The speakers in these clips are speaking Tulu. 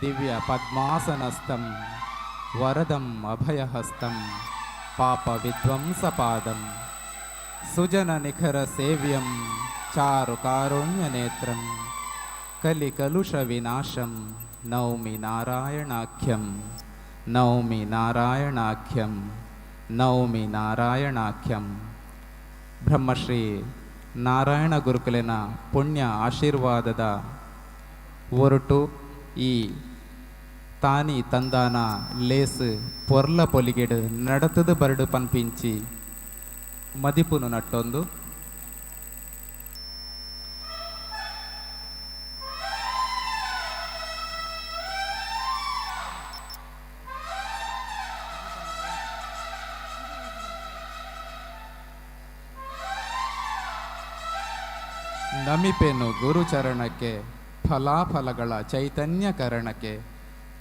ದಿವ್ಯ ಪದ್ಮಾಸನಸ್ಥಂ ವರದಂ ಅಭಯಹಸ್ತಂ ಪಾಪ ವಿಧ್ವಂಸಪಾದಂ ಸುಜನ ನಿಖರ ಸೇವ್ಯಂ ಚಾರು ಕಾರುಣ್ಯ ನೇತ್ರಂ ಕಲಿಕಲುಷ ವಿನಾಶಂ ನೌಮಿ ನಾರಾಯಣಾಖ್ಯಂ ನೌಮಿ ನಾರಾಯಣಾಖ್ಯಂ ನೌಮಿ ನಾರಾಯಣಾಖ್ಯಂ. ಬ್ರಹ್ಮಶ್ರೀ ನಾರಾಯಣ ಗುರುಕುಲಿನ ಪುಣ್ಯ ಆಶೀರ್ವಾದದ ಒರಟು ಈ ತಾನಿ ತಂದಾನ ಲೇಸ್ ಪೊರ್ಲ ಪೊಲಿಗೆಡು ನಡತದ ಬರಡು ಪನ್ಪಿಂಚಿ ಮದಿಪುನು ನಟ್ಟೊಂದು. ನಮಿಪೆನು ಗುರುಚರಣಕ್ಕೆ, ಫಲಾಫಲಗಳ ಚೈತನ್ಯಕರಣಕ್ಕೆ.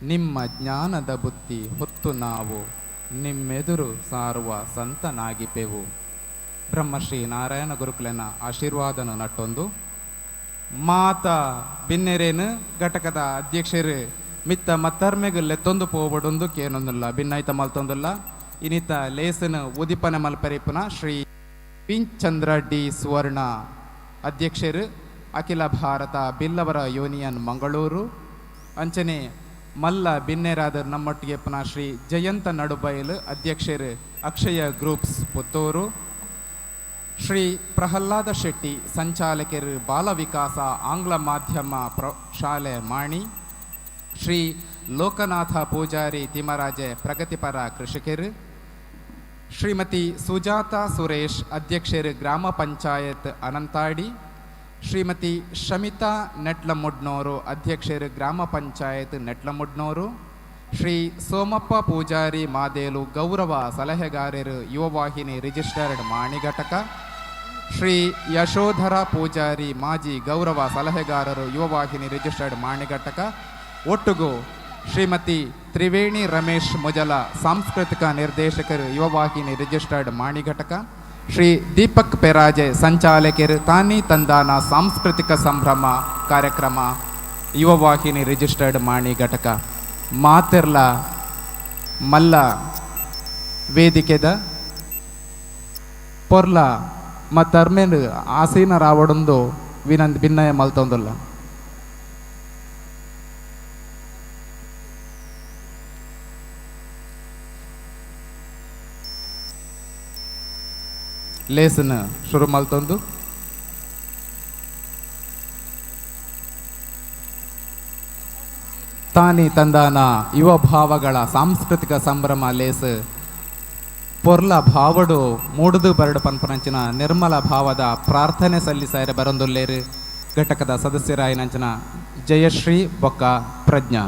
ನಿಮ್ಮ ಜ್ಞಾನದ ಬುತ್ತಿ ಹೊತ್ತು ನಾವು ನಿಮ್ಮೆದುರು ಸಾರುವ ಸಂತನಾಗಿಪೆವು. ಬ್ರಹ್ಮಶ್ರೀ ನಾರಾಯಣ ಗುರುಕುಲನ ಆಶೀರ್ವಾದನ ನಟ್ಟೊಂದು. ಮಾತ ಬಿನ್ನೆರೇನು ಘಟಕದ ಅಧ್ಯಕ್ಷರು ಮಿತ್ತ ಮತ್ತರ್ಮೆಗು ಲೆತ್ತೊಂದು ಪೋಬಡೊಂದು ಕೇನೊಂದುಲ್ಲ ಭಿನ್ನಾಯ್ತ ಮಲ್ತೊಂದುಲ್ಲ. ಇನಿತ ಲೇಸನ ಉದಿಪನ ಮಲ್ಪರಿಪುನ ಶ್ರೀ ಪಿಂಚಂದ್ರ ಡಿ ಸುವರ್ಣ, ಅಧ್ಯಕ್ಷರು, ಅಖಿಲ ಭಾರತ ಬಿಲ್ಲವರ ಯೂನಿಯನ್, ಮಂಗಳೂರು. ಅಂಚನೆ ಮಲ್ಲ ಬಿನ್ನೆರಾದ ನಮ್ಮೊಟ್ಟಿಗೆ ಪುನಃ ಶ್ರೀ ಜಯಂತ ನಡುಬೈಲು, ಅಧ್ಯಕ್ಷರು, ಅಕ್ಷಯ ಗ್ರೂಪ್ಸ್, ಪುತ್ತೂರು. ಶ್ರೀ ಪ್ರಹ್ಲಾದ ಶೆಟ್ಟಿ, ಸಂಚಾಲಕರು, ಬಾಲ ವಿಕಾಸ ಆಂಗ್ಲ ಮಾಧ್ಯಮ ಶಾಲೆ, ಮಾಣಿ. ಶ್ರೀ ಲೋಕನಾಥ ಪೂಜಾರಿ ತಿಮರಾಜೆ, ಪ್ರಗತಿಪರ ಕೃಷಿಕರು. ಶ್ರೀಮತಿ ಸುಜಾತ ಸುರೇಶ್, ಅಧ್ಯಕ್ಷರು, ಗ್ರಾಮ ಪಂಚಾಯತ್ ಅನಂತಾಡಿ. ಶ್ರೀಮತಿ ಶಮಿತಾ ನೆಟ್ಲಮುಡ್ನೋರು, ಅಧ್ಯಕ್ಷರು, ಗ್ರಾಮ ಪಂಚಾಯತ್ ನೆಟ್ಲಮುಡ್ನೋರು. ಶ್ರೀ ಸೋಮಪ್ಪ ಪೂಜಾರಿ ಮಾದೇಲು, ಗೌರವ ಸಲಹೆಗಾರರು, ಯುವವಾಹಿನಿ ರಿಜಿಸ್ಟರ್ಡ್, ಮಾಣಿ ಘಟಕ. ಶ್ರೀ ಯಶೋಧರ ಪೂಜಾರಿ, ಮಾಜಿ ಗೌರವ ಸಲಹೆಗಾರರು, ಯುವವಾಹಿನಿ ರಿಜಿಸ್ಟರ್ಡ್, ಮಾಣಿ ಘಟಕ. ಒಟ್ಟುಗು ಶ್ರೀಮತಿ ತ್ರಿವೇಣಿ ರಮೇಶ್ ಮುಜಲ, ಸಾಂಸ್ಕೃತಿಕ ನಿರ್ದೇಶಕರು, ಯುವವಾಹಿನಿ ರಿಜಿಸ್ಟರ್ಡ್, ಮಾಣಿ ಘಟಕ. ಶ್ರೀ ದೀಪಕ್ ಪೆರಾಜೆ, ಸಂಚಾಲಕರು, ತಾನಿ ತಂದಾನ ಸಾಂಸ್ಕೃತಿಕ ಸಂಭ್ರಮ ಕಾರ್ಯಕ್ರಮ, ಯುವವಾಹಿನಿ ರಿಜಿಸ್ಟರ್ಡ್, ಮಾಣಿ ಘಟಕ. ಮಾತೆರ್ಲ ಮಲ್ಲ ವೇದಿಕೆದ ಪೊರ್ಲ ಮತ್ತರ್ಮೇನ್ ಆಸೀನರಾವಡೊಂದು ವಿನಂತಿ ಭಿನ್ನಯ ಮಲ್ತೊಂದುಲ್ಲ. ಲೇಸನ್ ಶುರು ಮಲ್ತೊಂದು. ತಾನಿ ತಂದಾನ ಯುವ ಭಾವಗಳ ಸಾಂಸ್ಕೃತಿಕ ಸಂಭ್ರಮ ಲೇಸ್ ಪೊರ್ಲ ಭಾವಡು ಮೂಡುದು ಬರಡು ಪನ್ಪನಂಚಿನ ನಿರ್ಮಲ ಭಾವದ ಪ್ರಾರ್ಥನೆ ಸಲ್ಲಿಸಾಯರೆ ಬರೊಂದುಲ್ಲೇರು ಘಟಕದ ಸದಸ್ಯರಾಯಿನಂಚಿನ ಜಯಶ್ರೀ ಬೊಕ್ಕ ಪ್ರಜ್ಞಾ.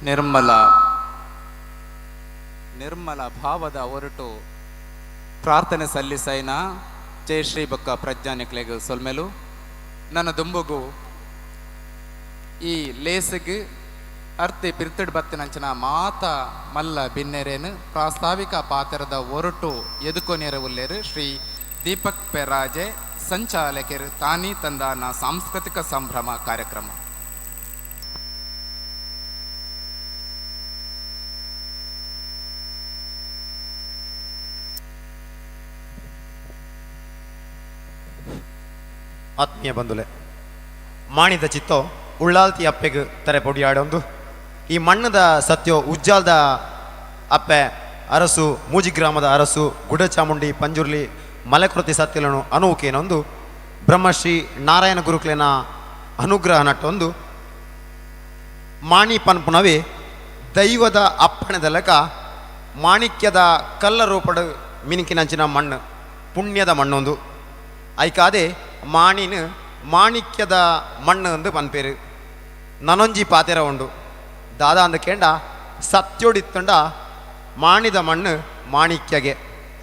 ನಿರ್ಮಲ ನಿರ್ಮಲ ಭಾವದ ಹೊರಟು ಪ್ರಾರ್ಥನೆ ಸಲ್ಲಿಸೈನ ಜಯಶ್ರೀ ಬೊಕ್ಕ ಪ್ರಜ್ಞಾನಿಕ್ಲೆಗ್ ಸೊಲ್ಮೆಲು. ನನ್ನ ದುಂಬುಗು ಈ ಲೇಸಿಗೆ ಅರ್ತಿ ಪಿರ್ತಡ್ ಬತ್ತಿನಂಚಿನ ಮಾತ ಮಲ್ಲ ಬಿನ್ನೆರೇನು ಪ್ರಾಸ್ತಾವಿಕ ಪಾತ್ರದ ಒರಟು ಎದುಕೊನೇರ ಉಲ್ಲೇರು ಶ್ರೀ ದೀಪಕ್ ಪೆರಾಜೆ, ಸಂಚಾಲಕರು, ತಾನಿ ತಂದಾನ ಸಾಂಸ್ಕೃತಿಕ ಸಂಭ್ರಮ ಕಾರ್ಯಕ್ರಮ. ಆತ್ಮೀಯ ಬಂಧುಲೆ, ಮಾಣಿದ ಚಿತ್ತೋ ಉಳ್ಳಾಲ್ತಿ ಅಪ್ಪೆಗ್ ತರೆ ಪೊಡಿಯಾಡೊಂದು, ಈ ಮಣ್ಣದ ಸತ್ಯೋ ಉಜ್ಜಾಲ್ದ ಅಪ್ಪೆ ಅರಸು, ಮೂಜಿ ಗ್ರಾಮದ ಅರಸು ಗುಡಚಾಮುಂಡಿ ಪಂಜುರ್ಲಿ ಮಲೆಕೃತಿ ಸತ್ಯಲನು ಅನುಕೇನೊಂದು ಬ್ರಹ್ಮಶ್ರೀ ನಾರಾಯಣ ಗುರುಕ್ಲೆನ ಅನುಗ್ರಹ ನಟ್ಟೊಂದು ಮಾಣಿ ಪನ್ಪುನವೇ ದೈವದ ಅಪ್ಪಣೆದ ಲೆಕ್ಕ ಮಾಣಿಕ್ಯದ ಕಲ್ಲ ರೂಪಡು ಮಿನಿಕಿನಂಚಿನ ಮಣ್ಣು, ಪುಣ್ಯದ ಮಣ್ಣೊಂದು. ಐಕಾದೆ ಮಾಣಿನ ಮಾಣಿಕ್ಯದ ಮಣ್ಣು ಎಂದು ಪನ್ಪೇರು. ನನೊಂಜಿ ಪಾತೆರ ಉಂಡು, ದಾದಾ ಅಂದ ಕೇಂಡ ಸತ್ಯೋಡಿತ್ತುಂಡ ಮಾಣಿದ ಮಣ್ಣು ಮಾಣಿಕ್ಯಗೆ,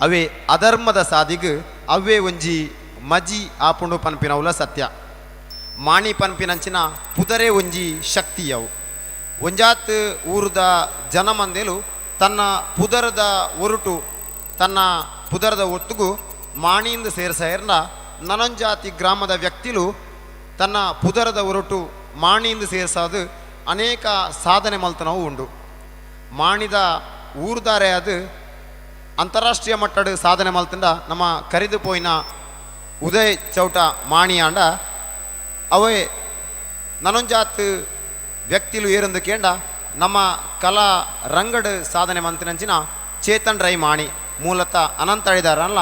ಅವೇ ಅಧರ್ಮದ ಸಾದಿಗು ಅವೇ ಒಂಜಿ ಮಜಿ ಆಪುಂಡು ಪನ್ಪಿನವುಲ ಸತ್ಯ. ಮಾಣಿ ಪನ್ಪಿನಂಚಿನ ಪುದರೆ ಒಂಜಿ ಶಕ್ತಿಯವು. ಒಂಜಾತ್ ಊರುದ ಜನಮಂದೆಲು ತನ್ನ ಪುದರದ ಒರುಟು ತನ್ನ ಪುದರದ ಒತ್ತುಗು ಮಾಣಿಯಿಂದ ಸೇರ್ಸಾಯರ್ನ, ನನೊಂಜಾತಿ ಗ್ರಾಮದ ವ್ಯಕ್ತಿಲು ತನ್ನ ಪುದರದ ಒರಟು ಮಾಣಿಯಿಂದ ಸೇರ್ಸಾದು ಅನೇಕ ಸಾಧನೆ ಮಲ್ತನವು ಉಂಡು. ಮಾಣಿದ ಊರುದಾರೆ ಅದು ಅಂತಾರಾಷ್ಟ್ರೀಯ ಮಟ್ಟದ ಸಾಧನೆ ಮಲ್ತಂಡ ನಮ್ಮ ಕರಿದು ಪೋಯಿನ ಉದಯ್ ಚೌಟ ಮಾಣಿಯಾಂಡ ಅವೇ ನನೊಂಜಾತ್ ವ್ಯಕ್ತಿಲು ಏರಂದು ಕೇಂಡ ನಮ್ಮ ಕಲಾ ರಂಗಡ್ ಸಾಧನೆ ಮಂತಿನಂಚಿನ ಚೇತನ್ ರೈ ಮಾಣಿ, ಮೂಲತಃ ಅನಂತಳಿದಾರಲ್ಲ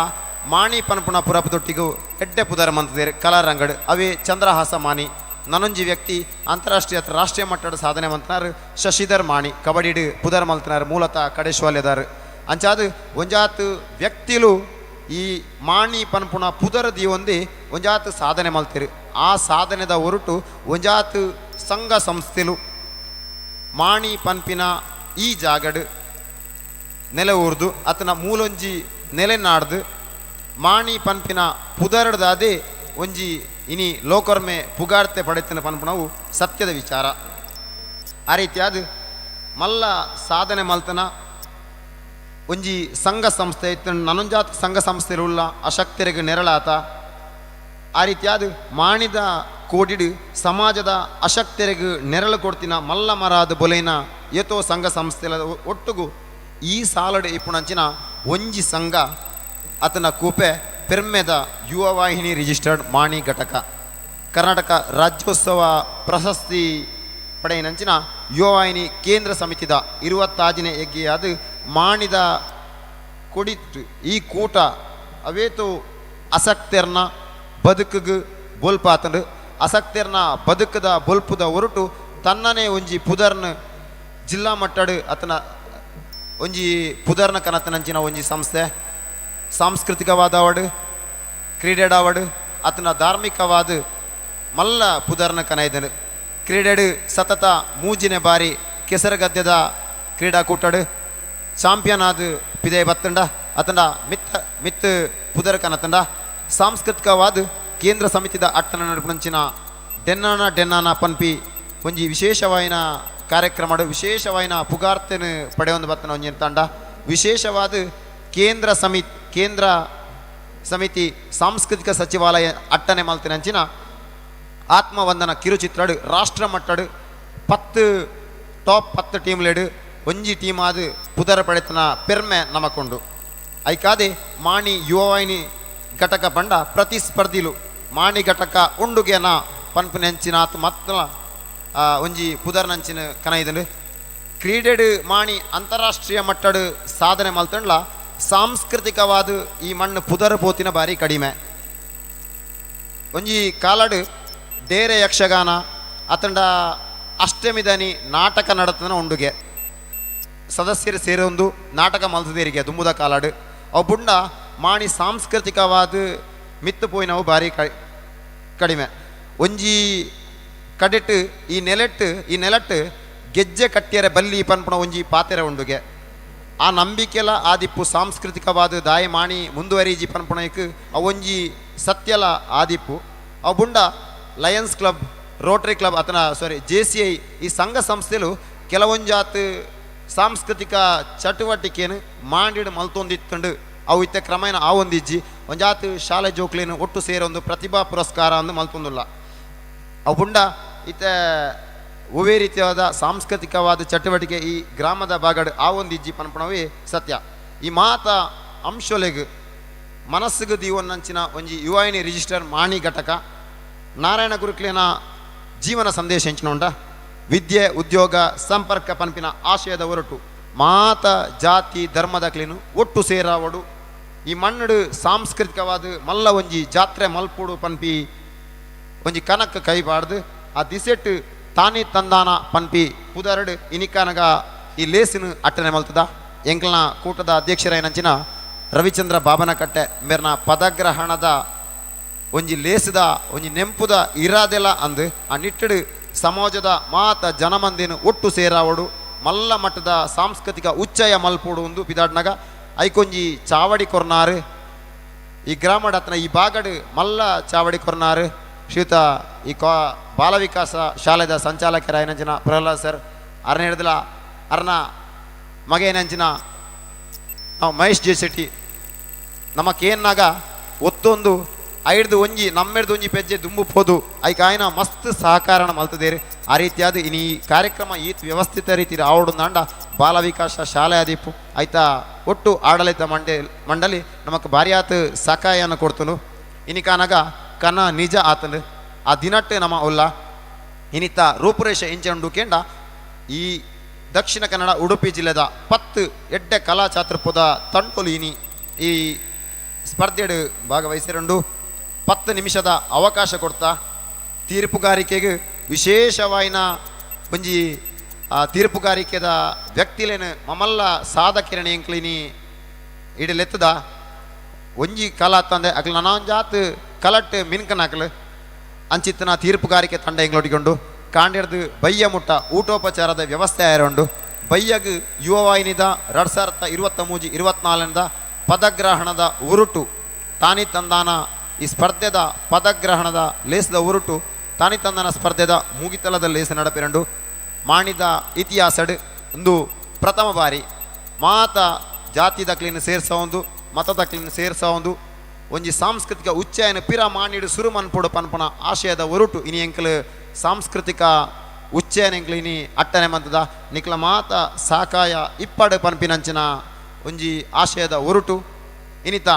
ಮಾಣಿ ಪನ್ಪುನ ಪುರಪುದೊಟ್ಟಿಗೂ ಎಡ್ಡೆ ಪುದರ ಮಂತದೇರು ಕಲಾ ರಂಗಡ್. ಅವೇ ಚಂದ್ರಹಾಸ ಮಾಣಿ ನನೊಂಜಿ ವ್ಯಕ್ತಿ ಅಂತಾರಾಷ್ಟ್ರೀಯ ಅಥವಾ ರಾಷ್ಟ್ರೀಯ ಮಟ್ಟದ ಸಾಧನೆ ಮಂತನಾರು ಶಶಿಧರ್ ಮಾಣಿ ಕಬಡ್ಡಿಡ್ ಪುದರ್ ಮಲ್ತನಾರು, ಮೂಲತಃ ಕಡೇಶ್ವಾಲ್ಯದಾರು. ಅಂಚಾದು ಒಂಜಾತ್ ವ್ಯಕ್ತಿಲು ಈ ಮಾಣಿ ಪನ್ಪುನ ಪುದರ ದೀವೊಂದಿ ಒಂಜಾತ್ ಸಾಧನೆ ಮಲ್ತಿರು. ಆ ಸಾಧನೆದ ಹೊರಟು ಒಂಜಾತ್ ಸಂಘ ಸಂಸ್ಥೆಲು ಮಾಣಿ ಪನ್ಪಿನ ಈ ಜಾಗಡ್ ನೆಲೆ ಊರ್ದು ಅತನ ಮೂಲೊಂಜಿ ನೆಲೆ ನಾಡ್ದು ಮಾಣಿ ಪನ್ಪಿನ ಪುದರಡ್ದಾದೆ ಒಂಜಿ ಇನಿ ಲೋಕರ್ಮೆ ಪುಗಾರ್ತೆ ಪಡೆತಿನ ಪನ್ಪುನವು ಸತ್ಯದ ವಿಚಾರ. ಆ ರೀತಿಯಾದ ಮಲ್ಲ ಸಾಧನೆ ಮಲ್ತನ ಒಂಜಿ ಸಂಘ ಸಂಸ್ಥೆ ಇತ್ತು. ನನೊಂಜಾತ ಸಂಘ ಸಂಸ್ಥೆಲುಲ್ಲ ಅಶಕ್ತರಿಗೆ ನೆರಳಾತ. ಆ ರೀತಿಯಾದ ಮಾಣಿದ ಕೋಡಿಡು ಸಮಾಜದ ಅಶಕ್ತರಿಗೆ ನೆರಳು ಕೊಡ್ತಿನ ಮಲ್ಲ ಮರಾದ ಬೊಲೈನ ಏತೋ ಸಂಘ ಸಂಸ್ಥೆಲ ಒಟ್ಟುಗು ಈ ಸಾಲಡು ಇಪ್ಪುನಂಚಿನ ಒಂಜಿ ಸಂಘ ಆತನ ಕೂಪೆ ಪೆರ್ಮೆದ ಯುವವಾಹಿನಿ ರಿಜಿಸ್ಟರ್ಡ್ ಮಾಣಿ ಘಟಕ. ಕರ್ನಾಟಕ ರಾಜ್ಯೋತ್ಸವ ಪ್ರಶಸ್ತಿ ಪಡೆಯಿನಂಚಿನ ಯುವವಾಹಿನಿ ಕೇಂದ್ರ ಸಮಿತಿದ 26ನೇ ಹೆಗ್ಗೆಯಾದ ಮಾಣಿದ ಕೊಡಿಟ್ಟು ಈ ಕೂಟ ಅವೇತು ಅಸಕ್ತೆರ್ನ ಬದುಕುಗು ಬೊಲ್ಪಾತಂಡು ಅಸಕ್ತೆರ್ನ ಬದುಕದ ಬೊಲ್ಪುದ ಹೊರಟು ತನ್ನನೇ ಒಂಜಿ ಪುದರ್ನ ಜಿಲ್ಲಾ ಮಟ್ಟಡು ಅತನ ಒಂಜಿ ಪುದರ್ನ ಕನತನಂಚಿನ ಒಂಜಿ ಸಂಸ್ಥೆ. ಸಾಂಸ್ಕೃತಿಕವಾದ ಅವಾರ್ಡ್, ಕ್ರೀಡೆಡ್ ಅವಾರ್ಡ್ ಅತನ ಧಾರ್ಮಿಕವಾದ ಮಲ್ಲ ಪುದರ್ನ ಕನೈದನು. ಕ್ರೀಡೆಡ್ ಸತತ 3ನೇ ಬಾರಿ ಕೆಸರಗದ್ದೆದ ಕ್ರೀಡಾಕೂಟಡು ಚಾಂಪಿಯನ್ ಆದ ಪಿದೆ ಬತ್ತಂಡ ಅತನ ಮಿತ್ತ ಮಿತ್ತು ಪುದರ್ ಕನತಂಡ. ಸಾಂಸ್ಕೃತಿಕವಾದ ಕೇಂದ್ರ ಸಮಿತಿದ ಅಟ್ಟನ ನಡುಪುನಂಚಿನ ಡೆನ್ನಾನ ಡೆನ್ನಾನ ಪನ್ಪಿ ಒಂಜಿ ವಿಶೇಷವಾಯಿನ ಕಾರ್ಯಕ್ರಮಡು ವಿಶೇಷವಾಯಿನ ಪುಗಾರ್ತೆನು ಪಡೆಯೊಂದು ಬತ್ತನ ಒಂಜಿ ತಂಡ. ವಿಶೇಷವಾದ ಕೇಂದ್ರ ಸಮಿತಿ ಸಾಂಸ್ಕೃತಿಕ ಸಚಿವಾಲಯ ಅಟ್ಟನೆ ಮಲ್ತಿನಂಚಿನ ಆತ್ಮವಂದನ ಕಿರುಚಿತ್ರಡು ರಾಷ್ಟ್ರ ಮಟ್ಟಡು 10 ಟಾಪ್ 10 ಟೀಮ್ಲೆಡು ಒಂಜಿ ಟೀಮ್ ಆದ ಪುದರ ಪಡೆತನ ಪೆರ್ಮೆ ನಮಕೊಂಡು. ಐಕಾದೆ ಮಾಣಿ ಯುವವಾಹಿನಿ ಘಟಕ ಪಂಡ ಪ್ರತಿಸ್ಪರ್ಧಿಲು ಮಾಣಿ ಘಟಕ ಉಂಡುಗೆನ ಪನ್ಪುನೆಂಚಿನಾತ್ ಮತ್ತ ಒಂಜಿ ಪುದರ್ನಂಚಿನ ಕನೈದನು. ಕ್ರೀಡೆಡು ಮಾಣಿ ಅಂತಾರಾಷ್ಟ್ರೀಯ ಮಟ್ಟಡು ಸಾಧನೆ ಮಲ್ತಂಡ್ಲ ಸಾಂಸ್ಕೃತಿಕವಾದ ಈ ಮಣ್ಣು ಪುದರ್ ಪೋತಿನ ಬಾರಿ ಕಡಿಮೆ. ಒಂಜಿ ಕಾಲಡು ಡೇರೆ ಯಕ್ಷಗಾನ ಅತಂಡ ಅಷ್ಟಮಿದನಿ ನಾಟಕ ನಡತನ ಉಂಡುಗೆ ಸದಸ್ಯರು ಸೇರೊಂದು ನಾಟಕ ಮಲ್ತದೇರಿಗೆ ದುಂಬುದ ಕಾಲಾಡು ಅವು ಬುಂಡ ಮಾಣಿ ಸಾಂಸ್ಕೃತಿಕವಾದ ಮಿತ್ತು ಪೋಯಿನವು ಬಾರಿ ಕಡಿಮೆ. ಒಂಜಿ ಕಡೆಟ್ ಈ ನೆಲೆಟ್ಟು ಈ ನೆಲಟ್ಟು ಗೆಜ್ಜೆ ಕಟ್ಟಿಯರೆ ಬಲ್ಲಿ ಪನ್ಪುಣ ಒಂಜಿ ಪಾತೆರ ಉಂಡುಗೆ. ಆ ನಂಬಿಕೆಲ ಆದಿಪ್ಪು ಸಾಂಸ್ಕೃತಿಕವಾದ ದಾಯ ಮಾಣಿ ಮುಂದುವರಿಜಿ ಪನ್ಪುಣಕ್ಕೆ ಅವೊಂಜಿ ಸತ್ಯಲ ಆದಿಪ್ಪು. ಅವು ಬುಂಡ ಲಯನ್ಸ್ ಕ್ಲಬ್, ರೋಟರಿ ಕ್ಲಬ್ ಅತನ ಸಾರಿ ಜೆಸಿಐ ಈ ಸಂಘ ಸಂಸ್ಥೆಲು ಕೆಲವೊಂಜಾತ್ ಸಾಂಸ್ಕೃತಿಕ ಚಟುವಟಿಕೆನು ಮಾಡಿಡ್ ಮಲ್ತೊಂದಿತ್ತುಂಡು. ಅವು ಇತ್ತೆ ಕ್ರಮೇಣ ಆವೊಂದಿಜ್ಜಿ. ಒಂಜಾತ್ ಶಾಲೆ ಜೋಕ್ಲೇನು ಒಟ್ಟು ಸೇರೊಂದು ಪ್ರತಿಭಾ ಪುರಸ್ಕಾರ ಅಂದು ಮಲ್ತೊಂದುಲ್ಲ. ಅವು ಬುಂಡ ಇತ್ತೆ ಒವ್ವೇ ರೀತಿಯಾದ ಸಾಂಸ್ಕೃತಿಕವಾದ ಚಟುವಟಿಕೆ ಈ ಗ್ರಾಮದ ಭಾಗಡ್ ಆವೊಂದಿಜ್ಜಿ ಪನ್ಪುಣವೇ ಸತ್ಯ. ಈ ಮಾತ ಅಂಶೊಲೆಗ್ ಮನಸ್ಸಿಗೆ ದೀವೊನ್ನಂಚಿನ ಒಂಜಿ ಯುವವಾಹಿನಿ ರಿಜಿಸ್ಟರ್ ಮಾಣಿ ಘಟಕ ನಾರಾಯಣ ಗುರುಕ್ಲೇನ ಜೀವನ ಸಂದೇಶ ಎಂಚಿನ ವಿದ್ಯೆ ಉದ್ಯೋಗ ಸಂಪರ್ಕ ಪನ್ಪಿನ ಆಶಯದ ಹೊರಟು ಮಾತ ಜಾತಿ ಧರ್ಮದಕ್ಲೇನು ಒಟ್ಟು ಸೇರಾವಡು, ಈ ಮಣ್ಣುಡು ಸಾಂಸ್ಕೃತಿಕವಾದ ಮಲ್ಲ ಒಂಜಿ ಜಾತ್ರೆ ಮಲ್ಪುಡು ಪನ್ಪಿ ಒಂಜಿ ಕನಕ್ ಕೈಬಾರ್ದು ಆ ದಿಸೆಟ್ ತಾನಿ ತಂದಾನ ಪನ್ಪಿ ಪುದರಡು ಇನಿಕಾನಗ ಈ ಲೇಸಿನ ಅಟ್ಟನೆ ಮಲ್ತದ. ಎಂಕ್ಲನ ಕೂಟದ ಅಧ್ಯಕ್ಷರಾಯಿನಂಚಿನ ರವಿಚಂದ್ರ ಬಾಬನಕಟ್ಟೆ ಮೇರ್ನ ಪದಗ್ರಹಣದ ಒಂಜಿ ಲೇಸದ ಒಂಜಿ ನೆಂಪುದ ಇರಾದೆಲ ಅಂದು ಆ ನಿಟ್ಟಡು ಸಮಾಜದ ಮಾತ ಜನಮಂದಿನ ಒಟ್ಟು ಸೇರಾವಡು ಮಲ್ಲ ಮಟ್ಟದ ಸಾಂಸ್ಕೃತಿಕ ಉಚ್ಚಯ ಮಲ್ಪೋಡು ಒಂದು ಪಿದಾಡ್ನಗ ಐಕೊಂಜಿ ಚಾವಡಿ ಕೊರ್ನಾರು. ಈ ಗ್ರಾಮಡ್ ಅತನ ಈ ಬಾಗಡು ಮಲ್ಲ ಚಾವಡಿ ಕೊರ್ನಾರು ಶ್ರೀಯುತ ಈ ಕಾ ಬಾಲ ವಿಕಾಸ ಶಾಲೆದ ಸಂಚಾಲಕರಾಯನಂಚಿನ ಪ್ರಹ್ಲಾದ್ ಸರ್ ಅರ್ನ ಹಿಡ್ದಲ ಅರ್ನ ಮಗೇನಂಚಿನ ನಾವು ಮಹೇಶ್ ಜೆ ಶೆಟ್ಟಿ ನಮಕೇನಾಗ ಒತ್ತೊಂದು ಐಡ್ದು ಒಂಜಿ ನಮ್ಮೆಡ್ದು ಒಂಜಿ ಪೆಜ್ಜೆ ದುಂಬು ಪೋದು ಐಕ್ ಆಯ್ನ ಮಸ್ತ್ ಸಹಕಾರನ ಮಲ್ತದೇರು. ಆ ರೀತಿಯಾದ ಇನಿ ಈ ಕಾರ್ಯಕ್ರಮ ಈತ್ ವ್ಯವಸ್ಥಿತ ರೀತಿ ಆವಡುಂದಾಂಡ ಬಾಲ ವಿಕಾಸ ಶಾಲೆ ಆದಿಪ್ಪು ಆಯ್ತಾ ಒಟ್ಟು ಆಡಳಿತ ಮಂಡಳಿ ನಮಕ್ ಭಾರಿಯಾತ್ ಸಕಾಯನ ಕೊಡ್ತನು. ಇನಿಕಾನಗ ಕನ ನಿಜ ಆತನು ಆ ದಿನಟ್ಟೆ ನಮ್ಮ ಉಲ್ಲ ಇನಿತ ರೂಪುರೇಷ ಇಂಚಂಡು ಕೇಂಡ ಈ ದಕ್ಷಿಣ ಕನ್ನಡ ಉಡುಪಿ ಜಿಲ್ಲೆದ 10 ಎಡ್ಡೆ ಕಲಾ ಚಾತುರ್ಪದ ತಂಟೊಲು ಇನಿ ಈ ಸ್ಪರ್ಧೆಡು ಭಾಗವಹಿಸಿರಂಡು 10 ನಿಮಿಷದ ಅವಕಾಶ ಕೊಡ್ತಾ ತೀರ್ಪುಗಾರಿಕೆಗೆ ವಿಶೇಷವಾಯಿನ ಒಂಜಿ ತೀರ್ಪುಗಾರಿಕೆದ ವ್ಯಕ್ತಿಲೇನು ಮಮಲ್ಲ ಸಾಧಕಿರಣ ಎಂಕ್ಲಿನಿ ಇಡಲೆತ್ತದ ಒಂಜಿ ಕಲಾ ತಂದೆ ಅಕ್ಲು ನನೊಂಜಾತ್ ಕಲಟ್ ಮಿನ್ಕನಾಕ್ಲು ಅಂಚಿತ್ತನ ತೀರ್ಪುಗಾರಿಕೆ ತಂಡ ಎಂಗ್ಲೊಟ್ಟಿಕೊಂಡು ಕಾಂಡಿರ್ದು ಬಯ್ಯ ಮುಟ್ಟ ಊಟೋಪಚಾರದ ವ್ಯವಸ್ಥೆ ಆಯರುಂಡು. ಬಯ್ಯಗ್ ಯುವವಾಹಿನಿದ 2023 24 ಪದಗ್ರಹಣದ ಉರುಟು ತಾನಿ ತಂದಾನ ಈ ಸ್ಪರ್ಧೆದ ಪದಗ್ರಹಣದ ಲೇಸದ ಉರುಟು ತಾನಿ ತಂದಾನ ಸ್ಪರ್ಧೆದ ಮುಗಿತಲದ ಲೇಸ ನಡಪಿರಂಡು. ಮಾಣಿದ ಇತಿಹಾಸಡ್ ಒಂದು ಪ್ರಥಮ ಬಾರಿ ಮಾತ ಜಾತಿ ದಕ್ಲಿನ ಸೇರ್ಸ ಒಂದು ಮತ ದಕ್ಲಿನ ಸೇರ್ಸ ಒಂದು ಒಂಜಿ ಸಾಂಸ್ಕೃತಿಕ ಉಚ್ಚಯನ ಪಿರ ಮಾಣಿಡು ಸುರು ಮನ್ಪುಡು ಪನ್ಪುನ ಆಶಯದ ಒರುಟು ಇನಿ ಎಂಕಲ್ ಸಾಂಸ್ಕೃತಿಕ ಉಚ್ಚಯನ ಎಂಕ್ಲು ಇನಿ ಅಟ್ಟನೆ ಮಂತದ ನಿಕ್ಲ ಮಾತ ಸಾಕಾಯ ಇಪ್ಪಡು ಪನ್ಪಿನಂಚಿನ ಒಂಜಿ ಆಶಯದ ಒರುಟು ಇನಿತ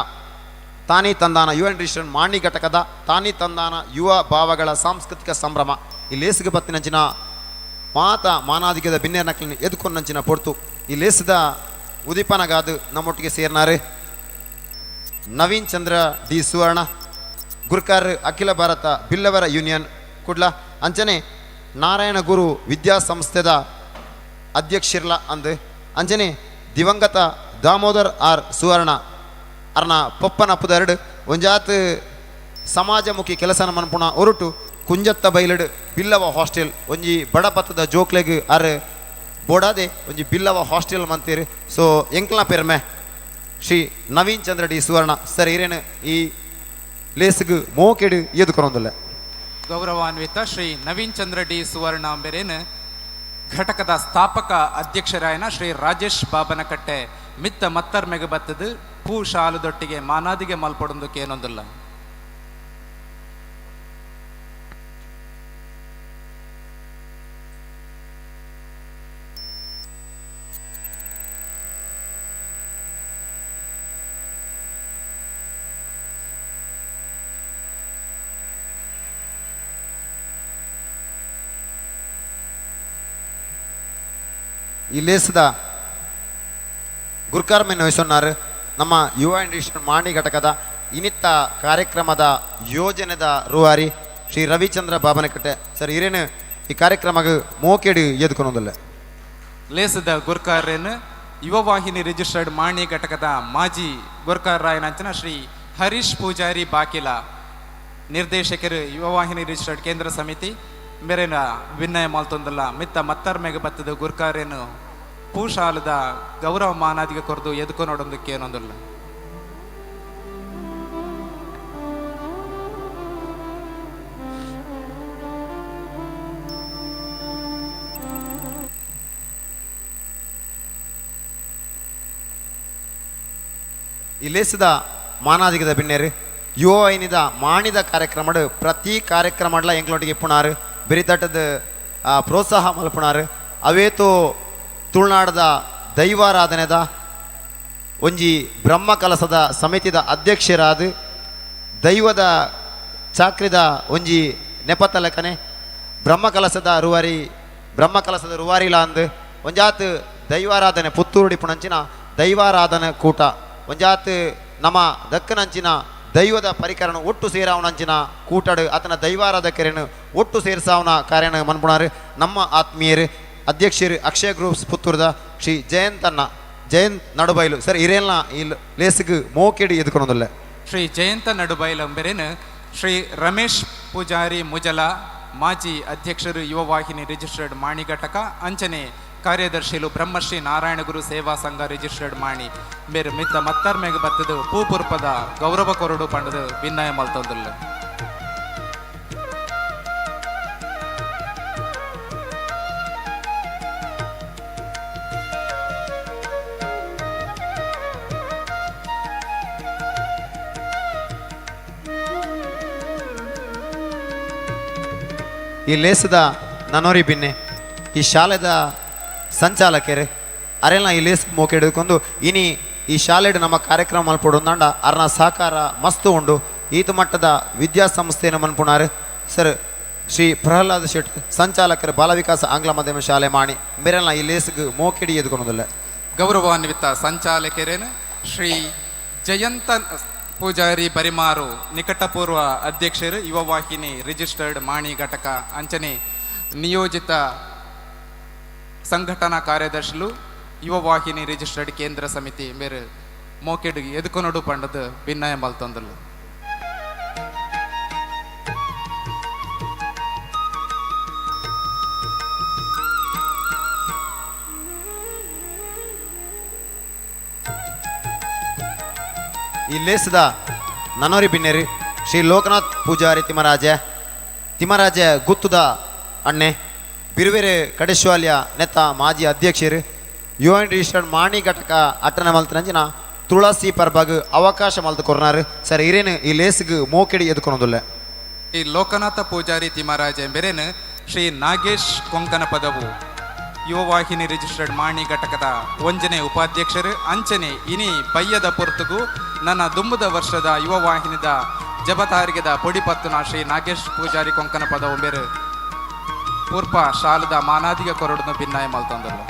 ತಾನಿ ತಂದಾನ ಯುವ ರಿಜಿಸ್ಟರ್ ಮಾಣಿ ಘಟಕದ ತಾನಿ ತಂದಾನ ಯುವ ಭಾವಗಳ ಸಾಂಸ್ಕೃತಿಕ ಸಂಭ್ರಮ ಈ ಲೇಸಿಗೆ ಬತ್ತಿನಂಚಿನ ಮಾತ ಮಾನಾಧಿಕದ ಬಿನ್ನೆರ್ ನಕ್ಲಿನ ಎದ್ಕೊಂಡಂಚಿನ ಪೊರ್ತು ಈ ಲೇಸದ ಉದೀಪನಗಾದು ನಮ್ಮೊಟ್ಟಿಗೆ ಸೇರ್ನಾರೆ ನವೀನ್ ಚಂದ್ರ ಡಿ ಸುವರ್ಣ ಗುರ್ಕಾರ್ ಅಖಿಲ ಭಾರತ ಬಿಲ್ಲವರ ಯೂನಿಯನ್ ಕುಡ್ಲ ಅಂಚನೆ ನಾರಾಯಣ ಗುರು ವಿದ್ಯಾಸಂಸ್ಥೆದ ಅಧ್ಯಕ್ಷಿರ್ಲ ಅಂದು ಅಂಚನೆ ದಿವಂಗತ ದಾಮೋದರ್ ಆರ್ ಸುವರ್ಣ ಅರ್ನ ಪೊಪ್ಪನ ಪುದರ್ಡ್ ಒಂಜಾತ್ ಸಮಾಜಮುಖಿ ಕೆಲಸನ ಮನ್ಪುಣ ಒರುಟು ಕುಂಜತ್ತ ಬೈಲಡ್ ಬಿಲ್ಲವ ಹಾಸ್ಟೆಲ್ ಒಂಜಿ ಬಡಪತ್ತದ ಜೋಕ್ಲೆಗ್ ಅರ್ ಬೋಡಾದೆ ಒಂಜಿ ಬಿಲ್ಲವ ಹಾಸ್ಟೆಲ್ ಮಂತೀರ್. ಸೊ ಎಂಕ್ಲ ಪೆರ್ಮೆ ಶ್ರೀ ನವೀನ್ ಚಂದ್ರ ಡಿ ಸುವರ್ಣ ಸರ್ ಇರೇನು ಈ ಲೇಸ್ಗ್ ಮೋಕೆಡು ಎದುಕೊರೊಂದುಲ್ಲ. ಗೌರವಾನ್ವಿತ ಶ್ರೀ ನವೀನ್ ಚಂದ್ರ ಡಿ ಸುವರ್ಣ ಅಂಬೆರೇನು ಘಟಕದ ಸ್ಥಾಪಕ ಅಧ್ಯಕ್ಷರಾಯನ ಶ್ರೀ ರಾಜೇಶ್ ಬಾಬನಕಟ್ಟೆ ಮಿತ್ತ ಮತ್ತರ್ಮೆಗೆ ಬತ್ತದು ಪೂ ಶಾಲುದೊಟ್ಟಿಗೆ ಮಾನಾದಿಗೆ ಮಲ್ಪಡೊಂದಕ್ಕೆ ಏನೊಂದಿಲ್ಲ. ಈ ಲೇಸದ ಗುರ್ಕಾರ್ಮೆನ್ ವಹಿಸೊನ್ನಾರು ನಮ್ಮ ಯುವ ಇಂಡಸ್ಟ್ರಿ ಮಾಣಿ ಘಟಕದ ಇನಿತ್ತ ಕಾರ್ಯಕ್ರಮದ ಯೋಜನೆದ ರೂವಾರಿ ಶ್ರೀ ರವಿಚಂದ್ರ ಬಾಬನಕಟ್ಟೆ ಸರ್ ಇರೇನು ಈ ಕಾರ್ಯಕ್ರಮಕ್ಕೆ ಮೋಕೆಡು ಎದುಕೊನೊಂದಿಲ್ಲ. ಲೇಸದ ಗುರ್ಕಾರ್ರೇನು ಯುವವಾಹಿನಿ ರಿಜಿಸ್ಟರ್ಡ್ ಮಾಣಿ ಘಟಕದ ಮಾಜಿ ಗುರ್ಕಾರ್ರಾಯನಂಚನ ಶ್ರೀ ಹರೀಶ್ ಪೂಜಾರಿ ಬಾಕಿಲ ನಿರ್ದೇಶಕರು ಯುವವಾಹಿನಿ ರಿಜಿಸ್ಟರ್ಡ್ ಕೇಂದ್ರ ಸಮಿತಿ ಮೇರೆನ ವಿನಯ ಮಲ್ತೊಂದಲ್ಲ ಮಿತ್ತ ಮತ್ತರ್ಮೆಗೆ ಬತ್ತದ ಗುರ್ಕಾರೇನು ಪೂಶಾಲದ ಗೌರವ ಮಾನಾದಿಗೆ ಕೊರದು ಎದುಕೊ ನೋಡೊಂದಕ್ಕೆ ಏನೊಂದಿಲ್ಲ. ಈ ಲೇಸದ ಮಾನಾದಿಗದ ಬಿನ್ನೇರು ಯುವ ಐನಿದ ಮಾಣಿದ ಕಾರ್ಯಕ್ರಮಡು ಪ್ರತಿ ಕಾರ್ಯಕ್ರಮಡ್ಲ ಎಂಕ್ಲೊಟ್ಟಿಗೆ ಇಪ್ಪುಣಾರು ಬೆರಿತಟ್ಟದ ಪ್ರೋತ್ಸಾಹ ಮಲ್ಪುಣಾರು. ಅವೇತೋ ತುಳುನಾಡದ ದೈವಾರಾಧನೆದ ಒಂಜಿ ಬ್ರಹ್ಮ ಕಲಸದ ಸಮಿತಿದ ಅಧ್ಯಕ್ಷರಾದ ದೈವದ ಚಾಕ್ರಿದ ಒಂಜಿ ನೆಪತಲಕನೆ ಬ್ರಹ್ಮ ಕಲಸದ ರೂವಾರಿ, ಬ್ರಹ್ಮ ಕಲಸದ ರೂವಾರಿಲಾಂದು ಒಂಜಾತ್ ದೈವಾರಾಧನೆ ಪುತ್ತೂರುಡಿ ಪುಣಂಚಿನ ದೈವಾರಾಧನೆ ಕೂಟ ಒಂಜಾತ್ ನಮ್ಮ ದಕ್ಕನಂಚಿನ ದೈವದ ಪರಿಕರಣ ಒಟ್ಟು ಸೇರಾವನಂಚಿನ ಕೂಟಡು ಆತನ ದೈವಾರಾಧಕರನ್ನು ಒಟ್ಟು ಸೇರ್ಸಾವನ ಕಾರ್ಯನ ಮನ್ಪುಣಾರು ನಮ್ಮ ಆತ್ಮೀಯರು ಅಧ್ಯಕ್ಷರು ಅಕ್ಷಯ ಗ್ರೂಪ್ಸ್ ಪುತ್ತೂರ್ದ ಶ್ರೀ ಜಯಂತನ್ನ ಜಯಂತ್ ನಡುಬೈಲು ಸರ್ ಇರೇಲ್ನ ಈ ಲೇಸ್ಗ್ ಮೋಕೆಡಿ ಎದುಕೊಳೋದಿಲ್ಲ. ಶ್ರೀ ಜಯಂತ ನಡುಬೈಲ್ ಅಂಬೆರೇನು ಶ್ರೀ ರಮೇಶ್ ಪೂಜಾರಿ ಮುಜಲ ಮಾಜಿ ಅಧ್ಯಕ್ಷರು ಯುವವಾಹಿನಿ ರಿಜಿಸ್ಟರ್ಡ್ ಮಾಣಿ ಘಟಕ ಅಂಚನೆ ಕಾರ್ಯದರ್ಶಿಲು ಬ್ರಹ್ಮಶ್ರೀ ನಾರಾಯಣಗುರು ಸೇವಾ ಸಂಘ ರಿಜಿಸ್ಟರ್ಡ್ ಮಾಣಿ ಮೇರು ಮಿತ್ತ ಮತ್ತರ್ಮೆಗೆ ಬತ್ತದು ಪೂಪುರ್ಪದ ಗೌರವ ಕೊರಡು ಪಂಡದು ವಿನಯ ಮಲ್ತೊಂದಿಲ್ಲ. ಈ ಲೇಸದ ನನೋರಿ ಬಿನ್ನೆ ಈ ಶಾಲೆದ ಸಂಚಾಲಕರು ಅರೆಲ್ಲ ಈ ಲೇಸ್ ಮೋಕೆ ಹಿಡಿದುಕೊಂಡು ಇನಿ ಈ ಶಾಲೆಡ್ ನಮ್ಮ ಕಾರ್ಯಕ್ರಮ ಮಲ್ಪೊಡು ಅರ್ನ ಸಹಕಾರ ಮಸ್ತು ಉಂಡು. ಈತ ಮಟ್ಟದ ವಿದ್ಯಾಸಂಸ್ಥೆಯನ್ನು ಮನ್ಪುಣಾರು ಸರ್ ಶ್ರೀ ಪ್ರಹ್ಲಾದ ಶೆಟ್ ಸಂಚಾಲಕರು ಬಾಲವಿಕಾಸ ಆಂಗ್ಲ ಮಾಧ್ಯಮ ಶಾಲೆ ಮಾಣಿ ಮೇರೆಲ್ಲ ಈ ಲೇಸ್ಗ್ ಮೋಕೆಡಿ ಎದುಕೊಳೋದಿಲ್ಲ. ಗೌರವಾನ್ವಿತ ಸಂಚಾಲಕರೇನು ಶ್ರೀ ಜಯಂತ ಪೂಜಾರಿ ಪರಿಮಾರು ನಿಕಟಪೂರ್ವ ಅಧ್ಯಕ್ಷರು ಯುವವಾಹಿನಿ ರಿಜಿಸ್ಟರ್ಡ್ ಮಾಣಿ ಘಟಕ ಅಂಚನೆ ನಿಯೋಜಿತ ಸಂಘಟನಾ ಕಾರ್ಯದರ್ಶಿಲು ಯುವವಾಹಿನಿ ರಿಜಿಸ್ಟರ್ಡ್ ಕೇಂದ್ರ ಸಮಿತಿ ಮೇರು ಮೋಕೆಡ್ ಎದುಕೊನಡು ಪಂಡದು ಭಿನ್ನಯ ಮಲ್ತೊಂದಲು. ಈ ಲೇಸದ ನನೋರಿ ಬಿನ್ನೇರಿ ಶ್ರೀ ಲೋಕನಾಥ್ ಪೂಜಾರಿ ತಿಮ್ಮರಾಜ ತಿಮ್ಮರಾಜ ಗುತ್ತುದ ಅಣ್ಣೆ ಬಿರುವೆರೆ ಕಡೇಶ್ವಾಲ್ಯ ನೆತ್ತ ಮಾಜಿ ಅಧ್ಯಕ್ಷರು ಯು ಎನ್ ರಿಜಿಸ್ಟರ್ಡ್ ಮಾಣಿ ಘಟಕ ಅಟ್ಟನೆ ಮಲ್ತನಂಚಿನ ತುಳಸಿ ಪರ್ಬಾಗ್ ಅವಕಾಶ ಮಲ್ತು ಕೊರ್ನಾರು ಸರ್ ಇರೇನು ಈ ಲೇಸ್ಗ್ ಮೋಕೆಡಿ ಎದುಕೊಳೋದಿಲ್ಲ. ಶ್ರೀ ಲೋಕನಾಥ ಪೂಜಾರಿ ತಿಮ್ಮರಾಜ ಎಂಬೆರೇನು ಶ್ರೀ ನಾಗೇಶ್ ಕೊಂಕಣ ಪದವು ಯುವವಾಹಿನಿ ರಿಜಿಸ್ಟರ್ಡ್ ಮಾಣಿ ಘಟಕದ ಒಂಜನೆ ಉಪಾಧ್ಯಕ್ಷರು ಅಂಚನೆ ಇನಿ ಬಯ್ಯದ ಪೊರ್ತುಗು ನನ್ನ ದುಂಬುದ ವರ್ಷದ ಯುವವಾಹಿನಿದ ಜಬತಾರಿಗೆದ ಪೊಡಿಪತ್ತುನ ಶ್ರೀ ನಾಗೇಶ್ ಪೂಜಾರಿ ಕೊಂಕಣ ಪದವು ಬೇರು ಪೂರ್ಪ ಶಾಲದ ಮಾನಾದಿಗ ಕೊರಡುನು ಭಿನ್ನಾಯ ಮಲ್ತಂದಲ್ಲ.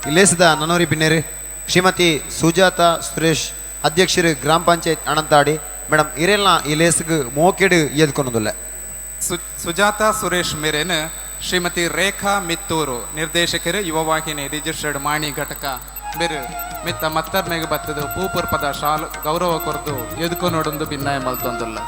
ಈ ಲೇಸದ ನನೋರಿ ಬಿನ್ನೇರಿ ಶ್ರೀಮತಿ ಸುಜಾತ ಸುರೇಶ್ ಅಧ್ಯಕ್ಷರು ಗ್ರಾಮ ಪಂಚಾಯತ್ ಅನಂತಾಡಿ ಮೇಡಮ್ ಇರೇಲ್ನ ಈ ಲೇಸ್ಗ್ ಮೋಕೆಡು ಎದುಕೊಳೋದಿಲ್ಲ. ಸುಜಾತ ಸುರೇಶ್ ಮೇರೇನು ಶ್ರೀಮತಿ ರೇಖಾ ಮಿತ್ತೂರು ನಿರ್ದೇಶಕರು ಯುವವಾಹಿನಿ ರಿಜಿಸ್ಟರ್ಡ್ ಮಾಣಿ ಘಟಕ ಬೇರು ಮಿತ್ತ ಮತ್ತರ್ಮೆಗೆ ಬತ್ತದು ಪೂಪುರ್ಪದ ಶಾಲು ಗೌರವ ಕೊರ್ದು ಎದುಕೊ ನೋಡೊಂದು ಭಿನ್ನಾಯ ಮಲ್ತೊಂದುಲ್ಲ.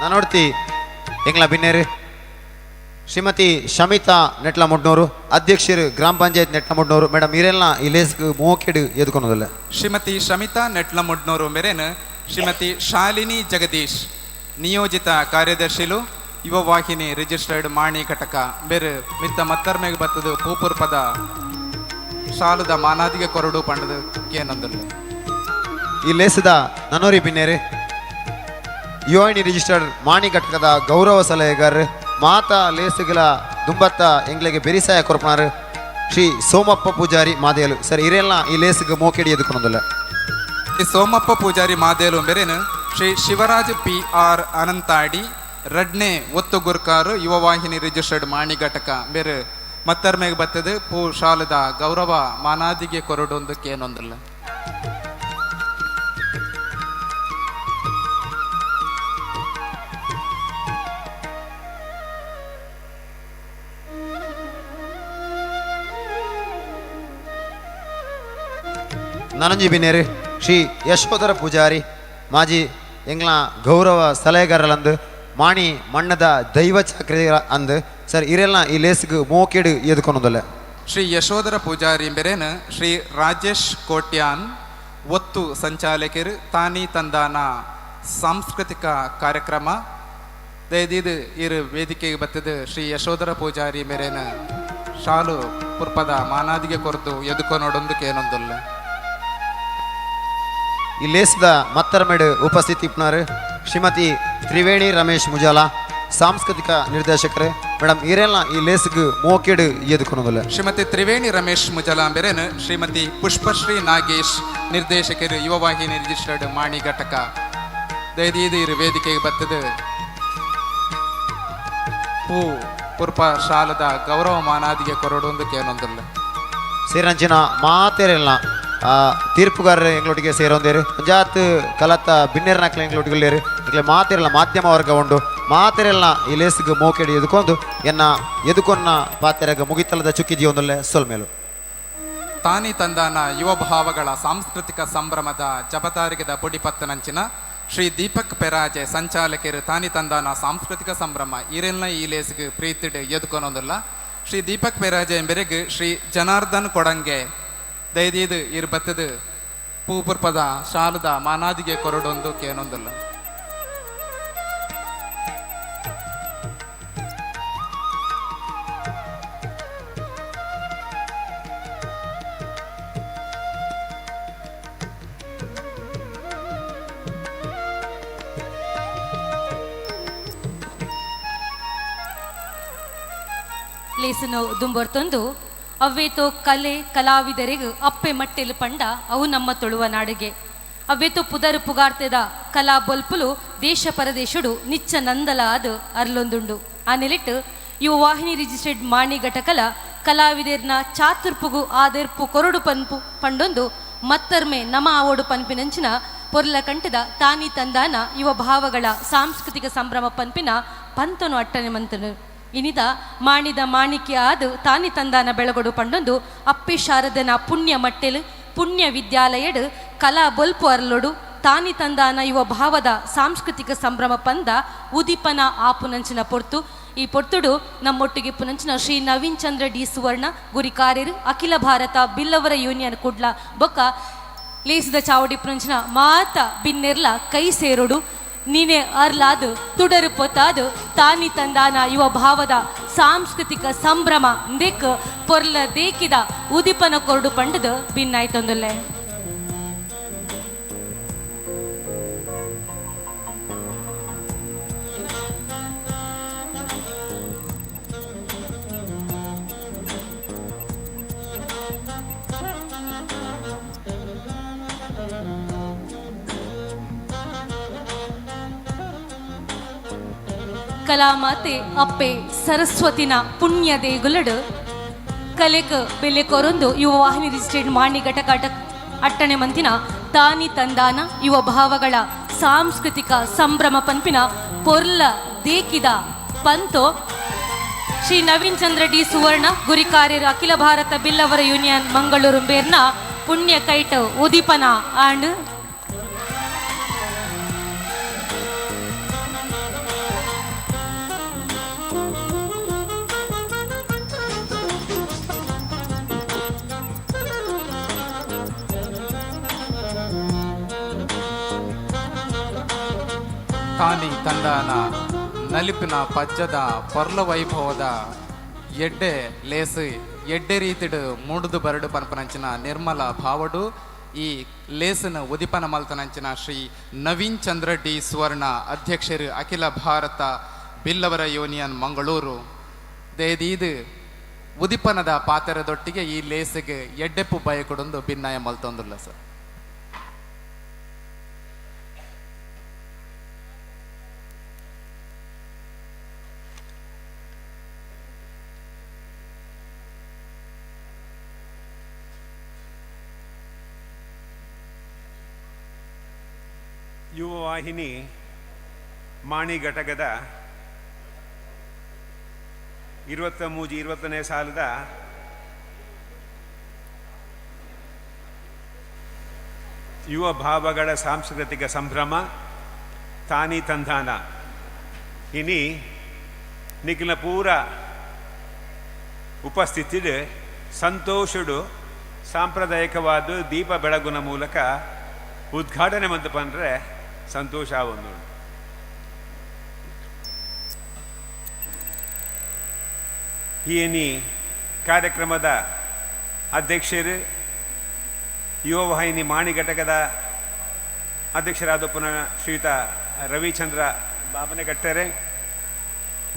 ನಾನು ನೋಡ್ತಿ ಎಂಗ್ಲ ಬಿನ್ನೇರಿ ಶ್ರೀಮತಿ ಶಮಿತಾ ನೆಟ್ಲಮುಡ್ನೂರು ಅಧ್ಯಕ್ಷರು ಗ್ರಾಮ ಪಂಚಾಯತ್ ನೆಟ್ಲಮುಡ್ನೂರು ಮೇಡಮ್ ಇರೆಲ್ಲ ಈ ಲೇಸ್ಗ್ ಮೋಕೆಡು ಎದುಕೊಳೋದಿಲ್ಲ. ಶ್ರೀಮತಿ ಶಮಿತಾ ನೆಟ್ಲಮುಡ್ನೂರು ಮೇರೇನು ಶ್ರೀಮತಿ ಶಾಲಿನಿ ಜಗದೀಶ್ ನಿಯೋಜಿತ ಕಾರ್ಯದರ್ಶಿಲು ಯುವವಾಹಿನಿ ರಿಜಿಸ್ಟರ್ಡ್ ಮಾಣಿ ಘಟಕ ಬೇರು ಮಿತ್ತ ಮತ್ತರ್ಮೆಗೆ ಬತ್ತದು ಪೂಪುರ್ಪದ ಶಾಲದ ಮಾನಾದಿಗೆ ಕೊರಡು ಪಂಡದು ಕೇನೊಂದುಲ್ಲ. ಈ ಲೇಸದ ನನೋರಿ ಬಿನ್ನೇರಿ ಯು ಎನ್ ರಿಜಿಸ್ಟರ್ಡ್ ಮಾಣಿ ಘಟಕದ ಗೌರವ ಸಲಹೆಗಾರರು ಮಾತಾ ಲೇಸುಗಳ ದುಂಬತ್ತ ಎಂಗ್ಲಿಗೆ ಬೆರಿಸಾಯ ಕೊರ್ಪಣಾರು ಶ್ರೀ ಸೋಮಪ್ಪ ಪೂಜಾರಿ ಮಾದೇಲು ಸರ್ ಇರೆಲ್ಲ ಈ ಲೇಸ್ಗ್ ಮೋಕೆಡಿ ಎದುಕೊಳೋದಿಲ್ಲ. ಶ್ರೀ ಸೋಮಪ್ಪ ಪೂಜಾರಿ ಮಾದೇಲು ಮೇರೇನು ಶ್ರೀ ಶಿವರಾಜ್ ಪಿ ಆರ್ ಅನಂತಾಡಿ ರಡ್ನೆ ಒತ್ತು ಗುರ್ಕಾರು ಯುವವಾಹಿನಿ ರಿಜಿಸ್ಟರ್ಡ್ ಮಾಣಿ ಘಟಕ ಬೇರೆ ಮತ್ತರ್ಮೆಗೆ ಬತ್ತದು ಪೂ ಶಾಲದ ಗೌರವ ಮಾನಾದಿಗೆ ಕೊರಡೊಂದು ಕೇನೊಂದಿಲ್ಲ. ನನಂಜಿ ಬಿನ್ನೇರು ಶ್ರೀ ಯಶೋಧರ ಪೂಜಾರಿ ಮಾಜಿ ಎಂಗ್ಲ ಗೌರವ ಸಲಹೆಗಾರಲಂದು ಮಾಣಿ ಮಣ್ಣದ ದೈವ ಚಾಕ್ರಿ ಅಂದು ಸರ್ ಇರೆಲ್ಲ ಈ ಲೇಸ್ಗ್ ಮೋಕೆಡು ಎದುಕೊನದಲ್ಲ. ಶ್ರೀ ಯಶೋಧರ ಪೂಜಾರಿ ಬೆರೇನ್ ಶ್ರೀ ರಾಜೇಶ್ ಕೋಟ್ಯಾನ್ ಒತ್ತು ಸಂಚಾಲಕರು ತಾನಿ ತಂದಾನ ಸಾಂಸ್ಕೃತಿಕ ಕಾರ್ಯಕ್ರಮ. ದಯದೀದು ಇರು ವೇದಿಕೆಗೆ ಬತ್ತದು ಶ್ರೀ ಯಶೋಧರ ಪೂಜಾರಿ ಮೇರೇನ ಶಾಲು ಪುರ್ಪದ ಮಾನಾದಿಗೆ ಕೊರತು ಎದುಕೊನೊಡೊಂದು ಕೇನೊಂದುಲ್ಲ. ಈ ಲೇಸ್ದ ಮತ್ತರ್ಮೆಡು ಉಪಸ್ಥಿತಿ ಇಪ್ಪನಾರು ಶ್ರೀಮತಿ ತ್ರಿವೇಣಿ ರಮೇಶ್ ಮುಜಾಲ, ಸಾಂಸ್ಕೃತಿಕ ನಿರ್ದೇಶಕರು. ಮೇಡಮ್, ಇರೆಲ್ಲ ಈ ಲೇಸ್ಗ್ ಮೋಕೆಡು ಎದುಕೊನದಲ್ಲ. ಶ್ರೀಮತಿ ತ್ರಿವೇಣಿ ರಮೇಶ್ ಮುಜಲಾಂಬೆರೇನ್ ಶ್ರೀಮತಿ ಪುಷ್ಪಶ್ರೀ ನಾಗೇಶ್, ನಿರ್ದೇಶಕರು, ಯುವವಾಹಿನಿ ರಿಜಿಸ್ಟರ್ಡ್ ಮಾಣಿ ಘಟಕ. ದಯದೀದು ಇರು ವೇದಿಕೆಗೆ ಬತ್ತದು ಪೂ ಪುರ್ಪ ಶಾಲದ ಗೌರವ ಮಾನಾದಿಗೆ ಕೊರಡೊಂದು ಕೇನೊಂದುಲ್ಲ. ಸೇರಂಚಿನ ಮಾತೇರೆಲ್ಲ ತೀರ್ಪುಗಾರರು ಎಂಗ್ಳೊಟ್ಟಿಗೆ ಸೇರೊಂದೇರು, ಜಾತ್ ಕಲತ್ತ ಬಿನ್ನೇರ್ನಾಕ್ಲೆ ಎಂಗ್ಳೊಟ್ಟಿಗೆ ಉಳ್ಳೇರು. ಇಕ್ಲೆ ಮಾತೇರಲ್ಲ ಮಾಧ್ಯಮ ವರ್ಗ ಉಂಡು. ಮಾತೇರೆಲ್ಲ ಈ ಲೇಸ್ಗ್ ಮೋಕೆಡಿ ಎದುಕೊಂದು ಎನ್ನ ಎದುಕೊನ್ನ ಪಾತೆರಗ ಮುಗಿತಲದ ಚುಕ್ಕಿದಿಯೊಂದುಲ್ಲೆ. ಸೊಲ್ಮೇಲು. ತಾನಿ ತಂದಾನ ಯುವ ಭಾವಗಳ ಸಾಂಸ್ಕೃತಿಕ ಸಂಭ್ರಮದ ಜಬದಾರಿಗೆದ ಪುಡಿಪತ್ತನಂಚಿನ ಶ್ರೀ ದೀಪಕ್ ಪೆರಾಜೆ, ಸಂಚಾಲಕರು, ತಾನಿ ತಂದಾನ ಸಾಂಸ್ಕೃತಿಕ ಸಂಭ್ರಮ, ಈರೆಲ್ಲ ಈ ಲೇಸ್ಗ್ ಪ್ರೀತಿಡ್ ಎದುಕೊನೊಂದುಲ್ಲ. ಶ್ರೀ ದೀಪಕ್ ಪೆರಾಜೆ ಎಂಬೆರೆಗ್ ಶ್ರೀ ಜನಾರ್ದನ್ ಕೊಡಂಗೆ, ದಯದೀದು ಇರ್ ಬತ್ತದು ಪೂಪುರ್ಪದ ಶಾಲದ ಮಾನಾದಿಗೆ ಕೊರಡೊಂದು ಕೇನೊಂದುಲ್ಲ. ಲೇಸನು ದುಂಬೊರ್ತೊಂದು ಅವ್ವೇತೋ ಕಲೆ ಕಲಾವಿದರಿಗೂ ಅಪ್ಪೆ ಮಟ್ಟೆಲು ಪಂಡ ಅವು ನಮ್ಮ ತುಳುವ ನಾಡಿಗೆ. ಅವ್ವೇತೋ ಪುದರು ಪುಗಾರ್ತೆದ ಕಲಾ ಬೊಲ್ಪುಲು ದೇಶ ಪರದೇಶುಡು ನಿಚ್ಚ ನಂದಲ ಅದು ಅರ್ಲೊಂದುಂಡು. ಆ ನೆಲೆಟ್ ಇವು ವಾಹಿನಿ ರಿಜಿಸ್ಟರ್ಡ್ ಮಾಣಿ ಘಟಕಲ ಕಲಾವಿದರ್ನ ಚಾತುರ್ಪುಗು ಆದೆರ್ಪು ಕೊರಡು ಪನ್ಪು ಪಂಡೊಂದು ಮತ್ತರ್ಮೆ ನಮ ಆವೋಡು ಪನ್ಪಿನಂಚಿನ ಪೊರ್ಲ ಕಂಠದ ತಾನಿ ತಂದಾನ ಯುವ ಭಾವಗಳ ಸಾಂಸ್ಕೃತಿಕ ಸಂಭ್ರಮ ಪನ್ಪಿನ ಪಂತನು ಅಟ್ಟನೆ ಮಂತನು. ಇನಿದ ಮಾಣಿದ ಮಾಣಿಕ್ಯ ಆದು ತಾನಿ ತಂದಾನ ಬೆಳಗೊಡು ಪಂಡೊಂದು ಅಪ್ಪಿ ಶಾರದನ ಪುಣ್ಯ ಮಟ್ಟೆಲು ಪುಣ್ಯ ವಿದ್ಯಾಲಯಡು ಕಲಾ ಬೊಲ್ಪು ಅರ್ಲೊಡು. ತಾನಿ ತಂದಾನ ಯುವ ಭಾವದ ಸಾಂಸ್ಕೃತಿಕ ಸಂಭ್ರಮ ಪಂದ ಉದಿಪನ ಆಪುನಂಚಿನ ಪೊರ್ತು. ಈ ಪೊರ್ತುಡು ನಮ್ಮೊಟ್ಟಿಗೆ ಪುನಂಚಿನ ಶ್ರೀ ನವೀನ್ ಚಂದ್ರ ಡಿ ಸುವರ್ಣ ಗುರಿಕಾರ್ಯರು, ಅಖಿಲ ಭಾರತ ಬಿಲ್ಲವರ ಯೂನಿಯನ್ ಕುಡ್ಲ, ಬೊಕ್ಕ ಲೇಸಿದ ಚಾವಡಿ ಪುನಂಚಿನ ಮಾತ ಬಿನ್ನೆರ್ಲ ಕೈ ಸೇರೋಡು. ನೀನೆ ಅರ್ಲಾದು ತುಡರು ಪೊತ್ತಾದು ತಾನಿ ತಂದಾನ ಯುವ ಭಾವದ ಸಾಂಸ್ಕೃತಿಕ ಸಂಭ್ರಮ ಇಂದೆಕ್ ಪೊರ್ಲ ದೇಕಿದ ಉದಿಪನ ಕೊರಡು ಪಂಡದು ಭಿನ್ನಾಯ್ತೊಂದುಲ್ಲೆ. ಕಲಾಮಾತೆ ಅಪ್ಪೆ ಸರಸ್ವತಿನ ಪುಣ್ಯ ದೇಗುಲಡು ಕಲೆಕ್ ಬೆಲೆ ಕೊರೊಂದು ಯುವ ವಾಹಿನಿ ರಿಜಿಸ್ಟರ್ಡ್ ಮಾಣಿ ಘಟಕ ಅಟ್ಟಣೆ ಮಂತಿನ ತಾನಿ ತಂದಾನ ಯುವ ಭಾವಗಳ ಸಾಂಸ್ಕೃತಿಕ ಸಂಭ್ರಮ ಪನ್ಪಿನ ಪೊರ್ಲ ದೇಕಿದ ಪಂತೋ. ಶ್ರೀ ನವೀನ್ ಚಂದ್ರ ಡಿ ಸುವರ್ಣ ಗುರಿಕಾರ್ಯರು, ಅಖಿಲ ಭಾರತ ಬಿಲ್ಲವರ ಯೂನಿಯನ್ ಮಂಗಳೂರು ಬೇರ್ನ ಪುಣ್ಯ ಕೈಟ ಉದಿಪನ ಆಂಡ್. ತಾನಿ ತಂದಾನ ನಲಿಪಿನ ಪಜ್ಜದ ಪೊರ್ಲ ವೈಭವದ ಎಡ್ಡೆ ಲೇಸು ಎಡ್ಡೆ ರೀತಿಡು ಮೂಡುದು ಬರಡು ಪನ್ಪನಂಚಿನ ನಿರ್ಮಲ ಭಾವಡು ಈ ಲೇಸನ ಉದಿಪನ ಮಲ್ತನಂಚಿನ ಶ್ರೀ ನವೀನ್ ಚಂದ್ರ ಡಿ ಸುವರ್ಣ, ಅಧ್ಯಕ್ಷರು, ಅಖಿಲ ಭಾರತ ಬಿಲ್ಲವರ ಯೂನಿಯನ್ ಮಂಗಳೂರು, ದೇದೀದು ಉದಿಪನದ ಪಾತೆರದೊಟ್ಟಿಗೆ ಈ ಲೇಸಿಗೆ ಎಡ್ಡೆಪ್ಪು ಬಯಕೊಡೊಂದು ಭಿನ್ನಾಯ ಮಲ್ತೊಂದುಲ್ಲ ಸರ್. ಯುವವಾಹಿನಿ ಮಾಣಿ ಘಟಕದ 23 20ನೇ ಸಾಲದ ಯುವ ಭಾವಗಳ ಸಾಂಸ್ಕೃತಿಕ ಸಂಭ್ರಮ ತಾನಿ ತಂಧಾನ ಇನಿ ನಿಖಿಲ ಪೂರ ಉಪಸ್ಥಿತಿಡು ಸಂತೋಷಡು ಸಾಂಪ್ರದಾಯಿಕವಾದ ದೀಪ ಬೆಳಗುನ ಮೂಲಕ ಉದ್ಘಾಟನೆ ಮಂಟಪಂದ್ರೆ ಸಂತೋಷ ಒಂದು. ಈ ಕಾರ್ಯಕ್ರಮದ ಅಧ್ಯಕ್ಷರು ಯುವ ವಾಹಿನಿ ಮಾಣಿ ಘಟಕದ ಅಧ್ಯಕ್ಷರಾದ ಪುನಃ ಶ್ರೀಯುತ ರವಿಚಂದ್ರ ಬಾಬನಕಟ್ಟರೆ,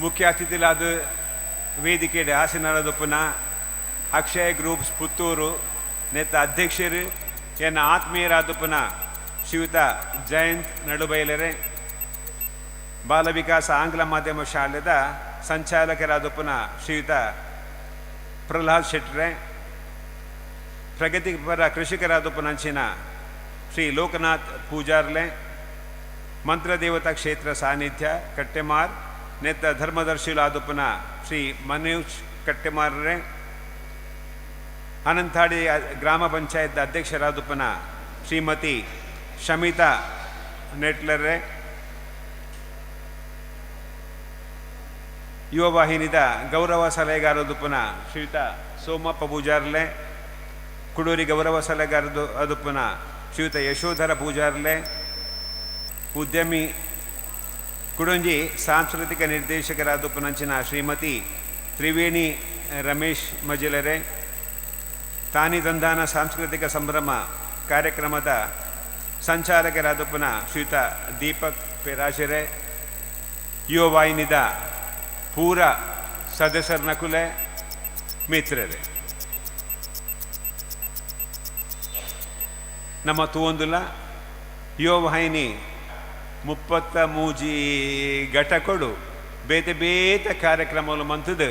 ಮುಖ್ಯ ಅತಿಥಿಲಾದ ವೇದಿಕೆ ಆಸೀನರಾದ ಪುನಃ ಅಕ್ಷಯ ಗ್ರೂಪ್ಸ್ ಪುತ್ತೂರು ನೇತ ಅಧ್ಯಕ್ಷರು ಎನ್ನ ಆತ್ಮೀಯರಾದ ಪುನಃ ಶ್ರೀಯುತ ಜಯಂತ್ ನಡುಬೈಲರೆ, ಬಾಲವಿಕಾಸ ಆಂಗ್ಲ ಮಾಧ್ಯಮ ಶಾಲೆದ ಸಂಚಾಲಕರಾದ ಪುನಃ ಶ್ರೀಯುತ ಪ್ರಹ್ಲಾದ್ ಶೆಟ್ಟರೆ, ಪ್ರಗತಿಪರ ಕೃಷಿಕರಾದ ಪುನಂಚಿನ ಶ್ರೀ ಲೋಕನಾಥ್ ಪೂಜಾರ್ಲೆ, ಮಂತ್ರದೇವತಾ ಕ್ಷೇತ್ರ ಸಾನ್ನಿಧ್ಯ ಕಟ್ಟೆಮಾರ್ ನೇತ ಧರ್ಮದರ್ಶಿಲಾದ ಪುನಃ ಶ್ರೀ ಮನೋಜ್ ಕಟ್ಟೆಮಾರ್ರೆ, ಅನಂತಾಡಿ ಗ್ರಾಮ ಪಂಚಾಯತ್ ಅಧ್ಯಕ್ಷರಾದ ಪುನಃ ಶ್ರೀಮತಿ ಶಮಿತಾ ನೆಟ್ಲರ್ರೆ, ಯುವ ವಾಹಿನಿದ ಗೌರವ ಸಲಹೆಗಾರದು ಪುನಃ ಶ್ರೀಯುತ ಸೋಮಪ್ಪ ಪೂಜಾರ್ಲೆ, ಕುಡೂರಿ ಗೌರವ ಸಲಹೆಗಾರದು ಅದು ಪುನಃ ಶ್ರೀಯುತ ಯಶೋಧರ ಪೂಜಾರ್ಲೆ, ಉದ್ಯಮಿ ಕುಡೊಂಜಿ ಸಾಂಸ್ಕೃತಿಕ ನಿರ್ದೇಶಕರಾದ ಪುನಂಚಿನ ಶ್ರೀಮತಿ ತ್ರಿವೇಣಿ ರಮೇಶ್ ಮಜಿಲರೆ, ತಾನಿ ತಂದಾನ ಸಾಂಸ್ಕೃತಿಕ ಸಂಭ್ರಮ ಕಾರ್ಯಕ್ರಮದ ಸಂಚಾಲಕರಾದ ಪುನಃ ಶ್ರೀಯುತ ದೀಪಕ್ ಪೆರಾಶೆರೆ, ಯುವ ವಾಹಿನಿದ ಪೂರ ಸದಸ್ಯರ ನಕುಲೆ ಮಿತ್ರರೇ, ನಮ್ಮ ತೂವೊಂದುಲ ಯುವ ವಾಹಿನಿ 33 ಘಟಕೊಡು ಬೇತೆ ಬೇತೆ ಕಾರ್ಯಕ್ರಮಗಳು ಮಂತದ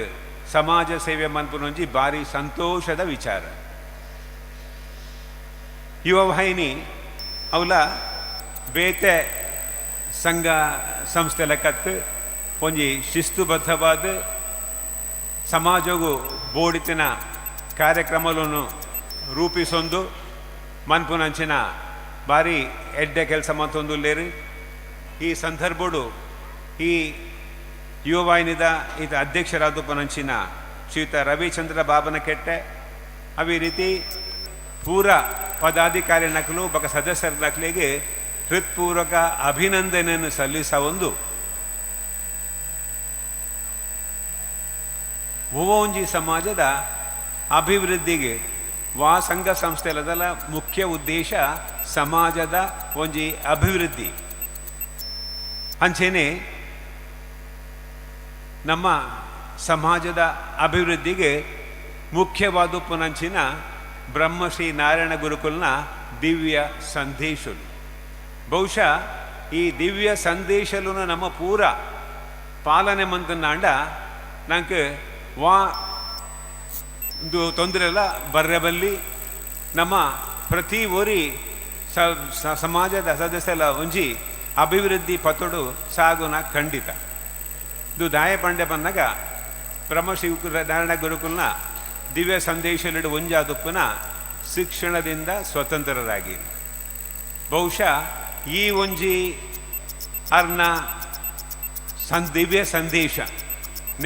ಸಮಾಜ ಸೇವೆ ಮನ್ಪುನೊಂಜಿ ಭಾರಿ ಸಂತೋಷದ ವಿಚಾರ. ಯುವ ವಾಹಿನಿ ಅವಲ ಬೇತೆ ಸಂಘ ಸಂಸ್ಥೆ ಲೆಕ್ಕತ್ತು ಒಂಜಿ ಶಿಸ್ತುಬದ್ಧವಾದ ಸಮಾಜಗೂ ಬೋಡಿತಿನ ಕಾರ್ಯಕ್ರಮಗಳನ್ನು ರೂಪಿಸೊಂದು ಮನ್ಪುನಂಚಿನ ಭಾರಿ ಎಡ್ಡೆ ಕೆಲಸ ಮತ್ತೊಂದು ಲೇರು. ಈ ಸಂದರ್ಭಡು ಈ ಯುವವಾಹಿನಿದ ಈತ ಅಧ್ಯಕ್ಷರಾದ ಪುನಂಚಿನ ಶ್ರೀಯುತ ರವಿಚಂದ್ರ ಬಾಬನಕೆಟ್ಟೆ ಅದೇ ರೀತಿ ಪೂರ ಪದಾಧಿಕಾರಿ ನಕಲು ಬಕ ಸದಸ್ಯರ ನಕಲಿಗೆ ಹೃತ್ಪೂರ್ವಕ ಅಭಿನಂದನೆಯನ್ನು ಸಲ್ಲಿಸ ಒಂದು ಒಂಜಿ ಸಮಾಜದ ಅಭಿವೃದ್ಧಿಗೆ ವಾ ಸಂಘ ಸಂಸ್ಥೆಲದಲ್ಲ ಮುಖ್ಯ ಉದ್ದೇಶ ಸಮಾಜದ ಒಂಜಿ ಅಭಿವೃದ್ಧಿ. ಅಂಚೆನೆ ನಮ್ಮ ಸಮಾಜದ ಅಭಿವೃದ್ಧಿಗೆ ಮುಖ್ಯವಾದ ಪುನಂಚಿನ ಬ್ರಹ್ಮಶ್ರೀ ನಾರಾಯಣ ಗುರುಕುಲ್ನ ದಿವ್ಯ ಸಂದೇಶಲು. ಬಹುಶಃ ಈ ದಿವ್ಯ ಸಂದೇಶಲು ನಮ್ಮ ಪೂರ ಪಾಲನೆ ಮಂತನಾಂಡ ನಂಗೆ ವಾ ತೊಂದರೆ ಎಲ್ಲ ಬರ್ರೆಬಲ್ಲಿ ನಮ್ಮ ಪ್ರತಿ ಒರಿ ಸಮಾಜದ ಸದಸ್ಯರ ಒಂಜಿ ಅಭಿವೃದ್ಧಿ ಪತೊಡು ಸಾಗುನ ಖಂಡಿತ. ಇದು ದಾಯ ಪಂಡೆ ಬಂದಾಗ ಬ್ರಹ್ಮಶ್ರೀ ನಾರಾಯಣ ಗುರುಕುಲ್ನ ದಿವ್ಯ ಸಂದೇಶಲಿಡು ಒಂಜಾದುಪ್ಪನ ಶಿಕ್ಷಣದಿಂದ ಸ್ವತಂತ್ರರಾಗಿ ಬಹುಶಃ ಈ ಒಂಜಿ ಅರ್ನ ದಿವ್ಯ ಸಂದೇಶ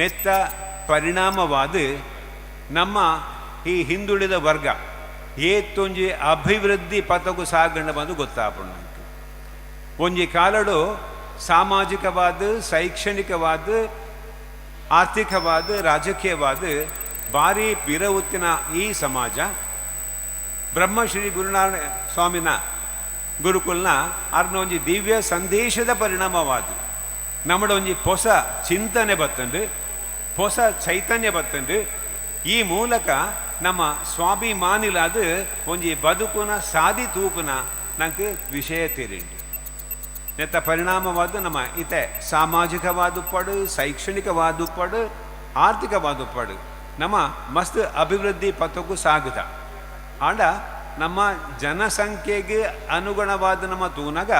ನೆತ್ತ ಪರಿಣಾಮವಾದ ನಮ್ಮ ಈ ಹಿಂದುಳಿದ ವರ್ಗ ಏತ್ತೊಂಜಿ ಅಭಿವೃದ್ಧಿ ಪಥಗೂ ಸಾಗಣ್ಣ ಬಂದು ಗೊತ್ತಾಪಣ. ಒಂಜಿ ಕಾಲಡು ಸಾಮಾಜಿಕವಾದ, ಶೈಕ್ಷಣಿಕವಾದ, ಆರ್ಥಿಕವಾದ, ರಾಜಕೀಯವಾದ ಭಾರಿ ಪಿರವುತ್ತಿನ ಈ ಸಮಾಜ ಬ್ರಹ್ಮಶ್ರೀ ಗುರುನಾರಾಯಣ ಸ್ವಾಮಿನ ಗುರುಕುಲ್ನ ಅರ್ನ ಒಂಜಿ ದಿವ್ಯ ಸಂದೇಶದ ಪರಿಣಾಮವಾದ ನಮ್ಮಡ ಒಂಜಿ ಹೊಸ ಚಿಂತನೆ ಬತ್ತಂಡು, ಹೊಸ ಚೈತನ್ಯ ಬತ್ತಂಡು. ಈ ಮೂಲಕ ನಮ್ಮ ಸ್ವಾಭಿಮಾನಿಲಾದ ಒಂಜಿ ಬದುಕುನ ಸಾದಿ ತೂಪುನ ನಂಗೆ ವಿಷಯ ತೆರಿಂಡು. ನೆತ್ತ ಪರಿಣಾಮವಾದ ನಮ್ಮ ಇತೆ ಸಾಮಾಜಿಕವಾದ ಪಡು, ಶೈಕ್ಷಣಿಕವಾದ ಪಡು, ಆರ್ಥಿಕವಾದ ಪಡು ನಮ್ಮ ಮಸ್ತ್ ಅಭಿವೃದ್ಧಿ ಪಥಕ್ಕೂ ಸಾಗುದ. ಆಂಡ ನಮ್ಮ ಜನಸಂಖ್ಯೆಗೆ ಅನುಗುಣವಾದ ನಮ್ಮ ತೂನಗ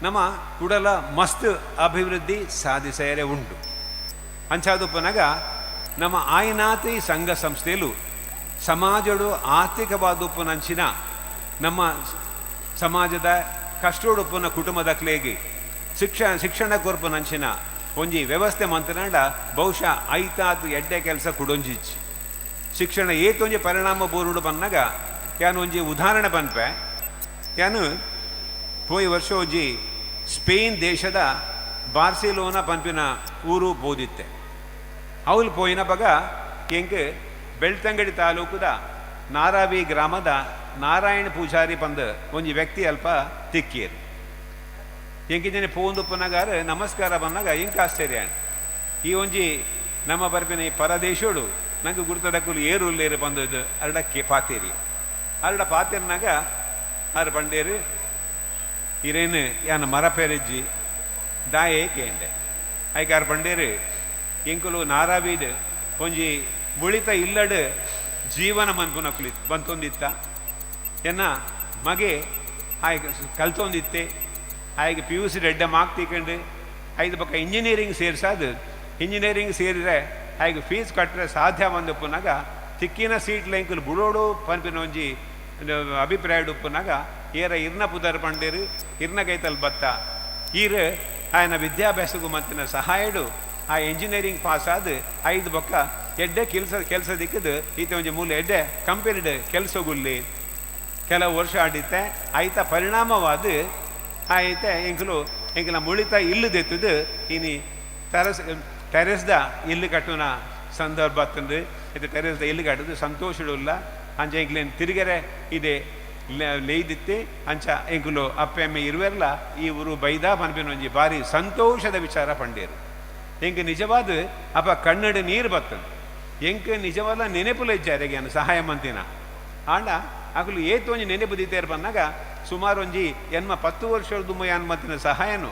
ನಮ್ಮ ಕುಡಲ ಮಸ್ತ್ ಅಭಿವೃದ್ಧಿ ಸಾಧಿಸೇರೆ ಉಂಟು. ಅಂಚಾದುಪ್ಪನಗ ನಮ್ಮ ಆಯ್ನಾತಿ ಸಂಘ ಸಂಸ್ಥೆಯಲು ಸಮಾಜಡು ಆರ್ಥಿಕವಾದ ಉಪ್ಪುನಂಚಿನ ನಮ್ಮ ಸಮಾಜದ ಕಷ್ಟೋಡುಪ್ಪುನ ಕುಟುಂಬದ ಕ್ಲೇಗಿ ಶಿಕ್ಷಣ ಕೊರ್ಪುನಂಚಿನ ಒಂಜಿ ವ್ಯವಸ್ಥೆ ಮಂತನಾಂಡ ಬಹುಶಃ ಐತಾತ್ ಎಡ್ಡೆ ಕೆಲಸ ಕುಡೊಂಜಿಚ್ಚಿ. ಶಿಕ್ಷಣ ಏತೊಂಜಿ ಪರಿಣಾಮ ಬೋರುಡು ಬನ್ನಾಗ ಯಾನು ಒಂಜಿ ಉದಾಹರಣೆ ಪನ್ಪೆ. ಯಾನು ಪೋಯಿ ವರ್ಷ ಒಂಜಿ ಸ್ಪೇನ್ ದೇಶದ ಬಾರ್ಸಿಲೋನಾ ಪನ್ಪಿನ ಊರು ಬೋದಿತ್ತೆ. ಅವ್ಲು ಪೋಯಿನ ಬಗ ಎಂಕ್ ಬೆಳ್ತಂಗಡಿ ತಾಲೂಕುದ ನಾರಾವಿ ಗ್ರಾಮದ ನಾರಾಯಣ ಪೂಜಾರಿ ಪಂದ್ ಒಂಜಿ ವ್ಯಕ್ತಿ ಅಲ್ಪ ತಿಕ್ಕೀರು. ಎಂಕಿಜನೆ ಪೋಂದುಪ್ಪನಗಾರ ನಮಸ್ಕಾರ ಬಂದಾಗ ಎಂಕ್ ಆಶ್ಚರ್ಯ. ಈ ಒಂಜಿ ನಮ್ಮ ಬರ್ಪಿನ ಈ ಪರದೇಶೋಡು ನಂಗೆ ಗುರ್ತದಕ್ಕುಲು ಏರು ಉಲ್ಲೇರು ಬಂದದ್ದು ಅರಡಕ್ಕೆ ಪಾತೇರಿ. ಅರಡ ಪಾತೇರಿನಾಗ ಆರು ಬಂಡೇರು ಇರೇನು ಯಾನ ಮರ ಪೆರೆಜ್ಜಿ ದಾಯೆ ಕೇಂಡೆ. ಐಕಾರ್ ಬಂಡೇರು ಎಂಕುಲು ನಾರಾವೀಡ್ ಒಂಜಿ ಮುಳಿತ ಇಲ್ಲಡು ಜೀವನ ಮನ್ಪುನಕುಲಿ ಬಂತೊಂದಿತ್ತ. ಎನ್ನ ಮಗೆ ಆಯ್ಕೆ ಕಲ್ತೊಂದಿತ್ತೆ. ಆಯ್ಕೆ P U C red mark ತೀಕೊಂಡು ಐದು ಪಕ್ಕ ಇಂಜಿನಿಯರಿಂಗ್ ಸೇರ್ಸಾದು ಇಂಜಿನಿಯರಿಂಗ್ ಸೇರಿದ್ರೆ ಆಯ್ಕೆ ಫೀಸ್ ಕಟ್ಟರೆ ಸಾಧ್ಯ ಬಂದಪ್ಪನಾಗ ತಿಕ್ಕಿನ ಸೀಟ್ ಎಂಕುಲು ಬುಡೋಡು ಪನ್ಪಿನ ಒಂಜಿ ಅಭಿಪ್ರಾಯ ಉಪ್ಪುನಾಗ ಏರ ಇರ್ನ ಪುದರ್ ಪಂಡೇರು ಇರ್ನ ಕೈತಲ್ ಬತ್ತ ಈರ್ ఆయన ವಿದ್ಯಾಭ್ಯಾಸಕ್ಕೂ ಮಂತಿನ ಸಹಾಯಡು ಆ ಇಂಜಿನಿಯರಿಂಗ್ ಪಾಸ್ ಆದ ಐದು ಬೊಕ್ಕ ಎಡ್ಡೆ ಕೆಲಸ ಕೆಲಸ ದಿಕ್ಕದು ಈತ ಒಂಜಿ ಮೂಲ ಎಡ್ಡೆ ಕಂಪೆನಿಡ್ ಕೆಲಸಗುಲ್ಲಿ ಕೆಲವು ವರ್ಷ ಆಡಿತ್ತೆ. ಆಯ್ತ ಪರಿಣಾಮವಾದ ಆಯ್ತೆ ಎಂಕಲು ಎಂಕಲ ಮುಳಿತ ಇಲ್ಲದೆತ್ತದು ಇನಿ ಟೆರೆಸ್ದ ಇಲ್ಲು ಕಟ್ಟುನ ಸಂದರ್ಭ ತಂದು ಇದು ಟೆರೆಸ್ದ ಇಲ್ಲು ಕಟ್ಟುದು ಸಂತೋಷಡುಲ್ಲ. ಅಂಚ ಎಂಕ್ಲೇನು ತಿರುಗರೆ ಇದೆ ಲೇಯ್ದಿತ್ತೆ. ಅಂಚ ಎಂಕುಲು ಅಪ್ಪೆ ಅಮ್ಮೆ ಇರುವೆರ್ಲ ಈ ಊರು ಬೈದ ಪನ್ಪಿನ ಒಂಜಿ ಬಾರಿ ಸಂತೋಷದ ವಿಚಾರ ಪಂಡೇರು. ಎಂಕ್ ನಿಜವಾದ ಅಪ್ಪ ಕನ್ನಡ ನೀರು ಬರ್ತದೆ. ಎಂಕ್ ನಿಜವಾದ ನೆನಪುಲ ಇಚ್ಚಾರಿಗೆ ಸಹಾಯ ಮಂತಿನ ಆಂಡ ಅಕಲು ಏತು ಒಂಜಿ ನೆನಪು ದೀತೇರು ಬಂದಾಗ ಸುಮಾರು ಒಂಜಿ ಎನ್ಮ 10 ವರ್ಷದ ಯಾನ್ ಮಂತಿನ ಸಹಾಯನು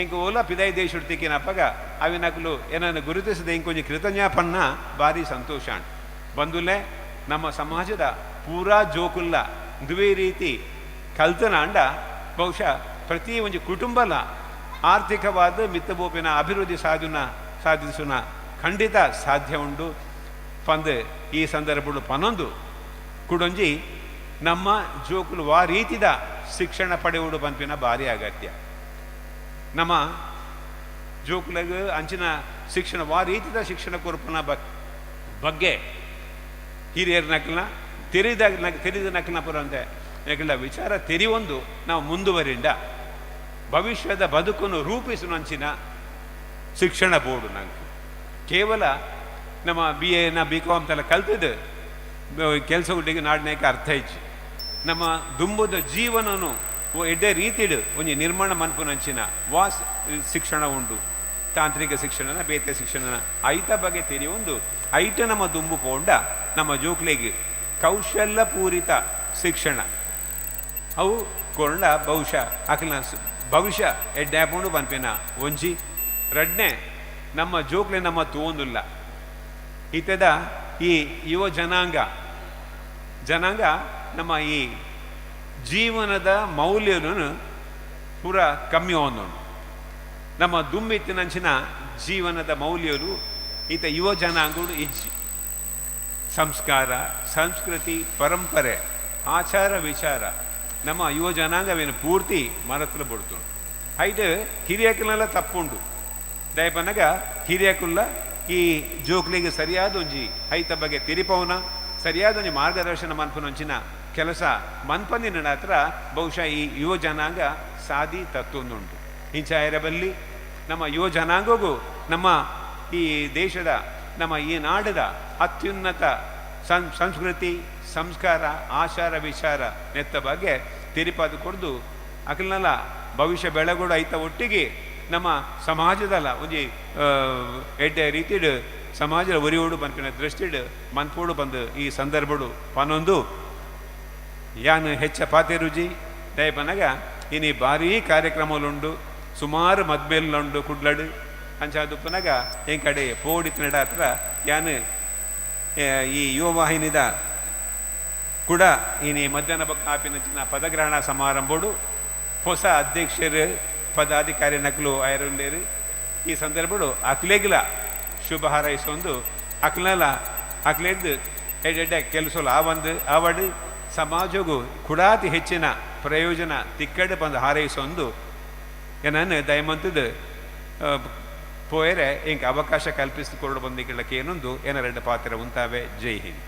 ಎಂಕ್ ಓಲ ಪಿದಾಯಿ ದೇಶ ತಿಕ್ಕಿನ ಅಪ್ಪಗ ಅವಿನಕಲು ಏನನ್ನು ಗುರುತಿಸದೆ ಎಂಕೊಂಜಿ ಕೃತಜ್ಞಾಪನ್ನ ಭಾರಿ ಸಂತೋಷ. ಬಂದುಲೆ ನಮ್ಮ ಸಮಾಜದ ಪೂರಾ ಜೋಕುಲ್ಲ ದುವೇ ರೀತಿ ಕಲ್ತನಾಂಡ ಬಹುಶಃ ಪ್ರತಿ ಒಂಜಿ ಕುಟುಂಬಲ ಆರ್ಥಿಕವಾದ ಮಿತ್ತಬೋಪಿನ ಅಭಿವೃದ್ಧಿ ಸಾಧಿಸುನ ಖಂಡಿತ ಸಾಧ್ಯ ಉಂಡು ಪಂದು ಈ ಸಂದರ್ಭಗಳು ಪನೊಂದು ಕುಡೊಂಜಿ ನಮ್ಮ ಜೋಕುಲು ವಾ ರೀತಿದ ಶಿಕ್ಷಣ ಪಡೆಯುವುದು ಪನ್ಪಿನ ಭಾರಿ ಅಗತ್ಯ. ನಮ್ಮ ಜೋಕುಲಗ ಅಂಚಿನ ಶಿಕ್ಷಣ ವಾ ರೀತಿದ ಶಿಕ್ಷಣ ಕೊರ್ಪುನ ಬಗ್ಗೆ ಹಿರಿಯರ ನಕಲ್ನ ತೆರಿದ ತೆರಿದ ನಕಲ್ನ ಪುರಂತೆ ಯಾಕಂದ್ರೆ ವಿಚಾರ ತೆರಿವೊಂದು ನಾವು ಮುಂದುವರಿಂದ ಭವಿಷ್ಯದ ಬದುಕನ್ನು ರೂಪಿಸುವ ಅಂಚಿನ ಶಿಕ್ಷಣ ಬೋರ್ಡು. ನಂಗೆ ಕೇವಲ ನಮ್ಮ ಬಿ ಎನ ಬಿ ಕಾಮ್ ತಲೆ ಕಲ್ತಿದ್ದು ಕೆಲಸ ಹುಟ್ಟಿಗೆ ನಾಡನೇಕ ಅರ್ಥ ಇಚ್ಚಿ ನಮ್ಮ ದುಂಬುದ ಜೀವನನು ಎಡ್ಡೆ ರೀತಿಡು ಒಂಜಿ ನಿರ್ಮಾಣ ಮನ್ಪುನಂಚಿನ ವಾಸ್ ಶಿಕ್ಷಣ ಉಂಡು. ತಾಂತ್ರಿಕ ಶಿಕ್ಷಣನ ಬೇತೆ ಶಿಕ್ಷಣನ ಐತ ಬಗ್ಗೆ ತೆರಿಯೊಂದು ಐಟ ನಮ್ಮ ದುಂಬು ಪೋಂಡ ನಮ್ಮ ಜೋಕ್ಲೆಗೆ ಕೌಶಲ್ಯ ಪೂರಿತ ಶಿಕ್ಷಣ ಅವು ಕೊಂಡ ಬಹುಶಃ ಅಖಿಲ ಭವಿಷ್ಯ ಎಡ್ಡೆ ಪನ್ಪಿನ ಒಂಜಿ. ರಡ್ನೆ ನಮ್ಮ ಜೋಕ್ಲೆ ನಮ್ಮ ತೋಂದುಲ್ಲ ಇತದ ಈ ಯುವ ಜನಾಂಗ ಜನಾಂಗ ನಮ್ಮ ಈ ಜೀವನದ ಮೌಲ್ಯನು ಪೂರ ಕಮ್ಮಿ ಒಂದು ನಮ್ಮ ದುಮ್ಮಿತ್ತಿನಂಚಿನ ಜೀವನದ ಮೌಲ್ಯರು ಈತ ಯುವ ಜನಾಂಗಗಳು ಇಜ್ಜಿ. ಸಂಸ್ಕಾರ ಸಂಸ್ಕೃತಿ ಪರಂಪರೆ ಆಚಾರ ವಿಚಾರ ನಮ್ಮ ಯುವ ಜನಾಂಗವೇನು ಪೂರ್ತಿ ಮರತಲು ಬಿಡ್ತು. ಐಟ್ ಹಿರಿಯಕಲೆಲ್ಲ ತಪ್ಪುಂಡು ದಯಪನಗ ಹಿರಿಯಕುಲ್ಲ ಈ ಜೋಕ್ಲಿಗೆ ಸರಿಯಾದ ಒಂಜಿ ಐತ ಬಗ್ಗೆ ತಿರಿಪವನ ಸರಿಯಾದ ಒಂಜಿ ಮಾರ್ಗದರ್ಶನ ಮನ್ಪುನಂಚಿನ ಕೆಲಸ ಮನ್ಪಂದಿನ ಹತ್ರ ಬಹುಶಃ ಈ ಯುವ ಜನಾಂಗ ಸಾದಿ ತತ್ವೊಂದುಂಟು. ಇಂಚಾಯರಬಲ್ಲಿ ನಮ್ಮ ಯುವ ಜನಾಂಗಗೂ ನಮ್ಮ ಈ ದೇಶದ ನಮ್ಮ ಈ ನಾಡದ ಅತ್ಯುನ್ನತ ಸಂಸ್ಕೃತಿ ಸಂಸ್ಕಾರ ಆಚಾರ ವಿಚಾರ ನೆತ್ತ ಬಗ್ಗೆ ತಿರಿಪಾದು ಕೊಡ್ದು ಅಕಲ್ನಲ್ಲ ಭವಿಷ್ಯ ಬೆಳಗೋಡು ಐತ ಒಟ್ಟಿಗೆ ನಮ್ಮ ಸಮಾಜದಲ್ಲ ಒಂಜಿ ಎಡ್ಡೆ ರೀತಿಡು ಸಮಾಜದ ಒರಿಯೋಡು ಪನ್ಪಿನ ದೃಷ್ಟಿಡು ಮನ್ಪೋಡು ಬಂದು ಈ ಸಂದರ್ಭಡು ಪನೊಂದು ಯಾನು ಹೆಚ್ಚ ಪಾತೆ ರುಜಿ ದಯಪನಗ ಇನಿ ಭಾರೀ ಕಾರ್ಯಕ್ರಮಲುಂಡು ಸುಮಾರು ಮದ್ಮೇಲುಂಡು ಕುಡ್ಲಡು ಅಂಚಾದುಪ್ಪನಗ ಏನ್ ಕಡೆ ಪೋಡಿತ್ತಿನಡ ಹತ್ರ ಯಾನು ಈ ಯುವವಾಹಿನಿದ ಕೂಡ ಇನಿ ಮಧ್ಯಾಹ್ನ ಬಕ್ಕ ಆಪಿನ ಪದಗ್ರಹಣ ಸಮಾರಂಭೋಡು ಹೊಸ ಅಧ್ಯಕ್ಷರು ಪದಾಧಿಕಾರಿ ನಕಲು ಐರುಂಡೇರು ಈ ಸಂದರ್ಭಡು ಅಕ್ಲೆಗ್ಲ ಶುಭ ಹಾರೈಸೊಂದು ಅಕ್ಲಲ ಅಕ್ಲೆದ್ದು ಎಡ್ಡೆಡ್ಡೆ ಕೆಲಸಲು ಆವಂದು ಆವಡು ಸಮಾಜಗೂ ಕುಡಾತಿ ಹೆಚ್ಚಿನ ಪ್ರಯೋಜನ ತಿಕ್ಕಡೆ ಬಂದು ಹಾರೈಸೊಂದು ಏನನ್ನು ದಯಮಂತದ್ದು ಪೋಯರೆ ಇಂಕ ಅವಕಾಶ ಕಲ್ಪಿಸಿಕೊಂಡು ಬಂದಿಕ್ಕಳಕ್ಕೆ ಏನೊಂದು ಏನ ಎರಡು ಪಾತ್ರ ಉಂತಾವೆ. ಜೈ ಹಿಂದ್.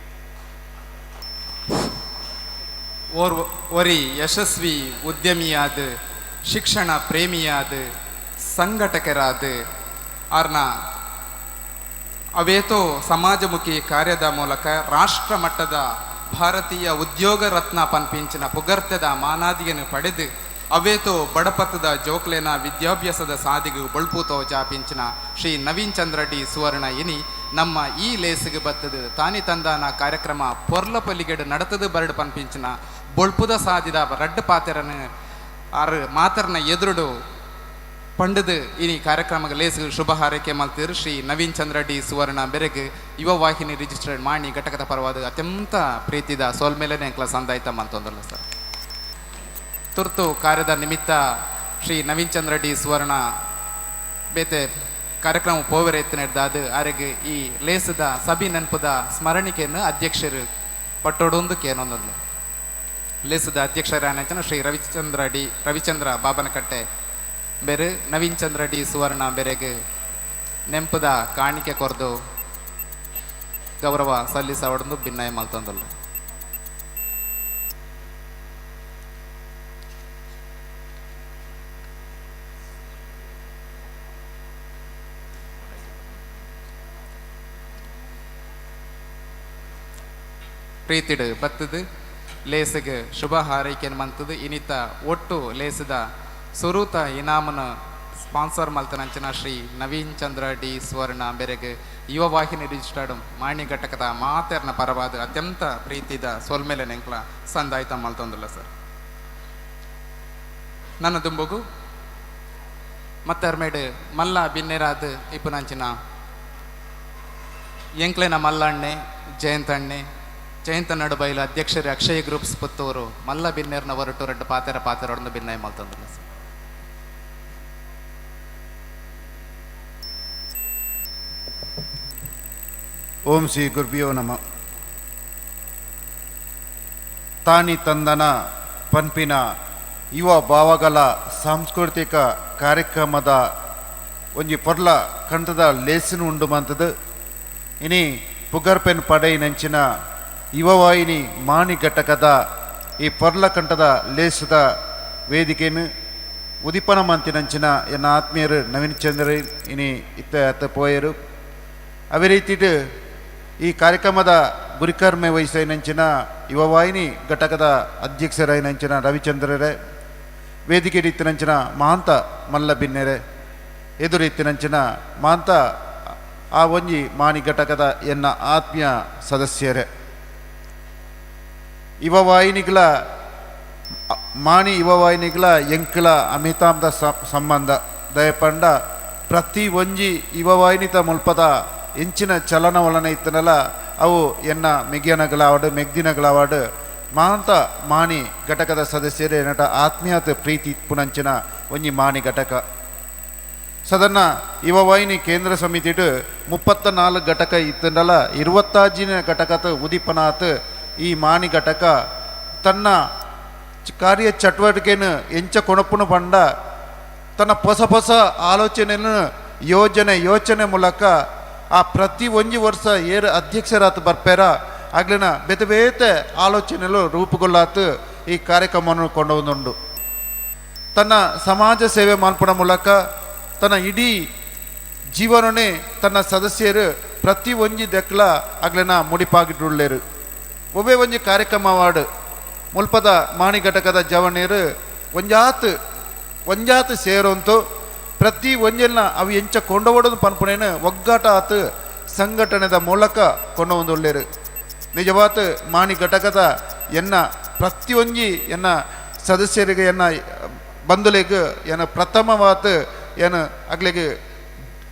ಒರಿ ಯಶಸ್ವಿ ಉದ್ಯಮಿಯಾದ, ಶಿಕ್ಷಣ ಪ್ರೇಮಿಯಾದ, ಸಂಘಟಕರಾದ ಆರ್ನ ಅವೇತೋ ಸಮಾಜಮುಖಿ ಕಾರ್ಯದ ಮೂಲಕ ರಾಷ್ಟ್ರ ಮಟ್ಟದ ಭಾರತೀಯ ಉದ್ಯೋಗ ರತ್ನ ಪನ್ಪಿಂಚಿನ ಪುಗರ್ತೆದ ಮಾನಾದಿಯನ್ನು ಪಡೆದು ಅವೇತೋ ಬಡಪತ್ತದ ಜೋಕ್ಲೆನ ವಿದ್ಯಾಭ್ಯಾಸದ ಸಾದಿಗು ಬಳ್ಪೂತೋ ಜಾಪಿಂಚಿನ ಶ್ರೀ ನವೀನ್ ಚಂದ್ರ ಡಿ ಸುವರ್ಣ ಇನಿ ನಮ್ಮ ಈ ಲೇಸಿಗೆ ಬತ್ತದು ತಾನಿ ತಂದಾನ ಕಾರ್ಯಕ್ರಮ ಪೊರ್ಲ ಪೊಲಿಗೆಡು ನಡತದು ಬರಡು ಪನ್ಪಿಂಚಿನ ಬೊಳ್ಪುದ ಸಾದಿದ ರಡ್ಡು ಪಾತೆರನು ಆರು ಮಾತರ್ನ ಎದುರುಡು ಪಂಡದು ಇನಿ ಕಾರ್ಯಕ್ರಮಕ್ಕೆ ಲೇಸು ಶುಭ ಹಾರೈಕೆ ಮಲ್ತಿರು ಶ್ರೀ ನವೀನ್ ಚಂದ್ರ ಡಿ ಸುವರ್ಣ ಬೆರಗ್ ಯುವ ವಾಹಿನಿ ರಿಜಿಸ್ಟರ್ಡ್ ಮಾಣಿ ಘಟಕದ ಪರವಾದ ಅತ್ಯಂತ ಪ್ರೀತಿದ ಸೋಲ್ಮೇಲೆ ಎಂಕ್ಲ ಸಂದಾಯ್ತ ಮಂತೊಂದಲ್ಲ ಸರ್. ತುರ್ತು ಕಾರ್ಯದ ನಿಮಿತ್ತ ಶ್ರೀ ನವೀನ್ ಚಂದ್ರ ಡಿ ಸುವರ್ಣ ಬೇತೆ ಕಾರ್ಯಕ್ರಮ ಪೋವೆರೆ ಎತ್ತಿನ ಆರೆಗ್ ಈ ಲೇಸದ ಸಭಿ ನೆನಪುದ ಸ್ಮರಣಿಕೆಯನ್ನು ಅಧ್ಯಕ್ಷರು ಪಟ್ಟೋಡೊಂದು ಕೇನೊಂದೊಂದು ಲೇಸದ ಅಧ್ಯಕ್ಷರಾನಂಚನ ಶ್ರೀ ರವಿಚಂದ್ರ ಡಿ ರವಿಚಂದ್ರ ಬಾಬನಕಟ್ಟೆ ಬೇರೆ ನವೀನ್ ಚಂದ್ರ ಡಿ ಸುವರ್ಣ ಬೆರೆಗೆ ನೆಂಪದ ಕಾಣಿಕೆ ಕೊರ್ದು ಗೌರವ ಸಲ್ಲಿಸವಡಂದು ಭಿನ್ನಯ ಮಲ್ತೊಂದಲ್ಲ. ಪ್ರೀತಿಡು ಬತ್ತದು ಲೇಸಿಗೆ ಶುಭ ಹಾರೈಕೆ ಮಂತದು ಇನಿತ ಒಟ್ಟು ಲೇಸದ ಸುರೂತ ಇನಾಮನ ಸ್ಪಾನ್ಸರ್ ಮಲ್ತನಂಚಿನ ಶ್ರೀ ನವೀನ್ ಚಂದ್ರ ಡಿ ಸುವರ್ಣ ಬೆರೆಗ್ ಯುವ ವಾಹಿನಿ ರಿಜಿಸ್ಟರ್ಡ್ ಮಾಣಿ ಘಟಕದ ಮಾತೆರ್ನ ಪರವಾದ ಅತ್ಯಂತ ಪ್ರೀತಿದ ಸೊಲ್ಮೇಲೆ ನೆಂಕ್ಲ ಸಂದಾಯ್ತ ಮಲ್ತೊಂದಿಲ್ಲ ಸರ್. ನನ್ನ ದುಂಬುಗು ಮತ್ತೆ ಅರ್ಮೇಡು ಮಲ್ಲ ಬಿನ್ನೆರಾದ ಇಪ್ಪುನಂಚಿನ ಎಂಕ್ಲೆನ ಮಲ್ಲಣ್ಣೆ ಜಯಂತಣ್ಣೆ ಜಯಂತ ನಡುಬೈಲು ಅಧ್ಯಕ್ಷರು ಅಕ್ಷಯ ಗ್ರೂಪ್ಸ್ ಪುತ್ತೂರು ಮಲ್ಲ ಬಿನ್ನೆರ್ನ ಹೊರಟು ರಡ್ಡು ಪಾತೆರ ಪಾತೆರೊಡನ್ನು ಬಿನ್ನಯ ಮಲ್ತೊಂದಿಲ್ಲ ಸರ್. ಓಂ ಶ್ರೀ ಗುರುಭ್ಯೋ ನಮ. ತಾನಿ ತಂದನ ಪನ್ಪಿನ ಯುವ ಭಾವಗಳ ಸಾಂಸ್ಕೃತಿಕ ಕಾರ್ಯಕ್ರಮದ ಒಂಜಿ ಪೊರ್ಲ ಕಂಠದ ಲೇಸಿನ ಉಂಡು ಮಂತದು ಇನಿ ಪುಗರ್ಪೆನ್ ಪಡೈನಂಚಿನ ಯುವವಾಹಿನಿ ಮಾಣಿ ಘಟಕದ ಈ ಪೊರ್ಲ ಕಂಠದ ಲೇಸದ ವೇದಿಕೆಯನ್ನು ಉದಿಪನ ಮಂತಿನಂಚಿನ ಎನ್ನ ಆತ್ಮೀಯರು ನವೀನ್ ಚಂದ್ರ ಇನಿ ಇತ್ತ ಅತ್ತ ಪೋಯರು. ಅದೇ ರೀತಿಟ್ ಈ ಕಾರ್ಯಕ್ರಮದ ಗುರಿಕರ್ಮೆ ವಹಿಸೈನಂಚಿನ ಯುವವಾಹಿನಿ ಘಟಕದ ಅಧ್ಯಕ್ಷರಾಯಿನಂಚಿನ ರವಿಚಂದ್ರರೇ, ವೇದಿಕೆ ಇತ್ತಿನಂಚಿನ ಮಹಾಂತ ಮಲ್ಲ ಬಿನ್ನೆರೆ, ಎದುರಿತ್ತಿನಂಚಿನ ಮಹಾಂತ ಆ ಒಂಜಿ ಮಾಣಿ ಘಟಕದ ಎನ್ನ ಆತ್ಮೀಯ ಸದಸ್ಯರೇ, ಯುವವಾಹಿನಿಗಳ ಮಾಣಿ ಯುವವಾಹಿನಿಗಳ ಎಂಕಲ ಅಮಿತಾಂದ ಸಂಬಂಧ ದಯಪಂಡ ಪ್ರತಿ ಒಂಜಿ ಯುವವಾಹಿನಿತ ಮುಲ್ಪದ ಎಂಚಿನ ಚಲನವಲನ ಇತ್ತನಲ್ಲ ಅವು ಎನ್ನ ಮೆಗ್ಯನಗಳಾವಡು ಮೆಗ್ದಿನಗಳಾವಡು ಮಹಾಂತ ಮಾಣಿ ಘಟಕದ ಸದಸ್ಯರೇ ನಟ ಆತ್ಮೀಯತೆ ಪ್ರೀತಿ ಪುನಂಚಿನ ಒಂಜಿ ಮಾಣಿ ಘಟಕ. ಸದನ್ನ ಯುವವಾಹಿನಿ ಕೇಂದ್ರ ಸಮಿತಿಡು 34 ಘಟಕ ಇತ್ತಂಡಲ 25ನೇ ಘಟಕದ ಉದಿಪನಾತ್ ಈ ಮಾಣಿ ಘಟಕ ತನ್ನ ಕಾರ್ಯ ಚಟುವಟಿಕೆಯನ್ನು ಎಂಚ ಕೊಣಪುನು ಪಂಡ ತನ್ನ ಹೊಸ ಹೊಸ ಆಲೋಚನೆಯನ್ನು ಯೋಜನೆ ಯೋಚನೆ ಮೂಲಕ ಆ ಪ್ರತಿ ಒಂಜಿ ವರ್ಷ ಏರು ಅಧ್ಯಕ್ಷರಾತ್ ಬರ್ಪೇರ ಆಗ್ಲಿನ ಬೇತೆ ಬೇತೆ ಆಲೋಚನೆಲು ರೂಪುಗೊಳ್ಳಾತ್ ಈ ಕಾರ್ಯಕ್ರಮವನ್ನು ಕೊಂಡೊಂದುಂಡು. ತನ್ನ ಸಮಾಜ ಸೇವೆ ಮಾಲ್ಪುನ ಮೂಲಕ ತನ್ನ ಇಡೀ ಜೀವನನೇ ತನ್ನ ಸದಸ್ಯರು ಪ್ರತಿ ಒಂಜಿ ದೆಕ್ಲ ಆಗ್ಲಿನ ಮುಡಿಪಾಗಿಟ್ಟುಳ್ಳೇರು. ಒಬ್ಬೇ ಒಂಜಿ ಕಾರ್ಯಕ್ರಮ ವಾರ್ಡ್ ಮುಲ್ಪದ ಮಾಣಿ ಘಟಕದ ಜವನೀರು ಒಂಜಾತ್ ಒಂಜಾತ್ ಸೇರುವಂತು ಪ್ರತಿ ಒಂಜೆಲ್ನ ಅವು ಎಂಚ ಕೊಂಡೋಡೋದು ಪನ್ಪುನೇನು ಒಗ್ಗಾಟ ಆತು ಸಂಘಟನೆದ ಮೂಲಕ ಕೊಂಡೊಂದುಳ್ಳೇರು. ನಿಜವಾತ್ ಮಾಣಿ ಘಟಕದ ಎನ್ನ ಪ್ರತಿಯೊಂಜಿ ಎನ್ನ ಸದಸ್ಯರಿಗೆ ಎನ್ನ ಬಂಧುಲೆಗ್ ಎನ್ನ ಪ್ರಥಮವಾತ್ ಏನು ಅಗ್ಲಿಗೆ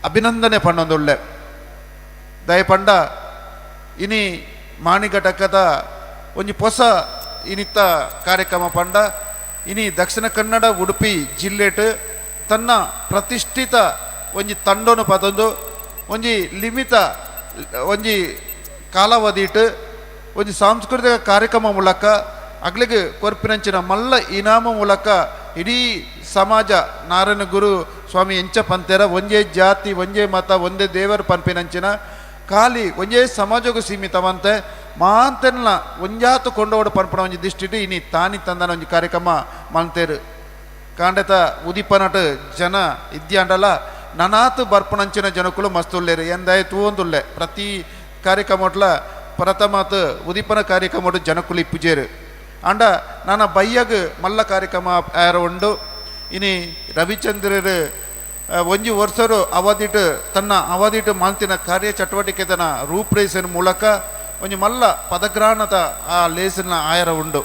ಅಭಿನಂದನೆ ಪಣ್ಣೊಂದುಳ್ಳೆ. ದಯಪಂಡ ಇನಿ ಮಾಣಿ ಘಟಕದ ಒಂಜಿ ಪೊಸ ಇನಿತ್ತ ಕಾರ್ಯಕ್ರಮ ಪಂಡ ಇನಿ ದಕ್ಷಿಣ ಕನ್ನಡ ಉಡುಪಿ ಜಿಲ್ಲೆಟ್ ತನ್ನ ಪ್ರತಿಷ್ಠಿತ ಒಂಜಿ ತಂಡೋನು ಪತೊಂದು ಒಂಜಿ ಲಿಮಿತ ಒಂಜಿ ಕಾಲಾವಧಿಟ್ ಒಂಜಿ ಸಾಂಸ್ಕೃತಿಕ ಕಾರ್ಯಕ್ರಮ ಮೂಲಕ ಅಗ್ಲಿಗೆ ಕೊರ್ಪಿನಂಚಿನ ಮಲ್ಲ ಇನಾಮ ಮೂಲಕ ಇಡೀ ಸಮಾಜ ನಾರಾಯಣ ಗುರು ಸ್ವಾಮಿ ಎಂಚ ಪಂತೇರ ಒಂಜೇ ಜಾತಿ ಒಂಜೇ ಮತ ಒಂದೇ ದೇವರು ಪನ್ಪಿನಂಚಿನ ಖಾಲಿ ಒಂಜೇ ಸಮಾಜಕ್ಕೂ ಸೀಮಿತವಂತೆ ಮಾಂತೆಲ್ಲ ಒಂಜಾತು ಕೊಂಡೋಡು ಪನ್ಪುನ ಒಂಜಿ ದಿಷ್ಟಿಟ್ ಇನಿ ತಾನಿ ತಂದನ ಒಂಜಿ ಕಾರ್ಯಕ್ರಮ ಮಲ್ತೇರು. ಕಾಂಡೆತ ಉದಿಪನಟ್ ಜನ ಇದ್ಯಾಂಡಲ ನನಾತು ಬರ್ಪಣಂಚಿನ ಜನಕುಲು ಮಸ್ತುಲ್ಲೇರು ಎಂದಾಯ ತೂವೊಂದುಲ್ಲೆ ಪ್ರತಿ ಕಾರ್ಯಕ್ರಮಟ್ಲ ಪ್ರಥಮತ್ ಉದಿಪನ ಕಾರ್ಯಕ್ರಮ ಜನಕುಲು ಇಪ್ಪುಜೇರು. ಆಂಡ ನಾನ ಬಯ್ಯಗ್ ಮಲ್ಲ ಕಾರ್ಯಕ್ರಮ ಆರ ಉಂಡು. ಇನಿ ರವಿಚಂದ್ರರು ಒಂಜಿ ವರ್ಷರು ಅವಧಿಟ್ ತನ್ನ ಅವಧಿಟ್ ಮಾಲ್ತಿನ ಕಾರ್ಯ ಚಟುವಟಿಕೆತನ ರೂಪರೇಷನ್ ಮೂಲಕ ಒಂಜಿ ಮಲ್ಲ ಪದಗ್ರಾಣದ ಆ ಲೇಸಿನ ಆಯರ ಉಂಡು.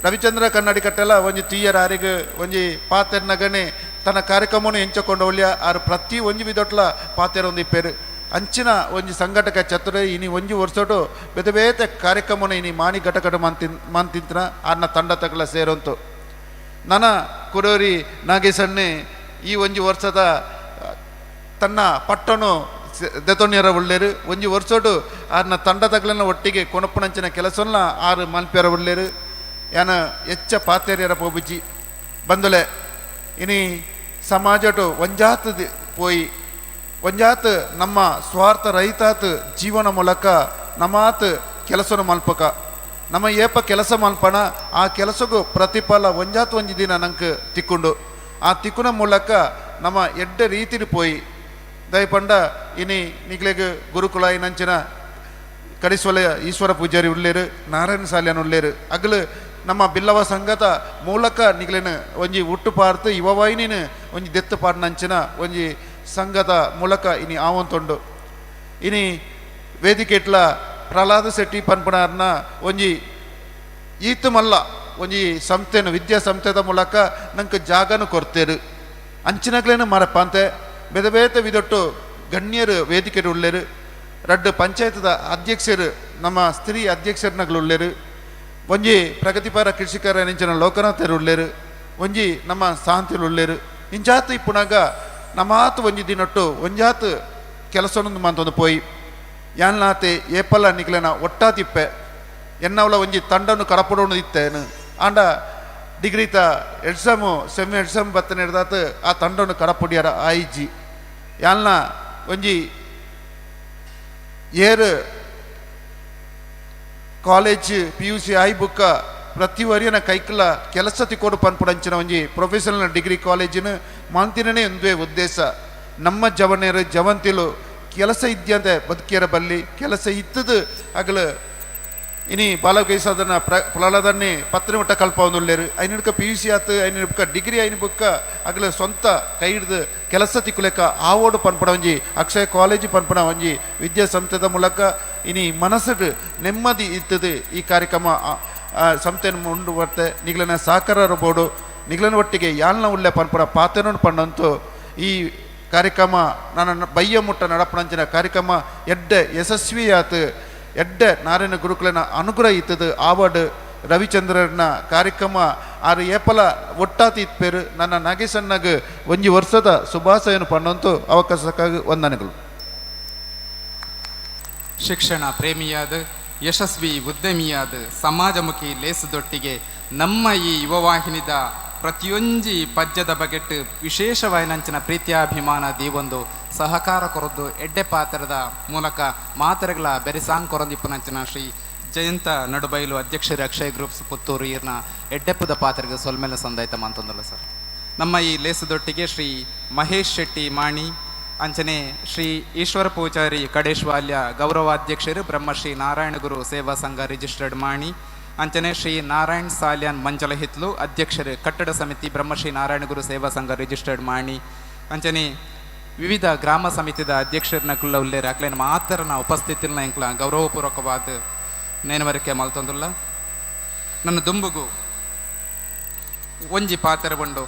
ರವಿಚಂದ್ರ ಕನ್ನಡಿ ಕಟ್ಟೆಲ್ಲ ಒಂಜಿ ತೀಯರ ಆರಿಗೆ ಒಂಜಿ ಪಾತೆರ್ನಗನೆ ತನ್ನ ಕಾರ್ಯಕ್ರಮವನ್ನು ಎಂಚಕೊಂಡು ಒಳ್ಳೆಯ ಆರು ಪ್ರತಿ ಒಂಜಿ ವಿದೊಟ್ಲ ಪಾತೆರ ಒಂದು ಇಪ್ಪೇರು ಅಂಚಿನ ಒಂಜಿ ಸಂಘಟಕ ಚತುರ ಇನಿ ಒಂಜಿ ವರ್ಷಟು ಬೇತೆ ಬೇತೆ ಕಾರ್ಯಕ್ರಮನ ಇನಿ ಮಾಣಿ ಘಟಕಟ ಮಾಂತಿಂತನ ಆರ್ನ ತಂಡ ತಗಲ ಸೇರಂತು. ನನ ಕುಡೋರಿ ನಾಗೇಶಣ್ಣೆ ಈ ಒಂಜಿ ವರ್ಷದ ತನ್ನ ಪಟ್ಟಣು ದೆತೊಣ್ಯರ ಒಳ್ಳೇರು ಒಂಜಿ ವರ್ಷೋಡು ಆರ್ನ ತಂಡ ತಗಲನ್ನ ಒಟ್ಟಿಗೆ ಕೊನಪ್ಪುನಂಚಿನ ಕೆಲಸನ್ನ ಆರು ಮಲ್ಪ್ಯರ ಒಳ್ಳೇರು ಯಾನ ಎಚ್ಚ ಪಾತೇರಿಯರ ಪೋಬುಜಿ ಬಂದುಲೆ. ಇನಿ ಸಮಾಜಟು ಒಂಜಾತ್ ಪೋಯಿ ಒಂಜಾತ್ ನಮ್ಮ ಸ್ವಾರ್ಥ ರಹಿತಾತ್ ಜೀವನ ಮೂಲಕ ನಮಾತ್ ಕೆಲಸನ ಮಲ್ಪಕ ನಮ್ಮ ಏಪ ಕೆಲಸ ಮಲ್ಪಣ ಆ ಕೆಲಸಕ್ಕೂ ಪ್ರತಿಫಲ ಒಂಜಾತ್ ಒಂಜಿ ದಿನ ನಂಗೆ ತಿಕ್ಕೊಂಡು ಆ ತಿಕ್ಕುನ ಮೂಲಕ ನಮ್ಮ ಎಡ್ಡೆ ರೀತಿಲಿ ಪೋಯಿ ದಯಪಂಡ ಇನಿ ನಿಕ್ಲೆಗ್ ಗುರುಕುಲ ಇನ್ನಂಚಿನ ಕಡಿಸೊಲೆ ಈಶ್ವರ ಪೂಜಾರಿ ಉಳ್ಳೇರು ನಾರಾಯಣ ಸಾಲ್ಯನ್ ಉಳ್ಳೇರು ಅಗಲು ನಮ್ಮ ಬಿಲ್ಲವ ಸಂಘದ ಮೂಲಕ ನಿಗ್ಲೇನು ಒಂಜಿ ಹುಟ್ಟು ಪಾರ್ತು ಯುವವಾಹಿನಿನ ಒಂಜಿ ದೆತ್ತು ಪಾಡ್ನಂಚಿನ ಒಂಜಿ ಸಂಘದ ಮೂಲಕ ಇನಿ ಆವಂತುಂಡು. ಇನಿ ವೇದಿಕೆಟ್ಲ ಪ್ರಹ್ಲಾದ ಶೆಟ್ಟಿ ಪನ್ಪುನಾರ್ನ ಒಂಜಿ ಈತು ಮಲ್ಲ ಒಂಜಿ ಸಂಸ್ಥೆನು ವಿದ್ಯಾ ಸಂಸ್ಥೆದ ಮೂಲಕ ನಂಗೆ ಜಾಗನು ಕೊರ್ತೇರು ಅಂಚಿನಗ್ಲೇನು ಮರಪಂತೆ ಬೇತೆ ಬೇತೆ ವಿದೊಟ್ಟು ಗಣ್ಯರು ವೇದಿಕೆರು ಉಳ್ಳೇರು ರಡ್ಡು ಪಂಚಾಯತ್ದ ಅಧ್ಯಕ್ಷರು ನಮ್ಮ ಸ್ತ್ರೀ ಅಧ್ಯಕ್ಷರನಗಳು ಉಳ್ಳೇರು ಒಂಜಿ ಪ್ರಗತಿಪರ ಕೃಷಿಕರ ನಿಂಚಿನ ಲೋಕನಾಥರು ಉಳ್ಳೇರು ಒಂಜಿ ನಮ್ಮ ಶಾಂತಿಲು ಉಳ್ಳೇರು ಇಂಚಾತು ಇಪ್ಪುನಾಗ ನಮಾತು ಒಂಜಿ ದಿನೊಟ್ಟು ಒಂಜಾತು ಕೆಲಸನೊಂದು ಮಂತೊಂದು ಪೋಯಿ ಯಾನ್ಲಾತೆ ಏಪಲ್ಲ ನಿಕ್ಲೆನ ಒಟ್ಟಾತಿಪ್ಪೆ ಎನ್ನವಲ ಒಂಜಿ ತಂಡನು ಕಡಪಡೋಣ ಇತ್ತೇನು ಆಂಡ ಡಿಗ್ರಿತ ಎಕ್ಸಾಮು ಸೆಮ್ ಎಕ್ಸಾಮ್ ಬತ್ತನೆ ಹಿಡ್ದಾತು ಆ ತಂಡನು ಕಡಪುಡಿಯರ ಆಯಿಜಿ ಯಾಲ್ನ ಒಂಜಿ ಏರು ಕಾಲೇಜ್ PUC ಆಯಿ ಬುಕ್ಕ ಪ್ರತಿ ವರಿಯನ ಕೈಕಲ ಕೆಲಸ ತಿಕ್ಕೋಡು ಪನ್ಪುಡಂಚಿನ ಒಂಜಿ ಪ್ರೊಫೆಷನಲ್ ಡಿಗ್ರಿ ಕಾಲೇಜಿನ ಮಾಂತಿನೇ ಒಂದೇ ಉದ್ದೇಶ ನಮ್ಮ ಜವನೇರು ಜವಂತಿಲು ಕೆಲಸ ಇದ್ಯಂತೆ ಬದುಕಿಯರ ಬಲ್ಲಿ ಕೆಲಸ ಇತ್ತದು ಅಗಲು ಇನಿ ಬಾಲಕೈಸಾದನ ಪ್ರ ಪ್ರಹ್ಲಾದನ್ನೇ ಪತ್ನಿ ಮಟ್ಟ ಕಲ್ಪ ಒಂದುಲ್ಲೇರು ಐನಡ್ಕ PUC ಆತು ಐನಡ್ಕ ಡಿಗ್ರಿ ಐನ ಬುಕ್ಕ ಅಗಲ ಸ್ವಂತ ಕೈ ಹಿಡ್ದು ಕೆಲಸ ತಿಕ್ಕುಲೆಕ್ಕ ಆವೋಡು ಪನ್ಪಡ ಒಂಜಿ ಅಕ್ಷಯ ಕಾಲೇಜ್ ಪನ್ಪಡ ಒಂಜಿ ವಿದ್ಯಾಸಂಸ್ಥೆದ ಮೂಲಕ ಇನಿ ಮನಸ್ಸುಡು ನೆಮ್ಮದಿ ಇತ್ತದು ಈ ಕಾರ್ಯಕ್ರಮ ಸಂಸ್ಥೆಯನ್ನು ಮುಂಡು ಬರ್ತೆ ನಿಗ್ಲನ ಸಹಕಾರ ಬೋಡು ನಿಗ್ಲನ ಒಟ್ಟಿಗೆ ಯಾಲ್ನ ಉಳ್ಳೆ ಪನ್ಪಡ ಪಾತೆನೋಡು ಪಣ್ಣಂತೂ ಈ ಕಾರ್ಯಕ್ರಮ ನನ್ನ ಬಯ್ಯ ಮುಟ್ಟ ನಡಪಣಂಚಿನ ಕಾರ್ಯಕ್ರಮ ಎಡ್ಡೆ ಯಶಸ್ವಿಯಾತು ಎಡ್ಡೆ ನಾರಾಯಣ ಗುರುಕುಲನ ಅನುಗ್ರಹ ಇತ್ತದು ಆವಡ್ ರವಿಚಂದ್ರನ ಕಾರ್ಯಕ್ರಮ ಆರು ಏಪಲ ಒಟ್ಟಾತಿ ಇತ್ಪೇರು ನನ್ನ ನಾಗೇಶಣ್ಣಗ್ ಒಂಜಿ ವರ್ಷದ ಶುಭಾಶಯನು ಪಣ್ಣಂತೂ ಅವಕಾಶಕ್ಕಾಗಿ ವಂದನೆಗಳು. ಶಿಕ್ಷಣ ಪ್ರೇಮಿಯಾದ ಯಶಸ್ವಿ ಉದ್ಯಮಿಯಾದ ಸಮಾಜಮುಖಿ ಲೇಸುದೊಟ್ಟಿಗೆ ನಮ್ಮ ಈ ಯುವವಾಹಿನಿದ ಪ್ರತಿಯೊಂಜಿ ಪದ್ಯದ ಬಗೆಟ್ ವಿಶೇಷವಾಯಿನಂಚಿನ ಪ್ರೀತ್ಯಾಭಿಮಾನ ದೀವೊಂದು ಸಹಕಾರ ಕೊರದ್ದು ಎಡ್ಡೆ ಪಾತ್ರದ ಮೂಲಕ ಮಾತರೆಗಳ ಬೆರಿಸಾಂಗ್ ಕೊರೊಂದಿಪ್ಪುನಂಚಿನ ಶ್ರೀ ಜಯಂತ ನಡುಬೈಲು ಅಧ್ಯಕ್ಷರು ಅಕ್ಷಯ್ ಗ್ರೂಪ್ಸ್ ಪುತ್ತೂರು ಈರ್ನ ಎಡ್ಡೆಪ್ಪದ ಪಾತ್ರೆಗೆ ಸೊಲ್ಮೆಲೆ ಸಂದಾಯ್ತ ಅಂತಂದಲ್ಲ ಸರ್. ನಮ್ಮ ಈ ಲೇಸುದೊಟ್ಟಿಗೆ ಶ್ರೀ ಮಹೇಶ್ ಶೆಟ್ಟಿ ಮಾಣಿ ಅಂಚನೆ ಶ್ರೀ ಈಶ್ವರ ಪೂಜಾರಿ ಕಡೇಶ್ವಾಲ್ಯ ಗೌರವಾಧ್ಯಕ್ಷರು ಬ್ರಹ್ಮಶ್ರೀ ನಾರಾಯಣಗುರು ಸೇವಾ ಸಂಘ ರಿಜಿಸ್ಟರ್ಡ್ ಮಾಣಿ ಅಂಚನೆ ಶ್ರೀ ನಾರಾಯಣ್ ಸಾಲ್ಯಾನ್ ಮಂಜಲಹಿತ್ಲು ಅಧ್ಯಕ್ಷರು ಕಟ್ಟಡ ಸಮಿತಿ ಬ್ರಹ್ಮಶ್ರೀ ನಾರಾಯಣಗುರು ಸೇವಾ ಸಂಘ ರಿಜಿಸ್ಟರ್ಡ್ ಮಾಣಿ ಅಂಚನೆ ವಿವಿಧ ಗ್ರಾಮ ಸಮಿತಿದ ಅಧ್ಯಕ್ಷರನ್ನ ಕುಲ್ಲ ಉಲ್ಲೇರು ಅಕ್ಲೇನ ಮಾತ್ರನ ಉಪಸ್ಥಿತಿನ ಎಂಕ್ಲ ಗೌರವಪೂರ್ವಕವಾದ ನೇನವರಿಕೆ ಮಲ್ತೊಂದುಲ್ಲ. ನನ್ನ ದುಂಬುಗು ಒಂಜಿ ಪಾತ್ರ ಉಂಡು.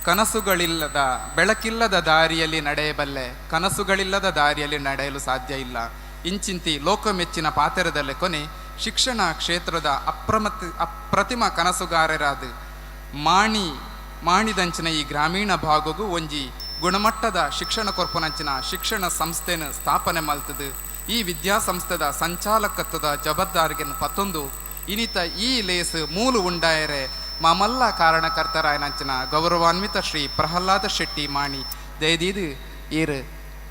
ಕನಸುಗಳಿಲ್ಲದ ಬೆಳಕಿಲ್ಲದ ದಾರಿಯಲ್ಲಿ ನಡೆಯಬಲ್ಲೆ, ಕನಸುಗಳಿಲ್ಲದ ದಾರಿಯಲ್ಲಿ ನಡೆಯಲು ಸಾಧ್ಯ ಇಲ್ಲ. ಇಂಚಿಂತಿ ಲೋಕಮೆಚ್ಚಿನ ಪಾತ್ರದಲ್ಲಿ ಕೊನೆ ಶಿಕ್ಷಣ ಕ್ಷೇತ್ರದ ಅಪ್ರತಿಮ ಕನಸುಗಾರರಾದ ಮಾಣಿದಂಚಿನ ಈ ಗ್ರಾಮೀಣ ಭಾಗಗೂ ಒಂಜಿ ಗುಣಮಟ್ಟದ ಶಿಕ್ಷಣ ಕೊರ್ಪುನಂಚಿನ ಶಿಕ್ಷಣ ಸಂಸ್ಥೆನ ಸ್ಥಾಪನೆ ಮಲ್ತದು ಈ ವಿದ್ಯಾಸಂಸ್ಥೆದ ಸಂಚಾಲಕತ್ವದ ಜವಾಬ್ದಾರಿಗೆನ್ ಪತ್ತೊಂದು ಇನಿತ ಈ ಲೇಸ್ ಮೂಲು ಉಂಡಾಯರೆ ಮಾಮಲ್ಲ ಕಾರಣಕರ್ತರಾಯನಂಚಿನ ಗೌರವಾನ್ವಿತ ಶ್ರೀ ಪ್ರಹ್ಲಾದ ಶೆಟ್ಟಿ ಮಾಣಿ ದಯದೀದು ಈರು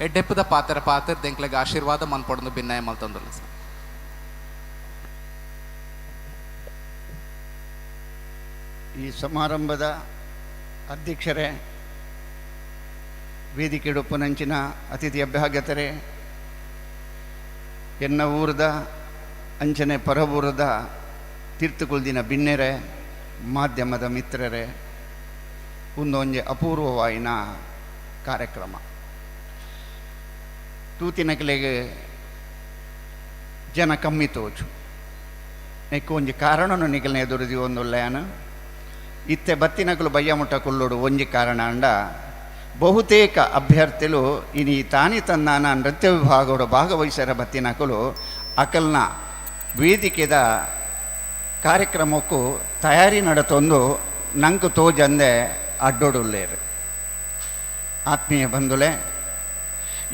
ಎಡ್ಡೆಪ್ಪದ ಪಾತ್ರ ಪಾತ್ರ ದೆಂಕ್ಲೆಗ್ ಆಶೀರ್ವಾದ ಮನ್ಪೊಡೊಂದು ಬಿನ್ನಯ ಮಲ್ತೊಂದುಲ್ಲ ಸರ್. ಈ ಸಮಾರಂಭದ ಅಧ್ಯಕ್ಷರೇ, ವೇದಿಕೆಡುಪ್ಪುನಂಚಿನ ಅತಿಥಿ ಅಭ್ಯಾಗತರೇ, ಎನ್ನ ಊರದ ಅಂಚನೆ ಪರಬೂರದ ತೀರ್ಥಕುಲ್ದಿನ ಬಿನ್ನೆರೆ, ಮಾಧ್ಯಮದ ಮಿತ್ರರೇ, ಒಂದೊಂಜೆ ಅಪೂರ್ವವಾಯಿನ ಕಾರ್ಯಕ್ರಮ. ತೂತಿನಕಲೆಗೆ ಜನ ಕಮ್ಮಿ ತೋಚು ನೆಕ್ಕು ಒಂಜಿ ಕಾರಣನು ನಿಗಲ್ನ ಎದುರುದಿ ಒಂದುಲ್ಲೆಯಾನ ಇತ್ತೆ ಬತ್ತಿನಕಲು ಬಯ್ಯ ಮುಟ್ಟ ಕುಲ್ಲೋಡು ಒಂಜಿ ಕಾರಣ ಅಂಡ ಬಹುತೇಕ ಅಭ್ಯರ್ಥಿಲು ಇನಿ ತಾನಿ ತನ್ನಾನ ನೃತ್ಯ ವಿಭಾಗದ ಭಾಗವಹಿಸರ ಬತ್ತಿನಕಲು ಅಕಲ್ನ ವೇದಿಕೆದ ಕಾರ್ಯಕ್ರಮಕ್ಕೂ ತಯಾರಿ ನಡತೊಂದು ನಂಗೆ ತೋಜಂದೆ ಅಡ್ಡೊಡುಲ್ಲೇರು. ಆತ್ಮೀಯ ಬಂಧುಲೆ,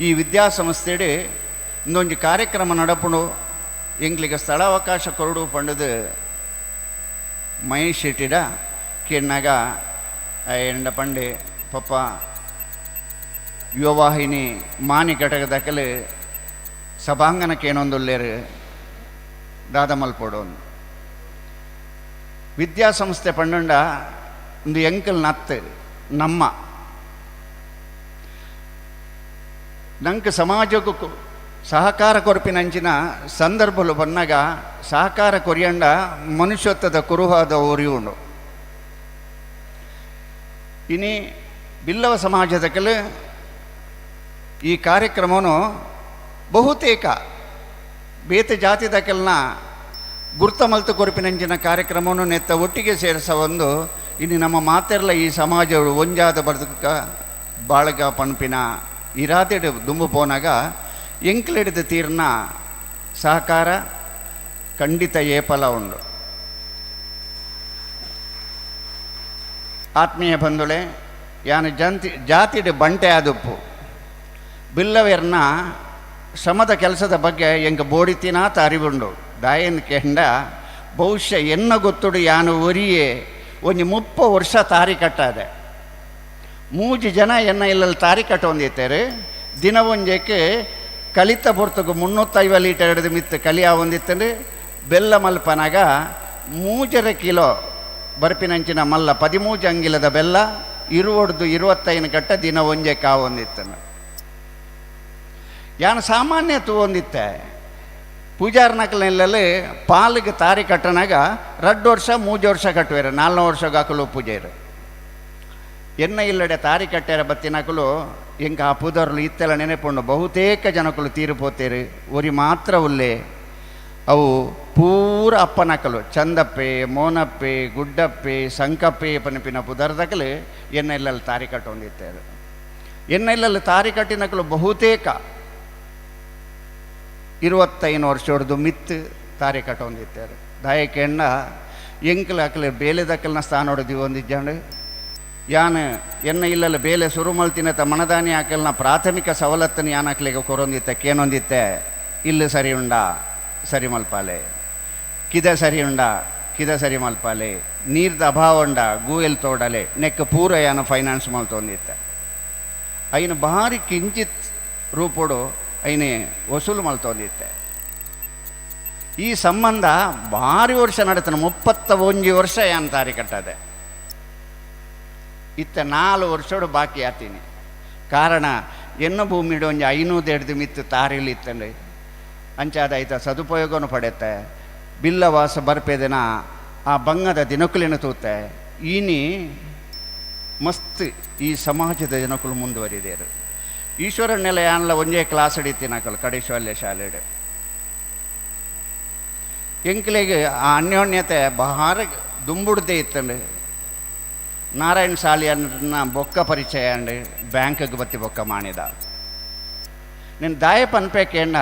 ಈ ವಿದ್ಯಾಸಂಸ್ಥೆಡೆ ಇಂದೊಂಜಿ ಕಾರ್ಯಕ್ರಮ ನಡಪುಣು ಎಂಗ್ಲಿಗೆ ಸ್ಥಳಾವಕಾಶ ಕೊರಡು ಪಂಡದು ಮಹೇಶ್ ಶೆಟ್ಟಿಡ ಕೇಣ್ಣಾಗ ಎಂಡ ಪಂಡೆ ಪಪ್ಪ ಯುವವಾಹಿನಿ ಮಾನಿ ಘಟಕದಕಲು ಸಭಾಂಗಣಕ್ಕೆ ಏನೊಂದುಲ್ಲೇರು ದಾದ ಮಲ್ಪೊಡು. ವಿದ್ಯಾಸಂಸ್ಥೆ ಪಂಡಂಡ ಒಂದು ಎಂಕಲ್ ನತ್ತು ನಮ್ಮ ನಂಗೆ ಸಮಾಜಕ್ಕೂ ಸಹಕಾರ ಕೊರಪಿನಂಚಿನ ಸಂದರ್ಭಲು ಬನ್ನಾಗ ಸಹಕಾರ ಕೊರಿಯಂಡ ಮನುಷ್ಯತ್ವದ ಕುರುಹಾದ ಓರಿಯುಂಡು. ಇನಿ ಬಿಲ್ಲವ ಸಮಾಜದ ಕೆಲ ಈ ಕಾರ್ಯಕ್ರಮವನ್ನು ಬಹುತೇಕ ಬೇತೆ ಜಾತಿದ ಕೆಲನ ಗುರ್ತ ಮಲ್ತು ಕೊರಪಿನಂಚಿನ ಕಾರ್ಯಕ್ರಮವನ್ನು ನೆತ್ತ ಒಟ್ಟಿಗೆ ಸೇರಿಸ ಒಂದು ಇನ್ನು ನಮ್ಮ ಮಾತೆರ್ಲ ಈ ಸಮಾಜವು ಒಂಜಾದ ಬದುಕ ಬಾಳಗ ಪನ್ಪಿನ ಇರಾದೆಡು ದುಂಬು ಪೋನಾಗ ಎಂಕ್ಲೆಡ್ದು ತೀರ್ನ ಸಹಕಾರ ಖಂಡಿತ ಏಪಲ ಉಂಡು. ಆತ್ಮೀಯ ಬಂಧುಳೆ, ಯಾನು ಜಂತಿ ಜಾತಿಡು ಬಂಟೆ ಆದುಪ್ಪು ಬಿಲ್ಲವೆರ್ನ ಶ್ರಮದ ಕೆಲಸದ ಬಗ್ಗೆ ಎಂಕ ಬೋಡಿತಿನಾತ ಅರಿವುಂಡು. ದಾಯನ್ ಕೆಂಡ ಬಹುಶಃ ಎನ್ನ ಗೊತ್ತುಡು ಯಾನು ಒರಿಯೇ ಒಂಜಿ 30 ವರ್ಷ ತಾರಿ ಕಟ್ಟಾದೆ. ಮೂಜಿ ಜನ ಎನ್ನ ಇಲ್ಲಲ್ಲಿ ತಾರಿ ಕಟ್ಟೊಂದಿತ್ತಾರೆ. ದಿನ ಒಂಜಕ್ಕೆ ಕಲಿತ ಪೊರ್ತುಗು 350 ಲೀಟರ್ ಹಿಡಿದು ಮಿತ್ತು ಕಲಿಯ ಒಂದಿತ್ತಂದ್ರೆ ಬೆಲ್ಲ ಮಲ್ಪನಾಗ 3.5 ಕಿಲೋ ಬರ್ಪಿನಂಚಿನ ಮಲ್ಲ 13 ಅಂಗಿಲದ ಬೆಲ್ಲ ಇರುವಡ್ದು 25 ಕಟ್ಟ ದಿನ ಒಂಜೆ ಕಾವೊಂದಿತ್ತನು. ಯಾನು ಸಾಮಾನ್ಯ ತೂವೊಂದಿತ್ತೆ ಪೂಜಾರ್ನಕಲ್ನೆಲ್ಲಲ್ಲಿ ಪಾಲಿಗೆ ತಾರಿ ಕಟ್ಟನಾಗ 2 ವರ್ಷ 3 ವರ್ಷ ಕಟ್ಟುವೇರು, 4 ವರ್ಷ ಹಾಕಲು ಪೂಜೆರು. ಎನ್ನ ಇಲ್ಲಡೆ ತಾರಿ ಕಟ್ಟ್ಯಾರ ಬತ್ತಿನಕಲು ಎಂಕ ಆ ಪುದರ್ಲು ಇತ್ತೆಲ್ಲ ನೆನೆಪುಂಡು. ಬಹುತೇಕ ಜನಕುಲು ತೀರು ಪೋತೇರು, ಒರಿ ಮಾತ್ರ ಉಲ್ಲೆ. ಅವು ಪೂರ ಅಪ್ಪನಕಲು ಚಂದಪ್ಪೆ, ಮೋನಪ್ಪೆ, ಗುಡ್ಡಪ್ಪೆ, ಸಂಕಪ್ಪೆ ಪನಪಿನ ಪುದರ್ದಕಲು ಎನ್ನ ಇಲ್ಲಲ್ಲಿ ತಾರಿ ಕಟ್ಟೊಂದಿತ್ತೇರು. ಎನ್ನ ಇಲ್ಲಲ್ಲಿ ತಾರಿ ಕಟ್ಟಿನಕಲು ಬಹುತೇಕ 25 ವರ್ಷ ಮಿತ್ತು ತಾರಿ ಕಟ್ಟೊಂದಿತ್ತೇರು. ದಯಕೆಣ್ಣ ಎಂಕಲ ಅಕಲೆ ಬೇಲೆದಕಲ್ನ ಸ್ಥಾನ ಹೊಡೆದಿವಿ ಒಂದಿಜ್ಜಾಂಡು. ಯಾನ್ ಎನ್ನ ಇಲ್ಲಲ್ಲಿ ಬೇಲೆ ಸುರು ಮಲ್ತಿನತ ಮನದಾನಿ ಆಕಲ್ನ ಪ್ರಾಥಮಿಕ ಸವಲತ್ತನ್ನು ಯಾನ್ ಅಕ್ಲಿಗೆ ಕೊರೊಂದಿತ್ತೆ ಕೇನೊಂದಿತ್ತೆ. ಇಲ್ಲಿ ಸರಿ ಉಂಡ ಸರಿ ಮಲ್ಪಾಲೆ, ಕಿದ ಸರಿ ಉಂಡ ಕಿದ ಸರಿ ಮಲ್ಪಾಲೆ, ನೀರ್ದ ಅಭಾವ ಉಂಡ ಗೂಯಲ್ ತೋಡಲೆ ನೆಕ್ಕ ಪೂರ ಯಾನ ಫೈನಾನ್ಸ್ ಮಲ್ತೊಂದಿತ್ತೆ. ಐನ ಭಾರಿ ಕಿಂಚಿತ್ ರೂಪೋಡು ಐನೆ ವಸೂಲು ಮಲ್ತೊಂದಿತ್ತೆ. ಈ ಸಂಬಂಧ ಭಾರಿ ವರ್ಷ ನಡತನ 31 ವರ್ಷ ಯಾನ್ ತಾರಿ ಕಟ್ಟದೆ. ಇತ್ತ 4 ವರ್ಷೋಡು ಬಾಕಿ ಆತೀನಿ. ಕಾರಣ ಎನ್ನ ಭೂಮಿಡು ಒಂಜಿ 500 ಎಡ್ದು ಮಿತ್ತು ತಾರಿಲಿ ಇತ್ತಂಡೆ ಅಂಚಾದ ಐತ ಸದುಪಯೋಗನು ಪಡೆತ್ತೆ. ಬಿಲ್ಲವಾಸ ಬರ್ಪೆದಿನ ಆ ಬಂಗದ ದಿನಕುಲಿನ ತೂತೆ ಈನಿ ಮಸ್ತ್ ಈ ಸಮಾಜದ ಜನಕುಲು ಮುಂದುವರಿದೇರು. ಈಶ್ವರನ್ನೆಲ್ಲ ಯಾನ್ಲ ಒಂಜೇ ಕ್ಲಾಸ್ ಹಿಡಿತೀನಕಲು ಕಡೇಶ್ವಲ್ಯ ಶಾಲೆಡು. ಎಂಕ್ಲೆಗ್ ಆ ಅನ್ಯೋನ್ಯತೆ ಬಹಾರ ದುಂಬುಡ್ದೇ ಇತ್ತಂಡು. ನಾರಾಯಣ ಸಾಲಿಯನ್ನ ಬೊಕ್ಕ ಪರಿಚಯ ಅಂಡ್ ಬ್ಯಾಂಕ್ಗೆ ಬತ್ತಿ ಬೊಕ್ಕ ಮಾಡಿದ. ನಿನ್ನ ದಾಯ ಪನ್ಪೇಕೇಂಡ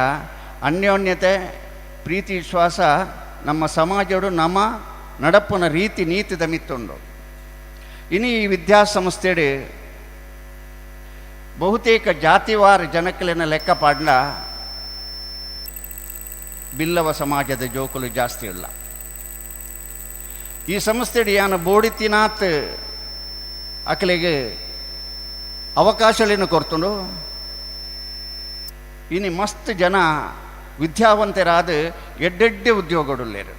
ಅನ್ಯೋನ್ಯತೆ ಪ್ರೀತಿ ವಿಶ್ವಾಸ ನಮ್ಮ ಸಮಾಜಡು ನಮ್ಮ ನಡಪುನ ರೀತಿ ನೀತಿದ ಮಿತ್ತುಂಡು. ಇನಿ ಈ ವಿದ್ಯಾಸಂಸ್ಥೆಡು ಬಹುತೇಕ ಜಾತಿವಾರ ಜನಕ್ಕಲಿನ ಲೆಕ್ಕ ಪಾಡ್ಲ ಬಿಲ್ಲವ ಸಮಾಜದ ಜೋಕುಲು ಜಾಸ್ತಿ ಇಲ್ಲ. ಈ ಸಂಸ್ಥೆಡ್ ಯಾನ ಬೋಡಿತಿನಾತ್ ಅಕಲೆಗ್ ಅವಕಾಶಲೇನು ಕೊರ್ತುಂಡು. ಇನಿ ಮಸ್ತ್ ಜನ ವಿದ್ಯಾವಂತರಾದ ಎಡ್ಡೆಡ್ಡೆ ಉದ್ಯೋಗಡುಲ್ಲೇರು.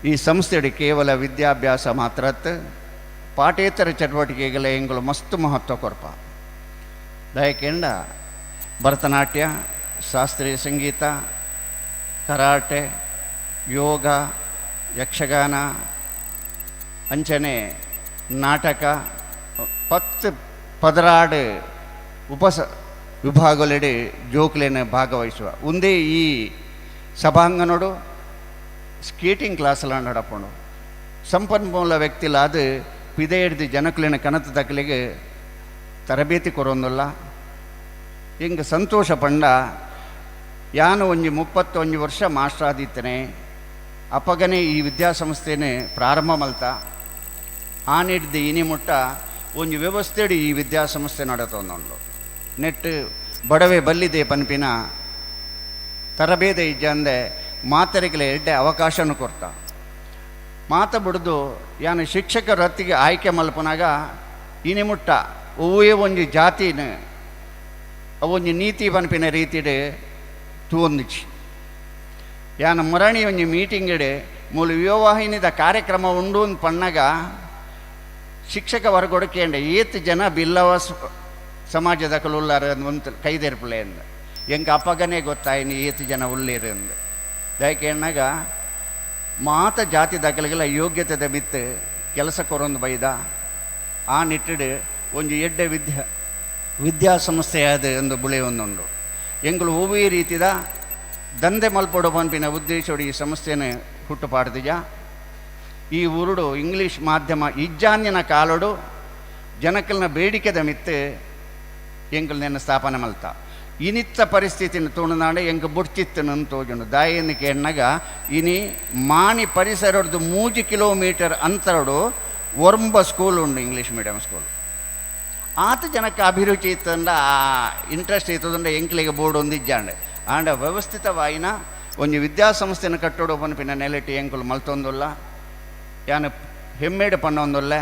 ಈ ಸಂಸ್ಥೆಡ್ ಕೇವಲ ವಿದ್ಯಾಭ್ಯಾಸ ಮಾತ್ರ, ಪಾಠೇತರ ಚಟುವಟಿಕೆಗಳ ಎಂಗಳು ಮಸ್ತ್ ಮಹತ್ವ ಕೊರ್ಪ. ದಯಕೆಂಡ ಭರತನಾಟ್ಯ, ಶಾಸ್ತ್ರೀಯ ಸಂಗೀತ, ಕರಾಟೆ, ಯೋಗ, ಯಕ್ಷಗಾನ, ಅಂಚನೆ ನಾಟಕ, 10 12 ಉಪಸ ವಿಭಾಗಲೆಡೆ ಜೋಕ್ಲೆನ ಭಾಗವಹಿಸುವ. ಒಂದೇ ಈ ಸಭಾಂಗಣೋಡು ಸ್ಕೇಟಿಂಗ್ ಕ್ಲಾಸ್ಲ ನಡಪುಂಡು. ಸಂಪನ್ಮೂಲ ವ್ಯಕ್ತಿಲಾದ ಪಿದೆಯಡ್ದು ಜನಕ್ಲೆನ ಕನತ ದಕ್ಲೆಗ್ ತರಬೇತಿ ಕೊರೊಂದುಲ್ಲ. ಎಂಕ್ ಸಂತೋಷ ಪಂಡ, ಯಾನ್ ಒಂಜಿ 31 ವರ್ಷ ಮಾಸ್ಟರ್ ಆದಿತ್ತನೆ. ಅಪಗನೆ ಈ ವಿದ್ಯಾಸಂಸ್ಥೆನೆ ಪ್ರಾರಂಭ ಮಲ್ತ. ಆನಿಡ್ದು ಇನಿ ಮುಟ್ಟ ಒಂಜಿ ವ್ಯವಸ್ಥೆಡ್ ಈ ವಿದ್ಯಾಸಂಸ್ಥೆ ನಡತೊಂದುಂಡು. ನೆಟ್ ಬಡವೆ ಬಲ್ಲಿದೆ ಪನ್ಪಿನ ತರಬೇತಿ ಇಜ್ಜಂದೆ ಮಾತರಿಗಲೆ ಎಡ್ಡೆ ಅವಕಾಶನ ಕೊರ್ತ. ಮಾತ ಬುಡ್ದು ಯಾನ್ ಶಿಕ್ಷಕ ವೃತ್ತಿಗೆ ಆಯ್ಕೆ ಮಲ್ಪುನಾಗ ಇನಿ ಮುಟ್ಟ ಒವ್ವೇ ಒಂಜಿ ಜಾತಿನ ಅವೊಂಜಿ ನೀತಿ ಪನ್ಪಿನ ರೀತಿಡ್ ತೂವೊಂದಿಜ್ಜಿ. ಯಾನ್ ಮುರಣಿ ಒಂಜಿ ಮೀಟಿಂಗ್ ಮೂಲು ಯುವವಾಹಿನಿದ ಕಾರ್ಯಕ್ರಮ ಉಂಡು ಅಂದ್ ಪಣ್ಣಗ ಶಿಕ್ಷಕ ವರ್ಗೊಡು ಕೇಂಡೆ, ಏತ್ ಜನ ಬಿಲ್ಲವ ಸಮಾಜದಕುಲು ಉಲ್ಲಾರ ಅಂದ್ ಕೈದೆರ್ಪುಲೆ ಅಂದ್. ಎಂಕ್ ಅಪಗನೇ ಗೊತ್ತಾಯಿನಿ ಏತ್ ಜನ ಉಲ್ಲೇರು ಅಂದ್. ದಯಕೇಣ್ಣಗ ಮಾತ ಜಾತಿ ದಾಖಲೆಗಳ ಯೋಗ್ಯತೆದ ಮಿತ್ತ್ ಕೆಲಸ ಕೊರೊಂದು ಬೈದ. ಆ ನಿಟ್ಟಿಡ್ ಒಂಜಿ ಎಡ್ಡೆ ವಿದ್ಯಾಸಂಸ್ಥೆಯಾದ ಒಂದು ಬುಳೆಯೊಂದುಂಡು. ಎಂಕುಲು ಒವ್ವೇ ರೀತಿದ ದಂಧೆ ಮಲ್ಪೊಡು ಪನ್ಪಿನ ಉದ್ದೇಶೋಡು ಈ ಸಂಸ್ಥೆನ ಹುಟ್ಟು ಪಾಡ್ದಿಜ. ಈ ಊರುಡು ಇಂಗ್ಲೀಷ್ ಮಾಧ್ಯಮ ಇಜ್ಜಾಂದಿನ ಕಾಲೋಡು ಜನಕಲ್ನ ಬೇಡಿಕೆದ ಮಿತ್ತು ಎಂಕುಲು ನೆನ್ನ ಸ್ಥಾಪನೆ ಮಲ್ತ. ಇನಿತ್ತ ಪರಿಸ್ಥಿತಿನ ತೂಣುನಾಂಡ ಎಂಕ್ ಬುಡ್ಚಿತ್ತನು ತೋಜುಂಡು. ದಾಯೆಂದ್ ಕೇಣ್ಣಗ ಇನಿ ಮಾಣಿ ಪರಿಸರಡ್ದು 3 ಕಿಲೋಮೀಟರ್ ಅಂತರಡು 9 ಸ್ಕೂಲ್ ಉಂಡು, ಇಂಗ್ಲೀಷ್ ಮೀಡಿಯಂ ಸ್ಕೂಲ್. ಆತ ಜನಕ್ಕೆ ಅಭಿರುಚಿ ಇತ್ತಂಡ, ಆ ಇಂಟ್ರೆಸ್ಟ್ ಇತ್ತದಂಡ ಎಂಕ್ಲೆಗ್ ಬೋರ್ಡ್ ಒಂದು ಇಜ್ಜಾಂಡೆ. ಆಂಡ ವ್ಯವಸ್ಥಿತವಾಯಿನ ಒಂಜಿ ವಿದ್ಯಾಸಂಸ್ಥೆನ ಕಟ್ಟೋಡು ಪನ್ಪಿನ ನೆಲೆಟ್ ಎಂಕುಲು ಮಲ್ತೊಂದುಲ್ಲ. ಯಾನ್ ಹೆಮ್ಮೆಡ್ ಪನ್ನೊಂದುಲ್ಲೆ,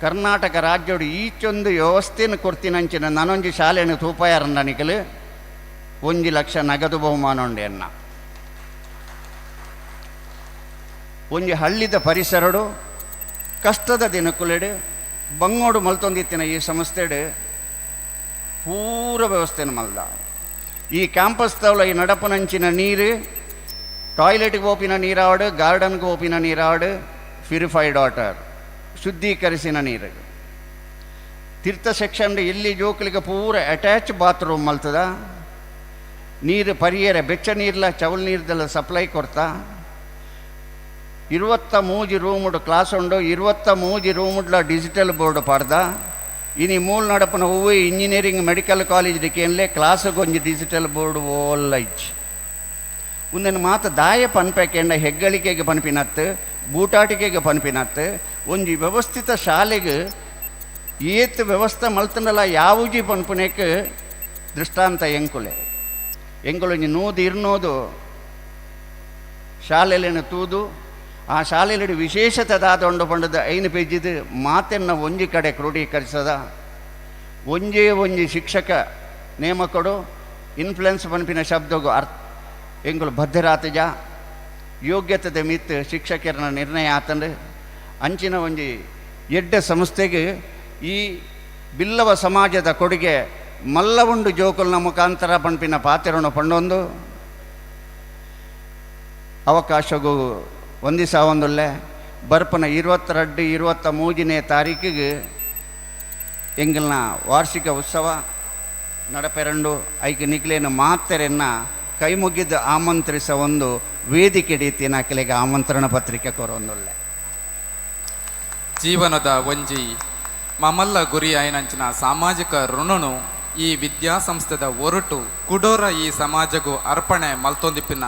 ಕರ್ನಾಟಕ ರಾಜ್ಯಡು ಈಚೊಂದು ವ್ಯವಸ್ಥೆನ ಕೊರ್ತಿನಂಚಿನ ನನೊಂಜಿ ಶಾಲೆಯನ್ನು ತೂಪಾಯಾರಂಡ ನಿಕಲು 1 ಲಕ್ಷ ನಗದು ಬಹುಮಾನ ಉಂಡು ಎನ್ನ. ಒಂಜಿ ಹಳ್ಳಿದ ಪರಿಸರಡು ಕಷ್ಟದ ದಿನಕ್ಕುಲೆಡು ಬಂಗೋಡು ಮಲ್ತೊಂದಿತ್ತಿನ ಈ ಸಂಸ್ಥೆಡು ಪೂರ ವ್ಯವಸ್ಥೆನ ಮಲ್ದ. ಈ ಕ್ಯಾಂಪಸ್ ತವಲ ಈ ನಡಪನಂಚಿನ ನೀರು, ಟಾಯ್ಲೆಟ್ಗೆ ಹೋಪಿನ ನೀರಾವಡು, ಗಾರ್ಡನ್ಗೆ ಹೋಪಿನ ನೀರಾವಡು, ಪ್ಯೂರಿಫೈಡ್ ವಾಟರ್, ಶುದ್ಧೀಕರಿಸಿನ ನೀರು. ತೀರ್ಥ ಸೆಕ್ಷನ್ ಇಲ್ಲಿ ಜೋಕುಲಿಗೆ ಪೂರ ಅಟ್ಯಾಚ್ ಬಾತ್ರೂಮ್ ಮಲ್ತದ. ನೀರು ಪರಿಯರೆ ಬೆಚ್ಚ ನೀರ್ಲ ಚವಲ್ ನೀರ್ದೆಲ್ಲ ಸಪ್ಲೈ ಕೊರ್ತಾ. 23 ರೂಮುಡು ಕ್ಲಾಸ್ ಉಂಡು, 23 ರೂಮುಡ್ಲ ಡಿಜಿಟಲ್ ಬೋರ್ಡ್ ಪಾಡ್ದ. ಇನಿ ಮೂಲ ನಡಪನ ಹೂವು ಇಂಜಿನಿಯರಿಂಗ್ ಮೆಡಿಕಲ್ ಕಾಲೇಜ್ ಡಿಕೇನ್ಲೆ ಕ್ಲಾಸ್ಗೆ ಒಂಜಿ ಡಿಜಿಟಲ್ ಬೋರ್ಡ್ ಓಲ್ಲ ಇಜ್ಜಿ. ಉಂದೆನ್ ಮಾತ ದಾಯ ಪನ್ಪೆಕೆಂಡ ಹೆಗ್ಗಳಿಕೆಗೆ ಪನ್ಪಿನತ್ತು, ಬೂಟಾಟಿಕೆಗೆ ಪನ್ಪಿನತ್ತು. ಒಂಜಿ ವ್ಯವಸ್ಥಿತ ಶಾಲೆಗೆ ಏತ್ ವ್ಯವಸ್ಥೆ ಮಲ್ತಂಡಲ ಯಾವುಜಿ ಪನ್ಪುನೆಕ್ ದೃಷ್ಟಾಂತ ಎಂಕುಲೆ. ಎಂಕುಲು ಒಂಜಿ 100 200 ಶಾಲೆಲೆನ ತೂದು ಆ ಶಾಲೆಯಲ್ಲಿ ವಿಶೇಷತೆ ದಾದ ಪಂಡದ 5 ಪೇಜಿದು ಮಾತೆನ್ನ ಒಂಜಿ ಕಡೆ ಕ್ರೋಢೀಕರಿಸದ. ಒಂಜೇ ಒಂಜಿ ಶಿಕ್ಷಕ ನೇಮಕಡು ಇನ್ಫ್ಲುಯೆನ್ಸ್ ಪನ್ಪಿನ ಶಬ್ದಗು ಅರ್ಥ ಎಂಕುಲು ಬದ್ಧರಾತಜ. ಯೋಗ್ಯತೆದ ಮಿತ್ ಶಿಕ್ಷಕರನ್ನ ನಿರ್ಣಯ ಆತಂಡು. ಅಂಚಿನ ಒಂಜಿ ಎಡ್ಡೆ ಸಂಸ್ಥೆಗೆ ಈ ಬಿಲ್ಲವ ಸಮಾಜದ ಕೊಡುಗೆ ಮಲ್ಲ ಉಂಡು ಜೋಕುಲ್ನ ಮುಖಾಂತರ ಪನ್ಪಿನ ಪಾತ್ರವನ್ನು ಪಂಡೊಂದು ಅವಕಾಶಗೂ ಒಂದಿಸಾವೊಂದುಲ್ಲೆ. ಬರ್ಪನ 22 23ನೇ ತಾರೀಕಿಗೆ ಎಂಗಲ್ನ ವಾರ್ಷಿಕ ಉತ್ಸವ ನಡಪೆರಂಡು. ಐಕ್ ನಿಕ್ಲೇನ ಮಾತೆರೆನ್ನ ಕೈ ಮುಗಿದು ಆಮಂತ್ರಿಸ ಒಂದು ವೇದಿಕೆ ರೀತಿಯ ಆಮಂತ್ರಣ ಪತ್ರಿಕೆ ಕೊರೊಂದುಲ್ಲೆ. ಜೀವನದ ಒಂಜಿ ಮಮಲ್ಲ ಗುರಿ ಆಯಿನಂಚಿನ ಸಾಮಾಜಿಕ ಋಣನು ಈ ವಿದ್ಯಾಸಂಸ್ಥೆದ ಒರಟು ಕುಡೋರ ಈ ಸಮಾಜಗೂ ಅರ್ಪಣೆ ಮಲ್ತೊಂದಿಪ್ಪಿನ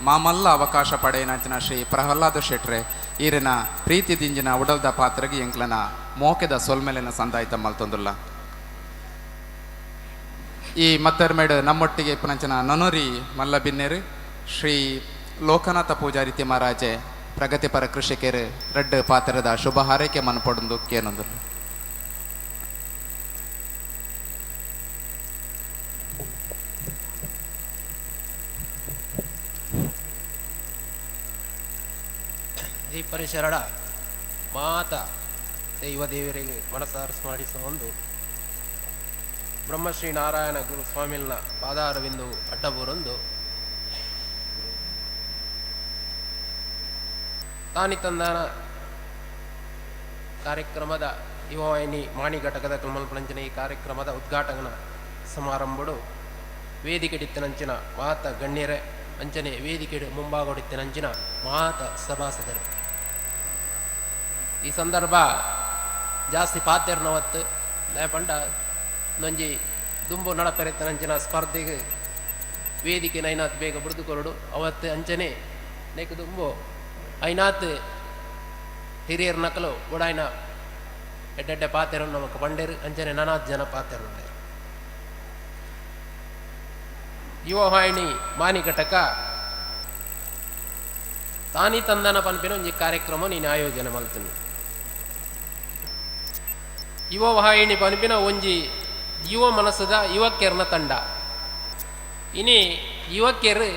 ಮಾಮಲ್ಲ ಅವಕಾಶ ಪಡೆಯಿನಂಚಿನ ಶ್ರೀ ಪ್ರಹ್ಲಾದ ಶೆಟ್ರೆ ಈರಿನ ಪ್ರೀತಿ ದಿಂಜಿನ ಉಡಲ್ದ ಪಾತ್ರಗೆ ಎಂಕ್ಲನ ಮೋಕೆದ ಸೊಲ್ಮೆಲೆನ ಸಂದಾಯ್ತ ಮಲ್ತೊಂದುಲ್ಲ. ಈ ಮತ್ತರ್ಮೇಡು ನಮ್ಮೊಟ್ಟಿಗೆ ಇಪ್ಪುನಂಚಿನ ನನೊರಿ ಮಲ್ಲ ಬಿನ್ನೆರು ಶ್ರೀ ಲೋಕನಾಥ ಪೂಜಾರಿ ತಿಮ್ಮರಾಜೆ. ಪ್ರಗತಿಪರ ಕೃಷಿಕರು ರಡ್ಡು ಪಾತ್ರದ ಶುಭ ಹಾರೈಕೆ ಮನ್ಪೊಡೊಂದು ಕೇನೊಂದು. ಈ ಪರಿಸರಡ ಮಾತ ದೈವ ದೇವರಿಗೆ ಮನಸಾರ ಸ್ಮರಿಸುವ ಒಂದು ಬ್ರಹ್ಮಶ್ರೀ ನಾರಾಯಣ ಗುರು ಸ್ವಾಮಿಲ್ನ ಪಾದಾರವಿಂದು ಅಡ್ಡಬೂರೊಂದು ತಾನಿ ತಂದಾನ ಕಾರ್ಯಕ್ರಮದ ಯುವವಾಹಿನಿ ಮಾಣಿ ಘಟಕದ ಕಲ್ಮಲ್ಪಣಂಚಿನ ಈ ಕಾರ್ಯಕ್ರಮದ ಉದ್ಘಾಟನಾ ಸಮಾರಂಭಡು ವೇದಿಕೆಡಿತ್ತಿನಂಚಿನ ಮಾತ ಗಣ್ಯರೇ, ಅಂಚನೆ ವೇದಿಕೆಡು ಮುಂಭಾಗೊಡಿತ್ತಿನಂಚಿನ ಮಾತ ಸಭಾಸದರು. ಈ ಸಂದರ್ಭ ಜಾಸ್ತಿ ಪಾತೆರ್ನವತ್ತು ಪಂಡ ನೊಂಜಿ ದುಂಬು ನಡಪೆರೆತ್ತನಂಚಿನ ಸ್ಪರ್ಧೆಗೆ ವೇದಿಕೆ ನೈನಾತ್ ಬೇಗ ಬುಡ್ದು ಕೊರಡು ಅವತ್ತು ಅಂಚನೆ ನೆಕ್ ದುಂಬು ಐನಾತ್ ಹಿರಿಯರ್ ನಕಲು ಬುಡಾಯ್ನ ಎಡ್ಡೆಡ್ಡೆ ಪಾತೆರು ನಮಕ್ ಪಂಡೇರು ಅಂಚನೆ ನನಾತ್ ಜನ ಪಾತೆರು. ಯುವವಾಹಿನಿ ಮಾನಿ ಘಟಕ ತಾನಿ ತಂದನ ಪನ್ಪಿನ ಒಂಜಿ ಕಾರ್ಯಕ್ರಮ ನೀನು ಆಯೋಜನೆ ಮಲ್ತೀನಿ. ಯುವವಾಹಿನಿ ಪನ್ಪಿನ ಒಂಜಿ ಯುವ ಮನಸ್ಸದ ಯುವಕೆರ್ನ ತಂಡ. ಇನಿ ಯುವಕೆರು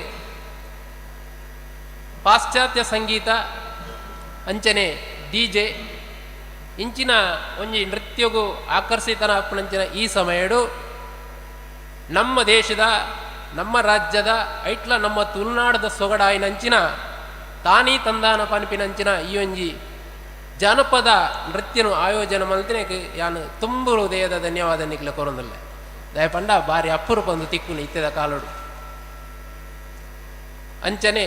ಪಾಶ್ಚಾತ್ಯ ಸಂಗೀತ ಅಂಚನೆ ಡಿ ಜೆ ಇಂಚಿನ ಒಂಜಿ ನೃತ್ಯಗೂ ಆಕರ್ಷಿತನ ಅಪ್ಪನಂಚಿನ ಈ ಸಮಯಡು ನಮ್ಮ ದೇಶದ ನಮ್ಮ ರಾಜ್ಯದ ಐಟ್ಲ ನಮ್ಮ ತುಳುನಾಡದ ಸೊಗಡಾಯಿನಂಚಿನ ತಾನಿ ತಂದಾನ ಪನ್ಪಿನಂಚಿನ ಈ ಒಂಜಿ ಜಾನಪದ ನೃತ್ಯನು ಆಯೋಜನೆ ಮಲ್ತಿನ ಯಾನು ತುಂಬ ಹೃದಯದ ಧನ್ಯವಾದ ನಿಕ್ಲ ಕೊರೊಂದಲ್ಲ. ದಯಪಂಡ ಬಾರಿ ಅಪ್ಪುರೂಪ ಒಂದು ತಿಕ್ಕುನು ಇತ್ತೆದ ಕಾಲೋಡು. ಅಂಚನೆ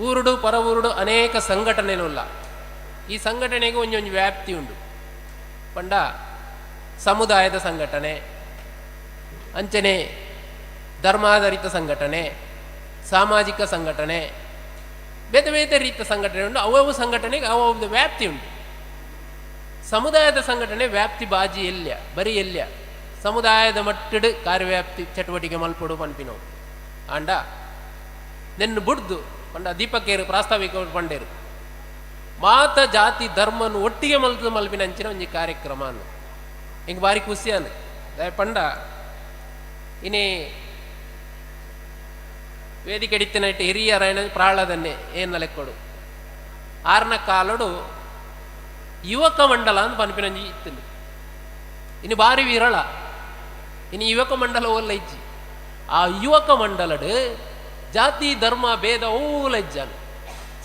ಊರುಡು ಪರವೂರುಡು ಅನೇಕ ಸಂಘಟನೆಲುಲ್ಲ. ಈ ಸಂಘಟನೆಗೆ ಒಂಜೊಂಜಿ ವ್ಯಾಪ್ತಿ ಉಂಡು. ಪಂಡ ಸಮುದಾಯದ ಸಂಘಟನೆ, ಅಂಚನೆ ಧರ್ಮಾಧಾರಿತ ಸಂಘಟನೆ, ಸಾಮಾಜಿಕ ಸಂಘಟನೆ, ಬೇರೆ ಬೇರೆ ರೀತಿಯ ಸಂಘಟನೆ ಉಂಟು. ಅವವು ಸಂಘಟನೆಗೆ ಅವವು ವ್ಯಾಪ್ತಿ ಉಂಟು. ಸಮುದಾಯದ ಸಂಘಟನೆ ವ್ಯಾಪ್ತಿ ಬಾಜಿ ಎಲ್ಯ ಬರೀ ಎಲ್ಯ ಸಮುದಾಯದ ಮಟ್ಟಡ್ ಕಾರ್ಯವ್ಯಾಪ್ತಿ ಚಟುವಟಿಕೆ ಮಲ್ಪೊಡು ಪನ್ಪಿನವು. ಆಂಡ ನೆನ್ನು ಬುಡ್ದು ಪಂಡ ದೀಪಕೇರು ಪ್ರಾಸ್ತಾವಿಕ ಪಂಡೇರು ಮಾತ ಜಾತಿ ಧರ್ಮನು ಒಟ್ಟಿಗೆ ಮಲ್ತು ಮಲ್ಪಿನ ಅಂಚಿನ ಒಂಜಿ ಕಾರ್ಯಕ್ರಮ ಅನ್ನು ಹಿಂಗೆ ಬಾರಿ ಖುಷಿಯಾನು. ಪಂಡ ಇನಿ ವೇದಿಕೆ ಇಟ್ಟು ಹಿರಿಯರಾಯಣ ಪ್ರಾಳದನ್ನೇ ಏನ ಲೆಕ್ಕೊಡು ಆರ್ನ ಕಾಲಡು ಯುವಕ ಮಂಡಲ ಅಂತ ಪನ್ಪಿನಂಜಿ ಇತ್ತು. ಇನ್ನು ಬಾರಿ ವಿರಳ ಇನ್ನು ಯುವಕ ಮಂಡಲ ಓಲ್ಲ ಇಜ್ಜಿ. ಆ ಯುವಕ ಮಂಡಲಡು ಜಾತಿ ಧರ್ಮ ಭೇದ ಓಲ ಇಜ್ಜಾನು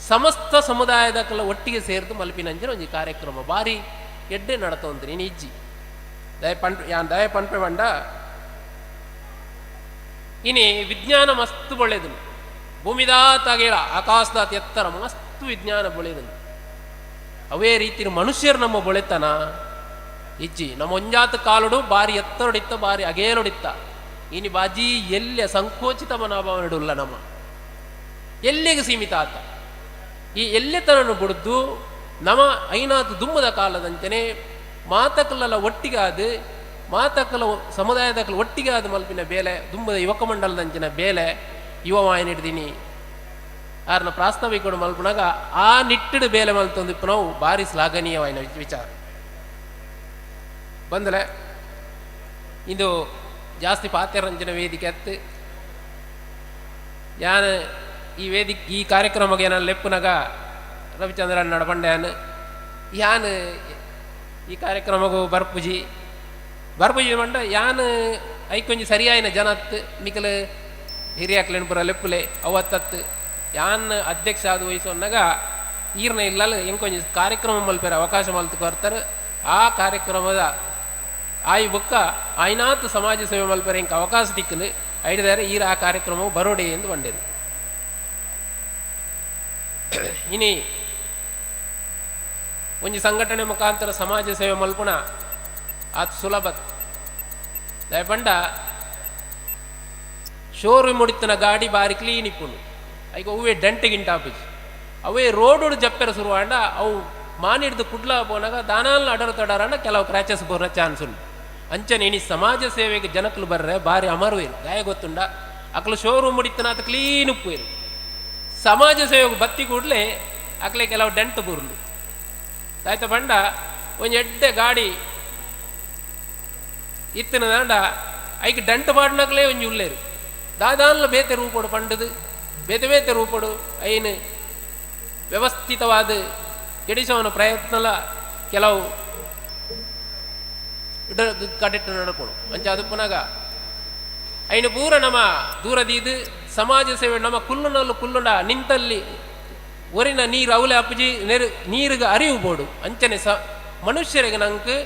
ಸಮಸ್ತ ಸಮುದಾಯದ ಕಲ ಒಟ್ಟಿಗೆ ಸೇರಿದು ಮಲ್ಪಿನಂಜಿನ ಒಂಜಿ ಕಾರ್ಯಕ್ರಮ ಬಾರಿ ಎಡ್ಡೆ ನಡತೊಂದು ನೀನು ಇಜ್ಜಿ. ದಯ ಪಂಡ್ ಯಾನ್ ದಯ ಪನ್ಪೆ ಪಂಡ ಇನಿ ವಿಜ್ಞಾನ ಮಸ್ತ್ ಒಳ್ಳೆಯದು. ಭೂಮಿದಾತಾಗೇಳ ಆಕಾಶದಾತ ಎತ್ತರ ಮಸ್ತ್ ವಿಜ್ಞಾನ ಬೊಳೆದನು. ಅವೇ ರೀತಿ ಮನುಷ್ಯರು ನಮ್ಮ ಬೊಳೆತನ ಇಜ್ಜಿ. ನಮ್ಮ ಒಂಜಾತ ಕಾಲುಡು ಬಾರಿ ಎತ್ತರಡಿತ್ತ ಬಾರಿ ಅಗೇಲೊಡಿತ್ತ. ಇನಿ ಬಾಜಿ ಎಲ್ಲಿಯ ಸಂಕೋಚಿತ ಮನೋಭಾವನೆಡುಲ್ಲ ನಮ್ಮ ಎಲ್ಲಿಗೆ ಸೀಮಿತ ಆತ. ಈ ಎಲ್ಲೆತನನ್ನು ಬುಡ್ದು ನಮ್ಮ ಐನಾತು ದುಮ್ಮದ ಕಾಲದಂತೆಯೇ ಮಾತಕಲ್ಲೆಲ್ಲ ಒಟ್ಟಿಗೆ ಆದ ಮಾತಕಲ ಸಮುದಾಯದ ಒಟ್ಟಿಗೆ ಆದ ಮಲ್ಪಿನ ಬೇಲೆ ದುಂಬದ ಯುವಕ ಮಂಡಲದಂಚಿನ ಬೇಲೆ ಯುವವಾಯಿನಿ ಹಿಡ್ದೀನಿ ಆರ್ನ ಪ್ರಾಸ್ತಾವಿಕಡು ಮಲ್ಪುನಾಗ ಆ ನಿಟ್ಟಿಡು ಬೇಲೆ ಮಲ್ತೊಂದು ನಾವು ಭಾರಿ ಶ್ಲಾಘನೀಯವಾಯಿನ ವಿಚಾರ ಬಂದಲೆ. ಇದು ಜಾಸ್ತಿ ಪಾತ್ಯರಂಜನ ವೇದಿಕೆ ಅತ್ತು ಯಾನ್ ಈ ವೇದಿಕೆ ಈ ಕಾರ್ಯಕ್ರಮಕ್ಕೆ ನಾನು ಲೆಪ್ಪುನಾಗ ರವಿಚಂದ್ರನ್ ನಡಪಂಡ್ಯಾನ್ ಯಾನ್ ಈ ಕಾರ್ಯಕ್ರಮಗೂ ಬರ್ಪುಜಿ ಬರ್ಪುಜಿ ಪಂಡ ಯಾನ್ ಐಕೊಂಜಿ ಸರಿಯಾಯಿನ ಜನತ್ ನಿಕಲ್ ಹಿರಿಯಾಕ್ಲೆನ್ ಪೂರ ಲೆಪ್ಪುಲೆ ಅವತ್ತತ್ತು ಯಾನ್ ಅಧ್ಯಕ್ಷ ಆದ ವಹಿಸೋನ್ನಾಗ ಈರ್ನ ಇಲ್ಲಲ್ಲ ಎಂಕೊಂಜಿ ಕಾರ್ಯಕ್ರಮ ಮಲ್ಪೆರ ಅವಕಾಶ ಮಲ್ತು ಕೊರ್ತಾರೆ. ಆ ಕಾರ್ಯಕ್ರಮದ ಆಯಿ ಬೊಕ್ಕ ಆಯ್ನಾತ್ ಸಮಾಜ ಸೇವೆ ಮಲ್ಪೆರ ಎಂಕ್ ಅವಕಾಶ ತಿಕ್ಕಲು ಐಡಿದಾರೆ ಈರ ಆ ಕಾರ್ಯಕ್ರಮವು ಬರೋಡೆ ಎಂದು ಬಂಡೇರು. ಇನಿ ಒಂಜಿ ಸಂಘಟನೆ ಮುಖಾಂತರ ಸಮಾಜ ಸೇವೆ ಮಲ್ಪುಣ ಆತ್ ಸುಲಭ. ದಯಪಂಡ ಶೋರೂಮ್ ಮುಡಿತನ ಗಾಡಿ ಬಾರಿ ಕ್ಲೀನ್ ಇಪ್ಪುಂಡು ಐಕ ಅವೇ ಡೆಂಟ್ ಗಿಂಟ ಆಪುಜಿ. ಅವೇ ರೋಡು ಜಪ್ಪೆರ ಶುರುವಾಂಡ ಅವು ಮಾನಿಡ್ದು ಕುಡ್ಲ ಪೋನಾಗ ದಾನಾಲ್ ಅಡರ ತಡರಣ ಕೆಲವು ಕ್ರ್ಯಾಚಸ್ ಬೋರ್ನ ಚಾನ್ಸ್ ಉಂಡು. ಅಂಚನೆ ಇನಿ ಸಮಾಜ ಸೇವೆಗೆ ಜನಕಲು ಬರ್ರೆ ಬಾರಿ ಅಮರುವೇರು ದಾಯ ಗೊತ್ತುಂಡ ಅಕ್ಲು ಶೋರೂಮ್ ಮುಡಿತನ ಆತ ಕ್ಲೀನ್ ಉಪ್ಪುವೇರು. ಸಮಾಜ ಸೇವೆಗೆ ಬತ್ತಿ ಕೂಡಲೇ ಅಕ್ಲೆ ಕೆಲವು ಡೆಂಟ್ ಬೂರ್ಲು ಆಯ್ತ ಪಂಡ ಒಂಜಿ ಎಡ್ಡೆ ಗಾಡಿ ಇತ್ತಿನ ದಾಂಡ ಐಕ್ ಡೆಂಟ್ ಪಾಡ್ನಕ್ಲೇ ಒಂಜಿ ಉಲ್ಲೇರು ದಾದಾನ್ಲ ಬೇತೆ ರೂಪಡು ಪಂಡದು ಬೇತೆ ಬೇತೆ ರೂಪಡು ಐನು ವ್ಯವಸ್ಥಿತವಾದ ಕೆಡಿಸೋನ ಪ್ರಯತ್ನಲ ಕೆಲವು ಕಡೆಟ್ಟು ನಡ್ಕೊಡು ಅಂಚ ಅದು ಪುನಗ ಐನು ಪೂರ ನಮ್ಮ ದೂರದೀದು ಸಮಾಜ ಸೇವೆ ನಮ್ಮ ಕುಲ್ಲುನಲ್ಲು ಕುಲ್ಲುಂಡ ನಿಂತಲ್ಲಿ ಒರಿನ ನೀರು ಅವಲೆ ಅಪ್ಪಜಿ ನೆರು ನೀರಿಗೆ ಅರಿವು ಬೋಡು ಅಂಚನೆ ಸ ಮನುಷ್ಯರಿಗೆ ನಂಗೆ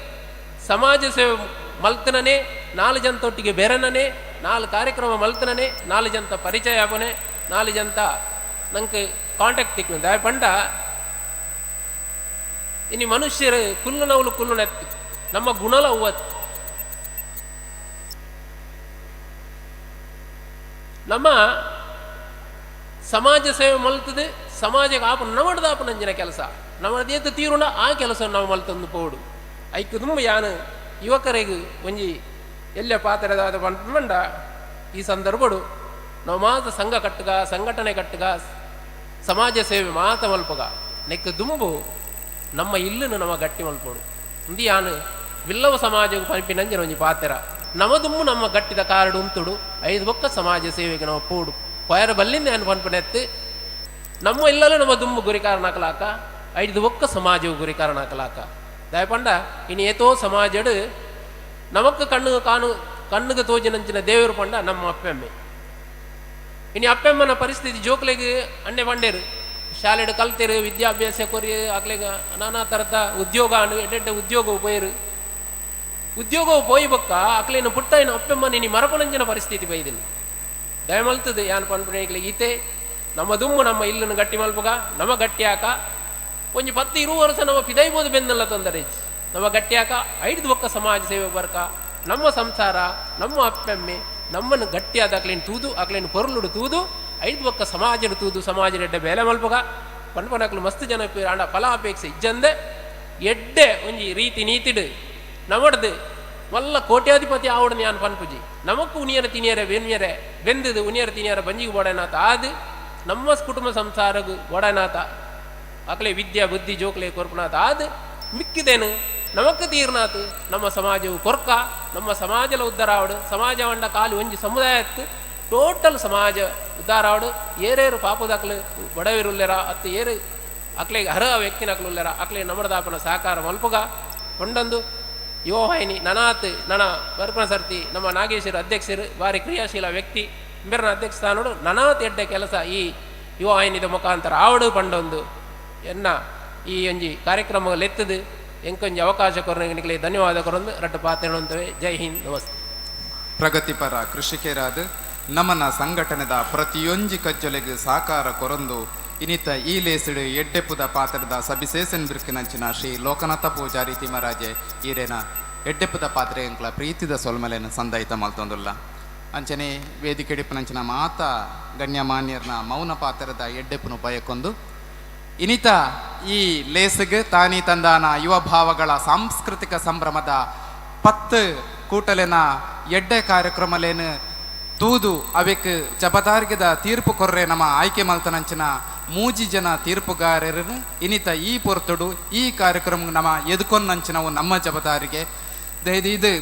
ಸಮಾಜ ಸೇವೆ ಮಲ್ತನನೆ ನಾಲು ಜನತೊಟ್ಟಿಗೆ ಬೆರನನೆ ನಾಲು ಕಾರ್ಯಕ್ರಮ ಮಲ್ತನನೆ ನಾಲು ಜನತ ಪರಿಚಯ ಆಪನೆ ನಾಲು ಜನತ ನಂಗೆ ಕಾಂಟ್ಯಾಕ್ಟ್ ತಿಕ್ಕು ದಾಯ ಪಂಡ ಇನ್ನು ಮನುಷ್ಯರು ಕುಲ್ಲುನವಲು ಕುಲ್ಲುನೆತ್ತು ನಮ್ಮ ಗುಣಲ ಅವ್ವತ್ತು ನಮ್ಮ ಸಮಾಜ ಸೇವೆ ಮಲ್ತದೆ ಸಮಾಜಕ್ಕೆ ಆಪ ನಮ್ಮಡ್ದ ಆಪ ನಂಜಿನ ಕೆಲಸ ನಮ್ಮದೇತು ತೀರುಣ ಆ ಕೆಲಸ ನಾವು ಮಲ್ತಂದು ಪೋಡು ಐಕ್ ತುಂಬ ಯಾನು ಯುವಕರಿಗೆ ಒಂಜಿ ಎಲ್ಲೆ ಪಾತ್ರೆದಾದ ಪಂಡ ಈ ಸಂದರ್ಭಡು ನಾವು ಮಾತ ಸಂಘ ಕಟ್ಟುಗ ಸಂಘಟನೆ ಕಟ್ಟುಗ ಸಮಾಜ ಸೇವೆ ಮಾತ ಮಲ್ಪಗ ನೆಕ್ ದುಂಬು ನಮ್ಮ ಇಲ್ಲನ್ನು ನಮ್ಮ ಗಟ್ಟಿ ಮಲ್ಪೋಡು ಇಂದು ಯಾನು ವಿಲ್ಲವ ಸಮಾಜಕ್ಕೆ ಪಂಪಿ ನಂಜಿನ ಒಂಜಿ ಪಾತ್ರ ನಮ ದುಂಬು ನಮ್ಮ ಗಟ್ಟಿದ ಕಾರಡು ಉಂತುಡು ಐದು ಬೊಕ್ಕ ಸಮಾಜ ಸೇವೆಗೆ ನಾವು ಪೋಡು ಪೊಯರ ಬಲ್ಲಿಂದ ಏನು ಪನ್ಪನೆತ್ತು ನಮ್ಮ ಇಲ್ಲಲೂ ನಮ್ಮ ದುಂಬು ಗುರಿಕಾರನಾಕಲಾಕ ಐದು ಬೊಕ್ಕ ಸಮಾಜವು ಗುರಿಕಾರನಾಕಲಾಕ ದಯಪಂಡ ಇನ್ನು ಏತೋ ಸಮಾಜಡು ನಮಕ್ ಕಣ್ಣು ಕಾಣು ಕಣ್ಣುಗೆ ತೋಜಿನಂಚಿನ ದೇವರು ಪಂಡ ನಮ್ಮ ಅಪ್ಪೆಮ್ಮೆ. ಇನ್ನು ಅಪ್ಪೆಮ್ಮನ ಪರಿಸ್ಥಿತಿ ಜೋಕ್ಲೆಗ್ ಅಣ್ಣೆ ಬಂಡೇರು ಶಾಲೆಡು ಕಲ್ತೇರು ವಿದ್ಯಾಭ್ಯಾಸ ಕೊರಿ ಅಕ್ಲೆಗ ನಾನಾ ಥರದ ಉದ್ಯೋಗ ಎಡ್ಡೆಡ್ಡೆ ಉದ್ಯೋಗ ಪೋಯರು ಉದ್ಯೋಗ ಪೋಯಿ ಬೊಕ್ಕ ಅಕ್ಲೇನು ಪುಟ್ಟ ಅಪ್ಪೆಮ್ಮ ನೀನು ಮರಪನಂಚಿನ ಪರಿಸ್ಥಿತಿ ಬೈದಿನಿ ದಯಮಲ್ತದೆ ಯಾನ್ ಪನ್ಪುನ ಈತೆ ನಮ್ಮ ದುಮ್ಮು ನಮ್ಮ ಇಲ್ಲನ್ನು ಗಟ್ಟಿ ಮಲ್ಪಗ ನಮ್ಮ ಗಟ್ಟಿಯಾಕ ಒಂಜಿ ಪತ್ತು ಇರುವ ವರ್ಷ ನಮ್ಮ ಪಿದೈಬೋದು ಬೆನ್ನಲ್ಲ ತೊಂದರೆ ನಮ್ಮ ಗಟ್ಟಿಯಾಕ ಐದು ಬೊಕ್ಕ ಸಮಾಜ ಸೇವೆ ಬರ್ಕ ನಮ್ಮ ಸಂಸಾರ ನಮ್ಮ ಅಪ್ಪೆಮ್ಮೆ ನಮ್ಮನ್ನು ಗಟ್ಟಿಯಾದ ಅಕ್ಲೇನು ತೂದು ಅಕ್ಲೇನು ಪೊರ್ಲುಡು ತೂದು ಐದು ಬೊಕ್ಕ ಸಮಾಜನು ತೂದು ಸಮಾಜ ಎಡ್ಡೆ ಬೇಲೆ ಮಲ್ಪಗ ಪನ್ಪನಕ್ಲು ಮಸ್ತ್ ಜನ ಆಂಡ ಫಲಾಪೇಕ್ಷೆ ಇಜ್ಜಂದೆ ಎಡ್ಡೆ ಒಂಜಿ ರೀತಿ ನೀತಿಡು ನಮಡ್ದು ಮಲ್ಲ ಕೋಟ್ಯಾಧಿಪತಿ ಆವಡು ಯಾನ್ ಪನ್ಪುಜಿ ನಮಕ್ಕು ಉನಿಯರ ತಿನಿಯರ ಬೆನ್ಯರೆ ಬೆಂದದು ಉನಿಯರ ತಿನಿಯರ ಬಂಜಿಗೆ ಬೋಡನಾಥ ಆದು ನಮ್ಮ ಕುಟುಂಬ ಸಂಸಾರಗು ಒಡನಾಥ ಅಕ್ಲೆ ವಿದ್ಯಾ ಬುದ್ಧಿ ಜೋಕ್ಲೆ ಕೊರ್ಪನಾಥ ಆದು ಮಿಕ್ಕಿದೇನು ನಮಕ್ ತೀರ್ನಾತು ನಮ್ಮ ಸಮಾಜವು ಕೊರ್ಕ ನಮ್ಮ ಸಮಾಜಲ ಉದ್ಧಾರ ಆವಡು ಸಮಾಜ వంಡ ಕಾಲು ಒಂಜಿ ಸಮುದಾಯತ್ತು ಟೋಟಲ್ ಸಮಾಜ ಉದ್ಧಾರ ಆವಡು ಏರೇರು ಪಾಪದಾಕ್ಲು ಬಡವಿರುಲ್ಲೆರ ಅತ್ತು ಏರು ಅಕ್ಲೆಗೆ ಅರ್ಹ ವ್ಯಕ್ತಿನಕ್ಲುಲ್ಲೆರ ಅಕ್ಲೆ ನಮಡದಾಪನ ಸಹಕಾರ ಮಲ್ಪುಗ ಒಂಡೊಂದು ಯುವವಾಹಿನಿ ನನಾತ್ ನನ ಬರ್ಪಣ ಸರ್ತಿ ನಮ್ಮ ನಾಗೇಶ್ವರ ಅಧ್ಯಕ್ಷರು ಭಾರಿ ಕ್ರಿಯಾಶೀಲ ವ್ಯಕ್ತಿ ಇಂಬೆರನ ಅಧ್ಯಕ್ಷ ಸ್ಥಾನೋಡು ನನಾತ್ ಎಡ್ಡೆ ಕೆಲಸ ಈ ಯುವವಾಹಿನಿದ ಮುಖಾಂತರ ಆವಡು ಪಂಡೊಂದು ಎನ್ನ ಈ ಒಂಜಿ ಕಾರ್ಯಕ್ರಮ ಲೆತ್ತದು ಎಂಕೊಂಜಿ ಅವಕಾಶ ಕೊರನಿಗೆ ಧನ್ಯವಾದ ಕೊರೊಂದು ರಡ್ಡು ಪಾತ್ರೆ. ಜೈ ಹಿಂದ್, ನಮಸ್ತೆ. ಪ್ರಗತಿಪರ ಕೃಷಿಕರಾದ ನಮನ ಸಂಘಟನೆದ ಪ್ರತಿಯೊಂಜಿ ಕಜ್ಜೊಲೆಗೆ ಸಾಕಾರ ಕೊರೊಂದು ಇನಿತ ಈ ಲೇಸಿಡು ಎಡ್ಡೆಪುದ ಪಾತ್ರದ ಸಬಿಸೇಸನ್ ಬಿರ್ಕಿನಂಚಿನ ಶ್ರೀ ಲೋಕನಾಥ ಪೂಜಾರಿ ತಿಮ್ಮರಾಜೆ ಈರೇನ ಎಡ್ಡೆಪುದ ಪಾತ್ರೆ ಎಂಕ್ಲ ಪ್ರೀತಿದ ಸೊಲ್ಮಲೆನ ಸಂದಾಯಿತ ಮಲ್ತೊಂದುಲ್ಲ. ಅಂಚನೆ ವೇದಿಕೆಡಿಪುನಂಚಿನ ಮಾತ ಗಣ್ಯಮಾನ್ಯರ್ನ ಮೌನ ಪಾತ್ರದ ಎಡ್ಡೆಪುನು ಬಯಕೊಂದು ಇನಿತ ಈ ಲೇಸಿಗೆ ತಾನಿ ತಂದಾನ ಯುವ ಭಾವಗಳ ಸಾಂಸ್ಕೃತಿಕ ಸಂಭ್ರಮದ 10 ಕೂಟಲೆನ ಎಡ್ಡೆ ಕಾರ್ಯಕ್ರಮಲೇನು ತೂದು ಅವೆಕ್ ಜಬದಾರ್ಗೆದ ತೀರ್ಪು ಕೊರ್ರೆ ನಮ್ಮ ಆಯ್ಕೆ ಮಲ್ತನಂಚಿನ 3 ಜನ ತೀರ್ಪುಗಾರರನ್ನು ಇನಿತ ಈ ಪೊರ್ತುಡು ಈ ಕಾರ್ಯಕ್ರಮ ನಮ್ಮ ಎದುಕೊನ್ನಂಚಿನವು ನಮ್ಮ ಜಬದಾರಿಗೆ ಇದು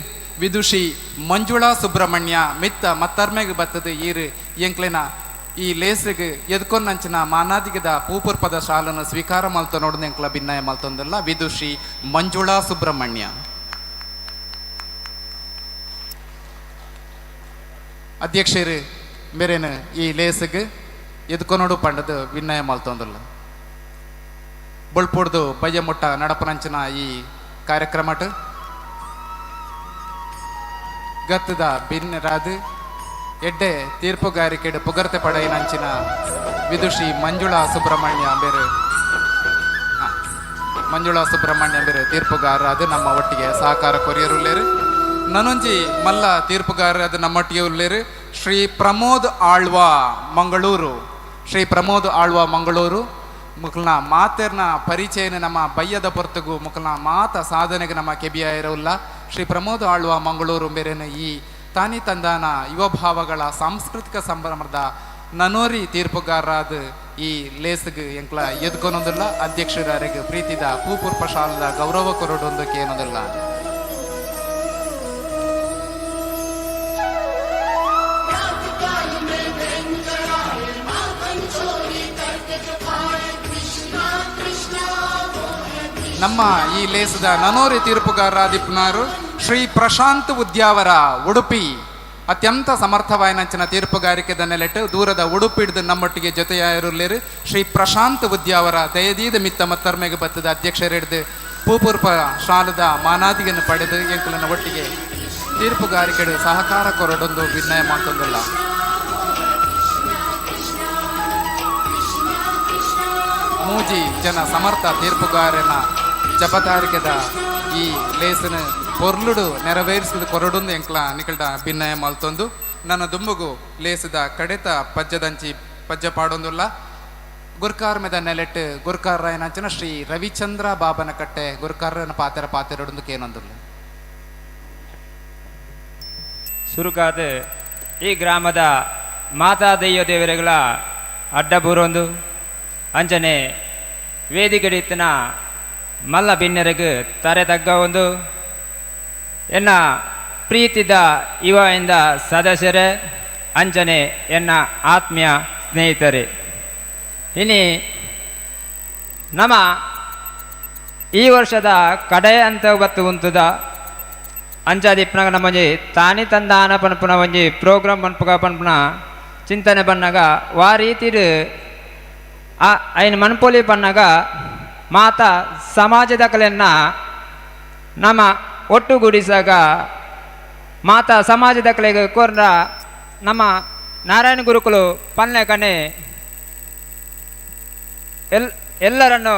ವಿದುಷಿ ಮಂಜುಳಾ ಸುಬ್ರಹ್ಮಣ್ಯ ಮಿತ್ತ ಮತ್ತರ್ಮೆಗೆ ಬತ್ತದ ಈರು ಎಂಕ್ಲೆನ ಈ ಲೇಸಿಗೆ ಎದ್ಕೊನ್ನಂಚಿನ ಮಾನಾದಿಗದ ಪೂಪುರ್ಪದ ಶಾಲನ್ನು ಸ್ವೀಕಾರ ಮಲ್ತ ನೋಡಿದ ಎಂಕ್ಲ ಭಿನ್ನಯ ಮಲ್ತೊಂದಲ್ಲ ವಿದುಷಿ ಮಂಜುಳಾ ಸುಬ್ರಹ್ಮಣ್ಯ. ಅಧ್ಯಕ್ಷರು ಮೇರೇನು ಈ ಲೇಸಿಗೆ ಎದ್ಕೊನೋಡು ಪಂಡದು ವಿನಯ ಮಲ್ತೊಂದಲ್ಲ ಬೊಳ್ಪೊಡ್ದು ಬಯ್ಯ ಮುಟ್ಟ ನಡಪನಂಚಿನ ಈ ಕಾರ್ಯಕ್ರಮಟ್ ಗತ್ತದ ಭಿನ್ನರಾದ ಎಡ್ಡೆ ತೀರ್ಪುಗಾರಿಕೆಡು ಪುಗರ್ತೆ ಪಡೆಯಿನಂಚಿನ ವಿದುಷಿ ಮಂಜುಳಾ ಸುಬ್ರಹ್ಮಣ್ಯ ಬೇರೆ ಮಂಜುಳಾ ಸುಬ್ರಹ್ಮಣ್ಯ ಬೇರೆ ತೀರ್ಪುಗಾರ ಅದು ನಮ್ಮ ಒಟ್ಟಿಗೆ ಸಹಕಾರ ಕೊರಿಯರುಲ್ಲೇರು. ನನೊಂಜಿ ಮಲ್ಲ ತೀರ್ಪುಗಾರ ಅದು ನಮ್ಮೊಟ್ಟಿಗೆ ಉಲ್ಲೇರು ಶ್ರೀ ಪ್ರಮೋದ್ ಆಳ್ವಾ ಮಂಗಳೂರು. ಶ್ರೀ ಪ್ರಮೋದ್ ಆಳ್ವಾ ಮಂಗಳೂರು ಮುಖಲ್ನ ಮಾತೆರ್ನ ಪರಿಚಯನ ನಮ್ಮ ಬಯ್ಯದ ಪೊರ್ತುಗು ಮುಖಲ್ನ ಮಾತ ಸಾಧನೆಗೆ ನಮ್ಮ ಕೆಬಿಯ ಇರಲ್ಲ. ಶ್ರೀ ಪ್ರಮೋದ್ ಆಳ್ವಾ ಮಂಗಳೂರು ಮೇರೆನ ಈ ತಾನಿ ತಂದಾನ ಯುವ ಭಾವಗಳ ಸಾಂಸ್ಕೃತಿಕ ಸಂಭ್ರಮದ ನನೋರಿ ತೀರ್ಪುಗಾರರಾದ ಈ ಲೇಸ್ಗ್ ಎಂಕ್ಲ ಎದ್ಕೊನೊಂದುಲ್ಲ. ಅಧ್ಯಕ್ಷರಾರಿಗೆ ಪ್ರೀತಿದ ಪೂಪುರ್ಪ ಶಾಲದ ಗೌರವ ಕೊರಡೊಂದು ಕೇನೊಂದುಲ್ಲ. ನಮ್ಮ ಈ ಲೇಸದ ನನೋರಿ ತೀರ್ಪುಗಾರ ದಿಪ್ನಾರು ಶ್ರೀ ಪ್ರಶಾಂತ್ ಉದ್ಯಾವರ ಉಡುಪಿ ಅತ್ಯಂತ ಸಮರ್ಥವಾಯನಂಚಿನ ತೀರ್ಪುಗಾರಿಕೆ ನೆಲೆಟ್ಟು ದೂರದ ಉಡುಪಿಡ್ದು ನಮ್ಮೊಟ್ಟಿಗೆ ಜೊತೆಯಾಗಿರಲಿರು ಶ್ರೀ ಪ್ರಶಾಂತ್ ಉದ್ಯಾವರ ದಯದೀದ ಮಿತ್ತ ಮತ್ತರ್ಮೆಗೆ ಬತ್ತದ ಅಧ್ಯಕ್ಷರಿಡ್ದು ಪೂಪುರ್ಪ ಶಾಲದ ಮಾನಾದಿಯನ್ನು ಪಡೆದು ಎಂಕಲನ ಒಟ್ಟಿಗೆ ತೀರ್ಪುಗಾರಿಕೆಡು ಸಹಕಾರ ಕೊರಡೊಂದು ವಿನಯ ಮಾತೊಂದಿಲ್ಲ. ಮೂಜಿ ಜನ ಸಮರ್ಥ ತೀರ್ಪುಗಾರನ ಜಪತಾರಿಕೆದ ಈ ಲೇಸನ ಪೊರ್ಲುಡು ನೆರವೇರಿಸಿದ ಕೊರಡುಂದು ಎಂಕ್ಲ ನಿಕಲ್ಡ ಭಿನ್ನಯ ಮಲ್ತೊಂದು ನನ್ನ ದುಂಬುಗು ಲೇಸದ ಕಡೆತ ಪಜ್ಜದಂಚಿ ಪಜ್ಜ ಪಾಡೊಂದುಲ್ಲ. ಗುರ್ಕಾರ್ ಮೆದ ನೆಲೆಟ್ ಗುರ್ಕಾರ್ ರಾಯನಂಚಿನ ಶ್ರೀ ರವಿಚಂದ್ರ ಬಾಬನ ಕಟ್ಟೆ ಗುರ್ಕಾರನ ಪಾತೆರ ಪಾತೆರೊಡೊಂದು ಕೇನೊಂದುಲ್ಲ. ಸುರುಕಾದ ಈ ಗ್ರಾಮದ ಮಾತಾ ದೈವ ದೇವರುಗಳ ಅಡ್ಡಬೂರೊಂದು ಅಂಚನೆ ವೇದಿಕೆಡಿತ್ತಿನ ಮಲ್ಲ ಬಿನ್ನೆರೆಗ್ ತರೆ ತಗ್ಗ ಒಂದು ಎನ್ನ ಪ್ರೀತಿದ ಯುವ ಇಂದ ಸದಸ್ಯರೇ, ಅಂಚನೆ ಎನ್ನ ಆತ್ಮೀಯ ಸ್ನೇಹಿತರೇ, ಇನಿ ನಮ್ಮ ಈ ವರ್ಷದ ಕಡೆ ಅಂತ ಬತ್ತು ಉಂತುದ ಅಂಚಾದಿಪ್ಪನಾಗ ನಮ್ಮೊಂಜಿ ತಾನಿ ತಂದಾನ ಪನ್ಪುನ ಒಂಜಿ ಪ್ರೋಗ್ರಾಮ್ ಪನ್ಪುಗ ಪನ್ಪುನ ಚಿಂತನೆ ಬನ್ನಾಗ ವಾ ರೀತಿಡ್ ಆ ಐನ್ ಮನ್ಪೊಲಿ ಪನ್ನಾಗ ಮಾತ ಸಮಾಜದ ಕಲೆಯನ್ನ ನಮ್ಮ ಒಟ್ಟುಗೂಡಿಸಾಗ ಮಾತ ಸಮಾಜದ ಕಲೆಗೆ ಕೋರ್ನ ನಮ್ಮ ನಾರಾಯಣ ಗುರುಕುಲು ಪನ್ಲೆ ಕಣೆ ಎಲ್ಲರನ್ನು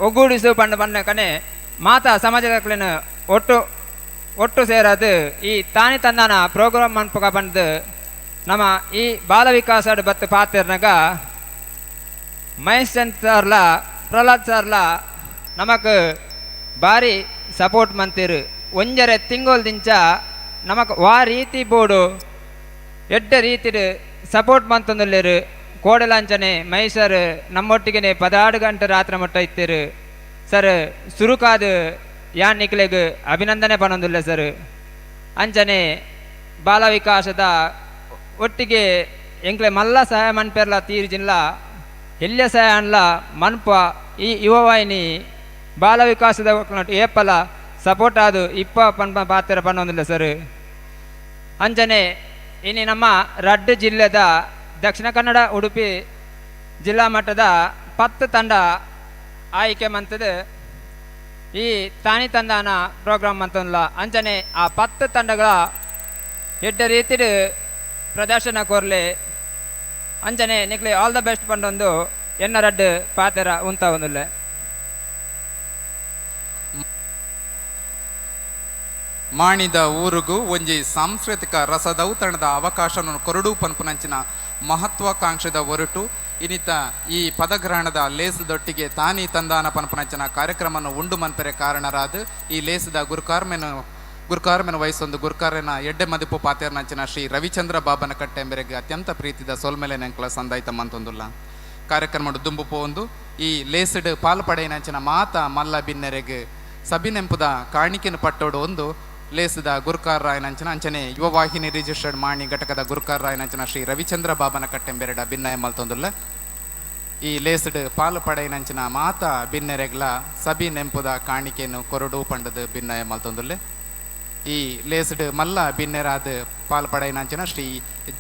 ಒಗ್ಗೂಡಿಸು ಪಂಡ ಪನ್ನೆ ಕಣೆ ಮಾತಾ ಸಮಾಜದ ಕಲೆಯನ್ನು ಒಟ್ಟು ಒಟ್ಟು ಸೇರದು ಈ ತಾನಿ ತಂದಾನ ಪ್ರೋಗ್ರಾಮ್ ಮನ್ಪುಗ ಬಂದು ನಮ್ಮ ಈ ಬಾಲ ವಿಕಾಸ ಬತ್ತು ಪಾತಿರ್ನಾಗ ಮಹೇಶ್ ಚಂದ್ ಸರ್ಲ ಪ್ರಹ್ಲಾದ್ ಸರ್ಲ ನಮಕ್ ಭಾರಿ ಸಪೋರ್ಟ್ ಮಂತಿರು. ಒಂಜರೆ ತಿಂಗೋಲ್ ದಿಂಚ ನಮಕ್ ವಾ ರೀತಿ ಬೋಡು ಎಡ್ಡ ರೀತಿಡ್ ಸಪೋರ್ಟ್ ಮಂತೊಂದುಲ್ಲೆರು. ಕೋಡಲಾಂಚನೆ ಮಹೇಶರ್ ನಮ್ಮೊಟ್ಟಿಗೆನೆ 16 ಗಂಟೆ ರಾತ್ರಿ ಮಟ್ಟ ಇತ್ತೀರು ಸರ್. ಸುರುಕಾದ ಯಾನ್ ನಿಕ್ಲೆಗ್ ಅಭಿನಂದನೆ ಪನೊಂದುಲ್ಲೆ ಸರ್. ಅಂಚನೆ ಬಾಲ ವಿಕಾಸದ ಒಟ್ಟಿಗೆ ಎಂಕ್ಲೆ ಮಲ್ಲ ಸಹಾಯ ಮನ್ಪೆರ್ಲ ತೀರ್ಜಿನ್ಲ ಎಲ್ಯ ಸಹಾಯ ಅನ್ಲ ಮನ್ಪ ಈ ಯುವವಾಹಿನಿ ಬಾಲ ವಿಕಾಸದ ಏಪಲ ಸಪೋರ್ಟ್ ಆದು ಇಪ್ಪ ಪನ್ಪ ಪಾತ್ರ ಪನ್ನೊಂದಿಲ್ಲ ಸರ್. ಅಂಚನೆ ಇನಿ ನಮ್ಮ ರಡ್ಡು ಜಿಲ್ಲೆದ ದಕ್ಷಿಣ ಕನ್ನಡ ಉಡುಪಿ ಜಿಲ್ಲಾ ಮಟ್ಟದ 10 ತಂಡ ಆಯ್ಕೆ ಮಂತದ ಈ ತಾನಿ ತಂದಾನ ಪ್ರೋಗ್ರಾಮ್ ಅಂತಂದ್ಲ. ಅಂಚನೆ ಆ 10 ತಂಡಗಳ ಎಡ್ಡ ರೀತಿಡ್ ಪ್ರದರ್ಶನ ಕೋರ್ಲೆ. ಅಂಚನೆ ನಿಕ್ಲೆ ಆಲ್ the best ಪಂಡೊಂದು ಎನ್ನ ರಡ್ಡು ಪಾತೆರ ಉಂತ ಒಂದುಲ್ಲೆ. ಮಾಣಿದ ಊರುಗು ಒಂಜಿ ಸಾಂಸ್ಕೃತಿಕ ರಸದೌತಣದ ಅವಕಾಶವನ್ನು ಕೊರಡು ಪನ್ಪುನಂಚಿನ ಮಹತ್ವಾಕಾಂಕ್ಷೆದ ಹೊರಟು ಇನಿತ ಈ ಪದಗ್ರಹಣದ ಲೇಸದೊಟ್ಟಿಗೆ ತಾನಿ ತಂದಾನ ಪನ್ಪುನಂಚಿನ ಕಾರ್ಯಕ್ರಮವನ್ನು ಉಂಡು ಮನ್ಪೆರೆ ಕಾರಣರಾದ ಈ ಲೇಸದ ಗುರುಕಾರ್ಮೆನ ವಯಸ್ಸೊಂದು ಗುರುಕಾರನ ಎಡ್ಡೆ ಮದಿಪು ಪಾತೇರ್ನಂಚಿನ ಶ್ರೀ ರವಿಚಂದ್ರ ಬಾಬನ ಕಟ್ಟೆಂಬೆರೆಗೆ ಅತ್ಯಂತ ಪ್ರೀತಿದ ಸೊಲ್ಮೆಲೆ ನೆಂಕಲ ಸಂದಾಯ್ತ ಮಂತೊಂದುಲ್ಲ. ಕಾರ್ಯಕ್ರಮ ದುಂಬು ಪೋಂದು ಈ ಲೇಸಡ್ ಪಾಲ್ ಪಡೆಯನಂಚಿನ ಮಾತ ಮಲ್ಲ ಬಿನ್ನೆರೆಗ್ ಸಬಿನೆಂಪುದ ಕಾಣಿಕೆನ ಪಟ್ಟೋಡು ಒಂದು ಲೇಸದ ಗುರುಕಾರ್ ರಾಯನಂಚಿನ ಅಂಚನೆ ಯುವವಾಹಿನಿ ರಿಜಿಸ್ಟರ್ಡ್ ಮಾಣಿ ಘಟಕದ ಗುರುಕಾರ್ ರಾಯನಂಚಿನ ಶ್ರೀ ರವಿಚಂದ್ರ ಬಾಬನ ಕಟ್ಟೆಂಬೆರಡ ಭಿನ್ನಯ ಮಲ್ತೊಂದುಲ್ಲ. ಈ ಲೇಸಡ್ ಪಾಲು ಪಡೆಯನಂಚಿನ ಮಾತ ಬಿನ್ನೆರೆಗ್ಲ ಸಬಿ ನೆಂಪುದ ಕಾಣಿಕೆಯನ್ನು ಕೊರಡು ಪಂಡದ ಭಿನ್ನಯ ಮಲ್ತೊಂದುಲ್ಲೆ. ಈ ಲೇಸ್ಡ್ ಮಲ್ಲ ಬಿನ್ನೆರಾದ ಪಾಲ್ ಪಡೆಯನಂಚಿನ ಶ್ರೀ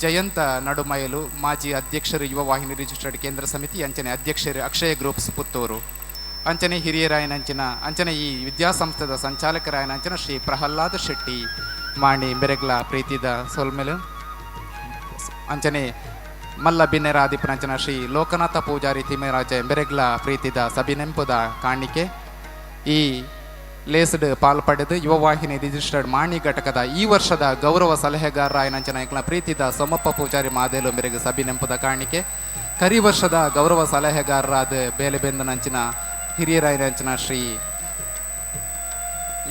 ಜಯಂತ ನಡುಮಯಲು ಮಾಜಿ ಅಧ್ಯಕ್ಷರು ಯುವವಾಹಿನಿ ರಿಜಿಸ್ಟರ್ಡ್ ಕೇಂದ್ರ ಸಮಿತಿ ಅಂಚನೆ ಅಧ್ಯಕ್ಷರು ಅಕ್ಷಯ ಗ್ರೂಪ್ಸ್ ಪುತ್ತೂರು ಅಂಚನೆ ಹಿರಿಯರಾಯನಂಚಿನ ಅಂಚನೆ ಈ ವಿದ್ಯಾಸಂಸ್ಥೆದ ಸಂಚಾಲಕರಾಯನಂಚಿನ ಶ್ರೀ ಪ್ರಹ್ಲಾದ ಶೆಟ್ಟಿ ಮಾಣಿ ಬೆರೆಗ್ಲ ಪ್ರೀತಿದ ಸೊಲ್ಮೆಲು. ಅಂಚನೆ ಮಲ್ಲ ಬಿನ್ನೆರಾದಿಪನಂಚಿನ ಶ್ರೀ ಲೋಕನಾಥ ಪೂಜಾರಿ ತಿಮ್ಮರಾಜ ಬೆರೆಗ್ಲ ಪ್ರೀತಿದ ಸಬಿನೆಂಪುದ ಕಾಣಿಕೆ. ಈ ಲೇಸ್ಡ್ ಪಾಲ್ ಪಡೆದು ಯುವವಾಹಿನಿ ರಿಜಿಸ್ಟರ್ಡ್ ಮಾಣಿ ಘಟಕದ ಈ ವರ್ಷದ ಗೌರವ ಸಲಹೆಗಾರರಾಯನಂಚಿನ ಎಂಕ್ಲ ಪ್ರೀತಿದ ಸೋಮಪ್ಪ ಪೂಜಾರಿ ಮಾದೇಲು ಮೇರೆಗೆ ಸಬಿನೆಂಪುದ ಕಾಣಿಕೆ. ಕರಿ ವರ್ಷದ ಗೌರವ ಸಲಹೆಗಾರರಾದ ಬೇಲೆ ಬೆಂದನಂಚಿನ ಹಿರಿಯರಾಯನಂಚಿನ ಶ್ರೀ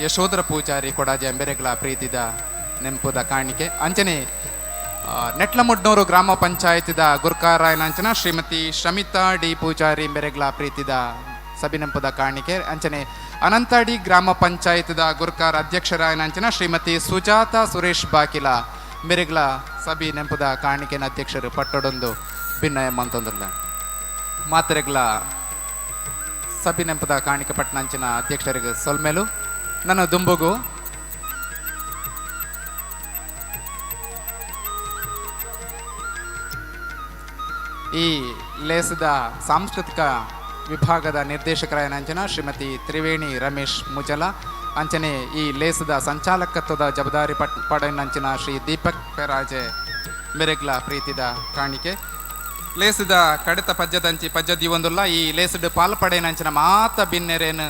ಯಶೋಧರ ಪೂಜಾರಿ ಕೊಡಾಜೆ ಅಂಬೆರೆಗ್ಲ ಪ್ರೀತಿದ ನೆಂಪುದ ಕಾಣಿಕೆ. ಅಂಚನೆ ನೆಟ್ಲಮುಡ್ನೂರು ಗ್ರಾಮ ಪಂಚಾಯತಿದ ಗುರ್ಕಾರಾಯನಂಚನ ಶ್ರೀಮತಿ ಶಮಿತಾ ಡಿ ಪೂಜಾರಿ ಮೆರೆಗ್ಲ ಪ್ರೀತಿದ ಸಬಿನಂಪುದ ಕಾಣಿಕೆ. ಅಂಚನೆ ಅನಂತಾಡಿ ಗ್ರಾಮ ಪಂಚಾಯತ್ದ ಗುರ್ಕಾರ ಅಧ್ಯಕ್ಷರಾಯನಂಚನ ಶ್ರೀಮತಿ ಸುಜಾತ ಸುರೇಶ್ ಬಾಕಿಲ ಮೆರೆಗ್ಲ ಸಬಿ ನೆಂಪುದ ಕಾಣಿಕೆನ ಅಧ್ಯಕ್ಷರು ಪಟ್ಟೊಡೊಂದು ಭಿನ್ನಯ ಮಂತೊಂದುಲ್ಲ. ಮಾತೆರೆಗ್ಲ ಸಬಿ ನೆಂಪುದ ಕಾಣಿಕೆ ಪಟ್ಟಣಂಚಿನ ಅಧ್ಯಕ್ಷರಿಗೆ ಸೊಲ್ಮೆಲು. ನನ್ನ ದುಂಬುಗು ಈ ಲೇಸದ ಸಾಂಸ್ಕೃತಿಕ ವಿಭಾಗದ ನಿರ್ದೇಶಕರಾಯನಂಚನ ಶ್ರೀಮತಿ ತ್ರಿವೇಣಿ ರಮೇಶ್ ಮುಜಲ, ಅಂಚನೆ ಈ ಲೇಸದ ಸಂಚಾಲಕತ್ವದ ಜವಾಬ್ದಾರಿ ಪಡೆಯನಂಚಿನ ಶ್ರೀ ದೀಪಕ್ ಪೆರಾಜೆ ಮೆರೆಗ್ಲ ಪ್ರೀತಿದ ಕಾಣಿಕೆ. ಲೇಸದ ಕಡಿತ ಪಜ್ಜದಂಚಿ ಪಜ್ಜ ದೀವೊಂದುಲ್ಲ. ಈ ಲೇಸಡ್ ಪಾಲ್ ಪಡೆಯನಂಚಿನ ಮಾತ ಬಿನ್ನೆರೇನು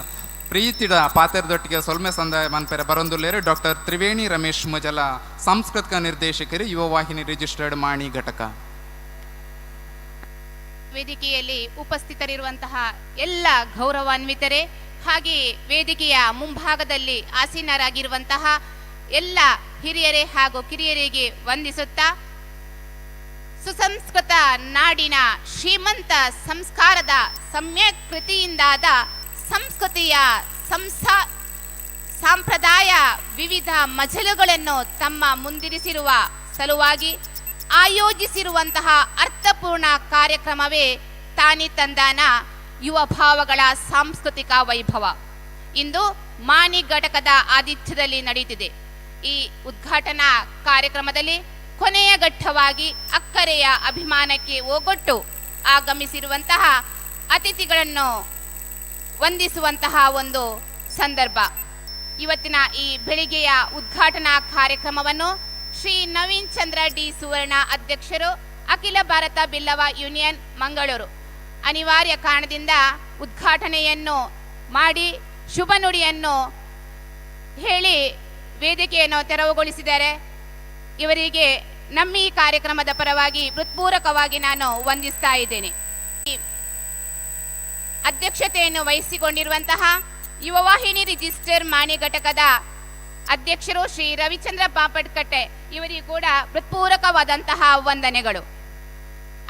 ಪ್ರೀತಿಡ ಪಾತೆರದೊಟ್ಟಿಗೆ ಸೊಲ್ಮೆ ಸಂದಾಯ ಮನ್ಪೆರೆ ಬರೊಂದುಲ್ಲೇರು ಡಾಕ್ಟರ್ ತ್ರಿವೇಣಿ ರಮೇಶ್ ಮುಜಲ, ಸಾಂಸ್ಕೃತಿಕ ನಿರ್ದೇಶಕರು, ಯುವ ವಾಹಿನಿ ರಿಜಿಸ್ಟರ್ಡ್ ಮಾಣಿ ಘಟಕ. ವೇದಿಕೆಯಲ್ಲಿ ಉಪಸ್ಥಿತರಿರುವಂತಹ ಎಲ್ಲ ಗೌರವಾನ್ವಿತರೇ, ಹಾಗೆಯೇ ವೇದಿಕೆಯ ಮುಂಭಾಗದಲ್ಲಿ ಆಸೀನರಾಗಿರುವಂತಹ ಎಲ್ಲ ಹಿರಿಯರೇ ಹಾಗೂ ಕಿರಿಯರಿಗೆ ವಂದಿಸುತ್ತಾ, ಸುಸಂಸ್ಕೃತ ನಾಡಿನ ಶ್ರೀಮಂತ ಸಂಸ್ಕಾರದ ಸಮ್ಯಕ್ ಕೃತಿಯಿಂದಾದ ಸಂಸ್ಕೃತಿಯ ಸಂಪ್ರದಾಯ ವಿವಿಧ ಮಜಲುಗಳನ್ನು ತಮ್ಮ ಮುಂದಿರಿಸಿರುವ ಸಲುವಾಗಿ ಆಯೋಜಿಸಿರುವಂತಹ ಅರ್ಥಪೂರ್ಣ ಕಾರ್ಯಕ್ರಮವೇ ತಾನಿ ತಂದಾನ ಯುವ ಭಾವಗಳ ಸಾಂಸ್ಕೃತಿಕ ವೈಭವ ಇಂದು ಮಾಣಿ ಘಟಕದ ಆತಿಥ್ಯದಲ್ಲಿ ನಡೆಯುತ್ತಿದೆ. ಈ ಉದ್ಘಾಟನಾ ಕಾರ್ಯಕ್ರಮದಲ್ಲಿ ಕೊನೆಯ ಘಟ್ಟವಾಗಿ ಅಕ್ಕರೆಯ ಅಭಿಮಾನಕ್ಕೆ ಓಗೊಟ್ಟು ಆಗಮಿಸಿರುವಂತಹ ಅತಿಥಿಗಳನ್ನು ವಂದಿಸುವಂತಹ ಒಂದು ಸಂದರ್ಭ. ಇವತ್ತಿನ ಈ ಬೆಳಿಗ್ಗೆಯ ಉದ್ಘಾಟನಾ ಕಾರ್ಯಕ್ರಮವನ್ನು ಶ್ರೀ ನವೀನ್ ಚಂದ್ರ ಡಿ ಸುವರ್ಣ ಅಧ್ಯಕ್ಷರು, ಅಖಿಲ ಭಾರತ ಬಿಲ್ಲವ ಯೂನಿಯನ್ ಮಂಗಳೂರು, ಅನಿವಾರ್ಯ ಕಾರಣದಿಂದ ಉದ್ಘಾಟನೆಯನ್ನು ಮಾಡಿ ಶುಭ ನುಡಿಯನ್ನು ಹೇಳಿ ವೇದಿಕೆಯನ್ನು ತೆರವುಗೊಳಿಸಿದ್ದಾರೆ. ಇವರಿಗೆ ನಮ್ಮ ಈ ಕಾರ್ಯಕ್ರಮದ ಪರವಾಗಿ ಹೃತ್ಪೂರ್ವಕವಾಗಿ ನಾನು ವಂದಿಸ್ತಾ ಇದ್ದೇನೆ. ಅಧ್ಯಕ್ಷತೆಯನ್ನು ವಹಿಸಿಕೊಂಡಿರುವಂತಹ ಯುವವಾಹಿನಿ ರಿಜಿಸ್ಟರ್ ಮಾಣಿ ಘಟಕದ ಅಧ್ಯಕ್ಷರು ಶ್ರೀ ರವಿಚಂದ್ರ ಪಾಪಡ್ಕಟ್ಟೆ ಇವರಿಗೂ ಕೂಡ ಹೃತ್ಪೂರ್ವಕವಾದಂತಹ ವಂದನೆಗಳು.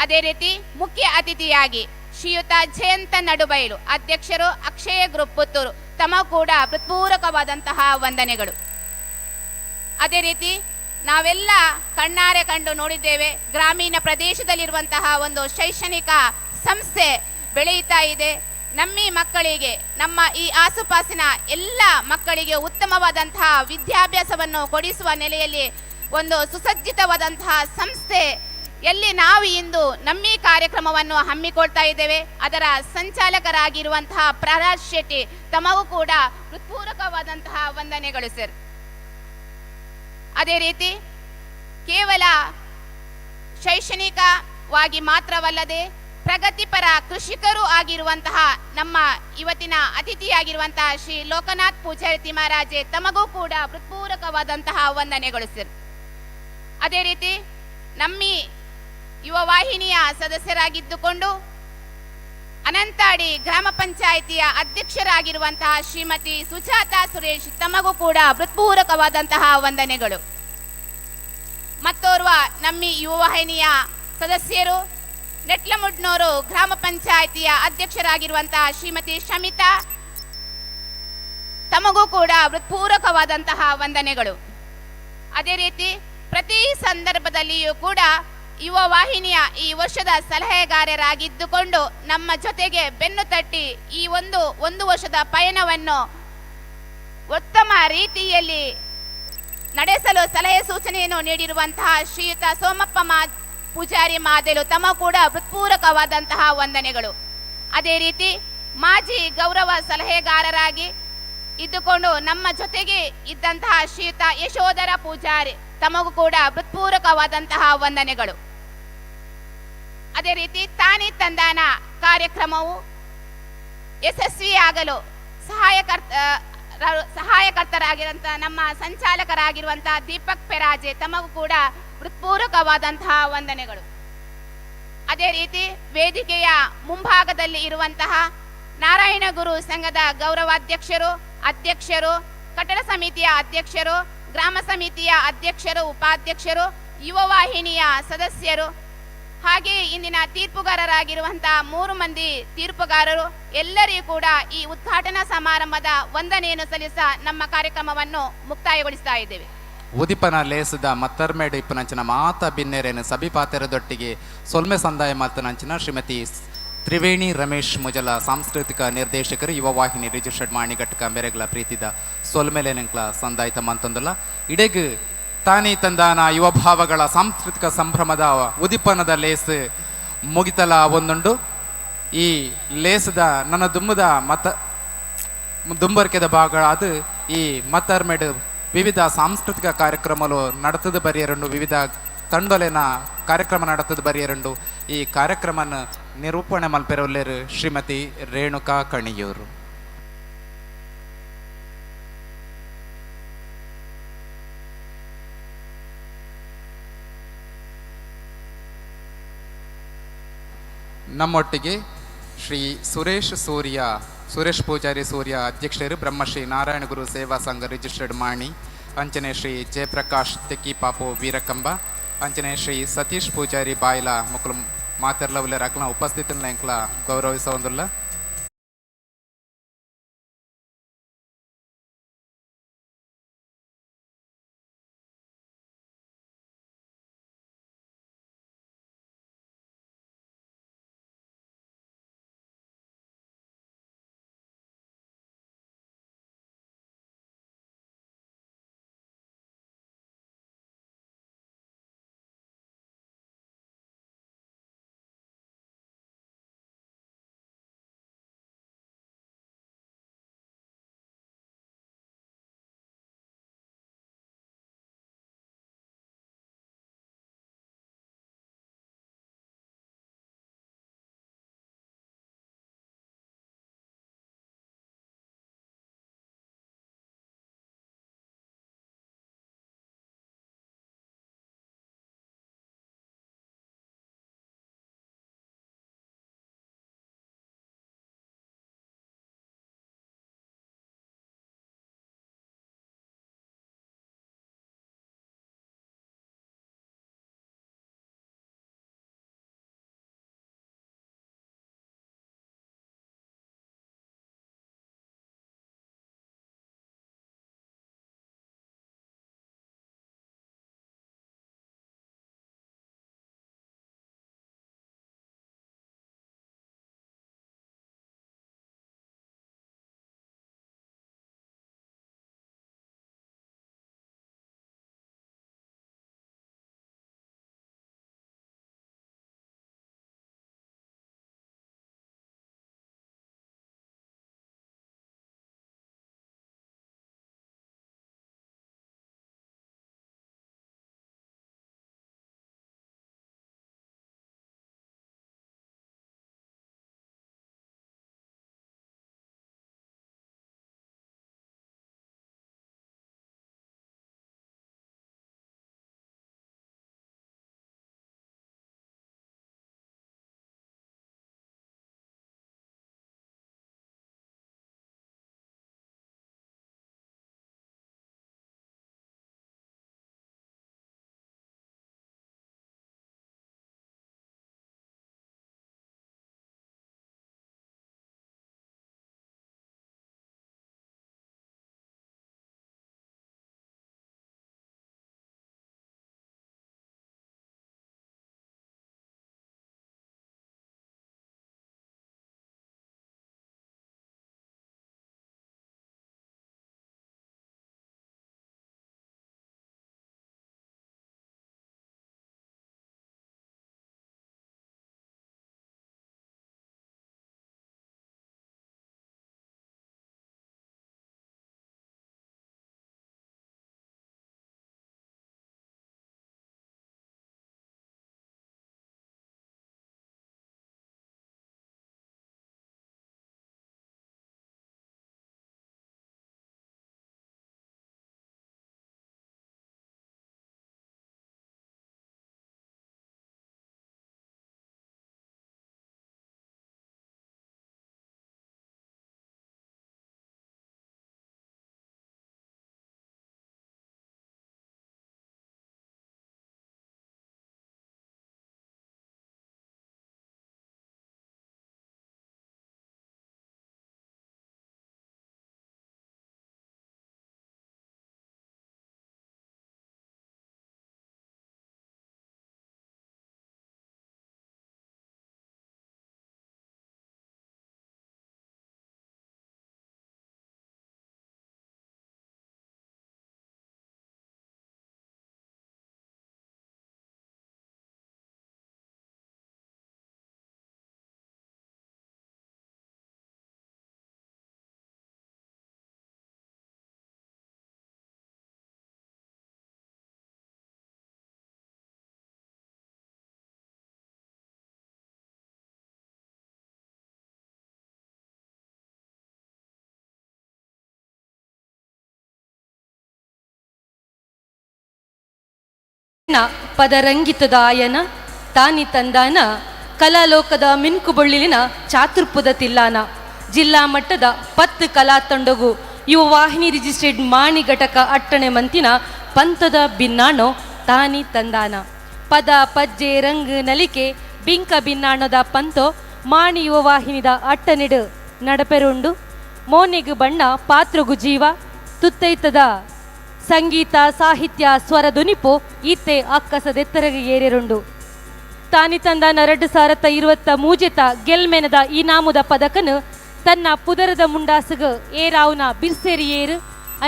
ಅದೇ ರೀತಿ ಮುಖ್ಯ ಅತಿಥಿಯಾಗಿ ಶ್ರೀಯುತ ಜಯಂತ ನಡುಬೈಲು ಅಧ್ಯಕ್ಷರು, ಅಕ್ಷಯ ಗ್ರೂಪ್ ಪುತ್ತೂರು, ತಮ್ಮ ಕೂಡ ಹೃತ್ಪೂರ್ವಕವಾದಂತಹ ವಂದನೆಗಳು. ಅದೇ ರೀತಿ ನಾವೆಲ್ಲ ಕಣ್ಣಾರೆ ಕಂಡು ನೋಡಿದ್ದೇವೆ, ಗ್ರಾಮೀಣ ಪ್ರದೇಶದಲ್ಲಿರುವಂತಹ ಒಂದು ಶೈಕ್ಷಣಿಕ ಸಂಸ್ಥೆ ಬೆಳೆಯುತ್ತಾ ಇದೆ. ನಮ್ಮಿ ಮಕ್ಕಳಿಗೆ, ನಮ್ಮ ಈ ಆಸುಪಾಸಿನ ಎಲ್ಲ ಮಕ್ಕಳಿಗೆ ಉತ್ತಮವಾದಂತಹ ವಿದ್ಯಾಭ್ಯಾಸವನ್ನು ಕೊಡಿಸುವ ನೆಲೆಯಲ್ಲಿ ಒಂದು ಸುಸಜ್ಜಿತವಾದಂತಹ ಸಂಸ್ಥೆ ಎಲ್ಲಿ ನಾವು ಇಂದು ನಮ್ಮಿ ಕಾರ್ಯಕ್ರಮವನ್ನು ಹಮ್ಮಿಕೊಳ್ತಾ ಇದ್ದೇವೆ, ಅದರ ಸಂಚಾಲಕರಾಗಿರುವಂತಹ ಪ್ರಹ್ಲಾದ್ ಶೆಟ್ಟಿ ತಮಗೂ ಕೂಡ ಹೃತ್ಪೂರ್ವಕವಾದಂತಹ ವಂದನೆಗಳು ಸರ್. ಅದೇ ರೀತಿ ಕೇವಲ ಶೈಕ್ಷಣಿಕವಾಗಿ ಮಾತ್ರವಲ್ಲದೆ ಪ್ರಗತಿಪರ ಕೃಷಿಕರು ಆಗಿರುವಂತಹ ನಮ್ಮ ಇವತ್ತಿನ ಅತಿಥಿಯಾಗಿರುವಂತಹ ಶ್ರೀ ಲೋಕನಾಥ್ ಪೂಜಾರಿ ತಿಮ್ಮರಾಜೆ ತಮಗೂ ಕೂಡ ಹೃತ್ಪೂರ್ವಕವಾದಂತಹ ವಂದನೆಗಳು ಸರ್. ಅದೇ ರೀತಿ ನಮ್ಮಿ ಯುವ ವಾಹಿನಿಯ ಸದಸ್ಯರಾಗಿದ್ದುಕೊಂಡು ಅನಂತಾಡಿ ಗ್ರಾಮ ಪಂಚಾಯಿತಿಯ ಅಧ್ಯಕ್ಷರಾಗಿರುವಂತಹ ಶ್ರೀಮತಿ ಸುಜಾತಾ ಸುರೇಶ್ ತಮಗೂ ಕೂಡ ಹೃತ್ಪೂರ್ವಕವಾದಂತಹ ವಂದನೆಗಳು. ಮತ್ತೋರ್ವ ನಮ್ಮಿ ಯುವ ವಾಹಿನಿಯ ಸದಸ್ಯರು ನೆಟ್ಲಮುಡ್ನೂರು ಗ್ರಾಮ ಪಂಚಾಯಿತಿಯ ಅಧ್ಯಕ್ಷರಾಗಿರುವಂತಹ ಶ್ರೀಮತಿ ಶಮಿತಾ ತಮಗೂ ಕೂಡ ಹೃತ್ಪೂರ್ವಕವಾದಂತಹ ವಂದನೆಗಳು. ಅದೇ ರೀತಿ ಪ್ರತಿ ಸಂದರ್ಭದಲ್ಲಿಯೂ ಕೂಡ ಯುವ ವಾಹಿನಿಯ ಈ ವರ್ಷದ ಸಲಹೆಗಾರರಾಗಿದ್ದುಕೊಂಡು ನಮ್ಮ ಜೊತೆಗೆ ಬೆನ್ನು ತಟ್ಟಿ ಈ ಒಂದು ಒಂದು ವರ್ಷದ ಪಯಣವನ್ನು ಉತ್ತಮ ರೀತಿಯಲ್ಲಿ ನಡೆಸಲು ಸಲಹೆ ಸೂಚನೆಯನ್ನು ನೀಡಿರುವಂತಹ ಶ್ರೀಯುತ ಸೋಮಪ್ಪ ಪೂಜಾರಿ ಮಾದೆಲು ತಮ್ಮ ಕೂಡ ಹೃತ್ಪೂರ್ವಕವಾದಂತಹ ವಂದನೆಗಳು. ಅದೇ ರೀತಿ ಮಾಜಿ ಗೌರವ ಸಲಹೆಗಾರರಾಗಿ ಇದ್ದುಕೊಂಡು ನಮ್ಮ ಜೊತೆಗೆ ಇದ್ದಂತಹ ಶ್ರೀಯುತ ಯಶೋಧರ ಪೂಜಾರಿ ತಮಗೂ ಕೂಡ ಹೃತ್ಪೂರ್ವಕವಾದಂತಹ ವಂದನೆಗಳು. ಅದೇ ರೀತಿ ತಾನಿ ತಂದಾನ ಕಾರ್ಯಕ್ರಮವು ಯಶಸ್ವಿಯಾಗಲು ಸಹಾಯಕರ್ತರಾಗಿರುವಂತಹ ನಮ್ಮ ಸಂಚಾಲಕರಾಗಿರುವಂತಹ ದೀಪಕ್ ಪೆರಾಜೆ ತಮಗೂ ಕೂಡ ಹೃತ್ಪೂರ್ವಕವಾದಂತಹ ವಂದನೆಗಳು. ಅದೇ ರೀತಿ ವೇದಿಕೆಯ ಮುಂಭಾಗದಲ್ಲಿ ಇರುವಂತಹ ನಾರಾಯಣಗುರು ಸಂಘದ ಗೌರವಾಧ್ಯಕ್ಷರು, ಅಧ್ಯಕ್ಷರು, ಕಟ್ಟಡ ಸಮಿತಿಯ ಅಧ್ಯಕ್ಷರು, ಗ್ರಾಮ ಸಮಿತಿಯ ಅಧ್ಯಕ್ಷರು, ಉಪಾಧ್ಯಕ್ಷರು, ಯುವ ವಾಹಿನಿಯ ಸದಸ್ಯರು, ಹಾಗೆಯೇ ಇಂದಿನ ತೀರ್ಪುಗಾರರಾಗಿರುವಂತಹ 3 ಮಂದಿ ತೀರ್ಪುಗಾರರು ಎಲ್ಲರಿಗೂ ಕೂಡ ಈ ಉದ್ಘಾಟನಾ ಸಮಾರಂಭದ ವಂದನೆಯನ್ನು ಸಲ್ಲಿಸ ನಮ್ಮ ಕಾರ್ಯಕ್ರಮವನ್ನು ಮುಕ್ತಾಯಗೊಳಿಸ್ತಾ ಇದ್ದೇವೆ. ಉದಿಪನ ಲೇಸದ ಮತ್ತರ್ಮೇಡು ಇಪ್ಪನಂಚಿನ ಮಾತ ಬಿನ್ನೆರೇನು ಸಭಿ ಪಾತೆರದೊಟ್ಟಿಗೆ ಸೊಲ್ಮೆ ಸಂದಾಯ ಮಾತನಂಚಿನ ಶ್ರೀಮತಿ ತ್ರಿವೇಣಿ ರಮೇಶ್ ಮುಜಲ ಸಾಂಸ್ಕೃತಿಕ ನಿರ್ದೇಶಕರು ಯುವ ವಾಹಿನಿ ರಿಜಿಸ್ಟರ್ಡ್ ಮಾಣಿಘಟಕ ಮೇರೆಗಳ ಪ್ರೀತಿದ ಸೊಲ್ಮೆಲೆನಂಕ್ಲ ಸಂದಾಯಿತ ಮಂತೊಂದುಲ್ಲ. ಇಡೆಗ್ ತಾನಿ ತಂದಾನ ಯುವ ಭಾವಗಳ ಸಾಂಸ್ಕೃತಿಕ ಸಂಭ್ರಮದ ಉದಿಪನದ ಲೇಸ್ ಮುಗಿತಲ ಒಂದುಂಡು. ಈ ಲೇಸದ ನನ್ನ ದುಮ್ಮದ ಮತ ದುಂಬರ್ಕೆದ ಭಾಗ ಅದು ಈ ಮತ್ತರ್ಮೆಡ್ ವಿವಿಧ ಸಾಂಸ್ಕೃತಿಕ ಕಾರ್ಯಕ್ರಮಗಳು ನಡತದ ಬರಿಯರುಂಡು, ವಿವಿಧ ತಂಡೊಲೆನ ಕಾರ್ಯಕ್ರಮ ನಡತದ ಬರಿಯರುಂಡು. ಈ ಕಾರ್ಯಕ್ರಮನ ನಿರೂಪಣೆ ಮಲ್ಪೆರೊಲ್ಲೆರು ಶ್ರೀಮತಿ ರೇಣುಕಾ ಕಣಿಯೂರು. ನಮ್ಮೊಟ್ಟಿಗೆ ಶ್ರೀ ಸುರೇಶ್ ಸೂರ್ಯ, ಸುರೇಶ್ ಪೂಜಾರಿ ಸೂರ್ಯ ಅಧ್ಯಕ್ಷರು, ಬ್ರಹ್ಮಶ್ರೀ ನಾರಾಯಣಗುರು ಸೇವಾ ಸಂಘ ರಿಜಿಸ್ಟರ್ಡ್ ಮಾಣಿ, ಅಂಚನೆ ಶ್ರೀ ಜಯಪ್ರಕಾಶ್ ತೆಕ್ಕಿಪಾಪು ವೀರಕಂಬ, ಅಂಚನೆ ಶ್ರೀ ಸತೀಶ್ ಪೂಜಾರಿ ಬಾಯ್ಲ ಮುಕ್ಕಲು ಮಾತೆರ್ಲ ಉಲ್ಲೆರ್. ಅಕ್ಲ ಉಪಸ್ಥಿತಿನ ಎಂಕ್ಲ ಗೌರವಿಸವೊಂದುಲ್ಲ. ಪದರಂಗಿತದ ಆಯನ ತಾನಿ ತಂದಾನ ಕಲಾಲೋಕದ ಮಿನ್ಕುಬೊಳ್ಳಿಲಿನ ಚಾತುರ್ಪುದ ತಿಲ್ಲಾನ ಜಿಲ್ಲಾ ಮಟ್ಟದ 10 ಕಲಾ ತಂಡಗು ಯುವ ವಾಹಿನಿ ರಿಜಿಸ್ಟರ್ಡ್ ಮಾಣಿ ಘಟಕ ಅಟ್ಟಣೆ ಮಂತಿನ ಪಂಥದ ಬಿನ್ನಾಣೋ ತಾನಿ ತಂದಾನ ಪದ ಪಜ್ಜೆ ರಂಗು ನಲಿಕೆ ಬಿಂಕ ಬಿನ್ನಾಣದ ಪಂಥೋ ಮಾಣಿ ಯುವ ವಾಹಿನಿದ ಅಟ್ಟನೆಡು ನಡಪೆರುಂಡು ಮೋನೆಗು ಬಣ್ಣ ಪಾತ್ರಗು ಜೀವ ತುತ್ತೈತದ ಸಂಗೀತ ಸಾಹಿತ್ಯ ಸ್ವರ ದುನಿಪು ಈತೆ ಅಕ್ಕಸದೆತ್ತರಗೆ ಏರಿರುಂಡು ತಾನಿ ತಂದಾನ 2023 ಗೆಲ್ಮೆನದ ಇನಾಮುದ ಪದಕನು ತನ್ನ ಪುದರದ ಮುಂಡಾಸಗ ಏರಾವುನ ಬಿರ್ಸೇರಿ ಏರು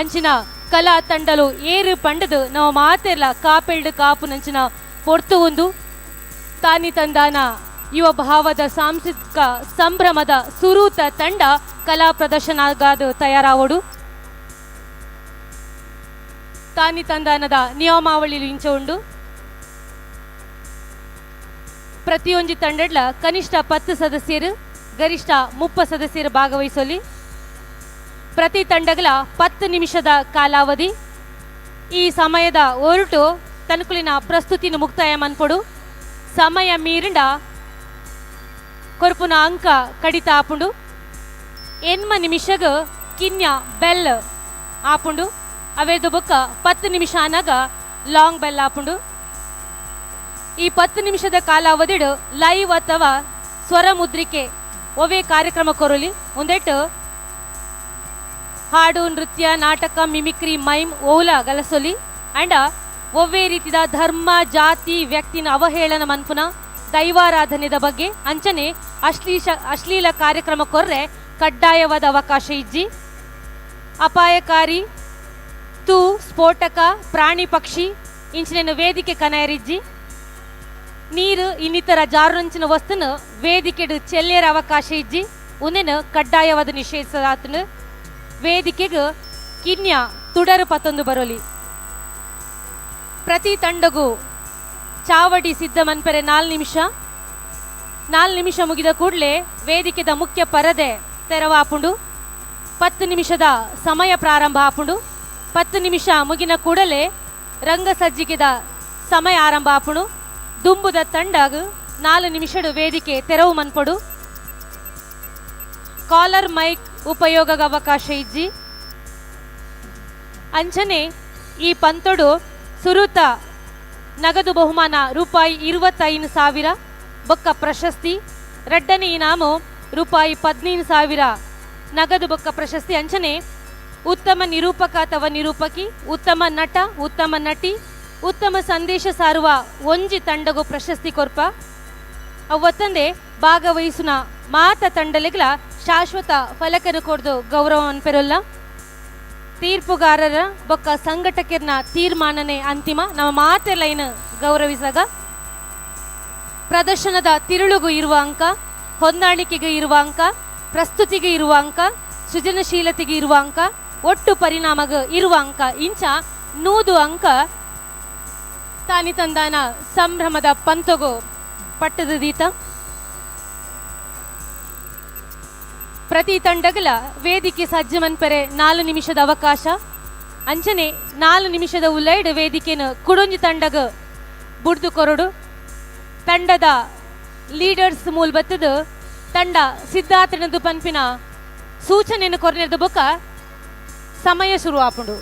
ಅಂಚಿನ ಕಲಾ ತಂಡಲು ಏರು ಪಂಡದು ನಾವು ಮಾತೆರ್ಲ ಕಾಪೆಲ್ಡು ಕಾಪು ನಂಚಿನ ಪೊರ್ತು ಒಂದು ತಾನಿ ತಂದಾನ ಯುವ ಭಾವದ ಸಾಂಸ್ಕೃತಿಕ ಸಂಭ್ರಮದ ಸುರೂತ ತಂಡ ಕಲಾ ಪ್ರದರ್ಶನಗಾದು ತಯಾರಾವಡು. ತಾನಿ ತಂದಾನದ ನಿಯಮಾವಳಿ ಇಂಚ ಉಂಡು. ಪ್ರತಿಯೊಂಜಿ ತಂಡಡ್ಲ ಕನಿಷ್ಠ 10 ಸದಸ್ಯರು ಗರಿಷ್ಠ 30 ಸದಸ್ಯರು ಭಾಗವಹಿಸಲಿ. ಪ್ರತಿ ತಂಡಗಳ 10 ನಿಮಿಷದ ಕಾಲಾವಧಿ. ಈ ಸಮಯದ ಹೊರಟು ತನುಕುಲಿನ ಪ್ರಸ್ತುತಿನ ಮುಕ್ತಾಯ ಮನ್ಪೊಡು. ಸಮಯ ಮೀರಿಂಡ ಕೊರ್ಪುನ ಅಂಕ ಕಡಿತ ಆಪುಂಡು. 8 ನಿಮಿಷಗ ಕಿನ್ಯ ಬೆಲ್ ಆಪುಂಡು. ಅವೇದು ಬೊಕ್ಕ 10 ನಿಮಿಷ ಅನಗ ಲಾಂಗ್ ಬೆಲ್ ಆಪುಂಡು. ಈ 10 ನಿಮಿಷದ ಕಾಲಾವಧಿಡು ಲೈವ್ ಅಥವಾ ಸ್ವರ ಮುದ್ರಿಕೆ ಒವೇ ಕಾರ್ಯಕ್ರಮ ಕೊರಲಿ. ಒಂದೆಟ್ಟು ಹಾಡು, ನೃತ್ಯ, ನಾಟಕ, ಮಿಮಿಕ್ರಿ, ಮೈಮ್ ಓಲ ಗಲಸೊಲಿ. ಅಂಡ ಒವ್ವೇ ರೀತಿಯ ಧರ್ಮ, ಜಾತಿ, ವ್ಯಕ್ತಿನ ಅವಹೇಳನ ಮನ್ಪುನ ದೈವಾರಾಧನೆದ ಬಗ್ಗೆ ಅಂಚನೆ ಅಶ್ಲೀಲ ಕಾರ್ಯಕ್ರಮ ಕೊರ್ರೆ ಕಡ್ಡಾಯವಾದ ಅವಕಾಶ ಇಜ್ಜಿ. ಅಪಾಯಕಾರಿ ತೂ, ಸ್ಫೋಟಕ, ಪ್ರಾಣಿ, ಪಕ್ಷಿ ಇಂಚಿನ ವೇದಿಕೆ ಕನಯರಿಜ್ಜಿ. ನೀರು ಇನ್ನಿತರ ಜಾರುಂಚಿನ ವಸ್ತುನ ವೇದಿಕೆಡು ಚೆಲ್ಲೇರ ಅವಕಾಶ ಇಜ್ಜಿ. ಉಂದೆನು ಕಡ್ಡಾಯವಾದ ನಿಷೇಧಿಸಲಾತನು. ವೇದಿಕೆಗೆ ಕಿನ್ಯ ತುಡರು ಪತ್ತೊಂದು ಬರೋಲಿ. ಪ್ರತಿ ತಂಡಗೂ ಚಾವಡಿ ಸಿದ್ಧ ಮನ್ಪೆರೆ 4 ನಿಮಿಷ. 4 ನಿಮಿಷ ಮುಗಿದ ಕೂಡಲೇ ವೇದಿಕೆದ ಮುಖ್ಯ ಪರದೆ ತೆರವಾಪುಂಡು. 10 ನಿಮಿಷದ ಸಮಯ ಪ್ರಾರಂಭ ಆಪುಂಡು. 10 ನಿಮಿಷ ಮುಗಿನ ಕೂಡಲೇ ರಂಗಸಜ್ಜಿಗೆದ ಸಮಯ ಆರಂಭ ಆಪುಂಡು. ದುಂಬುದ ತಂಡಾಗ 4 ನಿಮಿಷಡು ವೇದಿಕೆ ತೆರವು ಮನ್ಪೊಡು. ಕಾಲರ್ ಮೈಕ್ ಉಪಯೋಗದ ಅವಕಾಶ ಇಜ್ಜಿ. ಅಂಚನೆ ಈ ಪಂತೊಡು ಸುರುತ ನಗದು ಬಹುಮಾನ ರೂಪಾಯಿ 25,000 ಬೊಕ್ಕ ಪ್ರಶಸ್ತಿ, ರಡ್ಡನೆ ಇನಾಮು ರೂಪಾಯಿ 15,000 ನಗದು ಬೊಕ್ಕ ಪ್ರಶಸ್ತಿ. ಅಂಚನೆ ಉತ್ತಮ ನಿರೂಪಕ ಅಥವಾ ನಿರೂಪಕಿ, ಉತ್ತಮ ನಟ, ಉತ್ತಮ ನಟಿ, ಉತ್ತಮ ಸಂದೇಶ ಸಾರುವ ಒಂಜಿ ತಂಡಗು ಪ್ರಶಸ್ತಿ ಕೊರ್ಪ. ಅವತ್ತಂದೆ ಭಾಗವಹಿಸುನ ಮಾತ ತಂಡಲೆಗ್ಲ ಶಾಶ್ವತ ಫಲಕನು ಕೊಡ್ದು ಗೌರವವನ್ನು ಪೆರೊಲ್ಲ. ತೀರ್ಪುಗಾರರ ಬೊಕ್ಕ ಸಂಘಟಕರ್ನ ತೀರ್ಮಾನನೆ ಅಂತಿಮ. ನಮ್ಮ ಮಾತೆ ಲೈನ್ ಗೌರವಿಸಾಗ ಪ್ರದರ್ಶನದ ತಿರುಳುಗೂ ಇರುವ ಅಂಕ, ಹೊಂದಾಣಿಕೆಗೆ ಇರುವ ಅಂಕ, ಪ್ರಸ್ತುತಿಗೆ ಇರುವ ಅಂಕ, ಸೃಜನಶೀಲತೆಗೆ ಇರುವ ಅಂಕ, ಒಟ್ಟು ಪರಿಣಾಮಗ ಇರುವ ಅಂಕ, ಇಂಚ 100 ಅಂಕ ತಾನಿ ತಂದಾನ ಸಂಭ್ರಮದ ಪಂತಗೋ ಪಟ್ಟದ ದೀತ. ಪ್ರತಿ ತಂಡಗಳ ವೇದಿಕೆ ಸಜ್ಜ ಮನ್ಪೆರೆ 4 ನಿಮಿಷದ ಅವಕಾಶ. ಅಂಚನೆ 4 ನಿಮಿಷದ ಉಲ್ಲೈಡ್ ವೇದಿಕೆನು ಕುಡೊಂಜಿ ತಂಡಗ ಬುಡ್ದು ಕೊರಡು. ತಂಡದ ಲೀಡರ್ಸ್ ಮೂಲ್ ಬತ್ತದ ತಂಡ ಸಿದ್ಧಾರ್ಥನದು ಪನ್ಪಿನ ಸೂಚನೆಯನ್ನು ಕೊರನೆದು ಬೊಕ್ಕ ಸಮಯ ಶುರು ಆಪುಂಡು.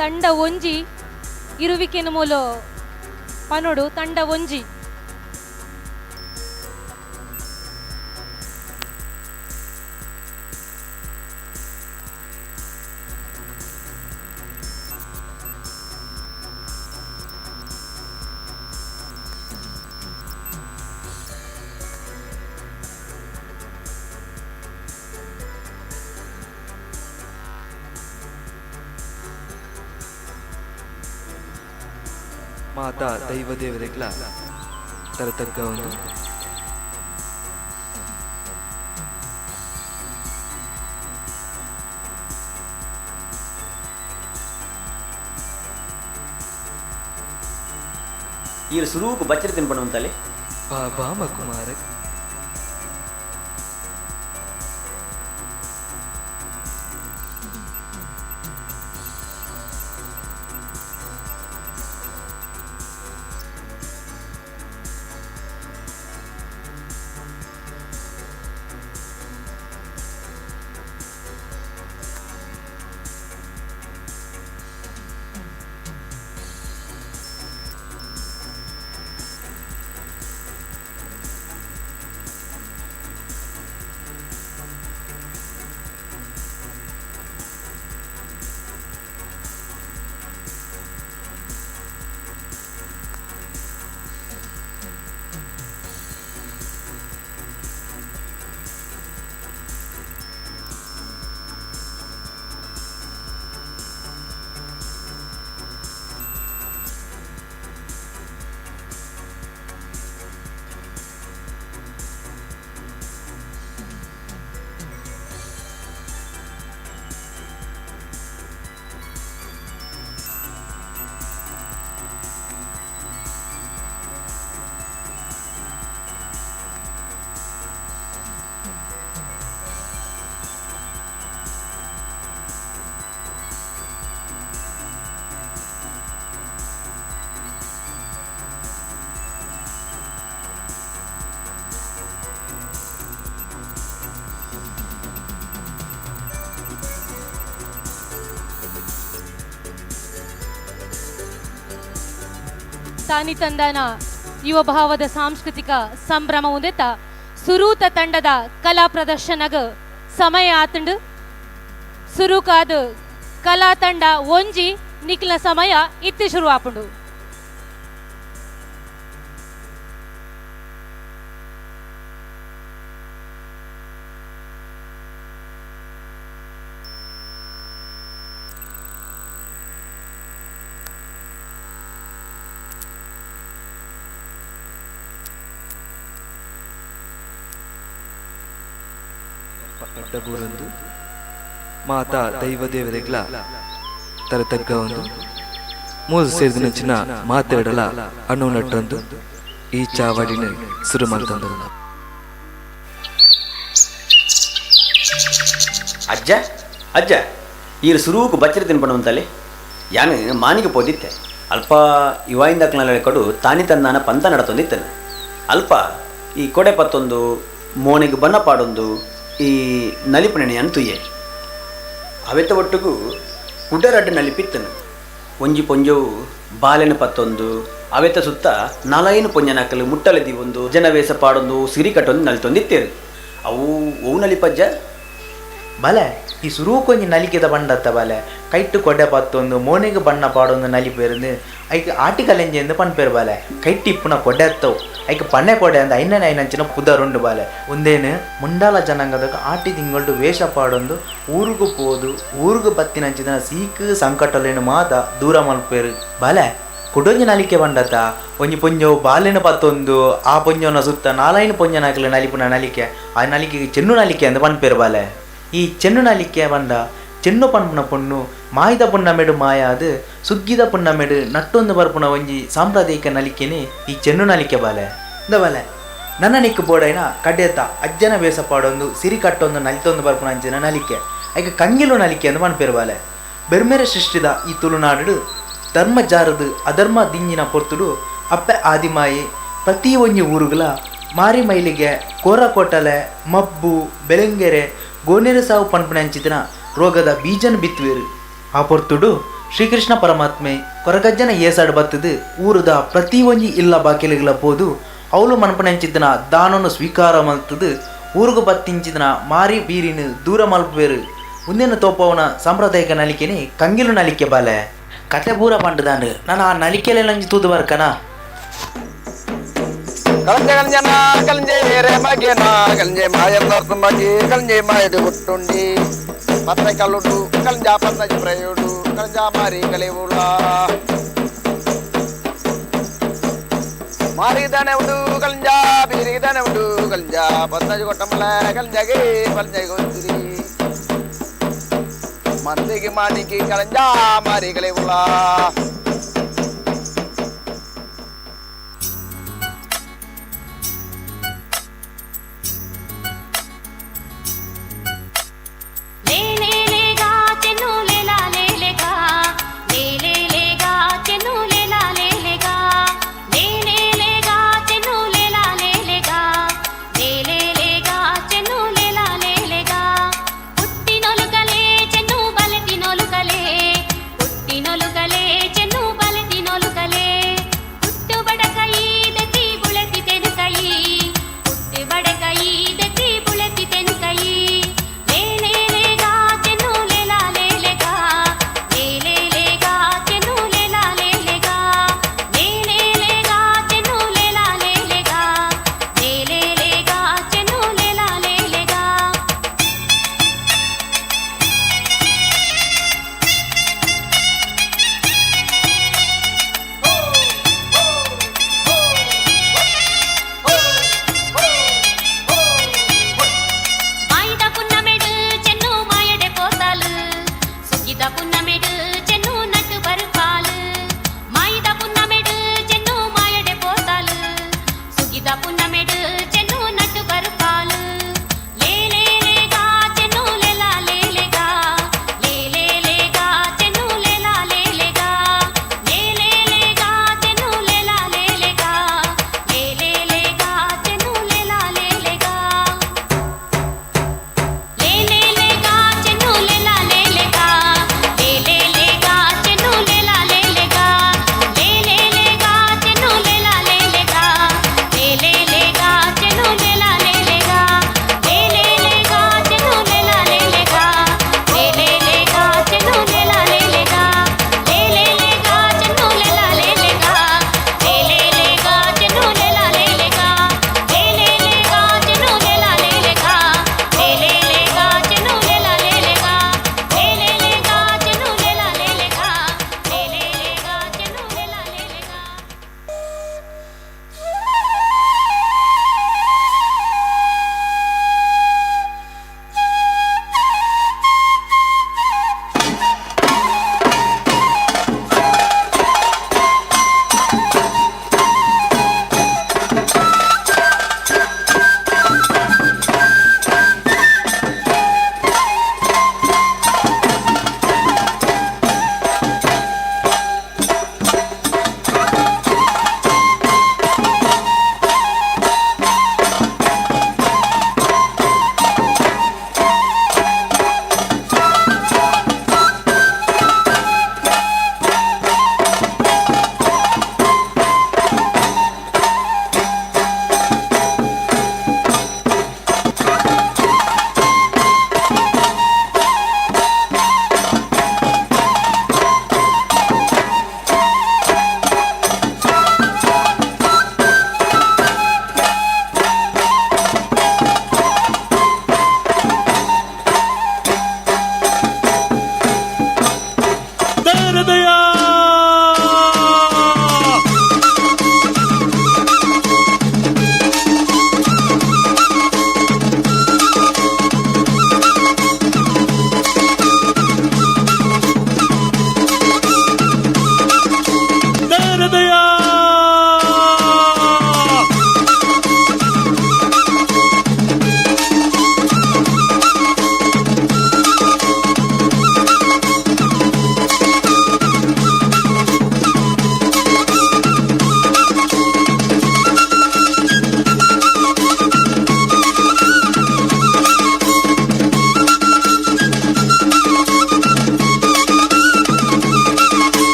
ತಂಡ ಒಂಜಿ ಇರುವಿಕೆನ ಮೂಲ ಪನೋಡು ತಂಡ ಒಂಜಿ. ಮಾತಾ ದೈವ ದೇವರೆಗ್ಲ ತರತಗ್ಗವನು ಈ ಸುರೂಕು ಬಚ್ಚರಿ ತಿನ್ಪಣವಂತಲ್ಲಿ ಬಾಬಾಮ ಕುಮಾರ ತಾನಿ ತಂದಾನ ಯುವ ಭಾವದ ಸಾಂಸ್ಕೃತಿಕ ಸಂಭ್ರಮ ಉಂದೆತ ಸುರೂತ ತಂಡದ ಕಲಾ ಪ್ರದರ್ಶನಗ ಸಮಯ ಆತಂಡು. ಸುರುಕಾದ ಕಲಾ ತಂಡ ಒಂಜಿ ನಿಕ್ಲ ಸಮಯ ಇತ್ತಿ ಶುರು ಆಪುಂಡು. ಅಡ್ಡಬೂರೊಂದು ಮಾತಾ ದೈವ ದೇವರೆಗ್ಲ ತರತಗ್ಗ ಒಂದು ಮೂರು ಸೇರಿದ ಮಾತೆರಡಲ ಅಣ್ಣು ನಟ್ಟೊಂದು ಈ ಚಾವಡಿನ ಸುರು ಮಾಡ್ತಂದ್ರು. ಅಜ್ಜ ಅಜ್ಜ ಈರು ಸುರೂಕು ಬಚ್ಚರಿ ತಿನ್ಪಣವಂತಲ್ಲಿ ಯಾನು ಮಾನಿಗೆ ಪೋದಿತ್ತೆ. ಅಲ್ಪ ಇವಾಯಿಂದ ಕಡು ತಾನಿ ತಂದಾನ ಪಂತ ನಡತೊಂದಿತ್ತನು. ಅಲ್ಪ ಈ ಕೊಡೆ ಪತ್ತೊಂದು ಮೋನಿಗೆ ಬಣ್ಣ ಪಾಡೊಂದು ಈ ನಲಿಪು ತುಯ್ಯೆ ಅವೆತ ಒಟ್ಟುಗು ಕುಡರಡ್ಡು ನಲಿಪಿತ್ತನು. ಒಂಜಿ ಪೊಂಜವು ಬಾಲೆನ ಪತ್ತೊಂದು ಅವೆತ ಸುತ್ತ ನಾಲೈನು ಪೊಂಜನಕಲು ಮುಟ್ಟಲೆದಿ ಒಂದು ಜನವೇಸ ಪಾಡೊಂದು ಸಿರಿ ಕಟ್ಟೊಂದು ನಲಿತೊಂದಿತ್ತೇರು. ಅವು ಓವು ನಲಿಪಜ್ಜ ಬಲೆ ಈ ಸುರೂಕೊಂಜಿ ನಲಿಕೆದ ಬಂಡತ್ತ ಬಲೆ ಕೈಟ್ಟು ಕೊಡೆ ಪತ್ತೊಂದು ಮೋನೆಗೆ ಬಣ್ಣ ಪಾಡೊಂದು ನಲಿಪೇರಂದು ಐಕ್ ಆಟಿಕಲೆಂಜಿ ಎಂದು ಪನ್ಪೇರು ಬಾಲೆ. ಕೈಟ್ಟು ಇಪ್ಪುನ ಕೊಡೆ ಅತ್ತವು ಐಕ್ ಪನ್ನೆ ಕೊಡೆ ಅಂದ ಐನನೆ ಐನಂಚಿನ ಪುದರುಂಡು ಬಾಲೆ. ಒಂದೇನು ಮುಂಡಾಲ ಜನಾಂಗದಾಗ ಆಟಿ ತಿಂಗಳು ವೇಷ ಪಾಡೊಂದು ಊರುಗು ಪೋದು ಊರುಗು ಬತ್ತಿನಂಚಿನ ಸೀಕು ಸಂಕಟಲೇನು ಮಾತ ದೂರ ಮಲ್ಪೇರು ಬಾಲೆ. ಕುಡೊಂಜಿ ನಲಿಕೆ ಬಂಡತ್ತ ಒಂಜಿ ಪೊಂಜವು ಬಾಲೆನ ಪತ್ತೊಂದು ಆ ಪೊಂಜವನ ಸುತ್ತ ನಾಲೈನು ಪೊಂಜನಾಕಲು ನಲಿಪುನ ನಲಿಕೆ ಆ ನಲಿಕೆಗೆ ಚೆನ್ನು ನಲಿಕೆ ಅಂದ ಪನ್ಪೇರು ಬಾಲೆ. ಈ ಚೆನ್ನು ನಲಿಕೆ ಬಂಡ ಚೆನ್ನು ಪನ್ಪುನ ಪೊಣ್ಣು ಮಾಯಿದ ಪುಣ್ಣಮೆಡು ಮಾಯಾದು ಸುಗ್ಗಿದ ಪುಣ್ಣಮೆಡು ನಟ್ಟೊಂದು ಬರ್ಪುನ ಒಂಜಿ ಸಾಂಪ್ರದಾಯಿಕ ನಲಿಕೆನೆ ಈ ಚೆನ್ನು ನಲಿಕೆ ಬಾಲೆ. ಇಂದ ಬಾಲೆ ನನ್ನ ನಿಕ್ಕು ಬೋಡೈನ ಕಡ್ಯತ ಅಜ್ಜನ ವೇಷ ಪಾಡೊಂದು ಸಿರಿ ಕಟ್ಟೊಂದು ನಲಿತೊಂದು ಬರ್ಪುನ ಅಂಚಿನ ನಲಿಕೆ ಐಕ ಕಂಗಿಲು ನಲಿಕೆ ಅಂದು ಪನ್ಪೇರು ಬಾಲೆ. ಬೆರ್ಮೆರೆ ಸೃಷ್ಟಿದ ಈ ತುಳುನಾಡು ಧರ್ಮ ಜಾರದು ಅಧರ್ಮ ದಿಂಜಿನ ಪೊರ್ತುಡು ಅಪ್ಪೆ ಆದಿಮಾಯಿ ಪ್ರತಿ ಒಂಜಿ ಊರುಗಳ ಮಾರಿ ಮೈಲಿಗೆ ಕೋರಕೋಟಲೆ ಮಬ್ಬು ಬೆಲೆಂಗೆರೆ ಗೋನೆರೆ ಸಾವು ಪನ್ಪುನ ಅಂಚಿನ ರೋಗದ ಬೀಜನ ಬಿತ್ತುವೇರು. ಆ ಪೊರ್ತುಡು ಶ್ರೀಕೃಷ್ಣ ಪರಮಾತ್ಮೆ ಕೊರಗಜ್ಜನ ಏಸಾಡು ಬತ್ತದು ಊರುದ ಪ್ರತಿ ಒಂಜಿ ಇಲ್ಲ ಬಾಕಿಲಿಗಳ ಪೋದು ಅವಳು ಮನ್ಪನೆಂಚಿದ್ದನ ದಾನನು ಸ್ವೀಕಾರ ಮಲ್ತದು ಊರುಗು ಬತ್ತಿಂಚಿದನ ಮಾರಿ ಬೀರಿನ ದೂರ ಮಲ್ಪುವೆರು. ಉಂದೆನ ತೋಪವನ ಸಾಂಪ್ರದಾಯಿಕ ನಲಿಕೆನೆ ಕಂಗಿಲು ನಲಿಕೆ ಬಾಲೆ. ಕತೆ ಪೂರ ಪಂಡದಾಂಡು ನಾನು ಆ ನಲಿಕೆಲೆಲ್ಲಂಜಿ ತೂದು ಬರ್ಕನಾ. ಕಳಂಜೆ ಕಳಂಜನ ಕಳಂಜೆ ಬೇರೆ ಮಗೆನ ಕಳಂಜೆ ಮಾಯ ಮಗಿ ಕಳಂಜೆ ಮಾಯಡು ಹುಟ್ಟುಂಡಿ ಪತ್ತ ಕಳ್ಳುಡು ಕಳಂಜ ಪತ್ತಜಿ ಪ್ರಯೋಡು ಕಳಂಜ ಮಾರಿ ಕಳೆವುಳ ಮಾರಿದಾನೆ ಉಂಡು ಕಳಂಜ ಬೀರಿದಾನೆ ಉಂಡು ಕಳಂಜ ಪತ್ತಜಿ ಕೊಟ್ಟಮಲ ಕಳಂಜಗೆ ಪಂಜೆ ಗೊತ್ತಿರಿ ಮಂದಿಗೆ ಮಾಣಿಗೆ ಕಳಂಜ ಮಾರಿ ಕಳೆವುಳ. పుట్టినొలుగలే చెన్ను బలటినొలుగలే, పుట్టినొలుగలే.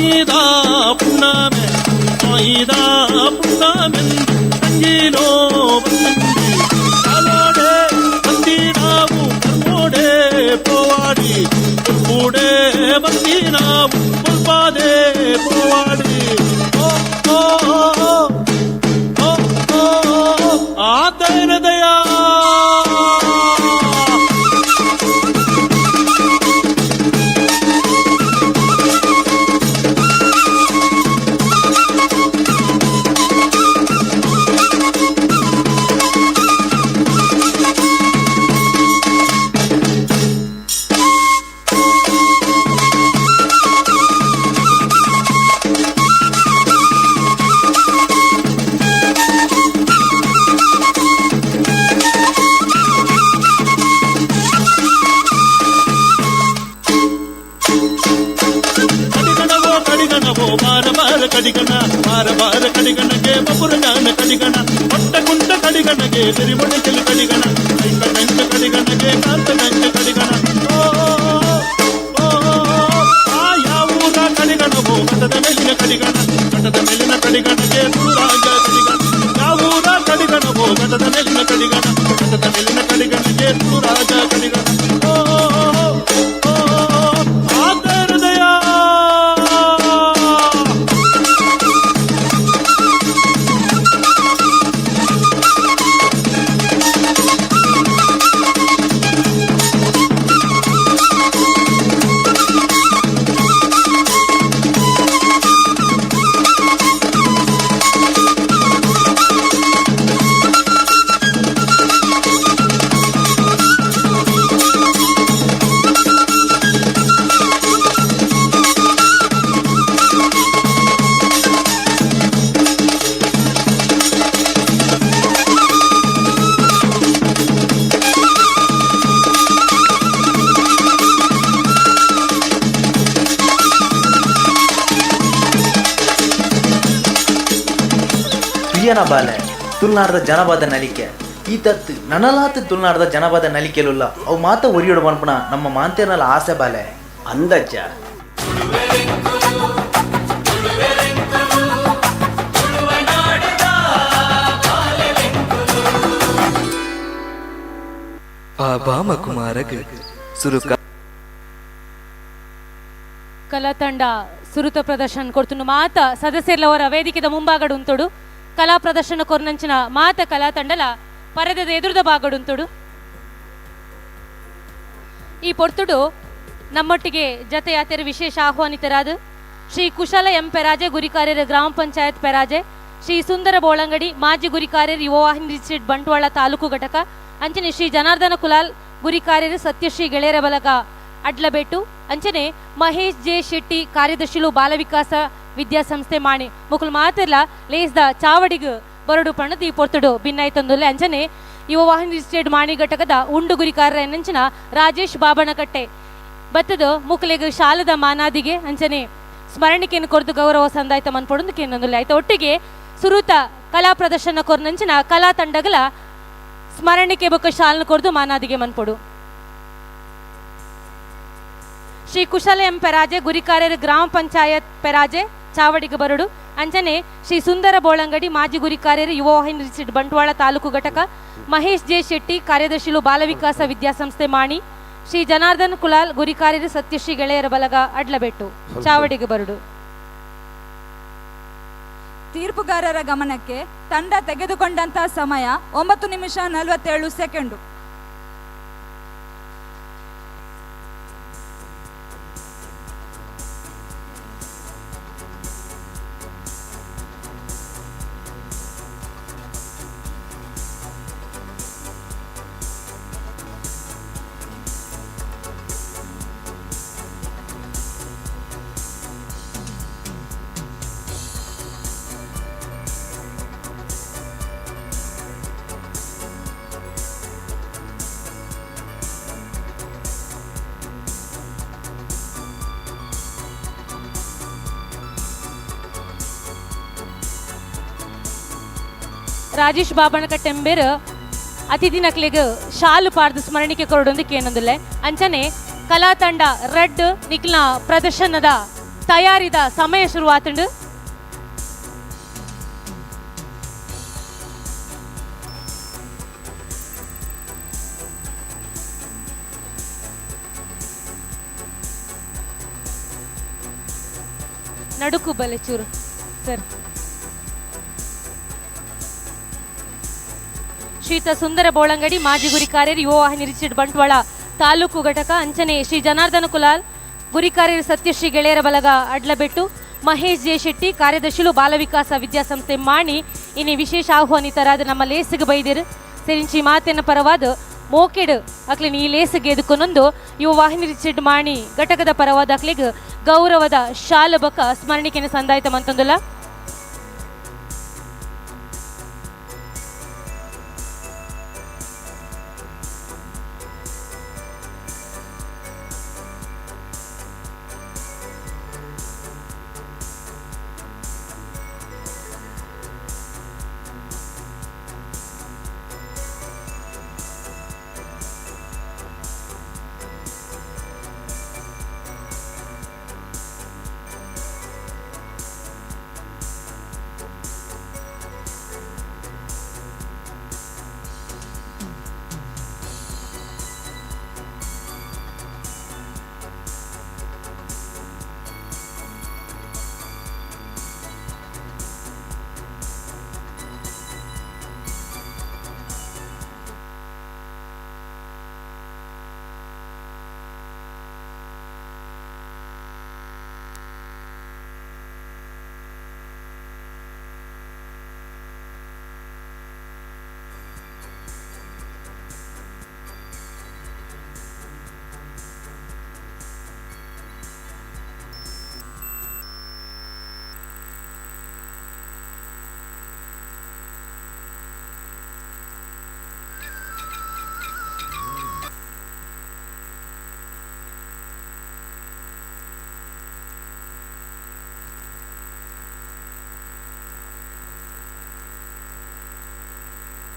ಮಾಯಿದ ಪುಣ್ಣಮೆ ಮಾಯಿದ ಪುಣ್ಣಮೆ ತಂಗಿಲೋ ಬಂದಿ ಕಾಲೋಡೆ ಬಂದಿ ನಾವು ಕರ್ಮೋಡೆ ಪೋವಾಡಿ ಕೂಡೆ ಬಂದಿ ನಾವು ಪುಲ್ಪಾದೆ ಪೋವಾಡಿ ಓ ಓ ಓ ಓ ಆದರದಯಾ. ಕಡಿಗಣವೋ ಕಡಿಗಣವೋ ಬಾರ ಬಾರ ಕಡಿಗಣ ಬಾರ ಬಾರ ಕಡಿಗಣಗೆ ಬಪುರಗಾನ ಕಡಿಗಣ ಹೊಟ್ಟ ಕುಂಟ ಕಡಿಗಣಗೆ ಸಿರಿಮೊಣಕೆಲು ಕಡಿಗಣ ಐಕ ನಂಚ ಕಡಿಗಣಗೆ ಕಾಂತ ನಂಚ ಕಡಿಗಣ ಓ ಓ ಆ ಯಾವೂರ ಕಡಿಗಣವೋ ಮಠದ ಮೇಲಿನ ಕಡಿಗಣ ಮಠದ ಮೇಲಿನ ಕಡಿಗಣಗೆ ತುಳುರಾಜ ಕಡಿಗಣ ಯಾವೂರ ಕಡಿಗಣವೋ ಮಠದ ಮೇಲಿನ ಕಡಿಗಣ ಮಠದ ಮೇಲಿನ ಕಡಿಗಣಗೆ ತುಳುರಾಜ ಕಡಿಗಣ ಓ ಓ ಆದರದಯಾ. ತುಯ್ಯನ ಬಾಲೆ ತುಳುನಾಡದ ಜನಪದ ನಲಿಕೆ ಈ ತತ್ತು ನನಲಾತ ತುಳುನಾಡದ ಜನಪದ ನಲಿಕೆಲುಲ್ಲ ಅವು ಮಾತ ಒರಿಯೋಡು ಮನ್ಪುಣ ನಮ್ಮ ಮಾಂತೇರ್ನಲ್ಲ ಆಸೆ ಬಾಲೆ. ಅಂದಜ್ಜ ಆ ಬಾಮ ಕುಮಾರಗ್ ಸುರುಕ ಕಲಾತಂಡ ಸುರುತ ಪ್ರದರ್ಶನ ಕೊಡ್ತುಂಡು ಮಾತ ಸದಸ್ಯರ್ಲವರ ವೇದಿಕೆದ ಮುಂಭಾಗಡು ಉಂತುಡು ಕಲಾ ಪ್ರದರ್ಶನ ಕೊರ್ನಂಚಿನ ಮಾತ ಕಲಾತಂಡಲ ಪರದದ ಎದುರುದ ಭಾಗಡುಂತುಡು. ಈ ಪೊರ್ತುಡು ನಮ್ಮೊಟ್ಟಿಗೆ ಜತೆಯಾತೆರ ವಿಶೇಷ ಆಹ್ವಾನಿತರಾದ ಶ್ರೀ ಕುಶಲ ಎಂ ಪೆರಾಜೆ ಗುರಿಕಾರ್ಯರ ಗ್ರಾಮ ಪಂಚಾಯತ್ ಪೆರಾಜೆ, ಶ್ರೀ ಸುಂದರ ಬೋಳಂಗಡಿ ಮಾಜಿ ಗುರಿಕಾರ್ಯರ ಯುವವಾಹಿನಿ ಡಿಸ್ಟ್ರಿಕ್ಟ್ ಬಂಟ್ವಾಳ ತಾಲೂಕು ಘಟಕ, ಅಂಚನೆ ಶ್ರೀ ಜನಾರ್ದನ ಕುಲಾಲ್ ಗುರಿಕಾರ್ಯರ ಸತ್ಯಶ್ರೀ ಗೆಳೆಯರ ಬಲಗ ಅಡ್ಲಬೆಟ್ಟು, ಅಂಚನೆ ಮಹೇಶ್ ಜೆ ಶೆಟ್ಟಿ ಕಾರ್ಯದರ್ಶಿಲು ಬಾಲವಿಕಾಸ ವಿದ್ಯಾಸಂಸ್ಥೆ ಮಾಣಿ ಮುಕುಲ್ ಮಾತಿರ್ಲ ಲೇಸ್ದ ಚಾವಡಿಗ್ ಬರಡು ಪಣ್ಣದ ಈ ಪೊರ್ತುಡು ಭಿನ್ನಾಯ್ತಂದುಲ್ಲೆ. ಅಂಚನೆ ಯುವವಾಹಿನಿ ಸ್ಟೇಟ್ ಮಾಣಿ ಘಟಕದ ಉಂಡು ಗುರಿಕಾರರ ಎನ್ನಂಚಿನ ರಾಜೇಶ್ ಬಾಬಣಕಟ್ಟೆ ಬತ್ತದು ಮುಕುಲೆಗ್ ಶಾಲದ ಮಾನಾದಿಗೆ ಅಂಚನೆ ಸ್ಮರಣಿಕೆಯನ್ನು ಕೊರದು ಗೌರವ ಸಂದಾಯ್ತ ಮನ್ಪೊಡೊಂದು ಕೇನೊಂದುಲ್ಲೆ. ಆಯ್ತ ಒಟ್ಟಿಗೆ ಸುರುತ ಕಲಾ ಪ್ರದರ್ಶನ ಕೊರ್ನಂಚಿನ ಕಲಾ ತಂಡಗಳ ಸ್ಮರಣಿಕೆ ಬೊಕ್ಕ ಶಾಲನ ಕೊರದು ಮಾನಾದಿಗೆ ಮನ್ಪೊಡು. ಶ್ರೀ ಕುಶಲ ಎಂ ಪೆರಾಜೆ ಗುರಿಕಾರ್ಯರ ಗ್ರಾಮ ಪಂಚಾಯತ್ ಪೆರಾಜೆ ಚಾವಡಿಗೆ ಬರಡು, ಅಂಚನೆ ಶ್ರೀ ಸುಂದರ ಬೋಳಂಗಡಿ ಮಾಜಿ ಗುರಿಕಾರ್ಯರು ಯುವವಾಹಿನಿ ಡಿಸ್ಟ್ರಿಕ್ಟ್ ಬಂಟ್ವಾಳ ತಾಲೂಕು ಘಟಕ, ಮಹೇಶ್ ಜೆ ಶೆಟ್ಟಿ ಕಾರ್ಯದರ್ಶಿಲು ಬಾಲವಿಕಾಸ ವಿದ್ಯಾಸಂಸ್ಥೆ ಮಾಣಿ, ಶ್ರೀ ಜನಾರ್ದನ್ ಕುಲಾಲ್ ಗುರಿಕಾರ್ಯರು ಸತ್ಯಶ್ರೀ ಗೆಳೆಯರ ಬಲಗ ಅಡ್ಲಬೆಟ್ಟು ಚಾವಡಿಗೆ ಬರಡು. ತೀರ್ಪುಗಾರರ ಗಮನಕ್ಕೆ ತಂಡ ತೆಗೆದುಕೊಂಡಂತಹ ಸಮಯ 9 ನಿಮಿಷ 47 ಸೆಕೆಂಡು. ರಾಜೇಶ್ ಬಾಬಣಕಟ್ಟೆಂಬೇರ್ ಅತಿಥಿ ನಕ್ಲೆಗ್ ಶಾಲು ಪಾರ್ದು ಸ್ಮರಣಿಕೆ ಕೊರಡೊಂದು ಕೇನೊಂದುಲ್ಲೆ. ಅಂಚನೆ ಕಲಾತಂಡ ರಡ್ ನಿಕ್ಲ ಪ್ರದರ್ಶನದ ತಯಾರಿದ ಸಮಯ ಶುರುವಾತುಂಡು. ನಡುಕು ಬಲೆ ಚೂರು ಸರ್. ಶ್ರೀತ ಸುಂದರ ಬೋಳಂಗಡಿ ಮಾಜಿ ಗುರಿಕಾರ್ಯರು ಯುವ ವಾಹಿನಿ ರಿಚಿಡ್ ಬಂಟ್ವಾಳ ತಾಲೂಕು ಘಟಕ ಅಂಚನೆ ಶ್ರೀ ಜನಾರ್ದನ ಕುಲಾಲ್ ಗುರಿಕಾರ್ಯರು ಸತ್ಯಶ್ರೀ ಗೆಳೆಯರ ಬಲಗ ಅಡ್ಲಬೆಟ್ಟು ಮಹೇಶ್ ಜೆ ಶೆಟ್ಟಿ ಕಾರ್ಯದರ್ಶಿಲು ಬಾಲವಿಕಾಸ ವಿದ್ಯಾಸಂಸ್ಥೆ ಮಾಣಿ ಇನಿ ವಿಶೇಷ ಆಹ್ವಾನಿತರಾದ ನಮ್ಮ ಲೇಸಿಗೆ ಬೈದಿರು ಸೆರಿಂಚಿ ಮಾತಿನ ಪರವಾದ ಮೋಕೆಡ್ ಅಕ್ಲಿನ ಈ ಲೇಸಿಗೆ ಎದುಕೊನೊಂದು ಯುವ ವಾಹಿನಿ ರಿಚಿಡ್ ಮಾಣಿ ಘಟಕದ ಪರವಾದ ಅಕ್ಲಿಗೆ ಗೌರವದ ಶಾಲಬಕ ಸ್ಮರಣಿಕೆನ ಸಂದಾಯಿತ ಮಂತಂದುಲ್ಲ.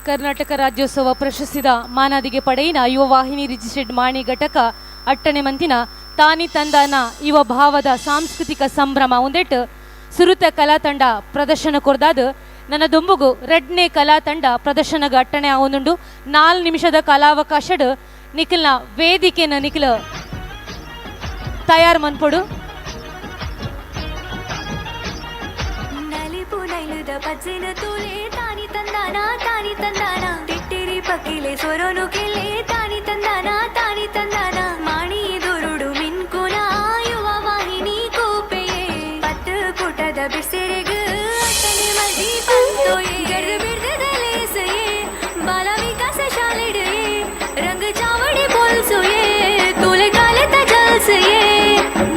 ಕರ್ನಾಟಕ ರಾಜ್ಯೋತ್ಸವ ಪ್ರಶಸ್ತಿದ ಮಾನಾದಿಗೆ ಪಡೆಯಿನ ಯುವ ವಾಹಿನಿ ರಿಜಿಸ್ಟರ್ಡ್ ಮಾಣಿ ಘಟಕ ಅಟ್ಟಣೆ ಮಂತಿನ ತಾನಿ ತಂದಾನ ಯುವ ಭಾವದ ಸಾಂಸ್ಕೃತಿಕ ಸಂಭ್ರಮ ಒಂದೆಟ್ ಸುರುತ ಕಲಾ ತಂಡ ಪ್ರದರ್ಶನ ಕೊರ್ದಾದ ನನ್ನ ದೊಂಬುಗು ರಡ್ನೆ ಕಲಾ ತಂಡ ಪ್ರದರ್ಶನಗ ಅಟ್ಟಣೆ ಆವೊಂದುಂಡು. 4 ನಿಮಿಷದ ಕಾಲಾವಕಾಶಡ್ ನಿಖಿಲ್ನ ವೇದಿಕೆನ ನಿಖಿಲ್ ತಯಾರು ಮನ್ಪೊಡು. ತಾನಿ ತಂದಾನ ತಾನಿ ತಂದಾನ ತಿಟ್ಟಿರಿ ಪಕ್ಕಿಲೆ ಸೊರನು ಕೆಲೆ ತಾನಿ ತಂದಾನ ತಾನಿ ತಂದಾನ ಮಾಣಿ ದುರುಡು ಮಿನ್ಕುನ ಯುವ ವಾಹಿನಿ ಕೋಪೆಯೇ ಪತ್ತು ಕೂಟದ ಬಿಸಿರೆಗು ಅಟ್ಟನೆ ಮದಿ ಪಂತೋಯೇ ಗರ್ದು ಬಿಡ್ದಲೇಸೆಯೇ ಬಾಲ ವಿಕಾಸ ಶಾಲೆಡೆಯೇ ರಂಗ ಚಾವಡಿ ಬೋಲ್ಸೋಯೇ ತೋಲೆ ಕಾಲೆ ತಜಲ್ಸೆಯೇ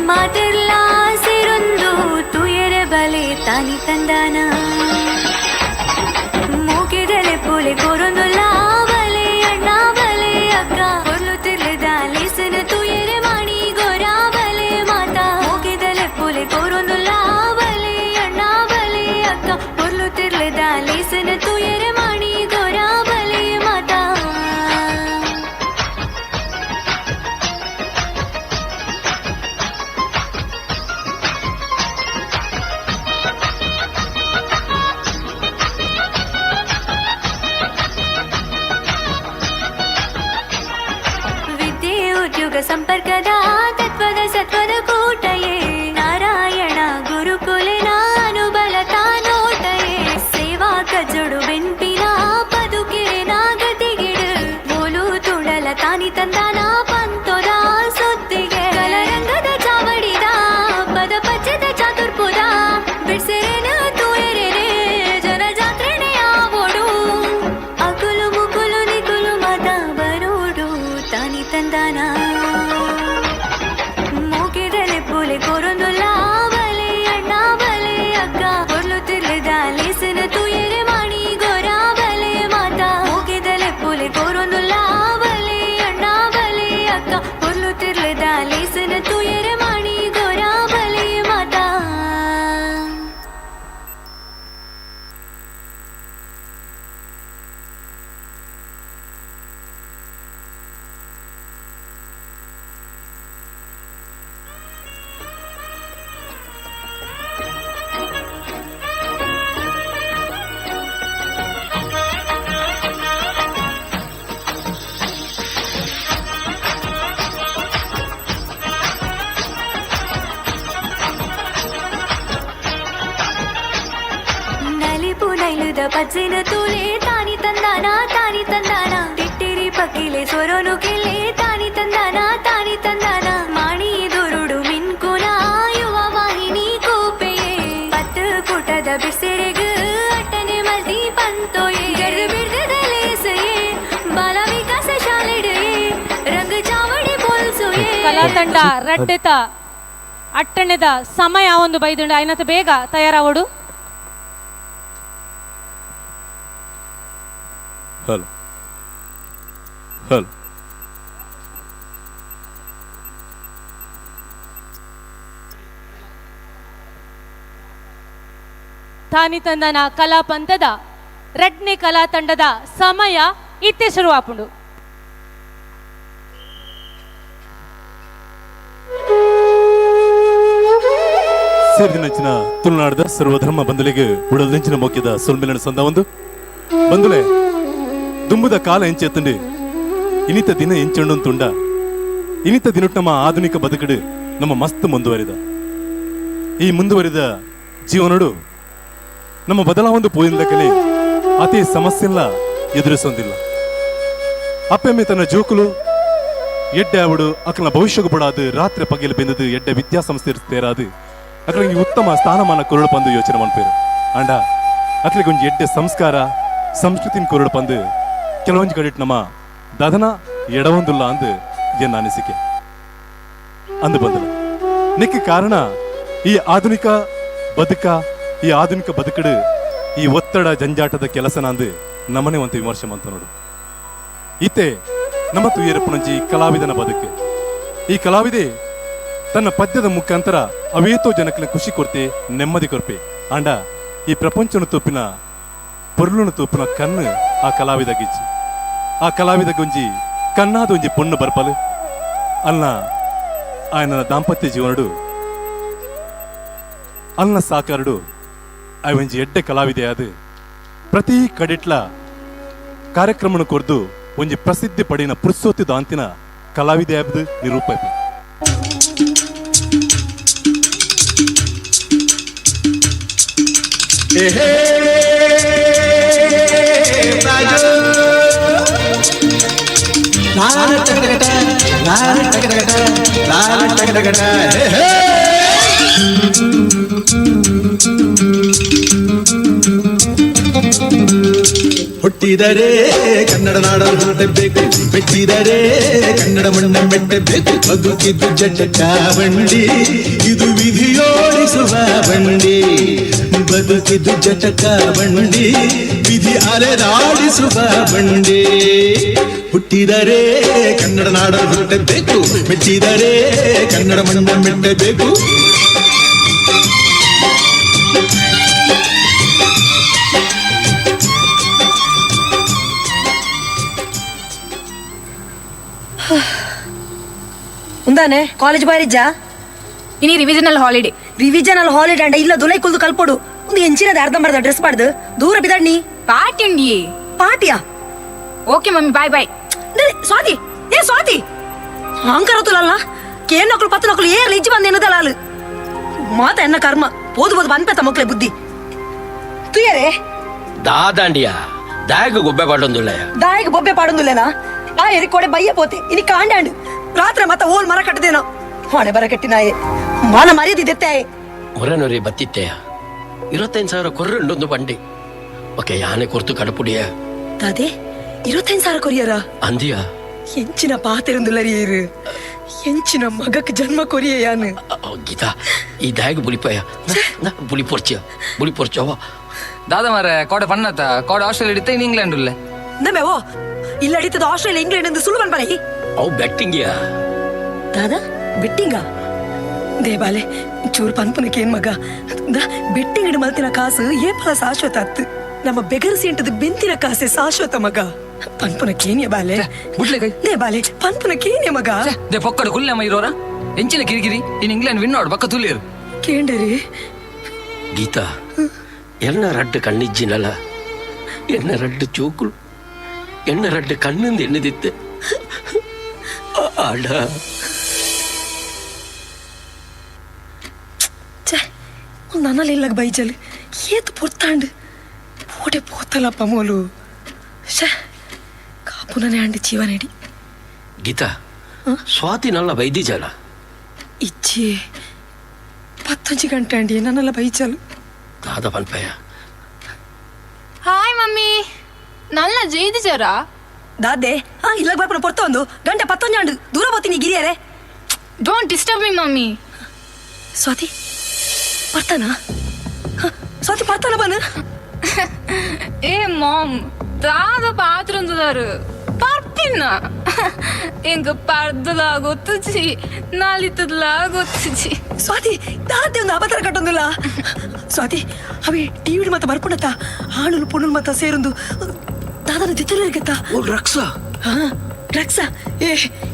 ಮಾತಿರ್ಲಾ ಸಿರೊಂದು ತುಯರೆ ಬಲೆ ತಾನಿ ತಂದಾನ ಪೋಲೆ ಕೊರೊಂದುಲ್ಲ ಬಲೆ ಅಣ್ಣ ಬಲೆ ಅಕ್ಕ ಕೊರ್ಲು ತಿರ್ಲದ ಲೇಸನ ತುಯರೆ ಮಾಣಿ ಗೊರ ಬಲೆ ಮಾತಾ ಮೋಕೆದಲೆ ಪೋಲೆ ಕೊರೊಂದುಲ್ಲ ಬಲೆ ಅಣ್ಣ ಬಲೆ ಅಕ್ಕ ಕೊರ್ಲು ತಿರ್ಲದ ಲೇಸನ ತುಯರೆ ಮಾಣಿ ಗೊರ ಬಲೆ ಮಾತಾ. ಕೈಲುದ ಪಜ್ಜೆನ ತೂಲೆ ತಾನಿ ತಂದಾನ ತಾನಿ ತಂದಾನ ತಿಟ್ಟಿರಿ ಪಕ್ಕಿಲೆ ಸೊರೊನು ಕೆಲೆ ತಾನಿ ತಂದಾನ ತಾನಿ ತಂದಾನ ಮಾಣಿ ದೊರುಡು ಮಿನ್ಕುನ ಯುವ ವಾಹಿನಿ ಕೂಪೆಯೇ ಪತ್ತು ಕೂಟದ ಬಿಸಿರೆಗು ಅಟ್ಟನೆ ಮಲ್ದಿ ಪಂತೋಯೆ ಗರ್ದು ಬಿಡ್ದದ ಲೇಸೆಯೇ ಬಾಲ ವಿಕಾಸ ಶಾಲೆಡೆಯೇ ರಂಗ ಚಾವಡಿ ಪೊಲ್ಸುಯೇ ಕಲಾತಂಡ ರಡ್ಡೆತ ಅಟ್ಟಣೆದ ಸಮಯ ಒಂದು ಬೈದುಂಡು ಐನತ ಬೇಗ ತಯಾರಾವಡು. ಹಲೋ ಹಲೋ ತಾನಿ ತಂದನ ಕಲಾ ಪಂಥದ ರಡ್ನೆ ಕಲಾ ತಂಡದ ಸಮಯ ಇತ್ತೆ ಶುರುವಾಪುಂಡು. ಸೇರಿದಿನಂಚಿನ ತುಳುನಾಡದ ಸರ್ವಧರ್ಮ ಬಂಧುಲಿಗೆ ಉಡಲ್ದಿಂಚಿನ ಮೊಕ್ಕಿದ ಸೊಲ್ಮೆಲನ ಸಂದ ಒಂದು ಬಂಧುಲೆ ದುಂಬುದ ಕಾಲ ಎಂಚೆತ್ತುಂಡು ಇನಿತ ದಿನ ಎಂಚುಂಡು ತುಂಡ ಇನಿತ ದಿನಟ್ ನಮ್ಮ ಆಧುನಿಕ ಬದುಕಡು ನಮ್ಮ ಮಸ್ತ್ ಮುಂದುವರಿದ ಈ ಮುಂದುವರಿದ ಜೀವನಡು ನಮ್ಮ ಬದಲಾವೊಂದು ಪೋಯಿಂದ ಕಲೆ ಅತಿ ಸಮಸ್ಯೆಲ್ಲ ಎದುರಿಸೊಂದಿಲ್ಲ. ಅಪ್ಪೆಮ್ಮೆ ತನ್ನ ಜೋಕುಲು ಎಡ್ಡೆ ಅವಡು ಅಕಲ ಭವಿಷ್ಯಕ್ಕೆ ಬಡಾದು ರಾತ್ರಿ ಪಗೆಲು ಬೆಂದದು ಎಡ್ಡೆ ವಿದ್ಯಾಸಂಸ್ಥೆ ತೇರಾದು ಅಕಲಿಗೆ ಉತ್ತಮ ಸ್ಥಾನಮಾನ ಕೊರಳು ಪಂದು ಯೋಚನೆ ಮಾಡ್ಪೇರು. ಅಂಡ ಅಕಲಿಗೆ ಒಂಜಿ ಎಡ್ಡೆ ಸಂಸ್ಕಾರ ಸಂಸ್ಕೃತಿನ ಕೊರಳು ಪಂದು ಕೆಲವೊಂಜಿ ಕಡೆ ನಮ್ಮ ದದನ ಎಡವೊಂದುಲ್ಲ ಅಂದು ಎನ್ನ ಅನಿಸಿಕೆ ಅಂದು ಬಂದಲ್ಲ. ನಿಕ್ಕ ಕಾರಣ ಈ ಆಧುನಿಕ ಬದುಕ, ಈ ಆಧುನಿಕ ಬದುಕಡು ಈ ಒತ್ತಡ ಜಂಜಾಟದ ಕೆಲಸನಂದು ನಮ್ಮನೆ ಒಂದು ವಿಮರ್ಶೆ ಮಂತ ನೋಡು. ಇತ್ತೆ ನಮ್ಮ ತುಯ್ಯರಪ್ಪನಂಜಿ ಕಲಾವಿದನ ಬದುಕು. ಈ ಕಲಾವಿದೆ ತನ್ನ ಪದ್ಯದ ಮುಖಾಂತರ ಅವೇತೋ ಜನಕ್ಕೆ ಖುಷಿ ಕೊರ್ತೆ, ನೆಮ್ಮದಿ ಕೊರ್ಪೆ. ಆಂಡ ಈ ಪ್ರಪಂಚನ ತೂಪಿನ ಪೊರ್ಲುನ ತೂಪಿನ ಕಣ್ಣು ಆ ಕಲಾವಿದ ಗಿಜ್ಜಿ. ಆ ಕಲಾವಿದ ಗೊಂಜಿ ಕಣ್ಣಾದ ಒಂಜಿ ಪೊಣ್ಣು ಬರ್ಪಲು ಅಲ್ಲ ఆయన ದಾಂಪತ್ಯ ಜೀವನಡು ಅಲ್ಲ ಸಾಕಾರಡು ಅವಂಜಿ ಎಡ್ಡೆ ಕಲಾವಿದೆ ಅದು ಪ್ರತಿ ಕಡೆಟ್ಲ ಕಾರ್ಯಕ್ರಮನ ಕೊರ್ದು ಒಂಜಿ ಪ್ರಸಿದ್ಧಿ ಪಡಿನ ಪುರುಸೋತಿ ದಾಂತಿನ ಕಲಾವಿದೆ ಆಬ್ದು ನಿರೂಪೆ. ಹುಟ್ಟಿದರೆ ಕನ್ನಡ ನಾಡಲು ಹುಟ್ಟಬೇಕು, ಮೆಟ್ಟಿದರೆ ಕನ್ನಡ ಮಣ್ಣ ಮೆಟ್ಟಬೇಕು. ಬದುಕಿದ್ದು ಜಟಕ ಬಂಡಿ, ಇದು ವಿಧಿಯೋಡಿಸುವ ಬಂಡಿ. ಬದುಕಿದ್ದು ಜಟಕ ಬಂಡಿ, ವಿಧಿ ಅಲೆದಾಡಿಸುವ ಬಂಡಿ. ಹುಟ್ಟಿದರೆ ಕನ್ನಡ ನಾಡಲು ಹುಟ್ಟಬೇಕು, ಮೆಟ್ಟಿದರೆ ಕನ್ನಡ ಮಣ್ಣ ಮೆಟ್ಟಬೇಕು. ಉಂದಾನೆ ಕಾಲೇಜ್ ಬಾರಿಜ್ಜಾ ಇನಿ ರಿವಿಷನಲ್ ಹಾಲಿಡೇ. ರಿವಿಷನಲ್ ಹಾಲಿಡೇ ಅಂಡ ಇಲ್ಲ ದುಲೈ ಕುಲ್ದು ಕಲ್ಪೊಡು. ಒಂದು ಎಂಚಿನದ ಅರ್ಧಂಬರ್ಧ ಡ್ರೆಸ್ ಮಾಡ್ದು ದೂರ ಬಿದಣ್ಣಿ. ಪಾಟಿ ಉಂಡಿ ಪಾಟಿಯಾ? Okay mummy, bye bye. Swathi, ಏ ಸ್ವಾತಿ, ಅಂಕರತುಲಲ್ಲ ಕೇನೊಕ್ಳು ಪತ್ತನೊಕ್ಳು ಏರ್ಲಿ ಇಜ್ಜಿ ಬಂದ ಎನ್ನದಲ್ಲ ಅಲ್ಲು ಮಾತ ಎನ್ನ ಕರ್ಮ ಪೋದು ಬೋದು ಬಂದ್ಪೆತ್ತ ಮಕ್ಳೆ ಬುದ್ಧಿ ತುಯರೇ ದಾದಾಂಡಿಯಾ ದಾಯಗ ಗೊಬ್ಬೆ ಪಾಡೊಂದುಳ್ಳೆ. ದಾಯಗ ಬೊಬ್ಬೆ ಪಾಡೊಂದುಲ್ಲೇನಾ? ಆ ಎರಿಕೋಡೆ ಬಯ್ಯ ಪೋತೆ ಇನಿ ಕಾಂಡಾಂಡು ರಾತ್ರಿ ಮತ್ತ ಓಲ್ ಮರ ಕಟ್ಟದೇನೋ ಹೊಣೆ ಬರ ಕಟ್ಟಿನಾಯೆ ಮಾನ ಮರ್ಯಾದಿದ್ದೆತ್ತೆ. ಮೊರನೊರಿ ಬತ್ತಿತ್ತೆಯ 25,000 ಕೊರ್ರುಂಡೊಂದು ಬಂಡಿ ಓಕೆ ಯಾನೆ ಕೊರ್ತು ಕಡಪುಡಿಯ ದಾದೆ 25,000 ಕೊರಿಯರ ಅಂದಿಯ ಎಂಚಿನ ಪಾತೆರುಂದುಲ್ಲರಿಯರು ಎಂಚಿನ ಮಗಕ್ಕೆ ಜನ್ಮ ಕೊರಿಯ ಯಾನು. ಗೀತಾ ಈ ದಾಯಗ ಬುಲಿಪಯ ಬುಲಿ ಪೊರ್ಚಿಯ ಬುಲಿ ಪೊರ್ಚವ ದಾದ ಮಾರೆ ಕೋಡೆ ಪಣ್ಣತ ಕೋಡೆ ಆಸ್ಟ್ರೇಲಿಯಾ ಇಡಿತ ಇನ್ ಇಂಗ್ಲೆಂಡ್ ಉಲ್ಲೆ ನಮ್ಮೆವೋ ಇಲ್ಲ ಅಡಿತದ ಆಸ್ಟ್ರೇಲಿಯಾ ಇಂಗ್ಲೆಂಡ್ ಎಂದು ಸುಳ್ಳು ಬನ್ಬಾರೆ. ಅವು ಬೆಟ್ಟಿಂಗಿಯಾ ದಾದಾ ಬೆಟ್ಟಿಂಗ ದೇಬಾಲೆ ಚೂರು ಪನ್ಪುನಕ್ಕೆ ಏನ್ ಮಗ ಬೆಟ್ಟಿಂಗ್ ಇಡು ಮಲ್ತಿನ ಕಾಸು ಏಪಲ ಶಾಶ್ವತ ಅತ್ತು ನಮ್ಮ ಬೆಗರು ಸೀಂಟದ ಬೆಂತಿನ ಕಾಸೆ ಶಾಶ್ವತ ಮಗ ಪನ್ಪುನಕ್ಕೇನಿಯ ಬಾಲೆ ಬುಡ್ಲೆ ಕೈ ದೇಬಾಲೆ ಪನ್ಪುನಕ್ಕೇನಿಯ ಮಗ they ಪೊಕ್ಕಡು ಕುಲ್ಲೆ ಇರೋರ ಎಂಚಿನ ಕಿರಿಕಿರಿ ಇನ್ ಇಂಗ್ಲೆಂಡ್ ವಿನ್ ನೋಡ್ ಬಕ್ಕ ತುಲಿಯರು ಕೇಂಡರಿ. ಗೀತಾ ಎನ್ನ ರಡ್ಡು ಕಣ್ಣಿಜ್ಜಿನಲ್ಲ ಎನ್ನ ರಡ್ಡು ಚೂಕುಲು ಎನ್ನ ರಡ್ಡು ಕಣ್ಣಿಂದ ಎಣ್ಣದಿತ್ತೆ ಆಡ ನನ್ನಲ್ಲಿ ಇಲ್ಲಾಗ ಬೈಜಲ್ ಏತು ಪೊರ್ತಾಂಡು ಓಟೆ ಪೋತಲಪ್ಪ ಮೋಲು. ಶೇ ಕಾಪುನನೆ ಅಂಡಿ ಜೀವನಡಿ. ಗೀತಾ, ಸ್ವಾತಿ ನಲ್ಲ ಬೈದಿಜಾಲ? ಇಚ್ಚಿ 11 ಗಂಟೆ ಅಂಡಿ ನನ್ನೆಲ್ಲ ಬೈಚಲು. ದಾದ ಪನ್ಪಯ್ಯ. ಹಾಯ್ ಮಮ್ಮಿ, ನಲ್ಲ ಜೈದಿಜಾರ? ದಾದೆ ಹಾ ಇಲ್ಲ ಬರ್ಪಣ ಪೊರ್ತೊಂದು ಗಂಟೆ 11 ಅಂಡು ದೂರ ಹೋಗ್ತೀನಿ ಗಿರಿಯರೇ. Don't disturb me mummy. Swathi ಬರ್ತಾನ? ಸ್ವಾತಿ ಬರ್ತಾನ ಬನ್ನ? ಏ ಮಾಮ್, ದಾದ ಪಾತ್ರಂದುದಾರು ಪರ್ಪಿನ ಎಂಗ ಪರ್ದಲ ಗೊತ್ತುಜಿ ನಾಲಿತದಲ ಗೊತ್ತುಜಿ. ಸ್ವಾತಿ ದಾದೆ ಒಂದು ಅಬತರ ಕಟ್ಟೊಂದಿಲ್ಲ ಸ್ವಾತಿ. ಅವಿ ಟಿವಿ ಮತ್ತ ಬರ್ಪಣತ್ತ ಆಣುಲು ಪೊಣ್ಣುಲು ಮತ್ತ ಸೇರೊಂದು ದಾದನ ತಿತ್ತಲಿರ್ಗತ್ತ. ಓ ಡ್ರಗ್ಸಾ? ಹಾ ಡ್ರಗ್ಸಾ. ಏ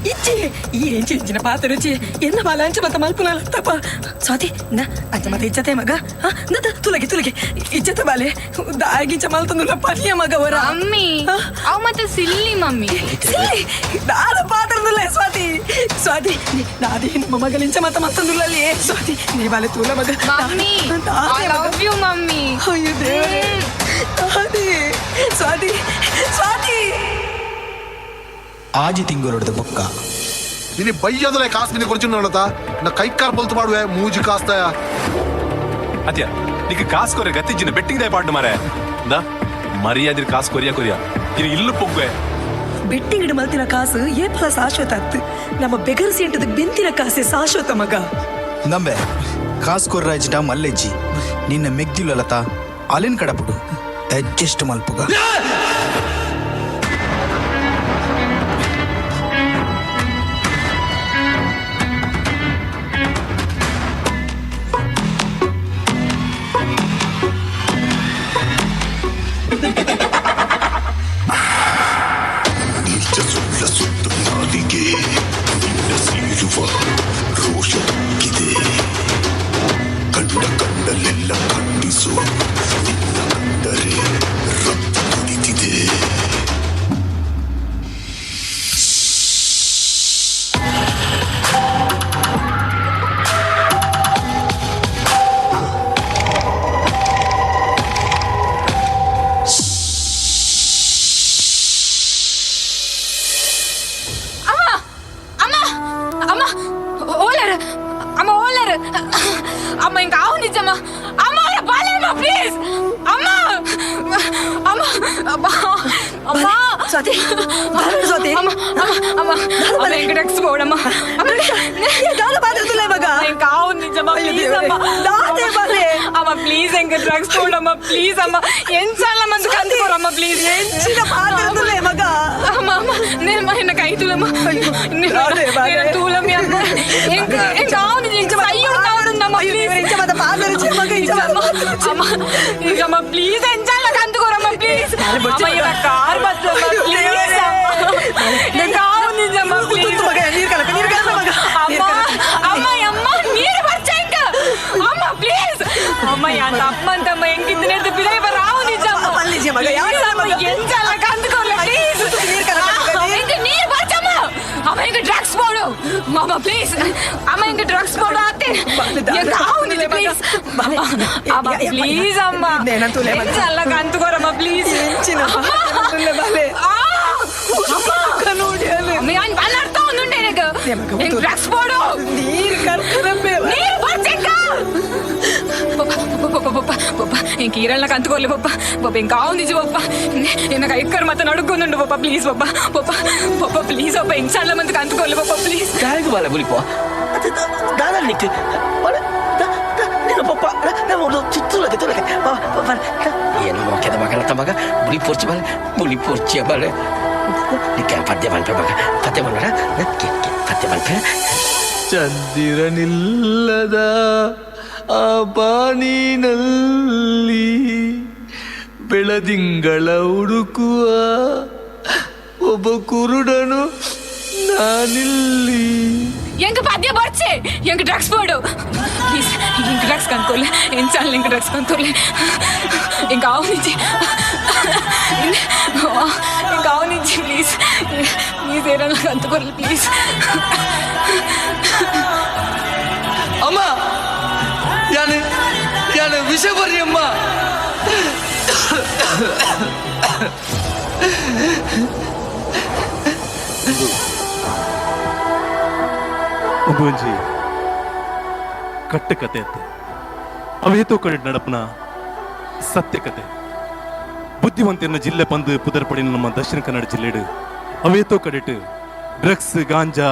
ಇಚ್ಚಿ ಈ ಎಂಚಿ ಇಂಚಿನ ಪಾತ್ರ ರುಚಿ ಎನ್ನ ಬಾಲ ಅಂಚ ಮತ್ತ ಮಲ್ಪುನಲ್ಲ ತಪ್ಪ. ಸ್ವಾತಿ ನ ಅಂಚ ಮತ್ತ ಇಜ್ಜತೆ ಮಗ. ಹಾ ನದ ತುಲಗೆ ತುಲಗೆ ಇಜ್ಜತೆ ಬಾಲೆ ದಾಗಿಂಚ ಮಲ್ತಂದುಲ್ಲ ಪನಿಯ ಮಗ ವರ. ಮಮ್ಮಿ ಅವ್ ಮತ್ತೆ ಸಿಲ್ಲಿ ಮಮ್ಮಿ. ಸಿಲ್ಲಿ ದಾದ ಪಾತ್ರದುಲ್ಲ ಸ್ವಾತಿ. ಸ್ವಾತಿ ದಾದಿ ನಮ್ಮ ಮಗಲಿಂಚ ಮತ್ತ ಮತ್ತಂದುಲ್ಲಲ್ಲಿ. ಸ್ವಾತಿ ನೀ ಬಾಲೆ ತೂಲ ಮಗ. Mummy I love you mummy. ಅಯ್ಯೋ ದೇವರೇ. ದಾದಿ ಸ್ವಾತಿ ಸ್ವಾತಿ ಆಜಿ ತಿಂಗಳೊಡೆದ ಬೊಕ್ಕ ಇನಿ ಬೈಯದಲೆ ಕಾಸು ನಿನ್ನ ಕೊರ್ಚು ನೋಡತಾ ನಾ ಕೈಕಾರ್ ಬಲ್ತು ಮಾಡುವೆ ಮೂಜಿ ಕಾಸ್ತಾಯ. ಅತ್ಯ ನಿಕ್ಕ ಕಾಸು ಕೊರೆ ಗತ್ತಿಜ್ಜಿನ ಬೆಟ್ಟಿಂಗ್ ದಾಯ ಪಾಡ್ಡು ಮಾರೆ ದಾ ಮರ್ಯಾದಿರ್ ಕಾಸು ಕೊರಿಯ ಕೊರಿಯ ಇನ್ನು ಇಲ್ಲು ಪೊಗ್ಗುವೆ. ಬೆಟ್ಟಿಂಗ್ ಮಲ್ತಿನ ಕಾಸು ಏಪಲ ಶಾಶ್ವತ ಅತ್ತು. ನಮ್ಮ ಬೆಗರ್ ಸೀಂಟದ ಬೆಂತಿನ ಕಾಸೆ ಶಾಶ್ವತ ಮಗ. ನಂಬೆ ಕಾಸು ಕೊರ್ರಾಜಿಟ ಮಲ್ಲೆಜ್ಜಿ ನಿನ್ನ ಮೆಗ್ದಿಲ್ಲಲತ ಅಲಿನ್ ಕಡಪುಡು ಅಡ್ಜಸ್ಟ್ ಮಲ್ಪುಗ. ಕಂಡಲ್ಲೆಲ್ಲ ಖಂಡಿಸು, ನಿನ್ನ ಕಂಡರೆ ರಕ್ತ ಕುಡಿತಿದೆ. ಅಮ್ಮ ಅಮ್ಮ ಅಮ್ಮ ಓಲರ್ ಅಮ್ಮ ಓಲರ್ ಅಮ್ಮ ಇಂಕ ಆವು ನಿಜಮ್ಮ ಅಮ್ಮ ಅವರ ಬಾಲಮ್ಮ ಪ್ಲೀಸ್ ಅಮ್ಮ ಅಮ್ಮ ಅಮ್ಮ ಅಮ್ಮ ಸ್ವಾತಿ ಸ್ವಾತಿ ಅಮ್ಮ ಅಮ್ಮ ಅಮ್ಮ ಅಮ್ಮ ಇಂಕ ಡ್ರಗ್ಸ್ ಬೋಡಮ್ಮ ಅಮ್ಮ ದಾದ ಬಾದ್ರದಿಲ್ಲ ಮಗ ಇಂಕ ಆವು ನಿಜಮ್ಮ ಪ್ಲೀಸ್ ಅಮ್ಮ ದಾದೆ ಬಾಲೆ ಅಮ್ಮ ಪ್ಲೀಸ್ ಎಂಕ ಡ್ರಗ್ಸ್ ಬೋಡಮ್ಮ ಪ್ಲೀಸ್ ಅಮ್ಮ ಎಂಚಲ್ಲ ಮಂದು ಕಂದುಕೋರಮ್ಮ ಪ್ಲೀಸ್ ಎಂಚಿನ ಪಾತ್ರದಲ್ಲ ಮಗ. ಅಮ್ಮ ಅಮ್ಮ నేను మా ಎನ್ನ ಕೈ ತುಲಮ್ಮ ಬಾಲೆ. ತೂಲಮ್ಮ ಎಂಕ ಎಂಕ ಆವು ನಿಜ ಇಂಕ ಸೈಯುಡು ತಾವಡುಂದಮ್ಮ ಪ್ಲೀಸ್ ಇಂಚ ಮತ ಪಾತ್ರ ರುಚಿ ಮಗ ಇಂಚ ಮತ ಅಮ್ಮ ನಿಜಮ್ಮ ಪ್ಲೀಸ್ ಎಂಚಲ್ಲ ಕಂದುಕೋರಮ್ಮ ಪ್ಲೀಸ್ ಅಮ್ಮ ಇವ ಕಾರ್ ಬತ್ತಮ್ಮ ಪ್ಲೀಸ್ ಎಂಕ ಆವು ನಿಜಮ್ಮ ಪ್ಲೀಸ್ ಮಗ ನೀರು ಕಲಕ ನೀರು ಕಲಕ ಮಗ. ಅಮ್ಮ ಅಮ್ಮ ಅಮ್ಮ ನೀರು ಬರ್ಚ ಇಂಕ ಅಮ್ಮ ಪ್ಲೀಸ್ ಅಮ್ಮ ಯಾ ತಪ್ಪಂತಮ್ಮ ಎಂಕಿಂದ ನೆಡ್ದು ಬಿದೈ ಬರ ಆವು ನಿಜಮ್ಮ ಮಲ್ಲಿಜಿ ಮಗ ಯಾವ ಅಮ್ಮ ಎಂಚಲ್ಲ ಕಂದುಕೋರ್ಲ ಪ್ಲೀಸ್ ನೀರು ಕಲಕ ಇಂಕ ನೀರು ಬರ್ಚಮ್ಮ ಅಮ್ಮ ಇಂಕ ಡ್ರಗ್ಸ್ ಬೋಡು ಅಮ್ಮ ಪ್ಲೀಸ್ ಅಮ್ಮ ಇಂಕ ಡ್ರಗ್ಸ್ ಬೋಡು ಆತೆ ಎಂಕ ಆವು ನಿಜ ಪ್ಲೀಸ್ ಅಮ್ಮ ಪ್ಲೀಸ್ ಅಮ್ಮ ಎಂಚಲ್ಲ ಕಂದುಕೋರಮ್ಮ ಪ್ಲೀಸ್ ಎಂಚಿನ ಪಾತ್ರದಲ್ಲ ಬಾಲೆ. ಅಮ್ಮ ಯಾನ್ ಬನ್ನರ್ತಾ ಒಂದುಂಡೆ ನಿನಗೆ ಎಂಕ್ ಡ್ರಗ್ಸ್ ಬೋಡು ನೀರು ಕರ್ಕರಮ್ಮೆ ನೀರು ಬರ್ಚೆಕ್ಕ ಪಪ್ಪ ಪಪ್ಪ ಪಪ್ಪ ಇಂಕ ಈರಳ್ನ ಕಂತುಕೋರ್ಲೆ ಪಪ್ಪ ಪಪ್ಪ ಇಂಕ ಆವು ನಿಜ ಪಪ್ಪ ಎನ್ನ ಕೈಕರ್ ಮತ್ತೆ ನಡುಕೊಂದುಂಡು ಪಪ್ಪ ಪ್ಲೀಸ್ ಪಪ್ಪ ಪಪ್ಪ ಪಪ್ಪ ಪ್ಲೀಸ್ ಪಪ್ಪ ಎಂಚಾಲ ಮಂತ್ ಕಂತುಕೋರ್ಲೆ ಪಪ್ಪ ಪ್ಲೀಸ್ ದಾಯಿಗೆ ಬಾಲೆ ಬುಲಿಪೋ ದಾದ ನಿಕ್ ಬಾಲೆ ನಿನ್ನ ಪಪ್ಪ ತುಲಗೆ ತುಲಗೆ ಏನು ಮೋಕೆದ ಮಗನ ತಮಗ ಬುಲಿ ಪೋರ್ಚಿ ಬಾಲೆ ಬುಲಿ ಪೋರ್ಚಿಯ ಬಾಲೆ ನಿಕ್ಕ ಪದ್ಯ ಮನ್ಪೆ ಮಗ ಪದ್ಯ ಮನ್ಪಡ ಪದ್ಯ ಮನ್ಪೆ. ಚಂದಿರನಿಲ್ಲದ ಆ ಬಾನಿನಲ್ಲಿ ಬೆಳದಿಂಗಳ ಹುಡುಕುವ ಒಬ್ಬ ಕುರುಡನು ನಾನಿಲ್ಲಿ. ಎಂಕ ಪದ್ಯ ಬರ್ಚೆ ಎಂಕ ಡ್ರಗ್ಸ್ ಬೋಡು ಪ್ಲೀಸ್ ಇಂಕ ಡ್ರಗ್ಸ್ ಕಂದ್ಕೊರ್ಲೆ ಎಂಚಾಲ ಇಂಕ ಡ್ರಗ್ಸ್ ಕಂದ್ಕೊರ್ಲೆ ಎಂಕ ಆವು ನಿಜಿ ಎಂಕ ಆವು ನಿಜಿ ಪ್ಲೀಸ್ ಪ್ಲೀಸ್ ಏರಲ್ಲ ಕಂದ್ಕೊರ್ಲೆ ಪ್ಲೀಸ್. ಅಮ್ಮ ಯಾನು ಯಾನು ವಿಷ ಬರ್ರಿ ಅಮ್ಮ. ಒಂದು ಒಂಜಿ ಕಟ್ಟು ಕತೆ ಅತ್ತೆ. ಅವೇತೋ ಕಡೆ ನಡಪನ ಸತ್ಯ ಕತೆ. ಬುದ್ಧಿವಂತಿಯನ್ನ ಜಿಲ್ಲೆ ಪಂದು ಪುದರ್ಪಡಿನ ನಮ್ಮ ದಕ್ಷಿಣ ಕನ್ನಡ ಜಿಲ್ಲೆಡು ಅವೇತೋ ಕಡೆಟ್ ಡ್ರಗ್ಸ್, ಗಾಂಜಾ,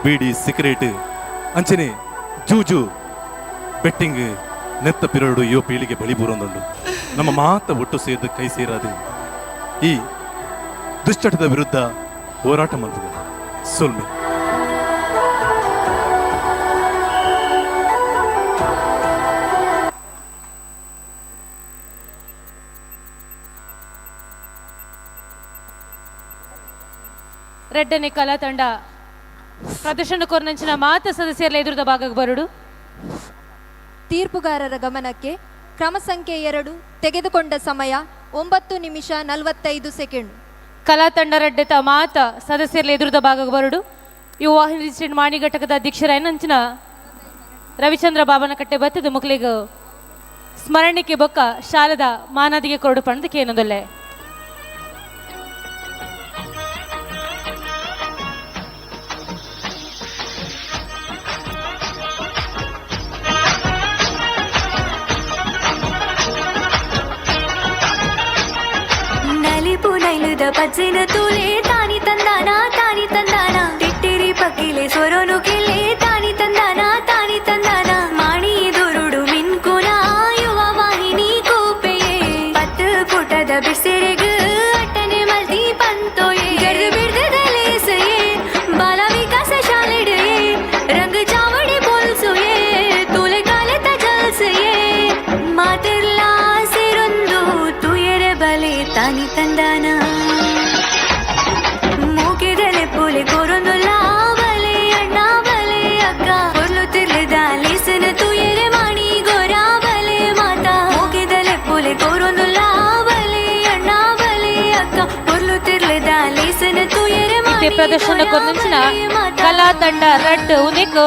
ಬೀಡಿ, ಸಿಗರೇಟ್, ಅಂಚನೆ ಜೂಜು, ಬೆಟ್ಟಿಂಗ್ ನೆತ್ತ ಪಿರಡು ಯುವ ಪೀಳಿಗೆ ಬಳಿ ಬೂರೊಂದುಂಡು. ನಮ್ಮ ಮಾತ ಒಟ್ಟು ಸೇರ್ದು ಕೈ ಸೇರಾದು ಈ ದುಶ್ಚಟದ ವಿರುದ್ಧ ಹೋರಾಟ ಮಲ್ಪುಗ. ಸೊಲ್ಮೆ. ರಡ್ಡನೆ ಕಲಾ ತಂಡ ಪ್ರದರ್ಶನ ಕೊರ್ನಂಚಿನ ಮಾತ ಸದಸ್ಯರ ಎದುರುದ ಭಾಗಕ್ಕೆ ಬರುಡು. ತೀರ್ಪುಗಾರರ ಗಮನಕ್ಕೆ ಕ್ರಮ ಸಂಖ್ಯೆ 2 ತೆಗೆದುಕೊಂಡ ಸಮಯ 9 ನಿಮಿಷ 45 ಸೆಕೆಂಡ್. ಕಲಾ ತಂಡ ರಡ್ಡೆತ ಮಾತ ಸದಸ್ಯರ ಎದುರುದ ಭಾಗಕ್ಕೆ ಬರುಡು. ಯುವ ವಾಹಿನಿ ರಿಜಿಸ್ಟರ್ಡ್ ಮಾಣಿ ಘಟಕದ ಅಧ್ಯಕ್ಷರಾಯನಂಚಿನ ರವಿಚಂದ್ರ ಬಾಬನ ಕಟ್ಟೆ ಬತ್ತದ ಮುಕ್ಲಿಗ ಸ್ಮರಣಿಕೆ ಬೊಕ್ಕ ಶಾಲದ ಮಾನಾದಿಗೆ ಕೊರಡು ಪಣದಕ್ಕೆ ಏನೊಂದೊಲ್ಲೆ. ನಲಿಪು ನೈಲುದ ಪಜ್ಜಿನ ತೂಲೆ ತಾನಿ ತಂದಾನ ತಾನಿ ತಂದಾನ, ತಿಟ್ಟಿರಿ ಪಕ್ಕಿಲೆ ಸೊರೊನು ಕೆಲೆ ತಾನಿ ತಂದಾನ ತಾನಿ ತಂದಾನ, ಮಾಣಿ ದುರುಡು ಮಿನ್ಕುನ ಯುವ ವಾಹಿನಿ ಕೋಪೆಯೇ, ಪತ್ತು ಪುಟದ ಬಿಸಿರೆಗು ಅಟ್ಟನೆ ಮಲ್ದಿ ಪಂತೋಯೆ, ಗರ್ದು ಬಿಡ್ದಲೇಸೆಯೇ ಬಾಲ ವಿಕಾಸ ಶಾಲೆಡೆಯೇ, ರಂಗ ಚಾವಡಿ ಪೊಲ್ಸುಯೇ ತೂಲೆ ಕಾಲೆತ ಜಲ್ಸೆಯೇ, ಮಾತಿರ್ಲಾ ಸಿರೊಂದು ತುಯರೆ ಬಲೆ ತಾನಿ ತಂದಾನ, ಮೂಕಿದಲೆ ಪುಲೆ ಕೊರೊಂದುಲ್ಲ ಬಲೆ ಅಣ್ಣ ಬಲೆ ಅಕ್ಕ, ಕೊರ್ಲು ತಿರ್ಲದ ಲೇಸನ ತುಯರೆ ಮಾಣಿ ಗೊರ ಬಲೆ ಮಾತಾ, ಮೂಕಿದಲೆ ಪುಲೆ ಕೊರೊಂದುಲ್ಲ ಬಲೆ ಅಣ್ಣ ಬಲೆ ಅಕ್ಕ, ಕೊರ್ಲು ತಿರ್ಲದ ಲೇಸನ ತುಯರೆ ಇತ್ತೆ ಪ್ರದರ್ಶನ ಕೊರ್ನಂಚಿನ ಕಲಾ ತಂಡ ರಡ್ ಉನೇಕ್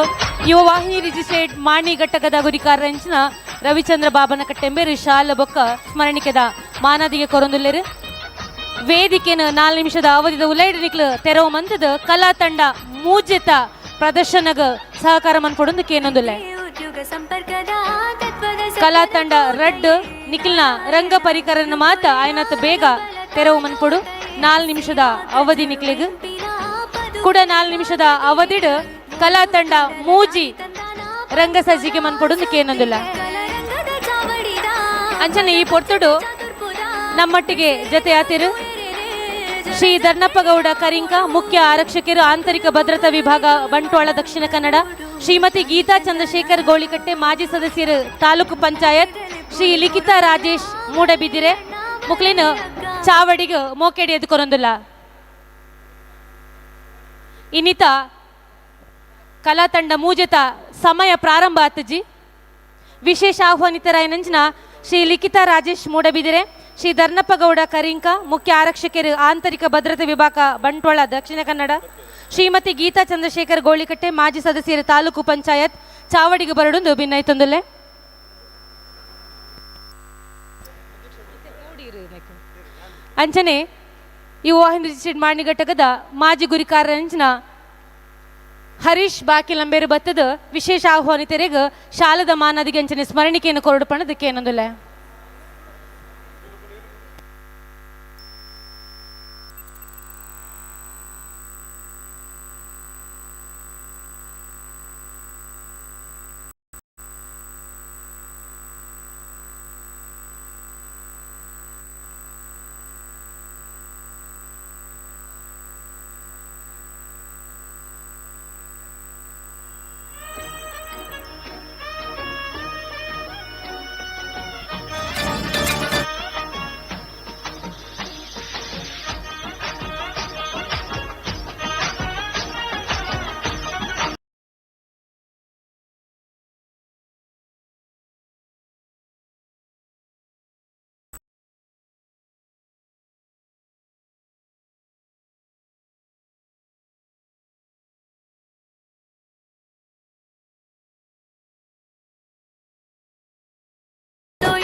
ಯುವ ವಾಹಿನಿ ರಿಜಿಸ್ಟ್ರೇಟ್ ಮಾಣಿ ಘಟಕದ ಗುರಿಕಾರಂಚಿನ ರವಿಚಂದ್ರ ಬಾಬನ ಕಟ್ಟೆಂಬೇರು ಶಾಲ ಬೊಕ್ಕ ಸ್ಮರಣಿಕೆದ ಮಾನಾದಿಗೆ ಕೊರೊಂದುಲ್ಲೆರು. ವೇದಿಕೆನ 4 ನಿಮಿಷದ ಅವಧಿದ ಉಲೈಡ್ ನಿಕ್ಲು ತೆರವು ಮಂತದ ಕಲಾ ತಂಡ ಮೂಜೆತ ಪ್ರದರ್ಶನಗ ಸಹಕಾರ ಮನ್ಪೊಡೊಂದು ಕೇನೊಂದುಲ್ಲೆ. ಕಲಾ ತಂಡ ರಡ್ ನಿಖಿಲ್ನ ರಂಗ ಪರಿಕರನ ಮಾತ ಆಯ್ನತ್ ಬೇಗ ತೆರವು ಮನ್ಪೊಡು. 4 ನಿಮಿಷದ ಅವಧಿ ನಿಕ್ಲಿಗ್ ಕೂಡ 4 ನಿಮಿಷದ ಅವಧಿಡ್ ಕಲಾ ತಂಡ ಮೂಜಿ ರಂಗ ಸಜ್ಜಿಗೆ ಮನ್ಪೊಡೊಂದು ಕೇನೊಂದುಲ್ಲ. ಅಂಚನೆ ಈ ಪೊರ್ತುಡು ನಮ್ಮಟ್ಟಿಗೆ ಜೊತೆ ಆತಿರು ಶ್ರೀ ಧರ್ನಪ್ಪಗೌಡ ಕರಿಂಕ, ಮುಖ್ಯ ಆರಕ್ಷಕರು, ಆಂತರಿಕ ಭದ್ರತಾ ವಿಭಾಗ, ಬಂಟ್ವಾಳ, ದಕ್ಷಿಣ ಕನ್ನಡ. ಶ್ರೀಮತಿ ಗೀತಾ ಚಂದ್ರಶೇಖರ್ ಗೋಳಿಕಟ್ಟೆ, ಮಾಜಿ ಸದಸ್ಯರು, ತಾಲೂಕು ಪಂಚಾಯತ್. ಶ್ರೀ ಲಿಖಿತಾ ರಾಜೇಶ್ ಮೂಡಬಿದಿರೆ ಮುಕ್ಲಿನ ಚಾವಡಿಗೆ ಮೋಕೆಡಿ ಎದ್ಕೊರೊಂದುಲ್ಲ. ಇನ್ನಿತ ಕಲಾ ತಂಡ ಮೂಜೆತ ಸಮಯ ಪ್ರಾರಂಭ ಆತಜಿ. ವಿಶೇಷ ಆಹ್ವಾನಿತರಾಯನಂಚಿನ ಶ್ರೀ ಲಿಖಿತಾ ರಾಜೇಶ್ ಮೂಡಬಿದಿರೆ, ಶ್ರೀ ಧರ್ನಪ್ಪಗೌಡ ಕರಿಂಕ, ಮುಖ್ಯ ಆರಕ್ಷಕರು, ಆಂತರಿಕ ಭದ್ರತಾ ವಿಭಾಗ, ಬಂಟ್ವಾಳ, ದಕ್ಷಿಣ ಕನ್ನಡ. ಶ್ರೀಮತಿ ಗೀತಾ ಚಂದ್ರಶೇಖರ್ ಗೋಳಿಕಟ್ಟೆ, ಮಾಜಿ ಸದಸ್ಯರು, ತಾಲೂಕು ಪಂಚಾಯತ್. ಚಾವಡಿಗೆ ಬರಡೊಂದು ಭಿನ್ನೈತೊಂದುಲ್ಲೆ. ಅಂಚನೆ ಈ ವಾಹಿನಿ ರಿಜಿಸ್ಟರ್ಡ್ ಮಾಣಿ ಘಟಕದ ಮಾಜಿ ಗುರಿಕಾರಂಚಿನ ಹರೀಶ್ ಬಾಕಿಲಂಬೇರು ಬತ್ತದ ವಿಶೇಷ ಆಹ್ವಾನಿತರಿಗೆ ಶಾಲದ ಮಾನದಿಗೆ ಅಂಚನೆ ಸ್ಮರಣಿಕೆಯನ್ನು ಕೊರಡು ಪಣದಕ್ಕೆ ಏನೊಂದುಲ್ಲೆ.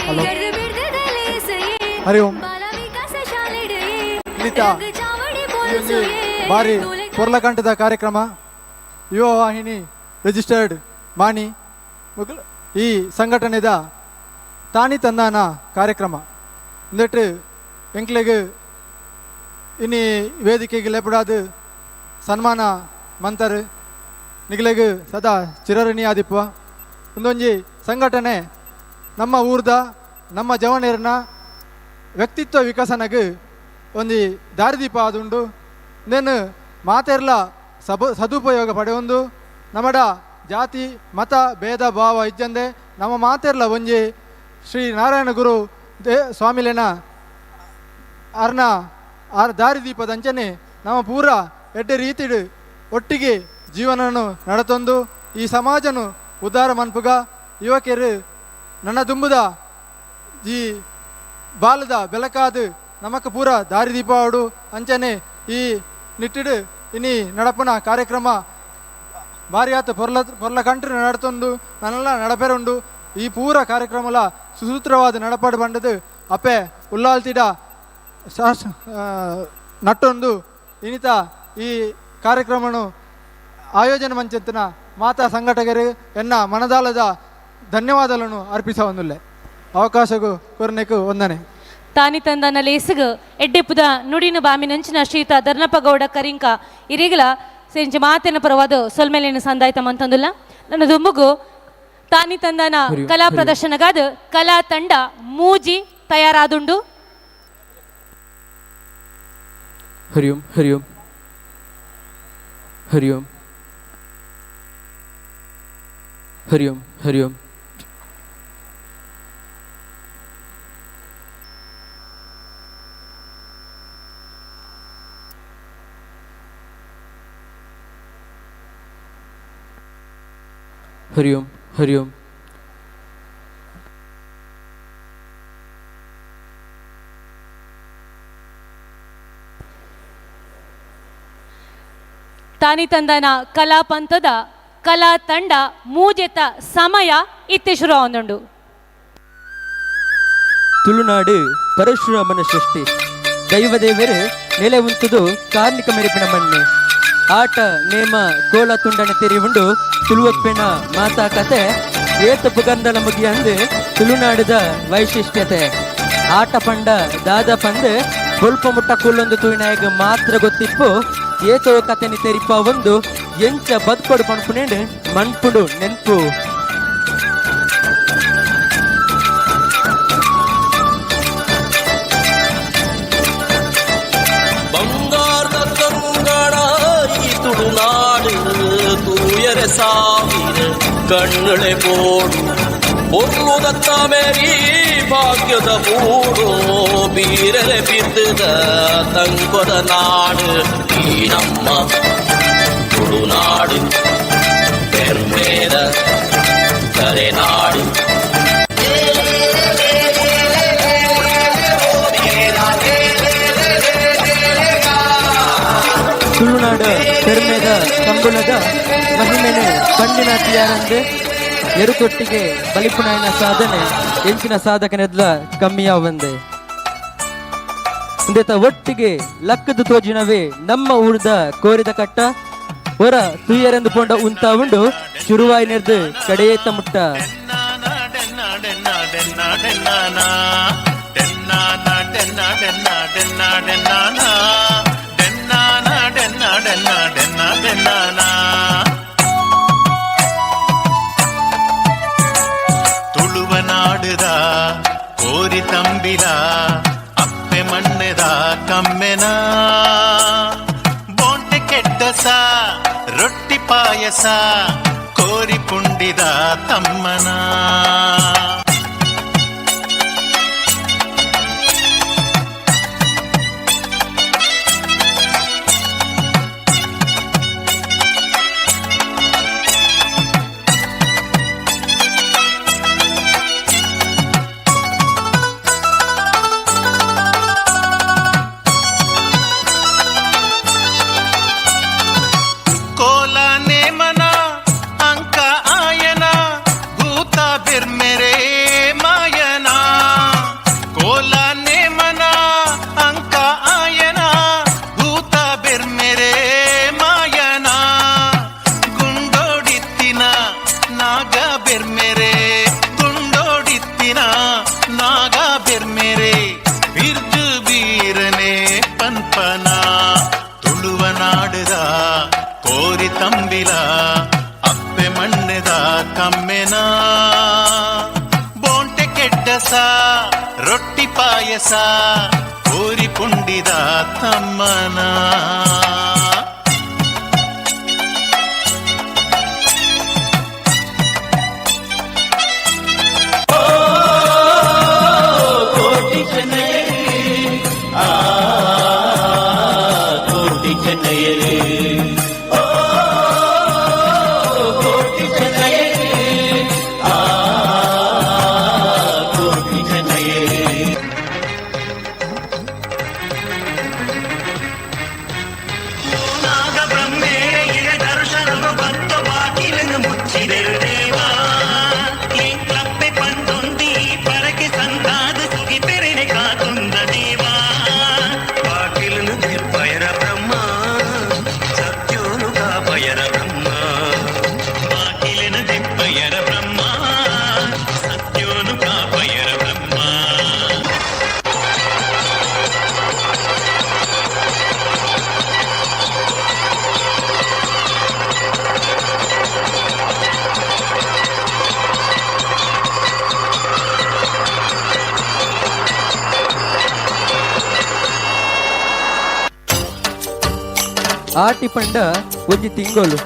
ಹಲೋ. ಹರಿ ಓಂ. ಇನ್ನಿತ ಈ ಬಾರಿ ಪೊರ್ಲಕಂಠದ ಕಾರ್ಯಕ್ರಮ ಯುವ ವಾಹಿನಿ ರಿಜಿಸ್ಟರ್ಡ್ ಮಾಣಿ ಈ ಸಂಘಟನೆದ ತಾನಿ ತಂದಾನ ಕಾರ್ಯಕ್ರಮ ಇಂದೆಟ್ಟು ಎಂಕ್ಲೆಗ್ ಇನಿ ವೇದಿಕೆಗೆ ಲೆಪಡಾದು ಸನ್ಮಾನ ಮಂತರು ನಿಗಲೆಗ್ ಸದಾ ಚಿರಋಣಿ ಆದಿಪ್ಪ. ಒಂದೊಂಜಿ ಸಂಘಟನೆ ನಮ್ಮ ಊರ್ದ ನಮ್ಮ ಜವನೇರನ ವ್ಯಕ್ತಿತ್ವ ವಿಕಸನಗ್ ಒಂಜಿ ದಾರಿದೀಪ ಆದುಂಡು. ನೇನು ಮಾತೆರ್ಲ ಸದುಪಯೋಗ ಪಡೆಯೊಂದು ನಮ್ಮಡ ಜಾತಿ ಮತ ಭೇದ ಭಾವ ಇಜ್ಜಂದೆ ನಮ್ಮ ಮಾತೆರ್ಲ ಒಂಜಿ ಶ್ರೀ ನಾರಾಯಣ ಗುರು ಸ್ವಾಮಿಲೇನ ಅರ್ನ ಆರ್ ದಾರಿದೀಪದಂಚನೆ ನಮ್ಮ ಪೂರ ಎಡ್ಡೆ ರೀತಿಡು ಒಟ್ಟಿಗೆ ಜೀವನನು ನಡತೊಂದು ಈ ಸಮಾಜನು ಉದ್ಧಾರ ಮನ್ಪುಗ ಯುವಕರು ನನ್ನ ದುಂಬುದ ಈ ಬಾಲದ ಬೆಳಕಾದು ನಮಕ್ ಪೂರ ದಾರಿದೀಪ ಆಡು ಅಂಚನೆ ಈ ನಿಟ್ಟಿಡು ಇನಿ ನಡಪುನ ಕಾರ್ಯಕ್ರಮ ಭಾರಿಯಾತ ಪೊರ್ಲ ಪೊರ್ಲ ಕಂಟ್ರಿ ನಡತೊಂದು ನನ್ನೆಲ್ಲ ನಡಪೆರುಂಡು. ಈ ಪೂರ ಕಾರ್ಯಕ್ರಮಲ ಸುಸೂತ್ರವಾದ ನಡಪಾಡು ಬಂಡದು ಅಪ್ಪೆ ಉಲ್ಲಾಲ್ತಿಡ ನಟ್ಟೊಂದು ಇನಿತ ಈ ಕಾರ್ಯಕ್ರಮನು ಆಯೋಜನೆ ಮಂಚಂತನ ಮಾತಾ ಸಂಘಟಕರು ಎನ್ನ ಮನದಾಳದ ಧನ್ಯವಾದಗಳನ್ನು ಅರ್ಪಿಸವಂದುಲ್ಲೆ. ಅವಕಾಶಕ್ಕೂ ಕೊರನೆಕು ವಂದನೆ. ತಾನಿ ತಂದನ ಲೇಸುಗು ಎಡ್ಡೆಪುದ ನುಡಿನ ಬಾಮಿನಂಚಿನ ಶ್ರೀತ ಧರ್ನಪ್ಪಗೌಡ ಕರಿಂಕ ಇರಿಗಲ ಸೇಂಚಿ ಮಾತಿನ ಪರವಾದ ಸೊಲ್ಮೇಲೇನು ಸಂದಾಯ್ತ ಮಂತಂದುಲ್ಲ. ನನ್ನ ದುಂಬುಗು ತಾನಿ ತಂದನ ಕಲಾ ಪ್ರದರ್ಶನಗಾದ ಕಲಾ ತಂಡ ಮೂಜಿ ತಯಾರಾದುಂಡು. ಹರಿ ಓಂ ಹರಿ ಓಂ ಹರಿ ಓಂ ಹರಿ ಓಂ ಹರಿ ಓಂ. ಹರಿ ಓಂ ಹರಿ ಓಂ. ತಾನಿ ತಂದನ ಕಲಾ ಪಂಥದ ಕಲಾ ತಂಡ ಮೂಜೆತ ಸಮಯ ಇತ್ತೆ ಶುರು ಆವೊಂದುಂಡು. ತುಳುನಾಡು ಪರಶುರಾಮನ ಸೃಷ್ಟಿ ದೈವದೇವರು ನೆಲೆ ಉಂತುದು ಕಾರ್ಣಿಕ ಮೆರುಪಿನ ಮಣ್ಣು ಆಟ ನೇಮ ಕೋಲ ತುಂಡನ ತೆರಿವುಂಡು ತುಳುವಪ್ಪೆನ ಮಾತಾ ಕತೆ ಏತ ಪುಗಂದಲ ಮುಗಿಯಂದು ತುಳುನಾಡದ ವೈಶಿಷ್ಟ್ಯತೆ ಆಟ ಪಂಡ ದಾದ ಪಂದು ಬೊಲ್ಪ ಮುಟ್ಟ ಕುಲ್ಲೊಂದು ತುಳಿನಾಯಗ ಮಾತ್ರ ಗೊತ್ತಿಪ್ಪು ಏತೋ ಕತೆನಿ ತೆರಿಪ ಒಂದು ಎಂಚ ಬದ್ಕೊಡು ಪಣಪುನೇಂಡು ಮಣ್ಪುಡು ನೆನ್ಪು. ಬಂಗಾರದ ಕಂಗಣ ಈ ತುಳುನಾಡು ತೂಯರೆ ಸಾವಿರ ಕಣ್ಣಳೆ ಬೋಡು ಪೊರ್ಲುದತ್ತ ಮೇರಿ ಭಾಗ್ಯದ ಮೂಡು ಬೀರರೆ ಬಿದ್ದದ ತಂಕೊದ ನಾಡು ಈ ನಮ್ಮ ತುಳುನಾಡು ಪೆರ್ಮೇದ ಕರೆನಾಡು. ತುಳುನಾಡು ಪೆರ್ಮೆದ ಕಂಬುಲದ ಮಹಿಮೆನೆ ಪಂಡಿನ ತಿಯಾರಂದು ಎರುಕೊಟ್ಟಿಗೆ ಬಲಿಪುನಾಯನ ಸಾಧನೆ ಎಂಚಿನ ಸಾಧಕನೆದ್ಲ ಕಮ್ಮಿಯಾವಂದೆ ಉಂದೆತ ಒಟ್ಟಿಗೆ ಲಕ್ಕದ ತೋಜಿನವೇ ನಮ್ಮ ಊರ್ದ ಕೋರಿದ ಕಟ್ಟ ಹೊರ ತುಯ್ಯರೆಂದು ಪೊಂಡ ಉಂತ ಉಂಡು ಶುರುವಾಯಿ ನೆರ್ದು ಕಡೆಯೇತ ಮುಟ್ಟ. ತುಳುವ ನಾಡುದ ಕೋರಿ ತಂಬಿಲ ಅಪ್ಪೆ ಮಣ್ಣದ ಕಮ್ಮೆನ ಬೋಂಟೆ ಕೆಡ್ಡಸ ರೊಟ್ಟಿ ಪಾಯಸ ಕೋರಿ ಪುಂಡಿದ ತಮ್ಮನ. ಕೋಲ ನೇಮನ ಅಂಕ ಆಯನ ಭೂತ ಬಿರ್ಮೆರೆ ಎಡ್ಡಸ ರೊಟ್ಟಿ ಪಾಯಸ ಕೋರಿ ಪುಂಡಿದ ತಮ್ಮನ. ಕೋಟಿ ಚೆನ್ನಯರೇ, ಆ ಕೋಟಿ ಚೆನ್ನಯರೇ, ಓ ಕೋಟಿ ಚೆನ್ನಯರೇ, ಆ ಕೋಟಿ ಚೆನ್ನಯರೇ. ನಾಗ ಬ್ರಹ್ಮೇರೆ ಇರೆ ದರ್ಶನವ ಬತ್ತ ಬಾಗಿಲನ್ನು ಮುಚ್ಚಿದರು ದೇವಾ. ಎಂಕ್ಲಪ್ಪೆ ಪಂದೊಂದಿ ಪರಕೆ ಸಂತಾದ ಸುಗಿ ಪೆರೆನೆ ಕಾತುಂದ ದೇವಾ. ಬಾಗಿಲನು ನಿರ್ಭಯರ ಬ್ರಹ್ಮ, ಸತ್ಯೋನು ಕಾಪಯರ ಬ್ರಹ್ಮ. ಬಾಗಿಲನು ದಿಪ್ಪಯರ ಬ್ರಹ್ಮ, ಸತ್ಯೋನು ಕಾಪಯರ ಬ್ರಹ್ಮ. ಆಟಿ ಪಂಡ ಒಂಜಿ ತಿಂಗೊಲು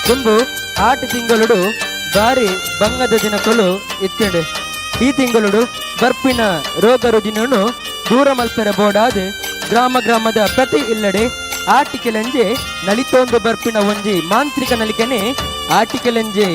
ದುಂಬು ಆಟಿ ತಿಂಗಳುಡು ಬಾರಿ ಬಂಗದ ದಿನಕುಲು ಇತ್ತಂಡು. ಈ ತಿಂಗಳುಡು ಬರ್ಪಿನ ರೋಗ ರುಜಿನನು ದೂರ ಮಲ್ಪೆರ ಬೋಡಾದ್ ಗ್ರಾಮ ಗ್ರಾಮದ ಪ್ರತಿ ಇಲ್ಲಡೆ ಆಟಿಕೆಲಂಜೆ ನಲಿತೊಂದು ಬರ್ಪಿನ ಒಂಜಿ ಮಾಂತ್ರಿಕ ನಲಿಕೆನೆ ಆಟಿಕೆಲಂಜೆ.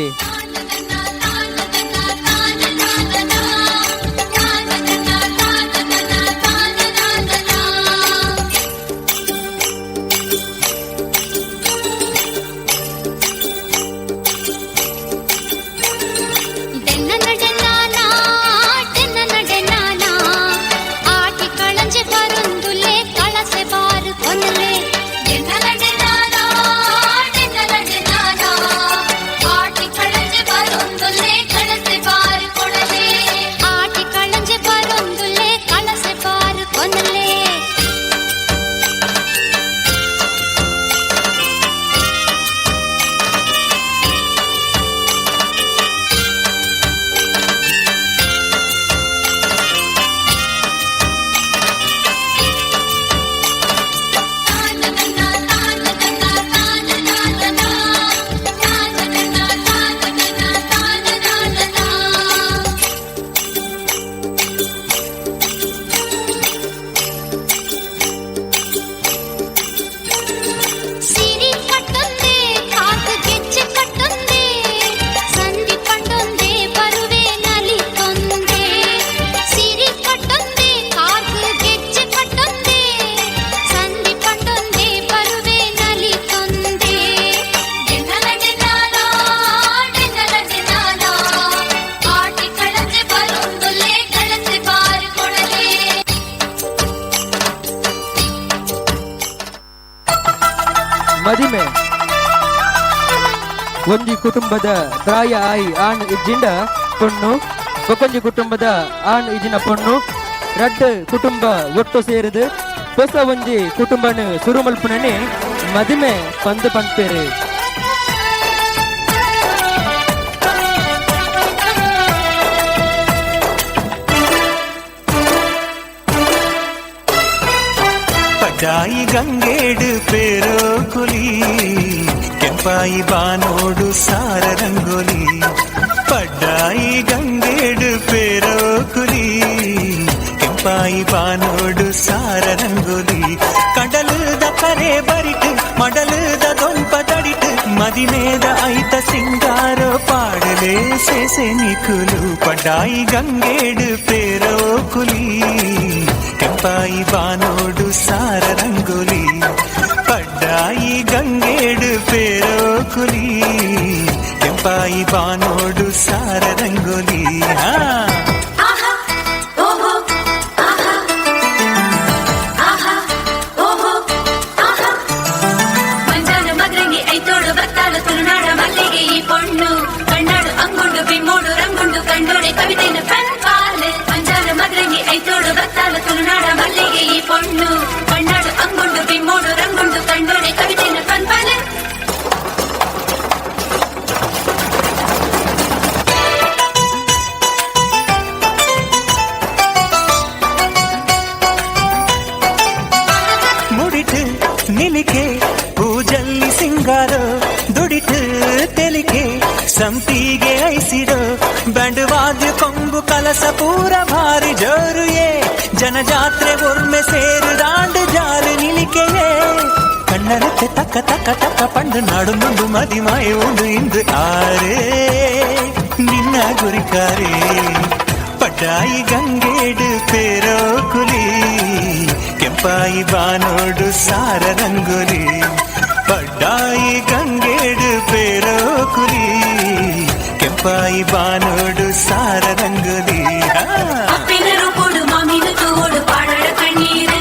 ಆಟಿ ಕಳಂಜೆ ಬರುಂದುಲೆ ಕಳಸೆ ಬಾರು ಕೊನಲೆ. ಆಟಿ ಕಳಂಜೆ ಬರುಂದುಲೆ ಕಳಸೆ ಬಾರು ಕೊಡಲೆ. ಆಟಿ ಕಳಂಜೆ ಬರುಂದುಲೆ ಕಳಸೆ ಬಾರು ಕೊನಲೆ. ಸಿರಿ ಕಟ್ಟೊಂದೆ ಕಾಕು ಗೆಜ್ಜೆ ಕಟ್ಟೊಂದೆ ಸಂಧಿ ಪಟ್ಟೊಂದೆ ಬರುವೆ ನಲಿತೊಂದೆ. ಸಿರಿ ಕಟ್ಟೊಂದೆ ಕಾಕು ಗೆಜ್ಜೆ ಕಟ್ಟೊಂದೆ ಸಂಧಿ ಪಟ್ಟೊಂದೆ ಬರುವೆ ನಲಿತೊಂದೆ. ಆಟಿ ಕಳಚೆ ಬರುಂದುಲೆ ಕಳಚೆ ಬಾರು ಕೊಡಲೆ. ಮದಿಮೆ ಒಂಜಿ ಕುಟುಂಬದ ಪ್ರಾಯ ಆಯಿ ಆಣ್ ಇಜ್ಜಿಂಡ ಪೊಣ್ಣು, ಬೊಕೊಂಜಿ ಕುಟುಂಬದ ಆಣ್ ಇಜ್ಜಿನ ಪೊಣ್ಣು, ರಡ್ಡ್ ಕುಟುಂಬ ಒಟ್ಟು ಸೇರಿದು ಹೊಸ ಒಂಜಿ ಕುಟುಂಬನ ಸುರು ಮಲ್ಪುನನೆ ಮದಿಮೆ ಪಂದು ಪನ್ಪೇರು. ಪಡ್ಡಾಯಿ ಗಂಗೇಡು ಪೇರೋ ಕುಲಿ, ಕೆಂಪಾಯಿ ಬಾನೋಡು ಸಾರ ರಂಗೋಲಿ. ಪಡ್ಡಾಯಿ ಗಂಗೇಡು ಪೇರೋ ಕುಲಿ, ಕೆಂಪಾಯಿ ಬಾನೋಡು ಸಾರ ರಂಗೋಲಿ. ಕಡಲುದ ಕರೆ ಬರಿಟು ಮಡಲುದ ದೊಂಪ ತಡಿಟು ಮದಿಮೇದ ಐತ ಸಿಂಗಾರೋ ಪಾಡಲೆ ಸೇಸೆ ನಿಕುಲು. ಪಡ್ಡಾಯಿ ಗಂಗೇಡು ಪೇರೋ ಕುಲಿ, ಕೆಂಪಾಯಿ ಬಾನೋಡು ಸಾರ ರಂಗೋಲಿ. ಪಡ್ಡಾಯಿ ಗಂಗೇಡು ಪೇರೋ ಕುಲಿ, ಕೆಂಪಾಯಿ ಬಾನೋಡು ಸಾರ ರಂಗೋಲಿ. ಹಾ. ಆಹಾ ಓಹೋ ಆಹಾ ಆಹಾ ಓಹೋ ಆಹಾ. ಮಂಜಾನ ಮದ್ರಂಗಿ ಐತೋಡು ಬತ್ತಾಳು ತುಳುನಾಡ ಮಲ್ಲಿಗೆ ಈ ಪೊಣ್ಣು. ಕಣ್ಣಾಡು ಅಂಗುಂಡು ಬಿಮ್ಮೋಡು ರಂಗುಂಡು ಕಂಡೋಡೆ ಕವಿತೆನ ಪನ್ಪಾಲು. ಮಂಜಾನ ಮದ್ರಂಗಿ ಐತೋಡು ಬತ್ತಾಳು ತುಳುನಾಡ ಮಲ್ಲಿಗೆ ಈ ಪೊಣ್ಣು. ಕಣ್ಣಾಡು ಅಂಗುಂಡು ಬಿಮ್ಮೋಡು ರಂಗುಂಡು ಕಂಡೋಡೆ ಕವಿತೆನ ಪನ್ಪಾಲು. ಸಂಪಿಗೆ ಐಸಿರೋ ಬ್ಯಾಂಡ್ ವಾದ್ಯ ಕೊಂಬು ಕಲಸ ಪೂರ ಭಾರಿ ಜೋರುಯೇ ಜನಜಾತ್ರೆ ಒರ್ಮೆ ಸೇರು ದಾಂಡು ಜಾರು ನಿಲಿಕೆಯೇ ಕಣ್ಣರಕ್ಕೆ ತಕ್ಕ ತಕ್ಕ ತಕ್ಕ ಪಂಡು ನಾಡು ಮುಂದು ಮದಿಮಾಯ ಉಂಡು ಇಂದು ಆರೇ ನಿನ್ನ ಗುರಿಕಾರೇ ಪಡ್ಡಾಯಿ ಗಂಗೇಡು ಪೇರೋ ಕುಲಿ ಕೆಂಪಾಯಿ ಬಾನೋಡು ಸಾರ ರಂಗೋಲಿ ಪಡ್ಡಾಯಿ ಗಂಗೇಡು ಪೇರೋ ಕುಲಿ ಕೆಂಪಾಯಿ ಬಾನೋಡು ಸಾರ ರಂಗೋಲಿ. ಅಪ್ಪಿನ ರೂಪೋಡು ಮಾಮಿನ ತೋಡು ಪಾಡಡ ಕಣ್ಣೀರು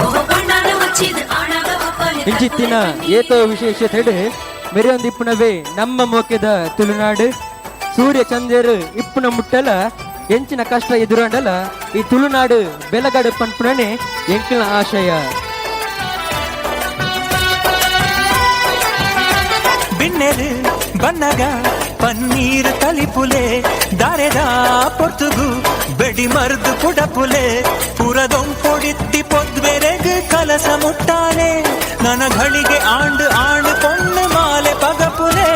ಒಬ್ಬ ಪೊಣ್ಣಾನ ವಚ್ಚಿದ್ ಆಣಾಗ ಪಪ್ಪನೆ. ಇಂಚಿತ್ತಿನ ಏತೋ ವಿಶೇಷತೆಡು ಮೆರೆಯೊಂದಿಪ್ಪುನವೇ ನಮ್ಮ ಮೋಕೆದ ತುಳುನಾಡು. ಸೂರ್ಯ ಚಂದ್ರರು ಇಪ್ಪುನ ಮುಟ್ಟಲ ಎಂಚಿನ ಕಷ್ಟ ಎದುರಾಂಡಲ ಈ ತುಳುನಾಡು ಬೆಲಗಾಡು ಪನ್ಪುನನೆ ಎಂಕಿನ ಆಶಯ. ಬಿನ್ನೆರು ಬನ್ನಗ ಪನ್ನೀರು ತಲಿಪುಲೆ ದಾರೆದ ಪೊರ್ತುಗು ಬೆಡಿ ಮರ್ದು ಪುಡಪುಲೆ ಪುರದೊಂಪೊಡಿತ್ತಿ ಪೊದ್ವೆರೆಗ್ ಕಲಸ ಮುಟ್ಟಾಲೆ ನನಗಳಿಗೆ ಆಂಡು ಆಣು ಪೊಣ್ಣು ಮಾಲೆ ಪಗಪುಲೆ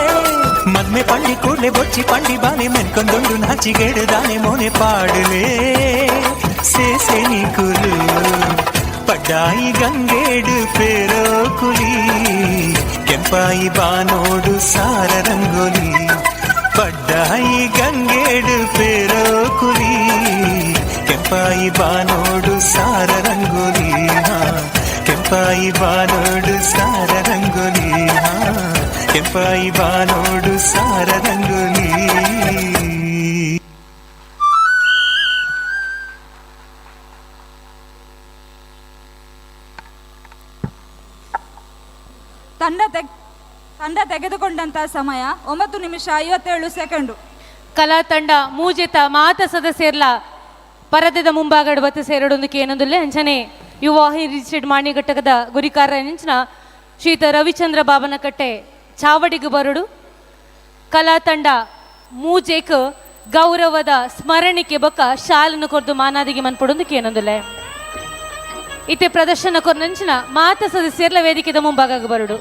ಮದ್ಮೆ ಪಂಡಿ ಕೂಡ್ಲೆ ಬೊಚ್ಚಿ ಪಂಡಿ ಬಾನೆ ಮೆನ್ಕೊಂದುಂಡು ನಾಚಿಗೆಡುದಾನೆ ಮೋನೆ ಪಾಡಲೆ ಸೇಸೆ ಕುಲು ಪಡ್ಡಾಯಿ ಗಂಗೇಡು ಪೇರೋ ಕುಲಿ ಕೆಂಪಾಯಿ ಬಾನೋಡು ಸಾರ ರಂಗೋಲಿ ಪಡ್ಡಾಯಿ ಗಂಗೇಡು ಪೇರೋ ಕುಲಿ ಕೆಂಪಾಯಿ ಬಾನೋಡು ಸಾರ ರಂಗೋಲಿ ಕೆಂಪಾಯಿ ಬಾನೋಡು ಸಾರ ರಂಗೋಲಿ ಕೆಂಪಾಯಿ ಬಾನೋಡು ಸಾರ ರಂಗೋಲಿ. ತಂಡ ತೆಗೆದುಕೊಂಡಂತಹ ಸಮಯ 9 ನಿಮಿಷ 57 ಸೆಕೆಂಡು. ಕಲಾ ತಂಡ ಮೂಜೆತ ಮಾತ ಸದಸ್ಯರ್ಲ ಪರದೆದ ಮುಂಭಾಗಡ್ ಬತ್ತು ಸೇರಡೊಂದಕ್ಕೆ ಏನೊಂದುಲ್ಲೆ ಅಂಚನೆ ಯುವ ರಿಜಿಸ್ಟರ್ಡ್ ಮಾಣಿ ಘಟಕದ ಗುರಿಕಾರ ನೆಂಚಿನ ಶ್ರೀತ ರವಿಚಂದ್ರ ಬಾಬನಕಟ್ಟೆ ಚಾವಡಿಗು ಬರಡು. ಕಲಾ ತಂಡ ಮೂಜೆಕ್ ಗೌರವದ ಸ್ಮರಣಿಕೆ ಬೊಕ್ಕ ಶಾಲನ್ನು ಕೊರ್ದು ಮಾನಾದಿಗೆ ಮನ್ಪೊಡೊಂದಕ್ಕೆ ಏನೊಂದುಲ್ಲೆ ಇತ್ತೆ ಪ್ರದರ್ಶನ ಕೊರ್ನಂಚಿನ ಮಾತ ಸದಸ್ಯರ್ಲ ವೇದಿಕೆದ ಮುಂಭಾಗ ಬರಡು.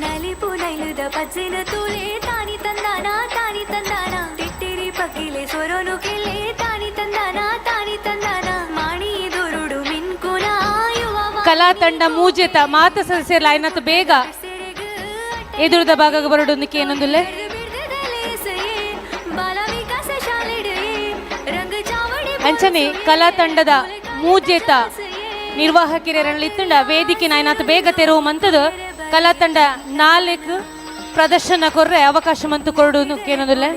ನಲಿಪು ನೈಲುದ ಪಜ್ಜಿನ ತೂಲೆ ತಾನಿ ತಂದಾನ ತಾನಿ ತಂದಾನ ತಿಟ್ಟಿರಿ ಪಕ್ಕಿಲೆ ಸೊರೊನು ಕೆಲೆ ತಾನಿ ತಂದಾನ ತಾನಿ ತಂದಾನ ಮಾಣಿ ದೊರುಡು ಮಿನ್ಕುನ ಯುವ ಕಲಾ ತಂಡ ಮೂಜೆತ ಮಾತ ಸದಸ್ಯರ್ಲ ಆಯ್ನತ್ ಬೇಗ ಎದುರುದ ಭಾಗಕ್ಕೆ ಬರಡೊಂದಕ್ಕೆ ಏನೊಂದುಲ್ಲೆ ಬಾಲ ವಿಕಾಸ ಶಾಲೆಡು ರಂಗ ಚಾವಡಿ ಅಂಚನೆ ಕಲಾ ತಂಡದ ಮೂಜೆತ ನಿರ್ವಾಹಕಿರಲ್ಲಿತ್ತುಂಡ ವೇದಿಕೆ ನಾಯನಾಥ ಬೇಗ ತೆರವು ಮಂತದು ಕಲಾ ತಂಡ ನಾಲ್ಕು ಪ್ರದರ್ಶನ ಕೊರ್ರೆ ಅವಕಾಶ ಮಂತು ಕೊರಡು ಏನೊಂದುಲ್ಲೆ.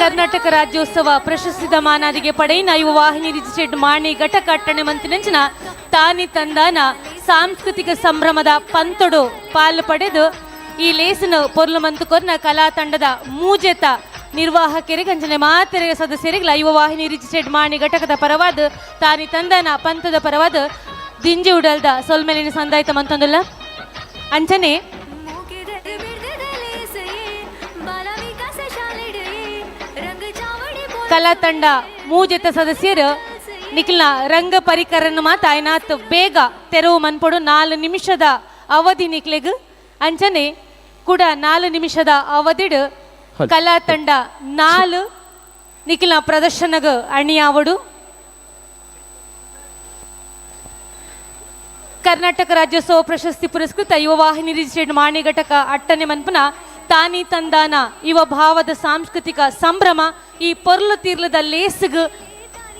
ಕರ್ನಾಟಕ ರಾಜ್ಯೋತ್ಸವ ಪ್ರಶಸ್ತಿದ ಮಾನಾದಿಗೆ ಪಡೆಯಿನ ಯುವ ವಾಹಿನಿ ರಿಜಿಸ್ಟರ್ಡ್ ಮಾಣಿ ಘಟಕ ಅಟ್ಟಣೆ ಮಂತಿನಂಚಿನ ತಾನಿ ತಂದಾನ ಸಾಂಸ್ಕೃತಿಕ ಸಂಭ್ರಮದ ಪಂತೊಡು ಪಾಲು ಪಡೆದು ಈ ಲೇಸನು ಪೊರ್ಲು ಮಂತು ಕೊರ್ನ ಕಲಾ ತಂಡದ ಮೂಜೆತ ನಿರ್ವಾಹಕರಿಗೆ ಅಂಚನೆ ಮಾತೆರೆ ಸದಸ್ಯರಿಗೆ ಯುವ ವಾಹಿನಿ ರಿಜಿಸ್ಟರ್ಡ್ ಮಾಣಿ ಘಟಕದ ಪರವಾದ ತಾನಿ ತಂದನ ಪಂಥದ ಪರವಾದ ದಿಂಜಿ ಉಡಲ್ದ ಸೊಲ್ಮೆಲಿನ ಸಂದಾಯ್ತ ಮಂತೊಂದುಲ್ಲ. ಅಂಚನೆ ಕಲಾ ತಂಡ ಮೂಜೆತ ಸದಸ್ಯರು ನಿಖಿಲ್ನ ರಂಗ ಪರಿಕರನ್ನು ಮಾತ ಆಯ್ನಾತ್ ಬೇಗ ತೆರವು ಮನ್ಪೊಡು 4 ನಿಮಿಷದ ಅವಧಿ ನಿಕ್ಲೆಗ್. ಅಂಚನೆ ಕೂಡ 4 ನಿಮಿಷದ ಅವಧಿಡು ಕಲಾ ತಂಡ 4 ನಿಖಿಲ್ನ ಪ್ರದರ್ಶನಗ ಅಣಿಯಾವಡು. ಕರ್ನಾಟಕ ರಾಜ್ಯೋತ್ಸವ ಪ್ರಶಸ್ತಿ ಪುರಸ್ಕೃತ ಯುವ ವಾಹಿನಿ ರಿಜಿಸ್ಟರ್ಡ್ ಮಾಣಿ ಘಟಕ ಅಟ್ಟನೆ ಮನ್ಪುನ ತಾನಿ ತಂದಾನ ಯುವ ಭಾವದ ಸಾಂಸ್ಕೃತಿಕ ಸಂಭ್ರಮ ಈ ಪೊರ್ಲು ತೀರ್ಲದ ಲೇಸ್ಗ್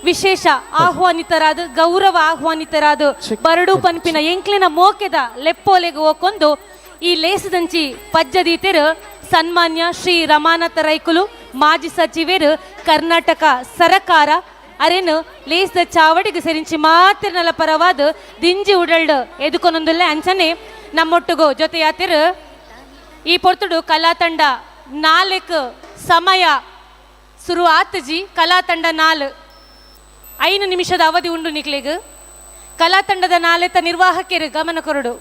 ವಿಶೇಷ ಆಹ್ವಾನಿತರಾದ ಗೌರವ ಆಹ್ವಾನಿತರಾದ ಬರಡು ಪನ್ಪಿನ ಎಂಕ್ಲಿನ ಮೋಕೆದ ಲೆಪ್ಪೋಲೆಗ್ ಓಕೊಂದು ಈ ಲೇಸದಂಚಿ ಪಜ್ಜದೀತೆರು ಸನ್ಮಾನ್ಯ ಶ್ರೀ ರಮಾನಾಥ ರೈಕುಲು ಮಾಜಿ ಸಚಿವರು ಕರ್ನಾಟಕ ಸರಕಾರ ಅರೇನು ಲೇಸ್ದ ಚಾವಡಿಗೆ ಸರಿಂಚಿ ಮಾತಿರ್ನಲ ಪರವಾದ ದಿಂಜಿ ಉಡಲ್ಡ್ ಎದುಕೊನೊಂದುಲ್ಲೆ. ಅಂಚನೆ ನಮ್ಮೊಟ್ಟುಗು ಜೊತೆಯಾತಿರು ಈ ಪೊರ್ತುಡು ಕಲಾ ತಂಡ 4 ಸಮಯ ಶುರು ಆತಜಿ. ಕಲಾ ತಂಡ 4 5 ನಿಮಿಷದ ಅವಧಿ ಉಂಡು ನಿಕ್ಲೆಗ್. ಕಲಾ ತಂಡದ ನಾಲೆತ ನಿರ್ವಾಹಕರು ಗಮನ ಕೊರಡು.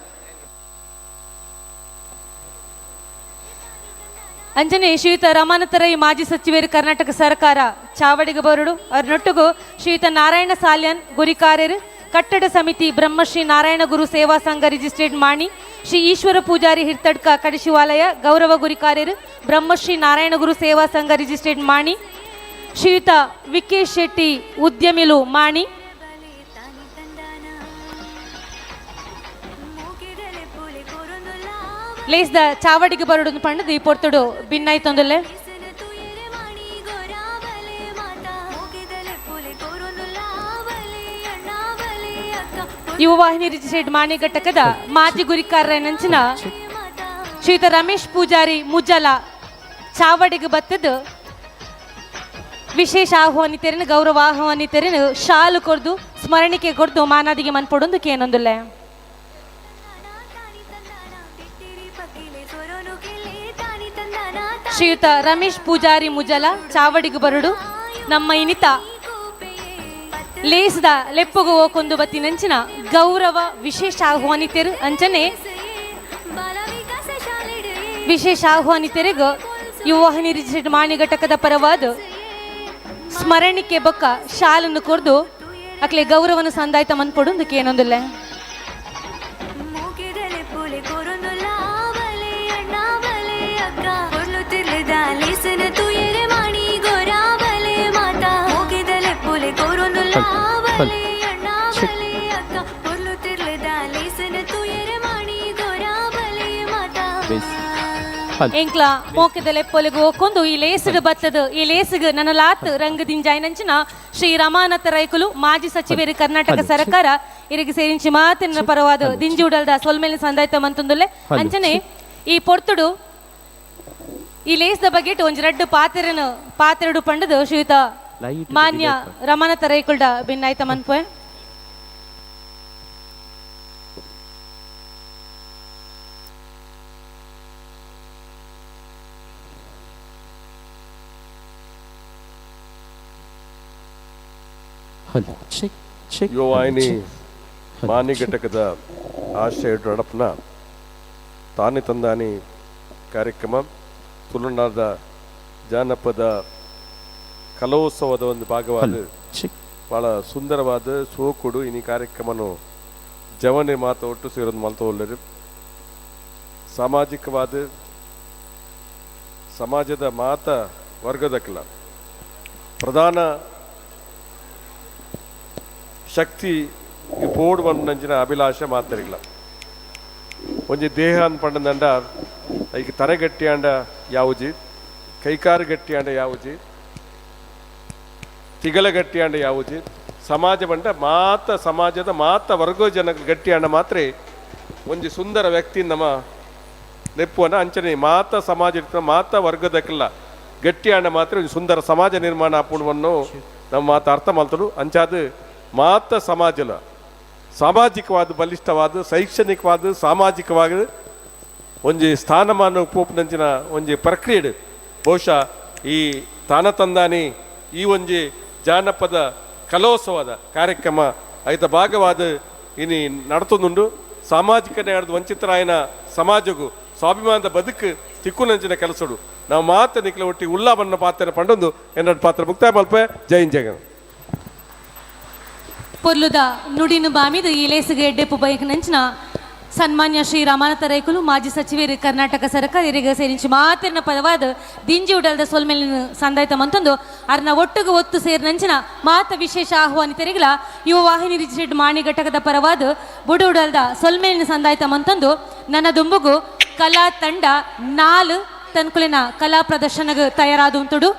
ಅಂಚನೆ ಶ್ರೀಯುತ ರಮಾನಾಥ ರೈ ಮಾಜಿ ಸಚಿವರು ಕರ್ನಾಟಕ ಸರ್ಕಾರ ಚಾವಡಿಗೆ ಬರುಡು. ಅವರೊಟ್ಟಿಗೂ ಶ್ರೀಯುತ ನಾರಾಯಣ ಸಾಲ್ಯಾನ್ ಗುರಿಕಾರ್ಯರು ಕಟ್ಟಡ ಸಮಿತಿ ಬ್ರಹ್ಮಶ್ರೀ ನಾರಾಯಣ ಗುರು ಸೇವಾ ಸಂಘ ರಿಜಿಸ್ಟ್ರೇಟ್ ಮಾಣಿ, ಶ್ರೀ ಈಶ್ವರ ಪೂಜಾರಿ ಹಿರ್ತಡ್ಕ ಕಡಶಿವಾಲಯ ಗೌರವ ಗುರಿಕಾರ್ಯರು ಬ್ರಹ್ಮಶ್ರೀ ನಾರಾಯಣ ಗುರು ಸೇವಾ ಸಂಘ ರಿಜಿಸ್ಟ್ರೇಟ್ ಮಾಣಿ, ಶ್ರೀಯುತ ವಿಕೆ ಶೆಟ್ಟಿ ಉದ್ಯಮಿಲು ಮಾಣಿ, ಲೇಸ್ದ ಚಾವಡಿಗೆ ಬರುಡು ಪಂಡದು ಈ ಪೊರ್ತುಡು ಭಿನ್ನಾಯ್ತೊಂದುಲ್ಲೆ. ಯುವವಾಹಿನಿ ರಿಜಿಸ್ಟ್ರೇಟ್ ಮಾಣಿ ಘಟಕದ ಮಾಜಿ ಗುರಿಕಾರರಂಚಿನ ಶ್ರೀಯುತ ರಮೇಶ್ ಪೂಜಾರಿ ಮುಜಲ ಚಾವಡಿಗೆ ಬತ್ತದು ವಿಶೇಷ ಆಹ್ವಾನಿತರನ್ನು ಗೌರವ ಆಹ್ವಾನಿತರನ್ನು ಶಾಲು ಕೊರ್ದು ಸ್ಮರಣಿಕೆ ಕೊರ್ದು ಮಾನಾದಿಗೆ ಮನ್ಪೊಡೊಂದು ಕೇನೊಂದುಲ್ಲೆ. ಶ್ರೀಯುತ ರಮೇಶ್ ಪೂಜಾರಿ ಮುಜಲ ಚಾವಡಿಗೆ ಬರುಡು. ನಮ್ಮ ಇನಿತ ಲೇಸ್ದ ಲೆಪ್ಪುಗು ಓಕೊಂದು ಬತ್ತಿನಂಚಿನ ಗೌರವ ವಿಶೇಷ ಆಹ್ವಾನಿತರು ಅಂಚನೆ ವಿಶೇಷ ಆಹ್ವಾನಿತರಿಗೂ ಯುವವಾಹಿನಿ ರಿಜಿಸ್ಟರ್ಡ್ ಮಾಣಿ ಘಟಕದ ಪರವಾದ ಸ್ಮರಣಿಕೆ ಬೊಕ್ಕ ಶಾಲನ್ನು ಕೊರ್ದು ಅಕ್ಲೆ ಗೌರವನು ಸಂದಾಯ್ತ ಮನ್ಪೊಡೊಂದು ಏನೊಂದುಲ್ಲೆ. ಎಂಕ್ಲ ಮೋಕೆದ ಲೆಪ್ಪೊಲಿಗೆ ಹೋಕೊಂಡು ಈ ಲೇಸುಡು ಬತ್ತದು ಈ ಲೇಸುಗು ನನ್ನ ಲಾತ್ ರಂಗದಿಂಜಾಯ್ನಂಚಿನ ಶ್ರೀ ರಮಾನಾಥ ರೈಕುಲು ಮಾಜಿ ಸಚಿವರು ಕರ್ನಾಟಕ ಸರ್ಕಾರ ಇರಿಗೆ ಸೇರಿಂಚಿ ಮಾತಿನ ಪರವಾದ ದಿಂಜಿ ಉಡಲ್ದ ಸೊಲ್ಮೇಲಿನ ಸಂದಾಯ್ತ ಮಂತುಂದುಲ್ಲೆ. ಅಂಚನೆ ಈ ಪೊರ್ತುಡು ಈ ಲೇಸ್ದ ಬಗ್ಗೆ ಒಂಜಿ ರಡ್ಡು ಪಾತ್ರನು ಪಾತ್ರಡು ಪಂಡದು ಶ್ರೀಯುತ ಮಾನ್ಯ ರಮಾನಾಥ ರೈಕುಲ್ಡ ಭಿನ್ನಾಯ್ತ ಮನ್ಪೋಯ್. ಯುವವಾಹಿನಿ ಮಾನ್ಯ ಘಟಕದ ಆಶ್ರಯ ನಡಪನ ತಾನೆ ತಂದಾನಿ ಕಾರ್ಯಕ್ರಮ ತುಳುನಾಡ ಜಾನಪದ ಕಲೋತ್ಸವದ ಒಂದು ಭಾಗವಾದ ಭಾಳ ಸುಂದರವಾದ ಸೋಕುಡು ಇನಿ ಕಾರ್ಯಕ್ರಮನು ಜವನೆ ಮಾತು ಒಟ್ಟು ಸೇರೋದು ಮಲ್ತವಲ್ಲರು. ಸಾಮಾಜಿಕವಾದ ಸಮಾಜದ ಮಾತ ವರ್ಗದಕ್ಲ ಪ್ರಧಾನ ಶಕ್ತಿ ಪೋಡು ಬಂದಂಚಿನ ಅಭಿಲಾಷೆ ಮಾತರಿಲ್ಲ. ಒಂಜಿ ದೇಹ ಅಂದ್ಪಂಡಂಡ ಐಕ್ ತರೆ ಗಟ್ಟಿಯಾಂಡ ಯಾವುಜಿ, ಕೈಕಾರು ಗಟ್ಟಿಯಾಂಡ ಯಾವುಜಿ, ತಿಗಲ ಗಟ್ಟಿಯಾಂಡ ಯಾವುಜಿ, ಸಮಾಜ ಬಂಡ ಮಾತ ಸಮಾಜದ ಮಾತ ವರ್ಗೋ ಜನ ಗಟ್ಟಿಯಾಂಡ ಮಾತ್ರ ಒಂಜಿ ಸುಂದರ ವ್ಯಕ್ತಿ ನಮ್ಮ ನೆಪ್ಪುವನ ಅಂಚನೆ ಮಾತ ಸಮಾಜ ಇರ್ತದೆ ಮಾತ ವರ್ಗದಕ್ಕೆಲ್ಲ ಗಟ್ಟಿಯಾಂಡ ಮಾತ್ರ ಒಂಜಿ ಸುಂದರ ಸಮಾಜ ನಿರ್ಮಾಣ ಆಪುಣವನ್ನು ನಮ್ಮ ಮಾತ ಅರ್ಥ ಮಾಡ್ತರು. ಅಂಚಾದ ಮಾತ ಸಮಾಜಲ ಸಾಮಾಜಿಕವಾದ ಬಲಿಷ್ಠವಾದ ಶೈಕ್ಷಣಿಕವಾದ ಸಾಮಾಜಿಕವಾದ ಒಂಜಿ ಸ್ಥಾನಮಾನ ಪೋಪುನಂಚಿನ ಒಂಜಿ ಪ್ರಕ್ರಿಯೆ ಬಹುಶಃ ಈ ತಾನ ತಂದಾನಿ ಈ ಒಂಜಿ ಜಾನಪದ ಕಲೋತ್ಸವದ ಕಾರ್ಯಕ್ರಮ ಐತ ಭಾಗವಾದ ಇನಿ ನಡತೊಂದುಂಡು. ಸಾಮಾಜಿಕ ನ್ಯಾಯದ ವಂಚಿತರಾಯನ ಸಮಾಜಗೂ ಸ್ವಾಭಿಮಾನದ ಬದುಕು ತಿಕ್ಕುನಂಚಿನ ಕೆಲಸಡು ನಾವು ಮಾತ ನಿಖಲ ಒಟ್ಟಿ ಉಲ್ಲಾ ಬಣ್ಣ ಪಾತ್ರ ಪಂಡೊಂದು ಎನ್ನಡ ಪಾತ್ರ ಮುಕ್ತಾಯ ಮಲ್ಪೆ. ಜೈನ್ ಜಗನ್ ಪೊರ್ಲುದ ನುಡಿನು ಬಾಮಿದು ಈ ಲೇಸುಗೆ ಎಡ್ಡೆಪ್ಪು ಬೈಕ್ನಂಚಿನ ಸನ್ಮಾನ್ಯ ಶ್ರೀ ರಮಾನಾಥ ರೈಕುಲು ಮಾಜಿ ಸಚಿವರು ಕರ್ನಾಟಕ ಸರ್ಕಾರ ಇರಿಗೆ ಸೇರಿಂಚಿ ಮಾತಿನ ಪದವಾದ ದಿಂಜಿ ಉಡಲ್ದ ಸೊಲ್ಮೇಲಿನ ಸಂದಾಯ್ತ ಮಂತೊಂದು ಅರ್ನ ಒಟ್ಟುಗು ಒತ್ತು ಸೇರಿನಂಚಿನ ಮಾತ ವಿಶೇಷ ಆಹ್ವಾನಿತರಿಗಳ ಯುವ ವಾಹಿನಿ ರಿಜಿಸ್ಟರ್ಡ್ ಮಾಣಿ ಘಟಕದ ಪರವಾದ ಬುಡು ಉಡಲ್ದ ಸೊಲ್ಮೇಲಿನ ಸಂದಾಯ್ತ ಮಂತೊಂದು ನನ್ನ ದುಂಬುಗು ಕಲಾ ತಂಡ 4 ತನ್ಕುಲಿನ ಕಲಾ ಪ್ರದರ್ಶನಗ ತಯಾರಾದ ಉಂಟುಡು.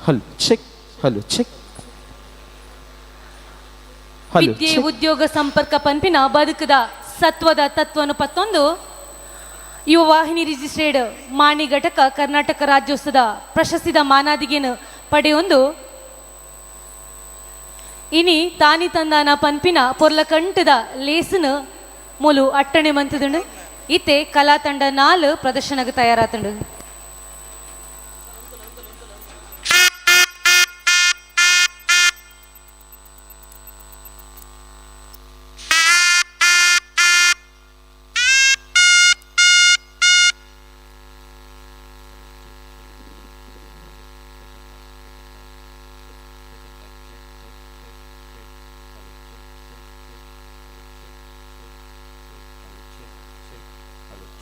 Hello check hello check hello. ವಿದ್ಯೆ ಉದ್ಯೋಗ ಸಂಪರ್ಕ ಪಂಪಿನ ಬದುಕದ ಸತ್ವದ ತತ್ವನು ಪತ್ತೊಂದು ಯುವ ವಾಹಿನಿ ರಿಜಿಸ್ಟ್ರೇಡ್ ಮಾಣಿ ಘಟಕ ಕರ್ನಾಟಕ ರಾಜ್ಯೋತ್ಸವದ ಪ್ರಶಸ್ತಿದ ಮಾನಾದಿಗೆನು ಪಡೆಯೊಂದು ಇನಿ ತಾನಿ ತಂದಾನ ಪನ್ಪಿನ ಪೊರ್ಲಕಂಟದ ಲೇಸನು ಮೂಲು ಅಟ್ಟಣೆ ಮಂತದುಂಡು. ಇತ್ತೆ ಕಲಾ ತಂಡ 4 ಪ್ರದರ್ಶನಕ್ಕೆ ತಯಾರಾತಂಡು.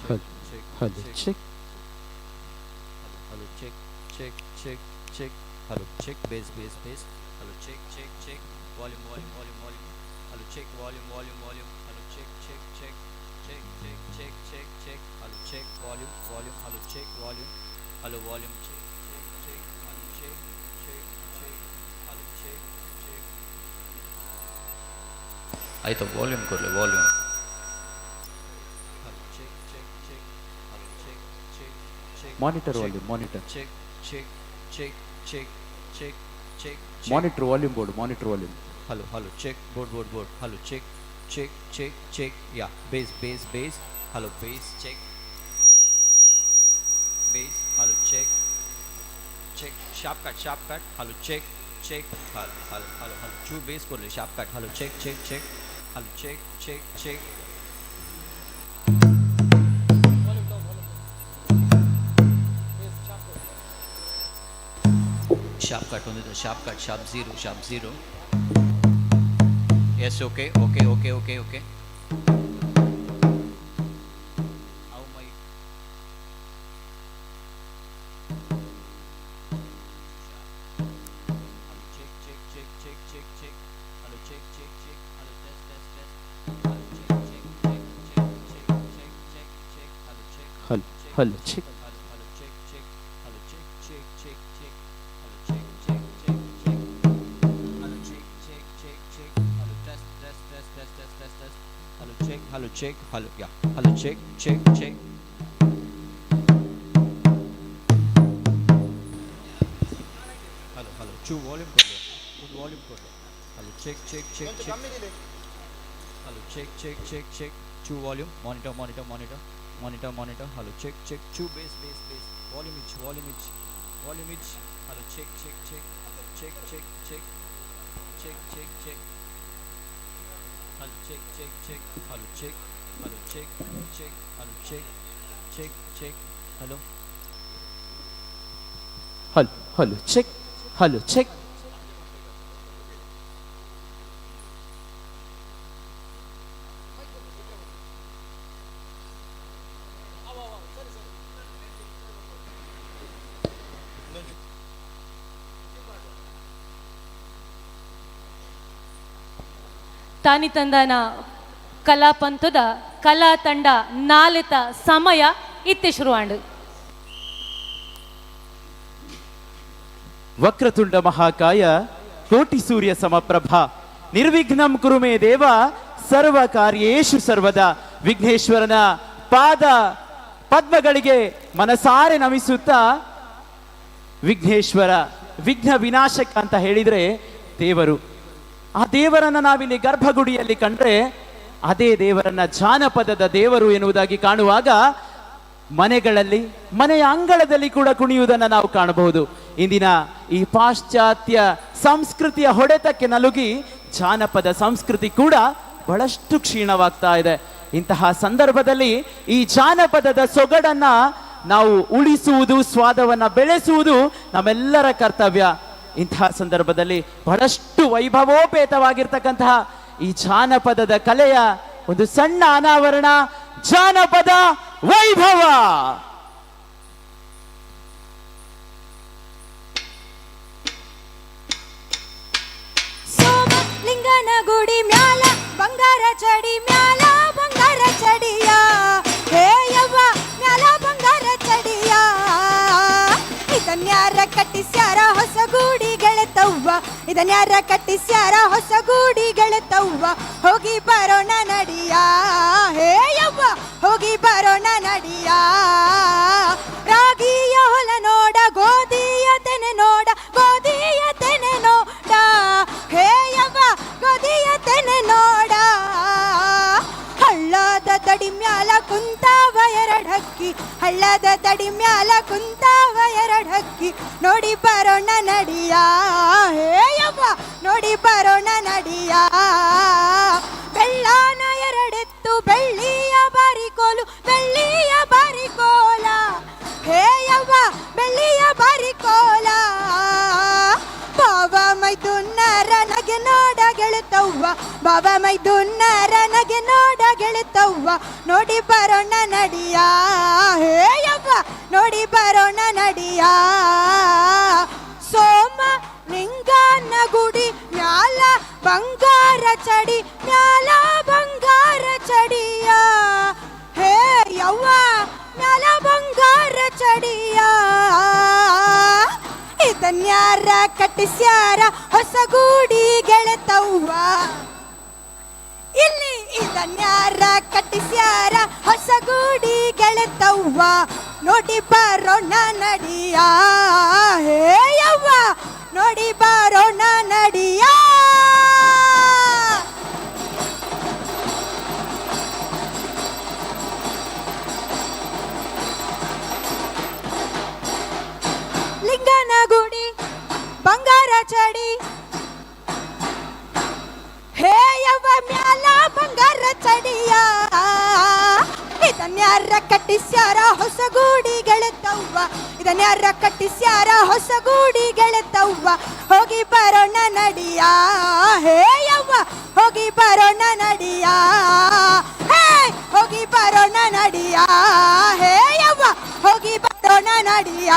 Hello hello check. Hello check check check check. Hello check bass bass bass. Hello check check check. Volume volume volume volume. Hello check volume volume volume. Hello check check check check check check check check. Hello check volume volume. Hello check volume. Hello volume check check check. Hello check check check. Hello check check. ಆಯ್ತು, ವಾಲ್ಯೂಮ್ ಕೊಡಲಿ, volume. Hello check check check. Hello check check check. Monitor volume, monitor. Check check check check check check. Monitor volume board, monitor volume. Hello hello check board board board. Hello check check check check. Yeah bass bass bass. Hello bass check bass. Hello check check. Sharp cut sharp cut. Hello check check. Hello hello hello hello. ಚೂ base ಕೊಡಲಿ, sharp cut. Hello check check check. Hello check check check. Sharp cut ಹೊಂದಿದೆ, sharp cut, sharp zero, sharp zero. Yes, okay okay okay okay okay. ಅವು my hello check check check check check check. Hello check check check. Hello test test test. Hello check check check check check check check check. Hello check hello hello check. Hello hello check check. Hello check check check check. Hello check check check check. Hello check check check check. Hello test test test test test test test. Hello check hello check hello yeah. Hello check check check. Hello hello ಚೂ volume ಕೊಡಲಿ, ಒಂದು ವಾಲ್ಯೂಮ್ ಕೊಡಲಿ. Hello check check check check. Hello check check check check. ಚೂ volume, monitor monitor monitor monitor monitor. Hello check check. ಚೂ base base base. Volume ಇಚ್ ವಾಲ್ಯೂಮ್ ಇಚ್ ವಾಲ್ಯೂಮ್ ಇಚ್. Hello check check check check check check check check check. Hello check check check. Hello check hello check check. Hello check check check. Hello hello hello check hello check. ತಾನಿ ತಂದನ ಕಲಾಪಂಥದ ಕಲಾ ತಂಡ ನಾಲೆತ ಸಮಯ ಇತ್ತೆ ಶುರುವಾಂಡು. ವಕ್ರತುಂಡ ಮಹಾಕಾಯ ಕೋಟಿ ಸೂರ್ಯ ಸಮಪ್ರಭಾ ನಿರ್ವಿಘ್ನಂ ಕುರುಮೇ ದೇವ ಸರ್ವ ಕಾರ್ಯೇಶು ಸರ್ವದಾ. ವಿಘ್ನೇಶ್ವರನ ಪಾದ ಪದ್ಮಗಳಿಗೆ ಮನಸಾರೆ ನಮಿಸುತ್ತಾ ವಿಘ್ನೇಶ್ವರ ವಿಘ್ನ ವಿನಾಶಕ ಅಂತ ಹೇಳಿದ್ರೆ ದೇವರು. ಆ ದೇವರನ್ನ ನಾವಿಲ್ಲಿ ಗರ್ಭಗುಡಿಯಲ್ಲಿ ಕಂಡ್ರೆ ಅದೇ ದೇವರನ್ನ ಜಾನಪದದ ದೇವರು ಎನ್ನುವುದಾಗಿ ಕಾಣುವಾಗ ಮನೆಗಳಲ್ಲಿ ಮನೆಯ ಅಂಗಳದಲ್ಲಿ ಕೂಡ ಕುಣಿಯುವುದನ್ನು ನಾವು ಕಾಣಬಹುದು. ಇಂದಿನ ಈ ಪಾಶ್ಚಾತ್ಯ ಸಂಸ್ಕೃತಿಯ ಹೊಡೆತಕ್ಕೆ ನಲುಗಿ ಜಾನಪದ ಸಂಸ್ಕೃತಿ ಕೂಡ ಬಹಳಷ್ಟು ಕ್ಷೀಣವಾಗ್ತಾ ಇದೆ. ಇಂತಹ ಸಂದರ್ಭದಲ್ಲಿ ಈ ಜಾನಪದದ ಸೊಗಡನ್ನ ನಾವು ಉಳಿಸುವುದು, ಸ್ವಾದವನ್ನ ಬೆಳೆಸುವುದು ನಮ್ಮೆಲ್ಲರ ಕರ್ತವ್ಯ. ಇಂತಹ ಸಂದರ್ಭದಲ್ಲಿ ಬಹಳಷ್ಟು ವೈಭವೋಪೇತವಾಗಿರ್ತಕ್ಕಂತಹ ಈ ಜಾನಪದದ ಕಲೆಯ ಒಂದು ಸಣ್ಣ ಅನಾವರಣ ಜಾನಪದ ವೈಭವ. ಸೋಮ ಲಿಂಗನ ಗುಡಿ ಮ್ಯಾಲ ಬಂಗಾರ ಚಡಿ ಮ್ಯಾಲ ಬಂಗಾರ ಚಡಿಯ, ಹೇ ಯವ್ವ ಮ್ಯಾಲ ಬಂಗಾರ ಚಡಿಯ. ಇದನ್ಯಾರ ಕಟ್ಟಿಸ್ಯಾರ ಹೊಸ ಗೂಡಿ ಗೆಳತವ್ವ, ಇದನ್ಯಾರ ಕಟ್ಟಿಸ್ಯಾರ ಹೊಸ ಗೂಡಿ ಗೆಳತವ್ವ. ಹೋಗಿ ಬರೋಣ ನಡಿಯ, ಹೇ ಯವ್ವ ಹೋಗಿ ಬರೋಣ ನಡಿಯ. ರಾಗಿಯ ಹೊಲ ನೋಡ ಗೋಧಿಯ ತೆನೆ ನೋಡ, ಗೋಧಿಯ ತೆನೆ ನೋಡ, ಹೇ ಯವ್ವ ಗೋಧಿಯ ತೆನೆ ನೋಡ. ಹಳ್ಳದ ತಡಿ ಮ್ಯಾಲ ಕುಂತಾವ ಎರಡಕ್ಕಿ, ಹಳ್ಳದ ತಡಿ ಮ್ಯಾಲ ಕುಂತಾವ ಎರಡಕ್ಕಿ. ನೋಡಿ ಬರೋಣ ನಡಿಯ, ಹೇ ಯವ್ವ ನೋಡಿ ಬರೋಣ ನಡಿಯ. ಬೆಳ್ಳಾನ ಎರಡೆತ್ತು ಬೆಳ್ಳಿಯ ಬಾರಿಕೋಲು, ಬೆಳ್ಳಿಯ ಬಾರಿಕೋಲ, ಹೇ ಯವ್ವ ಬೆಳ್ಳಿಯ ಬಾರಿಕೋಲ. ಬಾವ ಮೈದುನ್ನರ ನಗೆ ನೋಡ ಗೆಳತವ್ವ, ಬಾವ ಮೈದುನ್ನರ ನಗೆ ನೋಡ ಗೆಳತವ್ವ. ಗೆಳೆತವ್ವ, ನೋಡಿ ಬರೋಣ ನಡಿಯ. ಹೇ ಯವ್ವ, ನೋಡಿ ಬರೋಣ ನಡಿಯ. ಸೋಮ ಲಿಂಗನ ಗುಡಿ ಮ್ಯಾಲ ಬಂಗಾರ ಚಡಿ, ಮ್ಯಾಲ ಬಂಗಾರ ಚಡಿಯ. ಹೇ ಯವ್ವ, ಮ್ಯಾಲ ಬಂಗಾರ ಚಡಿಯ. ಇದನ್ಯಾರ ಕಟ್ಟಿಸ್ಯಾರ ಹೊಸಗೂಡಿ ಗೆಳೆತವ್ವ, ಇಲ್ಲಿ ಇದನ್ಯಾರ ಕಟ್ಟಿಸ್ಯಾರ ಹೊಸಗೂಡಿ ಗೆಳೆತವ್ವ, ನೋಡಿ ಬರೋಣ ನಡಿಯ. ಹೇ ಯವ್ವ, ನೋಡಿ ಬರೋಣ ನಡಿಯ. ಲಿಂಗನ ಗುಡಿ ಬಂಗಾರ ಚಡಿ, ಹೇ ಯವ್ವ ಮ್ಯಾಲ ಬಂಗಾರ ಚಡಿಯ. ಇದನ್ಯಾರ ಕಟ್ಟಿಸ್ಯಾರ ಹೊಸಗೂಡಿ ಗೆಳೆತವ್ವ, ಇದನ್ಯಾರ ಕಟ್ಟಿಸ್ಯಾರ ಹೊಸಗೂಡಿ ಗೆಳೆತವ್ವ, ಹೋಗಿ ಬರೋಣ ನಡಿಯ. ಹೇ ಯವ್ವ, ಹೋಗಿ ಬರೋಣ ನಡಿಯ. ಹೇ, ಹೋಗಿ ಬರೋಣ ನಡಿಯ. ಹೇ ಯವ್ವ, ಹೋಗಿ ಬರೋಣ ನಡಿಯ.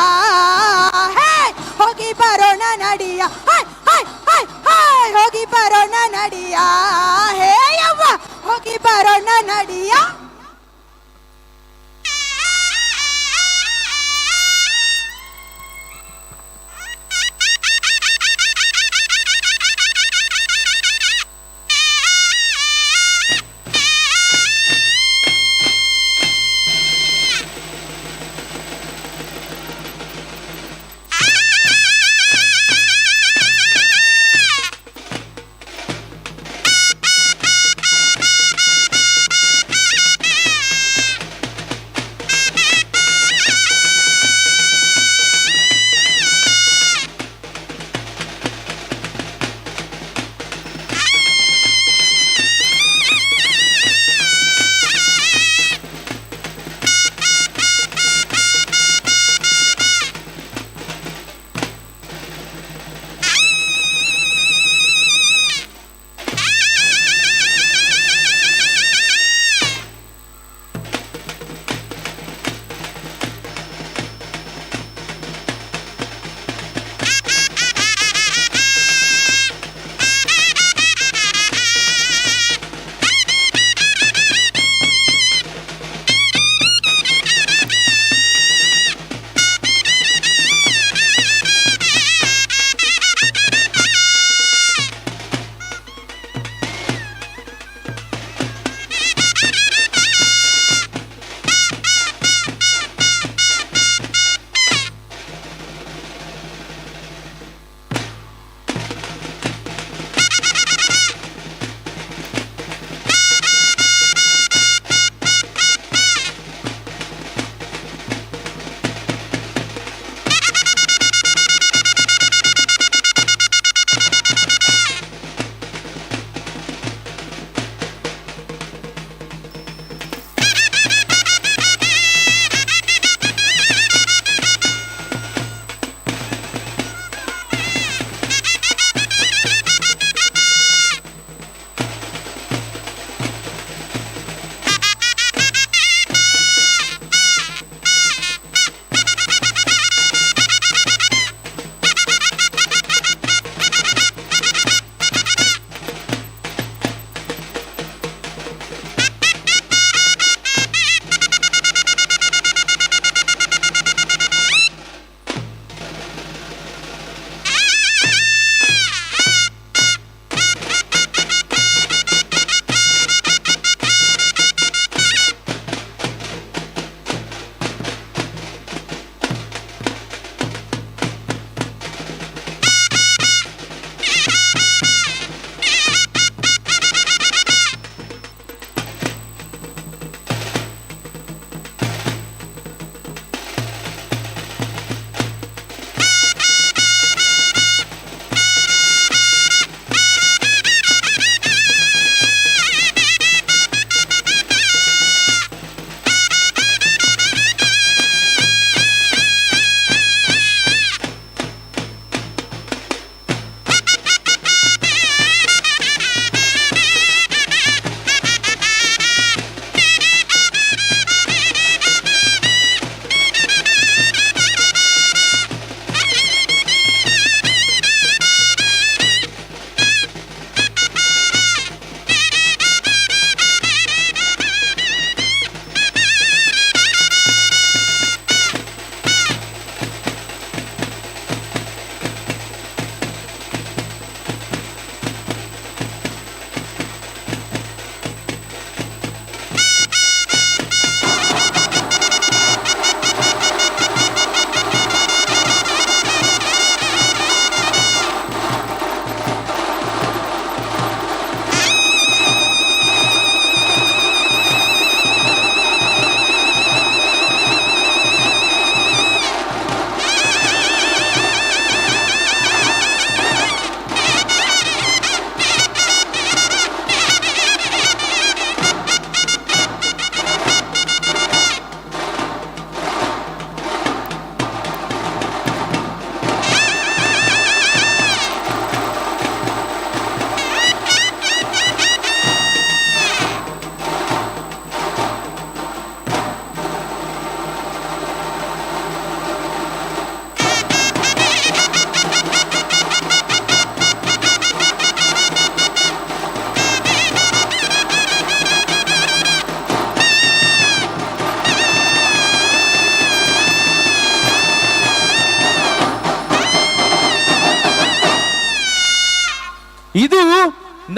ಹೇ, ಹೋಗಿ ಬರೋಣ ನಡಿಯ. ಹೈ ಹೈ ಹೈ ಹೈ, ಹೋಗಿ ಬರೋಣ ನಡಿಯ. ಹೇ ಯವ್ವ, ಹೋಗಿ ಬರೋಣ ನಡಿಯ. Thank you.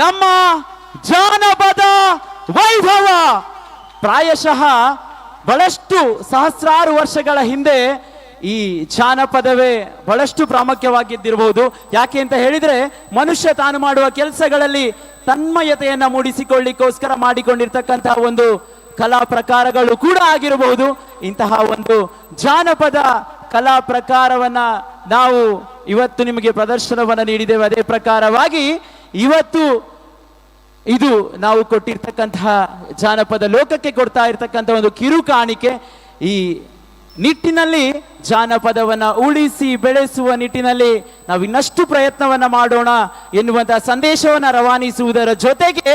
ನಮ್ಮ ಜಾನಪದ ವೈಭವ. ಪ್ರಾಯಶಃ ಬಹಳಷ್ಟು ಸಹಸ್ರಾರು ವರ್ಷಗಳ ಹಿಂದೆ ಈ ಜಾನಪದವೇ ಬಹಳಷ್ಟು ಪ್ರಾಮುಖ್ಯವಾಗಿದ್ದಿರಬಹುದು. ಯಾಕೆ ಅಂತ ಹೇಳಿದ್ರೆ, ಮನುಷ್ಯ ತಾನು ಮಾಡುವ ಕೆಲಸಗಳಲ್ಲಿ ತನ್ಮಯತೆಯನ್ನ ಮೂಡಿಸಿಕೊಳ್ಳಿಕ್ಕೋಸ್ಕರ ಮಾಡಿಕೊಂಡಿರ್ತಕ್ಕಂತಹ ಒಂದು ಕಲಾ ಪ್ರಕಾರಗಳು ಕೂಡ ಆಗಿರಬಹುದು. ಇಂತಹ ಒಂದು ಜಾನಪದ ಕಲಾ ಪ್ರಕಾರವನ್ನ ನಾವು ಇವತ್ತು ನಿಮಗೆ ಪ್ರದರ್ಶನವನ್ನ ನೀಡಿದ್ದೇವೆ. ಅದೇ ಪ್ರಕಾರವಾಗಿ ಇವತ್ತು ಇದು ನಾವು ಕೊಟ್ಟಿರ್ತಕ್ಕಂತಹ ಜಾನಪದ ಲೋಕಕ್ಕೆ ಕೊಡ್ತಾ ಇರ್ತಕ್ಕಂಥ ಒಂದು ಕಿರು ಕಾಣಿಕೆ. ಈ ನಿಟ್ಟಿನಲ್ಲಿ ಜಾನಪದವನ್ನ ಉಳಿಸಿ ಬೆಳೆಸುವ ನಿಟ್ಟಿನಲ್ಲಿ ನಾವು ಇನ್ನಷ್ಟು ಪ್ರಯತ್ನವನ್ನ ಮಾಡೋಣ ಎನ್ನುವಂತಹ ಸಂದೇಶವನ್ನ ರವಾನಿಸುವುದರ ಜೊತೆಗೆ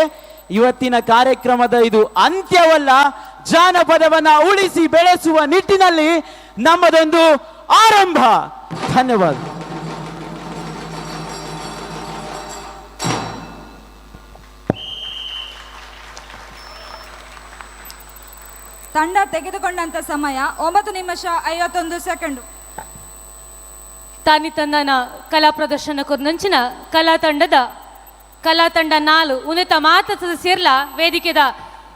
ಇವತ್ತಿನ ಕಾರ್ಯಕ್ರಮದ ಇದು ಅಂತ್ಯವಲ್ಲ, ಜಾನಪದವನ್ನ ಉಳಿಸಿ ಬೆಳೆಸುವ ನಿಟ್ಟಿನಲ್ಲಿ ನಮ್ಮದೊಂದು ಆರಂಭ. ಧನ್ಯವಾದ. ತಂಡ ತೆಗೆದುಕೊಂಡಂತ ಸಮಯ 9 ನಿಮಿಷ 51 ಸೆಕೆಂಡು. ತಾನಿ ತಂದನ ಕಲಾ ಪ್ರದರ್ಶನ ಕೊರ್ನಂಚಿನ ಕಲಾ ತಂಡದ ಕಲಾ ತಂಡ 4 ಉನ್ನತ ಮಾತ ಸದಸ್ಯರ್ಲ ವೇದಿಕೆದ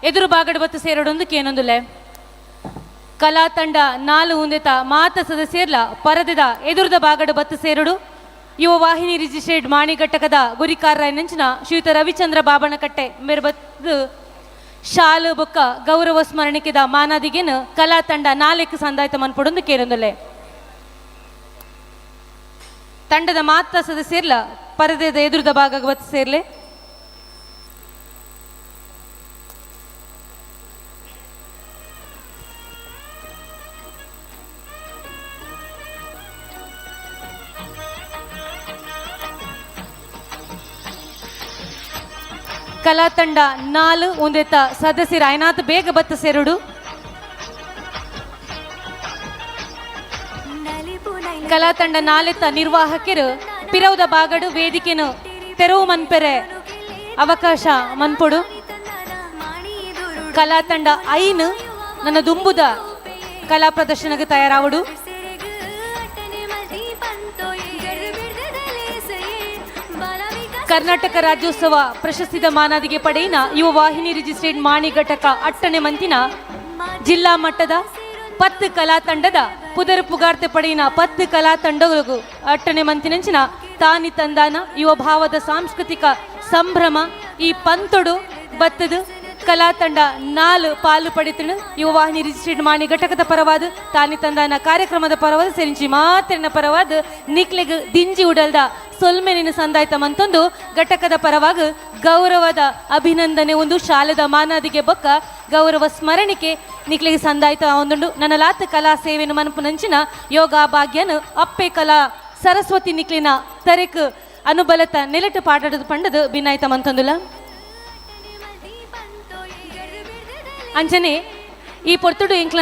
ಎದುರು ಬಾಗಡ ಬತ್ತು ಸೇರಡೊಂದು ಕೇನೊಂದುಲೆ. ಕಲಾ ತಂಡ 4 ಉಂದೆತ ಮಾತ ಸದಸ್ಯರ್ಲ ಪರದೆದ ಎದುರುದ ಬಾಗಡ ಬತ್ತು ಸೇರಡು. ಯುವ ವಾಹಿನಿ ರಿಜಿಸ್ಟ್ರೇಡ್ ಮಾಣಿ ಘಟಕದ ಗುರಿಕಾರ ನಂಚಿನ ಶ್ರೀಯುತ ರವಿಚಂದ್ರ ಬಾಬಣಕಟ್ಟೆ ಮೇರ್ಬತ್ತು ಶಾಲು ಬೊಕ್ಕ ಗೌರವ ಸ್ಮರಣಿಕೆದ ಮಾನಾದಿಗೇನು ಕಲಾ ತಂಡ 4 ಸಂದಾಯ್ತ ಮನ್ಪೊಡೊಂದು ಕೇರೊಂದುಲೆ. ತಂಡದ ಮಾತ ಸದಸ್ಯರ್ಲ ಪರದೆದ ಎದುರುದ ಭಾಗ ಬತ್ತು ಸೇರ್ಲೆ. ಕಲಾ ತಂಡ 4 ಒಂದೆತ್ತ ಸದಸ್ಯರ ಐನಾತ್ ಬೇಗ ಬತ್ತ ಸೇರುಡು. ಕಲಾ ತಂಡ 4 ನಿರ್ವಾಹಕರು ಪಿರೌದ ಬಾಗಡು ವೇದಿಕೆನು ತೆರವು ಮನ್ಪೆರೆ ಅವಕಾಶ ಮನ್ಪೊಡು. ಕಲಾ ತಂಡ 5 ನನ್ನ ದುಂಬುದ ಕಲಾ ಪ್ರದರ್ಶನಕ್ಕೆ ತಯಾರಾವಡು. ಕರ್ನಾಟಕ ರಾಜ್ಯೋತ್ಸವ ಪ್ರಶಸ್ತಿದ ಮಾನಾದಿಗೆ ಪಡೆಯಿನ ಯುವ ವಾಹಿನಿ ರಿಜಿಸ್ಟ್ರೇಡ್ ಮಾಣಿ ಘಟಕ ಅಟ್ಟನೆ ಮಂತಿನ ಜಿಲ್ಲಾ ಮಟ್ಟದ 10 ಕಲಾ ತಂಡದ ಪುದರು ಪುಗಾರ್ತೆ ಪಡೆಯಿನ 10 ಕಲಾ ತಂಡಗಳಿಗೂ ಅಟ್ಟನೆ ಮಂತಿನಂಚಿನ ತಾನಿ ತಂದಾನ ಯುವ ಭಾವದ ಸಾಂಸ್ಕೃತಿಕ ಸಂಭ್ರಮ ಈ ಪಂತೊಡು ಬತ್ತದು ಕಲಾ ತಂಡ 4 ಪಾಲು ಪಡೆತನು. ಯುವ ವಾಹಿನಿ ರಿಜಿಸ್ಟ್ರೇಡ್ ಮಾಣಿ ಘಟಕದ ಪರವಾದ ತಾನಿ ತಂದಾನ ಕಾರ್ಯಕ್ರಮದ ಪರವಾದ ಸೆರಿಂಚಿ ಮಾತೆರನ ಪರವಾದ ನಿಕ್ಲೆಗ್ ದಿಂಜಿ ಉಡಲ್ದ ಸೊಲ್ಮೆನಿನ ಸಂದಾಯ್ತ ಮಂತೊಂದು ಘಟಕದ ಪರವಾಗ ಗೌರವದ ಅಭಿನಂದನೆ ಒಂದು ಶಾಲೆದ ಮಾನಾದಿಗೆ ಬೊಕ್ಕ ಗೌರವ ಸ್ಮರಣಿಕೆ ನಿಕ್ಲೆಗೆ ಸಂದಾಯ್ತ ಒಂದುಂಡು. ನನ್ನ ಲಾತ್ ಕಲಾ ಸೇವೆನು ಮನಪುನಂಚಿನ ಯೋಗ ಭಾಗ್ಯನು ಅಪ್ಪೆ ಕಲಾ ಸರಸ್ವತಿ ನಿಕ್ಲಿನ ತರೆಕ್ ಅನುಬಲತ ನೆಲೆಟು ಪಾಡದು ಪಂಡದು ಬಿನಾಯ್ತ ಮಂತೊಂದುಲ. ಅಂಚನೆ ಈ ಪೊರ್ತುಡು ಎಂಕ್ಲ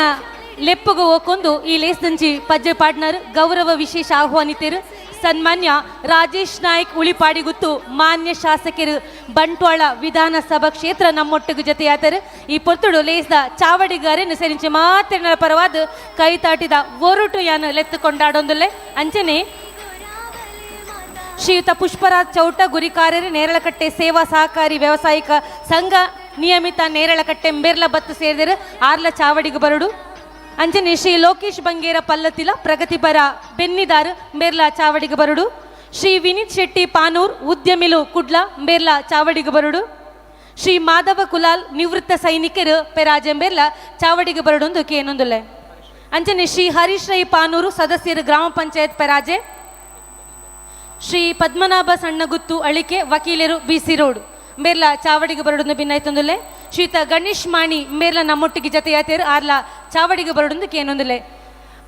ಲೆಪ್ಪುಗು ಓಕೊಂದು ಈ ಲೇಸ್ದಂಚಿ ಪಜ್ಜೆ ಪಾಡ್ನರ್ ಗೌರವ ವಿಶೇಷ ಆಹ್ವಾನಿತರು ಸನ್ಮಾನ್ಯ ರಾಜೇಶ್ ನಾಯ್ಕ್ ಉಳಿಪಾಡಿಗುತ್ತು ಮಾನ್ಯ ಶಾಸಕರು ಬಂಟ್ವಾಳ ವಿಧಾನಸಭಾ ಕ್ಷೇತ್ರ ನಮ್ಮೊಟ್ಟಿಗೆ ಜೊತೆಯಾತರು. ಈ ಪೊರ್ತುಡು ಲೇಸ್ದ ಚಾವಡಿಗಾರನ್ನು ಸರಿಂಚೆ ಮಾತಿನ ಪರವಾದ ಕೈ ತಾಟಿದ ಒರಟು ಯಾನು ಲೆತ್ತು ಕೊಂಡಾಡೊಂದುಲ್ಲೆ. ಅಂಚನೆ ಶ್ರೀಯುತ ಪುಷ್ಪರಾಜ್ ಚೌಟ ಗುರಿಕಾರರು ನೇರಳಕಟ್ಟೆ ಸೇವಾ ಸಹಕಾರಿ ವ್ಯಾವಸಾಯಿಕ ಸಂಘ ನಿಯಮಿತ ನೇರಳಕಟ್ಟೆ ಬೆರ್ಲ ಬತ್ತು ಸೇರಿದರು ಆರ್ಲ ಚಾವಡಿಗೆ ಬರಡು. ಅಂಚನೆ ಶ್ರೀ ಲೋಕೇಶ್ ಬಂಗೇರ ಪಲ್ಲತಿಲ ಪ್ರಗತಿಪರ ಬೆನ್ನಿದಾರು ಬೇರ್ಲಾ ಚಾವಡಿಗೆ ಬರಡು. ಶ್ರೀ ವಿನೀತ್ ಶೆಟ್ಟಿ ಪಾನೂರ್ ಉದ್ಯಮಿಲು ಕುಡ್ಲ ಬೇರ್ಲಾ ಚಾವಡಿಗೆ ಬರಡು. ಶ್ರೀ ಮಾಧವ ಕುಲಾಲ್ ನಿವೃತ್ತ ಸೈನಿಕರು ಪೆರಾಜೆಂಬೇರ್ಲ ಚಾವಡಿಗೆ ಬರಡೊಂದು ಕೇನೊಂದುಲ್ಲೆ. ಅಂಚನೆ ಶ್ರೀ ಹರೀಶ್ ರೈ ಪಾನೂರು ಸದಸ್ಯರು ಗ್ರಾಮ ಪಂಚಾಯತ್ ಪೆರಾಜೆ. ಶ್ರೀ ಪದ್ಮನಾಭ ಸಣ್ಣಗುತ್ತು ಅಳಿಕೆ ವಕೀಲರು ಬಿ ಸಿ ರೋಡ್ ಮೇರ್ಲ ಚಾವಡಿಗೆ ಬರಡೊಂದು ಭಿನ್ನಾಯ್ತೊಂದುಲ್ಲೆ. ಶ್ರೀತ ಗಣೇಶ್ ಮಾಣಿ ಮೇರ್ಲ ನಮ್ಮೊಟ್ಟಿಗೆ ಜತೆಯಾತೇರು ಆರ್ಲ ಚಾವಡಿಗೆ ಬರಡೊಂದು ಕೇನೊಂದುಲ್ಲೆ.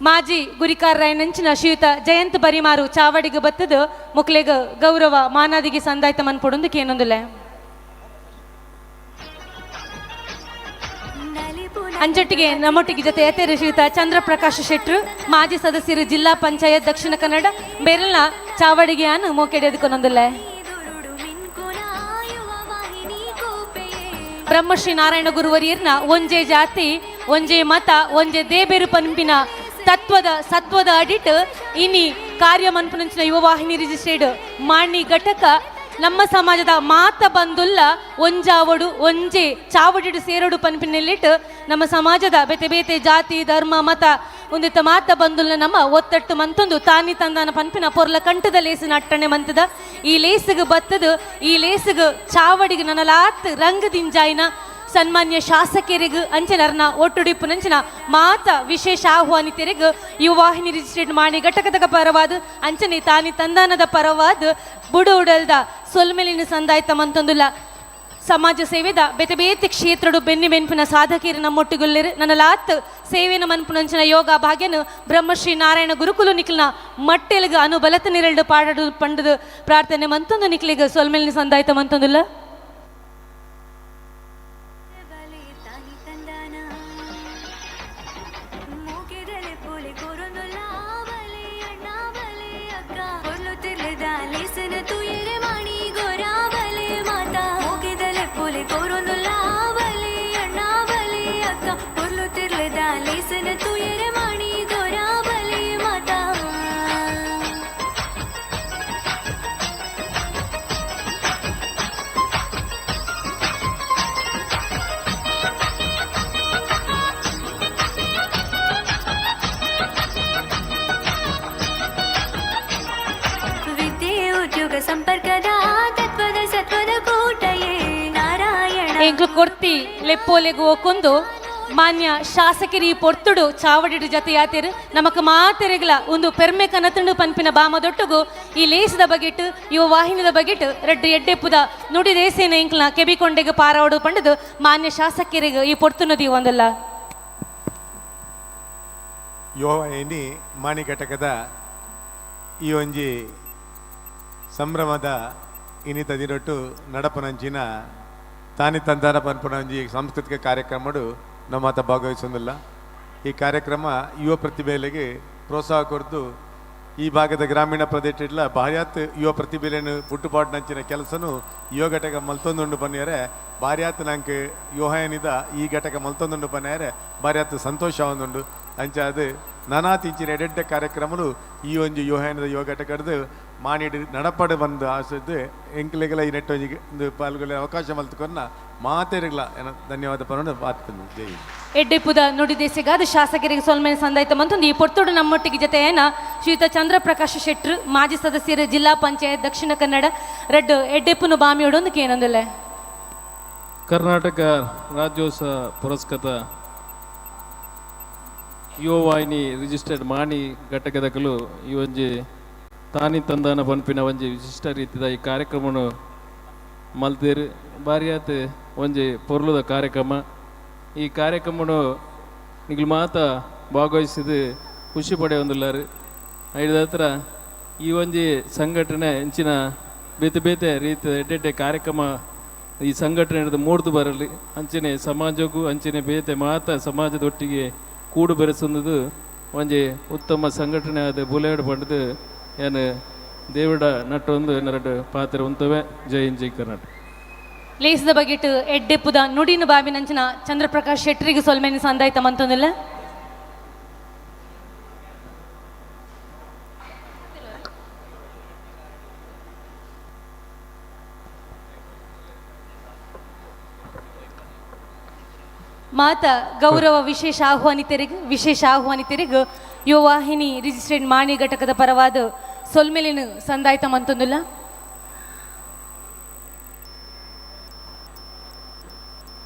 ಮಾಜಿ ಗುರಿಕಾರ ರಾಯನಂಚಿನ ಶ್ರೀಯುತ ಜಯಂತ್ ಬರಿಮಾರು ಚಾವಡಿಗೆ ಬತ್ತದು ಮುಕ್ಲೆಗ ಗೌರವ ಮಾನಾದಿಗೆ ಸಂದಾಯ್ತ ಮನ್ಪೊಡೊಂದು ಕೇನೊಂದುಲ್ಲೆ. ಅಂಜೊಟ್ಟಿಗೆ ನಮ್ಮೊಟ್ಟಿಗೆ ಜೊತೆ ಯತೇರು ಶ್ರೀಯುತ ಚಂದ್ರಪ್ರಕಾಶ್ ಶೆಟ್ರು ಮಾಜಿ ಸದಸ್ಯರು ಜಿಲ್ಲಾ ಪಂಚಾಯತ್ ದಕ್ಷಿಣ ಕನ್ನಡ ಬೇರಲ್ನ ಚಾವಡಿಗೆ ಅನ್ನು ಮೋಕೆಡೆದುಕೊಂದೊಂದುಲ್ಲೆ. ಬ್ರಹ್ಮಶ್ರೀ ನಾರಾಯಣ ಗುರುವರಿಯರ್ನ ಒಂಜೆ ಜಾತಿ ಒಂಜೆ ಮತ ಒಂಜೆ ದೇಬೇರು ಪಂಪಿನ ತತ್ವದ ಸತ್ವದ ಅಡಿಟ್ ಇನಿ ಕಾರ್ಯ ಮನ್ಪುನಂಚಿನ ಯುವ ವಾಹಿನಿ ರಿಜಿಸ್ಟರ್ಡ್ ಮಾಣಿ ಘಟಕ ನಮ್ಮ ಸಮಾಜದ ಮಾತ ಬಂದುಲ್ಲ ಒಂಜಾವಡು ಒಂಜೆ ಚಾವಡಿಡು ಸೇರೋಡು ಪನ್ಪಿನೆಲ್ಲಿಟ್ಟು ನಮ್ಮ ಸಮಾಜದ ಬೇತೆ ಬೇತೆ ಜಾತಿ ಧರ್ಮ ಮತ ಒಂದಿತ್ತ ಮಾತ ಬಂದುಲ್ಲ ನಮ್ಮ ಒತ್ತಟ್ಟು ಮಂತೊಂದು ತಾನಿ ತಂದಾನ ಪನ್ಪಿನ ಪೊರ್ಲ ಕಂಠದ ಲೇಸಿನ ಅಟ್ಟಣೆ ಮಂತದ ಈ ಲೇಸಿಗೆ ಬತ್ತದು ಈ ಲೇಸಿಗೆ ಚಾವಡಿಗೆ ನನಲಾತ್ ರಂಗ ದಿಂಜಾಯಿನ ಸನ್ಮಾನ್ಯ ಶಾಸಕರಿಗೂ ಅಂಚನರ್ನ ಒಟ್ಟುಡಿಪ್ಪು ನಂಚಿನ ಮಾತ ವಿಶೇಷ ಆಹ್ವಾನಿತರಿಗೂ ಯುವ ವಾಹಿನಿ ರಿಜಿಸ್ಟ್ರೇಟ್ ಮಾಡಿ ಘಟಕದ ಪರವಾದ ಅಂಚನೆ ತಾನಿ ತಂದಾನದ ಪರವಾದ ಬುಡು ಉಡಲ್ದ ಸೊಲ್ಮೆಲಿನ ಸಂದಾಯ್ತ ಮಂತೊಂದುಲ್ಲ ಸಮಾಜ ಸೇವೆದ ಬೇತೆ ಬೇತೆ ಕ್ಷೇತ್ರಡು ಬೆನ್ನಿ ಬೆನ್ಪಿನ ಸಾಧಕಿಯರು ನಮ್ಮೊಟ್ಟಿಗುಲ್ಲಿರು ನನ್ನ ಲಾತ್ ಸೇವೆನ ಮನ್ಪುನಂಚಿನ ಯೋಗ ಭಾಗ್ಯನು ಬ್ರಹ್ಮಶ್ರೀ ನಾರಾಯಣ ಗುರುಕುಲು ನಿಖಿಲ್ನ ಮಟ್ಟೆಲ್ಗ ಅನುಬಲತ ನಿರಲ್ಡು ಪಾಡಡು ಪಂಡದು ಪ್ರಾರ್ಥನೆ ಮಂತೊಂದು ನಿಖಿಲಿಗ ಸೊಲ್ಮೆಲಿನ ಸಂದಾಯ್ತ ಮಂತೊಂದುಲ್ಲ. ಸಂಪರ್ಕದ ತತ್ವದ ಸತ್ವದ ಕೋಟೆಯೇ ನಾರಾಯಣ ಎಂಕ್ಲು ಕೊರ್ತಿ ಲೆಪ್ಪೋಲೆಗು ಒಕ್ಕೊಂದು ಮಾನ್ಯ ಶಾಸಕರಿ ಪೊರ್ತುಡು ಚಾವಡಿಡು ಜತೆ ಯಾತೆರು ನಮಕ್ ಮಾತೆರೆಗ್ಲ ಒಂದು ಪೆರ್ಮೆ ಕನತುಂಡು ಪನ್ಪಿನ ಬಾಮದೊಟ್ಟುಗು ಈ ಲೇಸದ ಬಗೆಟ್ ಯುವ ವಾಹಿನಿದ ಬಗೆಟ್ ರಡ್ಡು ಎಡ್ಡೆಪ್ಪುದ ನುಡಿ ದೇಸೇನ ಎಂಕ್ಲ ಕೆಬಿಕೊಂಡೆಗೆ ಪಾರಾವಡು ಪಂಡದು ಮಾನ್ಯ ಶಾಸಕರಿಗೆ ಈ ಪೊರ್ತು ನದಿ ಒಂದಲ್ಲ. ಯುವ ವಾಹಿನಿ ಮಾಣಿ ಘಟಕದ ಈ ಒಂಜಿ ಸಂಭ್ರಮದ ಇನ್ನಿತ ದಿನೊಟ್ಟು ನಡಪನಂಚಿನ ತಾನಿ ತಂದಾನ ಪನ್ಪುನಂಜಿ ಸಾಂಸ್ಕೃತಿಕ ಕಾರ್ಯಕ್ರಮಡು ನಮ್ಮತ ಭಾಗವಹಿಸೊಂದಿಲ್ಲ. ಈ ಕಾರ್ಯಕ್ರಮ ಯುವ ಪ್ರತಿಭೆಗಳಿಗೆ ಪ್ರೋತ್ಸಾಹ ಕೊರತು ಈ ಭಾಗದ ಗ್ರಾಮೀಣ ಪ್ರದೇಶ ಭಾರ್ಯಾತ್ ಯುವ ಪ್ರತಿಭೆಯನ್ನು ಪುಟ್ಟುಪಾಡಿನಂಚಿನ ಕೆಲಸನು ಯುವ ಘಟಕ ಮಲ್ತೊಂದುಂಡು ಬನ್ನಿಯರೆ ಭಾರ್ಯಾತ್ ನಂಗೆ ಯುವನಿದ ಈ ಘಟಕ ಮಲ್ತೊಂದುಂಡು ಬನ್ನಿಯರೆ ಭಾರ್ಯಾತ್ ಸಂತೋಷ ಒಂದುಂಡು. ಅಂಚ ಅದು ನಾನಾ ತಿಂಚಿನ ಎಡೆಡ್ಡ ಕಾರ್ಯಕ್ರಮಲು ಈ ಒಂಜಿ ಯುವಹೇನದ ಯುವ ಘಟಕಡ್ದು ಮಾನಿಡ್ ನಡಪಡು ಬಂದು ಆಸದ್ದು ಎಂಕ್ಲೆಗೆಲ್ಲ ಈ ನೆಟ್ಟು ಒಂಜಿ ಪಾಲ್ಗೊಳ್ಳ ಅವಕಾಶ ಮಲ್ತುಕೊನ್ನ ಮಾತೆರೆಗ್ಲ ಧನ್ಯವಾದ ಪರೋಣ ಬಾತ್ಪಂದು. ಜೈ. ಎಡ್ಡೆಪ್ಪುದ ನುಡಿ ದೇಸಿಗಾದ ಶಾಸಕರಿಗೆ ಸೊಲ್ಮೆನ ಸಂದಾಯ್ತ ಮಂತೊಂದು ಈ ಪೊರ್ತುಡು ನಮ್ಮೊಟ್ಟಿಗೆ ಜೊತೆ ಏನ ಶ್ರೀಯುತ ಚಂದ್ರಪ್ರಕಾಶ್ ಶೆಟ್ರು ಮಾಜಿ ಸದಸ್ಯರು ಜಿಲ್ಲಾ ಪಂಚಾಯತ್ ದಕ್ಷಿಣ ಕನ್ನಡ ರಡ್ಡು ಎಡ್ಡೆಪ್ಪುನು ಬಾಮಿಯೋಡೊಂದು ಕೇನೊಂದಲ್ಲ. ಕರ್ನಾಟಕ ರಾಜ್ಯೋತ್ಸವ ಪುರಸ್ಕೃತ ಯುವ ವಾಹಿನಿ ರಿಜಿಸ್ಟರ್ಡ್ ಮಾಣಿ ಘಟಕದಕಲು ಈ ಒಂಜಿ ತಾನಿ ತಂದಾನ ಪನ್ಪಿನ ಒಂಜಿ ವಿಶಿಷ್ಟ ರೀತಿದ ಈ ಕಾರ್ಯಕ್ರಮನು ಮಲ್ತೇರು ಬಾರಿಯಾತ್ ಒಂಜಿ ಪೊರ್ಲುದ ಕಾರ್ಯಕ್ರಮ. ಈ ಕಾರ್ಯಕ್ರಮನು ನಿಗ್ಲು ಮಾತ ಭಾಗವಹಿಸಿದ ಖುಷಿ ಪಡೆಯೊಂದುಲ್ಲಾರು. ಐದ ಹತ್ರ ಈ ಒಂಜಿ ಸಂಘಟನೆ ಇಂಚಿನ ಬೇತೆ ಬೇತೆ ರೀತಿಯ ಎಡ್ಡೆಡ್ಡೆ ಕಾರ್ಯಕ್ರಮ ಈ ಸಂಘಟನೆ ಹಿಡಿದು ಮೂಡ್ದು ಬರಲಿ ಅಂಚನೆ ಸಮಾಜಕ್ಕೂ ಅಂಚನೆ ಬೇತೆ ಮಾತ ಸಮಾಜದೊಟ್ಟಿಗೆ ಕೂಡು ಬೆರೆಸೊಂದು ಒಂಜಿ ಉತ್ತಮ ಸಂಘಟನೆ ಆದ ಬುಲೆಡ್ ಪಂಡದು ಏನು ದೇವಡ ನಟ್ಟೊಂದು ಎನ್ನರಡು ಪಾತ್ರ ಉಂತವೆ. ಜೈ ಹಿಂದ್, ಜೈ ಕರ್ನಾಟಕ. ಲೇಸದ ಬಗೆಟ್ ಎಡ್ಡೆಪ್ಪುದ ನುಡಿನ ಬಾಬಿನಂಚಿನ ಚಂದ್ರಪ್ರಕಾಶ್ ಶೆಟ್ಟರಿಗೆ ಸೊಲ್ಮೆನಿ ಸಂದಾಯ್ತ ಮಂತೊಂದಿಲ್ಲ. ಮಾತ ಗೌರವ ವಿಶೇಷ ಆಹ್ವಾನಿತರಿಗೂ ಯುವ ವಾಹಿನಿ ರಿಜಿಸ್ಟ್ರೇಡ್ ಮಾಣಿ ಘಟಕದ ಪರವಾದ ಸೊಲ್ಮೆಲಿನ ಸಂದಾಯ್ತ ಮಂತೊಂದುಲ್ಲ.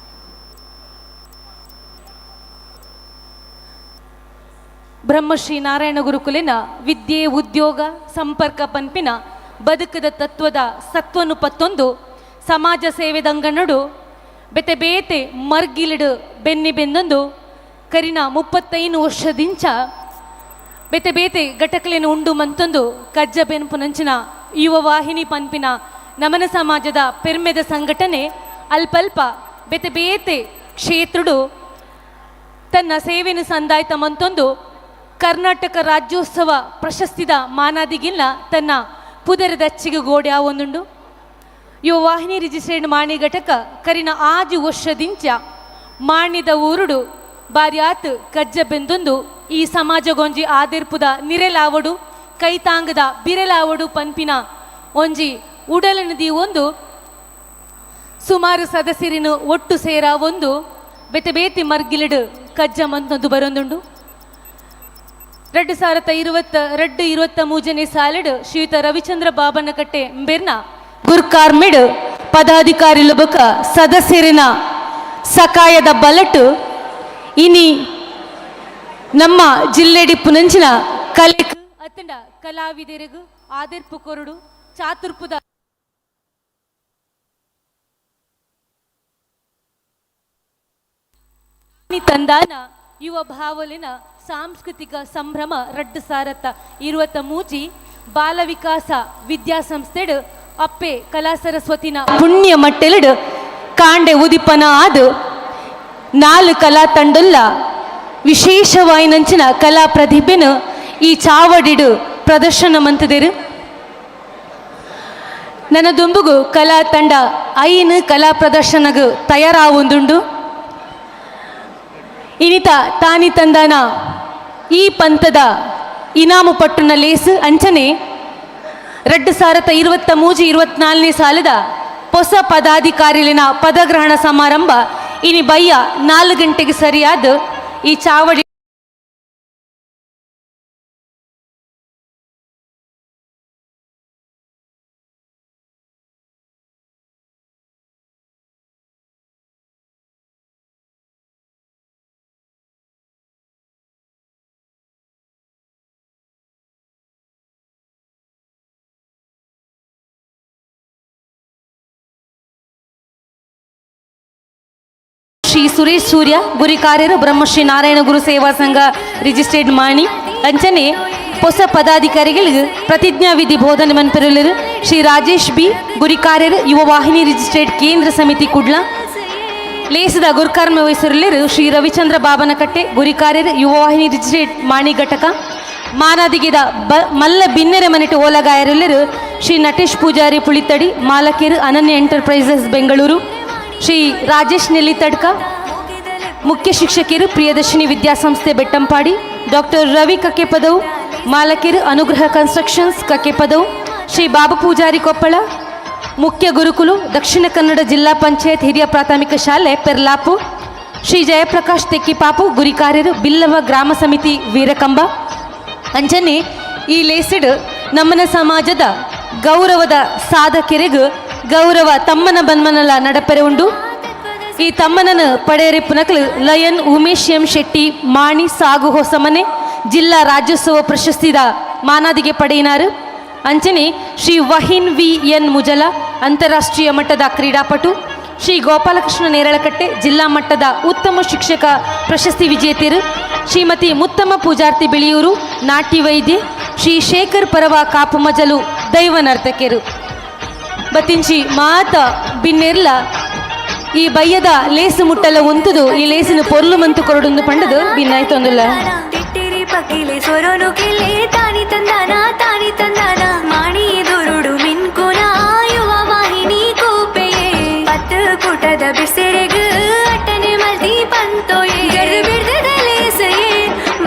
ಬ್ರಹ್ಮಶ್ರೀ ನಾರಾಯಣ ಗುರುಕುಲಿನ ವಿದ್ಯೆ ಉದ್ಯೋಗ ಸಂಪರ್ಕ ಪನ್ಪಿನ ಬದುಕದ ತತ್ವದ ಸತ್ವನು ಪತ್ತೊಂದು ಸಮಾಜ ಸೇವೆದಂಗನಡು ಬೇತೆ ಬೇತೆ ಮರ್ಗಿಲಿಡು ಬೆನ್ನಿ ಬೆಂದೊಂದು ಕರಿನ 35 ವರ್ಷದಿಂಚ ಬೇತೆ ಬೇತೆ ಘಟಕಲೇನು ಉಂಡು ಮಂತೊಂದು ಕಜ್ಜ ಬೆನ್ಪುನಂಚಿನ ಯುವ ವಾಹಿನಿ ಪನ್ಪಿನ ನಮನ ಸಮಾಜದ ಪೆರ್ಮೆದ ಸಂಘಟನೆ ಅಲ್ಪಲ್ಪ ಬೇತೆ ಬೇತೆ ಕ್ಷೇತ್ರಡು ತನ್ನ ಸೇವೆಯನ್ನು ಸಂದಾಯ್ತ ಮಂತೊಂದು ಕರ್ನಾಟಕ ರಾಜ್ಯೋತ್ಸವ ಪ್ರಶಸ್ತಿದ ಮಾನಾದಿಗಿಲ್ಲ ತನ್ನ ಪುದರದಚ್ಚಿಗೆ ಗೋಡೆ ಒಂದುಂಡು. ಯುವ ವಾಹಿನಿ ರಿಜಿಸ್ಟ್ರೇಡ್ ಮಾಣಿ ಘಟಕ ಕರಿನ ಆಜು ವರ್ಷದಿಂಚ ಮಾಣಿದ ಊರುಡು ಬಾರ್ಯಾತ್ ಕಜ್ಜ ಬೆಂದೊಂದು ಈ ಸಮಾಜಗೊಂಜಿ ಆದಿರ್ಪುದ ನಿರೆಲಾವಡು ಕೈತಾಂಗದ ಬಿರೆಲಾವಡು ಪನ್ಪಿನ ಒಂಜಿ ಉಡಲನ ಒಂದು ಸುಮಾರು ಸದಸ್ಯರಿನ ಒಟ್ಟು ಸೇರ ಒಂದು ಬೇತೆ ಬೇತಿ ಮರ್ಗಿಲಿಡು ಕಜ್ಜ ಮಂತೊಂದು ಬರೊಂದುಂಡು. 2022 23ನೇ ಸಾಲಿಡು ಶ್ರೀಯುತ ರವಿಚಂದ್ರ ಬಾಬನಕಟ್ಟೆ ಬೆರ್ನ ಗುರ್ಕಾರ್ಮಿಡ್ ಪದಾಧಿಕಾರಿ ಬೊಕ ಸದಸ್ಯರಿನ ಸಕಾಯದ ಬಲಟು ಇನಿ ನಮ್ಮ ಜಿಲ್ಲೆಡಿ ಪುನಂಚಿನ ಕಲೆ ಅತ್ತಂಡ ಕಲಾವಿದರಿಗೂ ಆದಿರ್ಪು ಕೊರಡು ಚಾತುರ್ಪುದ ತಂದಾನ ಯುವ ಭಾವಲಿನ ಸಾಂಸ್ಕೃತಿಕ ಸಂಭ್ರಮ 2023 ಬಾಲ ವಿಕಾಸ ವಿದ್ಯಾಸಂಸ್ಥೆಡು ಅಪ್ಪೆ ಕಲಾ ಸರಸ್ವತಿನ ಪುಣ್ಯ ಮಟ್ಟೆಲಡು ಕಾಂಡೆ ಉದಿಪನ ಆದು 4 ಕಲಾ ತಂಡುಲ್ಲ ವಿಶೇಷವಾಯಿನಂಚಿನ ಕಲಾ ಪ್ರತಿಭೆನು ಈ ಚಾವಡಿಡು ಪ್ರದರ್ಶನ ಮಂತದಿರು. ನನ್ನ ದುಂಬುಗು ಕಲಾ ತಂಡ 5 ಕಲಾ ಪ್ರದರ್ಶನಗು ತಯಾರಾವುಂದುಂಡು. ಇನಿತ ತಾನಿ ತಂದಾನ ಈ ಪಂಥದ ಇನಾಮು ಪಟ್ಟುನ ಲೇಸು ಅಂಚನೆ 2023 24ನೇ ಸಾಲದ ಹೊಸ ಪದಾಧಿಕಾರಿಲಿನ ಪದಗ್ರಹಣ ಸಮಾರಂಭ ಇನಿ ಬಯ್ಯ 4 ಗಂಟೆಗೆ ಸರಿಯಾದ ಈ ಚಾವಡಿ ಶ್ರೀ ಸುರೇಶ್ ಸೂರ್ಯ ಗುರಿಕಾರ್ಯರು ಬ್ರಹ್ಮಶ್ರೀ ನಾರಾಯಣ ಗುರು ಸೇವಾ ಸಂಘ ರಿಜಿಸ್ಟರ್ಡ್ ಮಾಣಿ ಅಂಚನೆ ಹೊಸ ಪದಾಧಿಕಾರಿಗಳಿಗೆ ಪ್ರತಿಜ್ಞಾ ವಿಧಿ ಬೋಧನೆ ಮನ್ಪೆರಲರು ಶ್ರೀ ರಾಜೇಶ್ ಬಿ ಗುರಿಕಾರ್ಯರು ಯುವ ವಾಹಿನಿ ರಿಜಿಸ್ಟರ್ಡ್ ಕೇಂದ್ರ ಸಮಿತಿ ಕುಡ್ಲ. ಲೇಸದ ಗುರುಕರ್ಮ ವಹಿಸಿರಲಿರು ಶ್ರೀ ರವಿಚಂದ್ರ ಬಾಬನಕಟ್ಟೆ ಗುರಿಕಾರ್ಯರು ಯುವ ವಾಹಿನಿ ರಿಜಿಸ್ಟರ್ಡ್ ಮಾಣಿ ಘಟಕ. ಮಾನಾದಿಗೆದ ಮಲ್ಲ ಬಿನ್ನೆರೆ ಮನೆಟು ಓಲಗಾಯರಲ್ಲಿರು ಶ್ರೀ ನಟೇಶ್ ಪೂಜಾರಿ ಪುಳಿತಡಿ ಮಾಲಕೇರು ಅನನ್ಯ ಎಂಟರ್ಪ್ರೈಸಸ್ ಬೆಂಗಳೂರು. ಶ್ರೀ ರಾಜೇಶ್ ನೆಲ್ಲಿತಡ್ಕ ಮುಖ್ಯ ಶಿಕ್ಷಕಿಯರು ಪ್ರಿಯದರ್ಶಿನಿ ವಿದ್ಯಾಸಂಸ್ಥೆ ಬೆಟ್ಟಂಪಾಡಿ. ಡಾಕ್ಟರ್ ರವಿ ಕಕ್ಕೆಪದವು ಮಾಲಕಿರು ಅನುಗ್ರಹ ಕನ್ಸ್ಟ್ರಕ್ಷನ್ಸ್ ಕಕ್ಕೆಪದವು. ಶ್ರೀ ಬಾಬು ಪೂಜಾರಿ ಕೊಪ್ಪಳ ಮುಖ್ಯ ಗುರುಕುಲು ದಕ್ಷಿಣ ಕನ್ನಡ ಜಿಲ್ಲಾ ಪಂಚಾಯತ್ ಹಿರಿಯ ಪ್ರಾಥಮಿಕ ಶಾಲೆ ಪೆರ್ಲಾಪು. ಶ್ರೀ ಜಯಪ್ರಕಾಶ್ ತೆಕ್ಕಿಪಾಪು ಗುರಿಕಾರ್ಯರು ಬಿಲ್ಲವ ಗ್ರಾಮ ಸಮಿತಿ ವೀರಕಂಬ. ಅಂಚನೆ ಈ ಲೇಸಿಡ್ ನಮ್ಮನ ಸಮಾಜದ ಗೌರವದ ಸಾಧಕರಿಗೂ ಗೌರವ ತಮ್ಮನ ಬನ್ಮನಲ ನಡಪೆರೆ ಉಂಡು. ಈ ತಮ್ಮನನ್ನು ಪಡೆಯರಿ ಪುನಕಲು ಲಯನ್ ಉಮೇಶ್ ಎಂ ಶೆಟ್ಟಿ ಮಾಣಿ ಸಾಗು ಹೊಸಮನೆ ಜಿಲ್ಲಾ ರಾಜ್ಯೋತ್ಸವ ಪ್ರಶಸ್ತಿದ ಮಾನಾದಿಗೆ ಪಡೆಯಿನಾರು. ಅಂಚನೆ ಶ್ರೀ ವಹಿನ್ ವಿ ಎನ್ ಮುಜಲ ಅಂತಾರಾಷ್ಟ್ರೀಯ ಮಟ್ಟದ ಕ್ರೀಡಾಪಟು. ಶ್ರೀ ಗೋಪಾಲಕೃಷ್ಣ ನೇರಳಕಟ್ಟೆ ಜಿಲ್ಲಾ ಮಟ್ಟದ ಉತ್ತಮ ಶಿಕ್ಷಕ ಪ್ರಶಸ್ತಿ ವಿಜೇತರು. ಶ್ರೀಮತಿ ಮುತ್ತಮ್ಮ ಪೂಜಾರ್ತಿ ಬಿಳಿಯೂರು ನಾಟ್ಯ ವೈದ್ಯೆ. ಶ್ರೀ ಶೇಖರ್ ಪರವ ಕಾಪು ಮಜಲು ದೈವ ನರ್ತಕಿಯರು. ಬತ್ತಿಂಚಿ ಮಾತ ಬಿನ್ನೆರ್ಲ ಈ ಬಯ್ಯದ ಲೇಸು ಮುಟ್ಟಲ ಉಂತುದು ಈ ಲೇಸಿನ ಪೊರ್ಲು ಮಂತು ಕೊರಡುಂದು ಪಂಡದು ಬಿನ್ನಾಯ್ತೊಂದುಲ್ಲ. ಪಕ್ಕಿಲೆ ಸೊರೊನು ಕಿಲೆ ತಾನಿ ತಂದಾನ ತಾನಿ ತಂದಾನ ಮಾಣಿ ದುರುಡು ಮಿನ್ಕುನ ಯುವ ವಾಹಿನಿ ಕೂಪೆಯೇ 10 ಕೂಟದ ಬಿಸಿರೆಗು ಅಟ್ಟನೆ ಮಲ್ದಿ ಪಂತೋಯೇ ಗರ್ದು ಬಿಡ್ದದ ಲೇಸೆಯೇ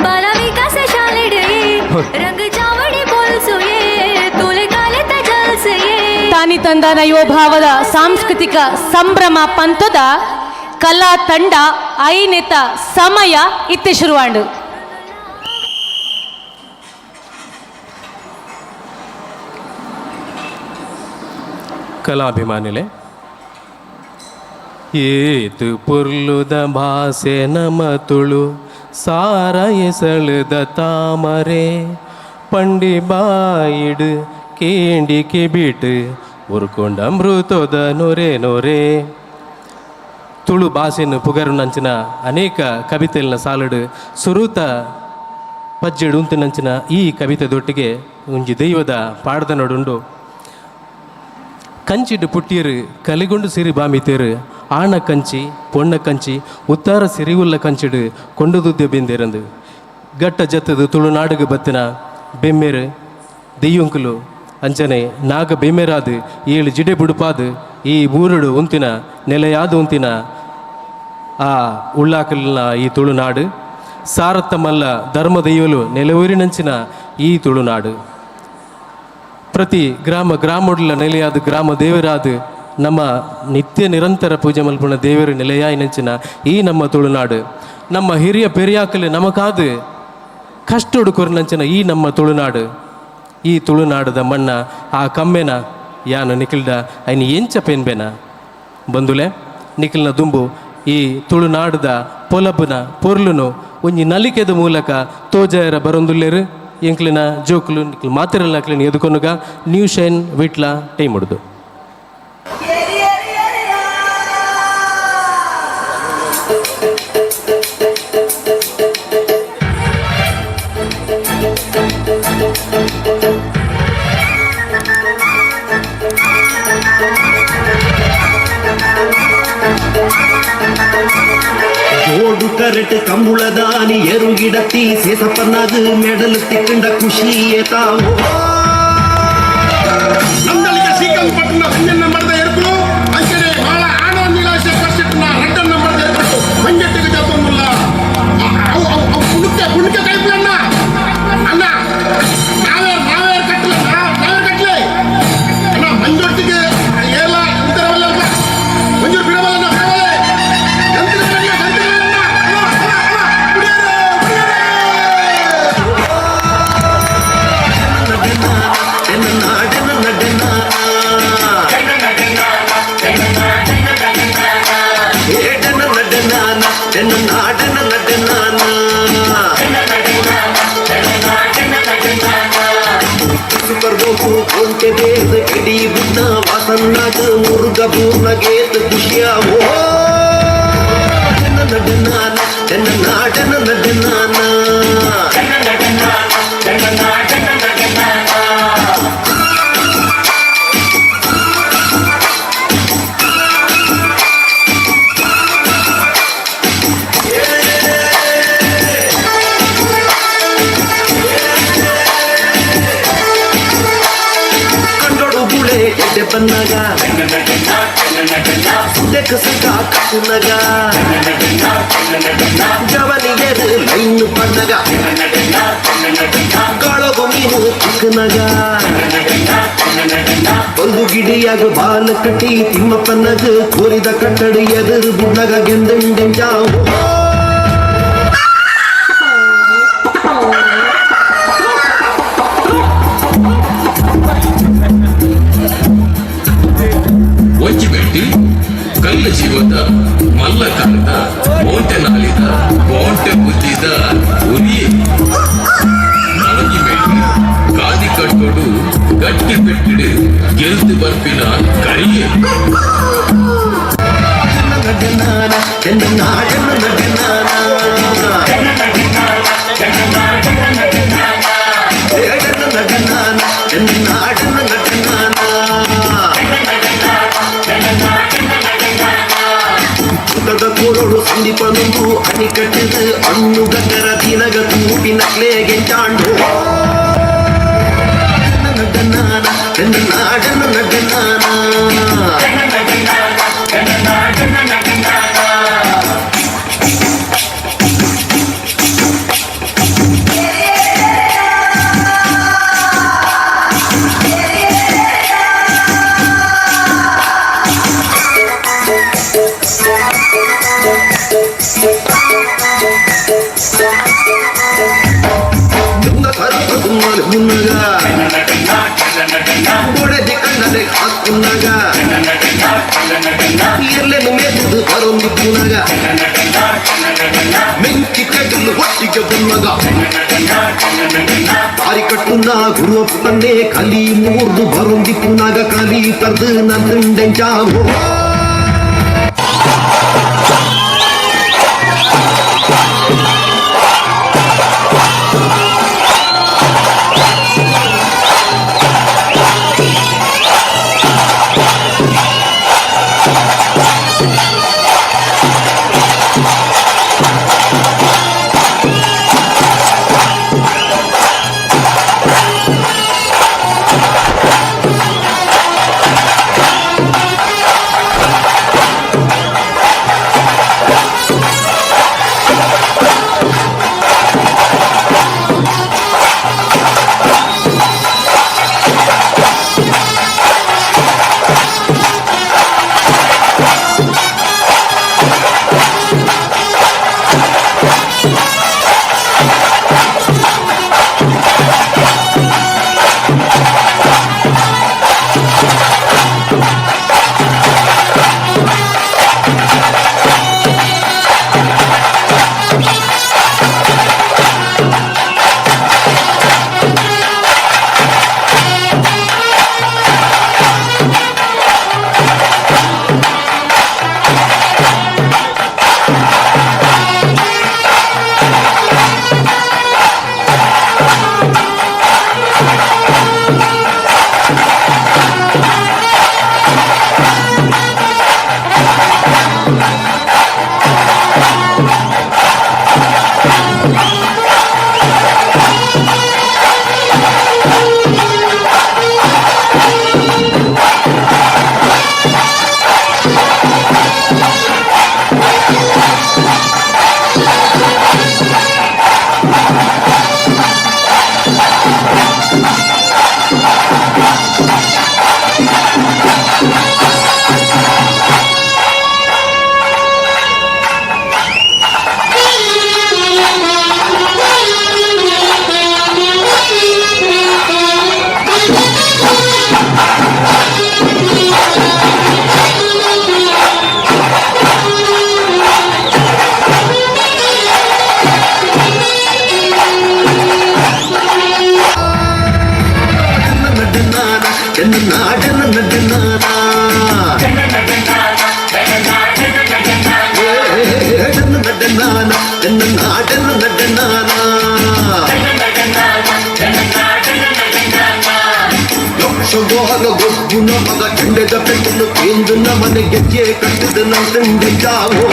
ಬಾಲ ವಿಕಾಸ ಶಾಲೆಡೆಯೇ ರಂಗ ಚಾವಡಿ ಪೊಲ್ಸುಯೇ ತೂಲೆ ಕಾಲೆ ತಜಲ್ಸೆಯೇ. ತಾನಿ ತಂದಾನ ಯುವ ಭಾವದ ಸಾಂಸ್ಕೃತಿಕ ಸಂಭ್ರಮ ಪಂಥದ ಕಲಾ ತಂಡ ಐನೆತ ಸಮಯ ಇತ್ತೆ ಶುರುವಾಂಡು. ಕಲಾಭಿಮಾನಿಲೆ ಏತು ಪೊರ್ಲುದ ಭಾಸೆ ನಮ ತುಳು ಸಾರ ಎಸಳುದ ತಾಮರೆ ಪಂಡಿ ಬಾಯಿಡು ಕೇಂಡಿ ಕೆಬಿಟ್ ಉರ್ಕೊಂಡ ಅಮೃತದ ನೊರೆ ನೊರೆ. ತುಳು ಭಾಷೆಯನ್ನು ಪುಗರುನಂಚಿನ ಅನೇಕ ಕವಿತೆಲ್ನ ಸಾಲುಡು ಸುರೂತ ಪಜ್ಜೆಡು ಉಂತಿನಂಚಿನ ಈ ಕವಿತೆ ದೊಟ್ಟಿಗೆ ಒಂಜಿ ದೈವದ ಪಾಡ್ದ ನಡುಂಡು. ಕಂಚಿಡು ಪುಟ್ಟಿಯರು ಕಲಿಗೊಂಡು ಸಿರಿ ಬಾಮಿತೇರು ಆಣ ಕಂಚಿ ಪೊಣ್ಣ ಕಂಚಿ ಉತ್ತಾರ ಸಿರಿವುಲ್ಲ ಕಂಚಿಡು ಕೊಂಡುದುದ್ದೆ ಬೆಂದೇರಂದು ಗಟ್ಟ ಜತ್ತದು ತುಳುನಾಡುಗು ಬತ್ತಿನ ಬೆಮ್ಮೆರು ದೆಯ್ಯೊಂಕುಲು ಅಂಚನೆ ನಾಗ ಬೆಮ್ಮೆರಾದು 7 ಜಿಡೆ ಬುಡುಪಾದು ಈ ಊರುಡು ಉಂತಿನ ನೆಲೆಯಾದ ಉಂತಿನ ಆ ಉಳ್ಳಾಕಲಿನ ಈ ತುಳುನಾಡು ಸಾರತ್ತಮಲ್ಲ ಧರ್ಮ ದೈವಲು ನೆಲೆಯೂರಿನಂಚಿನ ಈ ತುಳುನಾಡು. ಪ್ರತಿ ಗ್ರಾಮ ಗ್ರಾಮೊಡ್ಲ ನೆಲೆಯಾದ ಗ್ರಾಮ ದೇವರಾದ ನಮ್ಮ ನಿತ್ಯ ನಿರಂತರ ಪೂಜೆ ಮಲ್ಪುನ ದೇವರ ನೆಲೆಯ ನೆಂಚಿನ ಈ ನಮ್ಮ ತುಳುನಾಡು. ನಮ್ಮ ಹಿರಿಯ ಪೆರಿಯಾಕಲು ನಮಕಾದು ಕಷ್ಟೋಡು ಕೊರ್ನಂಚಿನ ಈ ನಮ್ಮ ತುಳುನಾಡು. ಈ ತುಳುನಾಡದ ಮಣ್ಣ ಆ ಕಮ್ಮೆನ ಯಾನು ನಿಖಿಲ್ದ ಐನ ಎಂಚ ಪೆನ್ಬೆನ ಬಂದುಲೆ ನಿಖಿಲ್ನ ದುಂಬು ಈ ತುಳುನಾಡದ ಪೊಲಬುನ ಪೊರ್ಲುನು ಒಂಜಿ ನಲಿಕೆದ ಮೂಲಕ ತೋಜಾಯರ ಬರೊಂದುಲ್ಲೇರು ಎಂಕ್ಲಿನ ಜೋಕುಲು ನಿಕ್ಲು ಮಾತಿರಲ್ಲ ಅಕ್ಲಿನ ಎದುಕೊನುಗ ನ್ಯೂ ಶೈನ್ ವಿಟ್ಲ ಟೈಮ್ ಉಡ್ದು. ಜೋಡು ಕರೆಟ್ ಕಂಬುಳದಾನಿ ಎರುಗಿಡತಿ ಸೇಸಪ್ಪನಾಗ ಮೆಡಲ್ ತಿಕ್ಕಂಡ ಖುಷಿಯೇ ತಾವು. ನಂದಳಿಗೆ ಶ್ರೀಕಂಠಪಟ್ಟಣ ಒಂದನೇ ನಂಬರ್ದ ಎರುಕುಲು ಅಂಚನೆ ಬಾಳ ಆನೋ ನೀಲಾಶೆ ಕರ್ಸಿಟ್ಟನ ಎರಡನೇ ನಂಬರ್ದ ಎರುಕುಲು ಮಂಜೆಟ್ಟಿಗೆ ಜೊತೊಂದುಲ್ಲ. ಅವು ಅವು ಅವು ಪುಣಕ್ಕೆ ಪುಣಕ್ಕೆ ಕೈಪ್ಲಣ್ಣ ಅಣ್ಣ ನಾವೇ ನಾವೇ ಕಟ್ಟಲೆ ನಾವೇ ಕಟ್ಟಲೆ ಅಣ್ಣ ಮಂಜೊಟ್ಟಿಗೆ ಏಲ ಉತ್ತರವಲ್ಲ ಮಂಜೂರು ಬಿಡವಲ್ಲ ಬಿಡವಲ್ಲ. ವಾಸನ್ನಾಗ ಮುರುಗ ಪೂರ್ಣಗೇತ ಖುಷಿಯಾವೋ ನಡನಾನ ನಾಡನ ನಡನಾನ. ಕಂಡೊಡು ಗುಳೆ ಎಡ್ಡೆ ಬನ್ನಾಗ ಸುದೆಕ ಸಕ ಕಟ್ಟುನಗ ಜವನಿಗೆರು ಲೈನ್ ಬಣ್ಣಗ ಕಾಳಗು ಮೀನು ಚಿಕ್ಕನಗ ಒಂದು ಗಿಡಿಯಾಗ ಬಾಲ ಕಟ್ಟಿ ತಿಮ್ಮಪ್ಪನಗ ಕೋರಿದ ಕಟ್ಟಡ ಎದುರು ಬುಡ್ನಗ ಗೆಂದೆಂಡೆಂಜಾವು. ಒಂಜಿ ಬೆಟ್ಟಿ ಕಲ್ಲ ಜೀವದ ಮಲ್ಲ ಕಾಲದ ಮೋಂಟೆ ನಾಲಿದ ಮೋಂಟೆ ಬುದ್ಧಿದ ಉರಿ ನನೊಂಜಿ ಬೆಟ್ಟಿ ಕಾದಿ ಕಟ್ಟೋಡು ಗಟ್ಟಿ ಪೆಟ್ಟಿಡು ಗೆಲ್ತು ಬರ್ಪಿನ ಕರಿಯೆ. ಕೋರೋಡು ಸಂದೀಪನೊಂದು ಅಣಿ ಕಟ್ಟಿದ ಅಣ್ಣು ಗಟ್ಟರ ದಿನಗ ತೂಪಿನಕ್ಲೆ ಗೆಂಚಾಂಡು ನಡನಾನ ನಾಡನ ನಡನಾನ. ಬೊಡೆದಿ ಕಣ್ಣದೆ ಹಾಕುನ್ನಾಗ ಎಲ್ಲೆನು ಮೇದುದು ಬರೊಂದು ಪುನಗ ಮೆಂಚಿ ಕಟ್ಟಲು ಒಟ್ಟಿಗೆ ಬನ್ನಗ ತಾರಿ ಕಟ್ಟುನ ಗುರುವಪ್ಪನ್ನೇ ಕಲಿ ಮೂರ್ದು ಬರೊಂದಿ ಪುನಗ ಕಲಿ ತರ್ದು ನಂದುಂಡೆಂಚಾವೋ. ನಡನಾನ ನಾಡನ ನಡನಾನ ಯಕ್ಷಗಾನ ಗೊಬ್ಬುನ ಮಗ ಚಂಡದ ಪೆಟ್ಟನ್ನು ಕೇಂದ್ರ ಮನೆ ಗೆಜ್ಜೆ ಕಟ್ಟಿದ ನಂತಂಡೆ ಜಾವೋ.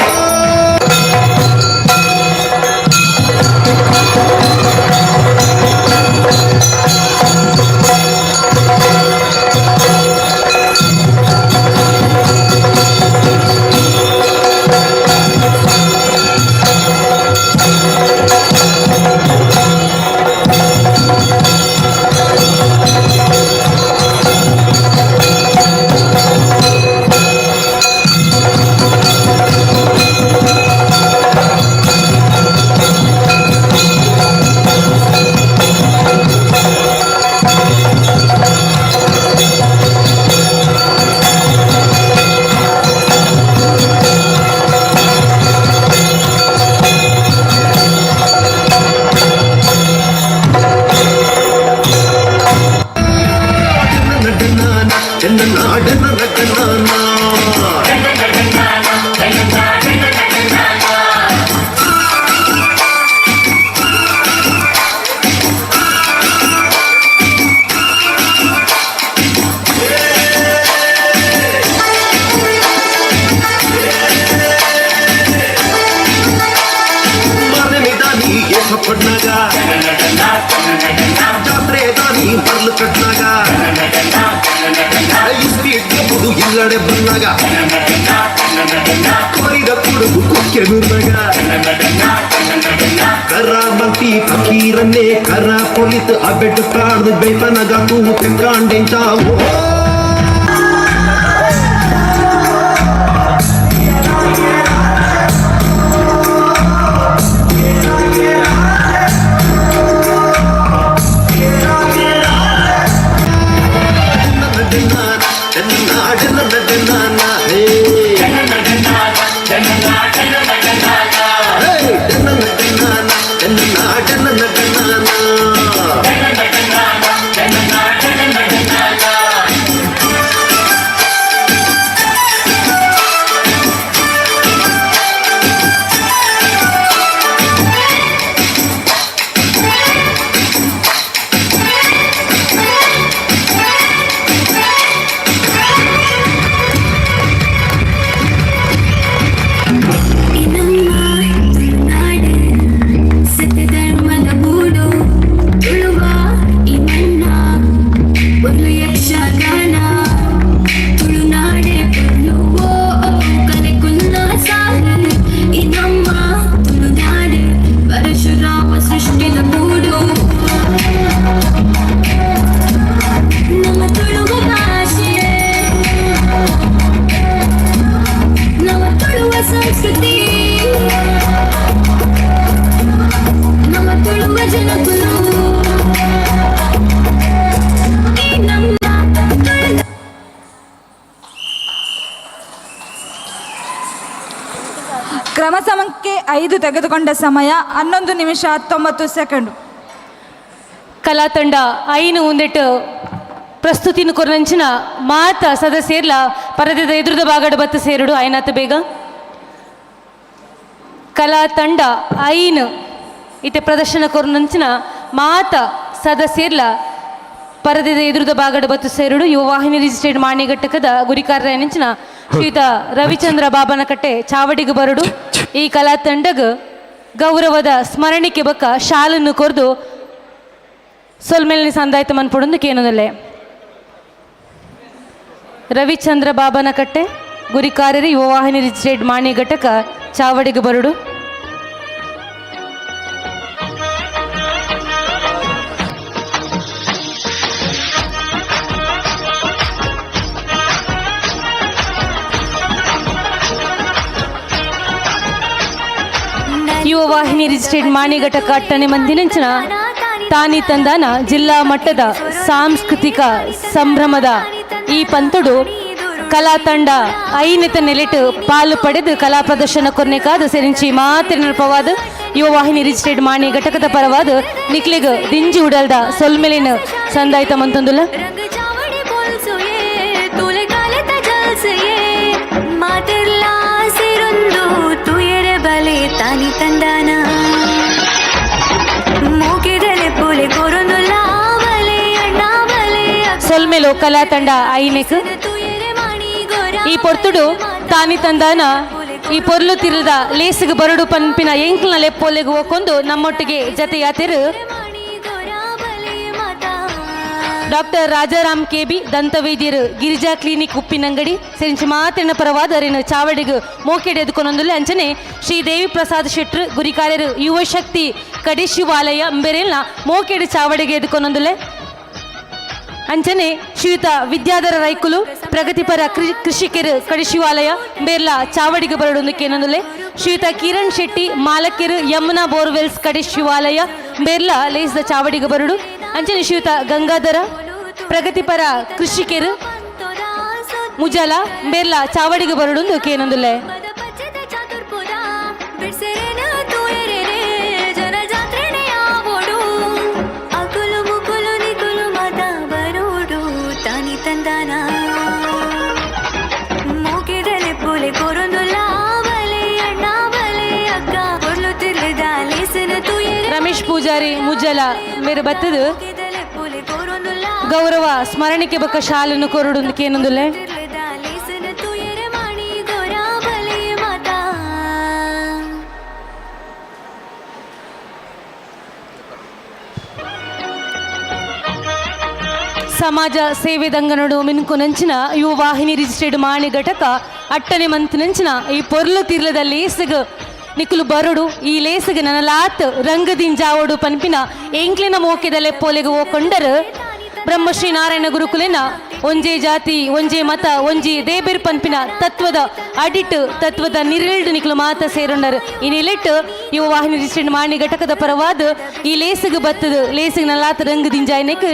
ಇಲ್ಲಡೆ ಬಂದಾಗ ಕೋರಿದ ಕುಡುಗು ಕುಕ್ಕೆ ನುರ್ನಗ ಕರ ಮಂತಿ ಫಕೀರನ್ನೇ ಕರ ಪೊಲಿತು ಅಬೆಟ್ಟು ಕಾಡ್ದು ಬೇತನಗ ತೂ ತೆಂಕಾಂಡೆಂಚಾವೋ. ಕ್ರಮ ಸಂಖ್ಯೆ 5 ತೆಗೆದುಕೊಂಡ ಸಮಯ 11 ನಿಮಿಷ 19 ಸೆಕೆಂಡ್. ಕಲಾತಂಡ 5 ಉಂದೆಟ್ಟು ಪ್ರಸ್ತುತಿನ ಕೊರನಂಚಿನ ಮಾತ ಸದಸ್ಯರ್ಲ ಪರದೆದ ಎದುರುದ ಬಾಗಡ ಬತ್ತು ಸೇರುಡು ಐನಾತ ಬೇಗ. ಕಲಾತಂಡ 5 ಇತ್ತೆ ಪ್ರದರ್ಶನ ಕೊರನಂಚಿನ ಮಾತ ಸದಸ್ಯರ್ಲ ಪರದೆದ ಎದುರುದ ಬಾಗಡ ಬತ್ತು ಸೇರುಡು. ಯುವ ವಾಹಿನಿ ರಿಜಿಸ್ಟರ್ಡ್ ಮಾಣಿಘಟ್ಟಕದ ಗುರಿಕಾರರಂಚಿನ ಶ್ರೀಯುತ ರವಿಚಂದ್ರ ಬಾಬನಕಟ್ಟೆ ಚಾವಡಿಗೆ ಬರಡು. ಈ ಕಲಾತಂಡಗ ಗೌರವದ ಸ್ಮರಣಿಕೆ ಬಕ್ಕ ಶಾಲನ್ನು ಕೊರ್ದು ಸೊಲ್ಮೇಲಿನ ಸಂದಾಯ್ತ ಮನ್ಪುಡೊಂದು ಕೇನದಲ್ಲೇ. ರವಿಚಂದ್ರ ಬಾಬನಕಟ್ಟೆ ಗುರಿಕಾರರಿ ಯುವ ವಾಹಿನಿ ರಿಜಿಸ್ಟರ್ಡ್ ಮಾಣಿ ಘಟಕ ಚಾವಡಿಗೆ ಬರಡು. ಯುವ ವಾಹಿನಿ ರಿಜಿಸ್ಟರ್ಡ್ ಮಾಣಿ ಘಟಕ ಅಟ್ಟಣೆ ಮಂದಿನಂಚಿನ ತಾನಿ ತಂದಾನ ಜಿಲ್ಲಾ ಮಟ್ಟದ ಸಾಂಸ್ಕೃತಿಕ ಸಂಭ್ರಮದ ಈ ಪಂತುಡು ಕಲಾತಂಡ ಐನೆತ ನೆಲೆಟು ಪಾಲು ಪಡೆದು ಕಲಾ ಪ್ರದರ್ಶನ ಕೊರ್ನೆಕಾದ ಸೆರಿಂಚಿ ಮಾತ್ರ ನೆನಪವಾದ ಯುವ ವಾಹಿನಿ ರಿಜಿಸ್ಟರ್ಡ್ ಮಾಣಿ ಘಟಕದ ಪರವಾದ ನಿಕ್ಲಿಗ್ ದಿಂಜಿ ಉಡಲ್ದ ಸೊಲ್ಮೆಲಿನ ಸಂದಾಯ್ತ ಮಂತೊಂದುಲ್ಲ. ತಾನಿ ತಂದಾನ ಮೂಗಿದಲೆ ಪೋಲೆ ಕೊರೊಂದುಲ್ಲ ಬಲೆ ಅಣ್ಣ ಬಲೆ ಸೊಲ್ಮೆಲು ಕಲಾ ತಂಡ ಐನೆಕ್ ಈ ಪೊರ್ತುಡು ತಾನಿ ತಂದಾನ ಈ ಪೊರ್ಲು ತಿರುದ ಲೇಸಿಗೆ ಬರಡು ಪನ್ಪಿನ ಎಂಕ್ಲನ ಲೆಪ್ಪೋಲೆಗ್ ಹೋಗೊಂದು ನಮ್ಮೊಟ್ಟಿಗೆ ಜತೆಯಾತಿರು ಡಾಕ್ಟರ್ ರಾಜಾರಾಮ್ ಕೆಬಿ ದಂತವೈದ್ಯರು ಗಿರಿಜಾ ಕ್ಲಿನಿಕ್ ಉಪ್ಪಿನಂಗಡಿ ಸೆಂಚು ಮಾತಿನ ಪರವಾದ ಚಾವಡಿಗು ಮೋಕೆಡೆ ಎದುಕೊನೊಂದುಲ್ಲೆ ಅಂಚನೆ ಶ್ರೀ ದೇವಿ ಪ್ರಸಾದ್ ಶೆಟ್ರು ಗುರಿಕಾರ್ಯರು ಯುವಶಕ್ತಿ ಕಡಿಶಿವಾಲಯ ಅಂಬೆರೆಲ್ನ ಮೋಕೆಡೆ ಚಾವಡಿಗೆ ಎದುಕೊನೊಂದುಲ್ಲೆ ಅಂಚನೆ ಶ್ರೀಯುತ ವಿದ್ಯಾಧರ ರೈಕುಲು ಪ್ರಗತಿಪರ ಕೃಷಿಕರು ಕಡಿಶಿವಾಲಯ ಬೇರ್ಲಾ ಚಾವಡಿಗೆ ಬರಡೊಂದಕ್ಕೇನೊಂದುಲ್ಲೆ ಶ್ರೀಯುತ ಕಿರಣ್ ಶೆಟ್ಟಿ ಮಾಲಕಿರು ಯಮುನಾ ಬೋರ್ವೆಲ್ಸ್ ಕಡಿಶಿವಾಲಯ ಬೇರ್ಲಾ ಲೇಸ್ದ ಚಾವಡಿಗೆ ಬರಡು ಅಂಚನೆ ಶ್ರೀಯುತ ಗಂಗಾಧರ ಪ್ರಗತಿಪರ ಕೃಷಿಕರು ಮುಜಲ ಬೇರ್ಲಾ ಚಾವಡಿಗೆ ಬರಡೊಂದು ಕೇನೊಂದುಲ್ಲೆ. ಬಿಡ್ಸೆರೆನ ತೂಯೆರೆನೆ ಜನ ಜಾತ್ರೆನೆ ಆವೋಡು ಅಕುಲು ಮುಕುಲು ನಿಕುಲು ಮತ ಬರೋಡು ತಾನಿ ತಂದಾನ ಮೂಗಿದಲೆ ಪೋಲೆ ಕೊರೊಂದುಲ್ಲ ಬಲೆ ಅಣ್ಣ ಬಲೆ ಅಕ್ಕ ಕೊರ್ಲು ತಿರ್ಲಿದ ಲೇಸನ ತೂಯೆರೆ. ರಮೇಶ್ ಪೂಜಾರಿ ಮುಜಲ ಮೇರೆ ಬತ್ತದು ಗೌರವ ಸ್ಮರಣಿಕೆ ಬೊಕ್ಕ ಶಾಲನ್ನು ಕೊರಡು ಕೇನೊಂದುಲ್ಲೆ. ಲೇಸನ ತೂಯೆರೆ ಮಾಣಿ ಗೋರಾ ಬಲೆ ಮಾತಾ. ಸಮಾಜ ಸೇವೆ ದಂಗನಡು ಮಿನ್ಕು ನಂಚಿನ ಯುವ ವಾಹಿನಿ ರಿಜಿಸ್ಟರ್ಡ್ ಮಾಣಿ ಘಟಕ ಅಟ್ಟನೆ ಮಂತ್ ನಂಚಿನ ಈ ಪೊರ್ಲು ತಿರ್ಲದ ಲೇಸಗ್ ನಿಕುಲು ಬರುಡು, ಈ ಲೇಸಗ್ ನನಲಾತ್ ರಂಗದಿಂಜಾವೋಡು ಪನ್ಪಿನ ಎಂಕ್ಲಿನ ಮೋಕೆದ ಲೆಪ್ಪೋಲೆಗ್ ಓಕೊಂಡರು ಬ್ರಹ್ಮಶ್ರೀ ನಾರಾಯಣ ಗುರುಕುಲಿನ ಒಂಜೇ ಜಾತಿ ಒಂಜೇ ಮತ ಒಂಜಿ ದೇಬೇರ್ ಪನ್ಪಿನ ತತ್ವದ ಅಡಿಟ್ ತತ್ವದ ನಿರಿಲ್ಡು ನಿಕ್ಲು ಮಾತ ಸೇರುಂಡರು. ಈ ನಿಲೆಟ್ ಯುವ ವಾಹಿನಿ ರಿಜಿಸ್ಟರ್ಡ್ ಮಾಣಿ ಘಟಕದ ಪರವಾದ ಈ ಲೇಸಗ್ ಬತ್ತದು ಲೇಸಗ್ ನಲಾತ್ ರಂಗದಿಂಜಾಯ್ನೆಕ್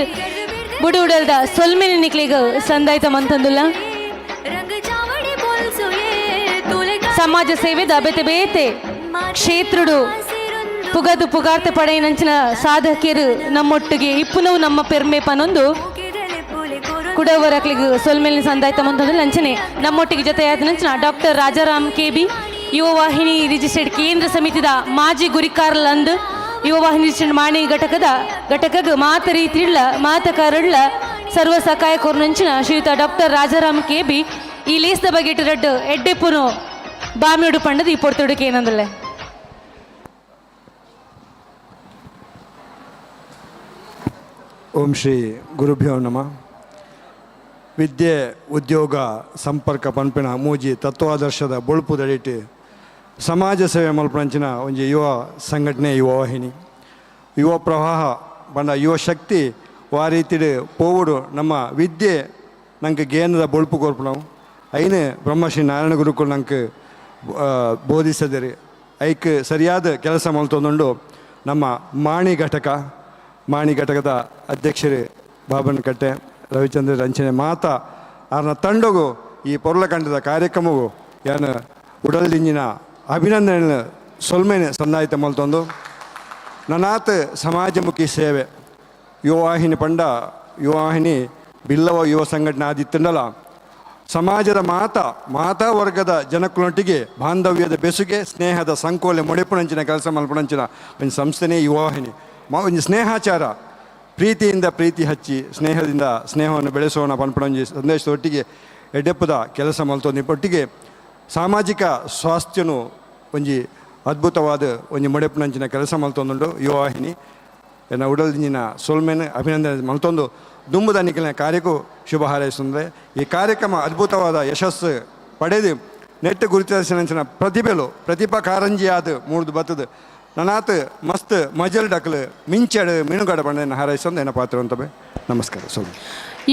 ಬುಡು ಉಡಲ್ದ ಸೊಲ್ಮೆನೆ ನಿಕ್ಲಿಗ್ ಸಂದಾಯ್ತ ಮಂತಂದುಲ್ಲ. ಸಮಾಜ ಸೇವೆದ ಬೇತೆ ಬೇತೆ ಕ್ಷೇತ್ರುಡು ಪುಗದು ಪುಗಾರ್ತೆ ಪಡೆಯನಂಚಿನ ಸಾಧಕಿಯರು ನಮ್ಮೊಟ್ಟಿಗೆ ಇಪ್ಪುನವು ನಮ್ಮ ಪೆರ್ಮೆ ಪನೊಂದು ಕುಡವರಕ್ಲಿಗ್ ಸೊಲ್ಮೆಲಿನ ಸಂದಾಯ್ತ ಮಂತಂದುಲ್ಲ. ಅಂಚನೆ ನಮ್ಮೊಟ್ಟಿಗೆ ಜೊತೆಯಾದ ನಂಚಿನ ಡಾಕ್ಟರ್ ರಾಜಾರಾಮ್ ಕೆಬಿ ಯುವ ವಾಹಿನಿ ರಿಜಿಸ್ಟರ್ಡ್ ಕೇಂದ್ರ ಸಮಿತಿದ ಮಾಜಿ ಗುರಿಕಾರ್ಲಂದು ಯುವ ವಾಹಿನಿ ರಿಜಿಸ್ಟರ್ಡ್ ಮಾಣಿ ಘಟಕದ ಘಟಕಗ್ ಮಾತ ರೀತಿಳ್ಳ ಮಾತಕಾರುಳ್ಳ ಸರ್ವ ಸಕಾಯ ಕೋರ್ನಂಚಿನ ಶ್ರೀಯುತ ಡಾಕ್ಟರ್ ರಾಜಾರಾಮ್ ಕೆಬಿ ಈ ಲೇಸ್ದ ಬಗೆಟ್ ರಡ್ಡು ಎಡ್ಡೆಪುನು ಬಾಮಿಯುಡು ಪಂಡದು ಈ ಪೊರ್ತುಡುಕೆ ಏನಂದಲೆ. ಓಂ ಶ್ರೀ ಗುರುಭ್ಯೋ ನಮಃ. ವಿದ್ಯೆ ಉದ್ಯೋಗ ಸಂಪರ್ಕ ಪನ್ಪಿನ ಮೂಜಿ ತತ್ವಾದರ್ಶದ ಬೊಳುಪುದಡಿಟ್ಟು ಸಮಾಜ ಸೇವೆ ಮಲ್ಪನಂಚಿನ ಒಂಜಿ ಯುವ ಸಂಘಟನೆ ಯುವ ವಾಹಿನಿ. ಯುವ ಪ್ರವಾಹ ಬಂಡ ಯುವ ಶಕ್ತಿ ವಾ ರೀತಿಡ್ ಪೋವುಡು ನಮ್ಮ ವಿದ್ಯೆ ನಂಗೆ ಗೇನದ ಬೊಳುಪು ಕೊರ್ಪುನವು ಐನು ಬ್ರಹ್ಮಶ್ರೀ ನಾರಾಯಣ ಗುರುಕುಲು ನಂಗೆ ಬೋಧಿಸದಿರಿ. ಐಕ್ ಸರಿಯಾದ ಕೆಲಸ ಮಲ್ತೊಂದುಂಡು ನಮ್ಮ ಮಾಣಿ ಘಟಕ. ಮಾಣಿ ಘಟಕದ ಅಧ್ಯಕ್ಷರು ಬಾಬನ್ ಕಟ್ಟೆ ರವಿಚಂದ್ರ ರಂಚನೆ ಮಾತಾ ಆರ್ನ ತಂಡಗು ಈ ಪೊರ್ಲಕಂಡದ ಕಾರ್ಯಕ್ರಮವು ಯಾನು ಉಡಲ್ದಿಂಜಿನ ಅಭಿನಂದನೆ ಸೊಲ್ಮೆನೆ ಸಂದಾಯಿತ ಮಲ್ತೊಂದು ನನಾತ್ ಸಮಾಜಮುಖಿ ಸೇವೆ ಯುವವಾಹಿನಿ ಪಂಡ ಯುವವಾಹಿನಿ ಬಿಲ್ಲವ ಯುವ ಸಂಘಟನೆ ಆದಿತ್ತಂಡಲ ಸಮಾಜದ ಮಾತಾ ಮಾತಾ ವರ್ಗದ ಜನಕ್ಕುಲೊಟ್ಟಿಗೆ ಬಾಂಧವ್ಯದ ಬೆಸುಗೆ ಸ್ನೇಹದ ಸಂಕೋಲೆ ಮೊಡೆಪುಣಂಚಿನ ಕೆಲಸ ಮಲ್ಪುಣಂಚಿನ ಒಂದು ಸಂಸ್ಥೆನೇ ಯುವವಾಹಿನಿ. ಒಂದು ಸ್ನೇಹಾಚಾರ ಪ್ರೀತಿಯಿಂದ ಪ್ರೀತಿ ಹಚ್ಚಿ ಸ್ನೇಹದಿಂದ ಸ್ನೇಹವನ್ನು ಬೆಳೆಸೋಣ ಪನ್ಪುಣಂಜಿ ಸಂದೇಶದೊಟ್ಟಿಗೆ ಎಡ್ಡೆಪ್ಪದ ಕೆಲಸ ಮಲ್ತೊಂದು ಒಟ್ಟಿಗೆ ಸಾಮಾಜಿಕ ಸ್ವಾಸ್ಥ್ಯನು ಒಂಜಿ ಅದ್ಭುತವಾದ ಒಂಜಿ ಮೊಡೆಪುನಂಚಿನ ಕೆಲಸ ಮಲ್ತೊಂದುಂಡು ಯುವವಾಹಿನಿ. ಎನ್ನ ಉಡಲ್ದಿಂಜಿನ ಸೊಲ್ಮೆನ್ ಅಭಿನಂದನೆ ಮಲ್ತೊಂದು ದುಂಬುದ ನಿಖಿಲಿನ ಕಾರ್ಯಕ್ಕೂ ಶುಭ ಹಾರೈಸುಂದ್ರೆ ಈ ಕಾರ್ಯಕ್ರಮ ಅದ್ಭುತವಾದ ಯಶಸ್ಸು ಪಡೆದು ನೆಟ್ಟು ಗುರುತಿಸಿನ ಪ್ರತಿಭೆಲು ಪ್ರತಿಭಾ ಕಾರಂಜಿಯಾದ ಮೂಡ್ದು ಬತ್ತದು ನನಾತ್ ಮಸ್ತ್ ಮಜಲ್ ಡಕ್ಲು ಮಿಂಚಡು ಮೀನುಗಡ ಬಂಡ ಹಾರೈಸೊಂದು ಏನ ಪಾತ್ರ ಅಂತಬೆ. ನಮಸ್ಕಾರ. ಸೊಲ್ಮೆ.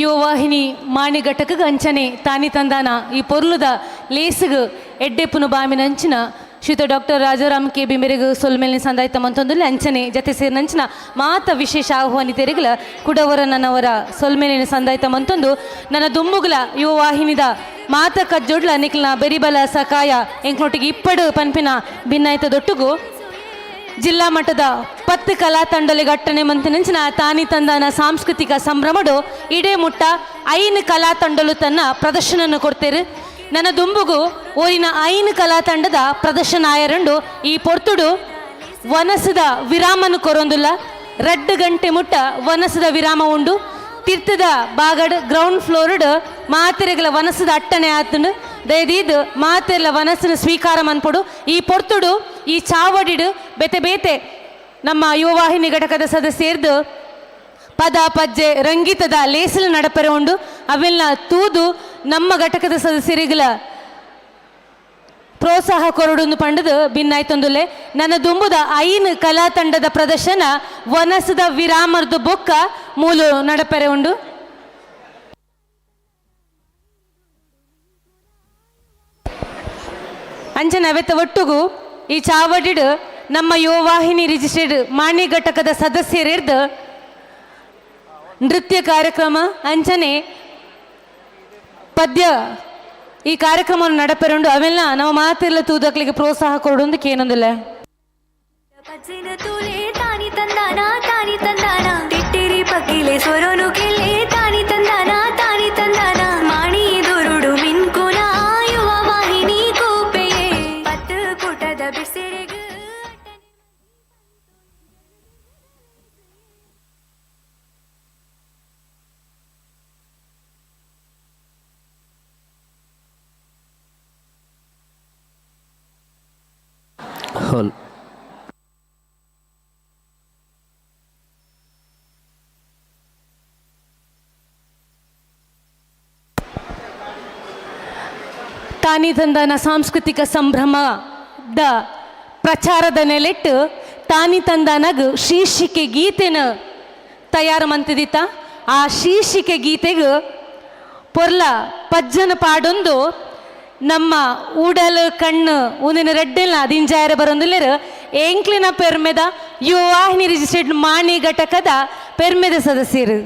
ಯುವವಾಹಿನಿ ಮಾಣಿ ಘಟಕಗ್ ಅಂಚನೆ ತಾನಿ ತಂದಾನ ಈ ಪೊರ್ಲುದ ಲೇಸುಗು ಎಡ್ಡೆಪ್ಪುನು ಬಾಮಿನಂಚಿನ ಶ್ರೀತ ಡಾಕ್ಟರ್ ರಾಜಾರಾಮ್ ಕೆ ಬಿ ಮೇರೆಗ್ ಸೊಲ್ಮೆಲಿನ ಸಂದಾಯ್ತ ಮಂತೊಂದುಲ್ಲ. ಅಂಚನೆ ಜತೆ ಸೇರಿನಂಚಿನ ಮಾತ ವಿಶೇಷ ಆಹ್ವಾನಿತರಿಗಳ ಕುಡವರ ನನ್ನವರ ಸೊಲ್ಮೆಲಿನ ಸಂದಾಯ್ತ ಮಂತೊಂದು ನನ್ನ ದುಂಬುಗುಲ ಯುವವಾಹಿನಿದ ಮಾತ ಕಜ್ಜೊಡ್ಲ ನಿಕ್ಲಿನ ಬೆರಿಬಲ ಸಕಾಯ ಎಂಕ್ನೊಟ್ಟಿಗೆ ಇಪ್ಪಡು ಪನ್ಪಿನ ಭಿನ್ನಾಯ್ತ ದೊಟ್ಟುಗು ಜಿಲ್ಲಾ ಮಟ್ಟದ 10 ಕಲಾ ತಂಡೊಲೆಗ್ ಅಟ್ಟನೆ ಮಂತಿನಂಚಿನ ತಾನಿ ತಂದಾನ ಸಾಂಸ್ಕೃತಿಕ ಸಂಭ್ರಮಡು ಇಡೇ ಮುಟ್ಟ 5 ಕಲಾ ತಂಡಲು ತನ್ನ ಪ್ರದರ್ಶನ ಕೊಡ್ತೇರು. ನನ್ನ ದುಂಬುಗು ಊರಿನ ಐನ್ ಕಲಾ ತಂಡದ ಪ್ರದರ್ಶನ ಆಯರುಂಡು. ಈ ಪೊರ್ತುಡು ವನಸದ ವಿರಾಮನು ಕೊರೊಂದುಲ್ಲ. 2 ಗಂಟೆ ಮುಟ್ಟ ವನಸದ ವಿರಾಮ ಉಂಡು. ತೀರ್ಥದ ಬಾಗಡ್ ಗ್ರೌಂಡ್ ಫ್ಲೋರ್ಡ್ ಮಾತೆರೆಗಳ ವನಸದ ಅಟ್ಟನೆ ಆತುಂಡು. ದಯದೀದ್ ಮಾತೆರ್ಲ ವನಸ್ಸನ್ನು ಸ್ವೀಕಾರ ಮನ್ಪೊಡು. ಈ ಪೊರ್ತುಡು ಈ ಚಾವಡಿಡು ಬೇತೆ ಬೇತೆ ನಮ್ಮ ಯುವವಾಹಿನಿ ಘಟಕದ ಸದಸ್ಯರ್ದು ಪದ ಪಜ್ಜೆ ರಂಗಿತದ ಲೇಸಲು ನಡಪರೆ ಉಂಡು. ಅವೆಲ್ಲ ತೂದು ನಮ್ಮ ಘಟಕದ ಸದಸ್ಯರಿಗಳ ಪ್ರೋತ್ಸಾಹ ಕೊರಡುಂದು ಪಂಡದು ಭಿನ್ನಾಯ್ತೊಂದುಲ್ಲೆ. ನನ್ನ ದುಂಬುದ ಐನ್ ಕಲಾ ತಂಡದ ಪ್ರದರ್ಶನ ವನಸದ ವಿರಾಮರ್ದು ಬೊಕ್ಕ ಮೂಲು ನಡಪರೆ ಉಂಡು. ಅಂಚನ ಅವೆತ ಒಟ್ಟುಗು ಈ ಚಾವಡಿಡು ನಮ್ಮ ಯುವವಾಹಿನಿ ರಿಜಿಸ್ಟರ್ಡ್ ಮಾಣಿ ಘಟಕದ ಸದಸ್ಯರಿರ್ದು ನೃತ್ಯ ಕಾರ್ಯಕ್ರಮ ಅಂಚನೆ ಪದ್ಯ ಈ ಕಾರ್ಯಕ್ರಮವನ್ನು ನಡಪೆರುಂಡು. ಅವೆಲ್ಲ ನಮ್ಮ ಮಾತೆಲ್ಲ ತೂದಕ್ಲಿಗೆ ಪ್ರೋತ್ಸಾಹ ಕೊರಡುಂದು ಕೇನೊಂದಿಲ್ಲ. ಹಲ್ ತಾನಿ ತಂದಾನ ಸಾಂಸ್ಕೃತಿಕ ಸಂಭ್ರಮದ ಪ್ರಚಾರದ ನೆಲೆಟ್ಟು ತಾನಿ ತಂದಾನಗ್ ಶೀರ್ಷಿಕೆ ಗೀತೆನ ತಯಾರು ಮಂತಿದಿತ್ತ. ಆ ಶೀರ್ಷಿಕೆ ಗೀತೆಗೆ ಪೊರ್ಲ ಪಜ್ಜನ ಪಾಡೊಂದು ನಮ್ಮ ಉಡಲ್ ಕಣ್ಣು ಉಂದಿನ ರೆಡ್ಡೆಲ್ಲ ದಿಂಜಾಯರ ಬರೊಂದಿಲ್ಲೆರ್ ಎಂಕ್ಲಿನ ಪೆರ್ಮೆದ ಯುವವಾಹಿನಿ ರಿಜಿಸ್ಟರ್ಡ್ ಮಾಣಿ ಘಟಕದ ಪೆರ್ಮೆದ ಸದಸ್ಯರು.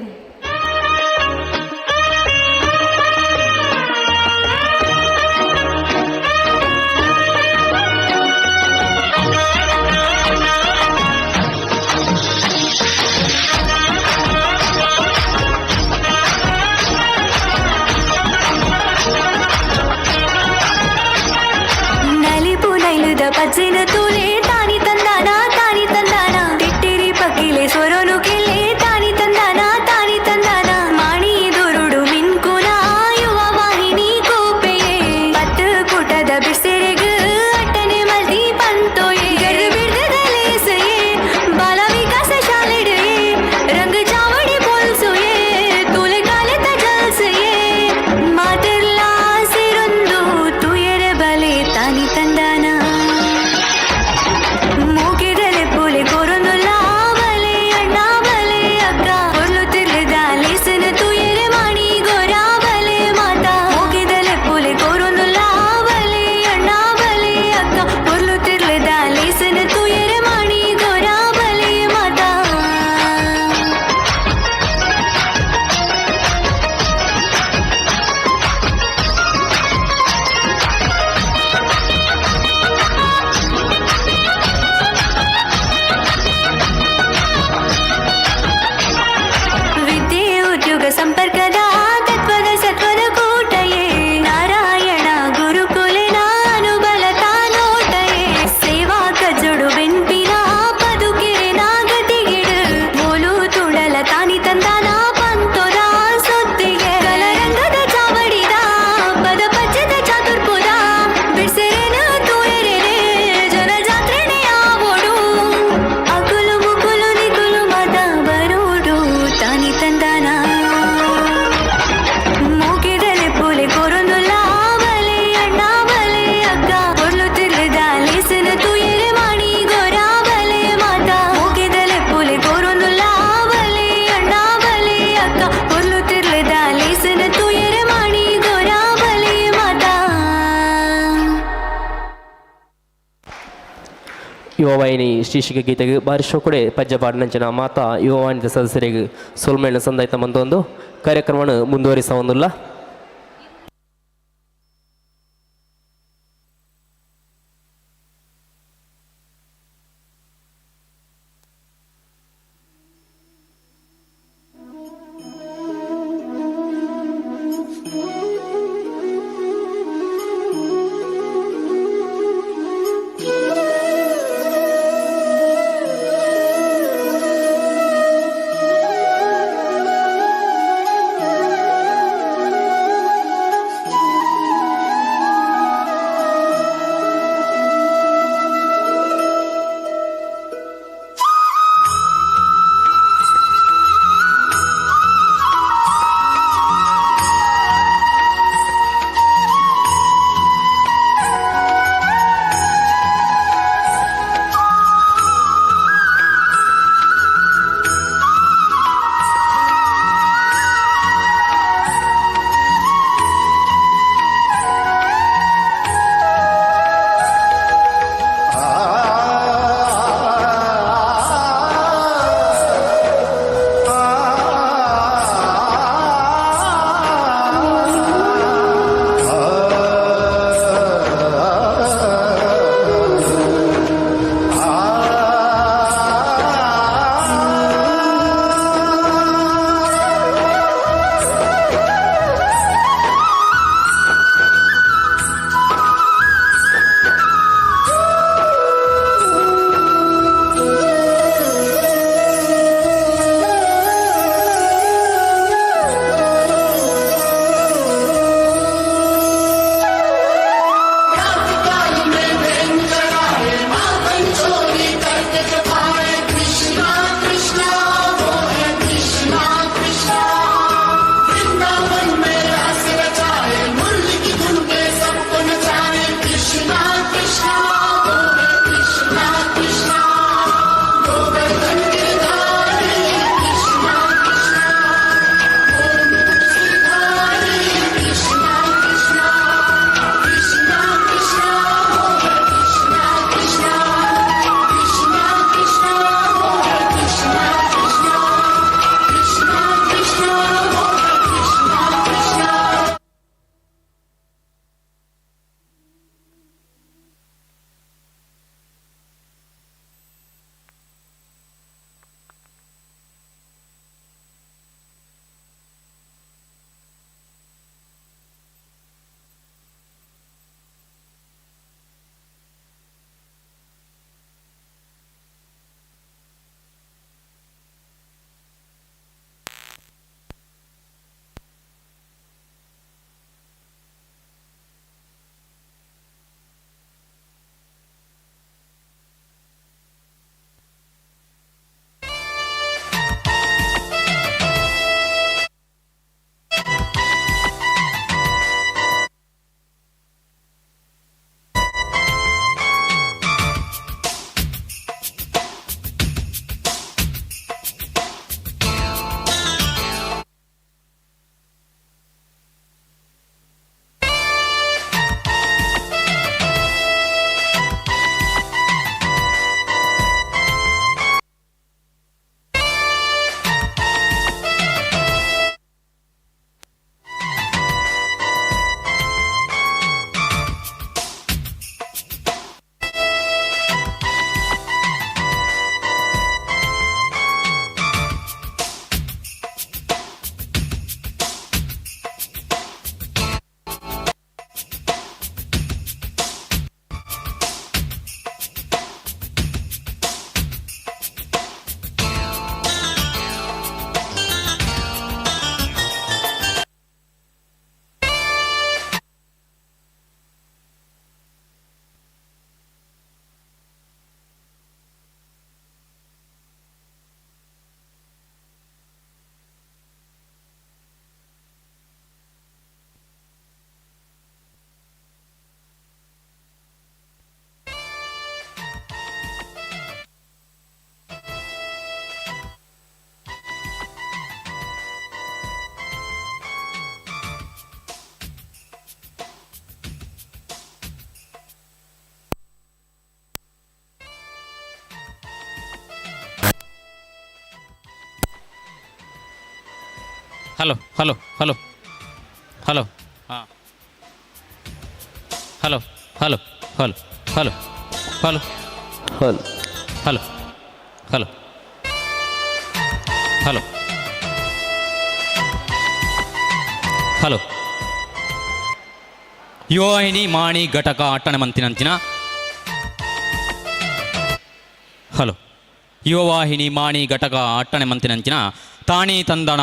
ಪಜ್ಜಿನ ತೂಲೆ ತಾನಿ ತಂದಾನ ತಾನಿ ತಂದಾನ ತಿಟ್ಟಿರಿ ಪಕ್ಕಿಲೆ ಸೊರನು ಕೆಲೆ ತಾನಿ ತಂದಾನ ತಾನಿ ತಂದಾನ ಮಾಣಿ ದುರುಡು ಮಿನ್ಕುನ ಯುವ ವಾಹಿನಿ ಕೋಪೆಯೇ ಪತ್ತು ಕೂಟದ ಬಿಸಿರೆಗು ಅಟ್ಟನೆ ಮಲ್ದಿ ಪಂತೋಯೆ ಗರು ಬಿಡ್ದದ ಲೇಸೆಯೇ ಬಾಲ ವಿಕಾಸ ಶಾಲೆಡೆಯೇ ರಂಗ ಚಾವಡಿ ಪೊಲ್ಸುಯೇ ತೂಲೆ ಕಾಲದ ಜಲ್ಸೆಯೇ ಮಾತೆರ್ಲಾ ಸಿರೊಂದು ತುಯರೆ ಬಲೆ ತಾನಿ ತಂದಾನ ಸಂಪರ್ಕದ ತತ್ವದ ಸತ್ವದ ಕೂಟಯೇ ನಾರಾಯಣ ಗುರುಕುಲಿನ ಅನುಬಲ ತಾನೋಟಯೇ ಸೇವಾ ಕಜುಡು ಬೆನ್ಪಿನ ಪದುಕೆರೆ ನಾಗತಿಗಿಡು ಮೋಲು ತುಡಲ ತಾನಿ ತಂದಾನ ಪಂತೋದ ಸುತ್ತಿಗೆ ಕಲರಂಗದ ಚಾವಡಿದ ಪದ ಪಚ್ಚದ ಚಾತುರ್ಪುದ ಬಿಡ್ಸೆರೆನ ತೂಯರೆನೆ ಜನ ಜಾತ್ರೆನೆ ಆವೋಡು ಅಕುಲು ಮುಕುಲು ನಿಕುಲು ಮದ ಬರೋಡು ತಾನಿ ತಂದಾನ ಯುವವಾಹಿನಿ ಶೀರ್ಷಿಕೆ ಗೀತೆಗೆ ಬಾರಿಶೋ ಕೂಡ ಪಜ್ಜ ಪಾಡಿನಂಚಿನ ಮಾತಾ ಯುವವಾಹಿನಿ ಸದಸ್ಯರಿಗೆ ಸೊಲ್ಮೆಯನ್ನು ಸಂದಾಯ್ತ ಒಂದು ಕಾರ್ಯಕ್ರಮವನ್ನು ಮುಂದುವರಿಸ ಒಂದುಲ್ಲ. Hello hello hello hello. ಹಾಂ, hello hello hello hello hello hello hello hello hello hello. Yuvavahini Mani ಘಟಕ ಅಟ್ಟಣೆ ಮಂತಿನಂಚಿನ ಹಲೋ. ಯುವವಾಹಿನಿ ಮಾಣಿ ಘಟಕ ಅಟ್ಟಣೆ ಮಂತಿನಂಚಿನ ತಾಣಿ ತಂದಣ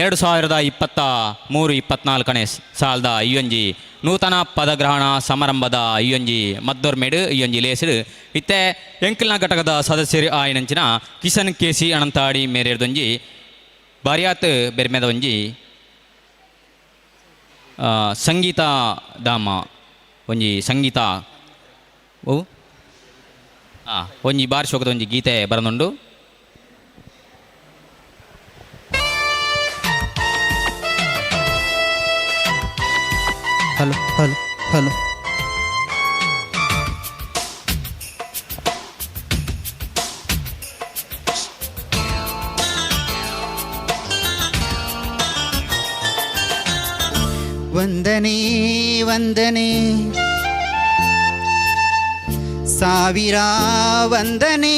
2023-24ನೇ ಸಾಲದ ಇಯೊಂಜಿ ನೂತನ ಪದಗ್ರಹಣ ಸಮಾರಂಭದ ಇಯೊಂಜಿ ಮದ್ದೊರ್ಮೇಡು ಇಯೊಂಜಿ ಲೇಸಿಡು ಇತ್ತೆ ಎಂಕಿಲ್ನ ಘಟಕದ ಸದಸ್ಯರು ಆಯನಂಚಿನ ಕಿಶನ್ ಕೇಸಿ ಅನಂತಾಡಿ ಮೇರೆರ್ದೊಂಜಿ ಬಾರಿಯಾತ್ ಬೆರ್ಮೆದ ಒಂಜಿ ಸಂಗೀತ ಧಾಮ ಒಂಜಿ ಸಂಗೀತ ಓ ಒಂಜಿ ಬಾರಿ ಶೋಕದ ಒಂಜಿ ಗೀತೆ ಬರನುಂಡು. Hello hello hello. ವಂದನೆ ವಂದನೆ ಸಾವಿರ ವಂದನೆ,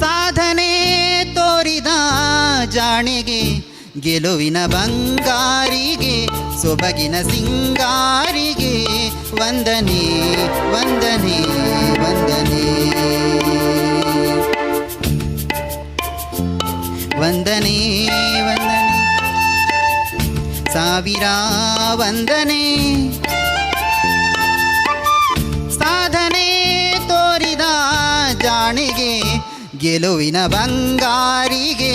ಸಾಧನೆ ತೋರಿದ ಜಾಣೆಗೆ, ಗೆಲುವಿನ ಬಂಗಾರಿಗೆ, ಸೊಬಗಿನ ಸಿಂಗಾರಿಗೆ ವಂದನೆ ವಂದನೆ ವಂದನೆ ವಂದನೆ ವಂದನೆ ಸಾವಿರ ವಂದನೆ, ಸಾಧನೆ ತೋರಿದ ಜಾಣಿಗೆ, ಗೆಲುವಿನ ಬಂಗಾರಿಗೆ,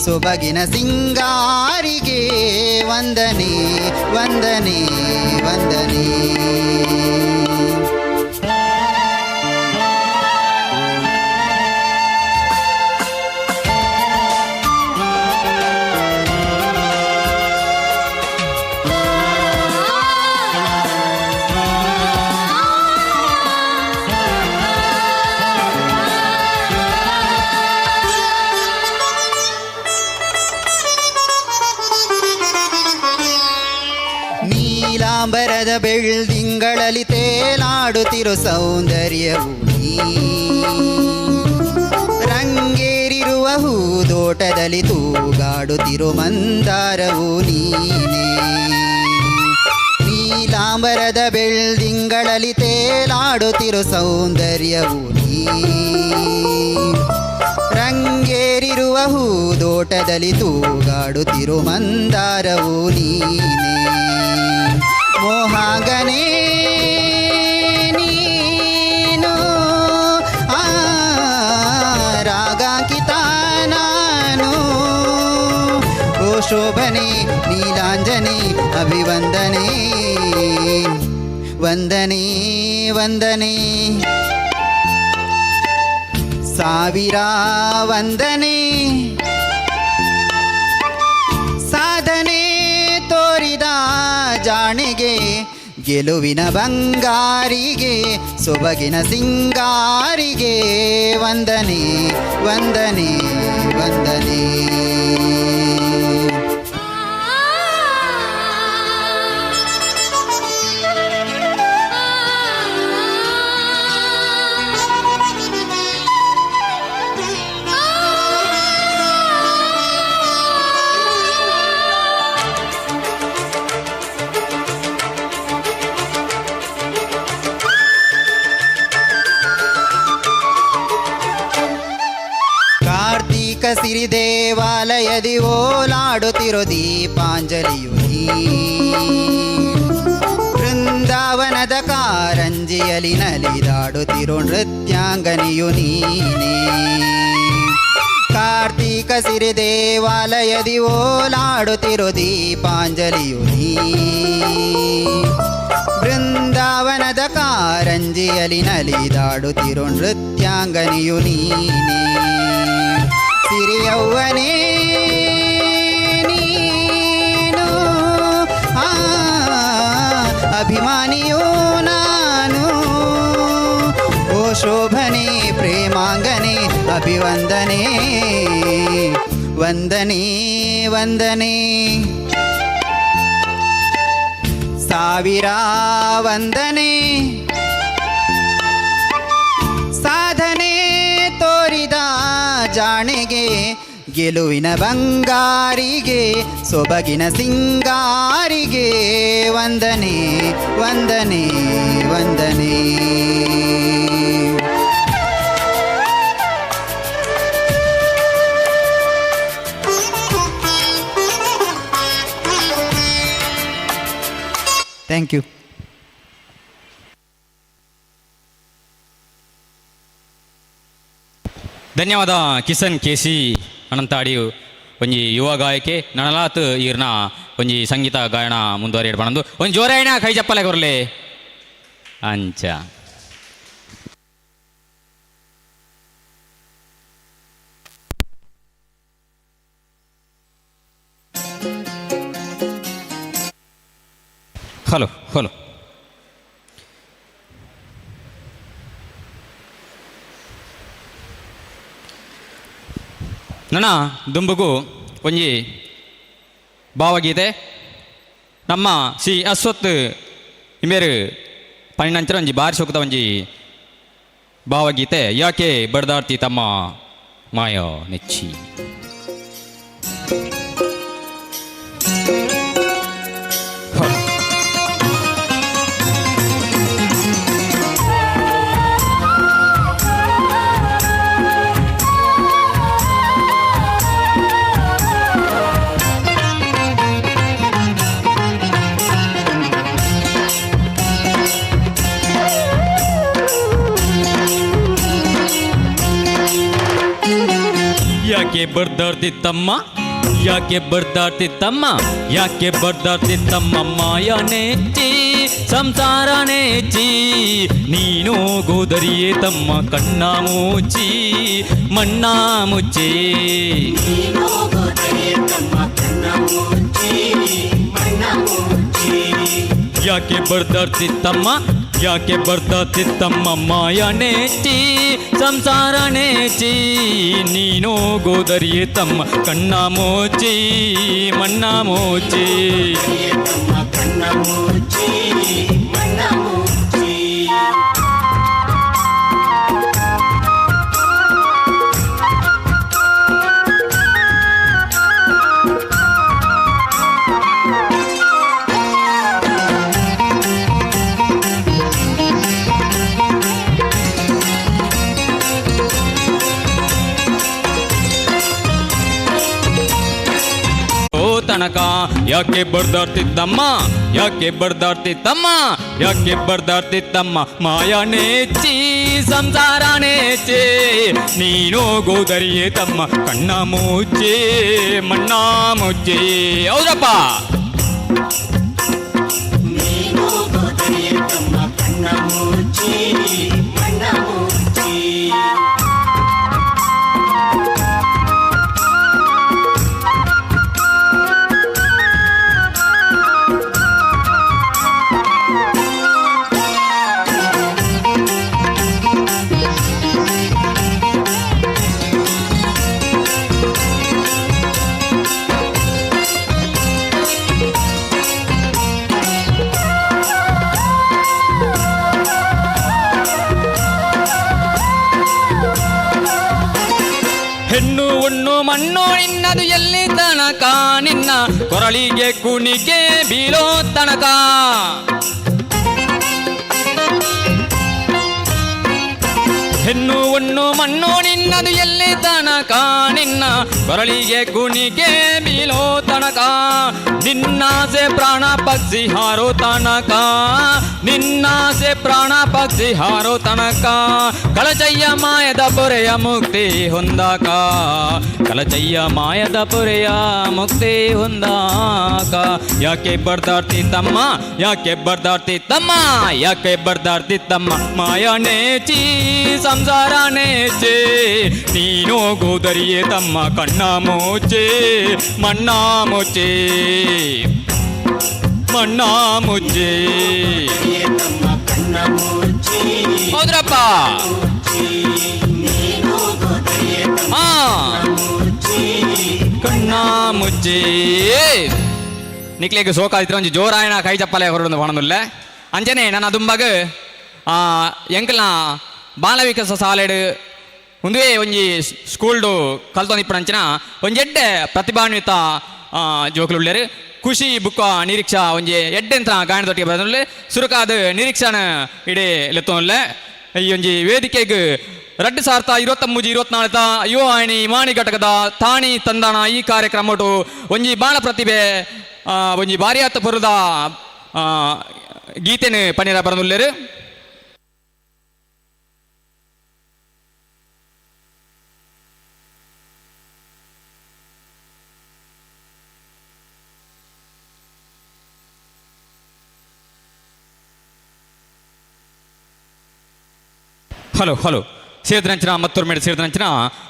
ಸೊಬಗಿನ ಸಿಂಗಾರಿಗೆ ವಂದನೆ ವಂದನೆ ವಂದನೆ. ನೀಲಾಂಬರದ ಬೆಳ್ದಿಂಗಳಲ್ಲಿ ತೇಲಾಡುತ್ತಿರೋ ಸೌಂದರ್ಯವು ನೀ, ರಂಗೇರಿರುವ ಹೂದೋಟದಲ್ಲಿ ತೂಗಾಡುತ್ತಿರೋ ಮಂದಾರವು ನೀನೇ. ನೀಲಾಂಬರದ ಬೆಳ್ದಿಂಗಳಲ್ಲಿ ತೇಲಾಡುತ್ತಿರೋ ಸೌಂದರ್ಯವು ನೀ, ರಂಗೇರಿರುವ ಹೂದೋಟದಲ್ಲಿ ತೂಗಾಡುತ್ತಿರೋ ಮಂದಾರವು ನೀನೇ. ಮೋಹಾಗನೇ ನೀನು, ಆ ರಾಗಾಂಕಿತ ನಾನು, ಓ ಶೋಭನೆ ನೀಲಾಂಜನೆ ಅಭಿವಂದನೆ ವಂದನೆ ವಂದನೆ ಸಾವಿರ ವಂದನೆ, ಸಾಧನೆ ತೋರಿದ ಜಾಣಿಗೆ, ಗೆಲುವಿನ ಬಂಗಾರಿಗೆ, ಸೊಬಗಿನ ಸಿಂಗಾರಿಗೆ ವಂದನೆ ವಂದನೆ ವಂದನೆ. ಕಾರ್ತೀಕ ಸಿರಿ ದೇವಾಲಯದಿ ಓಲಾಡುತ್ತಿರೋ ದೀಪಾಂಜಲಿಯು ನೀ, ಬೃಂದಾವನದ ಕಾರಂಜಿಯಲಿ ನಲಿದಾಡುತ್ತಿರೋ ನೃತ್ಯಾಂಗನಿಯು ನೀನೇ. ಕಾರ್ತೀಕ ಸಿರಿ ದೇವಾಲಯದಿ ಓಲಾಡುತ್ತಿರೋ ದೀಪಾಂಜಲಿಯು ನೀ, ಬೃಂದಾವನದ ಕಾರಂಜಿಯಲಿ ನಲಿದಾಡುತ್ತಿರೋ ನೃತ್ಯಾಂಗನಿಯು ನೀನೇ. ಸಿರಿಯವ್ವನೇ ನೀನು, ಆ ಅಭಿಮಾನಿಯೂ ನಾನು, ಓ ಶೋಭನೆ ಪ್ರೇಮಾಂಗನೆ ಅಭಿವಂದನೆ ವಂದನೆ ವಂದನೆ ಸಾವಿರ ವಂದನೆ. ಸಾಧನೆ ತೋರಿದ ಜಾಣೆಗೆ, ಗೆಲುವಿನ ಬಂಗಾರಿಗೆ, ಸೊಬಗಿನ ಸಿಂಗಾರಿಗೆ ವಂದನೆ ವಂದನೆ ವಂದನೆ. Thank you. ಧನ್ಯವಾದ ಕಿಸನ್ ಕೆಸಿ ಅನಂತಾಡಿ ಒಂಜಿ ಯುವ ಗಾಯಕೆ ನನಲಾತ್ ಈರ್ನ ಒಂಜಿ ಸಂಗೀತ ಗಾಯನ ಮುಂದುವರಿಯಡ್ ಬಂದು ಒಂಜಿ ಜೋರಾಯಣ ಕೈ ಚಪ್ಪಲೆ ಕೊರ್ಲೆ ಅಂಚ. ಹಲೋ ಹಲೋ ನನ್ನ ದುಂಬುಗು ಒಂಜಿ ಭಾವಗೀತೆ ನಮ್ಮ ಸಿ ಅಶ್ವತ್ ಇಮೇರು ಪನ್ನಿನಂಚರ ಒಂಜಿ ಬಾರಿ ಸೋಕುದ ಒಂಜಿ ಭಾವಗೀತೆ ಯಾಕೆ ಬಡ್ದಾಡ್ತಿ ತಮ್ಮ ಮಾಯ ನೆಚ್ಚಿ. ಯಾಕೆ ಬರ್ದಾಡ್ತಿತ್ತಮ್ಮ, ಯಾಕೆ ಬರ್ದಾಡ್ತಿತ್ತಮ್ಮ, ಯಾಕೆ ಬರ್ದಾಡ್ತಿತ್ತಮ್ಮ ಮಾಯನೇಚ್ಚಿ ಸಂಸಾರ ನೆಚ್ಚಿ, ನೀನು ಗೋದರಿಯೇ ತಮ್ಮ ಕಣ್ಣ ಮುಚ್ಚಿ ಮಣ್ಣ ಮುಚ್ಚಿ. ಯಾಕೆ ಬರ್ದಾಡ್ತಿತ್ತಮ್ಮ, ಯಾಕೆ ಬರ್ದಾಡ್ತಿತ್ತಮ್ಮ ಮಾಯನೇಚ್ಚಿ ಸಂಸಾರ ನೆಚ್ಚಿ, ನೀನು ಗೋದರಿಯೇ ತಮ್ಮ ಕಣ್ಣ ಮೋಚಿ ಮಣ್ಣ ಮೋಚಿ. ಕಣ್ಣ ಮುಚ್ಚಿ ಮಣ್ಣ ಮುಚ್ಚಿ. ತನಕ ಯಾಕೆ ಬರ್ದಾಡ್ತಿದ್ದಮ್ಮ, ಯಾಕೆ ಬರ್ದಾಡ್ತಿತ್ತಮ್ಮ, ಯಾಕೆ ಬರ್ದಾಡ್ತಿತ್ತಮ್ಮ ಮಾಯನೇಚ್ಚಿ ಸಂಸಾರ ನೆಚ್ಚಿ, ನೀನು ಗೋದರಿಯೇ ತಮ್ಮ ಕಣ್ಣ ಮುಚ್ಚಿ ಮಣ್ಣ ಮುಚ್ಚಿ. ಹೌದಪ್ಪ. ನೀನು ಗೋದರಿಯೇ ತಮ್ಮ ಕಣ್ಣ ಮುಚ್ಚಿ ಮಣ್ಣ ಮುಚ್ಚಿ. ಹೆಣ್ಣು ಉಣ್ಣು ಮಣ್ಣು ನಿನ್ನದು ಎಲ್ಲಿ ತನಕ, ನಿನ್ನ ಕೊರಳಿಗೆ ಕುಣಿಕೆ ಬೀಳೋ ತನಕ. ಹೆಣ್ಣು ಉಣ್ಣು ಮಣ್ಣು ನಿನ್ನದು ಎಲ್ಲಿ ತನಕ, ನಿನ್ನ ಕೊರಳಿಗೆ ಕುಣಿಕೆ ಬೀಳೋ ತನಕ, ನಿನ್ನಾಸೆ ಪ್ರಾಣ ಪಕ್ಷಿ ಹಾರೋ ತನಕ, ನಿನ್ನಾಸೆ ಪ್ರಾಣ ಪಕ್ಷಿ ಹಾರೋ ತನಕ, ಕಳಚಯ್ಯ ಮಾಯದ ಪೊರೆಯ ಮುಕ್ತಿ ಹೊಂದಾಕ, ಕಳಚಯ್ಯ ಮಾಯದ ಪೊರೆಯ ಮುಕ್ತಿ ಹೊಂದಾಕ. ಯಾಕೆ ಬರ್ದಾಡ್ತಿತ್ತಮ್ಮ, ಯಾಕೆ ಬರ್ದಾಡ್ತಿತ್ತಮ್ಮ, ಯಾಕೆ ಬರ್ದಾಡ್ತಿತ್ತಮ್ಮ ಮಾಯನೇಚಿ ಸಂಸಾರ ನೆಚ್ಚಿ, ನೀನು ಗೋದರಿಯೇ ತಮ್ಮ ಕಣ್ಣ ಮುಚ್ಚಿ ಮಣ್ಣ ಮುಚ್ಚಿ ಮಣ್ಣ ಮುಚ್ಚಿ. ಹೌದ್ರಪ್ಪ. ಹಾ. ಮುಚ್ಚಿ. ನಿಕ್ಲೆಗ್ ಸೋಕಾದಿತ್ರ ಒಂಜಿ ಜೋರಾಯಣ ಕೈ ಚಪ್ಪಲೆ ಹೊರಡು ಪಣದುಲ್ಲೆ. ಅಂಚನೆ ನನ್ನ ದುಂಬಗ್ ಎಂಕಲ್ನ ಬಾಲವಿಕಾಸ ಸಾಲೆಡ್ ಉಂದುವೇ ಒಂಜಿ ಸ್ಕೂಲ್ಡು ಕಲ್ತೊಂದಿಪ್ಪುನಂಚಿನ ಒಂಜಿ ಎಡ್ಡೆ ಪ್ರತಿಭಾನ್ವಿತ ಜೋಕುಲು ಉಲ್ಲೆರ್. ಖುಷಿ ಬುಕ್ಕ ನಿರೀಕ್ಷಾ ಒಂಜಿ ಎಡ್ಡೆಂತ ಗಾಯನದೊಟ್ಟಿಗೆ ಬರದುಲ್ಲೆ. ಸುರುಕಾದ ನಿರೀಕ್ಷಾನ ಇಡೇ ಲೆತ್ತೊನ್ಲೆ. ಈ ಒಂಜಿ ವೇದಿಕೆಗ್ 2023 24 ಯುವವಾಹಿನಿ ಮಾಣಿ ಘಟಕದ ತಾಣಿ ತಂದಾಣ ಈ ಕಾರ್ಯಕ್ರಮಟು ಒಂಜಿ ಬಾಳ ಪ್ರತಿಭೆ ಒಂಜಿ ಬಾರಿಯಾತ ಪುರದ ಗೀತೆನು ಪನೀರ ಬರದುಲ್ಲೆರ್. ಹಲೋ ಹಲೋ ಸೇರಿದಂಚಿನ ಮತ್ತೊರ್ಮೇಡು ಸೇರಿದಂಚಿನ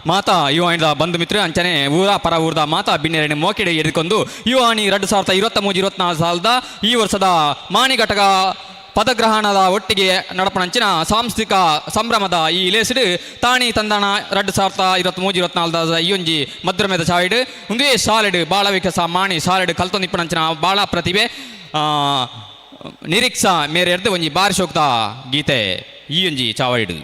ಮಾತಾ ಯುವಾಣಿದ ಬಂಧು ಮಿತ್ರ ಅಂಚನೆ ಊರ ಪರ ಊರದ ಮಾತಾ ಬಿನ್ನೆರಡು ಮೋಕೆಡೆ ಎದುಕೊಂಡು ಯುವಾಣಿ 2023 24 ಸಾಲದ ಈ ವರ್ಷದ ಮಾಣಿ ಘಟಕ ಪದಗ್ರಹಣದ ಒಟ್ಟಿಗೆ ನಡಪಣಂಚಿನ ಸಾಂಸ್ಕೃತಿಕ ಸಂಭ್ರಮದ ಈ ಲೇಸಿಡು ತಾಣಿ ತಂದಾಣ 2023 24 ಈ ಒಂಜಿ ಮದ್ರಮೇದ ಚಾವಿಡು ಒಂದೇ ಸಾಲೆಡು ಬಾಳ ವಿಕಾಸ ಮಾಣಿ ಸಾಲೆಡು ಕಲ್ತೊಂದಿಪ್ಪಣಂಚಿನ ಬಾಳ ಪ್ರತಿಭೆ ನಿರೀಕ್ಷಾ ಮೇರೆ ಎರ್ದು ಒಂಜಿ ಬಾರಿಶೋಕ್ತ ಗೀತೆ ಈ ಒಂಜಿ ಚಾವಡಿಡು.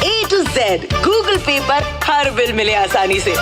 A to Z Google पे पर हर बिल मिले आसानी से।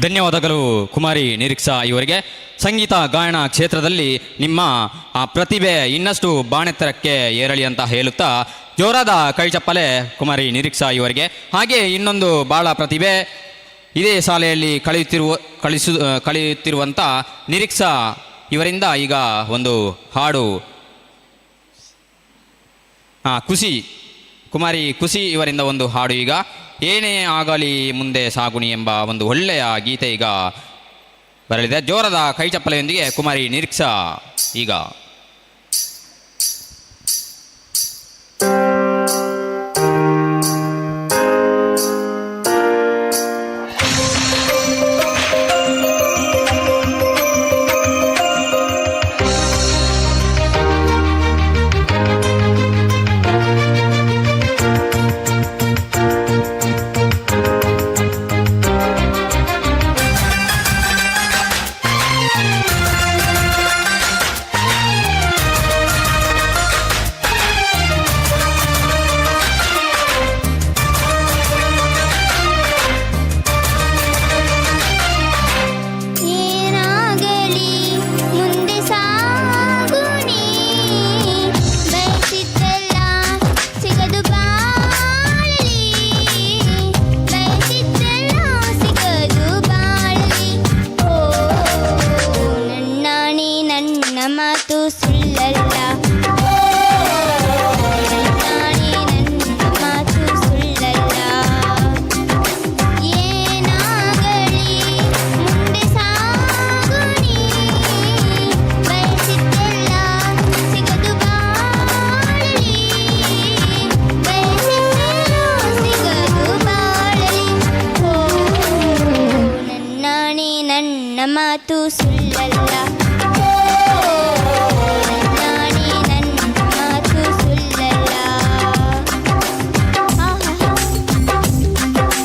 ಧನ್ಯವಾದಗಳು ಕುಮಾರಿ ನಿರೀಕ್ಷಾ ಇವರಿಗೆ. ಸಂಗೀತ ಗಾಯನ ಕ್ಷೇತ್ರದಲ್ಲಿ ನಿಮ್ಮ ಆ ಪ್ರತಿಭೆ ಇನ್ನಷ್ಟು ಬಾಣೆತ್ತರಕ್ಕೆ ಏರಲಿ ಅಂತ ಹೇಳುತ್ತಾ ಜೋರಾದ ಕೈ ಚಪ್ಪಲೆ ಕುಮಾರಿ ನಿರೀಕ್ಷಾ ಇವರಿಗೆ. ಹಾಗೆ ಇನ್ನೊಂದು ಬಾಳ ಪ್ರತಿಭೆ ಇದೇ ಶಾಲೆಯಲ್ಲಿ ಕಲಿಯುತ್ತಿರುವಂಥ ನಿರೀಕ್ಷಾ ಇವರಿಂದ ಈಗ ಒಂದು ಹಾಡು. ಖುಷಿ, ಕುಮಾರಿ ಖುಷಿ ಇವರಿಂದ ಒಂದು ಹಾಡು ಈಗ. ಏನೇ ಆಗಲಿ ಮುಂದೆ ಸಾಗುಣಿ ಎಂಬ ಒಂದು ಒಳ್ಳೆಯ ಗೀತೆ ಈಗ ಬರಲಿದೆ. ಜೋರದ ಕೈಚಪ್ಪಲೆಯೊಂದಿಗೆ ಕುಮಾರಿ ನಿರೀಕ್ಷಾ ಈಗ. ಏನಾಗಲಿ ಮುಂದೆ ಸಾಗುನಿ, ಬಯಸಿದ್ದೆಲ್ಲ ಸಿಗದು ಬಾಳಲಿ, ಬಯಸಿದ್ದೆಲ್ಲ ಸಿಗದು ಬಾಳಲಿ. ಓ ನನ್ನಾಣಿ ನನ್ನ ಮಾತು ಸುಳ್ಳಲ್ಲ, ಓ ನನ್ನಾಣಿ ನನ್ನ ಮಾತು ಸುಳ್ಳಲ್ಲ. ಏನಾಗಲಿ ಮುಂದೆ ಸಾಗುನಿ, ಬಯಸಿದ್ದೆಲ್ಲ ಸಿಗದು ಬಾಳಲಿ, ಬಯಸಿದ್ದೆಲ್ಲ ಸಿಗದು ಬಾಳಲಿ. ಓ ನನ್ನಾಣೆ ನನ್ನ ಮಾತು ಸುಳ್ಳಲ್ಲ, ಓ ನನ್ನಾಣೆ ನನ್ನ ಮಾತು ಸುಳ್ಳಲ್ಲ. ಆಹಾ. ಧನ್ಯವಾದಗಳು.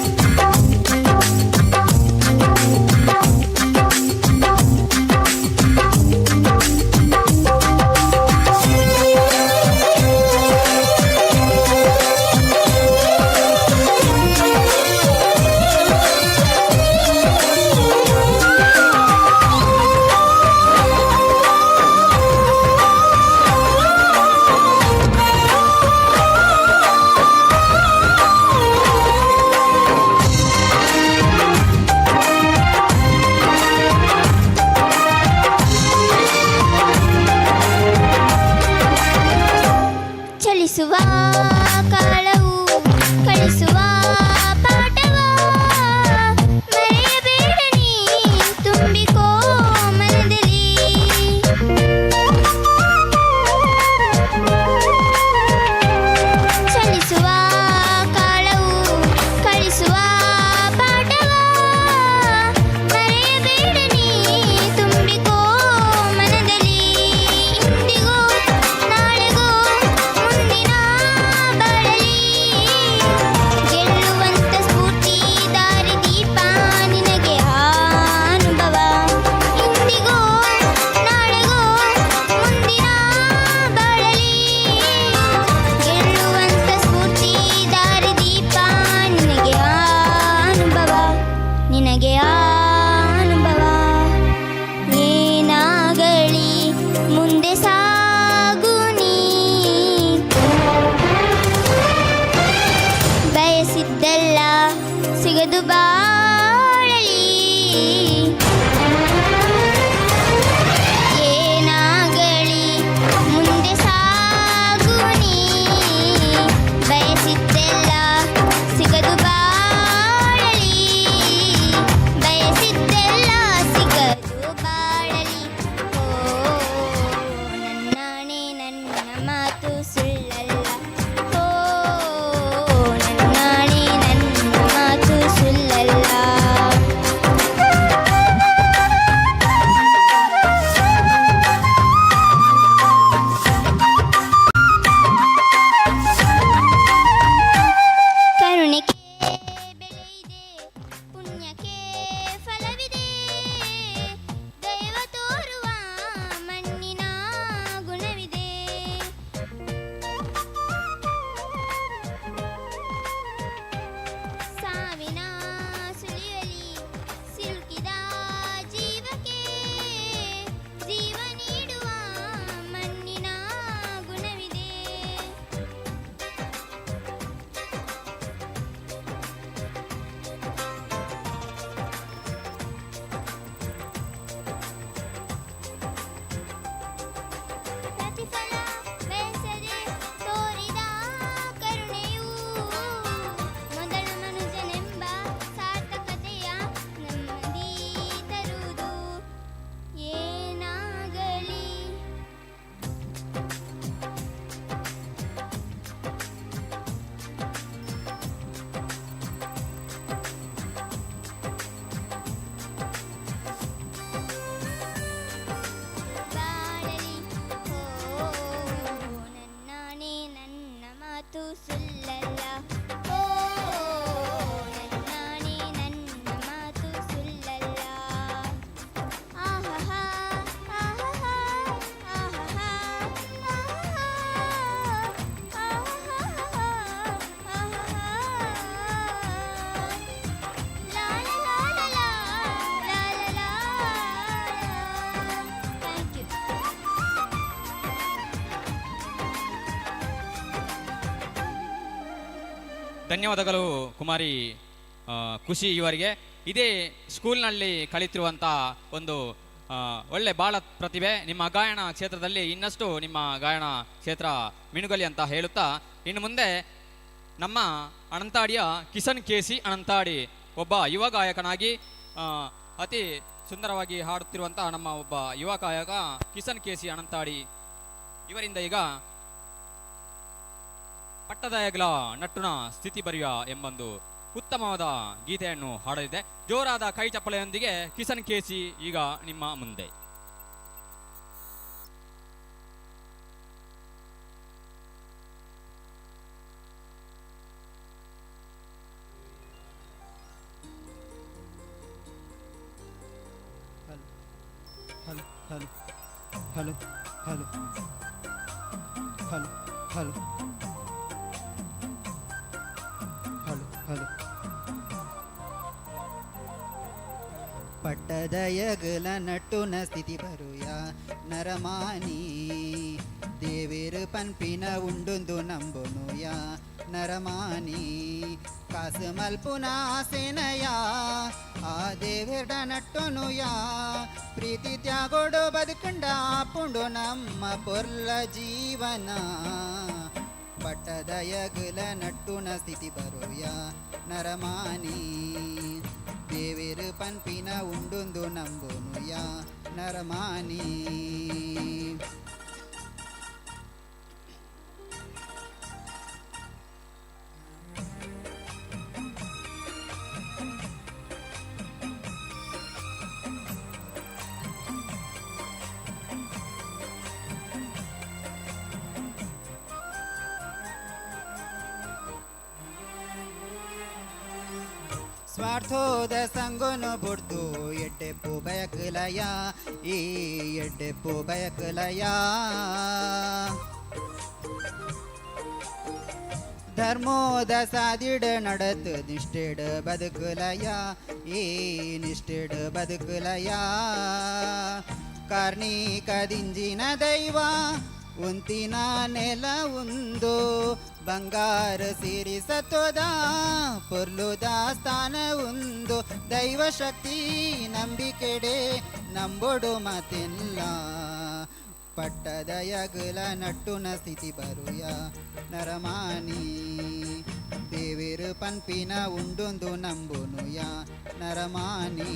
ಧನ್ಯವಾದಗಳು ಕುಮಾರಿ ಖುಷಿ ಇವರಿಗೆ. ಇದೇ ಸ್ಕೂಲ್ನಲ್ಲಿ ಕಲಿತಿರುವಂಥ ಒಂದು ಒಳ್ಳೆ ಬಾಳ ಪ್ರತಿಭೆ. ನಿಮ್ಮ ಗಾಯನ ಕ್ಷೇತ್ರದಲ್ಲಿ ಇನ್ನಷ್ಟು ನಿಮ್ಮ ಗಾಯನ ಕ್ಷೇತ್ರ ಮಿನುಗಲಿ ಅಂತ ಹೇಳುತ್ತಾ, ಇನ್ನು ಮುಂದೆ ನಮ್ಮ ಅನಂತಾಡಿಯ ಕಿಶನ್ ಕೆಸಿ ಅನಂತಾಡಿ ಒಬ್ಬ ಯುವ ಗಾಯಕನಾಗಿ ಅತಿ ಸುಂದರವಾಗಿ ಹಾಡುತ್ತಿರುವಂಥ ನಮ್ಮ ಒಬ್ಬ ಯುವ ಗಾಯಕ ಕಿಶನ್ ಕೆಸಿ ಅನಂತಾಡಿ ಇವರಿಂದ ಈಗ ಪಟ್ಟದಯಗಳ ನಟ್ಟುನ ಸ್ಥಿತಿ ಬರೆಯುವ ಎಂಬೊಂದು ಉತ್ತಮವಾದ ಗೀತೆಯನ್ನು ಹಾಡಲಿದೆ. ಜೋರಾದ ಕೈ ಚಪ್ಪಲೆಯೊಂದಿಗೆ ಕಿಶನ್ ಕೆಸಿ ಈಗ ನಿಮ್ಮ ಮುಂದೆ. Hello hello hello hello hello hello hello hello. ಪಟ್ಟದಯಗಲ ನಟ್ಟುನ ಸ್ಥಿತಿ ಬರುಯ ನರಮಾನಿ, ದೇವೇರು ಪನ್ಪಿನ ಉಂಡುಂದು ನಂಬುನುಯ ನರಮಾನಿ. ಕಾಸು ಮಲ್ಪುನ ಸೇನಯ ಆ ದೇವೇರ್ಡ ನಟ್ಟುನುಯ, ಪ್ರೀತಿ ತ್ಯಾಗೋಡು ಬದುಕಂಡ ಪುಂಡು ನಮ್ಮ ಪೊರ್ಲ ಜೀವನ. ಪಟ್ಟದಯಗಲ ನಟ್ಟುನ ಸ್ಥಿತಿ ಬರುಯ ನರಮಾನಿ, ದೇವೇರು ಪನ್ಪಿನ ಉಂಡುಂದು ನಂಬುನುಯ ನರಮಾನಿ. ಸ್ವಾರ್ಥೋದ ಸಂಗೊನು ಬುಡ್ದು ಎಡ್ಡೆಪ್ಪು ಬಯಕಲಯ, ಈ ಎಡ್ಡೆಪ್ಪು ಬಯಕಲಯ. ಧರ್ಮೋದ ಸಾದಿಡ ನಡತು ನಿಷ್ಠೆಡ ಬದುಕಲಯ, ಈ ನಿಷ್ಠೆಡ ಬದುಕಲಯ. ಕಾರ್ಣಿಕದಿಂಜಿನ ದೈವ ಉಂತಿನ ನೆಲ ಉಂದು, ಬಂಗಾರ ಸಿರಿ ಸತ್ವದ ಪೊರ್ಲುದ ಸ್ಥಾನ ಉಂದು. ದೈವಶಕ್ತಿ ನಂಬಿಕೆಡೆ ನಂಬೊಡು ಮಾತೆಲ್ಲ, ಪಟ್ಟದಯಗಲ ನಟ್ಟುನ ಸ್ಥಿತಿ ಬರುಯ ನರಮಾನಿ. ದೇವೇರು ಪನ್ಪಿನ ಉಂಡುಂದು ನಂಬುನುಯ ನರಮಾನಿ.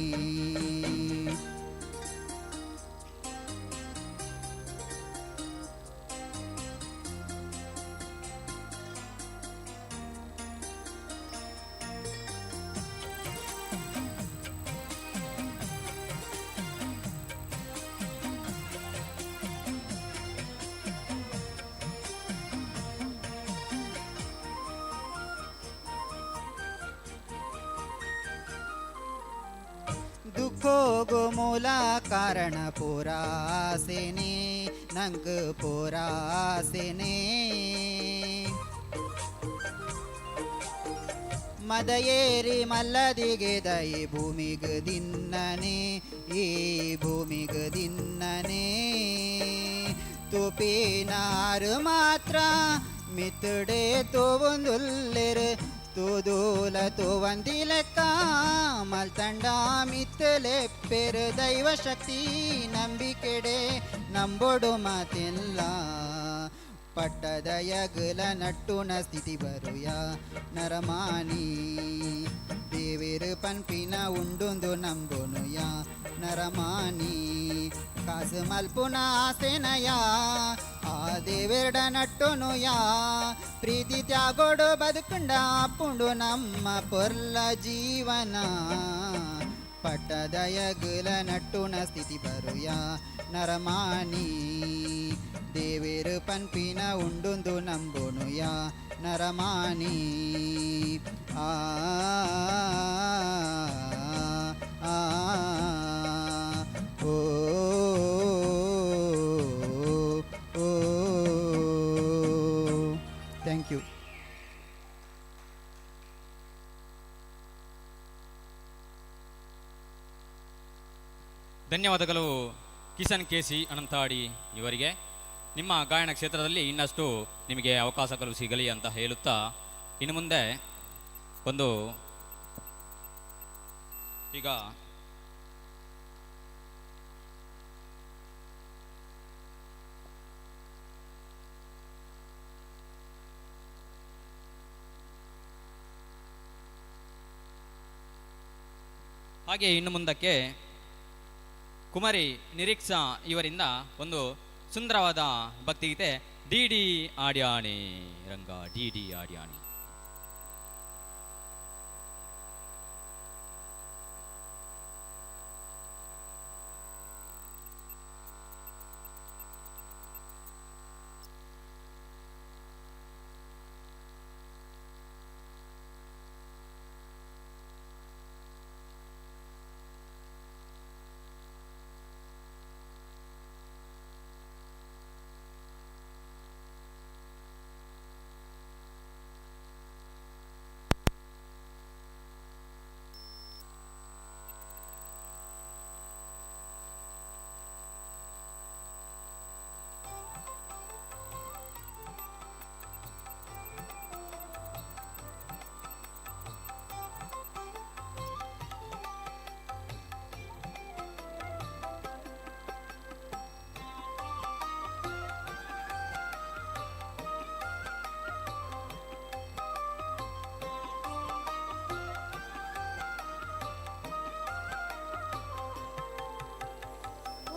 ದುಃಖೋಗು ಮೂಲ ಕಾರಣ ಪೂರಾಸೆನೆ, ನಂಗ್ ಪೂರಾಸೆನೆ. ಮದಯೇರಿ ಮಲ್ಲದಿಗೆ ದಯಿ ಭೂಮಿಗ ದಿನ್ನನೆ, ಈ ಭೂಮಿಗ ದಿನ್ನನೆ. ತುಪಿನಾರು ಮಾತ್ರ ಮಿತ್ತಡೆ ತೋವೊಂದುಲ್ಲೆರು, ತೂದೂಲ ತೂವಂದಿಲೆಕ್ಕ ಮಲ್ತಂಡ ಮಿತ್ತಲೆಪ್ಪೆರು. ದೈವಶಕ್ತಿ ನಂಬಿಕೆಡೆ ನಂಬೊಡು ಮಾತೆಲ್ಲ, ಪಟ್ಟದಯಗಲ ನಟ್ಟುನ ಸ್ಥಿತಿ ಬರುಯ ನರಮಾನಿ. ದೇವೇರು ಪನ್ಪಿನ ಉಂಡುಂದು ನಂಬುನುಯ ನರಮಾನಿ. ಕಾಸು ಮಲ್ಪುನ ಆಸೆನಯ ಆ ದೇವೇರ್ಡ ನಟ್ಟುನುಯ, ಪ್ರೀತಿ ತ್ಯಾಗೋಡು ಬದುಕುಂಡ ಪುಂಡು ನಮ್ಮ ಪೊರ್ಲ ಜೀವನ. ಪಟ್ಟದಯಗಲ ನಟ್ಟುನ ಸ್ಥಿತಿ ಬರುಯ ನರಮಾನಿ, ದೇವೇರು ಪನ್ಪಿನ ಉಂಡುಂದು ನಂಬುನುಯ ನರಮಾನಿ. ಆ ಆ ಓ ಓ. Thank you. ಧನ್ಯವಾದಗಳು ಕಿಶನ್ ಕೆಸಿ ಅನಂತಾಡಿ ಇವರಿಗೆ. ನಿಮ್ಮ ಗಾಯನ ಕ್ಷೇತ್ರದಲ್ಲಿ ಇನ್ನಷ್ಟು ನಿಮಗೆ ಅವಕಾಶಗಳು ಸಿಗಲಿ ಅಂತ ಹೇಳುತ್ತಾ, ಇನ್ನು ಮುಂದೆ ಒಂದು ಈಗ ಹಾಗೆ ಇನ್ನು ಮುಂದಕ್ಕೆ ಕುಮಾರಿ ನಿರೀಕ್ಷಾ ಇವರಿಂದ ಒಂದು ಸುಂದರವಾದ ಭಕ್ತಿಗೀತೆ ಡಿ ಡಿ ಆಡ್ಯಾಣಿ ರಂಗ ಡಿ ಡಿ ಆಡ್ಯಾಣಿ.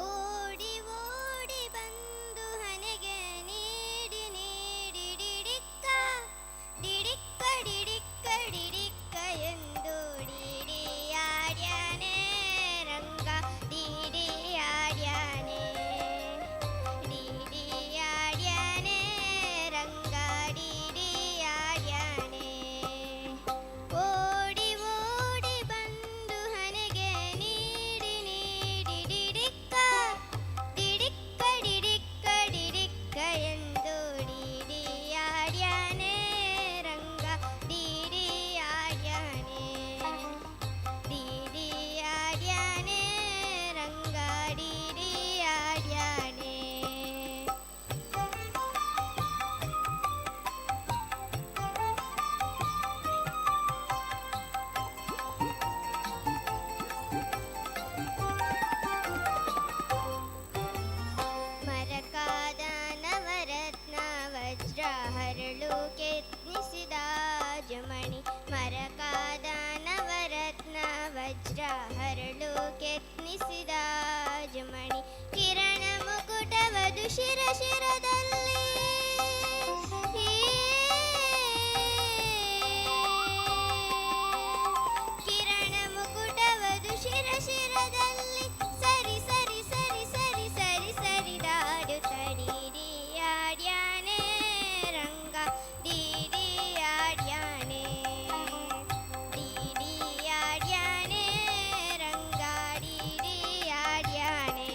ಓಡಿ ಓಡಿ ಬಂದು ಹನೆಗೆ ನೀಡಿ ನೀಡಿ ಡಿಡಿಕ್ಕ ಡಿಡಿಕ್ಕ ಡಿಡಿಕ್ಕ ಡಿಡಿಕ್ಕ ಎಂದು ಡಿಡಿಯಾಡ್ಯಾನೆ ರಂಗ ಡಿಡಿಯಾಡ್ಯಾನೆ ಡಿಡಿಯಾಡ್ಯಾನೆ ರಂಗ ಡಿಡಿಯಾಡ್ಯಾನೆ. ಓಡಿ ಓಡಿ ಬಂದು ಹನೆಗೆ ನೀಡಿ ನೀಡಿ ಡಿಡಿಕ್ಕ ಡಿಡಿಕ್ಕ ಡಿಡಿಕ್ಕ ಡಿಡಿಕ್ಕ ಎಂದು ಡಿಡಿಯಾಡ್ಯಾನೆ ರಂಗ ಡಿಡಿಯಾಡ್ಯಾನೆ ಡಿಡಿಯಾಡ್ಯಾನೆ ರಂಗ ಡಿಡಿಯಾಡ್ಯಾನೆ. ಮರಕಾದ ನವರತ್ನ ವಜ್ರ ಹರಳು ಕೆತ್ನಿಸಿದ ಜಮಣಿ ಮರಕಾದ ನವರತ್ನ ವಜ್ರ ಹರಳು ಕೆತ್ನಿಸಿದ ಜಮಣಿ ಕಿರಣ ಮುಕುಟವದು ಶಿರ ಶಿರದಲ್ಲಿ ಕಿರಣ ಮುಕುಟವದು ಶಿರ ಶಿರದಲ್ಲಿ ಸರಿ ಸರಿ ಸರಿ ಸರಿ ಸರಿ ಸರಿ ದಾಡುತ್ತ ಡಿಡಿಯಾಡ್ಯಾನೆ ರಂಗ ಡಿಡಿಯಾಡ್ಯಾನೆ ಡಿಡಿಯಾಡ್ಯಾನೆ ರಂಗ ಡಿಡಿಯಾಡ್ಯಾನೆ.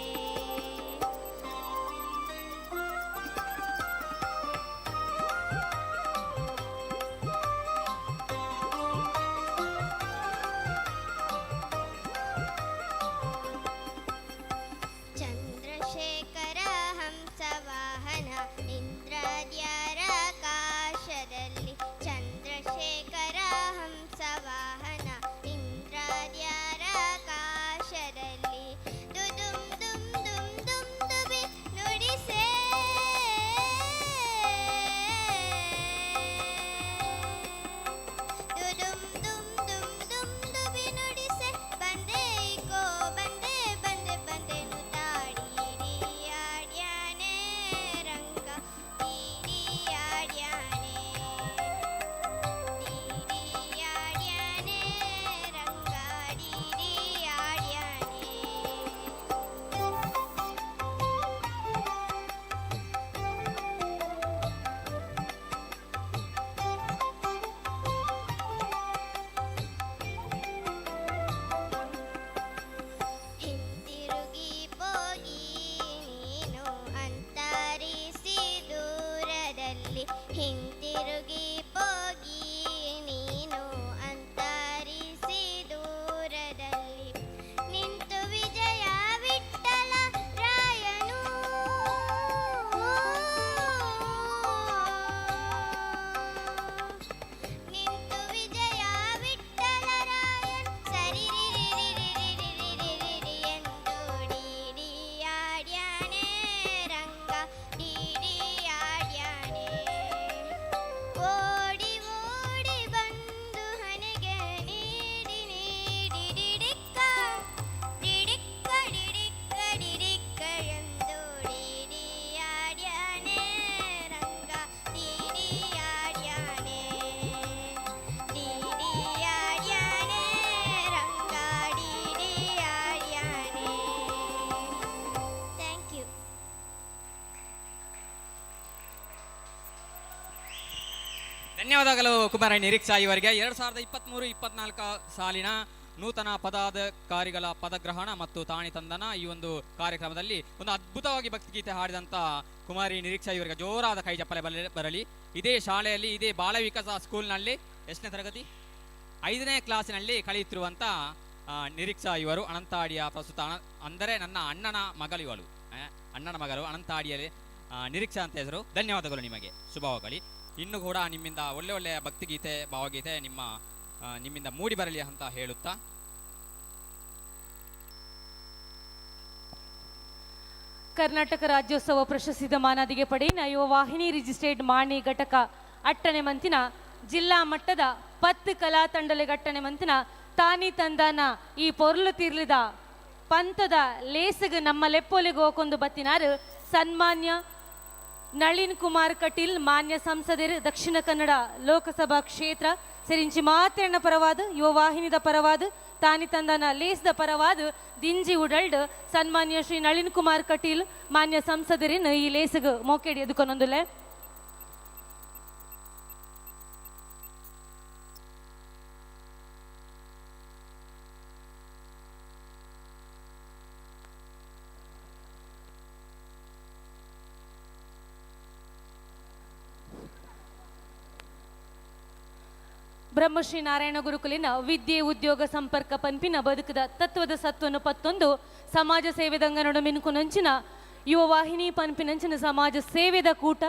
ಆಡ್ಯಾನೆ ರಂಗ ಡಿಡಿ ಆಡ್ಯಾನೆ. ಓಡಿ ಓಡಿ ಬಂದು ಹನಿಗೆ ನೀಡಿ ನೀಡಿ ಡಿಡಿಕ್ಕ ಡಿಡಿಕ್ಕ ಡಿಡಿಕ್ಕ ಡಿಡಿಕ್ಕ ಎಂದು ಡಿಡಿ ಆಡ್ಯಾನೆ ರಂಗ ಡಿಡಿ ಆಡ್ಯಾನೆ, ಡಿಡಿ ಆಡ್ಯಾನೆ ರಂಗ ಡಿಡಿ ಆಡ್ಯಾನೆ. Thank you. ಧನ್ಯವಾದಗಳು ಕುಮಾರ ನಿರೀಕ್ಷಾ ಇವರಿಗೆ. 2023-24 ಸಾಲಿನ ನೂತನ ಪದಾಧಿಕಾರಿಗಳ ಪದಗ್ರಹಣ ಮತ್ತು ತಾಣಿ ತಂದನ ಈ ಒಂದು ಕಾರ್ಯಕ್ರಮದಲ್ಲಿ ಒಂದು ಅದ್ಭುತವಾಗಿ ಭಕ್ತಿಗೀತೆ ಹಾಡಿದಂಥ ಕುಮಾರಿ ನಿರೀಕ್ಷಾ ಇವರಿಗೆ ಜೋರಾದ ಕೈ ಚಪ್ಪಲೆ ಬರಲಿ. ಇದೇ ಶಾಲೆಯಲ್ಲಿ, ಇದೇ ಬಾಲ ವಿಕಾಸ ಸ್ಕೂಲ್ನಲ್ಲಿ ಎಷ್ಟನೇ ತರಗತಿ? 5ನೇ ಕ್ಲಾಸಿನಲ್ಲಿ ಕಲಿಯುತ್ತಿರುವಂಥ ನಿರೀಕ್ಷಾ ಇವರು ಅನಂತಾಡಿಯ ಪ್ರಸ್ತುತ ಅಂದರೆ ನನ್ನ ಅಣ್ಣನ ಮಗಳು ಇವಳು, ಅಣ್ಣನ ಮಗಳು ಅನಂತಾಡಿಯಲ್ಲಿ ನಿರೀಕ್ಷಾ ಅಂತ ಹೆಸರು. ಧನ್ಯವಾದಗಳು ನಿಮಗೆ, ಶುಭವಾಗಲಿ. ಇನ್ನು ಕೂಡ ನಿಮ್ಮಿಂದ ಒಳ್ಳೆ ಒಳ್ಳೆಯ ಭಕ್ತಿಗೀತೆ ಭಾವಗೀತೆ ನಿಮ್ಮಿಂದ ಮೂಡಿ ಬರಲಿ ಅಂತ ಹೇಳುತ್ತಾ, ಕರ್ನಾಟಕ ರಾಜ್ಯೋತ್ಸವ ಪ್ರಶಸ್ತಿದ ಮಾನಾದಿಗೆ ಪಡೆಯಿನ ಯುವ ವಾಹಿನಿ ರಿಜಿಸ್ಟ್ರೇಡ್ ಮಾಣಿ ಘಟಕ ಅಟ್ಟಣೆ ಮಂತಿನ ಜಿಲ್ಲಾ ಮಟ್ಟದ 10 ಕಲಾ ತಂಡಲೆ ಘಟ್ಟಣೆ ಮಂತಿನ ತಾನಿ ತಂದಾನ ಈ ಪೊರ್ಲು ತೀರ್ಲಿದ ಪಂಥದ ಲೇಸಗ್ ನಮ್ಮ ಲೆಪ್ಪೋಲಿಗೆ ಹೋಗೊಂದು ಬತ್ತಿನಾರು ಸನ್ಮಾನ್ಯ ನಳಿನ್ ಕುಮಾರ್ ಕಟೀಲ್ ಮಾನ್ಯ ಸಂಸದರು ದಕ್ಷಿಣ ಕನ್ನಡ ಲೋಕಸಭಾ ಕ್ಷೇತ್ರ ಸರಿಂಚಿ ಮಾತೆಣ್ಣ ಪರವಾದ ಯುವ ವಾಹಿನಿದ ಪರವಾದ ತಾನಿ ತಂದನ ಲೇಸ್ದ ಪರವಾದ ದಿಂಜಿ ಉಡಲ್ಡ್ ಸನ್ಮಾನ್ಯ ಶ್ರೀ ನಳಿನ್ ಕುಮಾರ್ ಕಟೀಲ್ ಮಾನ್ಯ ಸಂಸದರಿನ ಈ ಲೇಸ್ಗ್ ಮೋಕೇಡಿ ಎದುಕೊನೊಂದುಲೆ. ಬ್ರಹ್ಮಶ್ರೀ ನಾರಾಯಣ ಗುರುಕುಲಿನ ವಿದ್ಯೆ ಉದ್ಯೋಗ ಸಂಪರ್ಕ ಪಂಪಿನ ಬದುಕದ ತತ್ವದ ಸತ್ವನು ಪತ್ತೊಂದು ಸಮಾಜ ಸೇವೆದಂಗನೊಡ ಮಿನುಕುನಂಚಿನ ಯುವ ವಾಹಿನಿ ಪಂಪಿನಂಚಿನ ಸಮಾಜ ಸೇವೆದ ಕೂಟ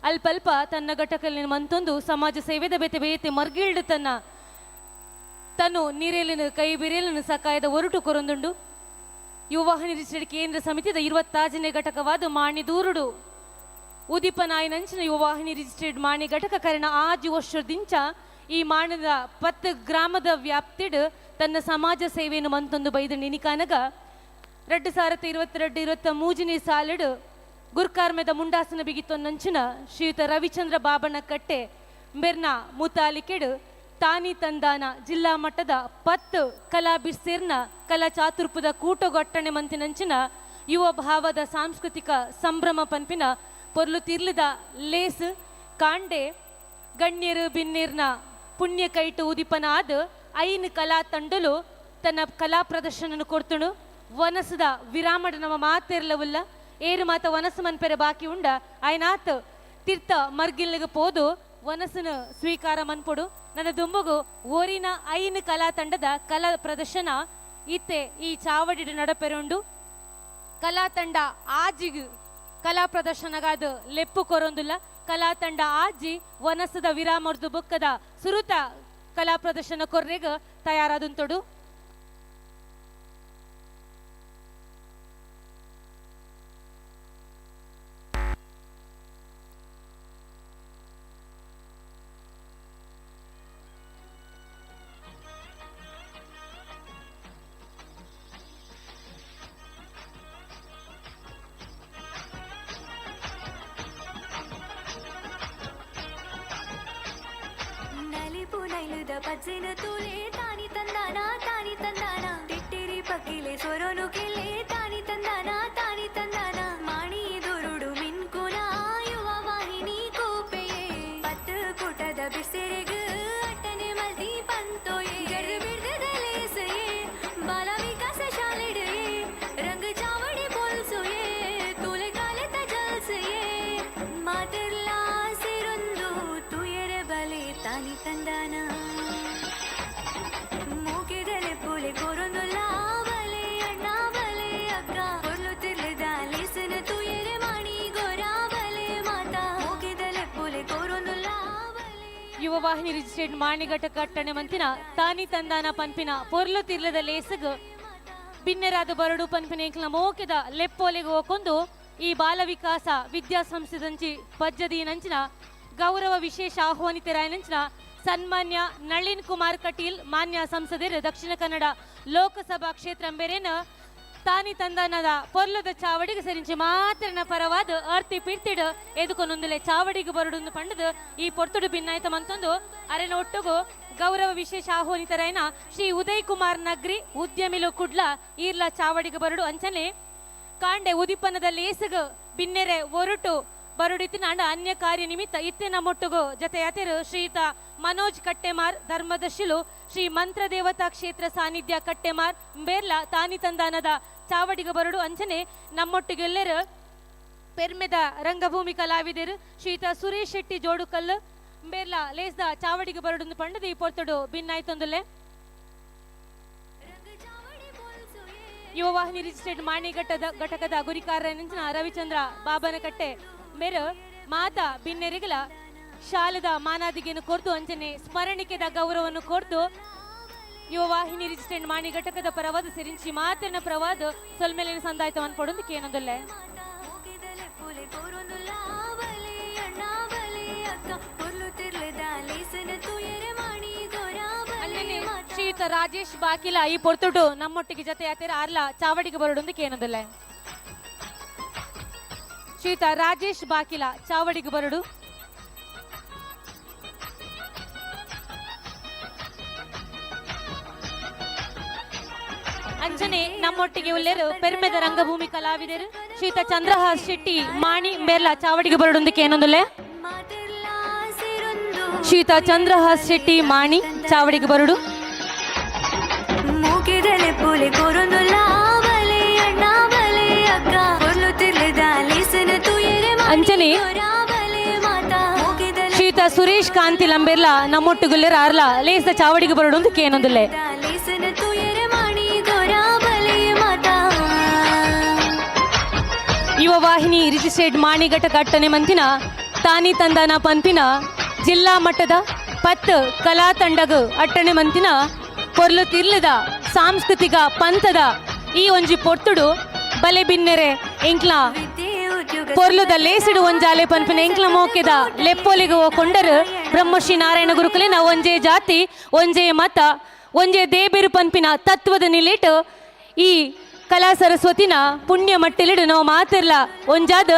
ಅಲ್ಪಲ್ಪ ತನ್ನ ಘಟಕಲಿನ ಮಂತೊಂದು ಸಮಾಜ ಸೇವೆದ ಬೆತೆ ಬೇತೆ ಮರ್ಗಿಲ್ಡು ತನ್ನ ತನು ನೀರೇಲಿನ ಕೈ ಬಿರೇಲಿನ ಸಕಾಯದ ಒರಟು ಕೊರೊಂದುಂಡು. ಯುವ ವಾಹಿನಿ ರಿಜಿಸ್ಟರ್ಡ್ ಕೇಂದ್ರ ಸಮಿತಿದ 26ನೇ ಘಟಕವಾದ ಮಾಣಿದೂರುಡು ಉದೀಪ ನಾಯಿನಂಚಿನ ಯುವ ವಾಹಿನಿ ರಿಜಿಸ್ಟರ್ಡ್ ಮಾಣಿ ಘಟಕ ಕರಣ ಆಜಿ ವರ್ಷದಿಂಚ ಈ ಮಾಣದ 10 ಗ್ರಾಮದ ವ್ಯಾಪ್ತಿಡ್ ತನ್ನ ಸಮಾಜ ಸೇವೆಯನ್ನು ಮಂತೊಂದು ಬೈದು ನಿನಿಕಾನಗ 2022-23 ಸಾಲಿಡು ಗುರ್ಕಾರ್ಮೆದ ಮುಂಡಾಸನ ಬಿಗಿತೊನ್ನಂಚಿನ ಶ್ರೀಯುತ ರವಿಚಂದ್ರ ಬಾಬಣ್ಣ ಕಟ್ಟೆ ಮೆರ್ನ ಮುತಾಲಿಕೆಡು ತಾನಿ ತಂದಾನ ಜಿಲ್ಲಾ ಮಟ್ಟದ 10 ಕಲಾ ಬಿರ್ಸೇರ್ನ ಕಲಾ ಚಾತುರ್ಪದ ಕೂಟಗೊಟ್ಟಣೆ ಮಂತಿನಂಚಿನ ಯುವ ಭಾವದ ಸಾಂಸ್ಕೃತಿಕ ಸಂಭ್ರಮ ಪನ್ಪಿನ ಪೊರ್ಲು ತಿರ್ಲಿದ ಲೇಸ್ ಕಾಂಡೆ ಗಣ್ಯರು ಬಿನ್ನಿರ್ನ ಪುಣ್ಯ ಕೈಟು ಉದಿಪನ ಆದ 5 ಕಲಾ ತಂಡಲು ತನ್ನ ಕಲಾ ಪ್ರದರ್ಶನ ಕೊಡ್ತುಣು. ವನಸದ ವಿರಾಮಡ ನಮ್ಮ ಮಾತಿರ್ಲವುಲ್ಲ ಏರು ಮಾತ ವನಸು ಮನ್ಪೆರೆ ಬಾಕಿ ಉಂಡ ಆಯ್ನಾತ್ ತೀರ್ಥ ಮರ್ಗಿಲ್ಗೆ ಪೋದು ವನಸನ ಸ್ವೀಕಾರ ಮನ್ಪೊಡು. ನನ್ನ ದುಂಬುಗು ಓರಿನ 5 ಕಲಾ ತಂಡದ ಕಲಾ ಪ್ರದರ್ಶನ ಇತ್ತೆ ಈ ಚಾವಡಿಡು ನಡಪೆರುಂಡು. ಕಲಾ ತಂಡ ಆಜಿಗು ಕಲಾ ಪ್ರದರ್ಶನಗಾದ ಲೆಪ್ಪು ಕೊರೊಂದುಲ್ಲ. ಕಲಾ ತಂಡ ಆಜಿ ವನಸದ ವಿರಾಮರ್ದು ಬುಕ್ಕದ ಸುರುತ ಕಲಾ ಪ್ರದರ್ಶನ ಕೊರ್ರೆಗ್ ತಯಾರಾದಂತೊಡು. ಪಜ್ಜಿನ ತೂಲೆ ತಾನಿ ತಂದಾನ ತಾನಿ ತಂದಾನ ತಿಟ್ಟಿರಿ ಪಕ್ಕಿಲೆ ಸೊರನು ಕೆಲೆ ತಾನಿ ತಂದಾನ ತಾನಿ ತಂದಾನ ಮಾಣಿ ದುರುಡು ಮಿನ್ಕುನ ಯುವ ವಾಹಿನಿ ಕೂಪೆಯೇ 10 ಕೂಟದ ಬಿಸಿರೆಗ್ ಅಟ್ಟನೆ ಮಲ್ದಿ ಪಂತೋಯೆ ಗರ್ದು ಬಿಡ್ದದ ಲೇಸೆಯೇ ಬಾಲ ವಿಕಾಸ ಶಾಲೆಡೆಯೇ ರಂಗ ಚಾವಡಿ ಪೊಲ್ಸುಯೇ ತೂಲೆ ಕಾಲದ ಜಲ್ಸೆಯೇ ಮಾತಿರ್ಲಾ ಸಿರೊಂದು ತುಯರೆ ಬಲೆ ತಾನಿ ತಂದಾನ ಯುವ ವಾಹಿನಿ ರಿಜಿಸ್ಟ್ರೇಟ್ ಮಾಣಿ ಘಟಕ ಅಟ್ಟಣೆ ಮಂತಿನ ತಾನಿ ತಂದಾನ ಪಂಪಿನ ಪೊರ್ಲು ತಿರ್ಲದ ಲೇಸಗ್ ಬಿನ್ನೆರಾದ ಬರಡು ಪನ್ಪಿನ ಮೋಕೆದ ಲೆಪ್ಪೋಲೆಗೆ ಹೋಗೊಂದು ಈ ಬಾಲ ವಿಕಾಸ ವಿದ್ಯಾಸಂಸ್ಥೆದಂಚಿ ಪಜ್ಜದೀನಂಚಿನ ಗೌರವ ವಿಶೇಷ ಆಹ್ವಾನಿತರಾಯನಂಚಿನ ಸನ್ಮಾನ್ಯ ನಳಿನ್ ಕುಮಾರ್ ಕಟೀಲ್ ಮಾನ್ಯ ಸಂಸದರು ದಕ್ಷಿಣ ಕನ್ನಡ ಲೋಕಸಭಾ ಕ್ಷೇತ್ರ ಬೇರೇನ ತಾನಿ ತಂದನದ ಪೊರ್ಲದ ಚಾವಡಿಗೆ ಸರಿಂಚಿ ಮಾತ್ರನ ಪರವಾದ ಅರ್ತಿ ಪಿರ್ತಿಡು ಎದುಕೊನೊಂದುಲೆ ಚಾವಡಿಗೆ ಬರಡುಂದು ಪಂಡದು ಈ ಪೊರ್ತುಡು ಭಿನ್ನಾಯ್ತ ಮಂತೊಂದು ಅರೆನ ಒಟ್ಟುಗು ಗೌರವ ವಿಶೇಷ ಆಹ್ವಾನಿತರಾಯನ ಶ್ರೀ ಉದಯ್ ಕುಮಾರ್ ನಗ್ರಿ ಉದ್ಯಮಿಲು ಕುಡ್ಲ ಈರ್ಲ ಚಾವಡಿಗೆ ಬರಡು ಅಂಚನೆ ಕಾಂಡೆ ಉದಿಪನದಲ್ಲಿ ಏಸಗು ಬಿನ್ನೆರೆ ಒರಟು ಬರುಡಿತಿನ ಅಂಡ ಅನ್ಯ ಕಾರ್ಯ ನಿಮಿತ್ತ ಇತ್ತಿನ ಮೊಟ್ಟುಗು ಜೊತೆಯಾತಿರು ಶ್ರೀಯುತ ಮನೋಜ್ ಕಟ್ಟೆಮಾರ್ ಧರ್ಮದರ್ಶಿಲು ಶ್ರೀ ಮಂತ್ರದೇವತಾ ಕ್ಷೇತ್ರ ಸಾನ್ನಿಧ್ಯ ಕಟ್ಟೆಮಾರ್ ಬೇರ್ಲ ತಾನಿ ತಂದಾನದ ಚಾವಡಿಗ ಬರಡು ಅಂಚನೆ ನಮ್ಮೊಟ್ಟಿಗೆಲ್ಲರು ಪೆರ್ಮೆದ ರಂಗಭೂಮಿ ಕಲಾವಿದರು ಶ್ರೀಯುತ ಸುರೇಶ್ ಶೆಟ್ಟಿ ಜೋಡುಕಲ್ಲು ಬೇರ್ಲ ಲೇಸ್ದ ಚಾವಡಿಗೆ ಬರಡು ಪಂಡದ ಈ ಪೊರ್ತುಡು ಭಿನ್ನಾಯ್ತೊಂದುಲೆ. ಯುವ ವಾಹಿನಿ ರಿಜಿಸ್ಟರ್ಡ್ ಮಾಣಿ ಘಟಕದ ಗುರಿಕಾರರಂಚಿನ ರವಿಚಂದ್ರ ಬಾಬನಕಟ್ಟೆ ಮೇರು ಮಾತಾ ಬಿನ್ನೆರಿಗಲ ಶಾಲದ ಮಾನಾದಿಗೆಯನ್ನು ಕೊರ್ದು ಅಂಚನೆ ಸ್ಮರಣಿಕೆದ ಗೌರವವನ್ನು ಕೊರ್ದು ಯುವ ವಾಹಿನಿ ರಿಜಿಸ್ಟರ್ಡ್ ಮಾಣಿ ಘಟಕದ ಪರವಾದ ಸಿರಿಂಚಿ ಮಾತಿನ ಪ್ರವಾದ ಸೊಲ್ಮೆಲಿನ ಸಂದಾಯ್ತವನ್ನು ಪಡೊಂದು ಕೇನೊಂದಲ್ಲೇ. ಶ್ರೀಯುತ ರಾಜೇಶ್ ಬಾಕಿಲ ಈ ಪೊರ್ತುಡು ನಮ್ಮೊಟ್ಟಿಗೆ ಜೊತೆ ಆತಿರ ಆರ್ಲ ಚಾವಡಿಗೆ ಬರಡೊಂದು ಕೇನದಲ್ಲ. ಶ್ರೀಯುತ ರಾಜೇಶ್ ಬಾಕಿಲ ಚಾವಡಿಗೆ ಬರಡು. ಅಂಜನೆ ನಮ್ಮೊಟ್ಟಿಗೆ ಉಲ್ಲೇರು ಪೆರ್ಮೆದ ರಂಗಭೂಮಿ ಕಲಾವಿದರು ಶ್ರೀಯುತ ಚಂದ್ರಹಾಸ್ ಶೆಟ್ಟಿ ಮಾಣಿ ಮೇರ್ಲ ಚಾವಡಿಗೆ ಬರಡೊಂದಕ್ಕೆ ಏನೊಂದುಲ್ಲೆ. ಶ್ರೀಯುತ ಚಂದ್ರಹಾಸ್ ಶೆಟ್ಟಿ ಮಾಣಿ ಚಾವಡಿಗೆ ಬರಡು. ಅಂಜನೆ ಶ್ರೀಯುತ ಸುರೇಶ್ ಕಾಂತಿ ಲಂಬೇರ್ಲ ನಮ್ಮೊಟ್ಟುಗುಲ್ಲೇರ ಆರ್ಲ ಲೇಸ್ದ ಚಾವಡಿಗೆ ಬರಡೊಂದಕ್ಕೆ ಏನೊಂದುಲ್ಲೆ. ಯುವ ವಾಹಿನಿ ರಿಜಿಸ್ಟರ್ಡ್ ಮಾಣಿ ಘಟಕ ಅಟ್ಟನೆ ಮಂತಿನ ತಾನಿ ತಂದಾನ ಪಂಪಿನ ಜಿಲ್ಲಾ ಮಟ್ಟದ 10 ಕಲಾ ತಂಡಗ ಅಟ್ಟಣೆ ಮಂತಿನ ಪೊರ್ಲು ತಿರ್ಲದ ಸಾಂಸ್ಕೃತಿಕ ಪಂಥದ ಈ ಒಂಜಿ ಪೊರ್ತುಡು ಬಲೆ ಬಿನ್ನೆರೆ ಎಂಕ್ಲ ಪೊರ್ಲುದ ಲೇಸಿಡು ಒಂಜಾಲೆ ಪನ್ಪಿನ ಎಂಕ್ಲ ಮೋಕೆದ ಲೆಪ್ಪೋಲಿಗೆ ಕೊಂಡರು ಬ್ರಹ್ಮಶ್ರೀ ನಾರಾಯಣ ಗುರುಕುಲಿನ ಒಂಜೇ ಜಾತಿ ಒಂಜೇ ಮತ ಒಂಜೇ ದೇಬೇರು ಪನ್ಪಿನ ತತ್ವದ ನಿಲೇಟು ಈ ಕಲಾ ಸರಸ್ವತಿನ ಪುಣ್ಯ ಮಟ್ಟೆಲಿಡು ನಾವು ಮಾತಿರ್ಲ ಒಂಜಾದ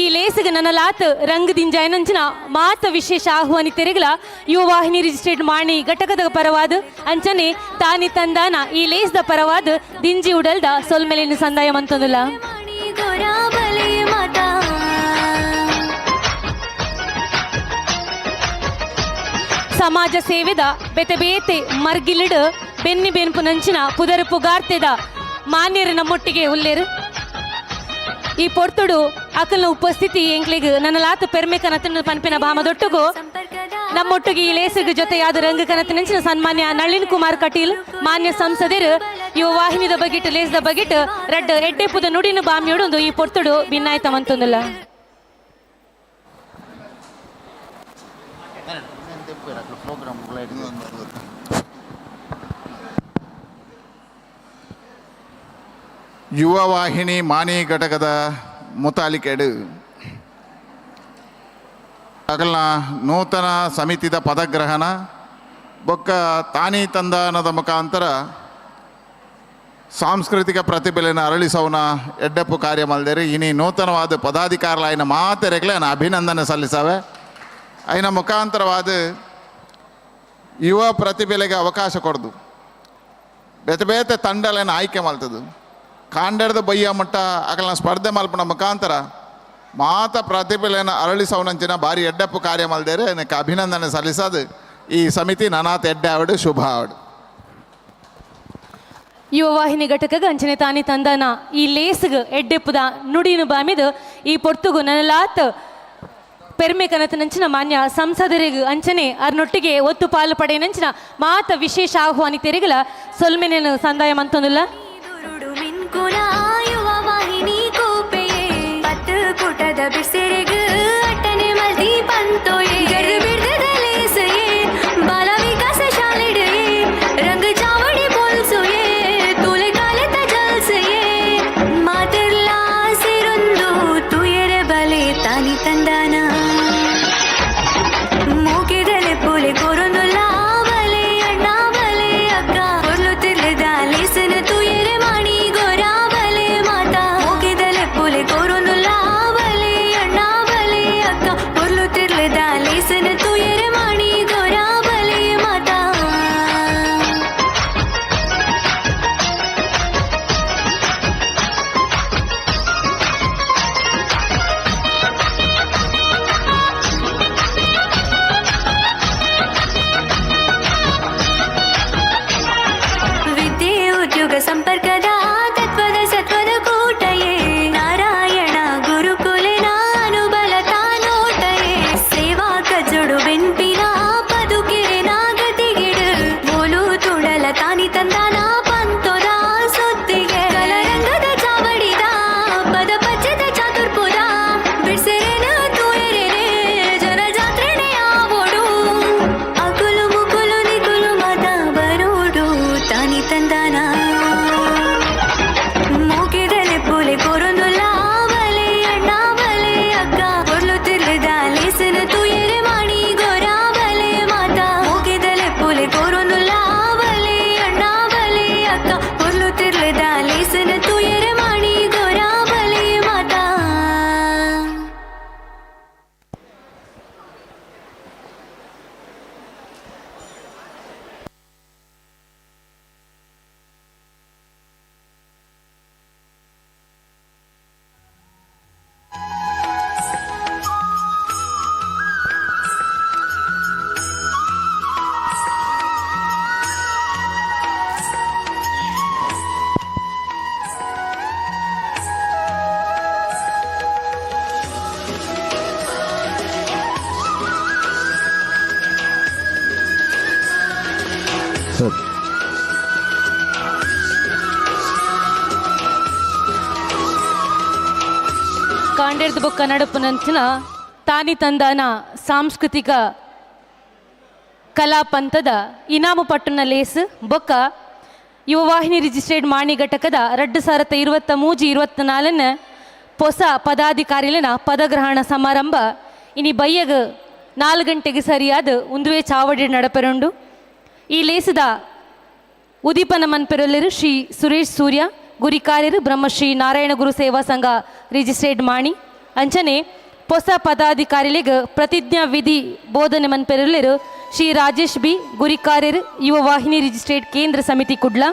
ಈ ಲೇಸಿಗೆ ನನ್ನ ಲಾತ್ ರಂಗದಿಂಜಾಯನಂಚಿನ ಮಾತ ವಿಶೇಷ ಆಹ್ವಾನಿತರಿಗಲ ಯುವ ವಾಹಿನಿ ರಿಜಿಸ್ಟ್ರೇಟ್ ಮಾಣಿ ಘಟಕದ ಪರವಾದ ಅಂಚನೆ ತಾನಿ ತಂದಾನ ಈ ಲೇಸ್ದ ಪರವಾದ ದಿಂಜಿ ಉಡಲ್ದ ಸೊಲ್ಮೆಲಿನ ಸಂದಾಯ ಮಂತೊಂದುಲ್ಲ. ಸಮಾಜ ಸೇವೆದ ಬೇತೆ ಬೇತೆ ಮರ್ಗಿಲಿಡು ಬೆನ್ನಿ ಬೆನ್ಪು ನಂಚಿನ ಪುದರು ಪುಗಾರ್ತೆದ ಮಾನ್ಯರು ನಮ್ಮೊಟ್ಟಿಗೆ ಉಲ್ಲೇರು. ಈ ಪೊರ್ತುಡು ಅಕಲ್ನ ಉಪಸ್ಥಿತಿ ಎಂಕ್ಲಿಗ್ ನನ್ನ ಲಾತ ಪೆರ್ಮೆ ಕನತನ ಪನ್ಪಿನ ಭಾಮದೊಟ್ಟುಗು ನಮ್ಮೊಟ್ಟಿಗೆ ಈ ಲೇಸಿಗೆ ಜೊತೆಯಾದ ರಂಗ ಕನತನಂಚಿನ ಸನ್ಮಾನ್ಯ ನಳಿನ್ ಕುಮಾರ್ ಕಟೀಲ್ ಮಾನ್ಯ ಸಂಸದರು ಯುವ ವಾಹಿನಿದ ಬಗೆಟ್ ಲೇಸ್ದ ಬಗೆಟ್ ರಡ್ಡ್ ಎಡ್ಡೆಪುದ ನುಡಿನ ಬಾಮಿಯೋಡು ಈ ಪೊರ್ತುಡು ಭಿನ್ನಾಯ್ತ ಮಂತೊಂದುಲ್ಲ. ಯುವ ವಾಹಿನಿ ಮಾಣಿ ಘಟಕದ ಮುತಾಲಿಕೆಡು ಅಗಲ್ನ ನೂತನ ಸಮಿತಿದ ಪದಗ್ರಹಣ ಬೊಕ್ಕ ತಾನಿ ತಂದಾನದ ಮುಖಾಂತರ ಸಾಂಸ್ಕೃತಿಕ ಪ್ರತಿಭೆಯನ್ನು ಅರಳಿಸೋನ ಎಡ್ಡಪ್ಪು ಕಾರ್ಯ ಮಲ್ದೇರಿ ಇನಿ ನೂತನವಾದ ಪದಾಧಿಕಾರಲಾಯಿನ ಮಾತೆರೆಗ್ಲೆ ಅಭಿನಂದನೆ ಸಲ್ಲಿಸವೆ. ಐನ ಮುಖಾಂತರವಾದ ಯುವ ಪ್ರತಿಭೆಲೆಗೆ ಅವಕಾಶ ಕೊಡ್ದು ಬೇತೆ ಬೇತೆ ತಂಡలను ಆಯ್ಕೆ ಮಲ್ತದು ಕಾಂಡದ ಬಯ್ಯ ಮಟ್ಟ ಅಕಲ್ನ ಸ್ಪರ್ಧೆ ಮಲ್ಪನ ಮುಖಾಂತರ ಮಾತ ಪ್ರತಿಭೆಯನ್ನು ಅರಳಿಸವನಂಚಿನ ಭಾರಿ ಎಡ್ಡಪ್ಪು ಕಾರ್ಯ ಮಲ್ದೇರೆ ನನಗೆ ಅಭಿನಂದನೆ ಸಲ್ಲಿಸೋದು ಈ ಸಮಿತಿ ನನಾತ್ ಎಡ್ಡೆ ಆವಡು ಶುಭ ಆವಡು. ಯುವ ವಾಹಿನಿ ಘಟಕಗ ಅಂಚನೆ ತಾನಿ ತಂದಾನ ಈ ಲೇಸ್ಗ್ ಎಡ್ಡೆಪ್ಪುದ ನುಡಿನು ಬಾಮಿದು ಈ ಪೊರ್ತುಗು ನನಲಾತ್ ಪೆರ್ಮೆ ಕನತನಂಚಿನ ಮಾನ್ಯ ಸಂಸದರಿಗೂ ಅಂಚನೆ ಅರ್ನೊಟ್ಟಿಗೆ ಒತ್ತು ಪಾಲು ಪಡೆಯನಂಚಿನ ಮಾತ ವಿಶೇಷ ಆಹ್ವಾನಿತರಿಗಲ ಸೊಲ್ಮೆನೇನು ಸಂದಾಯ ಮಂತೊಂದುಲ್ಲ. ಕಾಂಡೇರ್ದ ಬೊಕ್ಕ ನಡಪುನಂಚಿನ ತಾನಿ ತಂದಾನ ಸಾಂಸ್ಕೃತಿಕ ಕಲಾಪಂಥದ ಇನಾಮು ಪಟ್ಟಣ ಲೇಸ್ ಬೊಕ್ಕ ಯುವವಾಹಿನಿ ರಿಜಿಸ್ಟ್ರೇಡ್ ಮಾಣಿ ಘಟಕದ 2023 24ನ ಹೊಸ ಪದಾಧಿಕಾರಿಲಿನ ಪದಗ್ರಹಣ ಸಮಾರಂಭ ಇನಿ ಬಯ್ಯಗ 4 ಗಂಟೆಗೆ ಸರಿಯಾದ ಉಂದುವೆ ಚಾವಡಿ ನಡಪೆರುಂಡು. ಈ ಲೇಸದ ಉದೀಪನ ಮನ್ಪೆರೊಲ್ಲೆರು ಶ್ರೀ ಸುರೇಶ್ ಸೂರ್ಯ ಗುರಿಕಾರ್ಯರು ಬ್ರಹ್ಮಶ್ರೀ ನಾರಾಯಣ ಗುರು ಸೇವಾ ಸಂಘ ರಿಜಿಸ್ಟ್ರೇಡ್ ಮಾಣಿ. ಅಂಚನೆ ಹೊಸ ಪದಾಧಿಕಾರಿಲಿಗೆ ಪ್ರತಿಜ್ಞಾ ವಿಧಿ ಬೋಧನೆ ಮನ್ಪೆರೊಲ್ಲೆರು ಶ್ರೀ ರಾಜೇಶ್ ಬಿ ಗುರಿಕಾರ್ಯರು ಯುವ ವಾಹಿನಿ ರಿಜಿಸ್ಟ್ರೇಡ್ ಕೇಂದ್ರ ಸಮಿತಿ ಕುಡ್ಲ.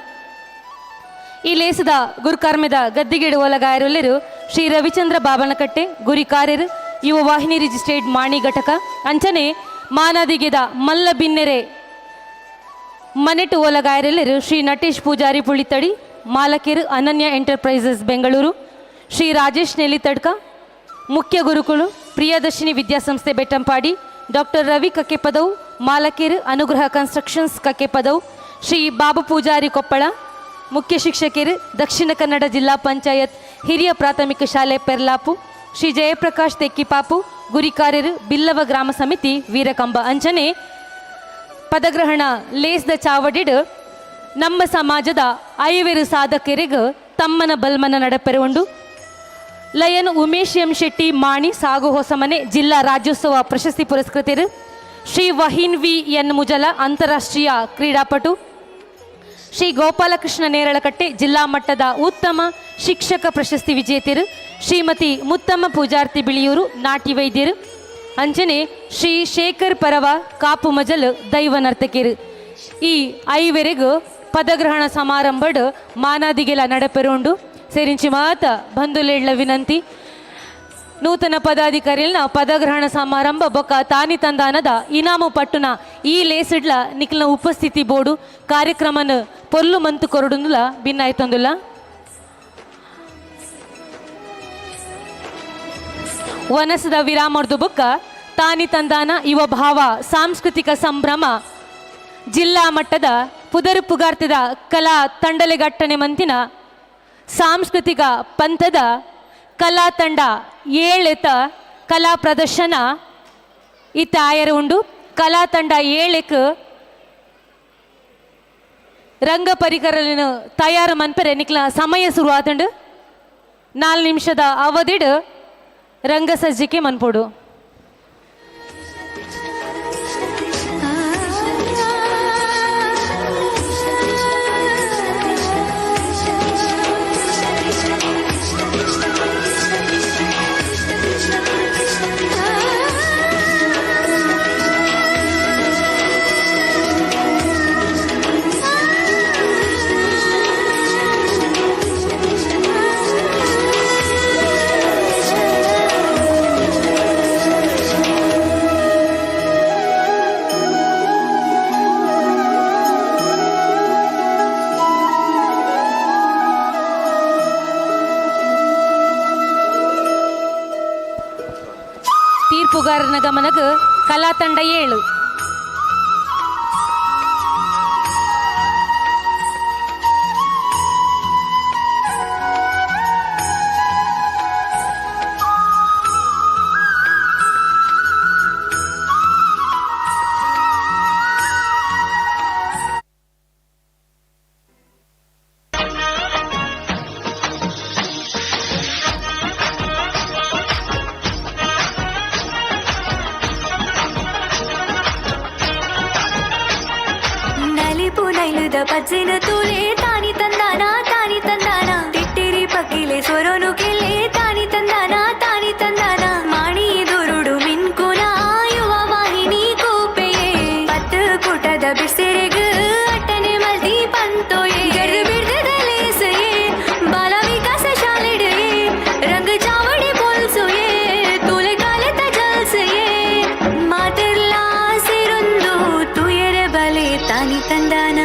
ಈ ಲೇಸದ ಗುರುಕರ್ಮೆದ ಗದ್ದಿಗೆಡು ಒಲಗಾಯರೊಲ್ಲೆರು ಶ್ರೀ ರವಿಚಂದ್ರ ಬಾಬನಕಟ್ಟೆ ಗುರಿಕಾರ್ಯರು ಯುವ ವಾಹಿನಿ ರಿಜಿಸ್ಟ್ರೇಡ್ ಮಾಣಿ ಘಟಕ. ಅಂಚನೆ ಮಾನಾದಿಗೆದ ಮಲ್ಲ ಬಿನ್ನೆರೆ ಮನೆಟು ಒಲಗಾಯರೆಲ್ಲರು ಶ್ರೀ ನಟೇಶ್ ಪೂಜಾರಿ ಪುಳಿತಡಿ ಮಾಲಕಿರು ಅನನ್ಯ ಎಂಟರ್ಪ್ರೈಸಸ್ ಬೆಂಗಳೂರು, ಶ್ರೀ ರಾಜೇಶ್ ನೆಲಿತಡ್ಕ ಮುಖ್ಯ ಗುರುಕುಲು ಪ್ರಿಯದರ್ಶಿನಿ ವಿದ್ಯಾಸಂಸ್ಥೆ ಬೆಟ್ಟಂಪಾಡಿ, ಡಾಕ್ಟರ್ ರವಿ ಕಕ್ಕೆಪದವು ಮಾಲಕಿರು ಅನುಗ್ರಹ ಕನ್ಸ್ಟ್ರಕ್ಷನ್ಸ್ ಕಕ್ಕೆಪದವು, ಶ್ರೀ ಬಾಬು ಪೂಜಾರಿ ಕೊಪ್ಪಳ ಮುಖ್ಯ ಶಿಕ್ಷಕರು ದಕ್ಷಿಣ ಕನ್ನಡ ಜಿಲ್ಲಾ ಪಂಚಾಯತ್ ಹಿರಿಯ ಪ್ರಾಥಮಿಕ ಶಾಲೆ ಪೆರ್ಲಾಪು, ಶ್ರೀ ಜಯಪ್ರಕಾಶ್ ತೆಕ್ಕಿಪಾಪು ಗುರಿಕಾರ್ಯರು ಬಿಲ್ಲವ ಗ್ರಾಮ ಸಮಿತಿ ವೀರಕಂಬ. ಅಂಚನೆ ಪದಗ್ರಹಣ ಲೇಸ್ದ ಚಾವಡಿಡ್ ನಮ್ಮ ಸಮಾಜದ ಐವೆರು ಸಾಧಕರಿಗೆ ತಮ್ಮನ ಬಲ್ಮನ ನಡಪೆರುಂಡು. ಲಯನ್ ಉಮೇಶ್ ಎಂ ಶೆಟ್ಟಿ ಮಾಣಿ ಸಾಗು ಹೊಸಮನೆ ಜಿಲ್ಲಾ ರಾಜ್ಯೋತ್ಸವ ಪ್ರಶಸ್ತಿ ಪುರಸ್ಕೃತರು, ಶ್ರೀ ವಹೀನ್ ವಿ ಎನ್ ಮುಜಲ ಅಂತಾರಾಷ್ಟ್ರೀಯ ಕ್ರೀಡಾಪಟು, ಶ್ರೀ ಗೋಪಾಲಕೃಷ್ಣ ನೇರಳಕಟ್ಟೆ ಜಿಲ್ಲಾ ಮಟ್ಟದ ಉತ್ತಮ ಶಿಕ್ಷಕ ಪ್ರಶಸ್ತಿ ವಿಜೇತರು, ಶ್ರೀಮತಿ ಮುತ್ತಮ್ಮ ಪೂಜಾರ್ತಿ ಬಿಳಿಯೂರು ನಾಟಿ ವೈದ್ಯರು, ಅಂಚನೆ ಶ್ರೀ ಶೇಖರ್ ಪರವ ಕಾಪು ಮಜಲ್ ದೈವ ನರ್ತಕಿರು. ಈ ಐವೆರೆಗೂ ಪದಗ್ರಹಣ ಸಮಾರಂಭಡ್ ಮಾನಾದಿಗೆಲ ನಡಪೆರುಂಡು. ಸೇರಿಂಚಿ ಮಾತ ಬಂಧುಲೇಳ್ಳ ವಿನಂತಿ ನೂತನ ಪದಾಧಿಕಾರಿಯನ್ನ ಪದಗ್ರಹಣ ಸಮಾರಂಭ ಬೊಕ್ಕ ತಾನಿ ತಂದಾನದ ಇನಾಮು ಪಟ್ಟುನ ಈ ಲೇಸಿಡ್ಲ ನಿಕ್ಲಿನ ಉಪಸ್ಥಿತಿ ಬೋರ್ಡು ಕಾರ್ಯಕ್ರಮನ ಪೊಲ್ಲು ಮಂತು ಕೊರಡುಂದುಲ ಭಿನ್ನಾಯ್ತೊಂದುಲ್ಲ. ವನಸದ ವಿರಾಮರ್ದು ಬೊಕ್ಕ ತಾನಿ ತಂದಾನ ಯುವ ಭಾವ ಸಾಂಸ್ಕೃತಿಕ ಸಂಭ್ರಮ ಜಿಲ್ಲಾ ಮಟ್ಟದ ಪುದರು ಪುಗಾರ್ತಿದ ಕಲಾ ತಂಡಲೆಗಟ್ಟನೆ ಮಂತಿನ ಸಾಂಸ್ಕೃತಿಕ ಪಂಥದ ಕಲಾ ತಂಡ ಏಳೆತ ಕಲಾ ಪ್ರದರ್ಶನ ಇತ್ತ ಆಯರ ಉಂಡು. ಕಲಾ ತಂಡ ಏಳೆಕ್ ರಂಗ ಪರಿಕರలను ತಯಾರು ಮನ್ಪೆರೆ ನಿಕ್ಲ ಸಮಯ ಶುರುವಾತಂಡು. 4 ನಿಮಿಷದ ಅವಧಿಡ್ ರಂಗ ಸಜ್ಜಿಕೆ ಮನ್ಪೊಡು. ತೀರ್ಪುಗಾರನ ಗಮನಕ್ಕೆ ಕಲಾ ತಂಡ 7. ಪಜ್ಜಿನ ತೂಲೆ ತಾನಿ ತಂದಾನ ತಾನಿ ತಂದಾನ ತಿಟ್ಟಿರಿ ಪಕ್ಕಿಲೆ ಸೊರೋನು ಕೆಲೆ ತಾನಿ ತಂದಾನ ತಾನಿ ತಂದಾನ ಮಾಣಿ ದುರುಡು ಮಿನ್ಕುನ ಯುವ ವಾಹಿನಿ ಕೂಪೆಯೇ ಪತ್ತು ಕೂಟದ ಬಿಸಿರೆಗ್ ಅಟ್ಟನೆ ಮಲ್ದಿ ಪಂತೋಯೆ ಗರ್ದು ಬಿಡ್ದದ ಲೇಸೆಯೇ ಬಾಲ ವಿಕಾಸ ಶಾಲೆಡೆಯೇ ರಂಗ ಚಾವಡಿ ಪೊಲ್ಸುಯೇ ತೂಲೆ ಕಾಲದ ಜಲ್ಸೆಯೇ ಮಾತಿರ್ಲಾ ಸಿರೊಂದು ತುಯರೆ ಬಲೆ ತಾನಿ ತಂದಾನ.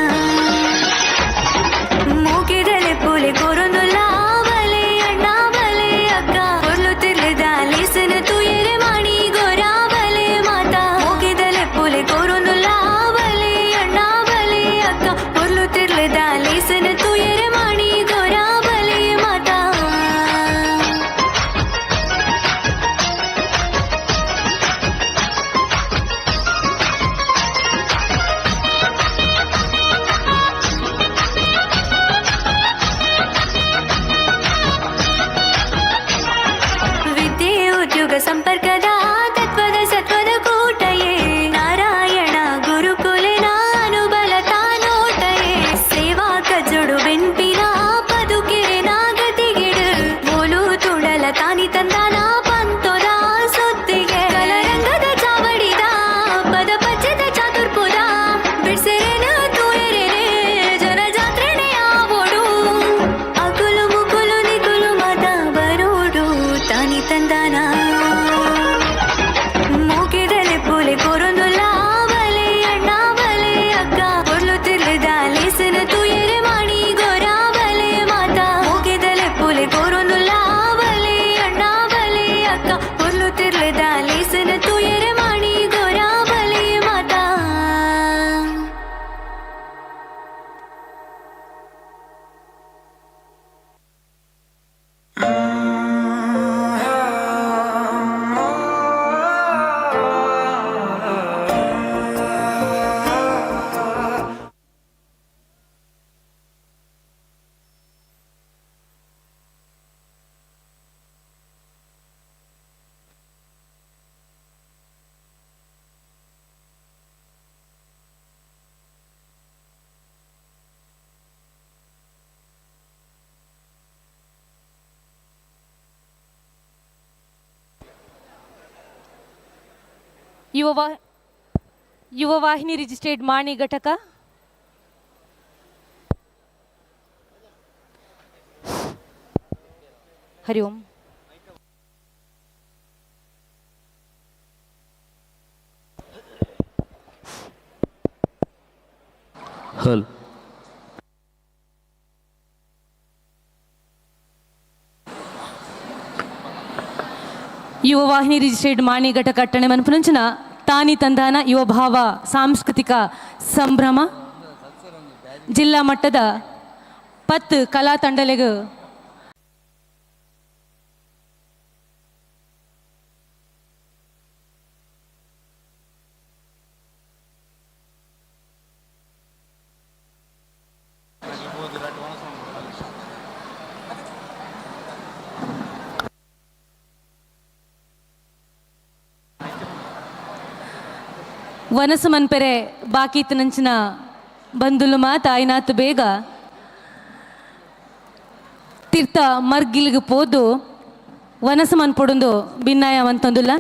ಯುವವಾಹಿನಿ ರಿಜಿಸ್ಟರ್ಡ್ ಮಾಣಿ ಘಟಕ. ಹರಿ ಓಂ. ಹಲ್ ಯುವವಾಹಿನಿ ರಿಜಿಸ್ಟರ್ಡ್ ಮಾಣಿ ಘಟಕ ಅಟ್ಟಣೆ ಮನ್ಪುನಂಚಿನ ತಾನಿ ತಂದಾನ ಯುವ ಭಾವ ಸಾಂಸ್ಕೃತಿಕ ಸಂಭ್ರಮ ಜಿಲ್ಲಾ ಮಟ್ಟದ 10 ಕಲಾ ತಂಡಲೆಗು ವನಸು ಮನ್ಪೆರೆ ಬಾಕಿ ನಂಚಿನ ಬಂದುಲು ಮಾತ ಐನಾತ್ ಬೇಗ ತೀರ್ಥ ಮರ್ಗಿಲ್ಗ್ ಪೋದು ವನಸು ಮನ್ಪೊಡೊಂದು ಭಿನ್ನಾಯ ಮಂತೊಂದುಲ್ಲ.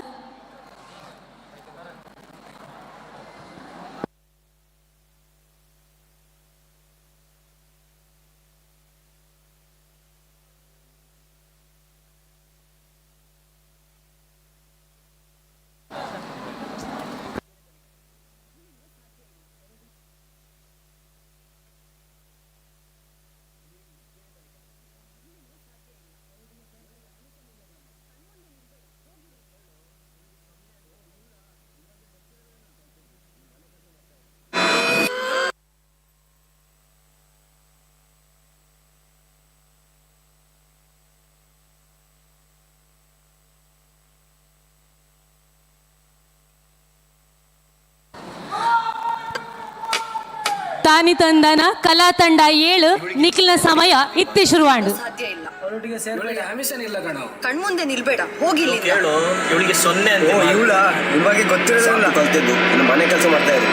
ತಾನಿ ತಂದನ ಕಲಾ ತಂಡ 7 ನಿಖಿಲ್ನ ಸಮಯ ಇತ್ತಿ ಶುರುವಾಂಡು. ಕಣ್ಮುಂದೆ ನಿಲ್ಬೇಡ, ಹೋಗಿ. ಕೇಳು, ಇವಳಿಗೆ 0 ಅಂತ. ಇವಳ ಇವಾಗ ಗೊತ್ತಿರೋದಿಲ್ಲ, ಕಲ್ತಿದ್ದು ಮನೆ ಕೆಲಸ ಮಾಡ್ತಾ ಇದ್ರು.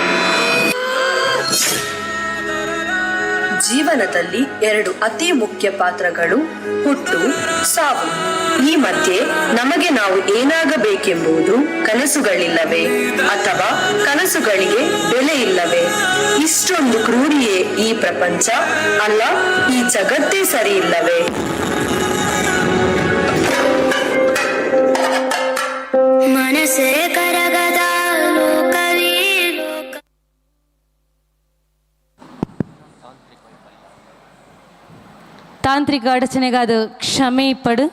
ಜೀವನದಲ್ಲಿ 2 ಅತಿ ಮುಖ್ಯ ಪಾತ್ರಗಳು ಹುಟ್ಟು, ಸಾವು. ಈ ಮಧ್ಯೆ ನಮಗೆ ನಾವು ಏನಾಗಬೇಕೆಂಬುದು ಕನಸುಗಳಿಲ್ಲವೇ ಅಥವಾ ಕನಸುಗಳಿಗೆ ಬೆಲೆ ಇಲ್ಲವೇ? ಇಷ್ಟೊಂದು ಕ್ರೂರಿಯೇ ಈ ಪ್ರಪಂಚ? ಅಲ್ಲ, ಈ ಜಗತ್ತೇ ಸರಿ ಇಲ್ಲವೇ? ಮನಸ್ಸೇ ಕರಗದ ಲೋಕವೇ ಲೋಕ. ತಾಂತ್ರಿಕ ಅಡಚಣೆಗಾದ ಕ್ಷಮೆ ಪಡು.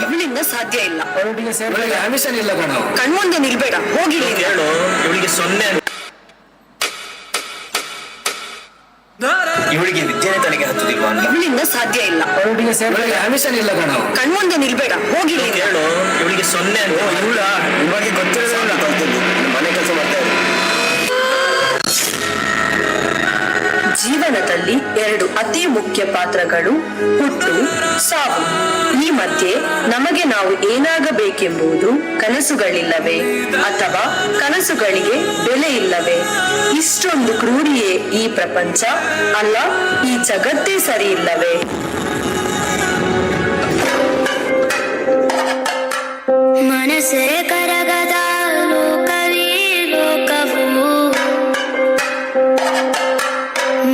ಇವಳಿಂದ ಸಾಧ್ಯ ಇಲ್ಲ. ಕಣ್ಮುಂದೆ ನಿಲ್ಬೇಡ, ಹೋಗಿ. ಕೇಳು, ಇವಳಿಗೆ 0. ಇವಳಿಗೆ ವಿದ್ಯೆನೆ ತಲೆಗೆ ಹತ್ತುದಿಲ್ವಾ? ಇವಳಿಂದ ಸಾಧ್ಯ ಇಲ್ಲ. ಕಣ್ಮುಂದೆ ನಿಲ್ಬೇಡ, ಹೋಗಿ. ಕೇಳು, ಇವಳಿಗೆ 0 ಅಂತ. ಇವಳ ಇವಾಗ ಗೊತ್ತಿರೋದಿಲ್ಲ, ಕಲ್ತಿದ್ದು ಮನೆ ಕೆಲಸ ಮಾಡ್ತಾ ಇದ್ರು. ಜೀವನದಲ್ಲಿ 2 ಅತಿ ಮುಖ್ಯ ಪಾತ್ರಗಳು ಹುಟ್ಟು, ಸಾವು. ಈ ಮಧ್ಯೆ ನಮಗೆ ನಾವು ಏನಾಗಬೇಕೆಂಬುದು ಕನಸುಗಳಿಲ್ಲವೇ ಅಥವಾ ಕನಸುಗಳಿಗೆ ಬೆಲೆ ಇಲ್ಲವೇ? ಇಷ್ಟೊಂದು ಕ್ರೂರಿಯೇ ಈ ಪ್ರಪಂಚ? ಅಲ್ಲ, ಈ ಜಗತ್ತೇ ಸರಿ ಇಲ್ಲವೇ? ಮನಸ್ಸೇ ಕರಗದ ಲೋಕವೇ ಲೋಕವು,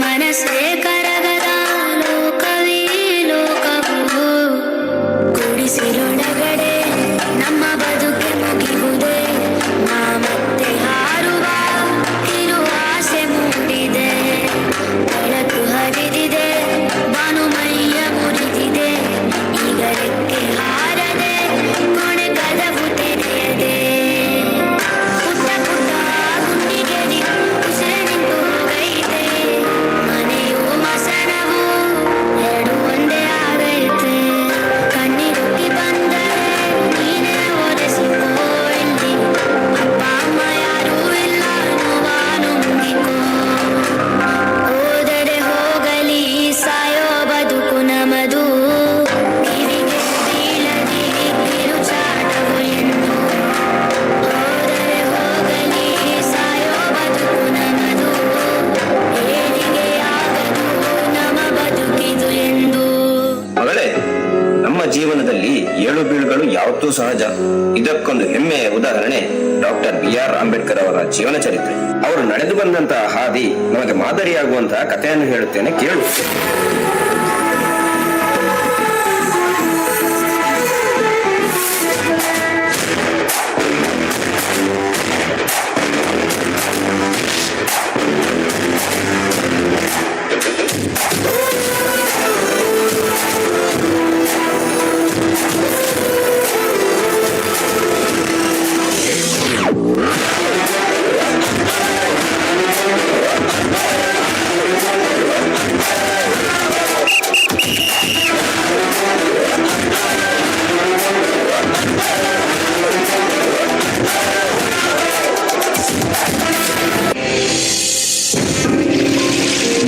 ಮನಸ್ಸೇ ಕರಗದ ಲೋಕವೇ ಲೋಕವು. ಗುಡಿಸಿಲೊಳಗಡೆ ನಮ್ಮ ಬದುಕೆ ಮುಗಿಯುವುದೇ, ನಾ ಮತ್ತೆ ಹಾರುವ ಇರುವ ಆಸೆ ಮೂಡಿದೆ. ಬೆಳಕು ಹರಿದಿದೆ, ಭಾನುಮೈಯ ಮುರಿದಿದೆ, ಈಗ ರೆಕ್ಕೆ ಹಾರದೆ ಕೊನೆ ಕದವು ತೆರೆಯದೆ. ಯಾವತ್ತೂ ಸಹಜ. ಇದಕ್ಕೊಂದು ಹೆಮ್ಮೆಯ ಉದಾಹರಣೆ ಡಾಕ್ಟರ್ ಬಿ ಆರ್ ಅಂಬೇಡ್ಕರ್ ಅವರ ಜೀವನ ಚರಿತ್ರೆ. ಅವರು ನಡೆದು ಬಂದಂತಹ ಹಾದಿ ನಮಗೆ ಮಾದರಿಯಾಗುವಂತಹ ಕಥೆಯನ್ನು ಹೇಳುತ್ತೇನೆ, ಕೇಳು.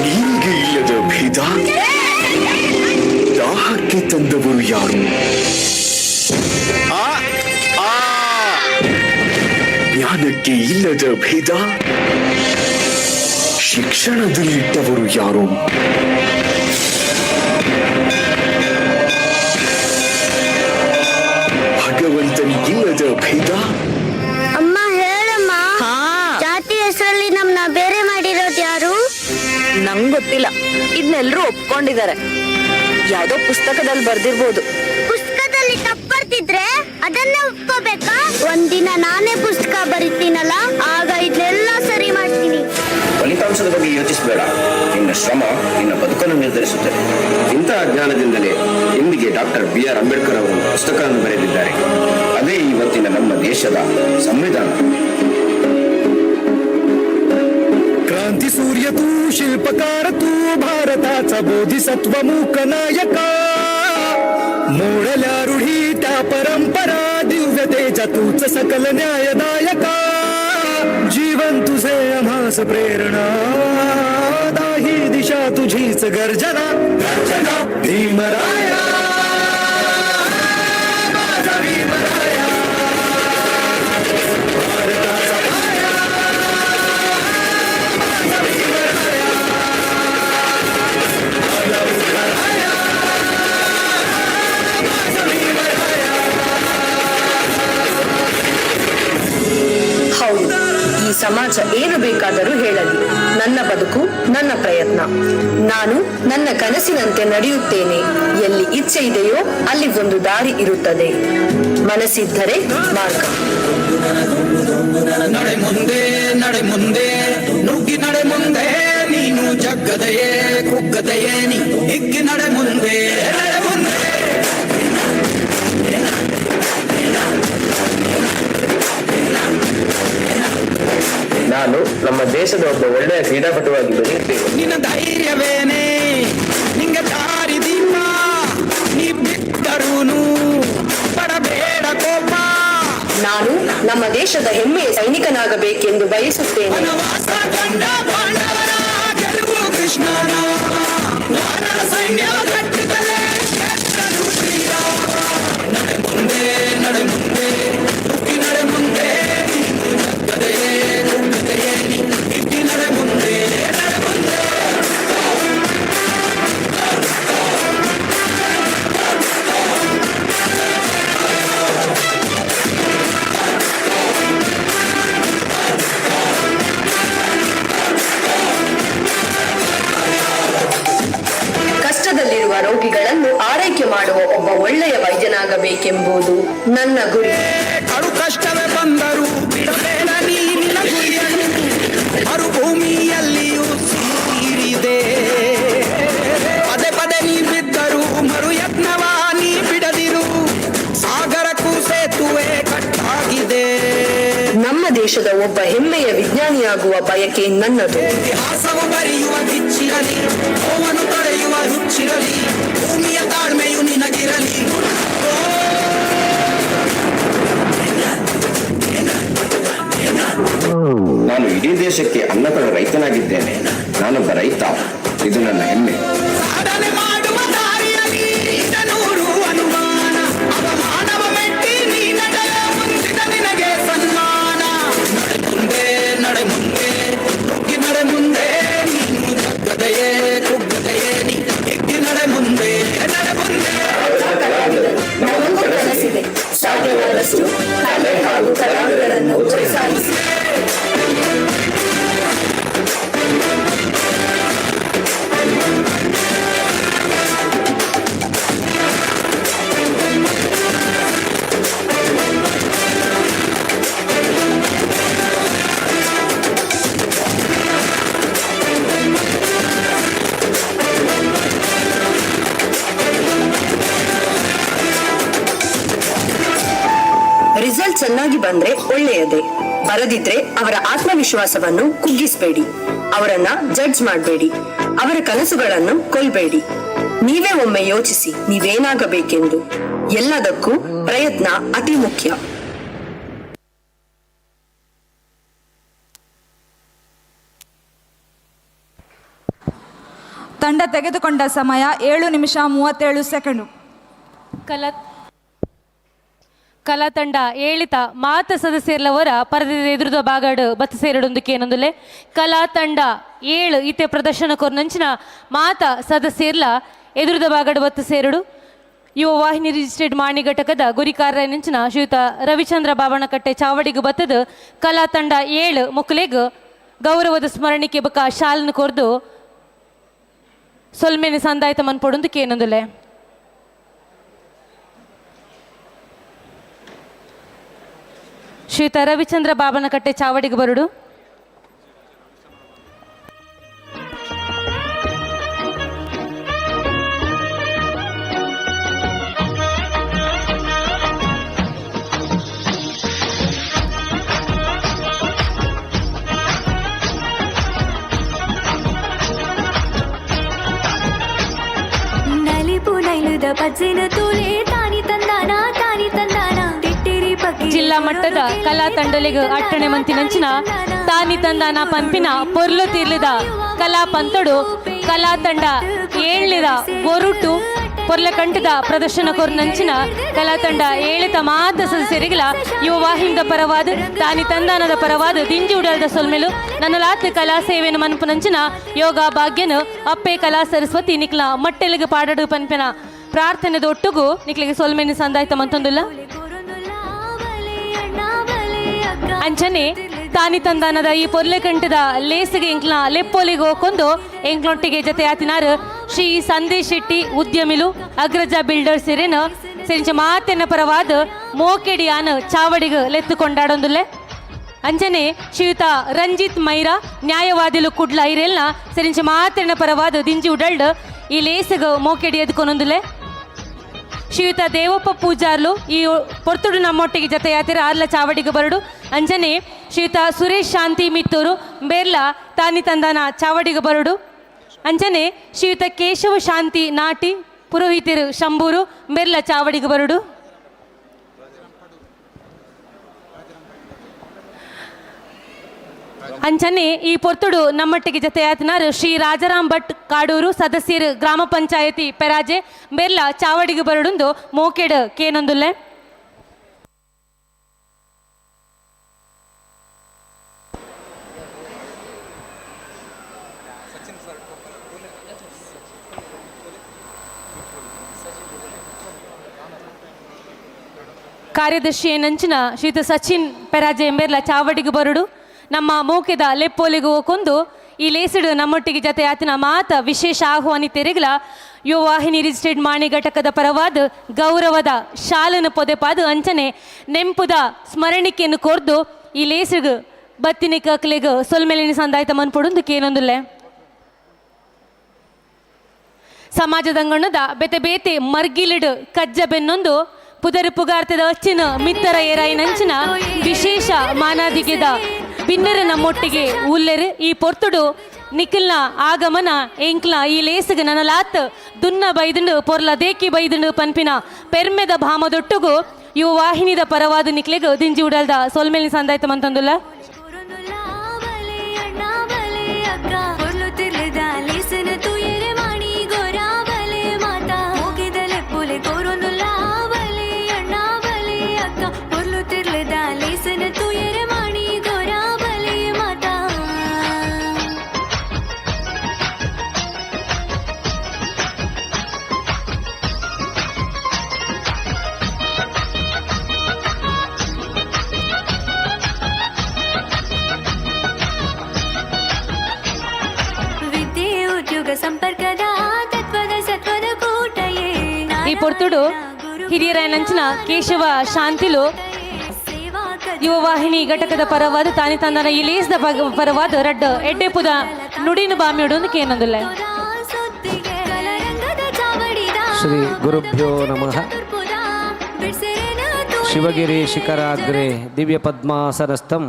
ನೀರಿಗೆ ಇಲ್ಲದ ಭೇದ, ದಾಹಕ್ಕೆ ತಂದವರು ಯಾರು? ಆ, ಆ. ಜ್ಞಾನಕ್ಕೆ ಇಲ್ಲದ ಭೇದ, ಶಿಕ್ಷಣದಲ್ಲಿಟ್ಟವರು ಯಾರು? ಭಗವಂತನಿಗಿಲ್ಲದ ಭೇದ. ಅಮ್ಮ, ಹೇಳಮ್ಮ, ಜಾತಿ ಹೆಸರಲ್ಲಿ ನಮ್ನ ಬೇರೆ ಮಾಡಿರೋದು ಯಾರು? ನಂಗ್ ಗೊತ್ತಿಲ್ಲ. ಇದನ್ನೆಲ್ರೂ ಒಪ್ಕೊಂಡಿದ್ದಾರೆ. ಯಾವ್ದೋ ಪುಸ್ತಕದಲ್ಲಿ ಬರ್ದಿರ್ಬೋದು. ಪುಸ್ತಕದಲ್ಲಿ ತಪ್ಪು ಬರ್ತಿದ್ರೆ ಅದನ್ನೇ ಒಪ್ಕೋಬೇಕಾ? ಒಂದಿನ ನಾನೇ ಪುಸ್ತಕ ಬರಿತೀನಲ್ಲ, ಆಗ ಇದನ್ನೆಲ್ಲ ಸರಿ ಮಾಡ್ತೀನಿ. ಫಲಿತಾಂಶದ ಬಗ್ಗೆ ಯೋಚಿಸಬೇಡ. ನಿನ್ನ ಶ್ರಮ ನಿನ್ನ ಬದುಕನ್ನು ನಿರ್ಧರಿಸುತ್ತದೆ. ಇಂತಹ ಜ್ಞಾನದಿಂದಲೇ ಇಂದಿಗೆ ಡಾಕ್ಟರ್ ಬಿ ಆರ್ ಅಂಬೇಡ್ಕರ್ ಅವರು ಪುಸ್ತಕವನ್ನು ಬರೆದಿದ್ದಾರೆ. ಅದೇ ಇವತ್ತಿನ ನಮ್ಮ ದೇಶದ ಸಂವಿಧಾನ. क्रांती सूर्य तू, शिल्पकार तू, भारताचा बोधिसत्व मूक नायका. मोडल्या रूढी त्या परंपरा, दिव्य तेजा तूच सकल न्यायदायका. जीवन तुझे आम्हास प्रेरणा, दाही दिशा तुझीच गर्जना, गर्जना. भीमराया, माझा भीमराया, भारताचा पाया, माझा भीमराया, माझा उद्धाराया, माझा भीमराया. ಹೌದು, ಈ ಸಮಾಜ ಏನು ಬೇಕಾದರೂ ಹೇಳಲಿ, ನನ್ನ ಬದುಕು ನನ್ನ ಪ್ರಯತ್ನ. ನಾನು ನನ್ನ ಕನಸಿನಂತೆ ನಡೆಯುತ್ತೇನೆ. ಎಲ್ಲಿ ಇಚ್ಛೆ ಇದೆಯೋ ಅಲ್ಲಿ ಒಂದು ದಾರಿ ಇರುತ್ತದೆ. ಮನಸ್ಸಿದ್ದರೆ ಮಾರ್ಗ. ನಡೆ ಮುಂದೆ, ನಡೆ ಮುಂದೆ, ನುಗ್ಗಿ ನಡೆ ಮುಂದೆ. ನೀನು ಜಗ್ಗದೆಯೇ ಕುಗ್ಗದೆಯೇ, ನೀ ಹಿಗ್ಗಿ ನಡೆ ಮುಂದೆ, ನಡೆ ಮುಂದೆ. ನಾನು ನಮ್ಮ ದೇಶದ ಒಬ್ಬ ಒಳ್ಳೆಯ ಕ್ರೀಡಾಪಟುವಾಗಿ ಬೆಳೆಯುತ್ತೇನೆ. ನಿನ್ನ ಧೈರ್ಯವೇನೆ ನಿಂಗೆ ದಾರಿ ದೀಪ. ನೀ ಬಿಟ್ಟರೂನು ಪಡಬೇಡ ಕೋಪ. ನಾನು ನಮ್ಮ ದೇಶದ ಹೆಮ್ಮೆಯ ಸೈನಿಕನಾಗಬೇಕೆಂದು ಬಯಸುತ್ತೇನೆ. ವನವಾಸ ಕಂಡ ಪಾಂಡವರ ಗೆಲುವು ಕೃಷ್ಣನ. ವಾನರ ಸೈನ್ಯ ಕಟ್ಟಿದಲೇ ಗೆದ್ದನು ಶ್ರೀರಾಮ. ನಡೆ ಮುಂದೆ, ನಡೆ ಮುಂದೆ, ನುಗ್ಗಿ ನಡೆ ಮುಂದೆ. ನೀನು ಜಗ್ಗದೆಯೇ ಕುಗ್ಗದೆಯೇ, ನೀ ಹಿಗ್ಗಿ ನಡೆ ಮುಂದೆ, ನಡೆ ಮುಂದೆ. ಕಷ್ಟದಲ್ಲಿರುವ ರೋಗಿಗಳನ್ನು ಆರೈಕೆ ಮಾಡುವ ಒಬ್ಬ ಒಳ್ಳೆಯ ವೈದ್ಯನಾಗಬೇಕೆಂಬುದು ನನ್ನ ಗುರಿ. ಕಡು ಕಷ್ಟವೇ ಬಂದರು ಬಿಡಬೇಡ ನೀ ನಿನ್ನ ಗುರಿಯನ್ನು. ಮರುಭೂಮಿಯಲ್ಲಿಯೂ ಸೀರಿದೆ. ಪದೇ ಪದೇ ನೀ ಬಿದ್ದರು ಮರುಯತ್ನವ ನೀ ಬಿಡದಿರು. ಸಾಗರಕ್ಕೂ ಸೇತುವೆ ಕಟ್ಟಾಗಿದೆ. ನಮ್ಮ ದೇಶದ ಒಬ್ಬ ಹೆಮ್ಮೆಯ ವಿಜ್ಞಾನಿಯಾಗುವ ಬಯಕೆ ನನ್ನದು. ಇತಿಹಾಸವು ಬರೆಯುವ ಗಿಚ್ಚಿರಲಿ, ನೋವನ್ನು ತಡೆಯುವ ಹುಚ್ಚಿರಲಿ, ಭೂಮಿಯ ತಾಳ್ಮೆಯು ನಿನಗಿರಲಿ. ನಾನು ಇಡೀ ದೇಶಕ್ಕೆ ಅನ್ನ ಕೊಡುವ ರೈತನಾಗಿದ್ದೇನೆ. ನಾನೊಬ್ಬ ರೈತ, ಇದು ನನ್ನ ಹೆಮ್ಮೆ. ಸಾಧನೆ ಮಾಡುವ ದಾರಿಯಲ್ಲಿ ನೂರು ಅನುಮಾನ. ಅವಮಾನವ ಮೆಟ್ಟಿ ನೀ ನಡೆಯ, ಮುಂದಿದ ನಿನಗೆ ಸನ್ಮಾನ. ನಡೆ ಮುಂದೆ, ನಡೆ ಮುಂದೆ, ನುಗ್ಗಿ ನಡೆ ಮುಂದೆ. ನೀನು ಜಗ್ಗದೆಯೇ ಕುಗ್ಗದೆಯೇ, ನೀ ಹಿಗ್ಗಿ ನಡೆ ಮುಂದೆ, ನಡೆ ಮುಂದೆ. ನಮಗೂ ಕನಸಿದೆ, ಸಾಧ್ಯ. ಬಂದ್ರೆ ಒಳ್ಳೆಯದೇ, ಬರದಿದ್ರೆ ಅವರ ಆತ್ಮವಿಶ್ವಾಸವನ್ನು ಕುಗ್ಗಿಸಬೇಡಿ, ಅವರನ್ನ ಜಡ್ಜ್ ಮಾಡಬೇಡಿ, ಅವರ ಕನಸುಗಳನ್ನು ಕೊಲ್ಬೇಡಿ. ನೀವೇ ಒಮ್ಮೆ ಯೋಚಿಸಿ ನೀವೇನಾಗಬೇಕೆಂದು. ಎಲ್ಲದಕ್ಕೂ ಪ್ರಯತ್ನ ಅತಿ ಮುಖ್ಯ. ತಂಡ ತೆಗೆದುಕೊಂಡ ಸಮಯ 7 ನಿಮಿಷ 37 ಸೆಕೆಂಡು. ಕಲಾ ಕಲಾ ತಂಡ ಏಳಿತ ಮಾತ ಸದಸ್ಯರ್ಲವರ ಪರದಿದ ಎದುರುದ ಬಾಗಾಡು ಬತ್ತು ಸೇರಡೊಂದಕ್ಕೆ ಏನೊಂದುಲೆ ಕಲಾ ತಂಡ 7 ಇತ್ತೆ ಪ್ರದರ್ಶನ ಕೊರ್ನಂಚಿನ ಮಾತ ಸದಸ್ಯರ್ಲ ಎದುರುದ ಬಾಗಾಡು ಬತ್ತು ಸೇರಡು. ಯುವ ವಾಹಿನಿ ರಿಜಿಸ್ಟರ್ಡ್ ಮಾಣಿ ಘಟಕದ ಗುರಿಕಾರನಂಚಿನ ಶ್ರೀಯುತ ರವಿಚಂದ್ರ ಬಾವಣಕಟ್ಟೆ ಚಾವಡಿಗು ಬತ್ತದ ಕಲಾ ತಂಡ 7 ಮುಕ್ಲೆಗ್ ಗೌರವದ ಸ್ಮರಣಿಕೆ ಬಕ ಶಾಲನ ಕೊರ್ದು ಸೊಲ್ಮೆನೆ ಸಂದಾಯ್ತ ಮನ್ಪೊಡೊಂದು ಕೇನೊಂದುಲೆ. ಶ್ರೀಯುತ ರವಿಚಂದ್ರ ಬಾಬನಕಟ್ಟೆ ಚಾವಡಿಗೆ ಬರುಡು. ನಲಿಪು ನೈಲುದ ಪಜ್ಜಿನ ತೂಲೆ ತಾನಿ ತಂದಾನ ತಾನಿ ತಂದಾನ ತಿಟ್ಟಿರಿ ಪಕ್ಕಿ. ಜಿಲ್ಲಾ ಮಟ್ಟದ ಕಲಾ ತಂಡಲಿಗ ಅಟ್ಟಣೆ ಮಂತಿನಂಚಿನ ತಾನಿ ತಂದಾನ ಪಂಪಿನ ಪೊರ್ಲು ತಿರ್ಲಿದ ಕಲಾ ಪಂತಡು ಕಲಾ ತಂಡ ಏಳ್ನಿದ ಒರುಟು ಪೊರ್ಲ ಕಂಠದ ಪ್ರದರ್ಶನ ಕೊರ್ನಂಚಿನ ಕಲಾ ತಂಡ ಏಳಿತ ಮಾತ ಸದಸ್ಯರಿಗಲ ಯುವ ವಾಹಿನಿದ ಪರವಾದ ತಾನಿ ತಂದಾನದ ಪರವಾದ ದಿಂಜಿ ಉಡಲ್ದ ಸೊಲ್ಮೆಲು ನನ್ನ ಲಾತ್ ಕಲಾ ಸೇವೆಯನ್ನು ಮನ್ಪುನಂಚಿನ ಯೋಗ ಭಾಗ್ಯನು ಅಪ್ಪೆ ಕಲಾ ಸರಸ್ವತಿ ನಿಕ್ಲ ಮಟ್ಟೆಲಿಗೆ ಪಾಡಡು ಪನ್ಪಿನ ಪ್ರಾರ್ಥನೆದ ಒಟ್ಟುಗು ನಿಕ್ಲಿಗೆ ಸೊಲ್ಮೆನು ಸಂದಾಯ್ತ ಮಂತೊಂದುಲ್ಲ. ಅಂಚನೆ ತಾನಿ ತಂದಾನದ ಈ ಪೊರ್ಲೆ ಕಂಠದ ಲೇಸಿಗೆ ಎಂಕ್ಲ ಲೆಪ್ಪೋಲಿಗೆ ಹೋಕೊಂಡು ಎಂಕ್ಲೊಟ್ಟಿಗೆ ಜೊತೆ ಆತಿನಾರು ಶ್ರೀ ಸಂದೇಶ್ ಶೆಟ್ಟಿ ಉದ್ಯಮಿಲು ಅಗ್ರಜ ಬಿಲ್ಡರ್ಸ್ ಇರೇನು ಸೆಂಚ ಮಾತೆನ ಪರವಾದ ಮೋಕೆಡಿಯಾನ ಚಾವಡಿಗ ಲೆತ್ತು ಕೊಂಡಾಡೊಂದುಲ್ಲೆ. ಅಂಚನೆ ಶ್ರೀಯುತ ರಂಜಿತ್ ಮೈರಾ ನ್ಯಾಯವಾದಿಲು ಕುಡ್ಲ ಐರೆಲ್ನ ಸರಿಂಚ ಮಾತೆನ ಪರವಾದ ದಿಂಜಿ ಉಡಲ್ಡ್ ಈ ಲೇಸಗ ಮೋಕೆಡಿ ಎದ್ಕೊನೊಂದುಲ್ಲೆ. ಶ್ರೀಯುತ ದೇವಪ್ಪ ಪೂಜಾರ್ಲು ಈ ಪೊರ್ತುಡು ನಮ್ಮೊಟ್ಟಿಗೆ ಜತೆಯಾತಿರ ಆರ್ಲ ಚಾವಡಿಗೆ ಬರಡು. ಅಂಜನೆ ಶ್ರೀಯುತ ಸುರೇಶ್ ಶಾಂತಿ ಮಿತ್ತೂರು ಬೇರ್ಲ ತಾನಿ ತಂದನ ಚಾವಡಿಗೆ ಬರಡು. ಅಂಜನೆ ಶ್ರೀಯುತ ಕೇಶವ ಶಾಂತಿ ನಾಟಿ ಪುರೋಹಿತರು ಶಂಬೂರು ಬೆರ್ಲ ಚಾವಡಿಗೆ ಬರಡು. ಅಂಚನೆ ಈ ಪೊರ್ತುಡು ನಮ್ಮಟ್ಟಿಗೆ ಜತೆಯಾತನಾರು ಶ್ರೀ ರಾಜಾರಾಮ್ ಭಟ್ ಕಾಡೂರು ಸದಸ್ಯರು ಗ್ರಾಮ ಪಂಚಾಯತಿ ಪೆರಾಜೆ ಬೆರ್ಲ ಚಾವಡಿಗೆ ಬರಡುಂದು ಮೋಕೆಡ್ ಕೇನೊಂದುಲ್ಲೆ. ಕಾರ್ಯದರ್ಶಿ ನಂಚಿನ ಶ್ರೀತ ಸಚಿನ್ ಪೆರಾಜೆ ಎಂಬೆರ್ಲ ಚಾವಡಿಗೆ ಬರಡು. ನಮ್ಮ ಮೋಕೆದ ಲೆಪ್ಪೋಲಿಗೆ ಹೋಗೊಂದು ಈ ಲೇಸಿಡು ನಮ್ಮೊಟ್ಟಿಗೆ ಜತೆ ಆತನ ಮಾತ ವಿಶೇಷ ಆಹ್ವಾನಿತರಿಗಲ ಯುವ ವಾಹಿನಿ ರಿಜಿಸ್ಟರ್ಡ್ ಮಾಣಿ ಘಟಕದ ಪರವಾದ ಗೌರವದ ಶಾಲನ ಪೊದೆಪಾದು ಅಂಚನೆ ನೆಂಪುದ ಸ್ಮರಣಿಕೆಯನ್ನು ಕೊರ್ದು ಈ ಲೇಸಿಗು ಬತ್ತಿನ ಕಕ್ಲೆಗ್ ಸೊಲ್ಮೆಲಿನ ಸಂದಾಯ್ತ ಮನ್ಪೊಡುಂದು ಕೇನೊಂದುಲ್ಲೆ. ಸಮಾಜದಂಗಣ್ಣದ ಬೇತೆ ಬೇತೆ ಮರ್ಗಿಲಿಡು ಕಜ್ಜ ಬೆನ್ನೊಂದು ಪುದರು ಪುಗಾರ್ತದ ಅಚ್ಚಿನ ಮಿತ್ತರ ಏರಾಯಿನಂಚಿನ ವಿಶೇಷ ಮಾನಾದಿಗೆದ ಬಿನ್ನರ ನಮ್ಮೊಟ್ಟಿಗೆ ಉಲ್ಲೆರು ಈ ಪೊರ್ತುಡು ನಿಖಿಲ್ನ ಆಗಮನ ಎಂಕ್ಲ ಈ ಲೇಸುಗ ನನಲಾತ್ ದುನ್ನ ಬೈದುಂಡು ಪೊರ್ಲ ದೇಕಿ ಬೈದುಂಡು ಪನ್ಪಿನ ಪೆರ್ಮೆದ ಭಾಮದೊಟ್ಟುಗು ಇವು ವಾಹಿನಿದ ಪರವಾದ ನಿಕ್ಲೆಗ್ ದಿಂಜಿ ಉಡಲ್ದ ಸೊಲ್ಮೇಲಿನ ಸಂದಾಯ್ತ ಮಂತಂದುಲ್ಲ. ಸಂಪರ್ಕದ ತತ್ವದ ಸತ್ವದ ಕೂಟಯೇ. ಈ ಪೊರ್ತುಡು ಹಿರಿಯರಾಯನಂಚಿನ ಕೇಶವ ಶಾಂತಿಲು ಯುವ ವಾಹಿನಿ ಘಟಕದ ಪರವಾದ ತಾನಿ ತಂದನ ಈ ಲೇಸ್ದ ಪರವಾದ ರಡ್ಡ ಎಡ್ಡೆಪುದ ನುಡಿನ ಬಾಮಿಯುಡು ಕೇನೊಂದುಲ್ಲ. ಶ್ರೀ ಗುರುಭ್ಯೋ ನಮಃ. ಶಿವಗಿರಿ ಶಿಖರಾಗ್ರೆ ದಿವ್ಯ ಪದ್ಮಾಸನಸ್ಥಂ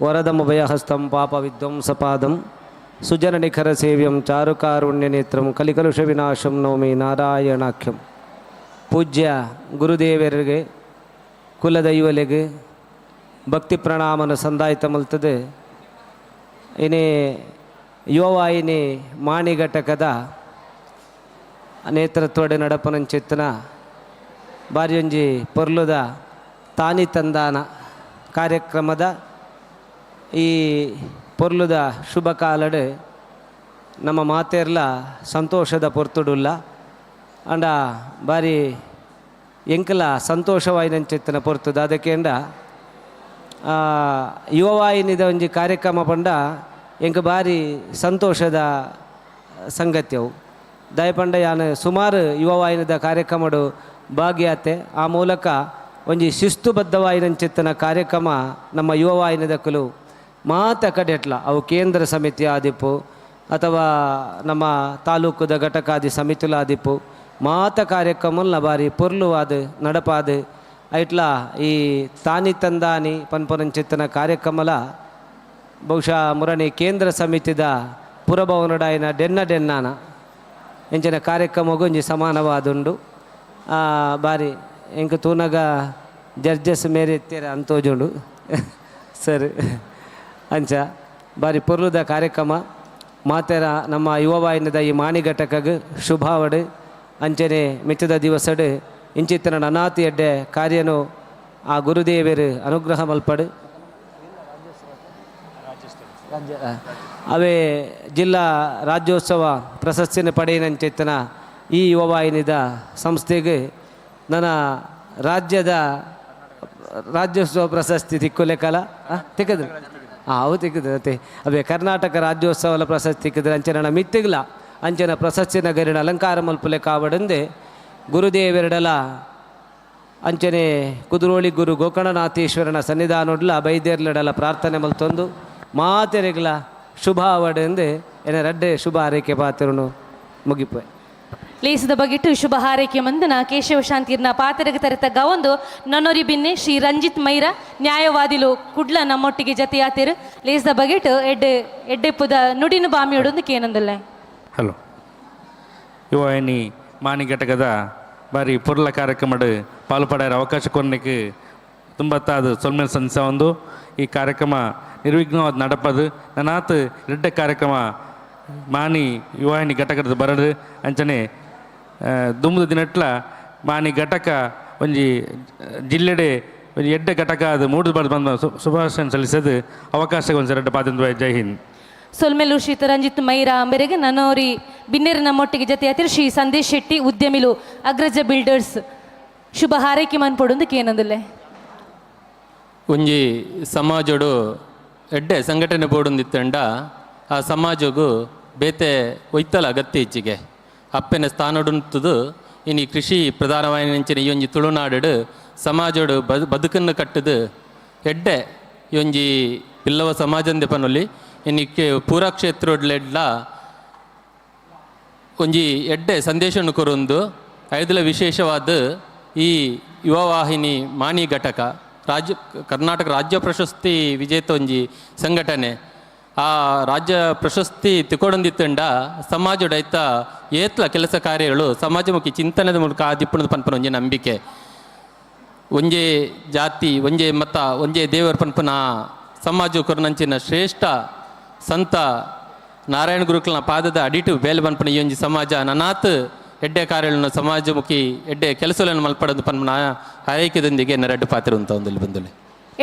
ವರದಮುಭಯಹಸ್ತಂ ಪಾಪ ವಿಧ್ವಂಸಪಾದಂ ಸುಜನ ನಿಖರ ಸೇವ್ಯಂ ಚಾರುಕಾರುಣ್ಯ ನೇತ್ರಂ ಕಲಿಕಲುಷ ವಿನಾಶಂ ನೌಮಿ ನಾರಾಯಣಾಖ್ಯಂ. ಪೂಜ್ಯ ಗುರುದೇವರಿಗೆ ಕುಲದೈವಲೆಗೆ ಭಕ್ತಿ ಪ್ರಣಾಮನ ಸಂದಾಯಿತ ಮಲ್ತದೆ. ಇನಿ ಯುವವಾಹಿನಿ ಮಾಣಿ ಘಟಕದ ನೇತೃತ್ವಡೆ ನಡಪನಂಚಿತ್ತನ ಬಾರಿಯೊಂಜಿ ಪೊರ್ಲುದ ತಾನಿ ತಂದಾನ ಕಾರ್ಯಕ್ರಮದ ಈ ಪೊರ್ಲುದ ಶುಭ ಕಾಲಡು ನಮ್ಮ ಮಾತೆರ್ಲ ಸಂತೋಷದ ಪೊರ್ತುಡುಲ್ಲ ಅಂಡ ಬಾರಿ ಎಂಕಲ ಸಂತೋಷವಾಯಿನಂಚಿತ್ತನ ಪೊರ್ತುದ. ಅದಕ್ಕೇಂಡ ಯುವವಾಹಿನಿದ ಒಂಜಿ ಕಾರ್ಯಕ್ರಮ ಪಂಡ ಎಂಕ ಬಾರಿ ಸಂತೋಷದ ಸಂಗತ್ಯವು. ದಯಪಂಡ ಯಾನು ಸುಮಾರು ಯುವವಾಹಿನಿದ ಕಾರ್ಯಕ್ರಮಡು ಭಾಗಿಯಾತೆ. ಆ ಮೂಲಕ ಒಂಜಿ ಶಿಸ್ತುಬದ್ಧವಾಯಿನಂಚಿತ್ತನ ಕಾರ್ಯಕ್ರಮ ನಮ್ಮ ಯುವವಾಹಿನಿದ ಕುಲು ಮಾತ ಕಡೆಟ್ಲ ಅವು ಕೇಂದ್ರ ಸಮಿತಿ ಆದಿಪ್ಪು ಅಥವಾ ನಮ್ಮ ತಾಲೂಕುದ ಘಟಕಾದಿ ಸಮಿತಿಲಾದಿಪ್ಪು ಮಾತ ಕಾರ್ಯಕ್ರಮಲ್ನ ಬಾರಿ ಪೊರ್ಲುವಾದ ನಡಪಾದ ಐಟ್ಲ ಈ ತಾನಿ ತಂದಾನಿ ಪನ್ಪನಂಚಿತ್ತನ ಕಾರ್ಯಕ್ರಮಲ ಬಹುಶಃ ಮುರಣಿ ಕೇಂದ್ರ ಸಮಿತಿದ ಪುರಭವನಡಾಯಿನ ಡೆನ್ನ ಡೆನ್ನಾನ ಎಂಚಿನ ಕಾರ್ಯಕ್ರಮಗೂ ಒಂಜಿ ಸಮಾನವಾದುಂಡು. ಬಾರಿ ಎಂಕ್ ತೂನಗ ಜಡ್ಜಸ್ ಮೇರೆ ಎತ್ತೀರ ಅಂತೋಜುಂಡು ಸರಿ ಅಂಚ ಬಾರಿ ಪೊರ್ಲುದ ಕಾರ್ಯಕ್ರಮ ಮಾತೆರ ನಮ್ಮ ಯುವವಾಹಿನಿದ ಈ ಮಾಣಿ ಘಟಕಗ್ ಶುಭಾವಡು. ಅಂಚನೆ ಮಿಚ್ಚದ ದಿವಸಡು ಇಂಚಿತ್ತಿನ ಅನಾತಿ ಎಡ್ಡೆ ಕಾರ್ಯನು ಆ ಗುರುದೇವರು ಅನುಗ್ರಹ ಮಲ್ಪಡು. ಅವೇ ಜಿಲ್ಲಾ ರಾಜ್ಯೋತ್ಸವ ಪ್ರಶಸ್ತಿನ ಪಡೆಯಿನಂಚಿತ್ತನ ಈ ಯುವವಾಹಿನಿದ ಸಂಸ್ಥೆಗೆ ನನ್ನ ರಾಜ್ಯದ ರಾಜ್ಯೋತ್ಸವ ಪ್ರಶಸ್ತಿ ತಿಕ್ಕುಲೆಕಲ ತಿಕ್ಕದ್ರು ಅವು ತಿಕ್ಕಿದ್ರು ಅತ್ತೆ ಅವೇ ಕರ್ನಾಟಕ ರಾಜ್ಯೋತ್ಸವಲ ಪ್ರಶಸ್ತಿ ತಿಕ್ಕಿದ್ರೆ ಅಂಚನ ಮಿತ್ತಿಗ್ಲ ಅಂಚನ ಪ್ರಶಸ್ತಿ ನಗರಿನ ಅಲಂಕಾರ ಮಲ್ಪುಲೆ ಕಾವಡಂದೆ ಗುರುದೇವೆರಡಲ ಅಂಚನೆ ಕುದುರೋಳಿ ಗುರು ಗೋಕರ್ಣನಾಥೇಶ್ವರನ ಸನ್ನಿಧಾನೊಡ್ಲ ಬೈದೇರ್ಲಡಲ ಪ್ರಾರ್ಥನೆ ಮಲ್ತೊಂದು ಮಾತೆರೆಗ್ಲ ಶುಭ ಅವಡೆಂದು ಎನ್ನ ರಡ್ಡೆ ಶುಭ ಹಾರೈಕೆ ಪಾತ್ರನು ಮುಗಿಪೆ. ಲೇಸದ ಬಗೆಟ್ಟು ಶುಭ ಹಾರೈಕೆ ಮಂದನ ಕೇಶವ ಶಾಂತಿರ್ನ ಪಾತ್ರಗೆ ತರೆತ ಗವಂದು ನನ್ನೊರಿ ಬಿನ್ನೆ ಶ್ರೀ ರಂಜಿತ್ ಮೈರ ನ್ಯಾಯವಾದಿಲು ಕುಡ್ಲ ನಮ್ಮೊಟ್ಟಿಗೆ ಜತೆಯಾತಿರು. ಲೇಸದ ಬಗೆಟ್ಟು ಎಡ್ಡೆ ಎಡ್ಡೆಪ್ಪುದ ನುಡಿನ ಬಾಮಿಯೊಡೊಂದು ಕೇನಂದಲ್ಲ. ಹಲೋ ಯುವವಾಹಿನಿ ಮಾಣಿ ಘಟಕದ ಬಾರಿ ಪೊರ್ಲ ಕಾರ್ಯಕ್ರಮಡು ಪಾಲ್ಪಡೆಯ ಅವಕಾಶ ಕೊರ್ನಿಕ್ ತುಂಬತ್ತಾದ ಸೊಲ್ಮೆಲ್ ಸಂಸ ಒಂದು ಈ ಕಾರ್ಯಕ್ರಮ ನಿರ್ವಿಘ್ನವಾದ ನಡಪದು. ನನಾತ್ ಎಡ್ಡೆ ಕಾರ್ಯಕ್ರಮ ಮಾಣಿ ಯುವವಾಹಿನಿ ಘಟಕದ ಬರಡು ಅಂಚನೆ ದುಮ್ಮದ ದಿನಟ್ಲ ಮಾಣಿ ಘಟಕ ಒಂಜಿ ಜಿಲ್ಲೆಡೆ ಒಂಜಿ ಎಡ್ಡೆ ಘಟಕ ಅದು ಮೂಡು ಬರೆದು ಬಂದ ಶುಭಾಶಯ ಸಲ್ಲಿಸೋದು ಅವಕಾಶ ಒಂದು ಎರಡು ಪಾತ್ರ. ಜೈ ಹಿಂದ್. ಸೊಲ್ಮೆಲು ಶ್ರೀ ರಂಜಿತ್ ಮೈರಾ ಅಂಬೆರೆಗೆ ನನ್ನೋರಿ ಬಿನ್ನೇರ ನಮ್ಮೊಟ್ಟಿಗೆ ಜೊತೆ ಆತಿರು ಶ್ರೀ ಸಂದೇಶ್ ಶೆಟ್ಟಿ ಉದ್ಯಮಿಲು ಅಗ್ರಜ ಬಿಲ್ಡರ್ಸ್ ಶುಭ ಹಾರೈಕೆ ಮನ್ಪೊಡೊಂದು ಕೇನಂದಲ್ಲೇ. ಒಂಜಿ ಸಮಾಜಡು ಎಡ್ಡೆ ಸಂಘಟನೆ ಬೋಡೊಂದಿತ್ತಂಡ ಆ ಸಮಾಜಗೂ ಬೇತೆ ಒಯ್ತಲ ಅಗತ್ಯ ಇಚ್ಚಿಗೆ ಅಪ್ಪೆನ ಸ್ಥಾನಡುಂತದು. ಇನಿ ಕೃಷಿ ಪ್ರಧಾನವಾಯಿನಂಚಿನ ಈ ಒಂಜಿ ತುಳುನಾಡು ಸಮಾಜಡು ಬದುಕನ್ನು ಕಟ್ಟದು ಎಡ್ಡೆ ಈ ಒಂಜಿ ಬಿಲ್ಲವ ಸಮಾಜಂದೆ ಪನೊಲಿ ಇನಿ ಪೂರಾ ಕ್ಷೇತ್ರಡ್ಲೆಡ್ಲ ಒಂಜಿ ಎಡ್ಡೆ ಸಂದೇಶವನ್ನು ಕೊರೊಂದು ಐದಲ ವಿಶೇಷವಾದ ಈ ಯುವವಾಹಿನಿ ಮಾಣಿ ಘಟಕ ರಾಜ್ಯ ಕರ್ನಾಟಕ ರಾಜ್ಯ ಪ್ರಶಸ್ತಿ ವಿಜೇತ ಒಂಜಿ ಸಂಘಟನೆ. ಆ ರಾಜ್ಯ ಪ್ರಶಸ್ತಿ ತಿಕೊಡೊಂದಿತ್ತಂಡ ಸಮಾಜಡೈತ ಏತ್ಲ ಕೆಲಸ ಕಾರ್ಯಗಳು ಸಮಾಜಮುಖಿ ಚಿಂತನೆದ ಮೂಲಕ ಆ ದಿಪ್ಪಣದ ಪನ್ಪನ ಒಂಜಿ ನಂಬಿಕೆ. ಒಂಜೇ ಜಾತಿ ಒಂಜೇ ಮತ ಒಂಜೇ ದೇವರ ಪನ್ಪನ ಸಮಾಜ ಕೊರನಂಚಿನ ಶ್ರೇಷ್ಠ ಸಂತ ನಾರಾಯಣ ಗುರುಕುಲನ ಪಾದದ ಅಡಿಟು ಬೇಲೆ ಪನ್ಪನ ಈ ಒಂಜಿ ಸಮಾಜ ನನಾತ್ ಎಡ್ಡೆ ಕಾರ್ಯಗಳನ್ನು ಸಮಾಜಮುಖಿ ಎಡ್ಡೆ ಕೆಲಸಗಳನ್ನು ಮಲ್ಪಡೋದು ಪನ್ಪನ ಹಾರೈಕೆದೊಂದಿಗೆ ನರಡ್ಡು ಪಾತ್ರ ಅಂತ ಒಂದಲ್ಲಿ ಬಂದಲ್ಲಿ.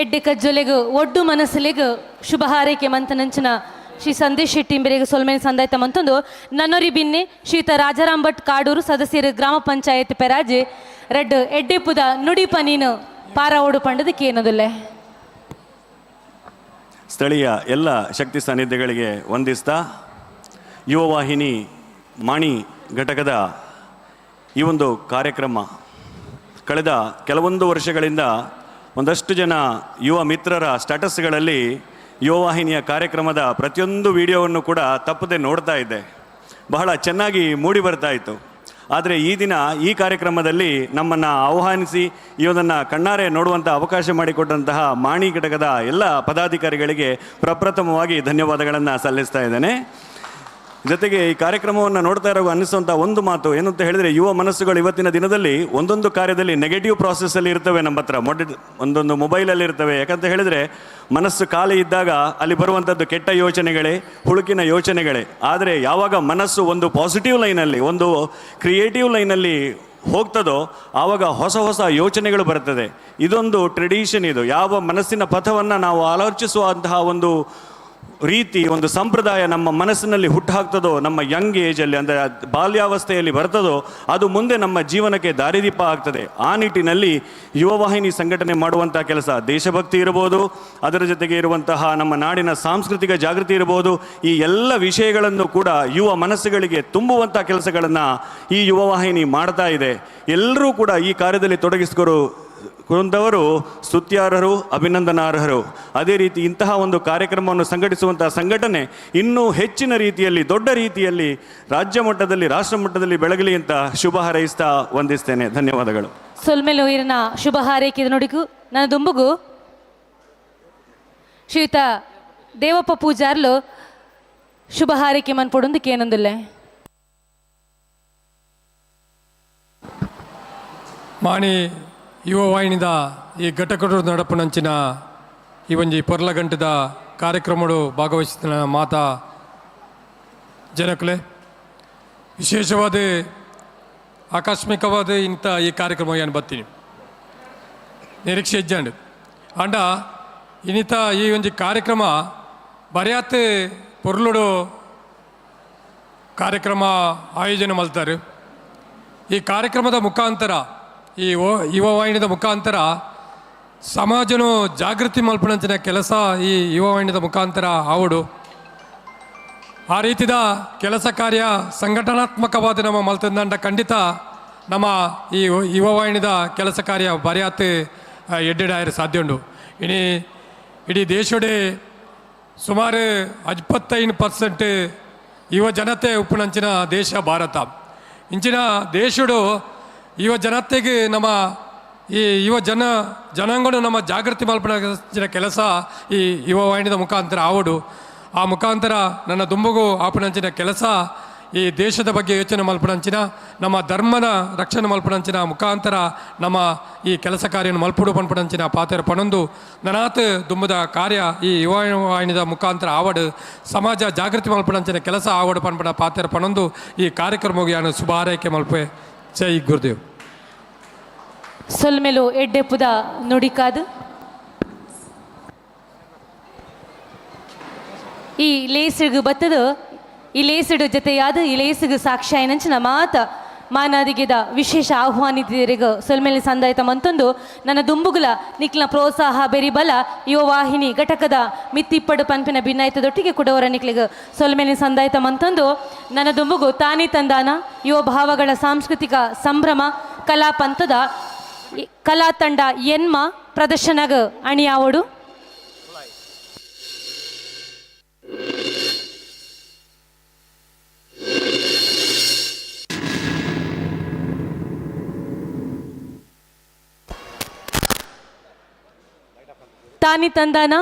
ಎಡ್ಡೆ ಕಜ್ಜೊಲೆಗು ಒಡ್ಡು ಮನಸ್ಸುಲೆಗು ಶುಭ ಹಾರೈಕೆ ಮಂತನಂಚಿನ ಶ್ರೀ ಸಂದೇಶ್ ಶೆಟ್ಟಿ ಇಂಬೆರೆಗ್ ಸೊಲ್ಮೆನ್ ಸಂದಾಯ್ತ ಮಂತೊಂದು ನನ್ನೊರಿ ಬಿನ್ನೆ ಶ್ರೀತ ರಾಜಾರಾಮ್ ಭಟ್ ಕಾಡೂರು ಸದಸ್ಯರು ಗ್ರಾಮ ಪಂಚಾಯತ್ ಪೆರಾಜೆ ರೆಡ್ ಎಡ್ಡೆಪುದ ನುಡಿಪ ನೀನು ಪಾರ ಓಡು ಪಂಡದ ಕೇನದುಲ್ಲೆ. ಸ್ಥಳೀಯ ಎಲ್ಲ ಶಕ್ತಿ ಸಾನ್ನಿಧ್ಯಗಳಿಗೆ ವಂದಿಸ್ತಾ ಯುವವಾಹಿನಿ ಮಾಣಿ ಘಟಕದ ಈ ಒಂದು ಕಾರ್ಯಕ್ರಮ ಕಳೆದ ಕೆಲವೊಂದು ವರ್ಷಗಳಿಂದ ಒಂದಷ್ಟು ಜನ ಯುವ ಮಿತ್ರರ ಸ್ಟೇಟಸ್ಗಳಲ್ಲಿ ಯುವವಾಹಿನಿಯ ಕಾರ್ಯಕ್ರಮದ ಪ್ರತಿಯೊಂದು ವಿಡಿಯೋವನ್ನು ಕೂಡ ತಪ್ಪದೆ ನೋಡ್ತಾ ಇದ್ದೆ. ಬಹಳ ಚೆನ್ನಾಗಿ ಮೂಡಿ ಬರ್ತಾ ಇತ್ತು. ಆದರೆ ಈ ದಿನ ಈ ಕಾರ್ಯಕ್ರಮದಲ್ಲಿ ನಮ್ಮನ್ನು ಆಹ್ವಾನಿಸಿ ಇದನ್ನು ಕಣ್ಣಾರೆ ನೋಡುವಂಥ ಅವಕಾಶ ಮಾಡಿಕೊಟ್ಟಂತಹ ಮಾಣಿ ಘಟಕದ ಎಲ್ಲ ಪದಾಧಿಕಾರಿಗಳಿಗೆ ಪ್ರಪ್ರಥಮವಾಗಿ ಧನ್ಯವಾದಗಳನ್ನು ಸಲ್ಲಿಸ್ತಾ ಇದ್ದೇನೆ. ಜೊತೆಗೆ ಈ ಕಾರ್ಯಕ್ರಮವನ್ನು ನೋಡ್ತಾ ಇರೋ ಅನ್ನಿಸುವಂಥ ಒಂದು ಮಾತು ಏನು ಅಂತ ಹೇಳಿದರೆ, ಯುವ ಮನಸ್ಸುಗಳು ಇವತ್ತಿನ ದಿನದಲ್ಲಿ ಒಂದೊಂದು ಕಾರ್ಯದಲ್ಲಿ ನೆಗೆಟಿವ್ ಪ್ರಾಸೆಸ್ಸಲ್ಲಿ ಇರ್ತವೆ. ನಮ್ಮ ಹತ್ರ ಒಂದೊಂದು ಮೊಬೈಲಲ್ಲಿ ಇರ್ತವೆ. ಯಾಕಂತ ಹೇಳಿದರೆ ಮನಸ್ಸು ಖಾಲಿ ಇದ್ದಾಗ ಅಲ್ಲಿ ಬರುವಂಥದ್ದು ಕೆಟ್ಟ ಯೋಚನೆಗಳೇ, ಹುಳುಕಿನ ಯೋಚನೆಗಳೇ. ಆದರೆ ಯಾವಾಗ ಮನಸ್ಸು ಒಂದು ಪಾಸಿಟಿವ್ ಲೈನಲ್ಲಿ, ಒಂದು ಕ್ರಿಯೇಟಿವ್ ಲೈನಲ್ಲಿ ಹೋಗ್ತದೋ ಆವಾಗ ಹೊಸ ಹೊಸ ಯೋಚನೆಗಳು ಬರ್ತದೆ. ಇದೊಂದು ಟ್ರೆಡಿಷನ್. ಇದು ಯಾವ ಮನಸ್ಸಿನ ಪಥವನ್ನು ನಾವು ಆಲೋಚಿಸುವಂತಹ ಒಂದು ರೀತಿ, ಒಂದು ಸಂಪ್ರದಾಯ ನಮ್ಮ ಮನಸ್ಸಿನಲ್ಲಿ ಹುಟ್ಟುಹಾಕ್ತದೋ, ನಮ್ಮ ಯಂಗ್ ಏಜಲ್ಲಿ ಅಂದರೆ ಬಾಲ್ಯಾವಸ್ಥೆಯಲ್ಲಿ ಬರ್ತದೋ, ಅದು ಮುಂದೆ ನಮ್ಮ ಜೀವನಕ್ಕೆ ದಾರಿದೀಪ ಆಗ್ತದೆ. ಆ ನಿಟ್ಟಿನಲ್ಲಿ ಯುವವಾಹಿನಿ ಸಂಘಟನೆ ಮಾಡುವಂಥ ಕೆಲಸ ದೇಶಭಕ್ತಿ ಇರ್ಬೋದು, ಅದರ ಜೊತೆಗೆ ಇರುವಂತಹ ನಮ್ಮ ನಾಡಿನ ಸಾಂಸ್ಕೃತಿಕ ಜಾಗೃತಿ ಇರ್ಬೋದು, ಈ ಎಲ್ಲ ವಿಷಯಗಳನ್ನು ಕೂಡ ಯುವ ಮನಸ್ಸುಗಳಿಗೆ ತುಂಬುವಂಥ ಕೆಲಸಗಳನ್ನು ಈ ಯುವವಾಹಿನಿ ಮಾಡ್ತಾ ಇದೆ. ಎಲ್ಲರೂ ಕೂಡ ಈ ಕಾರ್ಯದಲ್ಲಿ ತೊಡಗಿಸಿಕೊರು ಕುಂದವರು ಸ್ತುತ್ಯಾರ್ಹರು, ಅಭಿನಂದನಾರ್ಹರು. ಅದೇ ರೀತಿ ಇಂತಹ ಒಂದು ಕಾರ್ಯಕ್ರಮವನ್ನು ಸಂಘಟಿಸುವಂತಹ ಸಂಘಟನೆ ಇನ್ನೂ ಹೆಚ್ಚಿನ ರೀತಿಯಲ್ಲಿ, ದೊಡ್ಡ ರೀತಿಯಲ್ಲಿ ರಾಜ್ಯ ಮಟ್ಟದಲ್ಲಿ, ರಾಷ್ಟ್ರ ಮಟ್ಟದಲ್ಲಿ ಬೆಳಗಲಿ ಅಂತ ಶುಭ ಹಾರೈಸ್ತಾ ವಂದಿಸ್ತೇನೆ. ಧನ್ಯವಾದಗಳು. ಸೊಲ್ಮೆಲು ಇರನ ಶುಭ ಹಾರೈಕೆ ನುಡಿಗು ನನ್ನ ದುಂಬುಗು ಶ್ರೀಯುತ ದೇವಪ್ಪ ಪೂಜಾರ್ಲು ಶುಭ ಹಾರೈಕೆ ಮನ್ಪೊಡೊಂದು ಕೇನೊಂದುಲ್ಲೆ. ಮಾಣಿ ಯುವವಾಹಿನಿದ ಈ ಘಟಕಡು ನಡಪುನಂಚಿನ ಈ ಒಂಜಿ ಪೊರ್ಲಗಂಟದ ಕಾರ್ಯಕ್ರಮಡು ಭಾಗವಹಿಸಿದ ಮಾತಾ ಜನಕುಲೆ, ವಿಶೇಷವಾದ ಆಕಸ್ಮಿಕವಾದ ಇಂಥ ಈ ಕಾರ್ಯಕ್ರಮ ಏನು ಬರ್ತೀನಿ ನಿರೀಕ್ಷೆ ಇಜ್ಜಾಂಡು ಅಂಡ ಇನ್ನಿತ ಈ ಒಂಜಿ ಕಾರ್ಯಕ್ರಮ ಬರ್ಯಾತ್ ಪೊರ್ಲುಡು ಕಾರ್ಯಕ್ರಮ ಆಯೋಜನೆ ಮಲ್ತಾರೆ. ಈ ಕಾರ್ಯಕ್ರಮದ ಮುಖಾಂತರ, ಈ ಯುವವಾಹಿನಿದ ಮುಖಾಂತರ ಸಮಾಜನು ಜಾಗೃತಿ ಮಲ್ಪನಂಚಿನ ಕೆಲಸ ಈ ಯುವವಾಹಿನಿದ ಮುಖಾಂತರ ಆವಡು. ಆ ರೀತಿದ ಕೆಲಸ ಕಾರ್ಯ ಸಂಘಟನಾತ್ಮಕವಾದ ನಮ್ಮ ಮಲ್ತಂದಂಡ ಖಂಡಿತ ನಮ್ಮ ಈ ಯುವವಾಹಿನಿದ ಕೆಲಸ ಕಾರ್ಯ ಬರ್ಯಾತ್ ಎಡ್ಡೆಡಾಯರ ಸಾಧ್ಯ ಉಂಡು. ಇನಿ ಇಡೀ ದೇಶೋಡೆ ಸುಮಾರು 25% ಯುವ ಜನತೆ ಉಪ್ಪುನಂಚಿನ ದೇಶ ಭಾರತ. ಇಂಚಿನ ದೇಶಡು ಯುವ ಜನತೆಗೆ ನಮ್ಮ ಈ ಯುವ ಜನಾಂಗನು ನಮ್ಮ ಜಾಗೃತಿ ಮಲ್ಪನ ಕೆಲಸ ಈ ಯುವವಾಹಿನಿದ ಮುಖಾಂತರ ಆವಡು. ಆ ಮುಖಾಂತರ ನನ್ನ ದುಂಬುಗು ಆಪನಂಚಿನ ಕೆಲಸ ಈ ದೇಶದ ಬಗ್ಗೆ ಯೋಚನೆ ಮಲ್ಪನಂಚಿನ, ನಮ್ಮ ಧರ್ಮದ ರಕ್ಷಣೆ ಮಲ್ಪನಂಚಿನ ಮುಖಾಂತರ ನಮ್ಮ ಈ ಕೆಲಸ ಕಾರ್ಯವನ್ನು ಮಲ್ಪುಡು ಪನ್ಪನಂಚಿನ ಪಾತ್ರ ಪಣೊಂದು ನನಾತ್ ದುಂಬುದ ಕಾರ್ಯ ಈ ಯುವವಾಹಿನಿದ ಮುಖಾಂತರ ಆವಡು, ಸಮಾಜ ಜಾಗೃತಿ ಮಲ್ಪನಂಚಿನ ಕೆಲಸ ಆವಡು ಪನ್ಪನ ಪಾತ್ರ ಪಣೊಂದು ಈ ಕಾರ್ಯಕ್ರಮಕ್ಕೆ ನಾನು ಶುಭ ಹಾರೈಕೆ ಮಲ್ಪೆ. ಜೈ ಗುರುದೇವ್. ಸೊಲ್ಮೆಲು ಎಡ್ಡೆಪುದ ನುಡಿಕಾದು ಈ ಲೇಸಿಗು ಬತ್ತದು ಈ ಲೇಸಿಡು ಜೊತೆಯಾದ ಈ ಲೇಸಿಗು ಸಾಕ್ಷ್ಯಾಯನಂಚಿನ ಮಾತ ಮಾನಾದಿಗೆದ ವಿಶೇಷ ಆಹ್ವಾನಿತರಿಗೆ ಸೊಲ್ಮೆಲಿ ಸಂದಾಯಿತ ಮಂತೊಂದು ನನ್ನ ದುಂಬುಗುಲ ನಿಕ್ಲ ಪ್ರೋತ್ಸಾಹ ಬೆರಿಬಲ ಯುವ ವಾಹಿನಿ ಘಟಕದ ಮಿತ್ತಿಪ್ಪಡು ಪನ್ಪಿನ ಭಿನ್ನಾಯ್ತದೊಟ್ಟಿಗೆ ಕುಡವರ ನಿಕ್ಲಿಗ ಸೊಲ್ಮೆಲಿ ಸಂದಾಯಿತ ಮಂತೊಂದು ನನ್ನ ದುಂಬುಗು ತಾನೇ ತಂದಾನ ಯುವ ಭಾವಗಳ ಸಾಂಸ್ಕೃತಿಕ ಸಂಭ್ರಮ ಕಲಾ ಪಂಥದ ಕಲಾ ತಂಡ ಎನ್ಮ ಪ್ರದರ್ಶನಗ ಅಣಿಯಾವಡು. ತಾನಿ ತಂದಾನ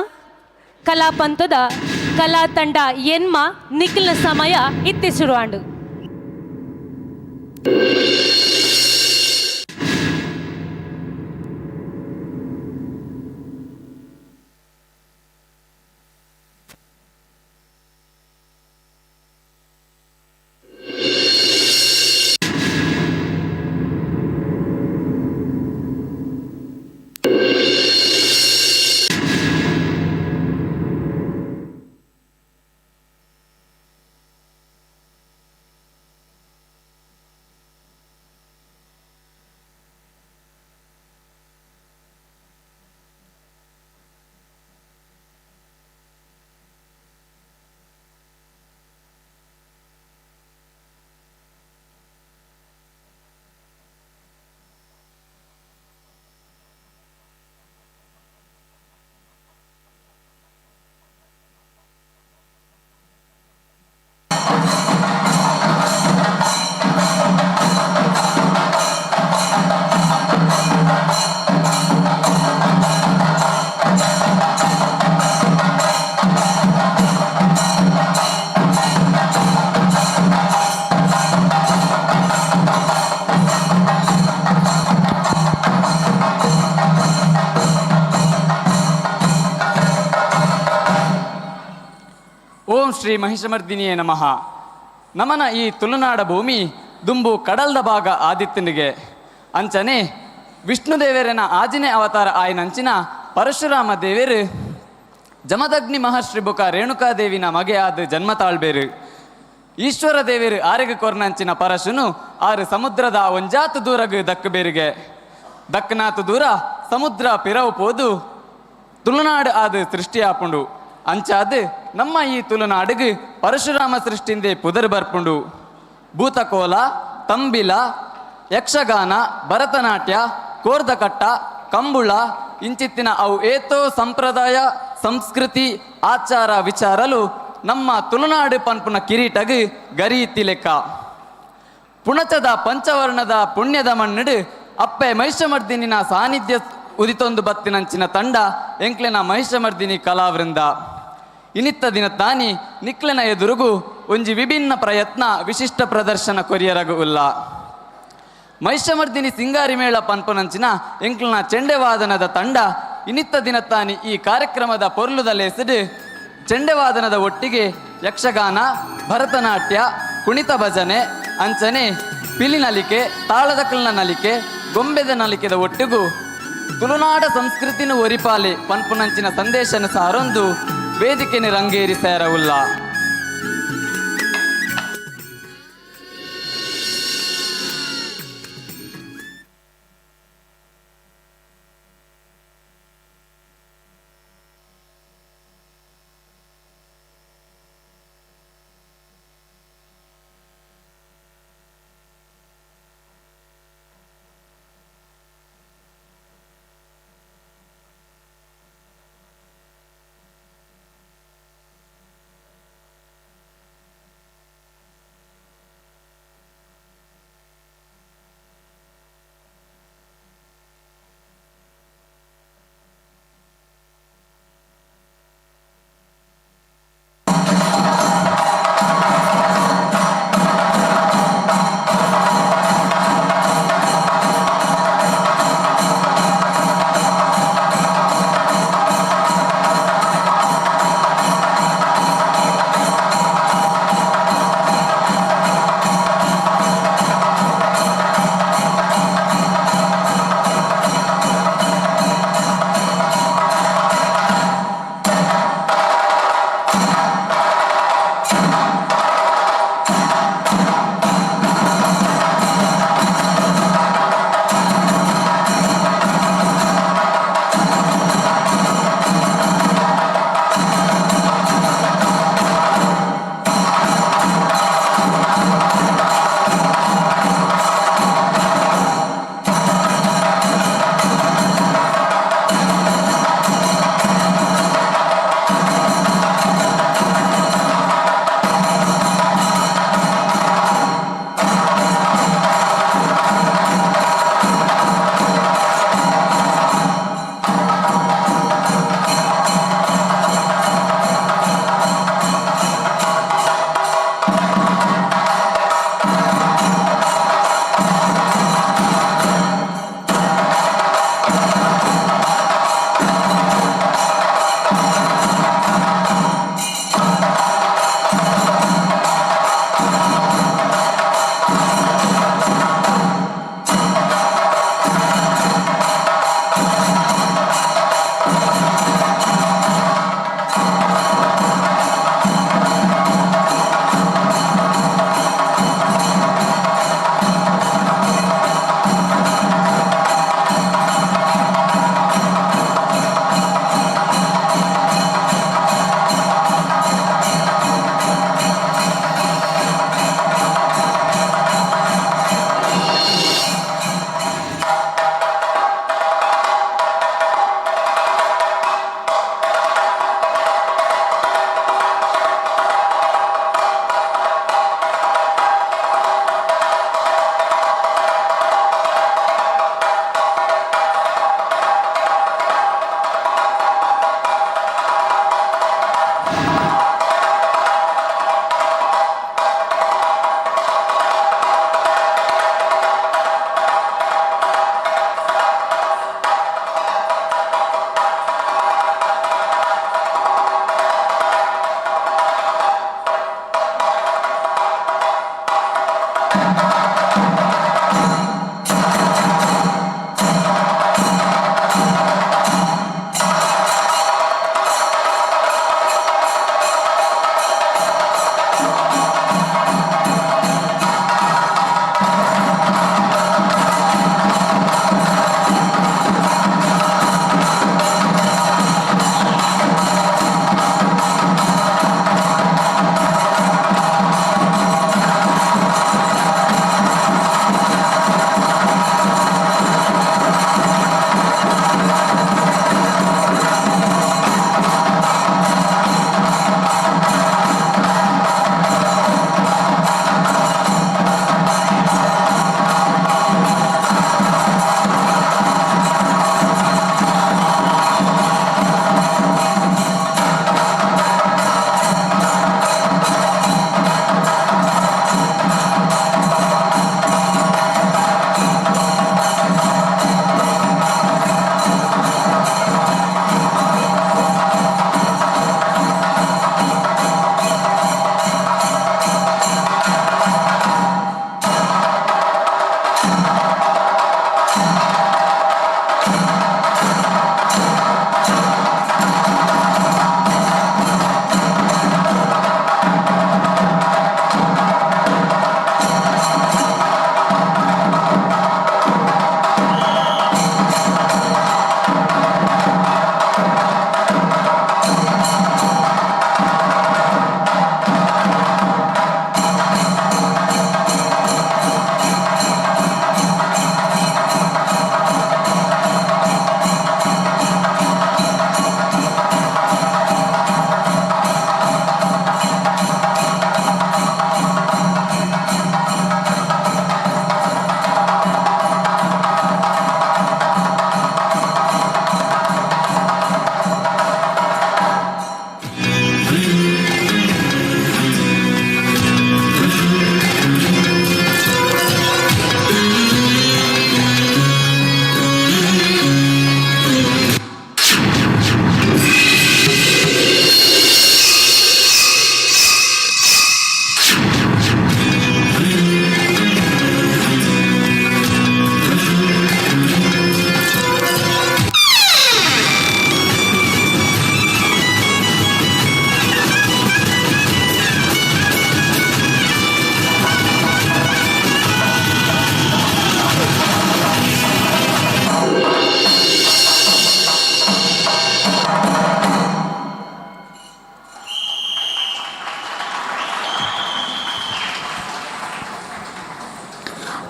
ಕಲಾ ಪಂಥದ ಕಲಾ ತಂಡ ಎನ್ಮ ನಿಖಿಲ್ನ ಸಮಯ ಇತ್ತೆ ಶುರುವಾಂಡು. ಶ್ರೀ ಮಹಿಷಮರ್ದಿನಿಯೇ ನಮಃ. ನಮನ ಈ ತುಳುನಾಡ ಭೂಮಿ ದುಂಬು ಕಡಲ್ದ ಭಾಗ ಆದಿತ್ತನಿಗೆ ಅಂಚನೆ ವಿಷ್ಣುದೇವರನ ಆಜಿನೇ ಅವತಾರ ಆಯ್ನಂಚಿನ ಪರಶುರಾಮ ದೇವರು ಜಮದಗ್ನಿ ಮಹರ್ಷಿ ಬುಕ ರೇಣುಕಾದೇವಿನ ಮಗೆಯಾದ ಜನ್ಮ ತಾಳ್ಬೇರು. ಈಶ್ವರ ದೇವರು ಆರೆಗ ಕೊರ್ನಂಚಿನ ಪರಶುನು ಆರು ಸಮುದ್ರದ ಒಂಜಾತು ದೂರಗು ದಕ್ಕಬೇರಿಗೆ ದಕ್ಕನಾತು ದೂರ ಸಮುದ್ರ ಪಿರವು ಪೋದು ತುಳುನಾಡು ಆದ ಸೃಷ್ಟಿಯಾಪುಂಡು. ಅಂಚಾದ್ ನಮ್ಮ ಈ ತುಳುನಾಡಿಗೆ ಪರಶುರಾಮ ಸೃಷ್ಟಿಂದೆ ಪುದರ್ ಬರ್ಪುಂಡು. ಭೂತಕೋಲ, ತಂಬಿಲ, ಯಕ್ಷಗಾನ, ಭರತನಾಟ್ಯ, ಕೋರ್ದಕಟ್ಟ, ಕಂಬುಳ ಇಂಚಿತ್ತಿನ ಅವು ಏತೋ ಸಂಪ್ರದಾಯ, ಸಂಸ್ಕೃತಿ, ಆಚಾರ ವಿಚಾರಲು ನಮ್ಮ ತುಳುನಾಡು ಪನ್ಪುನ ಕಿರೀಟಗ್ ಗರಿ ಲೆಕ್ಕ. ಪುಣಚದ ಪಂಚವರ್ಣದ ಪುಣ್ಯದ ಮಣ್ಣುಡು ಅಪ್ಪೆ ಮಹಿಷಮರ್ದಿನಿನ ಸಾನ್ನಿಧ್ಯ ಉದಿತೊಂದು ಬತ್ತಿನಂಚಿನ ತಂಡ ಎಂಕ್ಲೆನ ಮಹಿಷಮರ್ದಿನಿ ಕಲಾವೃಂದ. ಇನಿತ್ತ ದಿನ ತಾನಿ ನಿಕ್ಲೆನ ಎದುರುಗು ಒಂಜಿ ವಿಭಿನ್ನ ಪ್ರಯತ್ನ ವಿಶಿಷ್ಟ ಪ್ರದರ್ಶನ ಕೊರಿಯರಗು ಉಲ್ಲ. ಮಹಿಷಮರ್ದಿನಿ ಸಿಂಗಾರಿ ಮೇಳ ಪನ್ಪುನಂಚಿನ ಎಂಕ್ಲೆನ ಚೆಂಡೆವಾದನದ ತಂಡ ಇನಿತ್ತ ದಿನ ತಾನಿ ಈ ಕಾರ್ಯಕ್ರಮದ ಪೊರ್ಲುದ ಲೇಸಿಡು ಚೆಂಡೆವಾದನದ ಒಟ್ಟಿಗೆ ಯಕ್ಷಗಾನ, ಭರತನಾಟ್ಯ, ಕುಣಿತ ಭಜನೆ, ಅಂಚನೆ ಪಿಲಿ ನಲಿಕೆ, ತಾಳದ ಕಲ್ನ ನಲಿಕೆ, ಗೊಂಬೆದ ನಲಿಕೆದ ಒಟ್ಟಿಗೂ ತುಳುನಾಡ ಸಂಸ್ಕೃತಿನ ಒರಿಪಾಲೆ ಪನ್ಪುನಂಚಿನ ಸಂದೇಶನ ಸಾರೊಂದು ವೇದಿಕೆನ ರಂಗೇರಿ ಸೇರವುಲ್ಲ.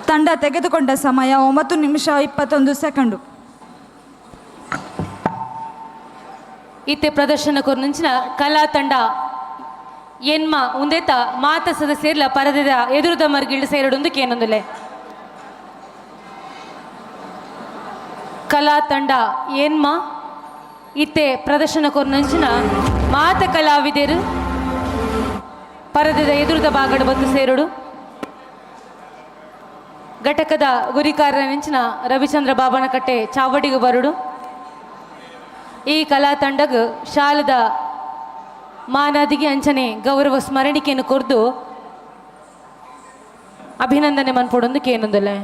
ತಂಡ ತೆಗೆದುಕೊಂಡ ಸಮಯ 9 ನಿಮಿಷ 21 ಸೆಕೆಂಡು. ಇತ್ತೆ ಪ್ರದರ್ಶನ ಕೊರ್ನಂಚಿನ ಕಲಾ ತಂಡ ಎನ್ಮ ಉಂದೆತ ಮಾತ ಸದಸ್ಯರ್ಲ ಪರದೆದ ಎದುರುದ ಮರ್ಗಿಲ್ಡ್ ಸೇರಡೊಂದು ಕೇನೊಂದುಲೆ. ಕಲಾ ತಂಡ ಎನ್ಮ ಇತ್ತೆ ಪ್ರದರ್ಶನ ಕೊರ್ನಂಚಿನ ಮಾತ ಕಲಾವಿದರು ಪರದೆದ ಎದುರುದ ಬಾಗಡು ಬತ್ತು ಸೇರಡು. ಘಟಕದ ಗುರಿಕಾರನ ರವಿಚಂದ್ರ ಬಾಬನಕಟ್ಟೆ ಚಾವಡಿಗೆ ಬರುಡು. ಈ ಕಲಾ ತಂಡಗ್ ಶಾಲದ ಮಾನಾದಿಗೆ ಅಂಚನೆ ಗೌರವ ಸ್ಮರಣಿಕೆಯನ್ನು ಕೊರ್ದು ಅಭಿನಂದನೆ ಮನ್ಪೊಡೊಂದು ಕೇನೊಂದುಲೆ.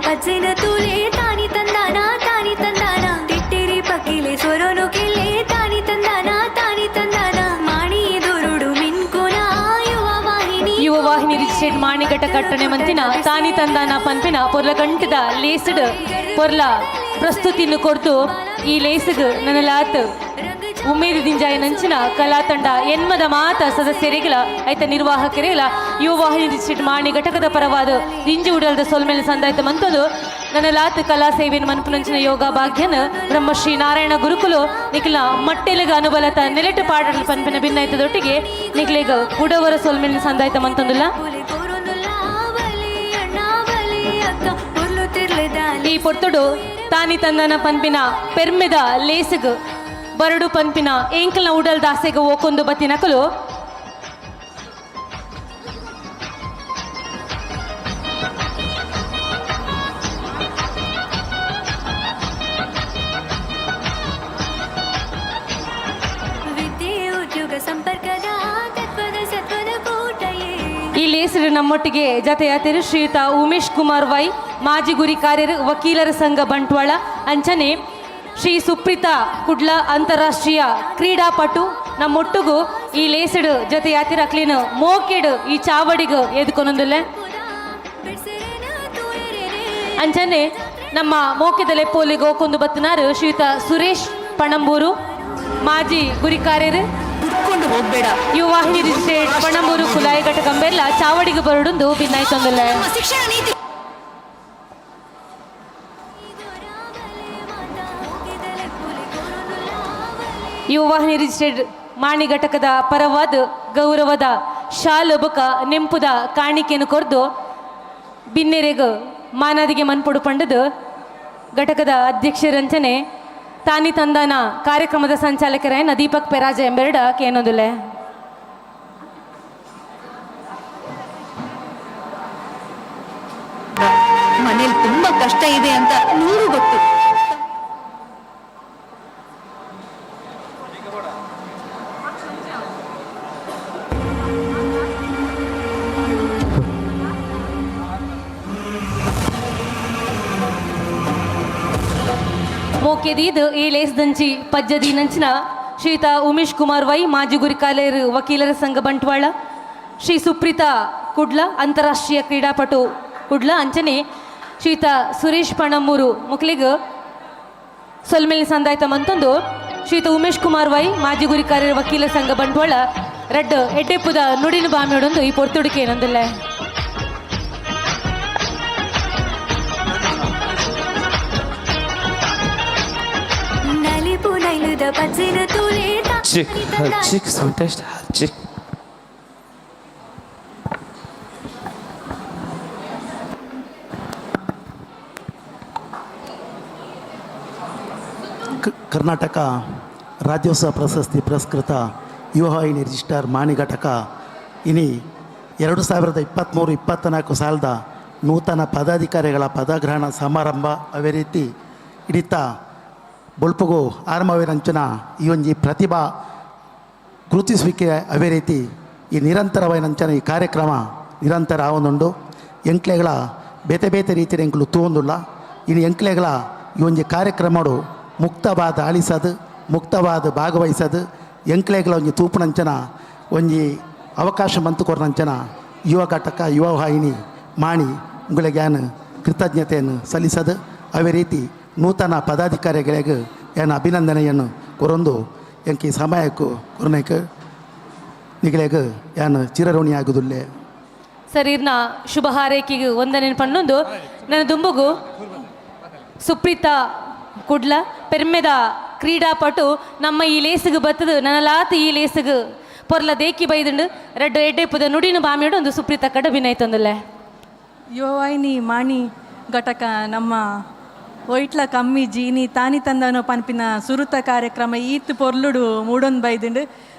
ಪಜ್ಜಿನ ತೂಲೆ ತಾನಿ ತಂದಾನ ತಾನಿ ತಂದಾನ ತಿಟ್ಟಿರಿ ಪಕ್ಕಿಲೆ ಸೊರೊನು ಕಿಲ್ಲೆ ತಾನಿ ತಂದಾನ ತಾನಿ ತಂದಾನ ಮಾಣಿ ದೊರುಡು ಮಿನ್ಕುನ ಯುವ ವಾಹಿನಿ. ಯುವ ವಾಹಿನಿ ರಿಜಿಸ್ಟರ್ಡ್ ಮಾಣಿ ಘಟ ಕಟ್ಟಣೆ ಮಂತಿನ ತಾನಿ ತಂದಾನ ಪನ್ಪಿನ ಪೊರ್ಲ ಗಂಟದ ಲೇಸ್ಡ್ ಪೊರ್ಲ ಪ್ರಸ್ತುತಿಯನ್ನು ಕೊರ್ದು ಈ ಲೇಸ್ಗ್ ನನಲಾತ್ ಉಮೇದು ದಿಂಜಾಯ ನಂಚಿನ ಕಲಾ ತಂಡ ಎನ್ಮದ ಮಾತ ಸದಸ್ಯರಿಗಲ ಐತ ನಿರ್ವಾಹಕರಿಗಲ ಯುವ ವಾಹಿನಿ ರಿಜಿಸ್ಟರ್ಡ್ ಮಾಣಿ ಘಟಕದ ಪರವಾದ ದಿಂಜು ಉಡಲ್ದ ಸೊಲ್ಮೇಲೆ ಸಂದಾಯ್ತ ಮಂತದು ನನ್ನ ಲಾತ್ ಕಲಾ ಸೇವೆಯನ್ನು ಮನ್ಪುನಂಚಿನ ಯೋಗ ಭಾಗ್ಯನ ಬ್ರಹ್ಮಶ್ರೀ ನಾರಾಯಣ ಗುರುಕುಲು ನಿಖಿಲ ಮಟ್ಟೆಲಗ ಅನುಬಲತ ನೆಲೆಟು ಪಾಡಲ್ ಪನ್ಪಿನ ಭಿನ್ನಾಯ್ತದೊಟ್ಟಿಗೆ ನಿಖಿಲಿಗ ಉಡವರ ಸೊಲ್ಮೇಲೆ ಸಂದಾಯ್ತ ಮಂತಂದುಲ್ಲ. ಈ ಪೊರ್ತುಡು ತಾನಿ ತಂದನ ಪನ್ಪಿನ ಪೆರ್ಮೆದ ಲೇಸುಗ್ ಬರಡು ಪನ್ಪಿನ ಏಂಕಲ್ನ ಉಡಲ್ ದಾಸೆಗೆ ಓಕೊಂದು ಬತ್ತಿನಕಲು ವಿದ್ಯೆ ಉದ್ಯೋಗ ಸಂಪರ್ಕದ ತತ್ವದ ಸತ್ವದ ಕೋಟೆಯೇ. ಈ ಲೇಸರು ನಮ್ಮೊಟ್ಟಿಗೆ ಜತೆಯಾತಿರು ಶ್ರೀಯುತ ಉಮೇಶ್ ಕುಮಾರ್ ವೈ, ಮಾಜಿ ಗುರಿ ಕಾರ್ಯರು ವಕೀಲರ ಸಂಘ ಬಂಟ್ವಾಳ, ಅಂಚನೆ ಶ್ರೀ ಸುಪ್ರೀತಾ ಕುಡ್ಲ ಅಂತಾರಾಷ್ಟ್ರೀಯ ಕ್ರೀಡಾಪಟು ನಮ್ಮೊಟ್ಟಿಗೂ ಈ ಲೇಸಡು ಜೊತೆಯಾತಿರ ಅಕ್ಲಿನ ಮೋಕೆಡು ಈ ಚಾವಡಿಗು ಎದ್ಕೊನೊಂದುಲ್ಲೆ. ಅಂಚನೆ ನಮ್ಮ ಮೋಕೆದ ಲೆಪ್ಪೋಲಿಗೆ ಹೋಗೊಂದು ಬತ್ತನಾರು ಶ್ರೀಯುತ ಸುರೇಶ್ ಪಣಂಬೂರು, ಮಾಜಿ ಗುರಿಕಾರ್ಯರು ಹೋಗ್ಬೇಡ. ಯುವ ವಾಹಿನಿ ರಿಜಿಸ್ಟರ್ಡ್ ಪಣಂಬೂರು ಕುಲಾಯಿ ಘಟಕಂಬೆಲ್ಲ ಚಾವಡಿಗೆ ಬರಡುಂದು ಭಿನ್ನಾಯ್ತೊಂದುಲ್ಲೆ. ಶಿಕ್ಷಣ ನೀತಿ ಯುವ ವಾಹಿನಿ ರಿಜಿಸ್ಟರ್ಡ್ ಮಾಣಿ ಘಟಕದ ಪರವಾದ ಗೌರವದ ಶಾಲು ಬೊಕ ನೆಂಪುದ ಕಾಣಿಕೆಯನ್ನು ಕೊರ್ದು ಬಿನ್ನೆರೆಗು ಮಾನಾದಿಗೆ ಮನ್ಪೊಡು ಪಂಡದು ಘಟಕದ ಅಧ್ಯಕ್ಷರಂಚನೆ ತಾನಿ ತಂದಾನ ಕಾರ್ಯಕ್ರಮದ ಸಂಚಾಲಕರಾಯನ ದೀಪಕ್ ಪೆರಾಜ ಎಂಬೆರಡ ಕೇನೊಂದುಲೆ. ಮನೇಲಿ ತುಂಬಾ ಕಷ್ಟ ಇದೆ ಅಂತ ನೂರು ಗೊತ್ತು. ಮೋಕೆದೀದ್ ಈ ಲೇಸ್ದಂಚಿ ಪಜ್ಜದಿ ನಂಚಿನ ಶ್ರೀಯುತ ಉಮೇಶ್ ಕುಮಾರ್ ವೈ, ಮಾಜಿ ಗುರಿಕಾಲೇರು ವಕೀಲರ ಸಂಘ ಬಂಟ್ವಾಳ, ಶ್ರೀ ಸುಪ್ರೀತಾ ಕುಡ್ಲ ಅಂತಾರಾಷ್ಟ್ರೀಯ ಕ್ರೀಡಾಪಟು ಕುಡ್ಲ, ಅಂಚನೆ ಶ್ರೀಯುತ ಸುರೇಶ್ ಪಣಮೂರು ಮುಕ್ಲಿಗ್ ಸೊಲ್ಮೇಲಿ ಸಂದಾಯ್ತ ಮಂತೊಂದು ಶ್ರೀಯುತ ಉಮೇಶ್ ಕುಮಾರ್ ವೈ, ಮಾಜಿ ಗುರಿಕಾರ್ಯರ ವಕೀಲರ ಸಂಘ ಬಂಟ್ವಾಳ ರಡ್ಡು ಎಡ್ಡೆಪ್ಪುದ ನುಡಿನು ಬಾಮಿಯೊಡೊಂದು ಈ ಪೊರ್ತುಡಿಕೆ ಏನೊಂದಿಲ್ಲ. ಚಿಕ್ ಚಿಕ್ ಸಂತೋಷ್ ಚಿಕ್. ಕರ್ನಾಟಕ ರಾಜ್ಯೋತ್ಸವ ಪ್ರಶಸ್ತಿ ಪುರಸ್ಕೃತ ಯುವ ವಾಹಿನಿ ರಿಜಿಸ್ಟರ್ ಮಾಣಿ ಘಟಕ ಇನಿ 2023-24 ಸಾಲದ ನೂತನ ಪದಾಧಿಕಾರಿಗಳ ಪದಗ್ರಹಣ ಸಮಾರಂಭ ಅದೇ ರೀತಿ ಹಿಡಿತ ಬೊಲ್ಪುಗು ಆರಂಭವಿನಂಚಿನ ಈ ಒಂಜಿ ಪ್ರತಿಭಾ ಗುರುತಿಸುವಿಕೆ ಅವೇ ರೀತಿ ಈ ನಿರಂತರವಾಯಿನಂಚಿನ ಈ ಕಾರ್ಯಕ್ರಮ ನಿರಂತರ ಆವೊಂದುಂಡು. ಎಂಕ್ಲೆಗಳ ಬೇತೆ ಬೇತೆ ರೀತಿಯ ಎಂಕುಲು ತೂವೊಂದುಲ್ಲ. ಇನ್ನು ಎಂಕ್ಲೆಗಳ ಈ ಒಂಜಿ ಕಾರ್ಯಕ್ರಮಡು ಮುಕ್ತವಾದ ಆಲಿಸದು, ಮುಕ್ತವಾದ ಭಾಗವಹಿಸದು, ಎಂಕ್ಲೆಗ್ಲ ಒಂಜಿ ತೂಪುನಂಚನ ಒಂಜಿ ಅವಕಾಶ ಮಂತು ಕೊರ್ನಂಚನ ಯುವ ಘಟಕ ಯುವ ವಾಹಿನಿ ಮಾಣಿ ಉಂಗುಳಿಗೆ ಯಾನ್ ಕೃತಜ್ಞತೆಯನ್ನು ಸಲ್ಲಿಸದು. ಅವೇ ರೀತಿ ನೂತನ ಪದಾಧಿಕಾರಿಗಳಿಗೆ ಯಾನ್ ಅಭಿನಂದನೆಯನ್ನು ಕೊರೊಂದು ಎಂಕಿ ಸಮಯಕ್ಕೂ ಕೊರನೇಕ್ ನಿಗಲೆಗ್ ಯಾನ್ ಚಿರಋಣಿ ಆಗುದಿಲ್ಲೆ. ಸರ್, ಇರ್ನ ಶುಭ ಹಾರೈಕೆಗೆ ವಂದನೆ ಪಣ್ಣೊಂದು ನನ್ನ ದುಂಬುಗು ಸುಪ್ರೀತಾ ಕುಡ್ಲ ಪೆರ್ಮೆದ ಕ್ರೀಡಾಪಟು ನಮ್ಮ ಈ ಲೇಸಿಗೆ ಬತ್ತದು ನನ್ನ ಲಾತ್ ಈ ಲೇಸಿಗೆ ಪೊರ್ಲ ದೇಕಿ ಬೈದುಂಡು ರಡ್ಡು ಎಡ್ಡೆಪುದ ನುಡಿನು ಬಾಮಿಡು ಒಂದು ಸುಪ್ರೀತಾ ಕಡ ಅಭಿನಯ. ಯುವವಾಹಿನಿ ಮಾಣಿ ಘಟಕ ನಮ್ಮ ಒಯ್ಟ್ಲ ಕಮ್ಮಿ ಜೀನಿ ತಾನಿ ತಂದನು ಪನ್ಪಿನ ಸುರುತ ಕಾರ್ಯಕ್ರಮ ಈತ್ ಪೊರ್ಲುಡು ಮೂಡೊಂದು ಬೈದುಂಡು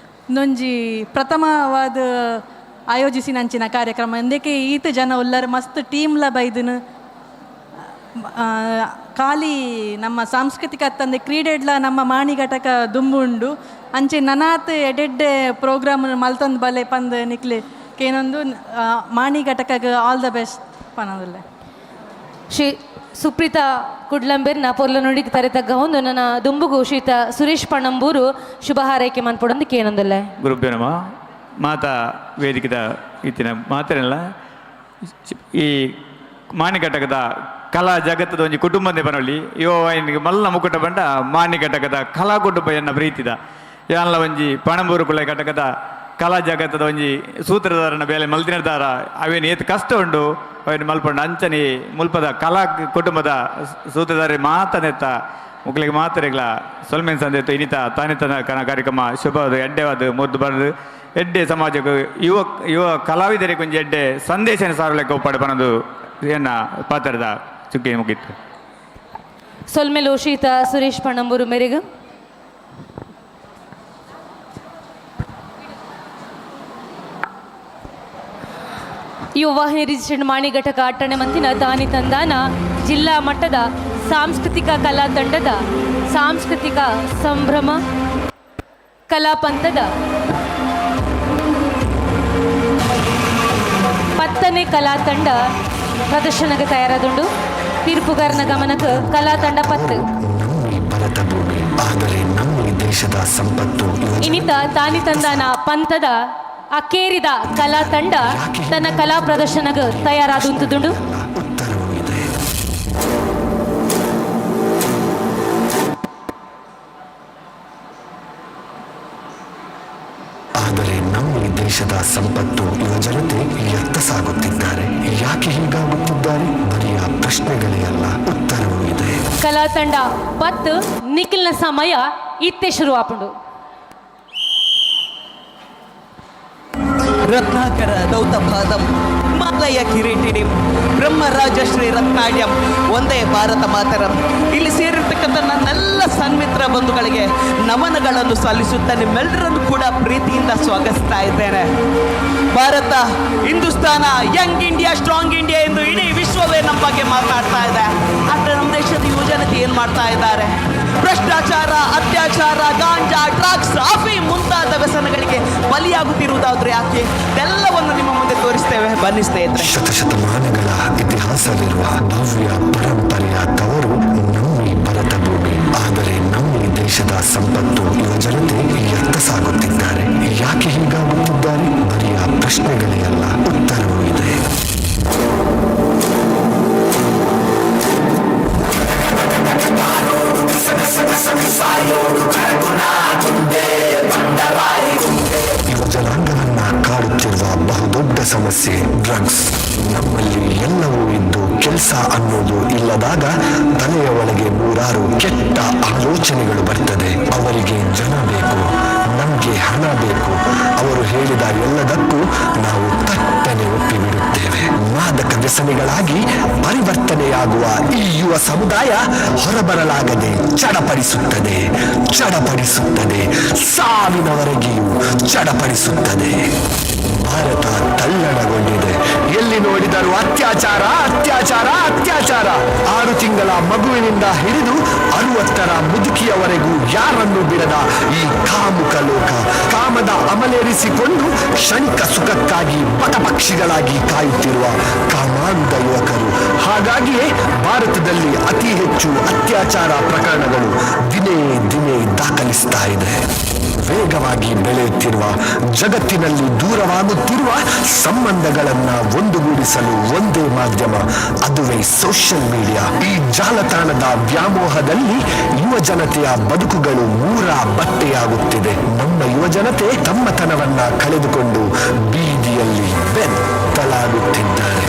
ನೊಂಜಿ ಪ್ರಥಮವಾದ ಆಯೋಜಿಸಿನಂಚಿನ ಕಾರ್ಯಕ್ರಮ ಇಂದಕ್ಕೆ ಈತ್ ಜನ ಉಲ್ಲರ್ ಮಸ್ತ್ ಟೀಮ್ಲ ಬೈದುನು. ಖಾಲಿ ನಮ್ಮ ಸಾಂಸ್ಕೃತಿಕ ತಂದೆ ಕ್ರೀಡೆಡ್ಲ ನಮ್ಮ ಮಾಣಿ ಘಟಕ ದುಂಬು ಉಂಡು ಅಂಚೆ ನನಾತ್ ಎಡೆಡ್ಡೆ ಪ್ರೋಗ್ರಾಮ್ ಮಲ್ತೊಂದು ಬಲೆ ಪಂದ್ ನಿಕ್ಲೆ ಕೇನೊಂದು ಮಾಣಿ ಘಟಕಗ್ ಆಲ್ the best ಪನೋದಿಲ್ಲ. ಶ್ರೀ ಸುಪ್ರೀತಾ ಕುಡ್ಲಂಬೆರ್ನ ಪೊರ್ಲ ನುಡಿಗೆ ತರೆ ತಗ್ಗ ಒಂದು ನನ್ನ ದುಂಬುಗು ಶ್ರೀತ ಸುರೇಶ್ ಪಣಂಬೂರು ಶುಭ ಹಾರೈಕೆ ಮನ್ಪೊಡೊಂದು ಕೇನೊಂದುಲ್ಲೆ. ಗುರುಭ್ಯೋ ನಮಃ. ಮಾತಾ ವೇದಿಕೆದ ಇತ್ತಿನ ಮಾತನೆಲ್ಲ ಈ ಮಾಣಿ ಘಟಕದ ಕಲಾ ಜಗತ್ತದ ಒಂಜಿ ಕುಟುಂಬದ ಪನೊಲಿ ಯುವ ವಾಹಿನಿಗೆ ಮಲ್ಲ ಮುಕುಟ ಬಂಡ ಮಾಣಿ ಘಟಕದ ಕಲಾ ಕುಟುಂಬ ಎನ್ನ ಪ್ರೀತಿದ ಯಾನ್ಲ ಒಂಜಿ ಪಣಂಬೂರು ಕುಲ ಘಟಕದ ಕಲಾ ಜಗತ್ತದ ಒಂಜಿ ಸೂತ್ರಧಾರನ ಬೇಲೆ ಮಲ್ತಿನದಾರ ಅವೇನು ಏತ್ ಕಷ್ಟ ಉಂಡು ಅವೇನು ಮಲ್ಪಂಡು ಅಂಚನೆ ಮುಲ್ಪದ ಕಲಾ ಕುಟುಂಬದ ಸೂತ್ರಧಾರಿ ಮಾತನೆತ್ತ ಮುಕ್ಲಿಗೆ ಮಾತ್ರೆಗ್ಲ ಸೊಲ್ಮೆನ್ ಸಂದೇತು ಇನಿತ ತಾನಿತನ ಕಾರ್ಯಕ್ರಮ ಶುಭವಾದ ಎಡ್ಡೆವಾದ ಮುದ್ದು ಬರೆದು ಎಡ್ಡೆ ಸಮಾಜಕ್ಕೆ ಯುವ ಯುವ ಕಲಾವಿದರಿಗೆ ಕೊಂಚ ಎಡ್ಡೆ ಸಂದೇಶನ ಸಾರಲೆಕ್ಕ ಒಪ್ಪಾಡು ಪನದು ಎನ್ನ ಪಾತ್ರದ ಚುಕ್ಕಿ ಮುಗಿತ್ತು. ಸೊಲ್ಮೆಲು ಶ್ರೀತ ಸುರೇಶ್ ಪಣಂಬೂರು ಮೇರೆಗೆ. ಯುವ ವಾಹಿನಿ ರಿಜಿಸ್ಟರ್ಡ್ ಮಾಣಿ ಘಟಕ ಅಟ್ಟಣೆ ಮಂತಿನ ತಾನಿ ತಂದಾನ ಜಿಲ್ಲಾ ಮಟ್ಟದ ಸಾಂಸ್ಕೃತಿಕ ಕಲಾ ತಂಡದ ಸಾಂಸ್ಕೃತಿಕ ಸಂಭ್ರಮ ಕಲಾಪಂಥದ 10ನೇ ಕಲಾ ತಂಡ ಪ್ರದರ್ಶನಕ್ಕೆ ತಯಾರಾದುಂಡು. ತೀರ್ಪುಗಾರನ ಗಮನಕ್ಕೆ ಕಲಾ ತಂಡ 10. ಭರತ ಭೂಮಿ, ಆದರೆ ನಮ್ಮ ದೇಶದ ಸಂಪತ್ತು ಇನ್ನಿತ ತಾನಿ ತಂದಾನ ಪಂಥದ ಅಕೇರಿದ ಕಲಾ ತಂಡ ತನ್ನ ಕಲಾ ಪ್ರದರ್ಶನಕ್ಕೆ ತಯಾರಾದುಂತುದುಂಡು. ಆದರೆ ನಮ್ಮ ದೇಶದ ಸಂಪತ್ತು ಯುವಜನತೆ ಎತ್ತ ಸಾಗುತ್ತಿದ್ದಾರೆ. ಯಾಕೆ ಹೀಗಾಗುತ್ತಿದ್ದಾರೆ? ಬರಿಯ ಪ್ರಶ್ನೆಗಳೇ ಅಲ್ಲ, ಉತ್ತರವೂ ಇದೆ. ಕಲಾ ತಂಡ 10 ನಿಖಿಲ್ನ ಸಮಯ ಇತ್ತೆ ಶುರುವಾಪುಂಡು. ರತ್ನಾಕರ ದೌತಪಾದಂ ಮಾಲಯ ಕಿರೀಟಿಣಿಂ ಬ್ರಹ್ಮರಾಜಶ್ರೀ ರತ್ನಾಡ್ಯಂ ಒಂದೇ ಭಾರತ ಮಾತರಂ. ಇಲ್ಲಿ ಸೇರಿರ್ತಕ್ಕಂಥ ನನ್ನೆಲ್ಲ ಸನ್ಮಿತ್ರ ಬಂಧುಗಳಿಗೆ ನಮನಗಳನ್ನು ಸಲ್ಲಿಸುತ್ತಾ ನಿಮ್ಮೆಲ್ಲರನ್ನು ಕೂಡ ಪ್ರೀತಿಯಿಂದ ಸ್ವಾಗತಿಸ್ತಾ ಇದ್ದೇನೆ. Bharat, Hindustan, young India, strong India ಎಂದು ಇಡೀ ವಿಶ್ವವೇ ನಮ್ಮ ಬಗ್ಗೆ ಮಾತಾಡ್ತಾ ಇದೆ. ಆದರೆ ನಮ್ಮ ದೇಶದ ಯುವಜನತೆ ಏನು ಮಾಡ್ತಾ ಇದ್ದಾರೆ? ಭ್ರಷ್ಟಾಚಾರ, ಅತ್ಯಾಚಾರ, ಗಾಂಜಾ, ಡ್ರಗ್ಸ್, ಅಫೀಮ್ ಮುಂತಾದ ವ್ಯಸನಗಳಿಗೆ ಬಲಿಯಾಗುತ್ತಿರುವುದಾದ್ರೂ ಯಾಕೆ? ಇದೆಲ್ಲವನ್ನು ನಿಮ್ಮ ಮುಂದೆ ತೋರಿಸ್ತೇವೆ. ಬನ್ನಿ ಸ್ನೇಹಿತರೆ. ಶತಶತಮಾನಗಳ ಇತಿಹಾಸವಿರುವ ಭವ್ಯ ಪರಂಪರೆಯ ತವರು ನಮ್ಮ ಭರತ ಭೂಮಿ. ಆದರೆ ನಮ್ಮ ದೇಶದ ಸಂಪತ್ತು ಯುವಜನತೆ ಎತ್ತ ಸಾಗುತ್ತಿದ್ದಾರೆ. ಯಾಕೆ ಹೀಗಾಗುತ್ತಿದ್ದಾರೆ? ಬರಿಯ ಪ್ರಶ್ನೆಗಳೇ ಅಲ್ಲ, ಉತ್ತರವೂ ಇದೆ. ಯುವಜನಾಂಗವನ್ನ ಕಾಡುತ್ತಿರುವ ಬಹುದೊಡ್ಡ ಸಮಸ್ಯೆ ಡ್ರಗ್ಸ್. ನಮ್ಮಲ್ಲಿ ಎಲ್ಲವೂ ಇದ್ದು ಕೆಲಸ ಅನ್ನೋದು ಇಲ್ಲದಾಗ ತಲೆಯ ಒಳಗೆ ನೂರಾರು ಕೆಟ್ಟ ಆಲೋಚನೆಗಳು ಬರ್ತದೆ. ಅವರಿಗೆ ಜನ ಬೇಕು, ನಮ್ಗೆ ಹಣ ಬೇಕು. ಅವರು ಹೇಳಿದ ಎಲ್ಲದಕ್ಕೂ ನಾವು ತಟ್ಟನೆ ಒಪ್ಪಿಬಿಡುತ್ತೇವೆ. ಮಾದಕ ವ್ಯಸನಿಗಳಾಗಿ ಪರಿವರ್ತನೆಯಾಗುವ ಈ ಯುವ ಸಮುದಾಯ ಹೊರಬರಲಾಗದೆ ಚಡಪಡಿಸುತ್ತದೆ, ಚಡಪಡಿಸುತ್ತದೆ, ಸಾವಿನವರೆಗೆಯೂ ಚಡಪಡಿಸುತ್ತದೆ. ಭಾರತ ತಲ್ಲಣಗೊಂಡಿದೆ. ಎಲ್ಲಿ ನೋಡಿದರೂ ಅತ್ಯಾಚಾರ, ಅತ್ಯಾಚಾರ, ಅತ್ಯಾಚಾರ. 6 ತಿಂಗಳ ಮಗುವಿನಿಂದ ಹಿಡಿದು 60ರ ಮುದುಕಿಯವರೆಗೂ ಯಾರನ್ನು ಬಿಡದ ಈ ಕಾಮುಕ ಲೋಕ. ಕಾಮದ ಅಮಲೇರಿಸಿಕೊಂಡು ಕ್ಷಣಿಕ ಸುಖಕ್ಕಾಗಿ ಬಕಪಕ್ಷಿಗಳಾಗಿ ಕಾಯುತ್ತಿರುವ ಕಾಮಾಂಧ ಯುವಕರು. ಹಾಗಾಗಿಯೇ ಭಾರತದಲ್ಲಿ ಅತಿ ಹೆಚ್ಚು ಅತ್ಯಾಚಾರ ಪ್ರಕರಣಗಳು ದಿನೇ ದಿನೇ ದಾಖಲಿಸ್ತಾ ಇದೆ. ವೇಗವಾಗಿ ಬೆಳೆಯುತ್ತಿರುವ ಜಗತ್ತಿನಲ್ಲಿ ದೂರವಾಗುತ್ತಿರುವ ಸಂಬಂಧಗಳನ್ನ ಒಂದುಗೂಡಿಸಲು ಒಂದೇ ಮಾಧ್ಯಮ, ಅದುವೇ ಸೋಷಿಯಲ್ ಮೀಡಿಯಾ. ಈ ಜಾಲತಾಣದ ವ್ಯಾಮೋಹದಲ್ಲಿ ಯುವ ಜನತೆಯ ಬದುಕುಗಳು ಮೂರ ಬಟ್ಟೆಯಾಗುತ್ತಿದೆ. ನಮ್ಮ ಯುವ ಜನತೆ ತಮ್ಮತನವನ್ನ ಕಳೆದುಕೊಂಡು ಬೀದಿಯಲ್ಲಿ ಬೆತ್ತಲಾಗುತ್ತಿದ್ದಾರೆ.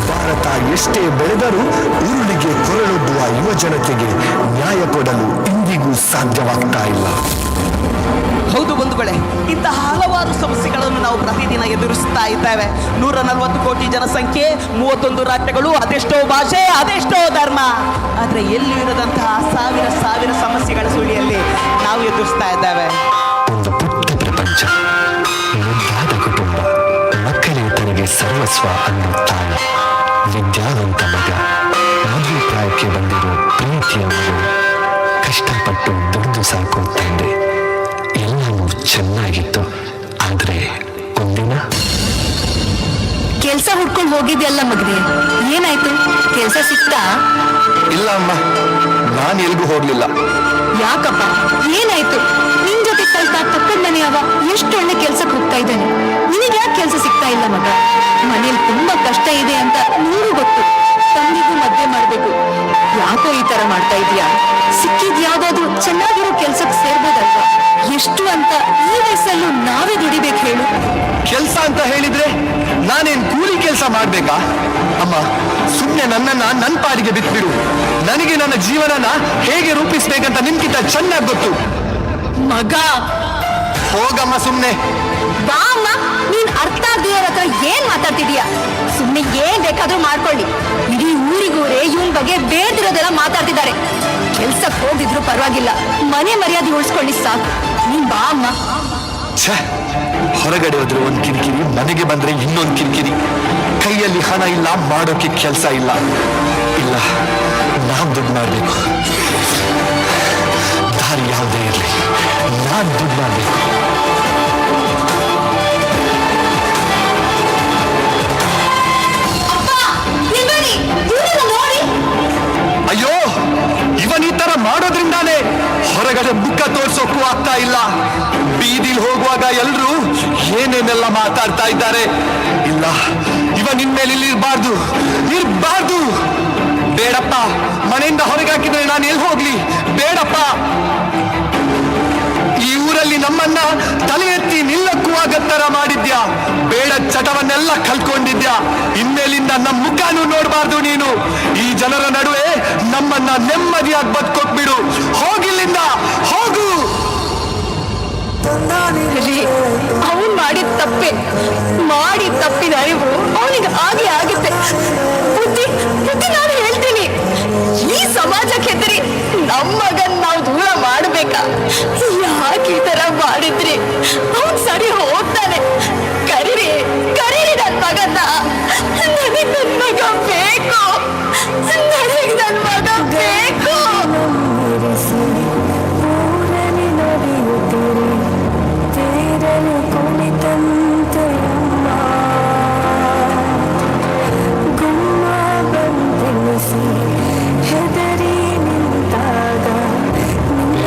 ಭಾರತ ಎಷ್ಟೇ ಬೆಳೆದರೂ ಉರುಳಿಗೆ ಕೊರಳೊಡ್ಡುವ ಯುವ ಜನತೆಗೆ ನ್ಯಾಯ ಕೊಡಲು ಇಂದಿಗೂ ಸಾಧ್ಯವಾಗ್ತಾ ಇಲ್ಲ. ಹೌದು ಬಂಧುಗಳೇ, ಇಂತಹ ಹಲವಾರು ಸಮಸ್ಯೆಗಳನ್ನು ನಾವು ಪ್ರತಿದಿನ ಎದುರಿಸ್ತಾ ಇದ್ದೇವೆ. 140 ಕೋಟಿ ಜನಸಂಖ್ಯೆ, 31 ರಾಜ್ಯಗಳು, ಅದೆಷ್ಟೋ ಭಾಷೆ, ಅದೆಷ್ಟೋ ಧರ್ಮ. ಆದರೆ ಎಲ್ಲಿ ಇರದಂತಹ ಸಾವಿರ ಸಾವಿರ ಸಮಸ್ಯೆಗಳ ಸುಳಿಯಲ್ಲಿ ನಾವು ಎದುರಿಸ್ತಾ ಇದ್ದೇವೆ. ಒಂದು ಪುಟ್ಟ ಪ್ರಪಂಚ, ಮುದ್ದಾದ ಕುಟುಂಬ, ಮಕ್ಕಳೇ ತನಗೆ ಸರ್ವಸ್ವ ಅನ್ನೋ ತಾಯಿ, ವಿದ್ಯಾವಂತ ಮಗ, ಮದುವೆ ಪ್ರಾಯಕ್ಕೆ ಬಂದಿರೋ ಪ್ರೀತಿಯ ಮಗಳು, ಕಷ್ಟಪಟ್ಟು ದುಡಿದು ಸಾಕೋ ತಂದೆ, ಎಲ್ಲವೂ ಚೆನ್ನಾಗಿತ್ತು. ಆದರೆ ಒಂದಿನ ಕೆಲ್ಸ ಹುಡ್ಕೊಂಡು ಹೋಗಿದ್ಯಲ್ಲ ಮಗನೇ, ಏನಾಯ್ತು? ಕೆಲ್ಸ ಸಿಕ್ತಾ? ಇಲ್ಲ ಅಮ್ಮ, ನಾನು ಎಲ್ಗೂ ಹೋಗ್ಲಿಲ್ಲ. ಯಾಕಪ್ಪ, ಏನಾಯ್ತು? ನಿನ್ ಜೊತೆ ಕಲ್ತ ಪಕ್ಕದ ಮನೆಯವ ಎಷ್ಟು ಒಳ್ಳೆ ಕೆಲ್ಸಕ್ಕೆ ಹೋಗ್ತಾ ಇದ್ದಾನೆ, ನಿನಗೆ ಯಾಕೆ ಕೆಲ್ಸ ಸಿಗ್ತಾ ಇಲ್ಲ ಮಗ? ಮನೇಲಿ ತುಂಬಾ ಕಷ್ಟ ಇದೆ ಅಂತ ನಿನಗೂ ಗೊತ್ತು, ತಂಗಿಗೂ ಮದ್ವೆ ಮಾಡ್ಬೇಕು. ಯಾಕೋ ಈ ತರ ಮಾಡ್ತಾ ಇದೀಯಾ? ಸಿಕ್ಕಿದ್ ಯಾವ್ದಾದ್ರು ಚೆನ್ನಾಗಿರೋ ಕೆಲ್ಸಕ್ಕೆ ಸೇರ್ಬೋದಲ್ವಾ? ಎಷ್ಟು ಅಂತ ಈ ವಯಸ್ಸಲ್ಲೂ ನಾವೇ ದುಡಿಬೇಕು ಹೇಳು? ಕೆಲ್ಸ ಅಂತ ಹೇಳಿದ್ರೆ ನಾನೇನ್ ಕೂಲಿ ಕೆಲ್ಸ ಮಾಡ್ಬೇಕಾ ಅಮ್ಮ? ಸುಮ್ನೆ ನನ್ನನ್ನ ನನ್ನ ಪಾಡಿಗೆ ಬಿಟ್ಬಿಡು. ನನಗೆ ನನ್ನ ಜೀವನನ ಹೇಗೆ ರೂಪಿಸ್ಬೇಕಂತ ನಿಮ್ಗಿಂತ ಚೆನ್ನಾಗಿ ಗೊತ್ತು. ಮಗ ಹೋಗಮ್ಮ ಸುಮ್ನೆ. ಬಾ ಅಮ್ಮ, ನೀನ್ ಅರ್ಥ ಆಗದಿರೋರ ಹತ್ರ ಏನ್ ಮಾತಾಡ್ತಿದೀಯ? ಸುಮ್ನೆ ಏನ್ ಬೇಕಾದ್ರೂ ಮಾಡ್ಕೊಳ್ಳಿ. ಇಡೀ ಊರಿಗೂರೇ ಇವನ್ ಬಗ್ಗೆ ಬೇಡ್ದಿರೋದೆಲ್ಲ ಮಾತಾಡ್ತಿದ್ದಾರೆ. ಕೆಲ್ಸಕ್ಕೆ ಹೋಗಿದ್ರು ಪರವಾಗಿಲ್ಲ, ಮನೆ ಮರ್ಯಾದೆ ಉಳಿಸ್ಕೊಳ್ಳಿ ಸಾಕು. ನೀನ್ ಬಾ ಅಮ್ಮ. ಛೇ, ಹೊರಗಡೆ ಹೋದ್ರೆ ಒಂದ್ ಕಿರಿಕಿರಿ, ಮನೆಗೆ ಬಂದ್ರೆ ಇನ್ನೊಂದ್ ಕಿರಿಕಿರಿ. ಕೈಯಲ್ಲಿ ಹಣ ಇಲ್ಲ, ಮಾಡೋಕೆ ಕೆಲ್ಸ ಇಲ್ಲ. ಇಲ್ಲ, ನಾನ್ ದುಡ್ಡು ಮಾಡ್ಬೇಕು. ದಾರಿ ಯಾವುದೇ ಇರಲಿ, ನಾನ್ ದುಡ್ಡು ಮಾಡ್ಬೇಕು. ನೋಡಿ, ಅಯ್ಯೋ, ಇವನ್ ಈ ತರ ಮಾಡೋದ್ರಿಂದಾನೇ ಹೊರಗಡೆ ಮುಖ ತೋರ್ಸೋಕ್ಕೂ ಆಗ್ತಾ ಇಲ್ಲ. ಬೀದಿಲ್ ಹೋಗುವಾಗ ಎಲ್ರೂ ಏನೇನೆಲ್ಲ ಮಾತಾಡ್ತಾ ಇದ್ದಾರೆ. ಇಲ್ಲ, ಇವ ನಿನ್ಮೇಲೆ ಇಲ್ಲಿ ಇರ್ಬಾರ್ದು, ಇರ್ಬಾರ್ದು. ಬೇಡಪ್ಪ, ಮನೆಯಿಂದ ಹೊರಗೆ ಹಾಕಿದ್ರೆ ನಾನು ಎಲ್ಲಿ ಹೋಗ್ಲಿ? ಬೇಡಪ್ಪ, ಈ ಊರಲ್ಲಿ ನಮ್ಮನ್ನ ತಲೆ ಎತ್ತಿ ನಿಲ್ಲಕ್ಕೂ ಆಗತ್ತರ ಮಾಡಿದ್ಯಾ. ಬೇಡ ಚಟವನ್ನೆಲ್ಲ ಕಲ್ಕೊಂಡಿದ್ಯಾ. ಇನ್ಮೇಲಿಂದ ನಮ್ಮ ಮುಖನೂ ನೋಡಬಾರ್ದು ನೀನು. ಈ ಜನರ ನಡುವೆ ನಮ್ಮನ್ನ ನೆಮ್ಮದಿಯಾಗಿ ಬದುಕೋಕ್ಬಿಡು. ಹೋಗಿಲ್ಲಿಂದ, ಹೋಗು. ಅವನ್ ಮಾಡಿದ ತಪ್ಪೆ, ಮಾಡಿದ ತಪ್ಪಿನ ಅರಿವು ಅವನಿಗೆ ಆಗೇ ಆಗುತ್ತೆ. ಬುದ್ಧಿ ಬುದ್ಧಿ ನಾನು ಹೇಳ್ತೀನಿ, ಈ ಸಮಾಜಕ್ಕೆ ಹೆದರಿ ನಮ್ಮ ಮಗನ್ ನಾವು ದೂರ ಮಾಡ್ಬೇಕಾ? ಯಾಕೆ ಈ ತರ ಮಾಡಿದ್ರಿ? ಅವನ್ ಸರಿ ಹೋಗ್ತಾನೆ. ಕರೀರಿ, ಕರೀರಿ ನನ್ ಮಗನ್ನ. ನನಗ್ ನನ್ ಮಗ ಬೇಕು, ನನಗ್ ನನ್ ಮಗ ಬೇಕು.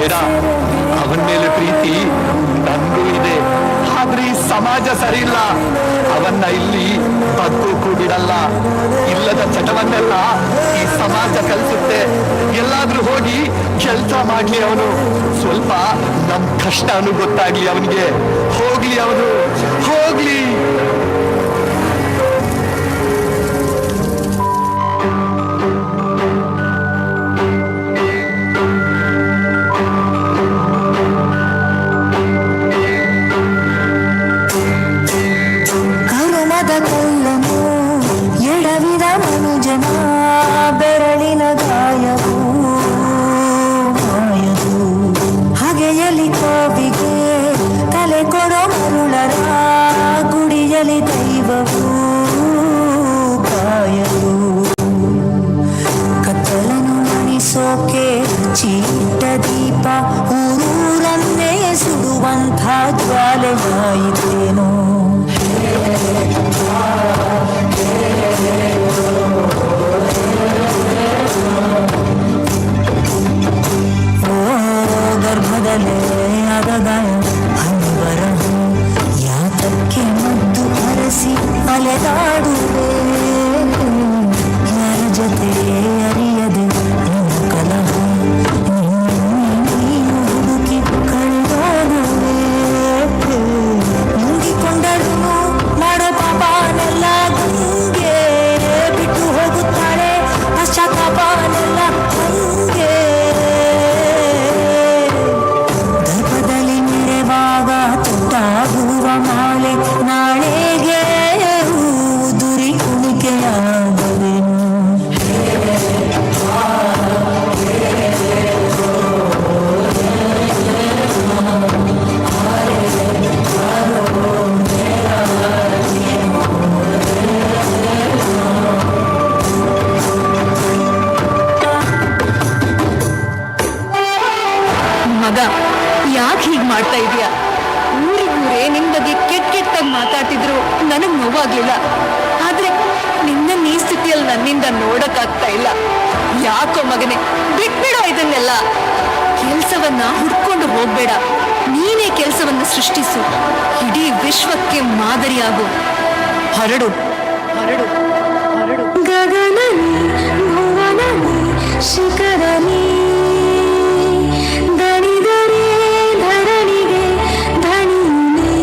ಬೇಡ, ಅವನ ಮೇಲೆ ಪ್ರೀತಿ ನನ್ಗೂ ಇದೆ. ಆದ್ರೆ ಈ ಸಮಾಜ ಸರಿ ಇಲ್ಲ. ಅವನ್ನ ಇಲ್ಲಿ ಬದುಕೋಕ್ಕೂ ಬಿಡಲ್ಲ. ಇಲ್ಲದ ಚಟವನ್ನೆಲ್ಲ ಈ ಸಮಾಜ ಕಲಿಸುತ್ತೆ. ಎಲ್ಲಾದ್ರೂ ಹೋಗಿ ಕೆಲ್ಸ ಮಾಡ್ಲಿ ಅವನು. ಸ್ವಲ್ಪ ನಮ್ ಕಷ್ಟನೂ ಗೊತ್ತಾಗ್ಲಿ ಅವನಿಗೆ. ಹೋಗ್ಲಿ ಅವನು, ಹೋಗ್ಲಿ. ಕರುಮದ ಕಲ್ಲನು ಎಡವಿದ ಮನುಜನ ಬೆರಳಿನ ಗಾಯವು ಮಾಯದು. ಹಗೆಯಲಿ ಕೋವಿಗೆ ತಲೆ ಕೊಡೋ ಮರುಳರ ಗುಡಿಯಲಿ ದೈವವು ಕಾಯದು. ಕತ್ತಲನು ಮಣಿಸೋಕೆ ಚೀಟ ದೀಪ ಊರೂರನ್ನೇ ಸುಡುವಂಥ ಜ್ವಾಲೆಯಾಯಿತೇನೋ. ಓ ಗರ್ಭದಲ್ಲೇ ಆದ ಗಾಯ ಮಾತಾಡ್ತಿದ್ರು ನನಗ್ ನೋವಾಗ್ಲಿಲ್ಲ. ಆದ್ರೆ ನಿನ್ನ ಈ ಸ್ಥಿತಿಯಲ್ಲಿ ನನ್ನಿಂದ ನೋಡಕ್ಕಾಗ್ತಾ ಇಲ್ಲ. ಯಾಕೋ ಮಗನೇ, ಬಿಟ್ಬಿಡೋ ಇದನ್ನೆಲ್ಲ. ಕೆಲ್ಸವನ್ನ ಹುಡ್ಕೊಂಡು ಹೋಗ್ಬೇಡ, ನೀನೇ ಕೆಲ್ಸವನ್ನ ಸೃಷ್ಟಿಸು. ಇಡೀ ವಿಶ್ವಕ್ಕೆ ಮಾದರಿಯಾಗು. ಹೊರಡು ಹೊರಡು ಹೊರಡು. ಗಗನನಿ ಭುವನನಿ ಶಿಖರನಿ ದಣಿದರೆ ಧರಣಿಗೆ ಧಣಿನೇ.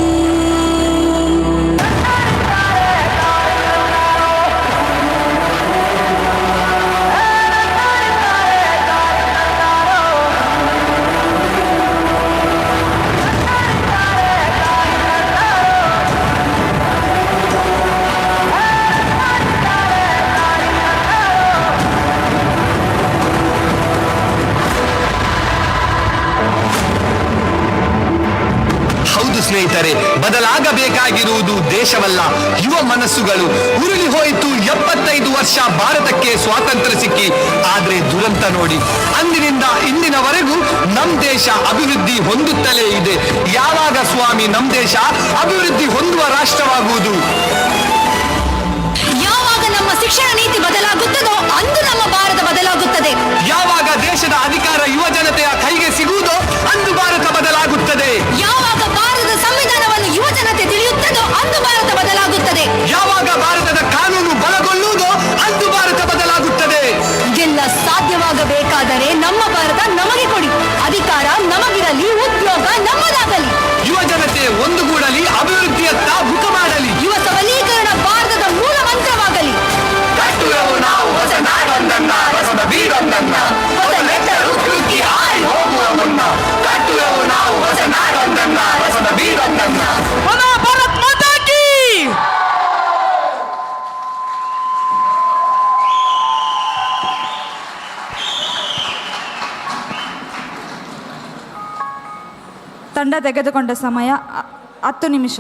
ಹೌದು ಸ್ನೇಹಿತರೆ, ಬದಲಾಗಬೇಕಾಗಿರುವುದು ದೇಶವಲ್ಲ, ಯುವ ಮನಸ್ಸುಗಳು. ಉರುಳಿ ಹೋಯಿತು 75 ವರ್ಷ ಭಾರತಕ್ಕೆ ಸ್ವಾತಂತ್ರ್ಯ ಸಿಕ್ಕಿ. ಆದ್ರೆ ದುರಂತ ನೋಡಿ, ಅಂದಿನಿಂದ ಇಂದಿನವರೆಗೂ ನಮ್ ದೇಶ ಅಭಿವೃದ್ಧಿ ಹೊಂದುತ್ತಲೇ ಇದೆ. ಯಾವಾಗ ಸ್ವಾಮಿ ನಮ್ ದೇಶ ಅಭಿವೃದ್ಧಿ ಹೊಂದುವ ರಾಷ್ಟ್ರವಾಗುವುದು? ಯಾವಾಗ ನಮ್ಮ ಶಿಕ್ಷಣ ನೀತಿ ಬದಲಾಗುತ್ತದೋ ಅಂದು ನಮ್ಮ ಭಾರತ ಬದಲಾಗುತ್ತದೆ. ಯಾವಾಗ ದೇಶದ ಅಧಿಕಾರ ಯುವ ಜನತೆಯ ಕೈಗೆ ಸಿಗುವುದೋ ಅಂದು ಭಾರತ ಬದಲಾಗುತ್ತದೆ. ಯಾವಾಗ ಭಾರತದ ಸಂವಿಧಾನವನ್ನು ಯುವ ಜನತೆ ತಿಳಿಯುತ್ತದೋ ಅಂದು ಭಾರತ ಬದಲಾಗುತ್ತದೆ. ಯಾವಾಗ ಭಾರತದ ಕಾನೂನು ಬಲಗೊಳ್ಳುವುದೋ ಅಂದು ಭಾರತ ಬದಲಾಗುತ್ತದೆ. ಇದೆಲ್ಲ ಸಾಧ್ಯವಾಗಬೇಕಾದರೆ ನಮ್ಮ ಭಾರತ ನಮಗೆ ಕೊಡಿ. ಅಧಿಕಾರ ನಮಗಿರಲಿ, ಉದ್ಯೋಗ ನಮ್ಮದಾಗಲಿ. ಯುವ ಜನತೆ ಒಂದುಗೂಡಲಿ, ಅಭಿವೃದ್ಧಿಯತ್ತ ಮುಖ ಮಾಡಲಿ. ಯುವ ಸಬಲೀಕರಣ ಭಾರತದ ಮೂಲ ಮಂತ್ರವಾಗಲಿ. ಕಟ್ಟುವೆವು ನಾವು ಹೊಸ ನಾಡೊಂದನ್ನ, ಹೊಸದ ಬೀಡೊಂದನ್ನ, ಹೊಸ ನೆಟ್ಟರು ಕೃತಿ ಹಾರಿ ಹೋಗುವ ಮುನ್ನ. ಕಟ್ಟುವೆವು ನಾವು ಹೊಸ ನಾಡೊಂದನ್ನ, ಹೊಸದ ಬೀಡೊಂದನ್ನ. ಭಾರತ್ ಮಾತಾ ಕೀ! ತಂಡ ತೆಗೆದುಕೊಂಡ ಸಮಯ 10 ನಿಮಿಷ.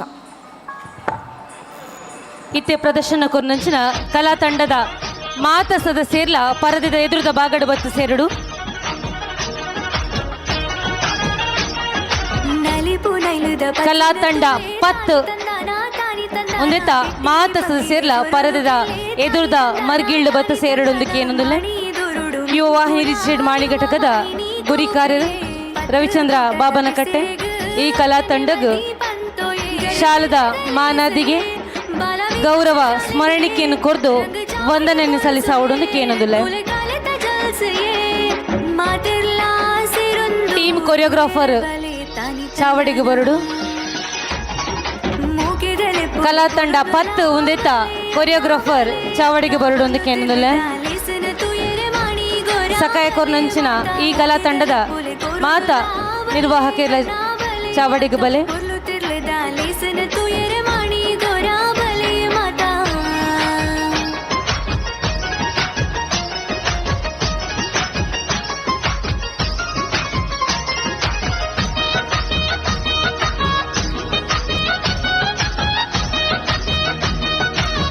ಇತ್ತೆ ಪ್ರದರ್ಶನ ಕೊರ್ನಂಚಿನ ಕಲಾ ತಂಡದ ಮಾತ ಸದಸ್ಯರ್ಲ ಪರದೆದ ಎದುರುದ ಬಾಗಡು ಬತ್ತು ಸೇರಡು. ಕಲಾ ತಂಡ 10 ಒಂದೆತ್ತ ಮಾತ ಸದಸ್ಯರ್ಲ ಪರದೆದ ಎದುರುದ ಮರ್ಗಿಳ್ಳು ಬತ್ತು ಸೇರಡೊಂದಕ್ಕೆ ಏನೊಂದಿಲ್ಲ. ಯುವ ವಾಹಿನಿ ರಿಜಿಸ್ಟರ್ಡ್ ಮಾಳಿ ಘಟಕದ ಗುರಿಕಾರ್ಯರು ರವಿಚಂದ್ರ ಬಾಬನಕಟ್ಟೆ ಈ ಕಲಾ ತಂಡಗ್ ಶಾಲದ ಮಾನಾದಿಗೆ ಗೌರವ ಸ್ಮರಣಿಕೆಯನ್ನು ಕೊರ್ದು ವಂದನೆಯನ್ನು ಸಲ್ಲಿಸಾವುದೊಂದಕ್ಕೆ ಏನೊಂದಿಲ್ಲ. ಟೀಮ್ ಕೊರಿಯೋಗ್ರಾಫರ್ ಚಾವಡಿಗೆ ಬರಡು. ಕಲಾ ತಂಡ 10 ಒಂದೆತ್ತ ಕೊರಿಯೋಗ್ರಾಫರ್ ಚಾವಡಿಗೆ ಬರಡು ಒಂದಕ್ಕೆ ಏನೊಂದಿಲ್ಲ. ಸಕಾಯ ಕೊರ್ನಂಚಿನ ಈ ಕಲಾ ತಂಡದ ಮಾತಾ ನಿರ್ವಾಹಕರ ಚಾವಡಿಗೆ ಬಲೆ.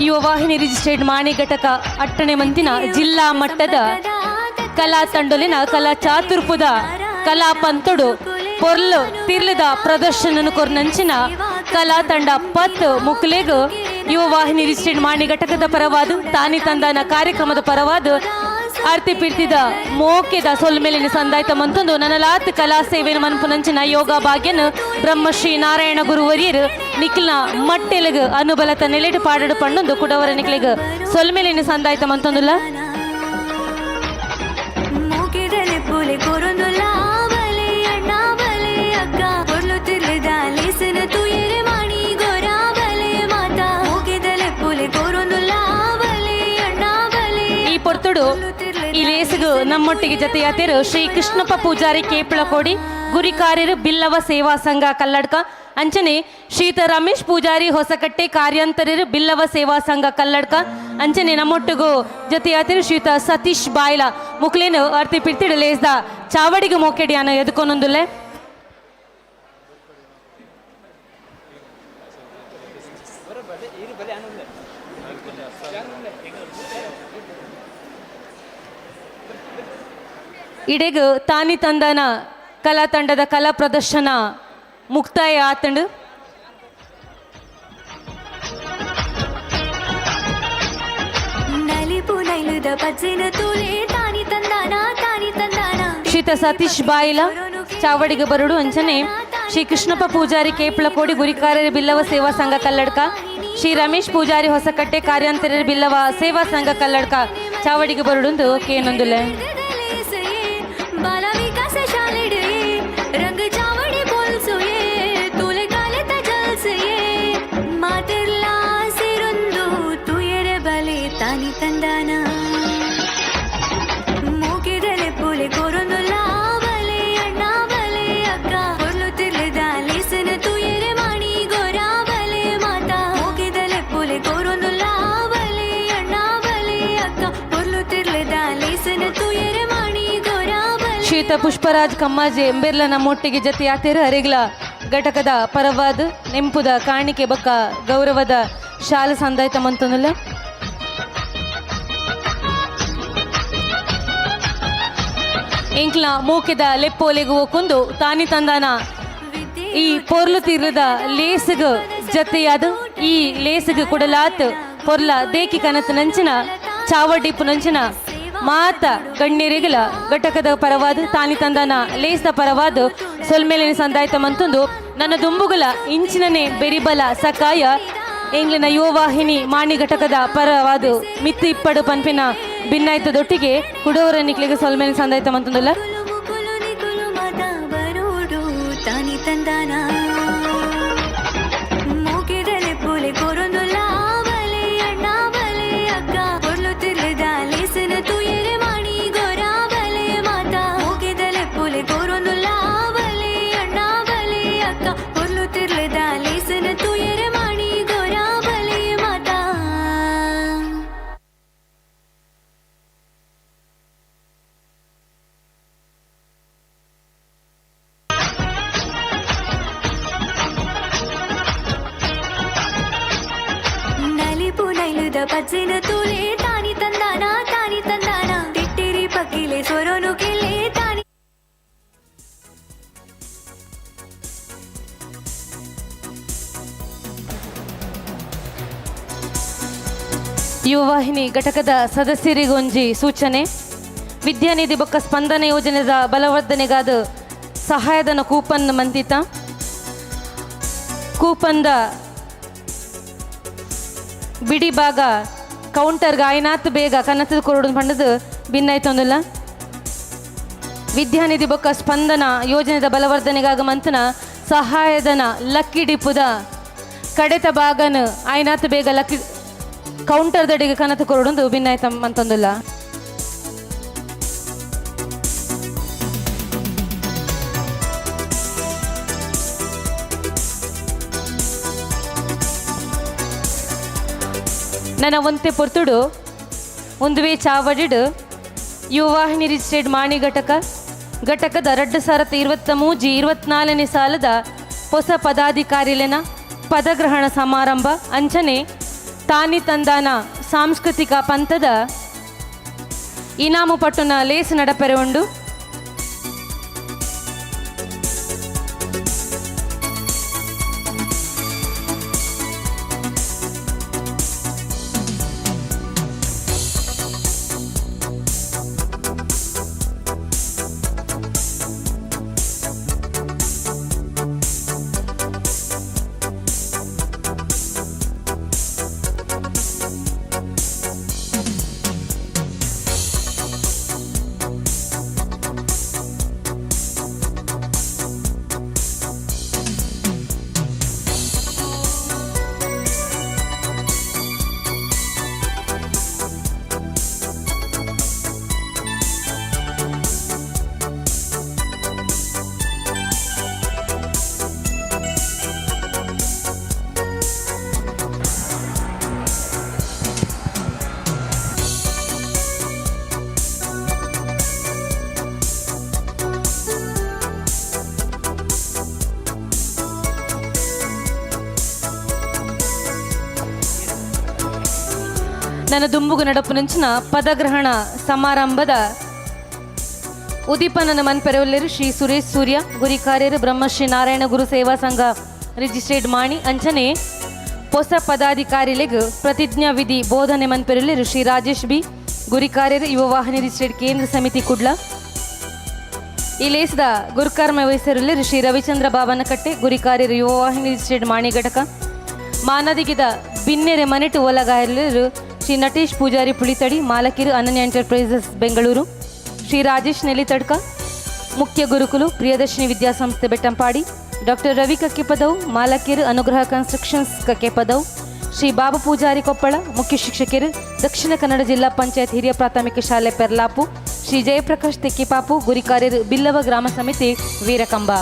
ಯುವ ವಾಹಿನಿ ರಿಜಿಸ್ಟರ್ಡ್ ಮಾಣಿ ಘಟಕ ಅಟ್ಟಣೆ ಮಂತಿನ ಜಿಲ್ಲಾ ಮಟ್ಟದ ಕಲಾ ತಂಡೊಲಿನ ಕಲಾ ಚಾತುರ್ಪುದ ಕಲಾ ಪಂತೊಡು ಪೊರ್ಲು ತಿರ್ಲದ ಪ್ರದರ್ಶನ ಕೊರ್ನಂಚಿನ ಕಲಾ ತಂಡ 10 ಮುಕ್ಲೆಗ್ ಯುವ ವಾಹಿನಿ ರಿಜಿಸ್ಟರ್ಡ್ ಮಾಣಿ ಘಟಕದ ಪರವಾದು ತಾನಿ ತಂದಾನ ಕಾರ್ಯಕ್ರಮದ ಪರವಾದು ಆರ್ತಿ ಪಿರ್ತಿದ ಮೋಕೆದ ಸೊಲ್ಮೇಲಿನ ಸಂದಾಯ್ತ ಮಂತೊಂದು ನನಲಾತ್ ಕಲಾ ಸೇವೆನ ಮನ್ಪುನಂಚಿನ ಯೋಗ ಭಾಗ್ಯನ ಬ್ರಹ್ಮಶ್ರೀ ನಾರಾಯಣ ಗುರುವರಿಯರು ನಿಖಿಲ್ನ ಮಟ್ಟೆಲಗ್ ಅನುಬಲತ ನೆಲೆಟು ಪಾಡಡು ಪಣ್ಣೊಂದು ಕುಡವರ ನಿಖಿಲಿಗ್ ಸೊಲ್ಮೇಲಿನ ಸಂದಾಯ್ತ ಮಂತೊಂದುಲ್ಲ. ಈ ಪೊರ್ತುಡು ಈ ಲೇಸುಗು ನಮ್ಮೊಟ್ಟಿಗೆ ಜತೆಯಾತಿರು ಶ್ರೀ ಕೃಷ್ಣಪ್ಪ ಪೂಜಾರಿ ಕೇಪಳಕೋಡಿ ಗುರಿಕಾರ್ಯರು ಬಿಲ್ಲವ ಸೇವಾ ಸಂಘ ಕಲ್ಲಡ್ಕ, ಅಂಚನೆ ಶ್ರೀತ ರಮೇಶ್ ಪೂಜಾರಿ ಹೊಸಕಟ್ಟೆ ಕಾರ್ಯಾಂತರರು ಬಿಲ್ಲವ ಸೇವಾ ಸಂಘ ಕಲ್ಲಡ್ಕ, ಅಂಚನೆ ನಮ್ಮೊಟ್ಟಿಗೂ ಜತೆಯಾತಿರು ಶ್ರೀತ ಸತೀಶ್ ಬಾಯ್ಲ ಮುಕ್ಲೇನು ಅರ್ತಿ ಪಿರ್ತಿಡು ಲೇಸ್ದ ಚಾವಡಿಗೆ ಮೋಕೆಡಿಯಾನ ಎದುಕೊನೊಂದುಲ್ಲೆ. ಇಡೆಗ್ ತಾನಿ ತಂದನ ಕಲಾ ತಂಡದ ಕಲಾ ಪ್ರದರ್ಶನ ಮುಕ್ತಾಯ ಆತಂಡು. ನಲಿಪು ನೈಲುದ ಪಜ್ಜೆನ ತೂಲೆ ತಾನಿ ತಂದಾನ ತಾನಿ ತಂದಾನ. ಶ್ರೀತ ಸತೀಶ್ ಬಾಯಿಲ ಚಾವಡಿಗೆ ಬರುಡು ಅಂಚನೆ ಶ್ರೀ ಕೃಷ್ಣಪ್ಪ ಪೂಜಾರಿ ಕೇಪಳಕೋಡಿ ಗುರಿಕಾರರ ಬಿಲ್ಲವ ಸೇವಾ ಸಂಘ ಕಲ್ಲಡ್ಕ, ಶ್ರೀ ರಮೇಶ್ ಪೂಜಾರಿ ಹೊಸಕಟ್ಟೆ ಕಾರ್ಯಾಂತರ ಬಿಲ್ಲವ ಸೇವಾ ಸಂಘ ಕಲ್ಲಡ್ಕ ಚಾವಡಿಗೆ ಬರುಡುಂದು ಕೇನೊಂದುಲೆ. ಬಾಲ ವಿಕಾಸ ಶಾಲೆಡೆ ರಂಗ ಚಾವಡಿ ಬೋಲ್ಸುಯೇ ತೂಲೆ ಕಾಲೆತ ಜಲ್ಸುಯೇ ಮಾತಿರ್ಲಾ ಸಿರುಂದು ತುಯರೆ ಬಲೆ ತಾನಿ ತಂದಾನ ಮೂಕಿದಲೆ ಪುಲೆ ಕೊರೊಂದುಲಾ ಬಲೆ ಅಣ್ಣ ಬಲೆ ಅಕ್ಕ ಪೊರ್ಲು ತಿರ್ಲದ ಲೇಸನ ತುಯರೆ ಮಾಣಿ ಗೊರ ಬಲೆ ಮಾತಾ ಮೂಕಿದಲೆ ಪುಲೆ ಕೊರೊಂದುಲಾ ಬಲೆ ಅಣ್ಣ ಬಲೆ ಅಕ್ಕ ಪೊರ್ಲು ತಿರ್ಲದ ಲೇಸನ ತುಯರೆ ಮಾಣಿ ಗೊರ ಬಲೆ. ಶ್ರೀತ ಪುಷ್ಪರಾಜ್ ಕಮ್ಮಾಜೆ ಎಂಬೆರ್ಲ ನಮ್ಮೊಟ್ಟಿಗೆ ಜತೆ ಯಾತೇರು ಅರೆಗ್ಲ ಘಟಕದ ಪರವಾದ ನೆಂಪುದ ಕಾಣಿಕೆ ಬೊಕ್ಕ ಗೌರವದ ಶಾಲೆ ಸಂದಾಯ್ತ ಮಂತನುಲ್ಲ. ಎಂಕ್ಲ ಮೂಕೆದ ಲೆಪ್ಪೋಲೆಗು ಒಕ್ಕೊಂದು ತಾನಿ ತಂದಾನ ಈ ಪೊರ್ಲು ತೀರದ ಲೇಸುಗು ಜತೆಯಾದ ಈ ಲೇಸುಗು ಕೊಡಲಾತ್ ಪೊರ್ಲ ದೇಕಿ ಕನತ ನಂಚಿನ ಚಾವಡಿಪ್ಪು ನಂಚಿನ ಮಾತ ಗಣ್ಯರಿಗಲ ಘಟಕದ ಪರವಾದ ತಾನಿ ತಂದನ ಲೇಸ್ದ ಪರವಾದ ಸೊಲ್ಮೇಲಿನ ಸಂದಾಯ್ತ ಮಂತಂದು ನನ್ನ ದುಂಬುಗಲ ಇಂಚಿನನೆ ಬೆರಿಬಲ ಸಕಾಯ ಎಂಗ್ಲಿನ ಯುವವಾಹಿನಿ ಮಾಣಿ ಘಟಕದ ಪರವಾದ ಮಿತ್ತು ಇಪ್ಪಡು ಪನ್ಪಿನ ಭಿನ್ನಾಯ್ತದೊಟ್ಟಿಗೆ ಕುಡವರ ನಿಕ್ಲಿಗೆ ಸೊಲ್ಮೇಲಿನ ಸಂದಾಯ್ತ ಮಂತಂದುಲ್ಲ. ತಾನಿ ತಂದಾನ ಮೂಕಿದಲೆ ಪುಲೆ ಕೊರೊಂದುಲಾ ಬಲೆ ಅಣ್ಣ ಬಲೆ ಅಕ್ಕ ಪೊರ್ಲು ತಿರ್ಲದ ಲೇಸನ ತುಯರೆ ಮಾಣಿ ಗೊರ ಬಲೆ ಮಾತಾ ಮೂಕಿದಲೆ ಪುಲೆ ಕೊರೊಂದುಲಾ ಬಲೆ ಅಣ್ಣ ಬಲೆ ಅಕ್ಕ ಪೊರ್ಲು ತಿರ್ಲದ ಲೇಸನ ತುಯರೆ ಮಾಣಿ ಗೊರ ಬಲೆ ಮಾತಾ. ನಲಿಪು ನೈಲುದ ಪಜ್ಜೆನ ತೂಲೆ ತಾನಿ ತಂದಾನ ತಾನಿ ತಂದಾನ ತಿಟ್ಟಿರಿ ಪಕ್ಕಿಲೆ ಸೊರೊನು ಕೆಲೆ ತಾನಿ. ಯುವವಾಹಿನಿ ಘಟಕದ ಸದಸ್ಯರಿಗೊಂಜಿ ಸೂಚನೆ, ವಿದ್ಯಾನಿಧಿ ಬೊಕ್ಕ ಸ್ಪಂದನ ಯೋಜನೆದ ಬಲವರ್ಧನೆಗಾದ ಸಹಾಯಧನ ಕೂಪನ್ ಮಂತಿತ ಕೂಪಂದ ಬಿಡಿ ಭಾಗ ಕೌಂಟರ್ಗೆ ಆಯ್ನಾತ್ ಬೇಗ ಕನ್ನತದ ಕೊರಡು ಪಂಡದು ಭಿನ್ನಾಯ್ತೊಂದಿಲ್ಲ. ವಿದ್ಯಾನಿಧಿ ಬೊಕ್ಕ ಸ್ಪಂದನ ಯೋಜನೆದ ಬಲವರ್ಧನೆಗಾಗ ಮಂತನ ಸಹಾಯಧನ ಲಕ್ಕಿ ಡಿಪ್ಪುದ ಕಡೆತ ಭಾಗನ ಆಯ್ನಾತ್ ಬೇಗ ಲಕ್ಕಿ ಕೌಂಟರ್ ದಡಿಗೆ ಕನತು ಕೊರಡುಂದು ಭಿನ್ನಾಯ್ತ ಮಂತೊಂದಿಲ್ಲ. ನನ್ನ ಒಂತೆ ಪೊರ್ತುಡು ಒಂದುವೇ ಚಾವಡಿಡು ಯುವವಾಹಿನಿ ರಿಜಿಸ್ಟರ್ಡ್ ಮಾಣಿ ಘಟಕ ಘಟಕದ 2023 24ನೇ ಸಾಲದ ಹೊಸ ಪದಾಧಿಕಾರಿಲೆನ ಪದಗ್ರಹಣ ಸಮಾರಂಭ ಅಂಚನೆ ತಾನಿ ತಂದಾನ ಸಾಂಸ್ಕೃತಿಕ ಪಂಥದ ಇನಾಮು ಪಟ್ಟುನ ಲೇಸ್ ನಡಪೆರೆ ಉಂಡು. ನನ್ನ ದುಂಬುಗು ನಡಪು ಪದಗ್ರಹಣ ಸಮಾರಂಭದ ಉದೀಪನನ ಮನ್ಪೆರವಲ್ಲೇರು ಶ್ರೀ ಸುರೇಶ್ ಸೂರ್ಯ ಗುರಿಕಾರ್ಯರು ಬ್ರಹ್ಮಶ್ರೀ ನಾರಾಯಣ ಗುರು ಸೇವಾ ಸಂಘ ರಿಜಿಸ್ಟ್ರೇಡ್ ಮಾಣಿ ಅಂಚನೆ ಹೊಸ ಪದಾಧಿಕಾರಿಲೆಗ್ ಪ್ರತಿಜ್ಞಾ ವಿಧಿ ಬೋಧನೆ ಮನ್ಪೆರವಲ್ಲೇರು ಶ್ರೀ ರಾಜೇಶ್ ಬಿ ಗುರಿಕಾರ್ಯರು ಯುವ ವಾಹಿನಿ ರಿಜಿಸ್ಟರ್ಡ್ ಕೇಂದ್ರ ಸಮಿತಿ ಕುಡ್ಲ. ಈ ಲೇಸದ ಗುರುಕರ್ಮ ವಹಿಸರಲ್ಲಿ ಶ್ರೀ ರವಿಚಂದ್ರ ಬಾಬನಕಟ್ಟೆ, ಗುರಿಕಾರ್ಯರು ಯುವ ವಾಹಿನಿ ರಿಜಿಸ್ಟರ್ಡ್ ಮಾಣಿ ಘಟಕ. ಮಾನದಿಗಿದ ಬಿನ್ನೆರೆ ಮನೆಟು ಒಲಗಾಯರು ಶ್ರೀ ನಟೇಶ್ ಪೂಜಾರಿ ಪುಳಿತಡಿ, ಮಾಲಕಿರು ಅನನ್ಯ ಎಂಟರ್ಪ್ರೈಸಸ್ ಬೆಂಗಳೂರು. ಶ್ರೀ ರಾಜೇಶ್ ನೆಲಿತಡ್ಕ, ಮುಖ್ಯ ಗುರುಕುಲು ಪ್ರಿಯದರ್ಶಿನಿ ವಿದ್ಯಾಸಂಸ್ಥೆ ಬೆಟ್ಟಂಪಾಡಿ. ಡಾಕ್ಟರ್ ರವಿ ಕಕ್ಕೆಪದವು, ಮಾಲಕಿರು ಅನುಗ್ರಹ ಕನ್ಸ್ಟ್ರಕ್ಷನ್ಸ್ ಕಕ್ಕೆಪದವು. ಶ್ರೀ ಬಾಬು ಪೂಜಾರಿ ಕೊಪ್ಪಳ, ಮುಖ್ಯ ಶಿಕ್ಷಕರು ದಕ್ಷಿಣ ಕನ್ನಡ ಜಿಲ್ಲಾ ಪಂಚಾಯತ್ ಹಿರಿಯ ಪ್ರಾಥಮಿಕ ಶಾಲೆ ಪೆರ್ಲಾಪು. ಶ್ರೀ ಜಯಪ್ರಕಾಶ್ ತೆಕ್ಕಿಪಾಪು, ಗುರಿಕಾರ್ಯರು ಬಿಲ್ಲವ ಗ್ರಾಮ ಸಮಿತಿ ವೀರಕಂಬ.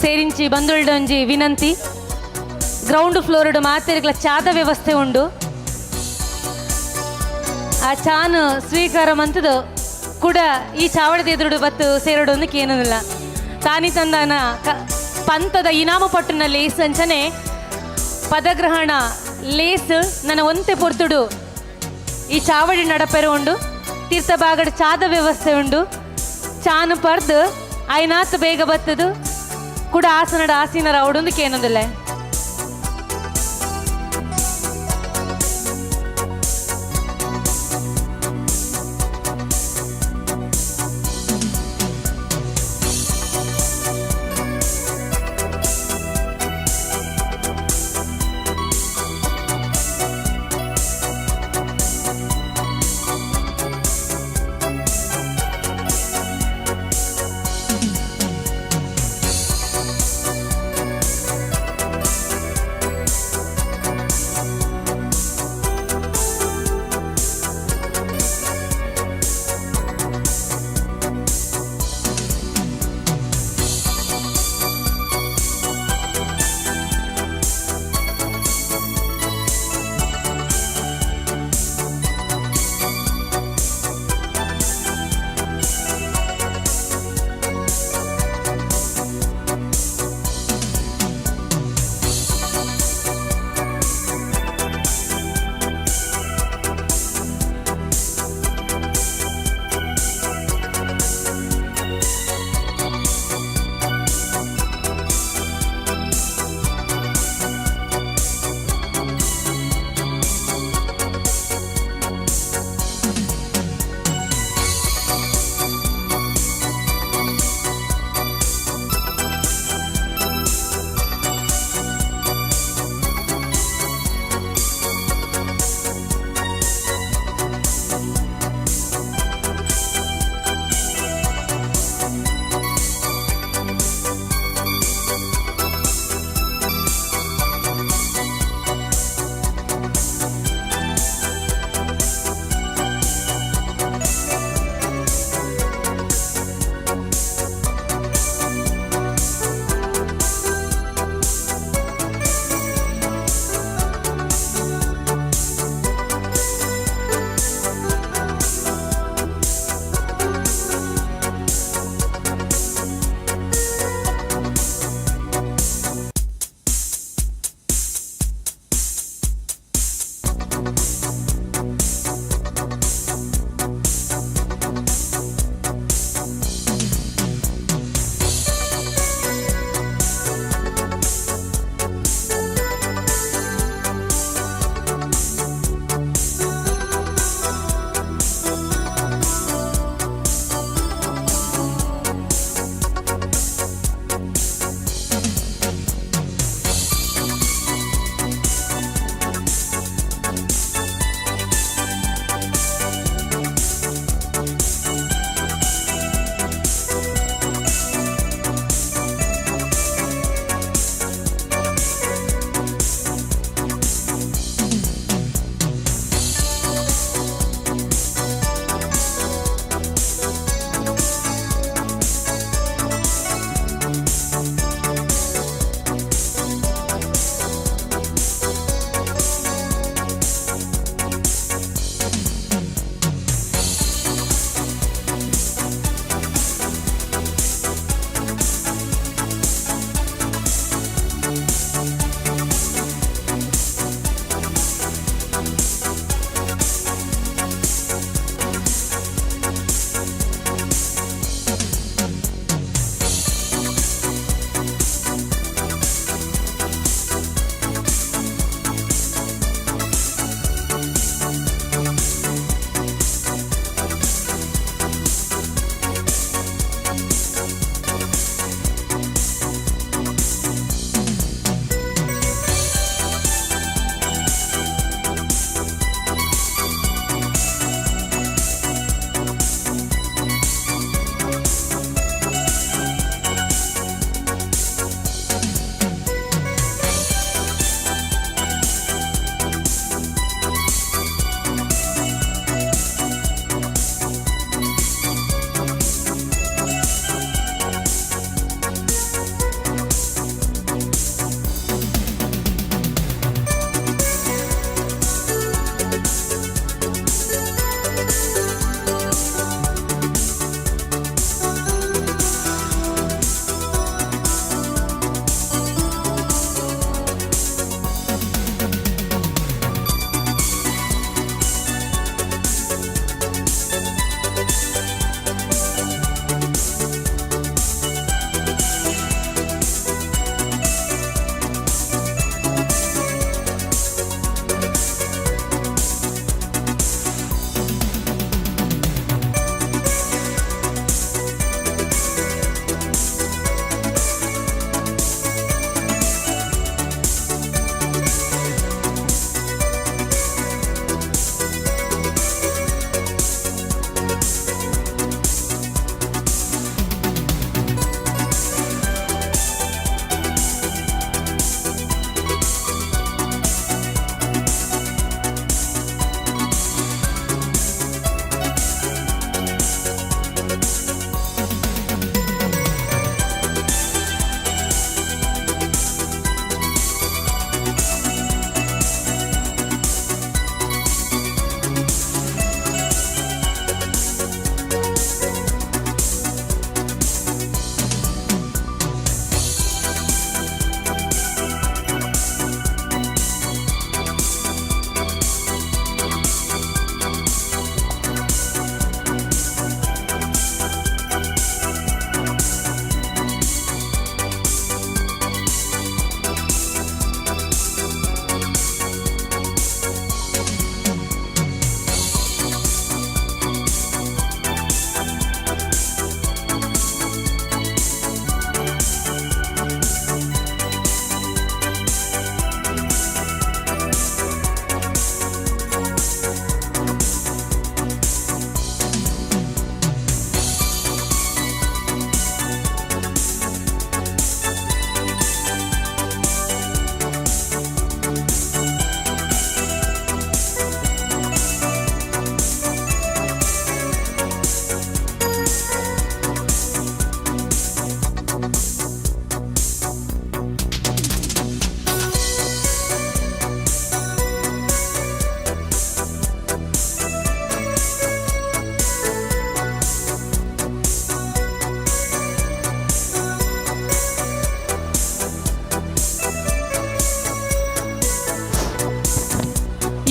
ಸೇರಿಂಚಿ ಬಂದುಳ್ಡೊಂಜಿ ವಿನಂತಿ, ಗ್ರೌಂಡ್ ಫ್ಲೋರ್ಡ್ ಮಾತೆರ್ಗ್ಲ ಚಾದ ವ್ಯವಸ್ಥೆ ಉಂಡು. ಆ ಚಾನ್ ಸ್ವೀಕಾರ ಮಂತದು ಕೂಡ ಈ ಚಾವಡದ ಎದುರುಡು ಬತ್ತು ಸೇರಡೊಂದು ಕೇನಲ್ಲ. ತಾನಿ ತಂದಾನ ಪಂತದ ಇನಾಮು ಪಟ್ಟುನ ಲೇಸ್ ಅಂಚನೆ ಪದಗ್ರಹಣ ಲೇಸ್ ನನ್ನ ಒಂತೆ ಪೊರ್ತುಡು ಈ ಚಾವಡಿ ನಡಪೆರ ಉಂಡು. ತೀರ್ಥ ಬಾಗಡ ಚಾದ ವ್ಯವಸ್ಥೆ ಉಂಡು. ಚಾನು ಪರ್ದು ಐನಾತ್ ಬೇಗ ಬತ್ತದು ಕೂಡ ಆಸನಡ ಆಸೀನರ ಅವಡೊಂದು ಕೇನೊಂದಿಲ್ಲ.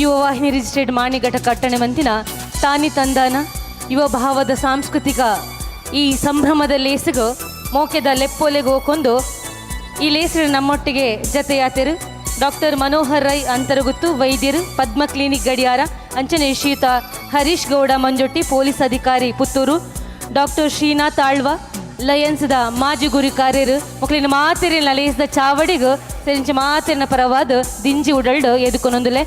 ಯುವ ವಾಹಿನಿ ರಿಜಿಸ್ಟರ್ಡ್ ಮಾಣಿ ಘಟಕ ಅಟ್ಟಣೆ ಮಂತಿನ ತಾನಿ ತಂದಾನ ಯುವ ಭಾವದ ಸಾಂಸ್ಕೃತಿಕ ಈ ಸಂಭ್ರಮದ ಲೇಸಿಗು ಮೋಕೆದ ಲೆಪ್ಪೋಲೆಗೆ ಹೋಕೊಂಡು ಈ ಲೇಸರು ನಮ್ಮೊಟ್ಟಿಗೆ ಜತೆಯಾತಿರು ಡಾಕ್ಟರ್ ಮನೋಹರ್ ರೈ ಅಂತರಗುತ್ತು ವೈದ್ಯರು ಪದ್ಮ ಕ್ಲಿನಿಕ್ ಗಡಿಯಾರ ಅಂಚನೆ ಶ್ರೀಯುತ ಹರೀಶ್ ಗೌಡ ಮಂಜೊಟ್ಟಿ ಪೊಲೀಸ್ ಅಧಿಕಾರಿ ಪುತ್ತೂರು ಡಾಕ್ಟರ್ ಶ್ರೀನಾಥ್ ಆಳ್ವ ಲಯನ್ಸ್ದ ಮಾಜಿ ಗುರಿಕಾರ್ಯರು ಮಕ್ಕಳಿನ ಮಾತೆರಿನ ಲೇಸ್ದ ಚಾವಡಿಗು ಸೆಂಚ ಮಾತೆರಿನ ಪರವಾದ ದಿಂಜಿ ಉಡಲ್ಡು ಎದುಕೊನೊಂದುಲೆ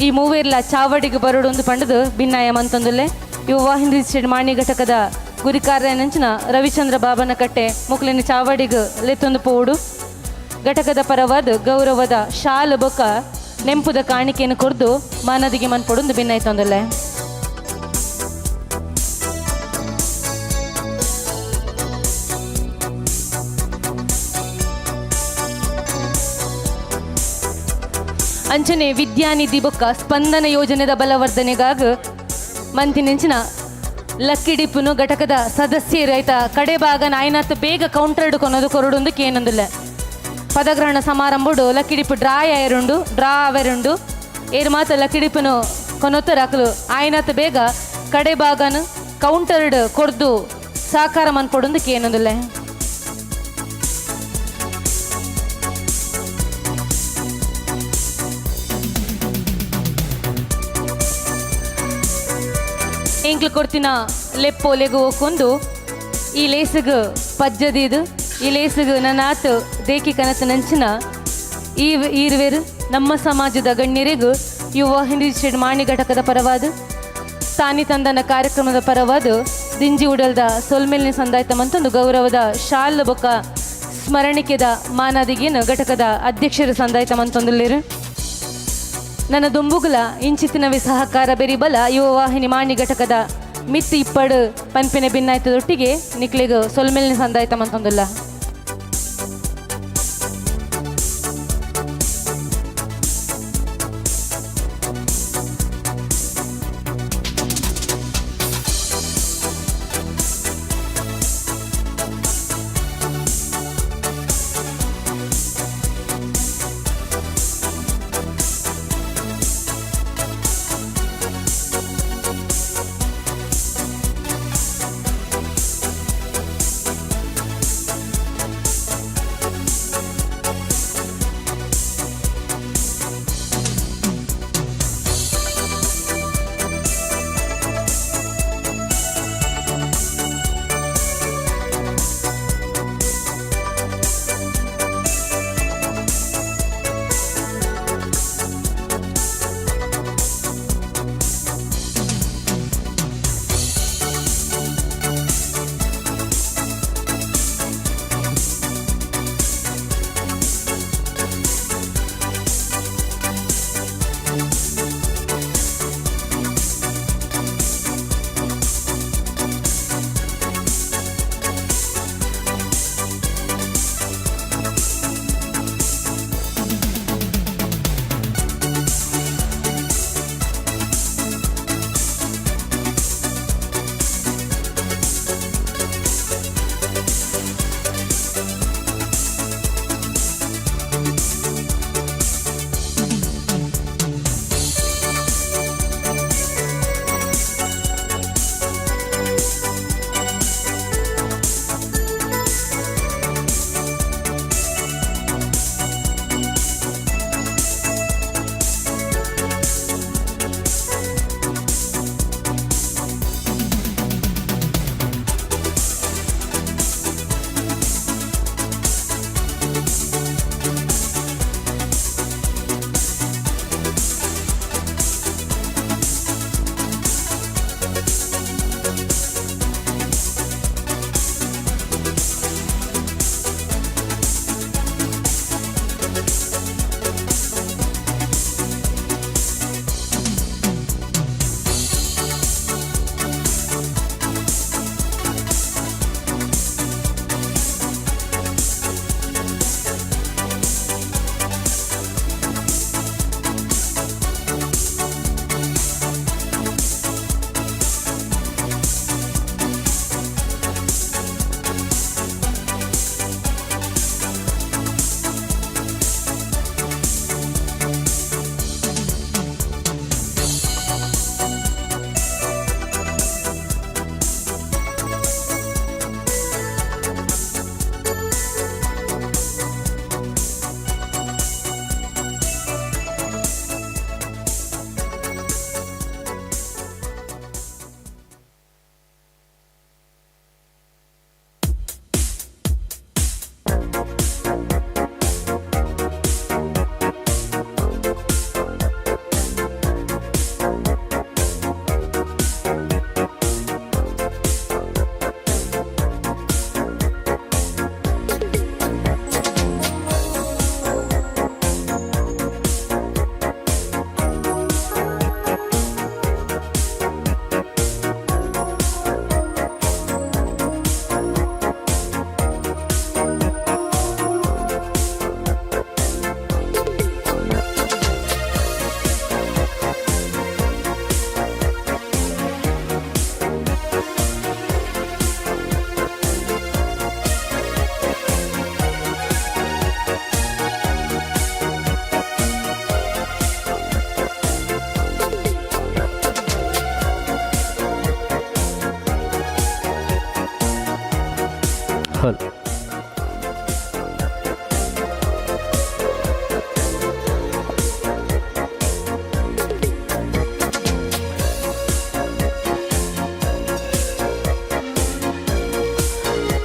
ಈ ಮೂವೇರ್ಲ ಚಾವಡಿಗೆ ಬರೋಡೊಂದು ಪಂಡದು ಭಿನ್ನಾಯ ಮಂತೊಂದುಲೆ ಇವು ವಾಹಿನಿ ಸ್ಟೇಟ್ ಮಾಣಿ ಘಟಕದ ಗುರಿಕಾರ್ಯನಂಚಿನ ರವಿಚಂದ್ರ ಬಾಬನ ಕಟ್ಟೆ ಮುಕ್ಲಿನ ಚಾವಡಿಗೆ ಲೆತ್ತೊಂದು ಪೋಡು ಘಟಕದ ಪರವಾದ ಗೌರವದ ಶಾಲು ಬೊಕ್ಕ ನೆಂಪುದ ಕಾಣಿಕೆಯನ್ನು ಕೊರ್ದು ಮಾನದಿಗೆ ಮನ್ಪೊಡೊಂದು ಭಿನ್ನಾಯ್ತೊಂದುಲೆ. ಅಂಚನೆ ವಿದ್ಯಾನಿಧಿ ಬೊಕ್ಕ ಸ್ಪಂದನ ಯೋಜನೆದ ಬಲವರ್ಧನೆಗಾಗ ಮಂತಿನೆಂಚಿನ ಲಕ್ಕಿಡಿಪುನು ಘಟಕದ ಸದಸ್ಯರು ಆಯ್ತಾ ಕಡೆ ಭಾಗ ನಾಯನಾಥ್ ಬೇಗ ಕೌಂಟರ್ ಹಿಡ್ಕೊನೋದು ಕೊರಡೊಂದು ಕೇನೊಂದುಲ್ಲ. ಪದಗ್ರಹಣ ಸಮಾರಂಭಡು ಲಕ್ಕಿಡಿಪು ಡ್ರಾ ಆಯರುಂಡು ಡ್ರಾ ಅವೆರುಂಡು ಏರು ಮಾತ ಲಕ್ಕಿಡಿಪುನು ಕೊನೊತ್ತರ ಅಕಲು ಆಯನಾಥ್ ಬೇಗ ಕಡೆ ಭಾಗನು ಕೌಂಟರ್ಡ್ ಕೊರ್ದು ಸಾಕಾರ ಮನ್ಪೊಡೊಂದು ಕೇನೊಂದುಲ್ಲ. ಎಂಕ್ಲು ಕೊಡ್ತಿನ ಲೆಪ್ಪೋಲೆಗು ಹೋಕೊಂಡು ಈ ಲೇಸುಗು ಪಜ್ಜದಿದು ಈ ಲೇಸುಗು ನನ್ನಾತು ದೇಕಿ ಕನತ ನಂಚಿನ ಈ ಈರ್ವೇರು ನಮ್ಮ ಸಮಾಜದ ಗಣ್ಯರಿಗೂ ಯುವ ಹಿಂದಿ ಸ್ಟೇಟ್ ಮಾಣಿ ಘಟಕದ ಪರವಾದ ತಾನಿ ತಂದನ ಕಾರ್ಯಕ್ರಮದ ಪರವಾದ ದಿಂಜಿ ಉಡಲ್ದ ಸೊಲ್ಮೆಲ್ನಿ ಸಂದಾಯ್ತ ಮಂತೊಂದು ಗೌರವದ ಶಾಲ್ ಬೊಕ್ಕ ಸ್ಮರಣಿಕೆದ ಮಾನಾದಿಗೇನು ಘಟಕದ ಅಧ್ಯಕ್ಷರು ಸಂದಾಯ್ತ ಮಂತೊಂದುಲ್ಲೇರು. ನನ್ನ ದೊಂಬುಗುಲ ಇಂಚಿತಿನವಿ ಸಹಕಾರ ಬೆರಿಬಲ ಯುವ ವಾಹಿನಿ ಮಾಣಿ ಘಟಕದ ಮಿತ್ತು ಇಪ್ಪಡು ಪನ್ಪಿನ ಭಿನ್ನಾಯ್ತದೊಟ್ಟಿಗೆ ನಿಕ್ಲೆಗ್ ಸೊಲ್ಮೆಲ್ನಿ ಸಂದಾಯ್ತ ಮಂತೊಂದುಲ್ಲ.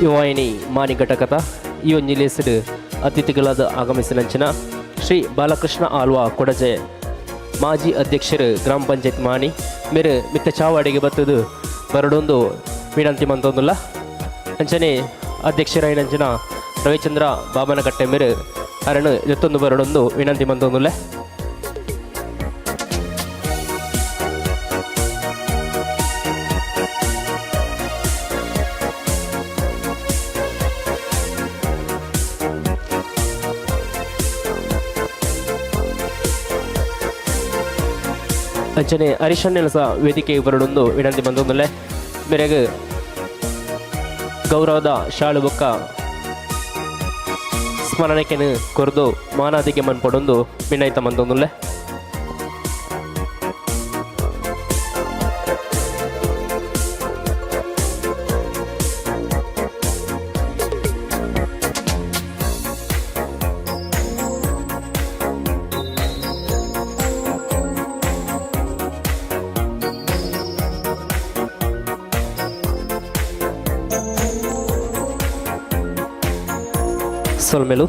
ಯುವವಾಹಿನಿ ಮಾನಿ ಘಟಕದ ಈ ಒಂಜಿ ಲೇಸ್ಡ್ ಅತಿಥಿಗಳಾದ ಆಗಮಿಸಿನಂಚಿನ ಶ್ರೀ ಬಾಲಕೃಷ್ಣ ಆಳ್ವ ಕೊಡಜೆ ಮಾಜಿ ಅಧ್ಯಕ್ಷರು ಗ್ರಾಮ ಪಂಚಾಯತ್ ಮಾಣಿ ಮೇರು ಮಿತ್ತ ಚಾವಾಡಿಗೆ ಬತ್ತದು ಬರಡೊಂದು ವಿನಂತಿ ಮಂತೊಂದುಲ್ಲ. ಅಂಚನೆ ಅಧ್ಯಕ್ಷರಾಯಿನಂಚಿನ ರವಿಚಂದ್ರ ಬಾಬನಕಟ್ಟೆ ಮೇರು ಅರಣ ಎತ್ತೊಂದು ಬರಡೊಂದು ವಿನಂತಿ ಮಂತೊಂದುಲ್ಲ. ಅಂಚನೆ ಹರೀಶಣ್ಣನ ಸಹ ವೇದಿಕೆಗೆ ಬರಡೊಂದು ವಿನಂತಿ ಬಂದೊಂದುಲ್ಲೆ. ಮೇರೆಗೆ ಗೌರವದ ಶಾಳು ಬೊಕ್ಕ ಸ್ಮರಣೆಕೆನು ಕೊರ್ದು ಮಾನಾದಿಗೆ ಮನ್ಪೊಡೊಂದು ವಿನಯ್ತ ಮಂದೊಂದುಲ್ಲೆ. ಸೊಲ್ಮೆಲು.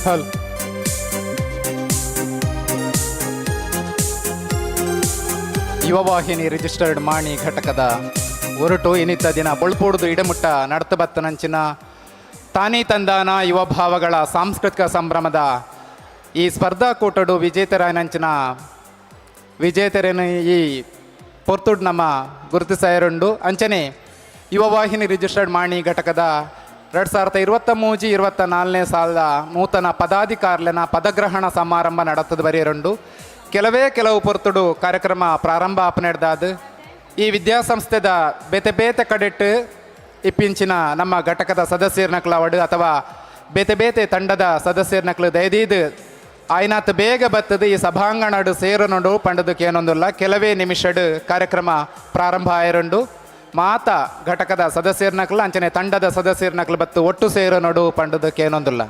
ಹಲ್ ಯುವವಾಹಿನಿ ರಿಜಿಸ್ಟರ್ಡ್ ಮಾಣಿ ಘಟಕದ ಒರಟು ಇನಿತ ದಿನ ಬೊಳ್ಪೋಡುದು ಇಡಮುಟ್ಟ ನಡತ ಬತ್ತನಂಚಿನ ತಾನೇ ತಂದಾನ ಯುವ ಭಾವಗಳ ಸಾಂಸ್ಕೃತಿಕ ಸಂಭ್ರಮದ ಈ ಸ್ಪರ್ಧಾಕೂಟಡು ವಿಜೇತರಾಯನಂಚಿನ ವಿಜೇತರೇನು ಈ ಪೊರ್ತುಡ್ ನಮ್ಮ ಗುರುತಿಸಾಯರುಂಡು. ಅಂಚನೆ ಯುವವಾಹಿನಿ ರಿಜಿಸ್ಟರ್ಡ್ ಮಾಣಿ ಘಟಕದ 2023 24ನೇ ಸಾಲದ ನೂತನ ಪದಾಧಿಕಾರಿನ ಪದಗ್ರಹಣ ಸಮಾರಂಭ ನಡತದ ಬರೆಯರುಂಡು. ಕೆಲವೇ ಕೆಲವು ಪೊರ್ತುಡು ಕಾರ್ಯಕ್ರಮ ಪ್ರಾರಂಭ ಆಪನೆಡ್ದಾದ್ ಈ ವಿದ್ಯಾಸಂಸ್ಥೆದ ಬೇತೆ ಬೇತೆ ಕಡೆಟ್ ಇಪ್ಪಿಂಚಿನ ನಮ್ಮ ಘಟಕದ ಸದಸ್ಯರ್ನಕ್ಲಾವಡು ಅಥವಾ ಬೇತೆ ಬೇತೆ ತಂಡದ ಸದಸ್ಯರ್ನಕ್ಲು ದಯದೀದ್ ಆಯ್ನಾತ್ ಬೇಗ ಬತ್ತದು ಈ ಸಭಾಂಗಣಡು ಸೇರನುಡು ಪಂಡದಕ್ಕೆ ಏನೊಂದುಲ್ಲ. ಕೆಲವೇ ನಿಮಿಷಡ್ ಕಾರ್ಯಕ್ರಮ ಪ್ರಾರಂಭ ಆಯರುಂಡು. ಮಾತ ಘಟಕದ ಸದಸ್ಯರ್ನಕ್ಲು ಅಂಚನೆ ತಂಡದ ಸದಸ್ಯರ್ನಕ್ಲು ಬತ್ತು ಒಟ್ಟು ಸೇರನುಡು ಪಂಡದಕ್ಕೆ ಏನೊಂದುಲ್ಲ.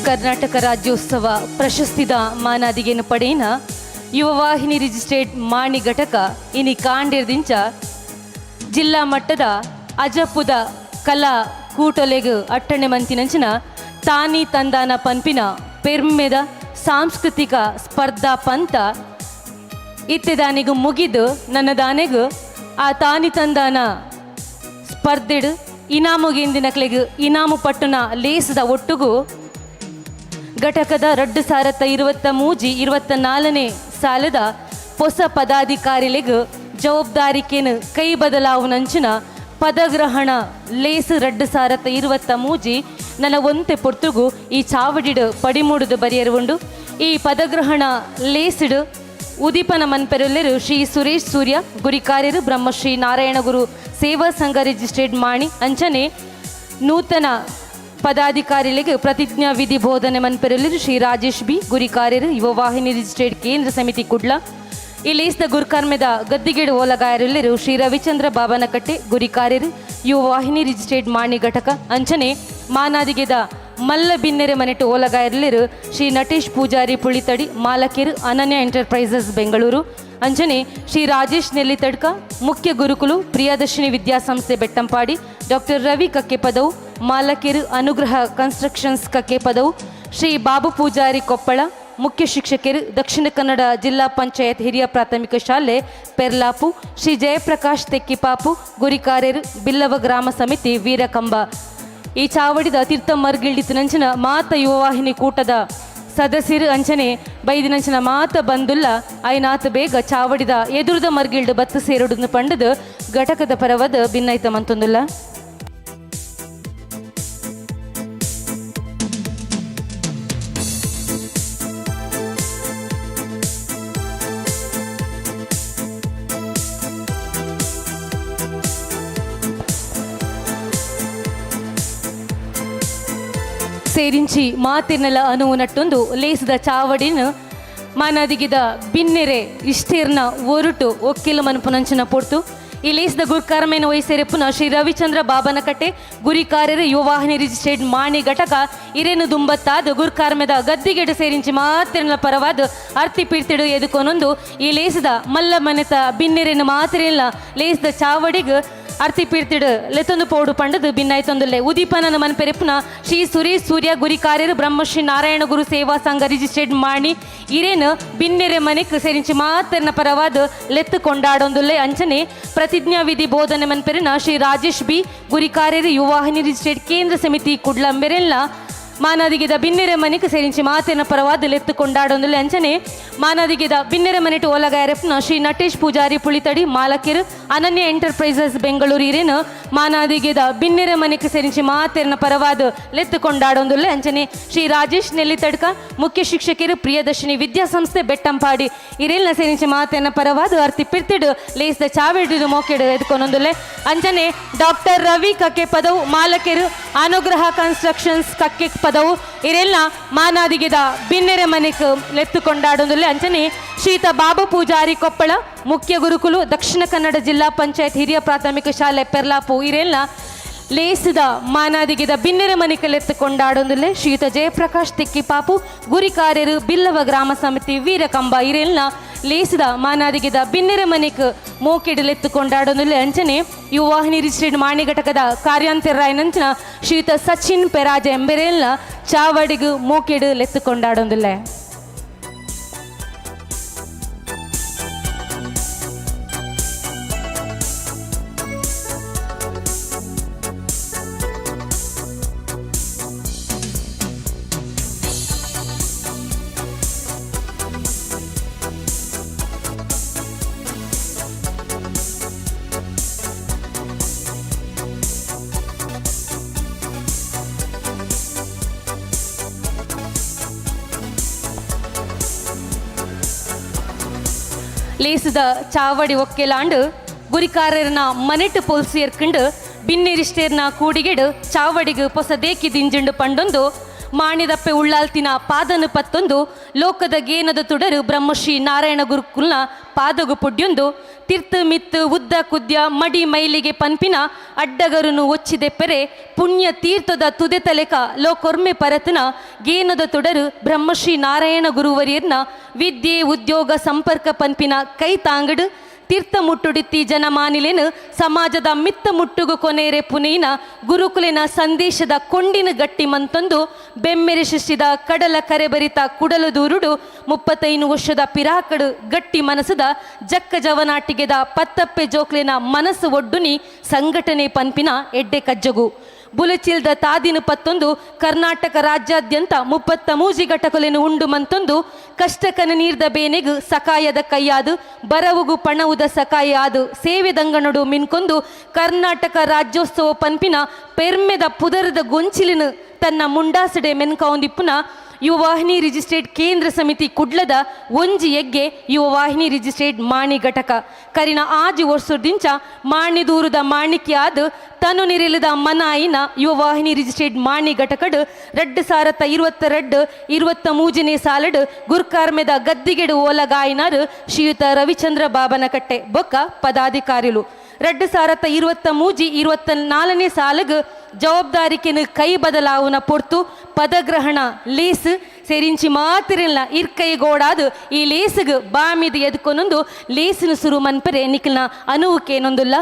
Karnataka Rajyotsava ಪ್ರಶಸ್ತಿದ ಮಾನಾದಿಗೆನು ಪಡೆಯಿನ ಯುವವಾಹಿನಿ ರಿಜಿಸ್ಟ್ರೇಟ್ ಮಾಣಿ ಘಟಕ ಇನಿ ಕಾಂಡೇರ್ದಿಂಚ ಜಿಲ್ಲಾ ಮಟ್ಟದ ಅಜಪುದ ಕಲಾ ಕೂಟೊಲೆಗು ಅಟ್ಟಣೆ ಮಂತಿನಂಚಿನ ತಾನಿ ತಂದಾನ ಪನ್ಪಿನ ಪೆರ್ಮೆದ ಸಾಂಸ್ಕೃತಿಕ ಸ್ಪರ್ಧಾ ಪಂಥ ಇತ್ತೆದಾನಿಗು ಮುಗಿದು ನನ್ನ ದಾನೆಗು ಆ ತಾನಿ ತಂದಾನ ಸ್ಪರ್ಧೆಡು ಇನಾಮುಗೆಂದಿನಕ್ಲೆಗು ಇನಾಮು ಪಟ್ಟುನ ಲೇಸದ ಒಟ್ಟುಗು ಘಟಕದ 2023 24ನೇ ಸಾಲದ ಹೊಸ ಪದಾಧಿಕಾರಿಲೆಗು ಜವಾಬ್ದಾರಿಕೆನು ಕೈ ಬದಲಾವಣಂಚಿನ ಪದಗ್ರಹಣ ಲೇಸು 2023 ನನ್ನ ಒಂತೆ ಪೊರ್ತುಗು ಈ ಚಾವಡಿಡು ಪಡಿಮೂಡುದು ಬರಿಯರುಂಡು. ಈ ಪದಗ್ರಹಣ ಲೇಸಿಡು ಉದೀಪನ ಮನ್ಪೆರಲ್ಲೆರು ಶ್ರೀ ಸುರೇಶ್ ಸೂರ್ಯ ಗುರಿಕಾರ್ಯರು ಬ್ರಹ್ಮಶ್ರೀ ನಾರಾಯಣಗುರು ಸೇವಾ ಸಂಘ ರಿಜಿಸ್ಟ್ರೇಟ್ ಮಾಣಿ ಅಂಚನೆ ನೂತನ ಪದಾಧಿಕಾರಿಗಳಿಗೆ ಪ್ರತಿಜ್ಞಾ ವಿಧಿ ಬೋಧನೆ ಮನ್ಪೆರಲ್ಲೆರು ಶ್ರೀ ರಾಜೇಶ್ ಬಿ ಗುರಿಕಾರ್ಯರು ಯುವವಾಹಿನಿ ರಿಜಿಸ್ಟ್ರೇಟ್ ಕೇಂದ್ರ ಸಮಿತಿ ಕುಡ್ಲ. ಈ ಲೇಸ್ದ ಗುರುಕರ್ಮೆದ ಗದ್ದಿಗೇಡು ಓಲಗಾಯರೆಲ್ಲರು ಶ್ರೀ ರವಿಚಂದ್ರ ಬಾಬನಕಟ್ಟೆ ಗುರಿಕಾರ್ಯರು ಯುವವಾಹಿನಿ ರಿಜಿಸ್ಟ್ರೇಟ್ ಮಾಣಿ ಘಟಕ ಅಂಚನೆ ಮಾನಾದಿಗೆದ ಮಲ್ಲ ಬಿನ್ನೆರೆ ಮನೆಟು ಓಲಗಾಯರೆಲ್ಲರು ಶ್ರೀ ನಟೇಶ್ ಪೂಜಾರಿ ಪುಳಿತಡಿ ಮಾಲಕಿರು ಅನನ್ಯ ಎಂಟರ್ಪ್ರೈಸಸ್ ಬೆಂಗಳೂರು ಅಂಚನೆ ಶ್ರೀ ರಾಜೇಶ್ ನೆಲ್ಲಿತಡ್ಕ ಮುಖ್ಯ ಗುರುಕುಲು ಪ್ರಿಯದರ್ಶಿನಿ ವಿದ್ಯಾಸಂಸ್ಥೆ ಬೆಟ್ಟಂಪಾಡಿ ಡಾಕ್ಟರ್ ರವಿ ಕಕ್ಕೆಪದವು ಮಾಲಕಿರು ಅನುಗ್ರಹ ಕನ್ಸ್ಟ್ರಕ್ಷನ್ಸ್ ಕಕ್ಕೆಪದವು ಶ್ರೀ ಬಾಬು ಪೂಜಾರಿ ಕೊಪ್ಪಳ ಮುಖ್ಯ ಶಿಕ್ಷಕರು ದಕ್ಷಿಣ ಕನ್ನಡ ಜಿಲ್ಲಾ ಪಂಚಾಯತ್ ಹಿರಿಯ ಪ್ರಾಥಮಿಕ ಶಾಲೆ ಪೆರ್ಲಾಪು ಶ್ರೀ ಜಯಪ್ರಕಾಶ್ ತೆಕ್ಕಿಪಾಪು ಗುರಿಕಾರ್ಯರು ಬಿಲ್ಲವ ಗ್ರಾಮ ಸಮಿತಿ ವೀರಕಂಬ. ಈ ಚಾವಡಿದ ತೀರ್ಥ ಮರ್ಗಿಲ್ಡಿತನಂಚಿನ ಮಾತ ಯುವವಾಹಿನಿ ಕೂಟದ ಸದಸ್ಯರು ಅಂಚನೆ ಬೈದಿನಂಚಿನ ಮಾತ ಬಂದುಲ್ಲ ಐನಾತ ಬೇಗ ಚಾವಡಿದ ಎದುರುದ ಮರ್ಗಿಲ್ಡು ಬತ್ತು ಸೇರುಡು ಪಂಡದು ಘಟಕದ ಪರವದ ಭಿನ್ನೈತ ಮಂತೊಂದುಲ್ಲ. ಸೇರಿಂಚಿ ಮಾತಿರ್ನೆಲ ಅನುವುನಟ್ಟೊಂದು ಲೇಸದ ಚಾವಡಿನ ಮಾನದಿಗಿದ ಬಿನ್ನೆರೆ ಇಷ್ಟೇರ್ನ ಒರುಟು ಒಕ್ಕಿಲು ಮನ್ಪುನಂಚಿನ ಪೊರ್ತು. ಈ ಲೇಸದ ಗುರ್ಕಾರ್ಮೇನ ವಹಿಸೇರೆಪ್ಪುನ ಶ್ರೀ ರವಿಚಂದ್ರ ಬಾಬನಕಟ್ಟೆ ಗುರಿಕಾರ್ಯರು ಯುವವಾಹಿನಿ ರಿಜಿಸ್ಟ್ರೇಟ್ ಮಾಣಿ ಘಟಕ ಇರೇನು ದುಂಬತ್ತಾದ ಗುರ್ಕಾರ್ಮೆದ ಗದ್ದಿಗೆಡು ಸೇರಿಂಚಿ ಮಾತಿರ್ನ ಪರವಾದ ಅರ್ತಿ ಪೀರ್ತಿಡು ಎದುಕೊನೊಂದು ಈ ಲೇಸದ ಮಲ್ಲ ಮನೆತ ಬಿನ್ನೆರೆನು ಮಾತಿರಿಲ್ಲ ಲೇಸದ ಚಾವಡಿಗ್ ಅರ್ತಿ ಪೀರ್ತಿಡು ಲೆತ್ತೊಂದು ಪೌಡು ಪಂಡದು ಭಿನ್ನಾಯ್ತೊಂದುಲ್ಲೆ. ಉದೀಪನನ ಮನ್ಪೆರೆಪ್ಪುನ ಶ್ರೀ ಸುರೇಶ್ ಸೂರ್ಯ ಗುರಿಕಾರ್ಯರು ಬ್ರಹ್ಮಶ್ರೀ ನಾರಾಯಣ ಗುರು ಸೇವಾ ಸಂಘ ರಿಜಿಸ್ಟ್ರೇಟ್ ಮಾಣಿ ಇರೇನು ಬಿನ್ನೆರೆ ಮನೆಕ್ ಸೇರಿಂಚಿ ಮಾತರ್ನ ಪರವಾದ ಲೆತ್ತು ಕೊಂಡಾಡೊಂದುಲ್ಲೆ ಅಂಚನೆ ಪ್ರತಿಜ್ಞಾ ವಿಧಿ ಬೋಧನೆ ಮನ್ಪೆರಿನ ಶ್ರೀ ರಾಜೇಶ್ ಬಿ ಗುರಿಕಾರ್ಯರು ಯುವವಾಹಿನಿ ರಿಜಿಸ್ಟ್ರೇಟ್ ಕೇಂದ್ರ ಸಮಿತಿ ಕುಡ್ಲ ಮೆರೆಲ್ನ ಮಾನಾದಿಗೆದ ಬಿನ್ನೆರೆ ಮನೆಕ್ ಸೇರಿಂಚಿ ಮಾತಿನ ಪರವಾದ ಲೆತ್ತು ಕೊಂಡಾಡೊಂದುಲ್ಲೆ ಅಂಚನೆ ಮಾನಾದಿಗೆದ ಬಿನ್ನೆರೆ ಮನೆಟು ಓಲಗಾಯರೆಪ್ನ ಶ್ರೀ ನಟೇಶ್ ಪೂಜಾರಿ ಪುಳಿತಡಿ ಮಾಲಕಿರು ಅನನ್ಯ ಎಂಟರ್ಪ್ರೈಸಸ್ ಬೆಂಗಳೂರು ಇರೇನು ಮಾನಾದಿಗೆದ ಬಿನ್ನೆರೆ ಮನೆಕ್ ಸೇರಿಂಚಿ ಮಾತೆರ್ನ ಪರವಾದ ಲೆತ್ತು ಕೊಂಡಾಡೊಂದುಲ್ಲೆ ಅಂಚನೆ ಶ್ರೀ ರಾಜೇಶ್ ನೆಲ್ಲಿತಡ್ಕ ಮುಖ್ಯ ಶಿಕ್ಷಕರು ಪ್ರಿಯದರ್ಶಿನಿ ವಿದ್ಯಾಸಂಸ್ಥೆ ಬೆಟ್ಟಂಪಾಡಿ ಇರೇಲ್ನ ಸೇರಿಂಚಿ ಮಾತೆನ ಪರವಾದ ಅರ್ತಿ ಪಿರ್ತಿಡು ಲೇಸ್ದ ಚಾವೆಡು ಮೋಕೆಡು ಎದ್ಕೊನೊಂದುಲ್ಲೆ ಅಂಚನೆ ಡಾಕ್ಟರ್ ರವಿ ಕಕ್ಕೆ ಪದವು ಮಾಲಕಿರು ಅನುಗ್ರಹ ಕನ್ಸ್ಟ್ರಕ್ಷನ್ಸ್ ಕಕ್ಕೆ ಪದವು ಇರೆಲ್ಲ ಮಾನಾದಿಗೆದ ಬಿನ್ನೆರೆ ಮನೆಕ್ ಲೆತ್ತು ಕೊಂಡಾಡೊಂದುಲ್ಲೆ ಅಂಚನೆ ಶ್ರೀತ ಬಾಬು ಪೂಜಾರಿ ಕೊಪ್ಪಳ ಮುಖ್ಯ ಗುರುಕುಲು ದಕ್ಷಿಣ ಕನ್ನಡ ಜಿಲ್ಲಾ ಪಂಚಾಯತ್ ಹಿರಿಯ ಪ್ರಾಥಮಿಕ ಶಾಲೆ ಪೆರ್ಲಾಪು ಇರೆಲ್ಲ ಲೇಸಿದ ಮಾನಾದಿಗೆದ ಬಿನ್ನೆರೆ ಮನೆಕ್ ಲೆತ್ತು ಕೊಂಡಾಡೊಂದುಲ್ಲೆ ಶ್ರೀಯುತ ಜಯಪ್ರಕಾಶ್ ತಿಕ್ಕಿಪಾಪು ಗುರಿಕಾರ್ಯರು ಬಿಲ್ಲವ ಗ್ರಾಮ ಸಮಿತಿ ವೀರಕಂಬ ಇರೆಲ್ಲ ಲೇಸಿದ ಮಾನಾದಿಗೆದ ಬಿನ್ನೆರೆ ಮನೆಕ್ ಮೋಕೆಡು ಲೆತ್ತು ಕೊಂಡಾಡೊಂದುಲ್ಲೆ ಅಂಚನೆ ಯುವವಾಹಿನಿ ರಿಜಿಸ್ಟ್ರೇಟ್ ಮಾಣಿ ಘಟಕದ ಕಾರ್ಯಾಂತರಾಯನಂಚಿನ ಶ್ರೀಯುತ ಸಚಿನ್ ಪೆರಾಜ ಎಂಬೆರೆಲ್ಲ ಚಾವಡಿಗು ಮೋಕೆಡು ಲೆತ್ತು ಕೊಂಡಾಡೊಂದುಲ್ಲೆ. ಲೇಸದ ಚಾವಡಿ ಒಕ್ಕೆಲಾಂಡು ಗುರಿಕಾರರ್ನ ಮನೆಟು ಪೊಲ್ಸಿಯರ್ಕಂಡು ಬಿನ್ನಿರಿಷ್ಟೇರ್ನ ಕೂಡಿಗೆಡು ಚಾವಡಿಗು ಪೊಸ ದೇಕಿ ದಿಂಜಿಂಡು ಪಂಡೊಂದು ಮಾಣಿದಪ್ಪೆ ಉಳ್ಳಾಲ್ತಿನ ಪಾದನು ಪತ್ತೊಂದು ಲೋಕದ ಗೇನದ ತುಡರು ಬ್ರಹ್ಮಶ್ರೀ ನಾರಾಯಣ ಗುರುಕುಲ್ನ ಪಾದಗು ಪುಡ್ಯೊಂದು ತಿರ್ತು ಮಿತ್ತು ಉದ್ದ ಕುದ್ಯ ಮಡಿ ಮೈಲಿಗೆ ಪನ್ಪಿನ ಅಡ್ಡಗರುನು ಒಚ್ಚಿದೆ ಪೆರೆ ಪುಣ್ಯ ತೀರ್ಥದ ತುದೆ ತಲೆಕ ಲೋಕೊರ್ಮೆ ಪರತನ ಗೇನದ ತುಡರು ಬ್ರಹ್ಮಶ್ರೀ ನಾರಾಯಣ ಗುರುವರಿಯರ್ನ ವಿದ್ಯೆ ಉದ್ಯೋಗ ಸಂಪರ್ಕ ಪನ್ಪಿನ ಕೈ ತಾಂಗಡು ತೀರ್ಥ ಮುಟ್ಟುಡಿತ್ತಿ ಜನಮಾನಿಲೇನು ಸಮಾಜದ ಮಿತ್ತ ಮುಟ್ಟುಗು ಕೊನೇರೆ ಪುನೀನ ಗುರುಕುಲಿನ ಸಂದೇಶದ ಕೊಂಡಿನ ಗಟ್ಟಿ ಮಂತೊಂದು ಬೆಮ್ಮೆರೆ ಶಿಷ್ಟಿದ ಕಡಲ ಕರೆಬರಿತ ಕುಡಲು ದೂರುಡು 35 ವರ್ಷದ ಪಿರಾಕಡು ಗಟ್ಟಿ ಮನಸ್ಸದ ಜಕ್ಕ ಜವನಾಟಿಗೆದ ಪತ್ತಪ್ಪೆ ಜೋಕ್ಲಿನ ಮನಸ್ಸು ಒಡ್ಡುನಿ ಸಂಘಟನೆ ಪನ್ಪಿನ ಎಡ್ಡೆ ಕಜ್ಜಗು ಬುಲಚಿಲ್ದ ತಾದಿನ ಪತ್ತೊಂದು ಕರ್ನಾಟಕ ರಾಜ್ಯಾದ್ಯಂತ 33 ಘಟಕಲೆನು ಉಂಡು ಮಂತೊಂದು ಕಷ್ಟಕನ ನೀರ್ದ ಬೇನೆಗು ಸಕಾಯದ ಕೈಯಾದು ಬರವುಗು ಪಣವುದ ಸಕಾಯ ಆದು ಸೇವೆದಂಗನೊಡು ಮಿನ್ಕೊಂದು ಕರ್ನಾಟಕ ರಾಜ್ಯೋತ್ಸವ ಪನ್ಪಿನ ಪೆರ್ಮೆದ ಪುದರದ ಗೊಂಚಿಲಿನ ತನ್ನ ಮುಂಡಾಸಡೆ ಮೆನ್ಕೌಂದಿಪ್ಪುನ ಯುವವಾಹಿನಿ ರಿಜಿಸ್ಟ್ರೇಟ್ ಕೇಂದ್ರ ಸಮಿತಿ ಕುಡ್ಲದ ಒಂಜಿ ಎಗ್ಗೆ ಯುವವಾಹಿನಿ ರಿಜಿಸ್ಟ್ರೇಟ್ ಮಾಣಿ ಘಟಕ ಕರಿನ ಆಜಿ ವರ್ಷದಿಂಚ ಮಾಣಿದೂರದ ಮಾಣಿಕ್ಯಾದ ತನು ನಿರಿಲದ ಮನಾಯಿನ ಯುವವಾಹಿನಿ ರಿಜಿಸ್ಟ್ರೇಟ್ ಮಾಣಿ ಘಟಕಡು 2022 23ನೇ ಸಾಲಡು ಗುರ್ಕಾರ್ಮೆದ ಗದ್ದಿಗೆಡು ಓಲಗಾಯಿನಾರು ಶ್ರೀಯುತ ರವಿಚಂದ್ರ ಬಾಬನಕಟ್ಟೆ ಬೊಕ್ಕ ಪದಾಧಿಕಾರಿಲು 2023 24ನೇ ಸಾಲಗ್ ಜವಾಬ್ದಾರಿಕೆನು ಕೈ ಬದಲಾವನ ಪೊರ್ತು ಪದಗ್ರಹಣ ಲೇಸ್ ಸೇರಿಂಚಿ ಮಾತಿರಲ್ಲ ಇರ್ಕೈ ಗೋಡಾದು ಈ ಲೇಸ್ಗ್ ಬಾಮಿದು ಎದ್ಕೊನೊಂದು ಲೇಸಿನ ಸುರು ಮನ್ಪರೆ ನಿಖಲ್ನ ಅನುವುಕೇನೊಂದುಲ್ಲ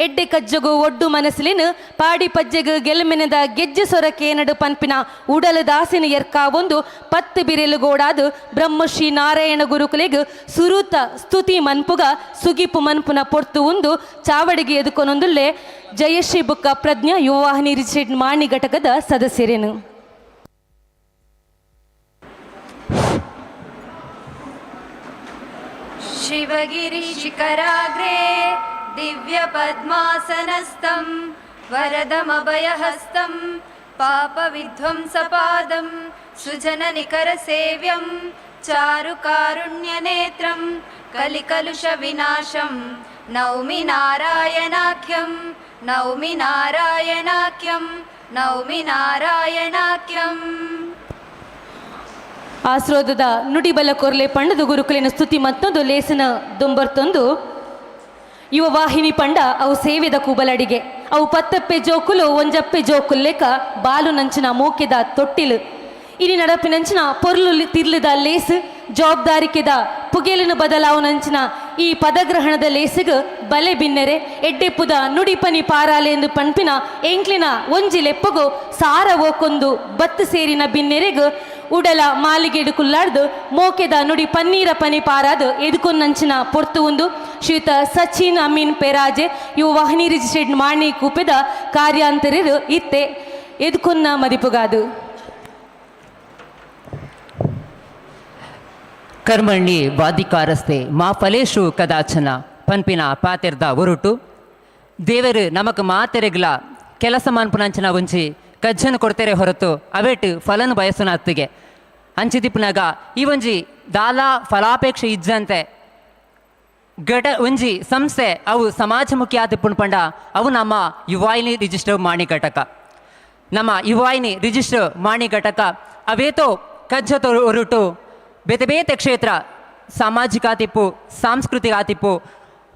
ಎಡ್ಡೆ ಕಜ್ಜಗು ಒಡ್ಡು ಮನಸ್ಲಿನ ಪಾಡಿ ಪಜ್ಜೆಗು ಗೆಲ್ಮೆನದ ಗೆಜ್ಜೆ ಸೊರಕೇನಡು ಪನ್ಪಿನ ಉಡಲ ದಾಸಿನ ಎರ್ಕಾವೊಂದು 10 ಬಿರೆಲು ಗೋಡಾದು ಬ್ರಹ್ಮಶ್ರೀ ನಾರಾಯಣ ಗುರುಕುಲೆಗ್ ಸುರುತ ಸ್ತುತಿ ಮನ್ಪುಗ ಸುಗಿಪು ಮನ್ಪುನ ಪೊರ್ತು ಒಂದು ಚಾವಡಿಗೆ ಎದುಕೊನೊಂದುಲ್ಲೆ ಜಯಶ್ರೀ ಬುಕ್ಕ ಪ್ರಜ್ಞಾ ಯುವವಾಹಿನಿ ರಿಜಿಸ್ಟ್ರೇಟ್ ಮಾಣಿ ಘಟಕದ ಸದಸ್ಯರೇನು. ಶಿವಗಿರಿ ಶಿಖರಾಗ್ರೇ ದಿವ್ಯಪದ್ಮಾಸನಸ್ಥಂ ವರದಮಭಯಹಸ್తం ಪಾಪವಿಧ್ವಂಸಪಾದಂ ಸುಜನನಿಕರಸೇವ್ಯಂ ಚಾರುಕಾರುಣ್ಯನೇತ್ರಂ ಕಲಿಕಲುಷವಿನಾಶಂ ನೌಮಿ ನಾರಾಯಣಾಖ್ಯಂ ನೌಮಿ ನಾರಾಯಣಾಖ್ಯಂ ನೌಮಿ ನಾರಾಯಣಾಖ್ಯಂ. ಆಸ್ರೋದದ ನುಡಿಬಲ ಕೊರ್ಲೆ ಪಂಡದು ಗುರುಕುಲಿನ ಸ್ತುತಿ ಮತ್ತೊಂದು ಲೇಸನ ದೊಂಬರ್ತೊಂದು ಯುವ ವಾಹಿನಿ ಪಂಡ ಅವು ಸೇವೆದ ಕೂಬಲಡಿಗೆ ಅವು ಪತ್ತಪ್ಪೆ ಜೋಕುಲು ಒಂಜಪ್ಪೆ ಜೋಕುಲ್ಲೇಕ ಬಾಲು ನಂಚಿನ ಮೋಕೆದ ತೊಟ್ಟಿಲು ಇನಿ ನಡಪಿನಂಚಿನ ಪೊರ್ಲು ತಿರ್ಲದ ಲೇಸ್ ಜವಾಬ್ದಾರಿಕೆದ ಪುಗೆಲಿನ ಬದಲಾವನಂಚಿನ ಈ ಪದಗ್ರಹಣದ ಲೇಸಿಗ್ ಬಲೆ ಬಿನ್ನೆರೆ ಎಡ್ಡೆಪ್ಪುದ ನುಡಿಪನಿ ಪಾರಾಲೆ ಎಂದು ಪನ್ಪಿನ ಎಂಕ್ಲಿನ ಒಂಜಿ ಲೆಪ್ಪಗು ಸಾರ ಓಕೊಂದು ಬತ್ತು ಸೇರಿನ ಬಿನ್ನೆರೆಗು ಉಡಲ ಮಾಲಿಗೆಡು ಕುಲ್ಲಾಡ್ದು ಮೋಕೆದ ನುಡಿ ಪನ್ನೀರ ಪನಿ ಪಾರಾದು ಎದುಕೊನ್ನಂಚಿನ ಪೊರ್ತು ಒಂದು ಶ್ರೀಯುತ ಸಚಿನ್ ಅಮೀನ್ ಪೆರಾಜೆ ಇವು ವಾಹಿನಿ ರಿಜಿಸ್ಟ್ರೇಟ್ ಮಾಣಿ ಕೂಪೆದ ಕಾರ್ಯಾಂತರರು ಇತ್ತೆ ಎದುಕೊನ್ನ ಮದಿಪುಗಾದು. ಕರ್ಮಣ್ಣಿ ವಾದಿಕಾರಸ್ತೆ ಮಾ ಫಲೇಶು ಕದಾಚನ ಪನ್ಪಿನ ಪಾತೆರ್ದ ಒರುಟು ದೇವರು ನಮಕ್ ಮಾತೆರೆಗ್ಲ ಕೆಲಸ ಮಾನ್ಪುನಂಚಿನ ಒಂಜಿ ಕಜ್ಜನ ಕೊಡ್ತೇರೆ ಹೊರತು ಅವೇಟು ಫಲನು ಬಯಸುನ ಅತ್ತಿಗೆ ಅಂಚಿದಿಪ್ಪುನಾಗ ಈ ಒಂಜಿ ದಾಲಾ ಫಲಾಪೇಕ್ಷೆ ಇಜ್ಜಂತೆ ಘಟ ಒಂಜಿ ಸಂಸ್ಥೆ ಅವು ಸಮಾಜಮುಖಿ ಆತಿಪ್ಪುಣ್ ಪಂಡ ಅವು ನಮ್ಮ ಯುವಾಯಿನಿ ರಿಜಿಸ್ಟರ್ ಮಾಣಿ ಘಟಕ. ನಮ್ಮ ಯುವಾಯಿನಿ ರಿಜಿಸ್ಟರ್ ಮಾಣಿ ಘಟಕ ಅವೇತೋ ಕಜ್ಜತ ಹೊರಟು ಬೇತೆ ಬೇತೆ ಕ್ಷೇತ್ರ ಸಾಮಾಜಿಕ ಆತಿಪ್ಪು ಸಾಂಸ್ಕೃತಿಕ ಆತಿಪ್ಪು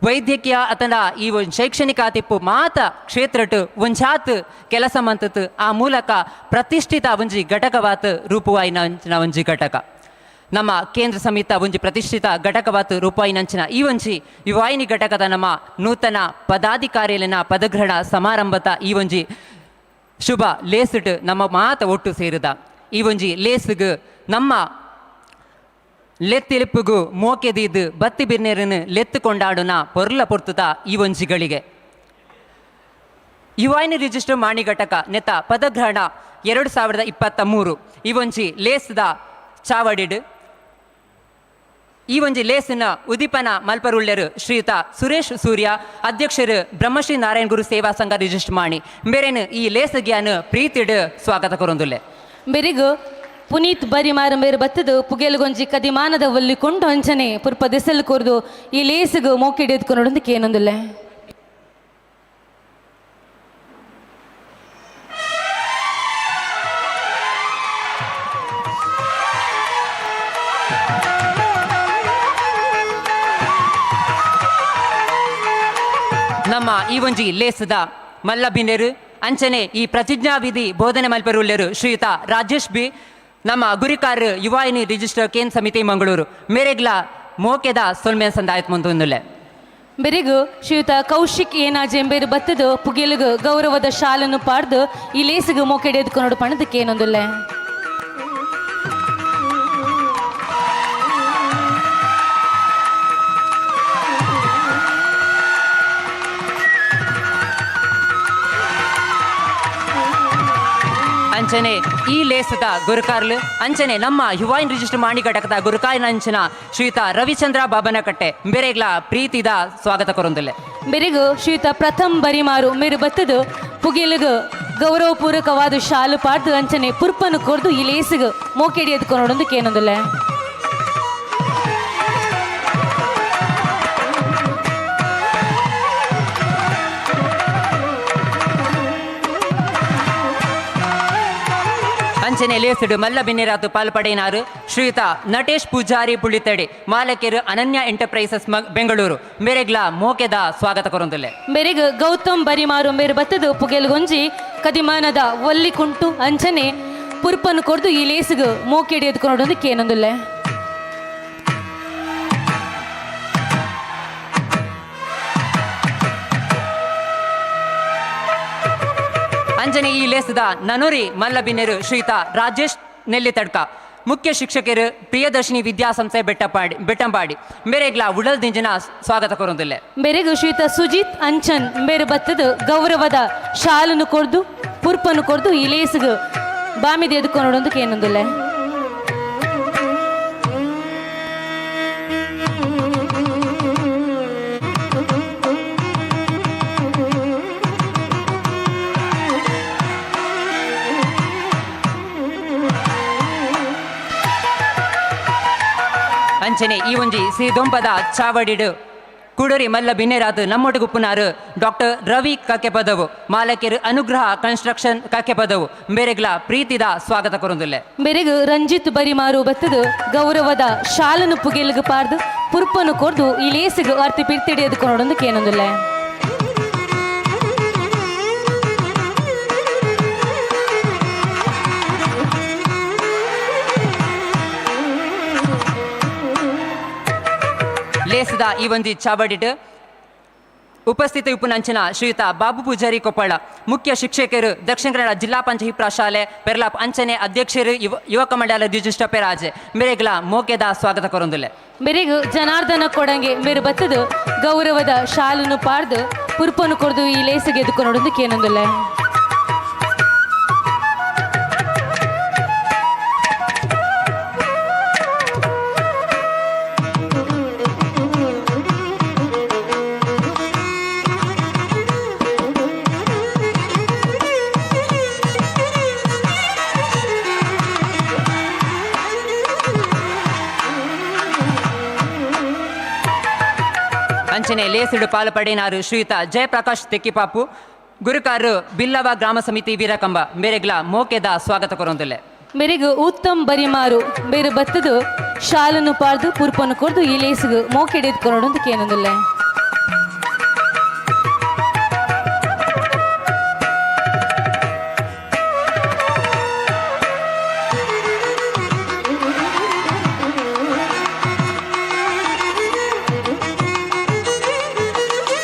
ವೈದ್ಯಕೀಯ ಅಥವಾ ಈ ಒಂದು ಶೈಕ್ಷಣಿಕ ಆತಿಪ್ಪು ಮಾತ ಕ್ಷೇತ್ರಟ್ ಒಂಜಾತ್ ಕೆಲಸ ಮಂತತ್ ಆ ಮೂಲಕ ಪ್ರತಿಷ್ಠಿತ ಒಂಜಿ ಘಟಕವಾತ್ ರೂಪುವಾಯಿನ ಒಂಜಿ ಘಟಕ. ನಮ್ಮ ಕೇಂದ್ರ ಸಮಿತ ಒಂಜಿ ಪ್ರತಿಷ್ಠಿತ ಘಟಕವಾತ್ ರೂಪಾಯಿನಂಚಿನ ಈ ಒಂಜಿ ಯುವಾಯಿನಿ ಘಟಕದ ನಮ್ಮ ನೂತನ ಪದಾಧಿಕಾರಿಯಲ್ಲಿನ ಪದಗ್ರಹಣ ಸಮಾರಂಭದ ಈ ಒಂಜಿ ಶುಭ ಲೇಸಿಟ್ ನಮ್ಮ ಮಾತ ಒಟ್ಟು ಸೇರಿದ ಈ ಒಂಜಿ ಲೇಸ್ಗ್ ನಮ್ಮ ಲೆತ್ತಿಲಿಪ್ಪುಗು ಮೋಕೆದೀದು ಬತ್ತಿ ಬಿರ್ನೇರನ್ನು ಲೆತ್ತು ಕೊಂಡಾಡುನ ಪೊರ್ಲ ಪೊರ್ತುತ ಈ ಒಂಜಿಗಳಿಗೆ ಯುವಾಯಿನಿ ರಿಜಿಸ್ಟರ್ ಮಾಣಿ ಘಟಕ ನೆತ ಪದಗ್ರಹಣ 2023 ಈ ಒಂಜಿ ಲೇಸ್ದ ಚಾವಡಿಡ್ ಈ ಒಂಜಿ ಲೇಸಿನ ಉದೀಪನ ಮಲ್ಪರುಳ್ಳೆರು ಶ್ರೀಯುತ ಸುರೇಶ್ ಸೂರ್ಯ ಅಧ್ಯಕ್ಷರು ಬ್ರಹ್ಮಶ್ರೀ ನಾರಾಯಣ ಗುರು ಸೇವಾ ಸಂಘ ರಿಜಿಸ್ಟರ್ ಮಾಣಿ ಮೇರೇನು ಈ ಲೇಸಗ್ಯಾನು ಪ್ರೀತಿಡ್ ಸ್ವಾಗತ ಕೊರೊಂದುಲ್ಲೆ. ಬೆರಿಗು ಪುನೀತ್ ಬರಿ ಮಾರ ಮೇರು ಬತ್ತದು ಪುಗೆಲುಗೊಂಜಿ ಕದಿಮಾನದ ಒಲ್ಲಿ ಕೊಂಡು ಅಂಚನೆ ಪುರ್ಪ ದೆಸಲು ಕೊರ್ದು ಈ ಲೇಸುಗು ಮೋಕಿಡಿ ಎದ್ಕೊಂಡು ಕೇನೊಂದುಲ್ಲೆ. ನಮ್ಮ ಈ ಒಂಜಿ ಲೇಸದ ಮಲ್ಲಬಿನೆರು ಅಂಚನೆ ಈ ಪ್ರತಿಜ್ಞಾವಿಧಿ ಬೋಧನೆ ಮಲ್ಪೆರುಲ್ಲೆರು ಶ್ರೀಯುತ ರಾಜೇಶ್ ಬಿ ನಮ್ಮ ಗುರಿಕಾರ್ ಯುವಾಯಿನಿ ರಿಜಿಸ್ಟರ್ ಕೇಂದ್ರ ಸಮಿತಿ ಮಂಗಳೂರು ಮೇರೆಗ್ಲ ಮೋಕೆದ ಸೊಲ್ಮೆ ಸಂದಾಯತ್ ಮುಂದುಲ್ಲೆ. ಬೆರಿಗು ಶ್ರೀಯುತ ಕೌಶಿಕ್ ಏನಾಜೆಂಬೇರು ಬತ್ತದು ಪುಗೆಲುಗು ಗೌರವದ ಶಾಲನ್ನು ಪಾಡ್ದು ಈ ಲೇಸುಗು ಮೋಕೆಡೆ ಎದ್ಕೊನೋಡು ಪಣದಕ್ಕೆ ಏನೊಂದುಲ್ಲೆ. ಅಂಚನೆ ಈ ಲೇಸದ ಗುರುಕಾರ್ಲು ಅಂಚನೆ ನಮ್ಮ ಯುವಾಯಿನ್ ರಿಜಿಸ್ಟರ್ ಮಾಣಿ ಘಟಕದ ಗುರುಕಾರಿನ ಅಂಚನ ಶ್ರೀಯುತ ರವಿಚಂದ್ರ ಬಾಬನಕಟ್ಟೆ ಬೇರೆಗ್ಲ ಪ್ರೀತಿದ ಸ್ವಾಗತ ಕೊರೊಂದುಲ್ಲೆ. ಬೆರಿಗು ಶ್ರೀಯುತ ಪ್ರಥಮ್ ಬರಿಮಾರು ಮೇರು ಬತ್ತದು ಪುಗೆಲುಗು ಗೌರವಪೂರ್ವಕವಾದ ಶಾಲು ಪಾಡ್ದು ಅಂಚನೆ ಪುರ್ಪನು ಕೊರ್ದು ಈ ಲೇಸುಗು ಮೋಕೆಡಿ ಎದ್ಕೊನೋಡೊಂದು ಕೇನೊಂದುಲ್ಲೆ. ಅಂಚನೆ ಲೇಸುಡು ಮಲ್ಲ ಬಿನ್ನಿರಾತು ಪಾಲ್ಪಡೆಯಿನಾರು ಶ್ರೀಯುತ ನಟೇಶ್ ಪೂಜಾರಿ ಪುಳಿತಡಿ ಮಾಲಕರು ಅನನ್ಯ ಎಂಟರ್ಪ್ರೈಸಸ್ ಬೆಂಗಳೂರು ಮೇರೆಗ್ಲ ಮೋಕೆದ ಸ್ವಾಗತ ಕೊರೊಂದುಲ್ಲೆ. ಮೇರೆಗ್ ಗೌತಮ್ ಬರಿಮಾರು ಮೇರು ಬತ್ತದು ಪುಗೆಲ್ಗೊಂಜಿ ಕದಿಮಾನದ ಒಲ್ಲಿ ಕುಂಟು ಅಂಚನೆ ಪುರ್ಪನು ಕೊರ್ದು ಈ ಲೇಸುಗು ಮೋಕೆಡಿ ಎದ್ಕೊನೋಡೊಂದು ಕೇನೊಂದುಲ್ಲೆ. ಅಂಜನೆ ಈ ಲೇಸದ ನನೂರಿ ಮಲ್ಲಬಿನ್ನೆರು ಶ್ರೀಯುತ ರಾಜೇಶ್ ನೆಲ್ಲಿತಡ್ಕ ಮುಖ್ಯ ಶಿಕ್ಷಕರು ಪ್ರಿಯದರ್ಶಿನಿ ವಿದ್ಯಾಸಂಸ್ಥೆ ಬೆಟ್ಟಂಪಾಡಿ ಮೇರೆಗ್ಲ ಉಡಲ್ ದಿಂಜಿನ ಸ್ವಾಗತ ಕೊರೊಂದುಲ್ಲೆ. ಮೇರೆಗು ಶ್ರೀಯುತ ಸುಜಿತ್ ಅಂಚನ್ ಮೇರು ಬತ್ತದು ಗೌರವದ ಶಾಲನ್ನು ಕೊರ್ದು ಪುರ್ಪನ್ನು ಕೊರ್ದು ಈ ಲೇಸುಗು ಬಾಮಿದ ಎದ್ಕೊನೋಡೊಂದು ಕೇನೊಂದುಲ್ಲೆ. ಅಂಚನೆ ಈ ಒಂಜಿ ಸಿದೊಂಪದ ಚಾವಡಿಡು ಕುಡರಿ ಮಲ್ಲ ಬಿನ್ನೆರಾತು ನಮ್ಮೊಟ್ಟಿಗುಪ್ಪುನಾರು ಡಾಕ್ಟರ್ ರವಿ ಕಕ್ಕೆಪದವು ಮಾಲಕಿರು ಅನುಗ್ರಹ ಕನ್ಸ್ಟ್ರಕ್ಷನ್ ಕಕ್ಕೆಪದವು ಮೇರೆಗ್ಲ ಪ್ರೀತಿದ ಸ್ವಾಗತ ಕೊರೊಂದುಲ್ಲೆ. ಮೇರೆಗು ರಂಜಿತ್ ಬರಿಮಾರು ಬತ್ತದು ಗೌರವದ ಶಾಲನು ಪುಗೆಲ್ಗು ಪಾರ್ದು ಪುರ್ಪನು ಕೊರ್ದು ಈ ಲೇಸುಗು ಅರ್ತಿ ಪಿರ್ತಿಡಿ ಎದ್ಕೊನೋಡೊಂದು ಕೇನೊಂದುಲ್ಲೆ. ಲೇಸದ ಈ ಒಂಜಿ ಚಾವಡಿಟ್ ಉಪಸ್ಥಿತ ಉಪನಂಚಿನ ಶ್ರೀಯುತ ಬಾಬು ಪೂಜಾರಿ ಕೊಪ್ಪಳ ಮುಖ್ಯ ಶಿಕ್ಷಕರು ದಕ್ಷಿಣ ಕನ್ನಡ ಜಿಲ್ಲಾ ಪಂಚಾಯತ್ ಪ್ರಶಾಲೆ ಪೆರ್ಲಾಪ್ ಅಂಚನೆ ಅಧ್ಯಕ್ಷರು ಯುವಕ ಮಂಡಲ ದ್ವಿಜಿಷ್ಟ ಪೆರಾಜೆ ಮೇರೆಗ್ಲ ಮೋಕೆದ ಸ್ವಾಗತ ಕೊರೊಂದುಲ್ಲೆ. ಮೇರೆಗು ಜನಾರ್ದನ ಕೊಡಂಗೆ ಮೇರು ಬತ್ತದು ಗೌರವದ ಶಾಲನ್ನು ಪಾಡ್ದು ಪುರ್ಪನು ಕೊರ್ದು ಈ ಲೇಸುಗೆ ಎದ್ಕೊನೋಡೊಂದು ಕೇನೊಂದುಲ್ಲೆ. ಅಂಚನೆ ಲೇಸುಡು ಪಾಲ್ಪಡೆಯಿನಾರು ಶ್ರೀಯುತ ಜಯಪ್ರಕಾಶ್ ತೆಕ್ಕಿಪಾಪು ಗುರುಕಾರು ಬಿಲ್ಲವ ಗ್ರಾಮ ಸಮಿತಿ ವೀರಕಂಬ ಮೇರೆಗ್ಲ ಮೋಕೆದ ಸ್ವಾಗತ ಕೊರೊಂದುಲ್ಲೆ. ಮೇರೆಗು ಉತ್ತಮ್ ಬರಿಮಾರು ಮೇರು ಬತ್ತದು ಶಾಲನ್ನು ಪಾಡ್ದು ಪುರ್ಪನು ಕೊರ್ದು ಈ ಲೇಸುಗು ಮೋಕೆಡೆ ಎದ್ಕೊನೋಡೊಂದು ಕೇನೊಂದುಲ್ಲೆ.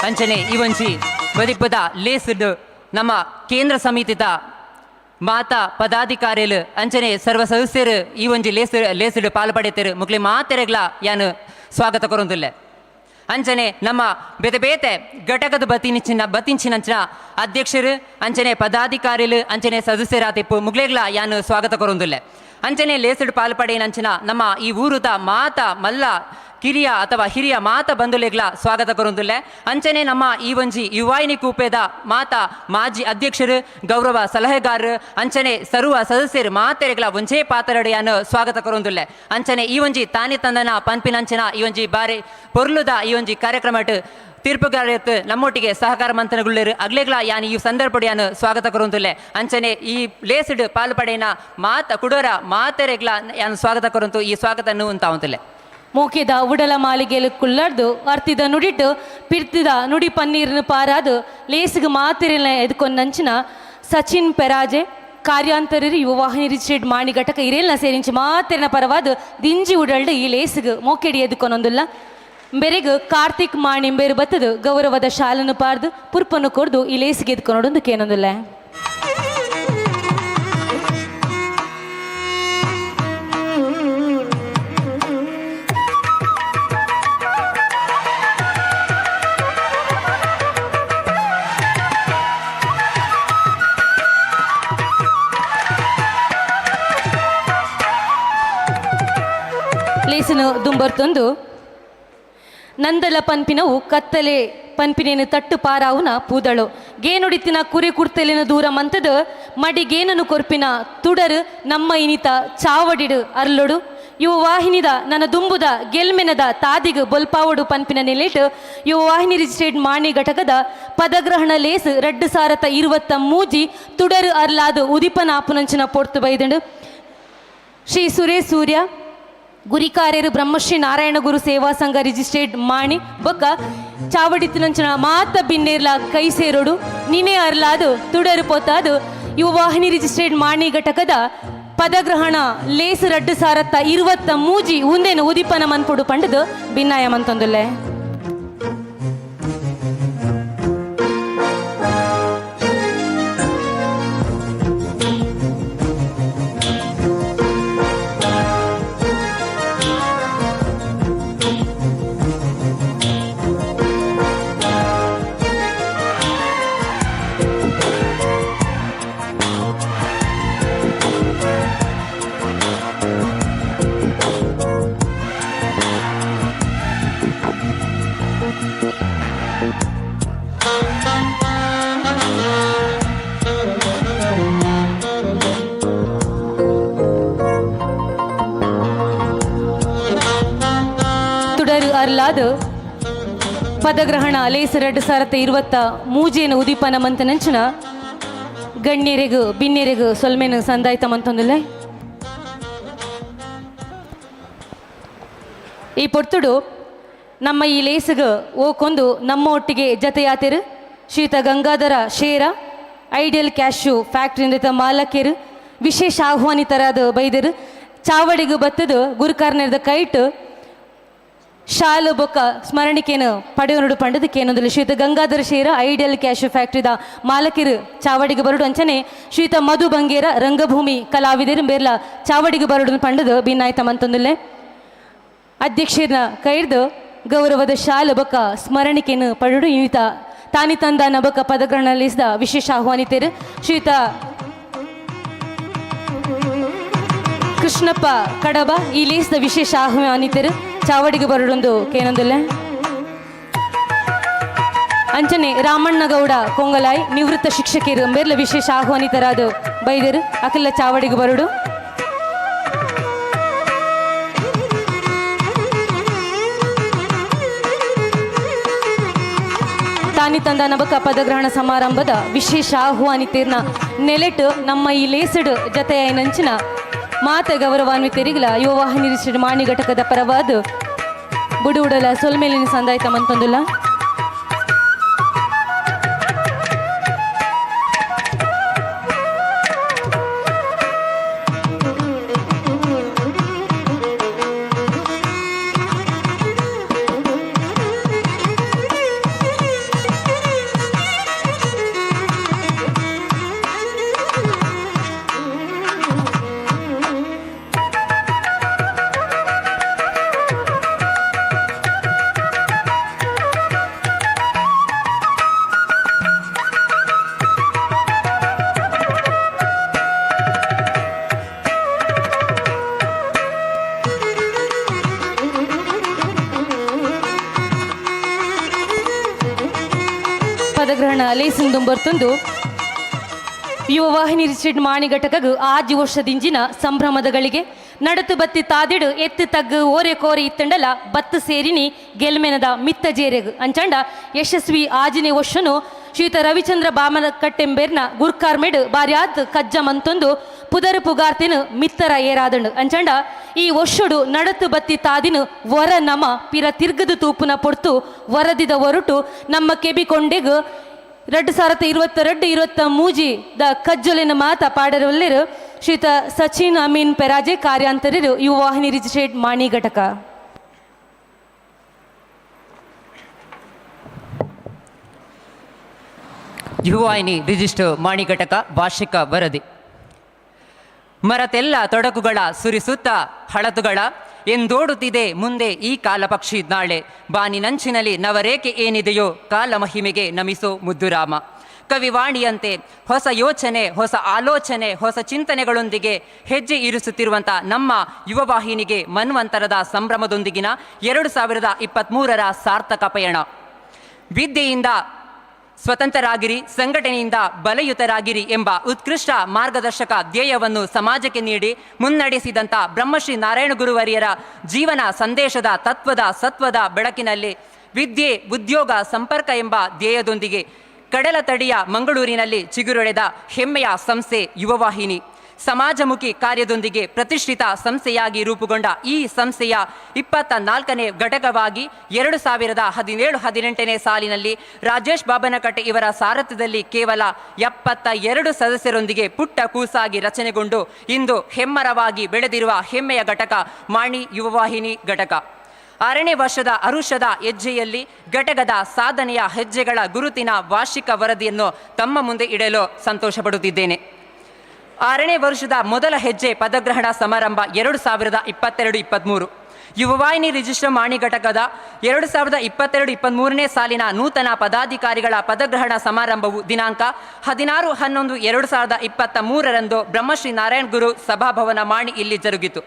ಅಂಚನೆ ಈ ಒಂಜಿ ಬದಿಪದ ಲೇಸುಡು ನಮ್ಮ ಕೇಂದ್ರ ಸಮಿತಿದ ಮಾತಾ ಪದಾಧಿಕಾರಿಲು ಅಂಚನೆ ಸರ್ವ ಸದಸ್ಯರು ಈ ಒಂಜಿ ಲೇಸುಡು ಪಾಲ್ಪಡೆತರು ಮುಕ್ಲಿ ಮಾತೆರೆಗ್ಲ ಯಾನು ಸ್ವಾಗತ ಕೊರೊಂದುಲ್ಲೆ. ಅಂಚನೆ ನಮ್ಮ ಬೇತೆ ಬೇತೆ ಘಟಕದ ಬತಿಂಚಿನಂಚಿನ ಅಧ್ಯಕ್ಷರು ಅಂಚನೆ ಪದಾಧಿಕಾರಿಲು ಅಂಚನೆ ಸದಸ್ಯರಾತಿಪ್ಪು ಮುಗ್ಲೆಗ್ಲ ಯಾನು ಸ್ವಾಗತ ಕೊರೊಂದುಲ್ಲೆ. ಅಂಚನೆ ಲೇಸುಡು ಪಾಲ್ಪಡೆಯಿನಂಚಿನ ನಮ್ಮ ಈ ಊರುದ ಮಾತಾ ಮಲ್ಲ ಕಿರಿಯ ಅಥವಾ ಹಿರಿಯ ಮಾತ ಬಂಧುಲೆಗ್ಲ ಸ್ವಾಗತ ಕೊರೊಂದುಲ್ಲೆ. ಅಂಚನೆ ನಮ್ಮ ಈ ಒಂಜಿ ಯುವಾಯಿನಿ ಕೂಪೆದ ಮಾತಾ ಮಾಜಿ ಅಧ್ಯಕ್ಷರು ಗೌರವ ಸಲಹೆಗಾರರು ಅಂಚನೆ ಸರ್ವ ಸದಸ್ಯರು ಮಾತೆರೆಗ್ಲ ಒಂಜೇ ಪಾತ್ರಡೆಯನ್ನು ಸ್ವಾಗತ ಕೊರೊಂದುಲ್ಲೆ. ಅಂಚನೆ ಈ ಒಂಜಿ ತಾನೇ ತಂದನ ಪನ್ಪಿನಂಚನ ಈ ಒಂಜಿ ಬಾರಿ ಪೊರ್ಲುದ ಈ ಒಂಜಿ ಕಾರ್ಯಕ್ರಮಟ್ ತೀರ್ಪುಗಾರತ್ ನಮ್ಮೊಟ್ಟಿಗೆ ಸಹಕಾರ ಮಂಥನಗುಳ್ಳರು ಅಗ್ಲೆಗ್ಲ ಯಾನ್ ಈ ಸಂದರ್ಭಡಿಯಾನು ಸ್ವಾಗತ ಕೊರೊಂದುಲ್ಲೆ. ಅಂಚನೆ ಈ ಲೇಸುಡು ಪಾಲ್ಪಡೆನ ಮಾತ ಕುಡೋರ ಮಾತೆರೆಗ್ಲ ಯಾನ್ ಸ್ವಾಗತ ಕೊರೊಂತು ಈ ಸ್ವಾಗತ ಉಂತಾವಂತುಲ್ಲೆ. ಮೋಕೆದ ಉಡಲ ಮಾಲಿಗೆಲು ಕುಲ್ಲರ್ದು ಅರ್ತಿದ ನುಡಿಟ್ಟು ಪಿರ್ತಿದ ನುಡಿ ಪನ್ನೀರ್ನ ಪಾರಾದು ಲೇಸಿಗೆ ಮಾತಿರಿನ ಎದ್ಕೊಂದಂಚಿನ ಸಚಿನ್ ಪೆರಾಜೆ ಕಾರ್ಯಾಂತರರು ಯುವವಾಹಿನಿ ರಿಜಿಸ್ಟರ್ಡ್ ಮಾಣಿ ಘಟಕ ಇರೇಲ್ನ ಸೇರಿಂಚಿ ಮಾತಿರಿನ ಪರವಾದ ದಿಂಜಿ ಉಡಲ್ಡು ಈ ಲೇಸಿಗೆ ಮೋಕೆಡಿ ಎದ್ಕೊನೊಂದುಲ್ಲ. ಬೆರೆಗ್ ಕಾರ್ತಿಕ್ ಮಾಣಿ ಬೇರು ಬತ್ತದು ಗೌರವದ ಶಾಲನ್ನು ಪಾರ್ದು ಪುರ್ಪನ್ನು ಕೊರ್ದು ಈ ಲೇಸಿಗೆ ಎದ್ಕೊನೊಡೊಂದು ಕೇನೊಂದುಲ್ಲ. ಲೇಸನು ದುಂಬರ್ತೊಂದು ನಂದಲ ಪನ್ಪಿನವು ಕತ್ತಲೆ ಪನ್ಪಿನೇನು ತಟ್ಟು ಪಾರಾವುನ ಪೂದಳು ಗೇನುಡಿತಿನ ಕುರಿ ಕುರ್ತಲಿನ ದೂರ ಮಂತದ ಮಡಿ ಗೇನನು ಕೊರ್ಪಿನ ತುಡರು ನಮ್ಮ ಇನಿತ ಚಾವಡಿಡು ಅರ್ಲೊಡು ಇವು ವಾಹಿನಿದ ನನ್ನ ದುಂಬುದ ಗೆಲ್ಮೆನದ ತಾದಿಗು ಬೊಲ್ಪಾವಡು ಪನ್ಪಿನ ನೆಲೆಟ್ ಇವು ವಾಹಿನಿ ರಿಜಿಸ್ಟ್ರೇಟ್ ಮಾಣಿ ಘಟಕದ ಪದಗ್ರಹಣ ಲೇಸ್ 2023 ತುಡರು ಅರ್ಲಾದು ಉದಿಪನ ಆಪುನಂಚಿನ ಪೊರ್ತು ಬೈದಂಡು. ಶ್ರೀ ಸುರೇಶ್ ಸೂರ್ಯ ಗುರಿಕಾರ್ಯರು ಬ್ರಹ್ಮಶ್ರೀ ನಾರಾಯಣ ಗುರು ಸೇವಾ ಸಂಘ ರಿಜಿಸ್ಟ್ರೇಟ್ ಮಾಣಿ ಬೊಕ್ಕ ಚಾವಡಿತಿನಂಚಿನ ಮಾತ ಬಿನ್ನೇರ್ಲ ಕೈ ಸೇರೋಡು ನಿನೆ ಅರ್ಲಾದು ತುಡರು ಪೊತ್ತಾದು ಇವು ವಾಹಿನಿ ರಿಜಿಸ್ಟ್ರೇಟ್ ಮಾಣಿ ಘಟಕದ ಪದಗ್ರಹಣ ಲೇಸು 2023 ಉಂದೇನು ಉದಿಪನ ಮನ್ಪುಡು ಪಂಡದು ಭಿನ್ನಾಯ ಮಂತೊಂದುಲ್ಲೆ. ಅರ್ಲಾದು ಪದಗ್ರಹಣ ಲೇಸ್ 2023 ಉದೀಪನ ಮಂತನಂಚಿನ ಗಣ್ಯರಿಗೂ ಬಿನ್ನೆರಿಗೂ ಸೊಲ್ಮೆನು ಸಂದಾಯ್ತ ಮಂತೊಂದುಲ್ಲೆ. ಈ ಪೊರ್ತುಡು ನಮ್ಮ ಈ ಲೇಸುಗು ಓಕೊಂದು ನಮ್ಮ ಒಟ್ಟಿಗೆ ಜತೆಯಾತಿರು ಶ್ರೀತ ಗಂಗಾಧರ ಶೇರ ಐಡಿಯಲ್ ಕ್ಯಾಶು ಫ್ಯಾಕ್ಟ್ರಿಯಿಂದ ಮಾಲಕಿರು ವಿಶೇಷ ಆಹ್ವಾನಿತರಾದ ಬೈದರು ಚಾವಡಿಗು ಬತ್ತದು ಗುರುಕಾರ್ನೇರದ ಕೈಟು ಶಾಲು ಬೊಕ್ಕ ಸ್ಮರಣಿಕೆನು ಪಡೆಯೋನುಡು ಪಂಡದ ಕೇನೊಂದುಲ್ಲ. ಶ್ರೀತ ಗಂಗಾಧರ ಶೇರ ಐಡಿಯಲ್ ಕ್ಯಾಶು ಫ್ಯಾಕ್ಟ್ರಿದ ಮಾಲಕಿರು ಚಾವಡಿಗೆ ಬರುಡು ಅಂಚನೆ ಶ್ರೀತ ಮಧು ಬಂಗೇರ ರಂಗಭೂಮಿ ಕಲಾವಿದರು ಬೇರ್ಲ ಚಾವಡಿಗೆ ಬರುಡು ಪಂಡದು ಭಿನ್ನಾಯ್ತ ಮಂತೊಂದುಲ್ಲೆ. ಅಧ್ಯಕ್ಷರನ್ನ ಕೈರ್ದು ಗೌರವದ ಶಾಲು ಬೊಕ್ಕ ಸ್ಮರಣಿಕೆನು ಪಡುಡು ಈತ ತಾನಿ ತಂದ ನಬಕ ಪದಗ್ರಹಣಲಿಸಿದ ವಿಶೇಷ ಆಹ್ವಾನಿತರು ಶ್ರೀತ ಕೃಷ್ಣಪ್ಪ ಕಡಬ ಈ ಲೇಸ್ದ ವಿಶೇಷ ಆಹ್ವಾನಿತರು ಚಾವಡಿಗೆ ಬರಡೊಂದು ಕೇನೊಂದುಲ್ಲೆ. ಅಂಚನೆ ರಾಮಣ್ಣಗೌಡ ಕೊಂಗಲಾಯ್ ನಿವೃತ್ತ ಶಿಕ್ಷಕಿಯರು ಮೇರ್ಲ ವಿಶೇಷ ಆಹ್ವಾನಿತರಾದ ಬೈದರು ಅಖಿಲ ಚಾವಡಿಗೆ ಬರಡು. ತಾನಿ ತಂದ ನಬಕ ಪದಗ್ರಹಣ ಸಮಾರಂಭದ ವಿಶೇಷ ಆಹ್ವಾನಿತರ್ನ ನೆಲೆಟು ನಮ್ಮ ಈ ಲೇಸಡು ಜತೆಯಂಚಿನ ಮಾತ ಗೌರವಾನ್ವಿತರಿಗಲ ಯುವವಾಹಿನಿ ರಿಜಿಸ್ಟರ್ಡ್ ಮಾಣಿ ಘಟಕದ ಪರವಾದ ಬುಡುವುಡಲ ಸೊಲ್ಮೇಲಿನ ಸಂದಾಯ್ತ ಮಂತೊಂದುಲ್ಲ. ಪದಗ್ರಹಣ ಲೇಸಿಂದುಂಬರ್ತುಂದು ಯುವ ವಾಹಿನಿ ರಿಜಿಸ್ಟರ್ಡ್ ಮಾಣಿ ಘಟಕಗು ಆಜಿ ವರ್ಷದಿಂಜಿನ ಸಂಭ್ರಮದಗಳಿಗೆ ನಡತು ಬತ್ತಿ ತಾದಿಡು ಎತ್ತು ತಗ್ಗು ಓರೆ ಕೋರೆ ಇತ್ತಂಡಲ ಬತ್ತು ಸೇರಿನಿ ಗೆಲ್ಮೆನದ ಮಿತ್ತ ಜೇರೆಗು ಅಂಚಂಡ ಯಶಸ್ವಿ ಆಜಿನೇ ವರ್ಷನು ಶ್ರೀತ ರವಿಚಂದ್ರ ಬಾಮನಕಟ್ಟೆಂಬೇರ್ನ ಗುರ್ಕಾರ್ಮೆಡ್ ಬಾರ್ಯಾತ್ ಕಜ್ಜ ಮಂತೊಂದು ಪುದರ್ ಪುಗಾರ್ತಿನ ಮಿತ್ತರ ಏರಾದಂಡು. ಅಂಚಂಡ ಈ ವರ್ಷಡು ನಡತು ಬತ್ತಿ ತಾದಿನ ವರ ನಮ ಪಿರ ತಿರ್ಗದು ತೂಪುನ ಪೊರ್ತು ವರದಿದ ಒರಟು ನಮ್ಮ ಕೆಬಿಕೊಂಡೆಗ್ 2022-23 the ಕಜ್ಜೊಲಿನ ಮಾತ ಪಾಡರವಲ್ಲಿರು ಶ್ರೀತ ಸಚಿನ್ ಅಮೀನ್ ಪೆರಾಜೆ ಕಾರ್ಯಾಂತರಿರು ಯುವವಾಹಿನಿ ರಿಜಿಸ್ಟ್ರೇಟ್ ಮಾಣಿ ಘಟಕ. ಯುವವಾಹಿನಿ ರಿಜಿಸ್ಟರ್ ಮಾಣಿ ಘಟಕ ವಾರ್ಷಿಕ ವರದಿ. ಮರತೆಲ್ಲ ತೊಡಕುಗಳ ಸುರಿಸುತ್ತ ಹಳತುಗಳ ಎಂದೋಡುತ್ತಿದೆ ಮುಂದೆ ಈ ಕಾಲಪಕ್ಷಿ ನಾಳೆ ಬಾನಿನಂಚಿನಲ್ಲಿ ನವರೇಖೆ ಏನಿದೆಯೋ ಕಾಲ ಮಹಿಮೆಗೆ ನಮಿಸೋ ಮುದ್ದುರಾಮ. ಕವಿವಾಣಿಯಂತೆ ಹೊಸ ಯೋಚನೆ, ಹೊಸ ಆಲೋಚನೆ, ಹೊಸ ಚಿಂತನೆಗಳೊಂದಿಗೆ ಹೆಜ್ಜೆ ಇರಿಸುತ್ತಿರುವಂಥ ನಮ್ಮ ಯುವವಾಹಿನಿಗೆ ಮನ್ವಂತರದ ಸಂಭ್ರಮದೊಂದಿಗಿನ 2023ರ ಸಾರ್ಥಕ ಪಯಣ. ವಿದ್ಯೆಯಿಂದ ಸ್ವತಂತ್ರರಾಗಿರಿ, ಸಂಘಟನೆಯಿಂದ ಬಲಯುತರಾಗಿರಿ ಎಂಬ ಉತ್ಕೃಷ್ಟ ಮಾರ್ಗದರ್ಶಕ ಧ್ಯೇಯವನ್ನು ಸಮಾಜಕ್ಕೆ ನೀಡಿ ಮುನ್ನಡೆಸಿದಂಥ ಬ್ರಹ್ಮಶ್ರೀ ನಾರಾಯಣ ಗುರುವರಿಯರ ಜೀವನ ಸಂದೇಶದ ತತ್ವದ ಸತ್ವದ ಬೆಳಕಿನಲ್ಲಿ ವಿದ್ಯೆ, ಉದ್ಯೋಗ, ಸಂಪರ್ಕ ಎಂಬ ಧ್ಯೇಯದೊಂದಿಗೆ ಕಡಲ ತಡಿಯ ಮಂಗಳೂರಿನಲ್ಲಿ ಚಿಗುರೊಡೆದ ಹೆಮ್ಮೆಯ ಸಂಸ್ಥೆ ಯುವವಾಹಿನಿ. ಸಮಾಜಮುಖಿ ಕಾರ್ಯದೊಂದಿಗೆ ಪ್ರತಿಷ್ಠಿತ ಸಂಸ್ಥೆಯಾಗಿ ರೂಪುಗೊಂಡ ಈ ಸಂಸ್ಥೆಯ 24ನೇ ಘಟಕವಾಗಿ 2017-18ನೇ ಸಾಲಿನಲ್ಲಿ ರಾಜೇಶ್ ಬಾಬನಕಟ್ಟೆ ಇವರ ಸಾರಥ್ಯದಲ್ಲಿ ಕೇವಲ 72 ಸದಸ್ಯರೊಂದಿಗೆ ಪುಟ್ಟ ಕೂಸಾಗಿ ರಚನೆಗೊಂಡು ಇಂದು ಹೆಮ್ಮರವಾಗಿ ಬೆಳೆದಿರುವ ಹೆಮ್ಮೆಯ ಘಟಕ ಮಾಣಿ ಯುವವಾಹಿನಿ ಘಟಕ. 6ನೇ ವರ್ಷದ ಅರುಷದ ಹೆಜ್ಜೆಯಲ್ಲಿ ಘಟಕದ ಸಾಧನೆಯ ಹೆಜ್ಜೆಗಳ ಗುರುತಿನ ವಾರ್ಷಿಕ ವರದಿಯನ್ನು ತಮ್ಮ ಮುಂದೆ ಇಡಲು ಸಂತೋಷಪಡುತ್ತಿದ್ದೇನೆ. 6ನೇ ವರ್ಷದ ಮೊದಲ ಹೆಜ್ಜೆ ಪದಗ್ರಹಣ ಸಮಾರಂಭ 2022-23 ಯುವವಾಹಿನಿ ರಿಜಿಸ್ಟರ್ ಮಾಣಿ ಘಟಕದ 2022-23ನೇ ಸಾಲಿನ ನೂತನ ಪದಾಧಿಕಾರಿಗಳ ಪದಗ್ರಹಣ ಸಮಾರಂಭವು ದಿನಾಂಕ 16-11-2023ರಂದು ಬ್ರಹ್ಮಶ್ರೀ ನಾರಾಯಣ ಗುರು ಸಭಾಭವನ ಮಾಣಿ ಇಲ್ಲಿ ಜರುಗಿತು.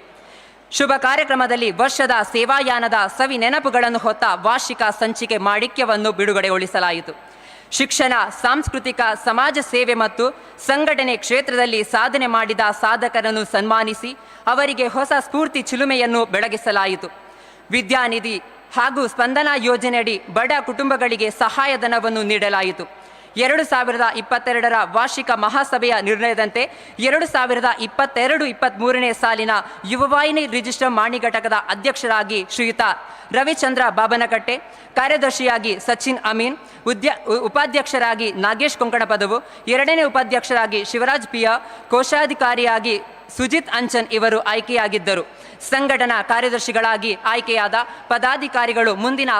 ಶುಭ ಕಾರ್ಯಕ್ರಮದಲ್ಲಿ ವರ್ಷದ ಸೇವಾಯಾನದ ಸವಿ ನೆನಪುಗಳನ್ನು ಹೊತ್ತ ವಾರ್ಷಿಕ ಸಂಚಿಕೆ ಮಾಣಿಕ್ಯವನ್ನು ಬಿಡುಗಡೆಗೊಳಿಸಲಾಯಿತು. ಶಿಕ್ಷಣ, ಸಾಂಸ್ಕೃತಿಕ, ಸಮಾಜ ಸೇವೆ ಮತ್ತು ಸಂಘಟನೆ ಕ್ಷೇತ್ರದಲ್ಲಿ ಸಾಧನೆ ಮಾಡಿದ ಸಾಧಕರನ್ನು ಸನ್ಮಾನಿಸಿ ಅವರಿಗೆ ಹೊಸ ಸ್ಫೂರ್ತಿ ಚಿಲುಮೆಯನ್ನು ಬೆಳಗಿಸಲಾಯಿತು. ವಿದ್ಯಾನಿಧಿ ಹಾಗೂ ಸ್ಪಂದನಾ ಯೋಜನೆಯಡಿ ಬಡ ಕುಟುಂಬಗಳಿಗೆ ಸಹಾಯಧನವನ್ನು ನೀಡಲಾಯಿತು. 2022ರ ವಾರ್ಷಿಕ ಮಹಾಸಭೆಯ ನಿರ್ಣಯದಂತೆ 2022-23ನೇ ಸಾಲಿನ ಯುವವಾಹಿನಿ ರಿಜಿಸ್ಟರ್ ಮಾಣಿ ಘಟಕದ ಅಧ್ಯಕ್ಷರಾಗಿ ಶ್ರೀಯುತ ರವಿಚಂದ್ರ ಬಾಬನಕಟ್ಟೆ, ಕಾರ್ಯದರ್ಶಿಯಾಗಿ ಸಚಿನ್ ಅಮೀನ್, ಉಪಾಧ್ಯಕ್ಷರಾಗಿ ನಾಗೇಶ್ ಕೊಂಕಣಪದವು, 2ನೇ ಉಪಾಧ್ಯಕ್ಷರಾಗಿ ಶಿವರಾಜ್ ಪಿಯ, ಕೋಶಾಧಿಕಾರಿಯಾಗಿ ಸುಜಿತ್ ಅಂಚನ್ ಇವರು ಆಯ್ಕೆಯಾಗಿದ್ದರು. ಸಂಘಟನಾ ಕಾರ್ಯದರ್ಶಿಗಳಾಗಿ ಆಯ್ಕೆಯಾದ ಪದಾಧಿಕಾರಿಗಳು ಮುಂದಿನ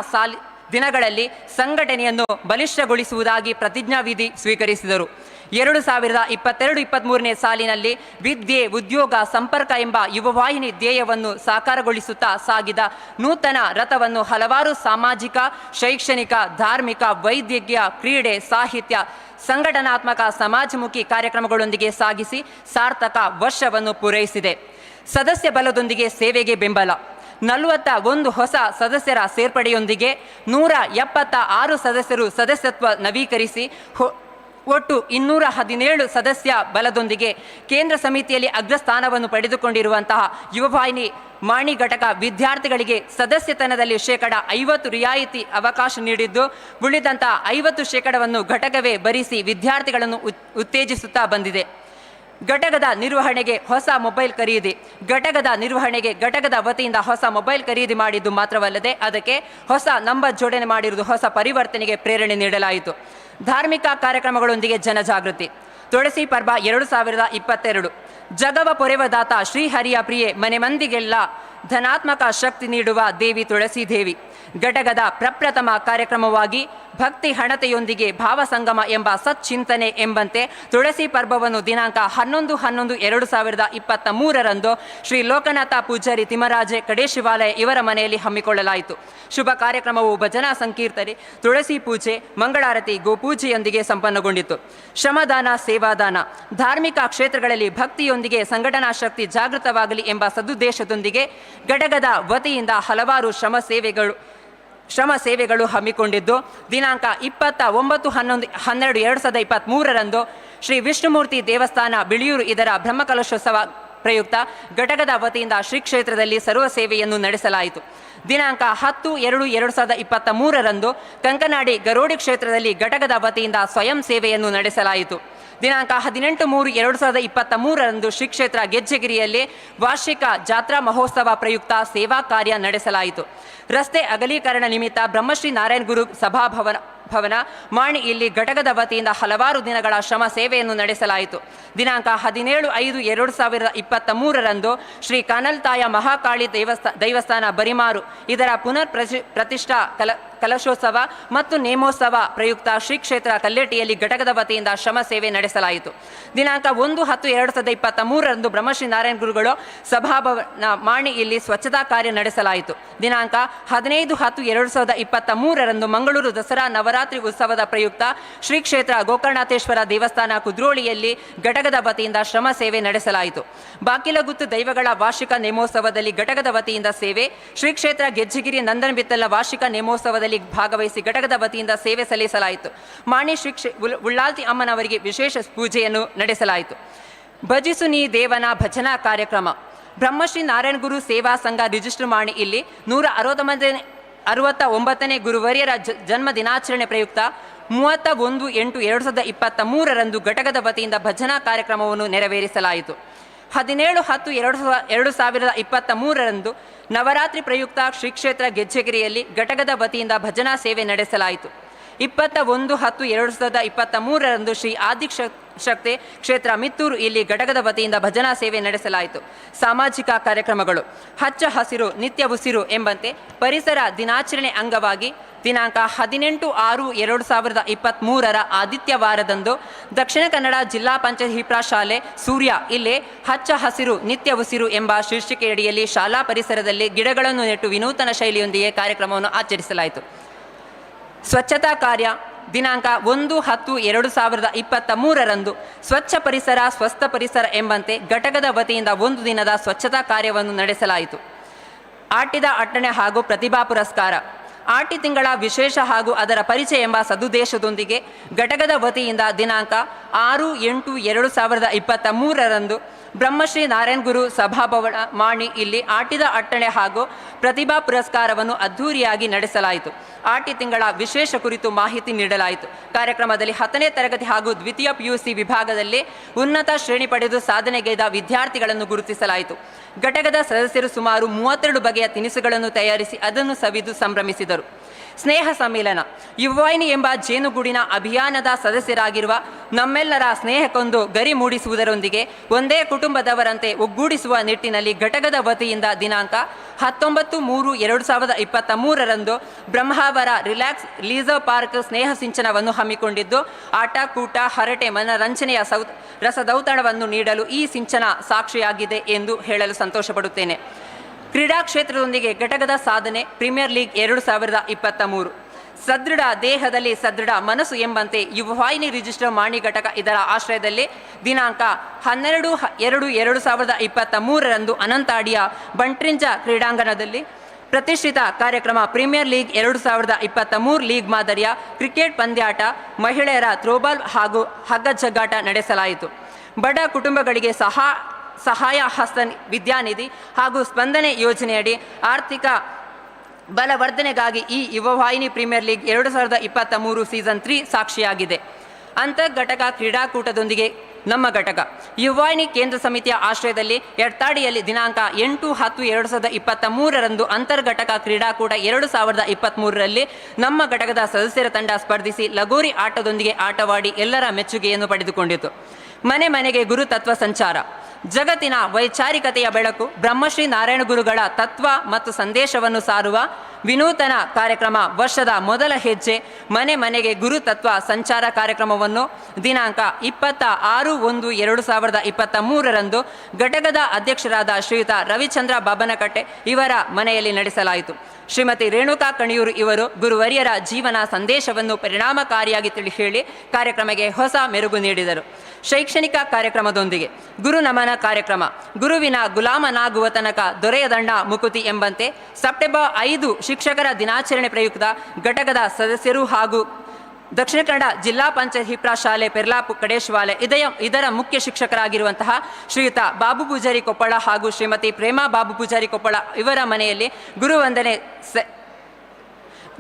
ದಿನಗಳಲ್ಲಿ ಸಂಘಟನೆಯನ್ನು ಬಲಿಷ್ಠಗೊಳಿಸುವುದಾಗಿ ಪ್ರತಿಜ್ಞಾವಿಧಿ ಸ್ವೀಕರಿಸಿದರು. 2022-23ನೇ ಸಾಲಿನಲ್ಲಿ ವಿದ್ಯೆ, ಉದ್ಯೋಗ, ಸಂಪರ್ಕ ಎಂಬ ಯುವವಾಹಿನಿ ಧ್ಯೇಯವನ್ನು ಸಾಕಾರಗೊಳಿಸುತ್ತಾ ಸಾಗಿದ ನೂತನ ರಥವನ್ನು ಹಲವಾರು ಸಾಮಾಜಿಕ, ಶೈಕ್ಷಣಿಕ, ಧಾರ್ಮಿಕ, ವೈದ್ಯಕೀಯ, ಕ್ರೀಡೆ, ಸಾಹಿತ್ಯ, ಸಂಘಟನಾತ್ಮಕ, ಸಮಾಜಮುಖಿ ಕಾರ್ಯಕ್ರಮಗಳೊಂದಿಗೆ ಸಾಗಿಸಿ ಸಾರ್ಥಕ ವರ್ಷವನ್ನು ಪೂರೈಸಿದೆ. ಸದಸ್ಯ ಬಲದೊಂದಿಗೆ ಸೇವೆಗೆ ಬೆಂಬಲ. 41 ಹೊಸ ಸದಸ್ಯರ ಸೇರ್ಪಡೆಯೊಂದಿಗೆ 176 ಸದಸ್ಯರು ಸದಸ್ಯತ್ವ ನವೀಕರಿಸಿ ಒಟ್ಟು 217 ಸದಸ್ಯ ಬಲದೊಂದಿಗೆ ಕೇಂದ್ರ ಸಮಿತಿಯಲ್ಲಿ ಅಗ್ರಸ್ಥಾನವನ್ನು ಪಡೆದುಕೊಂಡಿರುವಂತಹ ಯುವವಾಹಿನಿ ಮಾಣಿ ಘಟಕ ವಿದ್ಯಾರ್ಥಿಗಳಿಗೆ ಸದಸ್ಯತನದಲ್ಲಿ 50% ರಿಯಾಯಿತಿ ಅವಕಾಶ ನೀಡಿದ್ದು, ಉಳಿದಂಥ 50% ಘಟಕವೇ ಭರಿಸಿ ವಿದ್ಯಾರ್ಥಿಗಳನ್ನು ಉತ್ತೇಜಿಸುತ್ತಾ ಬಂದಿದೆ. ಘಟಕದ ನಿರ್ವಹಣೆಗೆ ಹೊಸ ಮೊಬೈಲ್ ಖರೀದಿ. ಘಟಕದ ನಿರ್ವಹಣೆಗೆ ಘಟಕದ ವತಿಯಿಂದ ಹೊಸ ಮೊಬೈಲ್ ಖರೀದಿ ಮಾಡಿದ್ದು ಮಾತ್ರವಲ್ಲದೆ ಅದಕ್ಕೆ ಹೊಸ ನಂಬರ್ ಜೋಡಣೆ ಮಾಡಿರುವುದು ಹೊಸ ಪರಿವರ್ತನೆಗೆ ಪ್ರೇರಣೆ ನೀಡಲಾಯಿತು. ಧಾರ್ಮಿಕ ಕಾರ್ಯಕ್ರಮಗಳೊಂದಿಗೆ ಜನಜಾಗೃತಿ. ತುಳಸಿ ಪರ್ವ 2022 ಜಗವ ಪೊರೆವದಾತ ಶ್ರೀಹರಿಯ ಪ್ರಿಯೆ ಮನೆ ಮಂದಿಗೆಲ್ಲ ಧನಾತ್ಮಕ ಶಕ್ತಿ ನೀಡುವ ದೇವಿ ತುಳಸಿ ದೇವಿ. ಘಟಕದ ಪ್ರಪ್ರಥಮ ಕಾರ್ಯಕ್ರಮವಾಗಿ ಭಕ್ತಿ ಹಣತೆಯೊಂದಿಗೆ ಭಾವಸಂಗಮ ಎಂಬ ಸಚ್ಚಿಂತನೆ ಎಂಬಂತೆ ತುಳಸಿ ಪರ್ವವನ್ನು ದಿನಾಂಕ 11-11-2023ರಂದು ಶ್ರೀ ಲೋಕನಾಥ ಪೂಜಾರಿ ತಿಮ್ಮರಾಜೆ ಕಡೇಶಿವಾಲಯ ಇವರ ಮನೆಯಲ್ಲಿ ಹಮ್ಮಿಕೊಳ್ಳಲಾಯಿತು. ಶುಭ ಕಾರ್ಯಕ್ರಮವು ಭಜನಾ ಸಂಕೀರ್ತನೆ, ತುಳಸಿ ಪೂಜೆ, ಮಂಗಳಾರತಿ, ಗೋಪೂಜೆಯೊಂದಿಗೆ ಸಂಪನ್ನಗೊಂಡಿತು. ಶ್ರಮದಾನ, ಸೇವಾದಾನ, ಧಾರ್ಮಿಕ ಕ್ಷೇತ್ರಗಳಲ್ಲಿ ಭಕ್ತಿಯೊಂದಿಗೆ ಸಂಘಟನಾ ಶಕ್ತಿ ಜಾಗೃತವಾಗಲಿ ಎಂಬ ಸದುದ್ದೇಶದೊಂದಿಗೆ ಘಟಕದ ವತಿಯಿಂದ ಹಲವಾರು ಶ್ರಮ ಸೇವೆಗಳು ಹಮ್ಮಿಕೊಂಡಿದ್ದು, ದಿನಾಂಕ 29-11-12-2023ರಂದು ಶ್ರೀ ವಿಷ್ಣುಮೂರ್ತಿ ದೇವಸ್ಥಾನ ಬಿಳಿಯೂರು ಇದರ ಬ್ರಹ್ಮಕಲಶೋತ್ಸವ ಪ್ರಯುಕ್ತ ಘಟಕದ ವತಿಯಿಂದ ಶ್ರೀ ಕ್ಷೇತ್ರದಲ್ಲಿ ಸರ್ವ ಸೇವೆಯನ್ನು ನಡೆಸಲಾಯಿತು. ದಿನಾಂಕ 10/2/2023ರಂದು ಕಂಕನಾಡಿ ಗರೋಡಿ ಕ್ಷೇತ್ರದಲ್ಲಿ ಘಟಕದ ವತಿಯಿಂದ ಸ್ವಯಂ ಸೇವೆಯನ್ನು ನಡೆಸಲಾಯಿತು. ದಿನಾಂಕ 18/3/2023ರಂದು ಶ್ರೀ ಕ್ಷೇತ್ರ ಗೆಜ್ಜೆಗಿರಿಯಲ್ಲಿ ವಾರ್ಷಿಕ ಜಾತ್ರಾ ಮಹೋತ್ಸವ ಪ್ರಯುಕ್ತ ಸೇವಾ ಕಾರ್ಯ ನಡೆಸಲಾಯಿತು. ರಸ್ತೆ ಅಗಲೀಕರಣ ನಿಮಿತ್ತ ಬ್ರಹ್ಮಶ್ರೀ ನಾರಾಯಣ ಗುರು ಸಭಾಭವನ ಭವನ ಮಾಣಿ ಇಲ್ಲಿ ಘಟಕದ ವತಿಯಿಂದ ಹಲವಾರು ದಿನಗಳ ಶ್ರಮ ಸೇವೆಯನ್ನು ನಡೆಸಲಾಯಿತು. ದಿನಾಂಕ 17/5/2023ರಂದು ಶ್ರೀ ಕಾನಲ್ತಾಯ ಮಹಾಕಾಳಿ ದೈವಸ್ಥಾನ ಬರಿಮಾರು ಇದರ ಪುನರ್ ಪ್ರತಿಷ್ಠಾ ಕಲಶೋತ್ಸವ ಮತ್ತು ನೇಮೋತ್ಸವ ಪ್ರಯುಕ್ತ ಶ್ರೀ ಕ್ಷೇತ್ರ ಕಲ್ಲೇಟಿಯಲ್ಲಿ ಘಟಕದ ವತಿಯಿಂದ ಶ್ರಮ ಸೇವೆ ನಡೆಸಲಾಯಿತು. ದಿನಾಂಕ 1/10/2023ರಂದು ಬ್ರಹ್ಮಶ್ರೀ ನಾರಾಯಣ ಗುರುಗಳು ಸಭಾಭವನ ಮಾಣಿ ಇಲ್ಲಿ ಸ್ವಚ್ಛತಾ ಕಾರ್ಯ ನಡೆಸಲಾಯಿತು. ದಿನಾಂಕ 15/10/2023ರಂದು ಮಂಗಳೂರು ದಸರಾ ನವರಾತ್ರಿ ಉತ್ಸವದ ಪ್ರಯುಕ್ತ ಶ್ರೀ ಕ್ಷೇತ್ರ ಗೋಕರ್ಣಾಥೇಶ್ವರ ದೇವಸ್ಥಾನ ಕುದ್ರೋಳಿಯಲ್ಲಿ ಘಟಕದ ವತಿಯಿಂದ ಶ್ರಮ ಸೇವೆ ನಡೆಸಲಾಯಿತು. ಬಾಕಿಲಗುತ್ತು ದೈವಗಳ ವಾರ್ಷಿಕ ನೇಮೋತ್ಸವದಲ್ಲಿ ಘಟಕದ ವತಿಯಿಂದ ಸೇವೆ, ಶ್ರೀ ಕ್ಷೇತ್ರ ಗೆಜ್ಜೆಗಿರಿ ನಂದನಬಿತ್ತಲ ವಾರ್ಷಿಕ ನೇಮೋತ್ಸವದಲ್ಲಿ ಭಾಗವಹಿಸಿ ಘಟಕದ ವತಿಯಿಂದ ಸೇವೆ ಸಲ್ಲಿಸಲಾಯಿತು. ಮಾಣಿ ಶ್ರೀ ಉಳ್ಳಾಲ್ತಿ ಅಮ್ಮನವರಿಗೆ ವಿಶೇಷ ಪೂಜೆಯನ್ನು ನಡೆಸಲಾಯಿತು. ಭಜಿಸು ನೀ ದೇವನ ಭಜನಾ ಕಾರ್ಯಕ್ರಮ ಬ್ರಹ್ಮಶ್ರೀ ನಾರಾಯಣ ಗುರು ಸೇವಾ ಸಂಘ ರಿಜಿಸ್ಟರ್ ಮಾಣಿ ಇಲ್ಲಿ 169ನೇ ಗುರುವರ್ಯರ ಜನ್ಮ ದಿನಾಚರಣೆ ಪ್ರಯುಕ್ತ 31/8/2023ರಂದು ಘಟಕದ ವತಿಯಿಂದ ಭಜನಾ ಕಾರ್ಯಕ್ರಮವನ್ನು ನೆರವೇರಿಸಲಾಯಿತು. 17/10/2023ರಂದು ನವರಾತ್ರಿ ಪ್ರಯುಕ್ತ ಶ್ರೀ ಕ್ಷೇತ್ರ ಗೆಜ್ಜೆಗಿರಿಯಲ್ಲಿ ಘಟಕದ ವತಿಯಿಂದ ಭಜನಾ ಸೇವೆ ನಡೆಸಲಾಯಿತು. 21/10/2023ರಂದು ಶ್ರೀ ಆದಿಶಕ್ತಿ ಕ್ಷೇತ್ರ ಮಿತ್ತೂರು ಇಲ್ಲಿ ಘಟಕದ ವತಿಯಿಂದ ಭಜನಾ ಸೇವೆ ನಡೆಸಲಾಯಿತು. ಸಾಮಾಜಿಕ ಕಾರ್ಯಕ್ರಮಗಳು ಹಚ್ಚ ಹಸಿರು ನಿತ್ಯ ಉಸಿರು ಎಂಬಂತೆ ಪರಿಸರ ದಿನಾಚರಣೆ ಅಂಗವಾಗಿ ದಿನಾಂಕ 18/6/2023ರ ಆದಿತ್ಯವಾರದಂದು ದಕ್ಷಿಣ ಕನ್ನಡ ಜಿಲ್ಲಾ ಪಂಚಾಯತ್ ಹಿಪ್ರಾ ಶಾಲೆ ಸೂರ್ಯ ಇಲ್ಲಿ ಹಚ್ಚ ಹಸಿರು ನಿತ್ಯ ಉಸಿರು ಎಂಬ ಶೀರ್ಷಿಕೆಯಡಿಯಲ್ಲಿ ಶಾಲಾ ಪರಿಸರದಲ್ಲಿ ಗಿಡಗಳನ್ನು ನೆಟ್ಟು ವಿನೂತನ ಶೈಲಿಯೊಂದಿಗೆ ಕಾರ್ಯಕ್ರಮವನ್ನು ಆಚರಿಸಲಾಯಿತು. ಸ್ವಚ್ಛತಾ ಕಾರ್ಯ ದಿನಾಂಕ 1/10/2023ರಂದು ಸ್ವಚ್ಛ ಪರಿಸರ ಸ್ವಸ್ಥ ಪರಿಸರ ಎಂಬಂತೆ ಘಟಕದ ವತಿಯಿಂದ ಒಂದು ದಿನದ ಸ್ವಚ್ಛತಾ ಕಾರ್ಯವನ್ನು ನಡೆಸಲಾಯಿತು. ಆಟಿದ ಅಟ್ಟಣೆ ಹಾಗೂ ಪ್ರತಿಭಾ ಪುರಸ್ಕಾರ ಆಟಿ ತಿಂಗಳ ವಿಶೇಷ ಹಾಗೂ ಅದರ ಪರಿಚಯ ಎಂಬ ಸದುದ್ದೇಶದೊಂದಿಗೆ ಘಟಕದ ವತಿಯಿಂದ ದಿನಾಂಕ 6/8/2023ರಂದು ಬ್ರಹ್ಮಶ್ರೀ ನಾರಾಯಣ ಗುರು ಸಭಾಭವನ ಮಾಣಿ ಇಲ್ಲಿ ಆಟಿದ ಅಟ್ಟಣೆ ಹಾಗೂ ಪ್ರತಿಭಾ ಪುರಸ್ಕಾರವನ್ನು ಅದ್ಧೂರಿಯಾಗಿ ನಡೆಸಲಾಯಿತು. ಆಟಿ ತಿಂಗಳ ವಿಶೇಷ ಕುರಿತು ಮಾಹಿತಿ ನೀಡಲಾಯಿತು. ಕಾರ್ಯಕ್ರಮದಲ್ಲಿ 10ನೇ ತರಗತಿ ಹಾಗೂ ದ್ವಿತೀಯ ಪಿಯುಸಿ ವಿಭಾಗದಲ್ಲಿ ಉನ್ನತ ಶ್ರೇಣಿ ಪಡೆದು ಸಾಧನೆಗೈದ ವಿದ್ಯಾರ್ಥಿಗಳನ್ನು ಗುರುತಿಸಲಾಯಿತು. ಘಟಕದ ಸದಸ್ಯರು ಸುಮಾರು 32 ಬಗೆಯ ತಿನಿಸುಗಳನ್ನು ತಯಾರಿಸಿ ಅದನ್ನು ಸವಿದು ಸಂಭ್ರಮಿಸಿದರು. ಸ್ನೇಹ ಸಮ್ಮೇಳನ ಯುವವಾಹಿನಿ ಎಂಬ ಜೇನುಗೂಡಿನ ಅಭಿಯಾನದ ಸದಸ್ಯರಾಗಿರುವ ನಮ್ಮೆಲ್ಲರ ಸ್ನೇಹಕ್ಕೊಂದು ಗರಿ ಮೂಡಿಸುವುದರೊಂದಿಗೆ ಒಂದೇ ಕುಟುಂಬದವರಂತೆ ಒಗ್ಗೂಡಿಸುವ ನಿಟ್ಟಿನಲ್ಲಿ ಘಟಕದ ವತಿಯಿಂದ ದಿನಾಂಕ 19/3/2023ರಂದು ಬ್ರಹ್ಮಾವರ ರಿಲ್ಯಾಕ್ಸ್ ಲೀಸರ್ ಪಾರ್ಕ್ ಸ್ನೇಹ ಸಿಂಚನವನ್ನು ಹಮ್ಮಿಕೊಂಡಿದ್ದು, ಆಟ ಕೂಟ ಹರಟೆ ಮನರಂಜನೆಯ ರಸದೌತಣವನ್ನು ನೀಡಲು ಈ ಸಿಂಚನ ಸಾಕ್ಷಿಯಾಗಿದೆ ಎಂದು ಹೇಳಲು ಸಂತೋಷಪಡುತ್ತೇನೆ. ಕ್ರೀಡಾ ಕ್ಷೇತ್ರದೊಂದಿಗೆ ಘಟಕದ ಸಾಧನೆ ಪ್ರೀಮಿಯರ್ ಲೀಗ್ 2023 ಸದೃಢ ದೇಹದಲ್ಲಿ ಸದೃಢ ಮನಸ್ಸು ಎಂಬಂತೆ ಯುವವಾಹಿನಿ ರಿಜಿಸ್ಟರ್ ಮಾಣಿ ಘಟಕ ಇದರ ಆಶ್ರಯದಲ್ಲಿ ದಿನಾಂಕ 12/2/2023ರಂದು ಅನಂತಾಡಿಯ ಬಂಟ್ರಿಂಜ ಕ್ರೀಡಾಂಗಣದಲ್ಲಿ ಪ್ರತಿಷ್ಠಿತ ಕಾರ್ಯಕ್ರಮ ಪ್ರೀಮಿಯರ್ ಲೀಗ್ 2023 ಲೀಗ್ ಮಾದರಿಯ ಕ್ರಿಕೆಟ್ ಪಂದ್ಯಾಟ, ಮಹಿಳೆಯರ ಥ್ರೋಬಾಲ್ ಹಾಗೂ ಹಗ್ಗ ಜಗ್ಗಾಟ ನಡೆಸಲಾಯಿತು. ಬಡ ಕುಟುಂಬಗಳಿಗೆ ಸಹಾಯ ಹಸ್ತ ವಿದ್ಯಾನಿಧಿ ಹಾಗೂ ಸ್ಪಂದನೆ ಯೋಜನೆಯಡಿ ಆರ್ಥಿಕ ಬಲವರ್ಧನೆಗಾಗಿ ಈ ಯುವವಾಹಿನಿ ಪ್ರೀಮಿಯರ್ ಲೀಗ್ 2023 ಸೀಸನ್ 3 ಸಾಕ್ಷಿಯಾಗಿದೆ. ಅಂತರ್ಘಟಕ ಕ್ರೀಡಾಕೂಟದೊಂದಿಗೆ ನಮ್ಮ ಘಟಕ ಯುವವಾಹಿನಿ ಕೇಂದ್ರ ಸಮಿತಿಯ ಆಶ್ರಯದಲ್ಲಿ ಎಡ್ತಾಡಿಯಲ್ಲಿ ದಿನಾಂಕ 8/10/2023ರಂದು ಅಂತರ್ಘಟಕ ಕ್ರೀಡಾಕೂಟ 2023ರಲ್ಲಿ ನಮ್ಮ ಘಟಕದ ಸದಸ್ಯರ ತಂಡ ಸ್ಪರ್ಧಿಸಿ ಲಗೋರಿ ಆಟದೊಂದಿಗೆ ಆಟವಾಡಿ ಎಲ್ಲರ ಮೆಚ್ಚುಗೆಯನ್ನು ಪಡೆದುಕೊಂಡಿತು. ಮನೆ ಮನೆಗೆ ಗುರು ತತ್ವ ಸಂಚಾರ ಜಗತ್ತಿನ ವೈಚಾರಿಕತೆಯ ಬೆಳಕು ಬ್ರಹ್ಮಶ್ರೀ ನಾರಾಯಣ ಗುರುಗಳ ತತ್ವ ಮತ್ತು ಸಂದೇಶವನ್ನು ಸಾರುವ ವಿನೂತನ ಕಾರ್ಯಕ್ರಮ ವರ್ಷದ ಮೊದಲ ಹೆಜ್ಜೆ ಮನೆ ಮನೆಗೆ ಗುರು ತತ್ವ ಸಂಚಾರ ಕಾರ್ಯಕ್ರಮವನ್ನು ದಿನಾಂಕ 26/1/2023ರಂದು ಘಟಕದ ಅಧ್ಯಕ್ಷರಾದ ಶ್ರೀಯುತ ರವಿಚಂದ್ರ ಬಾಬನಕಟ್ಟೆ ಇವರ ಮನೆಯಲ್ಲಿ ನಡೆಸಲಾಯಿತು. ಶ್ರೀಮತಿ ರೇಣುಕಾ ಕಣಿಯೂರು ಇವರು ಗುರುವರಿಯರ ಜೀವನ ಸಂದೇಶವನ್ನು ಪರಿಣಾಮಕಾರಿಯಾಗಿ ತಿಳಿ ಹೇಳಿ ಕಾರ್ಯಕ್ರಮಕ್ಕೆ ಹೊಸ ಮೆರುಗು ನೀಡಿದರು. ಶೈಕ್ಷಣಿಕ ಕಾರ್ಯಕ್ರಮದೊಂದಿಗೆ ಗುರು ನಮನ ಕಾರ್ಯಕ್ರಮ ಗುರುವಿನ ಗುಲಾಮನಾಗುವ ತನಕ ದೊರೆಯದಂಡ ಮುಕುತಿ ಎಂಬಂತೆ ಸೆಪ್ಟೆಂಬರ್ 5 ಶಿಕ್ಷಕರ ದಿನಾಚರಣೆ ಪ್ರಯುಕ್ತ ಘಟಕದ ಸದಸ್ಯರು ಹಾಗೂ ದಕ್ಷಿಣ ಕನ್ನಡ ಜಿಲ್ಲಾ ಪಂಚಾಯತ್ ಹಿಪ್ರಾ ಶಾಲೆ ಪೆರ್ಲಾಪು ಕಡೇಶ್ವಾಲೆ ಇದರ ಮುಖ್ಯ ಶಿಕ್ಷಕರಾಗಿರುವಂತಹ ಶ್ರೀಯುತ ಬಾಬು ಪೂಜಾರಿ ಕೊಪ್ಪಳ ಹಾಗೂ ಶ್ರೀಮತಿ ಪ್ರೇಮಾ ಬಾಬು ಪೂಜಾರಿ ಕೊಪ್ಪಳ ಇವರ ಮನೆಯಲ್ಲಿ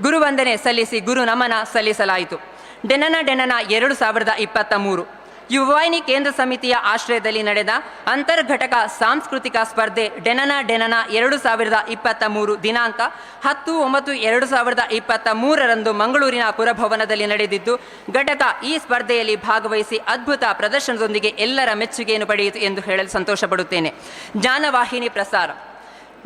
ಗುರುವಂದನೆ ಸಲ್ಲಿಸಿ ಗುರು ನಮನ ಸಲ್ಲಿಸಲಾಯಿತು. ಡೆನನ ಡೆನನ 2023 ಯುವವಾಹಿನಿ ಕೇಂದ್ರ ಸಮಿತಿಯ ಆಶ್ರಯದಲ್ಲಿ ನಡೆದ ಅಂತರ್ಘಟಕ ಸಾಂಸ್ಕೃತಿಕ ಸ್ಪರ್ಧೆ ಡೆನನ ಡೆನನ 2023 ದಿನಾಂಕ 10/9/2023 ಮಂಗಳೂರಿನ ಪುರಭವನದಲ್ಲಿ ನಡೆದಿದ್ದು, ಘಟಕ ಈ ಸ್ಪರ್ಧೆಯಲ್ಲಿ ಭಾಗವಹಿಸಿ ಅದ್ಭುತ ಪ್ರದರ್ಶನದೊಂದಿಗೆ ಎಲ್ಲರ ಮೆಚ್ಚುಗೆಯನ್ನು ಪಡೆಯಿತು ಎಂದು ಹೇಳಲು ಸಂತೋಷಪಡುತ್ತೇನೆ. ಜ್ಞಾನವಾಹಿನಿ ಪ್ರಸಾರ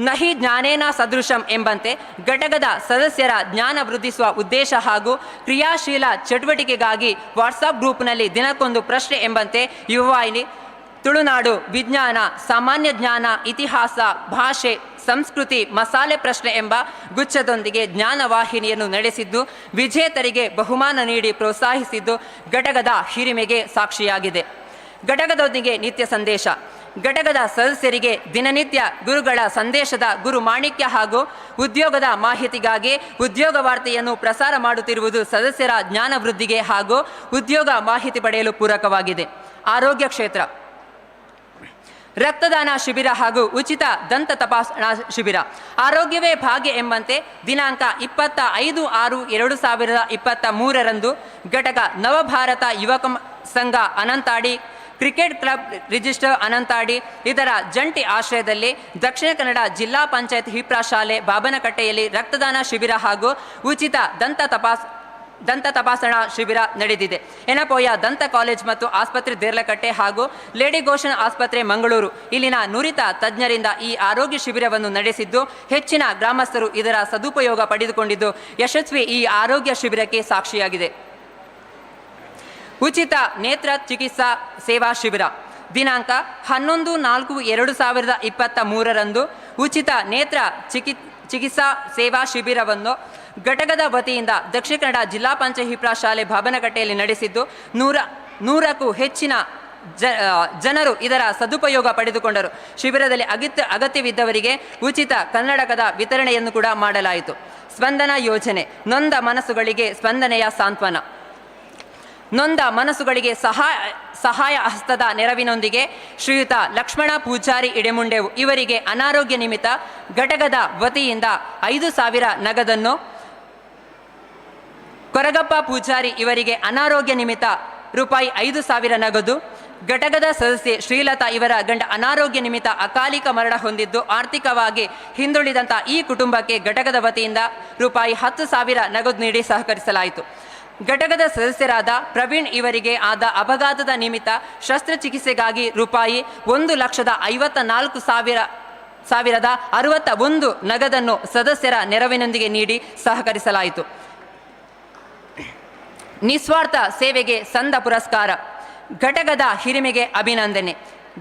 ನಹಿ ಜ್ಞಾನೇನ ಸದೃಶಂ ಎಂಬಂತೆ ಘಟಕದ ಸದಸ್ಯರ ಜ್ಞಾನ ವೃದ್ಧಿಸುವ ಉದ್ದೇಶ ಹಾಗೂ ಕ್ರಿಯಾಶೀಲ ಚಟುವಟಿಕೆಗಾಗಿ ವಾಟ್ಸಾಪ್ ಗ್ರೂಪ್ನಲ್ಲಿ ದಿನಕ್ಕೊಂದು ಪ್ರಶ್ನೆ ಎಂಬಂತೆ ಯುವವಾಹಿನಿ ತುಳುನಾಡು, ವಿಜ್ಞಾನ, ಸಾಮಾನ್ಯ ಜ್ಞಾನ, ಇತಿಹಾಸ, ಭಾಷೆ, ಸಂಸ್ಕೃತಿ, ಮಸಾಲೆ ಪ್ರಶ್ನೆ ಎಂಬ ಗುಚ್ಛದೊಂದಿಗೆ ಜ್ಞಾನವಾಹಿನಿಯನ್ನು ನಡೆಸಿದ್ದು, ವಿಜೇತರಿಗೆ ಬಹುಮಾನ ನೀಡಿ ಪ್ರೋತ್ಸಾಹಿಸಿದ್ದು ಘಟಕದ ಹಿರಿಮೆಗೆ ಸಾಕ್ಷಿಯಾಗಿದೆ. ಘಟಕದೊಂದಿಗೆ ನಿತ್ಯ ಸಂದೇಶ. ಘಟಕದ ಸದಸ್ಯರಿಗೆ ದಿನನಿತ್ಯ ಗುರುಗಳ ಸಂದೇಶದ ಗುರು ಮಾಣಿಕ್ಯ ಹಾಗೂ ಉದ್ಯೋಗದ ಮಾಹಿತಿಗಾಗಿ ಉದ್ಯೋಗ ವಾರ್ತೆಯನ್ನು ಪ್ರಸಾರ ಮಾಡುತ್ತಿರುವುದು ಸದಸ್ಯರ ಜ್ಞಾನ ವೃದ್ಧಿಗೆ ಹಾಗೂ ಉದ್ಯೋಗ ಮಾಹಿತಿ ಪಡೆಯಲು ಪೂರಕವಾಗಿದೆ. ಆರೋಗ್ಯ ಕ್ಷೇತ್ರ ರಕ್ತದಾನ ಶಿಬಿರ ಹಾಗೂ ಉಚಿತ ದಂತ ತಪಾಸಣಾ ಶಿಬಿರ. ಆರೋಗ್ಯವೇ ಭಾಗ್ಯ ಎಂಬಂತೆ ದಿನಾಂಕ 25/6/2023 ಘಟಕ Navabharata Yuvaka Sangha Anantadi, cricket club register Anantadi ಇದರ ಜಂಟಿ ಆಶ್ರಯದಲ್ಲಿ ದಕ್ಷಿಣ ಕನ್ನಡ ಜಿಲ್ಲಾ ಪಂಚಾಯತ್ ಹಿಪ್ರಾ ಶಾಲೆ ಬಾಬನಕಟ್ಟೆಯಲ್ಲಿ ರಕ್ತದಾನ ಶಿಬಿರ ಹಾಗೂ ಉಚಿತ ದಂತ ತಪಾಸಣಾ ಶಿಬಿರ ನಡೆದಿದೆ. ಎನಪೋಯ ದಂತ ಕಾಲೇಜ್ ಮತ್ತು ಆಸ್ಪತ್ರೆ ದೇರ್ಲಕಟ್ಟೆ ಹಾಗೂ ಲೇಡಿ ಗೋಷನ್ ಆಸ್ಪತ್ರೆ ಮಂಗಳೂರು ಇಲ್ಲಿನ ನುರಿತ ತಜ್ಞರಿಂದ ಈ ಆರೋಗ್ಯ ಶಿಬಿರವನ್ನು ನಡೆಸಿದ್ದು, ಹೆಚ್ಚಿನ ಗ್ರಾಮಸ್ಥರು ಇದರ ಸದುಪಯೋಗ ಪಡೆದುಕೊಂಡಿದ್ದು ಯಶಸ್ವಿ ಈ ಆರೋಗ್ಯ ಶಿಬಿರಕ್ಕೆ ಸಾಕ್ಷಿಯಾಗಿದೆ. ಉಚಿತ ನೇತ್ರ ಚಿಕಿತ್ಸಾ ಸೇವಾ ಶಿಬಿರ ದಿನಾಂಕ 11/4/2023 ಉಚಿತ ನೇತ್ರ ಚಿಕಿತ್ಸಾ ಸೇವಾ ಶಿಬಿರವನ್ನು ಘಟಕದ ವತಿಯಿಂದ ದಕ್ಷಿಣ ಕನ್ನಡ ಜಿಲ್ಲಾ ಪಂಚಾಯತ್ ಹಿಪ್ರಾ ಶಾಲೆ ಬಾಬನಕಟ್ಟೆಯಲ್ಲಿ ನಡೆಸಿದ್ದು, 100ಕ್ಕೂ ಹೆಚ್ಚಿನ ಜನರು ಇದರ ಸದುಪಯೋಗ ಪಡೆದುಕೊಂಡರು. ಶಿಬಿರದಲ್ಲಿ ಅಗತ್ಯವಿದ್ದವರಿಗೆ ಉಚಿತ ಕನ್ನಡಕದ ವಿತರಣೆಯನ್ನು ಕೂಡ ಮಾಡಲಾಯಿತು. ಸ್ಪಂದನ ಯೋಜನೆ ನೊಂದ ಮನಸ್ಸುಗಳಿಗೆ ಸ್ಪಂದನೆಯ ಸಾಂತ್ವನ. ನೊಂದ ಮನಸ್ಸುಗಳಿಗೆ ಸಹಾಯ ಹಸ್ತದ ನೆರವಿನೊಂದಿಗೆ ಶ್ರೀಯುತ ಲಕ್ಷ್ಮಣ ಪೂಜಾರಿ ಇಡೆಮುಂಡೆವು ಇವರಿಗೆ ಅನಾರೋಗ್ಯ ನಿಮಿತ್ತ ಘಟಕದ ವತಿಯಿಂದ 5,000 ನಗದನ್ನು, ಕೊರಗಪ್ಪ ಪೂಜಾರಿ ಇವರಿಗೆ ಅನಾರೋಗ್ಯ ನಿಮಿತ್ತ ರೂಪಾಯಿ 5,000 ನಗದು, ಘಟಕದ ಸದಸ್ಯೆ ಶ್ರೀಲತಾ ಇವರ ಗಂಡ ಅನಾರೋಗ್ಯ ನಿಮಿತ್ತ ಅಕಾಲಿಕ ಮರಣ ಹೊಂದಿದ್ದು ಆರ್ಥಿಕವಾಗಿ ಹಿಂದುಳಿದಂಥ ಈ ಕುಟುಂಬಕ್ಕೆ ಘಟಕದ ವತಿಯಿಂದ ರೂಪಾಯಿ 10,000 ನಗದು ನೀಡಿ ಸಹಕರಿಸಲಾಯಿತು. ಘಟಕದ ಸದಸ್ಯರಾದ ಪ್ರವೀಣ್ ಇವರಿಗೆ ಆದ ಅಪಘಾತದ ನಿಮಿತ್ತ ಶಸ್ತ್ರಚಿಕಿತ್ಸೆಗಾಗಿ ರೂಪಾಯಿ 1,54,061 ನಗದನ್ನು ಸದಸ್ಯರ ನೆರವಿನೊಂದಿಗೆ ನೀಡಿ ಸಹಕರಿಸಲಾಯಿತು. ನಿಸ್ವಾರ್ಥ ಸೇವೆಗೆ ಸಂದ ಪುರಸ್ಕಾರ. ಘಟಕದ ಹಿರಿಮೆಗೆ ಅಭಿನಂದನೆ.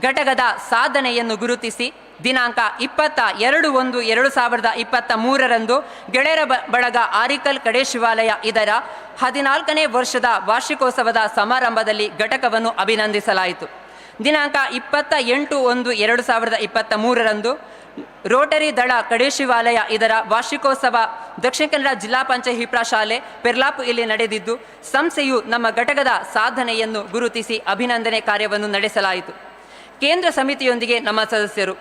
ಘಟಕದ ಸಾಧನೆಯನ್ನು ಗುರುತಿಸಿ ದಿನಾಂಕ 22/1/2023 ಗೆಳೆಯರ ಬಳಗ ಆರಿಕಲ್ ಕಡೇಶಿವಾಲಯ ಇದರ 14ನೇ ವರ್ಷದ ವಾರ್ಷಿಕೋತ್ಸವದ ಸಮಾರಂಭದಲ್ಲಿ ಘಟಕವನ್ನು ಅಭಿನಂದಿಸಲಾಯಿತು. ದಿನಾಂಕ 28/1/2023 ರೋಟರಿ ದಳ ಕಡೇಶಿವಾಲಯ ಇದರ ವಾರ್ಷಿಕೋತ್ಸವ ದಕ್ಷಿಣ ಕನ್ನಡ ಜಿಲ್ಲಾ ಪಂಚಾಯತ್ ಹಿಪ್ರಾ ಶಾಲೆ ಪೆರ್ಲಾಪು ಇಲ್ಲಿ ನಡೆದಿದ್ದು, ಸಂಸ್ಥೆಯು ನಮ್ಮ ಘಟಕದ ಸಾಧನೆಯನ್ನು ಗುರುತಿಸಿ ಅಭಿನಂದನೆ ಕಾರ್ಯವನ್ನು ನಡೆಸಲಾಯಿತು. ಕೇಂದ್ರ ಸಮಿತಿಯೊಂದಿಗೆ ನಮ್ಮ ಸದಸ್ಯರು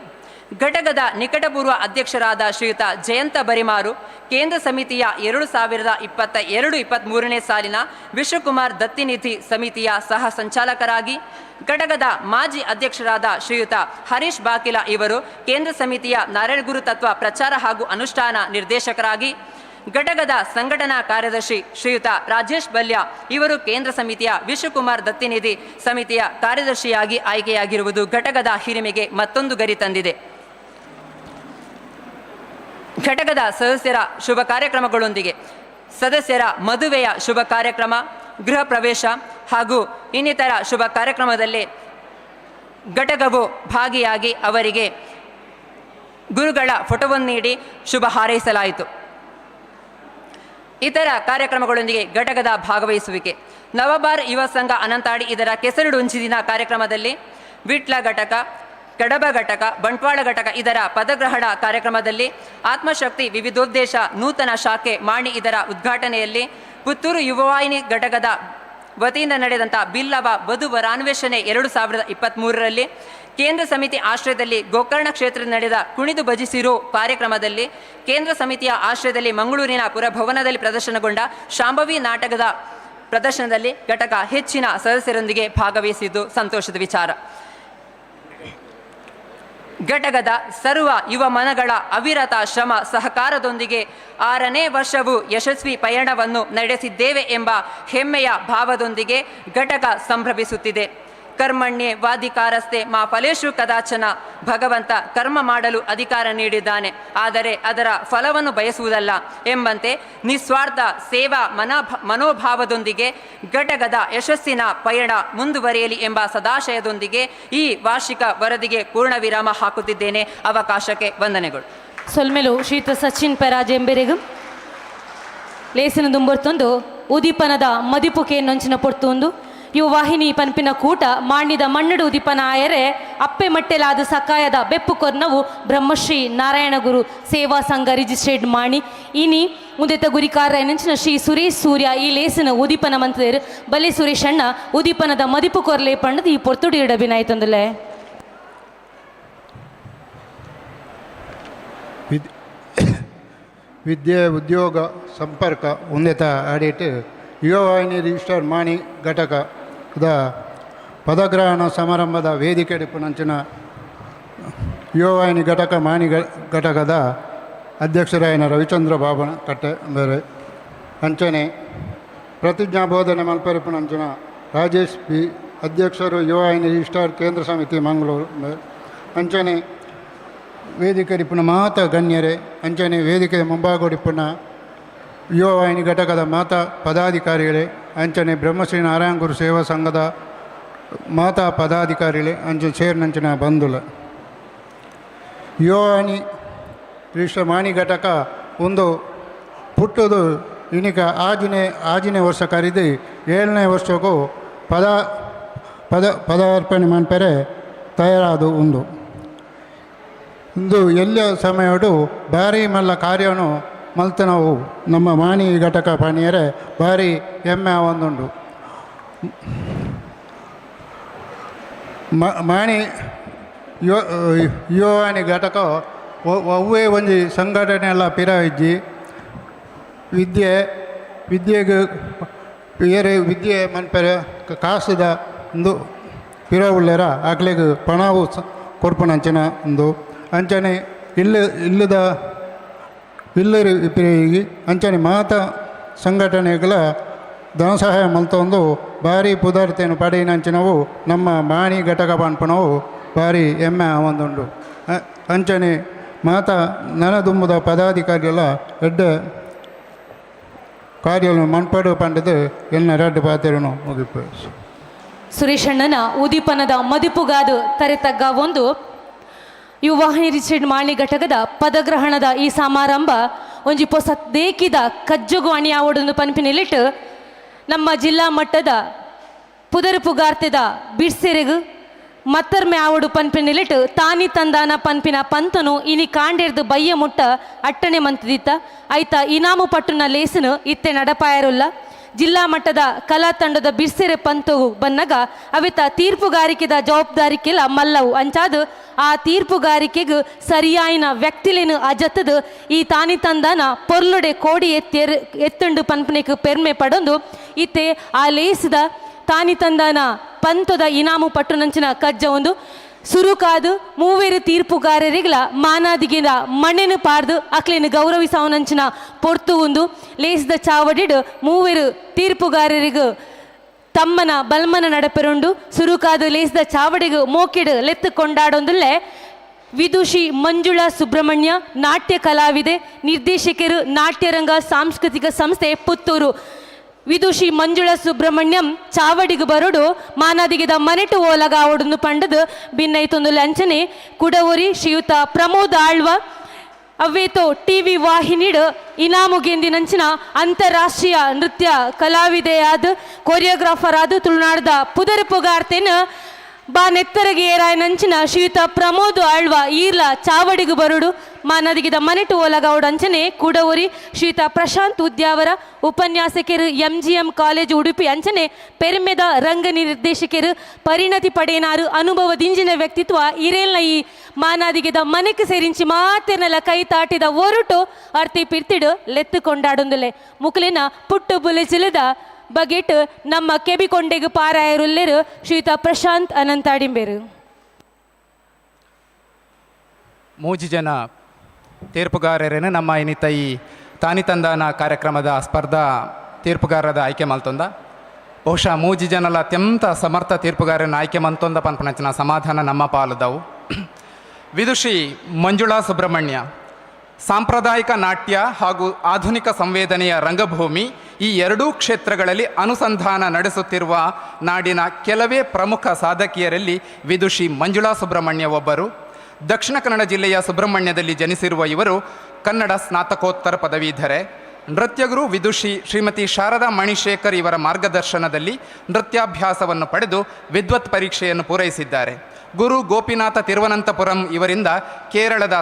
ಘಟಕದ ನಿಕಟಪೂರ್ವ ಅಧ್ಯಕ್ಷರಾದ ಶ್ರೀಯುತ ಜಯಂತ ಬರಿಮಾರು, ಕೇಂದ್ರ ಸಮಿತಿಯ 2022-23 ಸಾಲಿನ ವಿಶ್ವಕುಮಾರ್ ದತ್ತಿನಿಧಿ ಸಮಿತಿಯ ಸಹ ಸಂಚಾಲಕರಾಗಿ, ಘಟಕದ ಮಾಜಿ ಅಧ್ಯಕ್ಷರಾದ ಶ್ರೀಯುತ ಹರೀಶ್ ಬಾಕಿಲ ಇವರು ಕೇಂದ್ರ ಸಮಿತಿಯ ನಾರಾಯಣಗುರು ತತ್ವ ಪ್ರಚಾರ ಹಾಗೂ ಅನುಷ್ಠಾನ ನಿರ್ದೇಶಕರಾಗಿ, ಘಟಕದ ಸಂಘಟನಾ ಕಾರ್ಯದರ್ಶಿ ಶ್ರೀಯುತ ರಾಜೇಶ್ ಬಲ್ಯ ಇವರು ಕೇಂದ್ರ ಸಮಿತಿಯ ವಿಶ್ವಕುಮಾರ್ ದತ್ತಿನಿಧಿ ಸಮಿತಿಯ ಕಾರ್ಯದರ್ಶಿಯಾಗಿ ಆಯ್ಕೆಯಾಗಿರುವುದು ಘಟಕದ ಹಿರಿಮೆಗೆ ಮತ್ತೊಂದು ಗರಿ ತಂದಿದೆ. ಘಟಕದ ಸದಸ್ಯರ ಶುಭ ಕಾರ್ಯಕ್ರಮಗಳೊಂದಿಗೆ ಸದಸ್ಯರ ಮದುವೆಯ ಶುಭ ಕಾರ್ಯಕ್ರಮ, ಗೃಹ ಪ್ರವೇಶ ಹಾಗೂ ಇನ್ನಿತರ ಶುಭ ಕಾರ್ಯಕ್ರಮದಲ್ಲಿ ಘಟಕವು ಭಾಗಿಯಾಗಿ ಅವರಿಗೆ ಗುರುಗಳ ಫೋಟೋವನ್ನು ನೀಡಿ ಶುಭ ಹಾರೈಸಲಾಯಿತು. ಇತರ ಕಾರ್ಯಕ್ರಮಗಳೊಂದಿಗೆ ಘಟಕದ ಭಾಗವಹಿಸುವಿಕೆ. ನವಬಾರ್ ಯುವ ಸಂಘ ಅನಂತಾಡಿ ಇದರ ಕೆಸರುಡುಂಚಿದಿನ ಕಾರ್ಯಕ್ರಮದಲ್ಲಿ ವಿಟ್ಲ ಘಟಕ, Kadaba ಘಟಕ, ಬಂಟ್ವಾಳ ಘಟಕ ಇದರ ಪದಗ್ರಹಣ ಕಾರ್ಯಕ್ರಮದಲ್ಲಿ, ಆತ್ಮಶಕ್ತಿ ವಿವಿಧೋದ್ದೇಶ ನೂತನ ಶಾಖೆ ಮಾಣಿ ಇದರ ಉದ್ಘಾಟನೆಯಲ್ಲಿ, ಪುತ್ತೂರು ಯುವವಾಹಿನಿ ಘಟಕದ ವತಿಯಿಂದ ನಡೆದಂಥ ಬಿಲ್ಲವ ವಧುವರಾನ್ವೇಷಣೆ 2023ರಲ್ಲಿ, ಕೇಂದ್ರ ಸಮಿತಿ ಆಶ್ರಯದಲ್ಲಿ ಗೋಕರ್ಣ ಕ್ಷೇತ್ರದಲ್ಲಿ ನಡೆದ ಕುಣಿದು ಭಜಿಸಿರೋ ಕಾರ್ಯಕ್ರಮದಲ್ಲಿ, ಕೇಂದ್ರ ಸಮಿತಿಯ ಆಶ್ರಯದಲ್ಲಿ ಮಂಗಳೂರಿನ ಪುರಭವನದಲ್ಲಿ ಪ್ರದರ್ಶನಗೊಂಡ ಶಾಂಭವಿ ನಾಟಕದ ಪ್ರದರ್ಶನದಲ್ಲಿ ಘಟಕ ಹೆಚ್ಚಿನ ಸದಸ್ಯರೊಂದಿಗೆ ಭಾಗವಹಿಸಿದ್ದು ಸಂತೋಷದ ವಿಚಾರ. ಘಟಕದ ಸರ್ವ ಯುವ ಮನಗಳ ಅವಿರತ ಶ್ರಮ ಸಹಕಾರದೊಂದಿಗೆ 6ನೇ ವರ್ಷವೂ ಯಶಸ್ವಿ ಪಯಣವನ್ನು ನಡೆಸಿದ್ದೇವೆ ಎಂಬ ಹೆಮ್ಮೆಯ ಭಾವದೊಂದಿಗೆ ಘಟಕ ಸಂಭ್ರಮಿಸುತ್ತಿದೆ. ಕರ್ಮಣ್ಯೇ ವಾಧಿಕಾರಸ್ತೆ ಮಾ ಫಲೇಶು ಕದಾಚನ. ಭಗವಂತ ಕರ್ಮ ಮಾಡಲು ಅಧಿಕಾರ ನೀಡಿದ್ದಾನೆ, ಆದರೆ ಅದರ ಫಲವನ್ನು ಬಯಸುವುದಲ್ಲ ಎಂಬಂತೆ ನಿಸ್ವಾರ್ಥ ಸೇವಾ ಮನೋಭಾವದೊಂದಿಗೆ ಘಟಕದ ಯಶಸ್ಸಿನ ಪಯಣ ಮುಂದುವರಿಯಲಿ ಎಂಬ ಸದಾಶಯದೊಂದಿಗೆ ಈ ವಾರ್ಷಿಕ ವರದಿಗೆ ಪೂರ್ಣ ವಿರಾಮ ಹಾಕುತ್ತಿದ್ದೇನೆ. ಅವಕಾಶಕ್ಕೆ ವಂದನೆಗಳು. ಸೊಲ್ಮೆಲು ಶ್ರೀತ ಸಚಿನ್ ಪೆರಾಜ್ ಎಂಬೆರೆಗು ಲೇಸಿನ ದುಂಬರ್ತೊಂದು ಉದೀಪನದ ಮದಿಪುಕೆ ನೊಂಚಿನ ಪೊರ್ತುಂದು ಇವು ವಾಹಿನಿ ಪನ್ಪಿನ ಕೂಟ ಮಾಣಿದ ಮಣ್ಣಡು ಉದಿಪನ ಆಯರೆ ಅಪ್ಪೆ ಮಟ್ಟೆಲಾದ ಸಕಾಯದ ಬೆಪ್ಪು ಕೊರ್ನವು ಬ್ರಹ್ಮಶ್ರೀ ನಾರಾಯಣಗುರು ಸೇವಾ ಸಂಘ ರಿಜಿಸ್ಟರ್ಡ್ ಮಾಣಿ ಇನಿ ಉದಿತ ಗುರಿಕಾರ ನೆಂಚಿನ ಶ್ರೀ ಸುರೇಶ್ ಸೂರ್ಯ ಈ ಲೇಸಿನ ಉದೀಪನ ಮಂತದೇರು ಬಲೆ ಸುರೇಶ್ ಅಣ್ಣ ಉದೀಪನದ ಮದಿಪು ಕೊರ್ಲೆ ಪಣ್ಣದ ಈ ಪೊರ್ತುಡಿ ಇಡಬಿನಾಯ್ತಂದಲೆ. ವಿದ್ಯೆ ಉದ್ಯೋಗ ಸಂಪರ್ಕ ಉನ್ನತ ಅಡಿಟ್ ಯುವವಾಹಿನಿ ರಿಜಿಸ್ಟರ್ ಮಾಣಿ ಘಟಕದ ಪದಗ್ರಹಣ ಸಮಾರಂಭದ ವೇದಿಕೆ ನಂಚಿನ ಯುವವಾಹಿನಿ ಘಟಕ ಮಾಣಿ ಘಟಕದ ಅಧ್ಯಕ್ಷರಾಯನ ರವಿಚಂದ್ರ ಬಾಬನ ಕಟ್ಟೆ ಬೇರೆ ಅಂಚನೆ ಪ್ರತಿಜ್ಞಾ ಬೋಧನೆ ಮಲ್ಪರಿಪುನಂಚಿನ ರಾಜೇಶ್ ಪಿ ಅಧ್ಯಕ್ಷರು ಯುವವಾಹಿನಿ ರಿಜಿಸ್ಟರ್ ಕೇಂದ್ರ ಸಮಿತಿ ಮಂಗಳೂರು ಅಂಚನೆ ವೇದಿಕೆ ಡಿಪ್ಪುನ ಮಾತ ಗಣ್ಯರೇ ಅಂಚನೆ ವೇದಿಕೆ ಮುಂಭಾಗೋಡಿಪ್ಪುನ ಯುವವಾಹಿನಿ ಘಟಕದ ಮಾತಾ ಪದಾಧಿಕಾರಿಗಳೇ ಅಂಚನೆ ಬ್ರಹ್ಮಶ್ರೀ ನಾರಾಯಣ ಗುರು ಸೇವಾ ಸಂಘದ ಮಾತಾ ಪದಾಧಿಕಾರಿಗಳೇ ಅಂಚೆ ಸೇರಿನಂಚಿನ ಬಂಧುಲ ಯುವವಾಹಿನಿ ರಿಜಿಸ್ಟರ್ ಮಾಣಿ ಘಟಕ ಒಂದು ಪುಟ್ಟದು ಇನಿಕ ಆಜಿನೇ ಆಜಿನೇ ವರ್ಷ ಕರಿದು 7ನೇ ವರ್ಷಕ್ಕೂ ಪದ ಪದ ಪದಾರ್ಪಣೆ ಮನ್ಪೆರೆ ತಯಾರಾದ ಉಂದು ಇಂದು ಎಲ್ಲ ಸಮಯಡು ಭಾರಿ ಮಲ್ಲ ಕಾರ್ಯವನ್ನು ಮಲ್ತ ನಾವು ನಮ್ಮ ಮಾಣಿ ಘಟಕ ಪಾಣಿಯರೆ ಭಾರಿ ಹೆಮ್ಮೆ ಒಂದುಂಡು. ಮಾಣಿ ಯುವವಾಣಿ ಘಟಕ ಒವ್ವೇ ಒಂಜಿ ಸಂಘಟನೆ ಎಲ್ಲ ಪಿರ ಇಜ್ಜಿ ವಿದ್ಯೆ ವಿದ್ಯೆಗೆ ಏರೆ ವಿದ್ಯೆ ಮನ್ಪೆರೆ ಕಾಸುದ ಒಂದು ಪಿರ ಉಳ್ಳೇರ ಅಕ್ಲೆಗ್ ಪಣವು ಕೊರ್ಪುನಂಚಿನ ಒಂದು ಅಂಚನೆ ಇಲ್ಲು ಇಲ್ಲದ ಇಲ್ಲರಿ ಪಿರಿಗಿ ಅಂಚನೆ ಮಾತ ಸಂಘಟನೆಗಳ ಧನ ಸಹಾಯ ಮಲ್ತೊಂದು ಭಾರಿ ಪುದರ್ತೆನು ಪಡೆಯಿನಂಚಿನವು ನಮ್ಮ ಮಾಣಿ ಘಟಕ ಪನ್ಪುನವು ಭಾರಿ ಹೆಮ್ಮೆ ಒಂದುಂಡು. ಅಂಚನೆ ಮಾತ ನನದುಂಬುದ ಪದಾಧಿಕಾರಿಗಳ ಎಡ್ಡೆ ಕಾರ್ಯಗಳನ್ನು ಮನ್ಪಡು ಪಂಡದು ಎನ್ನ ರಡ್ಡು ಪಾತೆರನು ಮುಗಿಪು. ಸುರೇಶಣ್ಣನ ಉದೀಪನದ ಮದಿಪುಗಾದು ತರೆತಗ್ಗ ಒಂದು ಯುವವಾಹಿನಿ ರಿಚರ್ಡ್ ಮಾಣಿ ಘಟಕದ ಪದಗ್ರಹಣದ ಈ ಸಮಾರಂಭ ಒಂಜಿ ಪೊಸ ದೇಕಿದ ಕಜ್ಜುಗು ಅಣಿಯಾವಡೊಂದು ಪನ್ಪಿನಿಲಿಟ್ಟು ನಮ್ಮ ಜಿಲ್ಲಾ ಮಟ್ಟದ ಪುದರು ಪುಗಾರ್ತೆದ ಬಿಡ್ಸೆರೆಗು ಮತ್ತರ್ಮೆ ಆವಡು ಪನ್ಪಿನಿಲಿಟ್ಟು ತಾನಿ ತಂದಾನ ಪನ್ಪಿನ ಪಂತನು ಇನಿ ಕಾಂಡೇರ್ದು ಬಯ್ಯ ಮುಟ್ಟ ಅಟ್ಟಣೆ ಮಂತದಿತ್ತ ಐತ ಇನಾಮು ಪಟ್ಟುನ ಲೇಸನು ಇತ್ತೆ ನಡಪಾಯರುಲ್ಲ. ಜಿಲ್ಲಾ ಮಟ್ಟದ ಕಲಾ ತಂಡದ ಬಿರ್ಸೆರೆ ಪಂತವು ಬನ್ನಗ ಅವಿತ ತೀರ್ಪುಗಾರಿಕೆದ ಜವಾಬ್ದಾರಿಕೆಲ ಮಲ್ಲವು ಅಂಚಾದು ಆ ತೀರ್ಪುಗಾರಿಕೆಗೆ ಸರಿಯಾಯಿನ ವ್ಯಕ್ತಿಲೇನು ಅಜತ್ತದು ಈ ತಾನಿ ತಂದಾನ ಪೊರ್ಲುಡೆ ಕೋಡಿ ಎತ್ತುಂಡು ಪನ್ಪನೆಕ್ ಪೆರ್ಮೆ ಪಡೊಂದು ಇತ್ತೆ ಆ ಲೇಸದ ತಾನಿ ತಂದಾನ ಪಂತದ ಇನಾಮು ಪಟ್ಟುನಂಚಿನ ಕಜ್ಜ ಒಂದು ಸುರುಕಾದು ಮೂವೇರು ತೀರ್ಪುಗಾರರಿಗಳ ಮಾನಾದಿಗಿನ ಮಣ್ಣೆನು ಪಾರ್ದು ಅಕ್ಲೇನು ಗೌರವಿಸವನಂಚಿನ ಪೊರ್ತು ಒಂದು ಲೇಸದ ಚಾವಡಿಡು ಮೂವೇರು ತೀರ್ಪುಗಾರರಿಗೂ ತಮ್ಮನ ಬಲ್ಮನ ನಡಪೆರುಂಡು ಸುರುಕಾದು ಲೇಸದ ಚಾವಡಿಗು ಮೋಕಿಡು ಲೆತ್ತು ಕೊಂಡಾಡೊಂದುಲ್ಲೆ ವಿದುಷಿ ಮಂಜುಳಾ ಸುಬ್ರಹ್ಮಣ್ಯ ನಾಟ್ಯ ಕಲಾವಿದೆ ನಿರ್ದೇಶಕರು ನಾಟ್ಯರಂಗ ಸಾಂಸ್ಕೃತಿಕ ಸಂಸ್ಥೆ ಪುತ್ತೂರು. ವಿದುಷಿ ಮಂಜುಳಾ ಸುಬ್ರಹ್ಮಣ್ಯಂ ಚಾವಡಿಗು ಬರುಡು ಮಾನಾದಿಗೆದ ಮನೆಟು ಓಲಗ ಅವಡನ್ನು ಪಂಡದು ಭಿನ್ನೈತೊಂದು ಲಂಚನೆ ಕುಡವರಿ ಶ್ರೀಯುತ ಪ್ರಮೋದ್ ಆಳ್ವ ಅವ್ವೇತೋ ಟಿವಿ ವಾಹಿನಿಡು ಇನಾಮು ಗೆಂದಿನಂಚಿನ ಅಂತಾರಾಷ್ಟ್ರೀಯ ನೃತ್ಯ ಕಲಾವಿದೆಯಾದ ಕೊರಿಯೋಗ್ರಾಫರ್ ಆದ ತುಳುನಾಡದ ಪುದರ್ ಪುಗಾರ್ತೆನ ಬಾ ನೆತ್ತರಗೆ ಏರಾಯನಂಚಿನ ಶ್ರೀಯುತ ಪ್ರಮೋದ್ ಆಳ್ವ ಈರ್ಲ ಚಾವಡಿಗು ಬರುಡು ಮಾನದಿಗಿದ ಮನೆಟು ಓಲಗೌಡ ಅಂಚನೆ ಕೂಡವರಿ ಶ್ರೀಯುತ ಪ್ರಶಾಂತ್ ಉದ್ಯಾವರ ಉಪನ್ಯಾಸಕರು ಎಂಜಿಎಂ ಕಾಲೇಜು ಉಡುಪಿ ಅಂಚನೆ ಪೆರ್ಮೆದ ರಂಗ ನಿರ್ದೇಶಕರು ಪರಿಣತಿ ಪಡೆಯನಾರು ಅನುಭವ ದಿಂಜಿನ ವ್ಯಕ್ತಿತ್ವ ಇರೇಲ್ನ ಈ ಮಾನಾದಿಗೆದ ಮನೆಗೆ ಸೇರಿಂಚಿ ಮಾತೆರ್ನಲ ಕೈ ತಾಟಿದ ಒರಟು ಅರ್ತಿ ಪಿರ್ತಿಡು ಲೆತ್ತು ಕೊಂಡಾಡುಂದುಲೆ ಮುಕುಲಿನ ಪುಟ್ಟು ಬುಲೆಚಿಲದ ಬಗೆಟ್ ನಮ್ಮ ಕೆಬಿಕೊಂಡೆಗು ಪಾರಾಯರುಲ್ಲೆರು ಶ್ರೀಯುತ ಪ್ರಶಾಂತ್ ಅನಂತಾಡಿಂಬೇರು. ಮೂಜಿ ಜನ ತೀರ್ಪುಗಾರರೇನು ನಮ್ಮ ಇನ್ನಿತ ಈ ತಾನಿ ತಂದಾನ ಕಾರ್ಯಕ್ರಮದ ಸ್ಪರ್ಧಾ ತೀರ್ಪುಗಾರರ ಆಯ್ಕೆ ಮಲ್ತೊಂದ. ಬಹುಶಃ ಮೂಜಿ ಜನಲ ಅತ್ಯಂತ ಸಮರ್ಥ ತೀರ್ಪುಗಾರನ ಆಯ್ಕೆ ಮಂತೊಂದ ಪನ್ಪನಂಚಿನ ಸಮಾಧಾನ ನಮ್ಮ ಪಾಲುದವು. ವಿದುಷಿ ಮಂಜುಳಾ ಸುಬ್ರಹ್ಮಣ್ಯ ಸಾಂಪ್ರದಾಯಿಕ ನಾಟ್ಯ ಹಾಗೂ ಆಧುನಿಕ ಸಂವೇದನೆಯ ರಂಗಭೂಮಿ ಈ ಎರಡೂ ಕ್ಷೇತ್ರಗಳಲ್ಲಿ ಅನುಸಂಧಾನ ನಡೆಸುತ್ತಿರುವ ನಾಡಿನ ಕೆಲವೇ ಪ್ರಮುಖ ಸಾಧಕಿಯರಲ್ಲಿ ವಿದುಷಿ ಮಂಜುಳಾ ಸುಬ್ರಹ್ಮಣ್ಯ ಒಬ್ಬರು. ದಕ್ಷಿಣ ಕನ್ನಡ ಜಿಲ್ಲೆಯ ಸುಬ್ರಹ್ಮಣ್ಯದಲ್ಲಿ ಜನಿಸಿರುವ ಇವರು ಕನ್ನಡ ಸ್ನಾತಕೋತ್ತರ ಪದವೀಧರೆ. ನೃತ್ಯಗುರು ವಿದುಷಿ ಶ್ರೀಮತಿ ಶಾರದಾ ಮಣಿಶೇಖರ್ ಇವರ ಮಾರ್ಗದರ್ಶನದಲ್ಲಿ ನೃತ್ಯಾಭ್ಯಾಸವನ್ನು ಪಡೆದು ವಿದ್ವತ್ ಪರೀಕ್ಷೆಯನ್ನು ಪೂರೈಸಿದ್ದಾರೆ. ಗುರು ಗೋಪಿನಾಥ ತಿರುವನಂತಪುರಂ ಇವರಿಂದ ಕೇರಳದ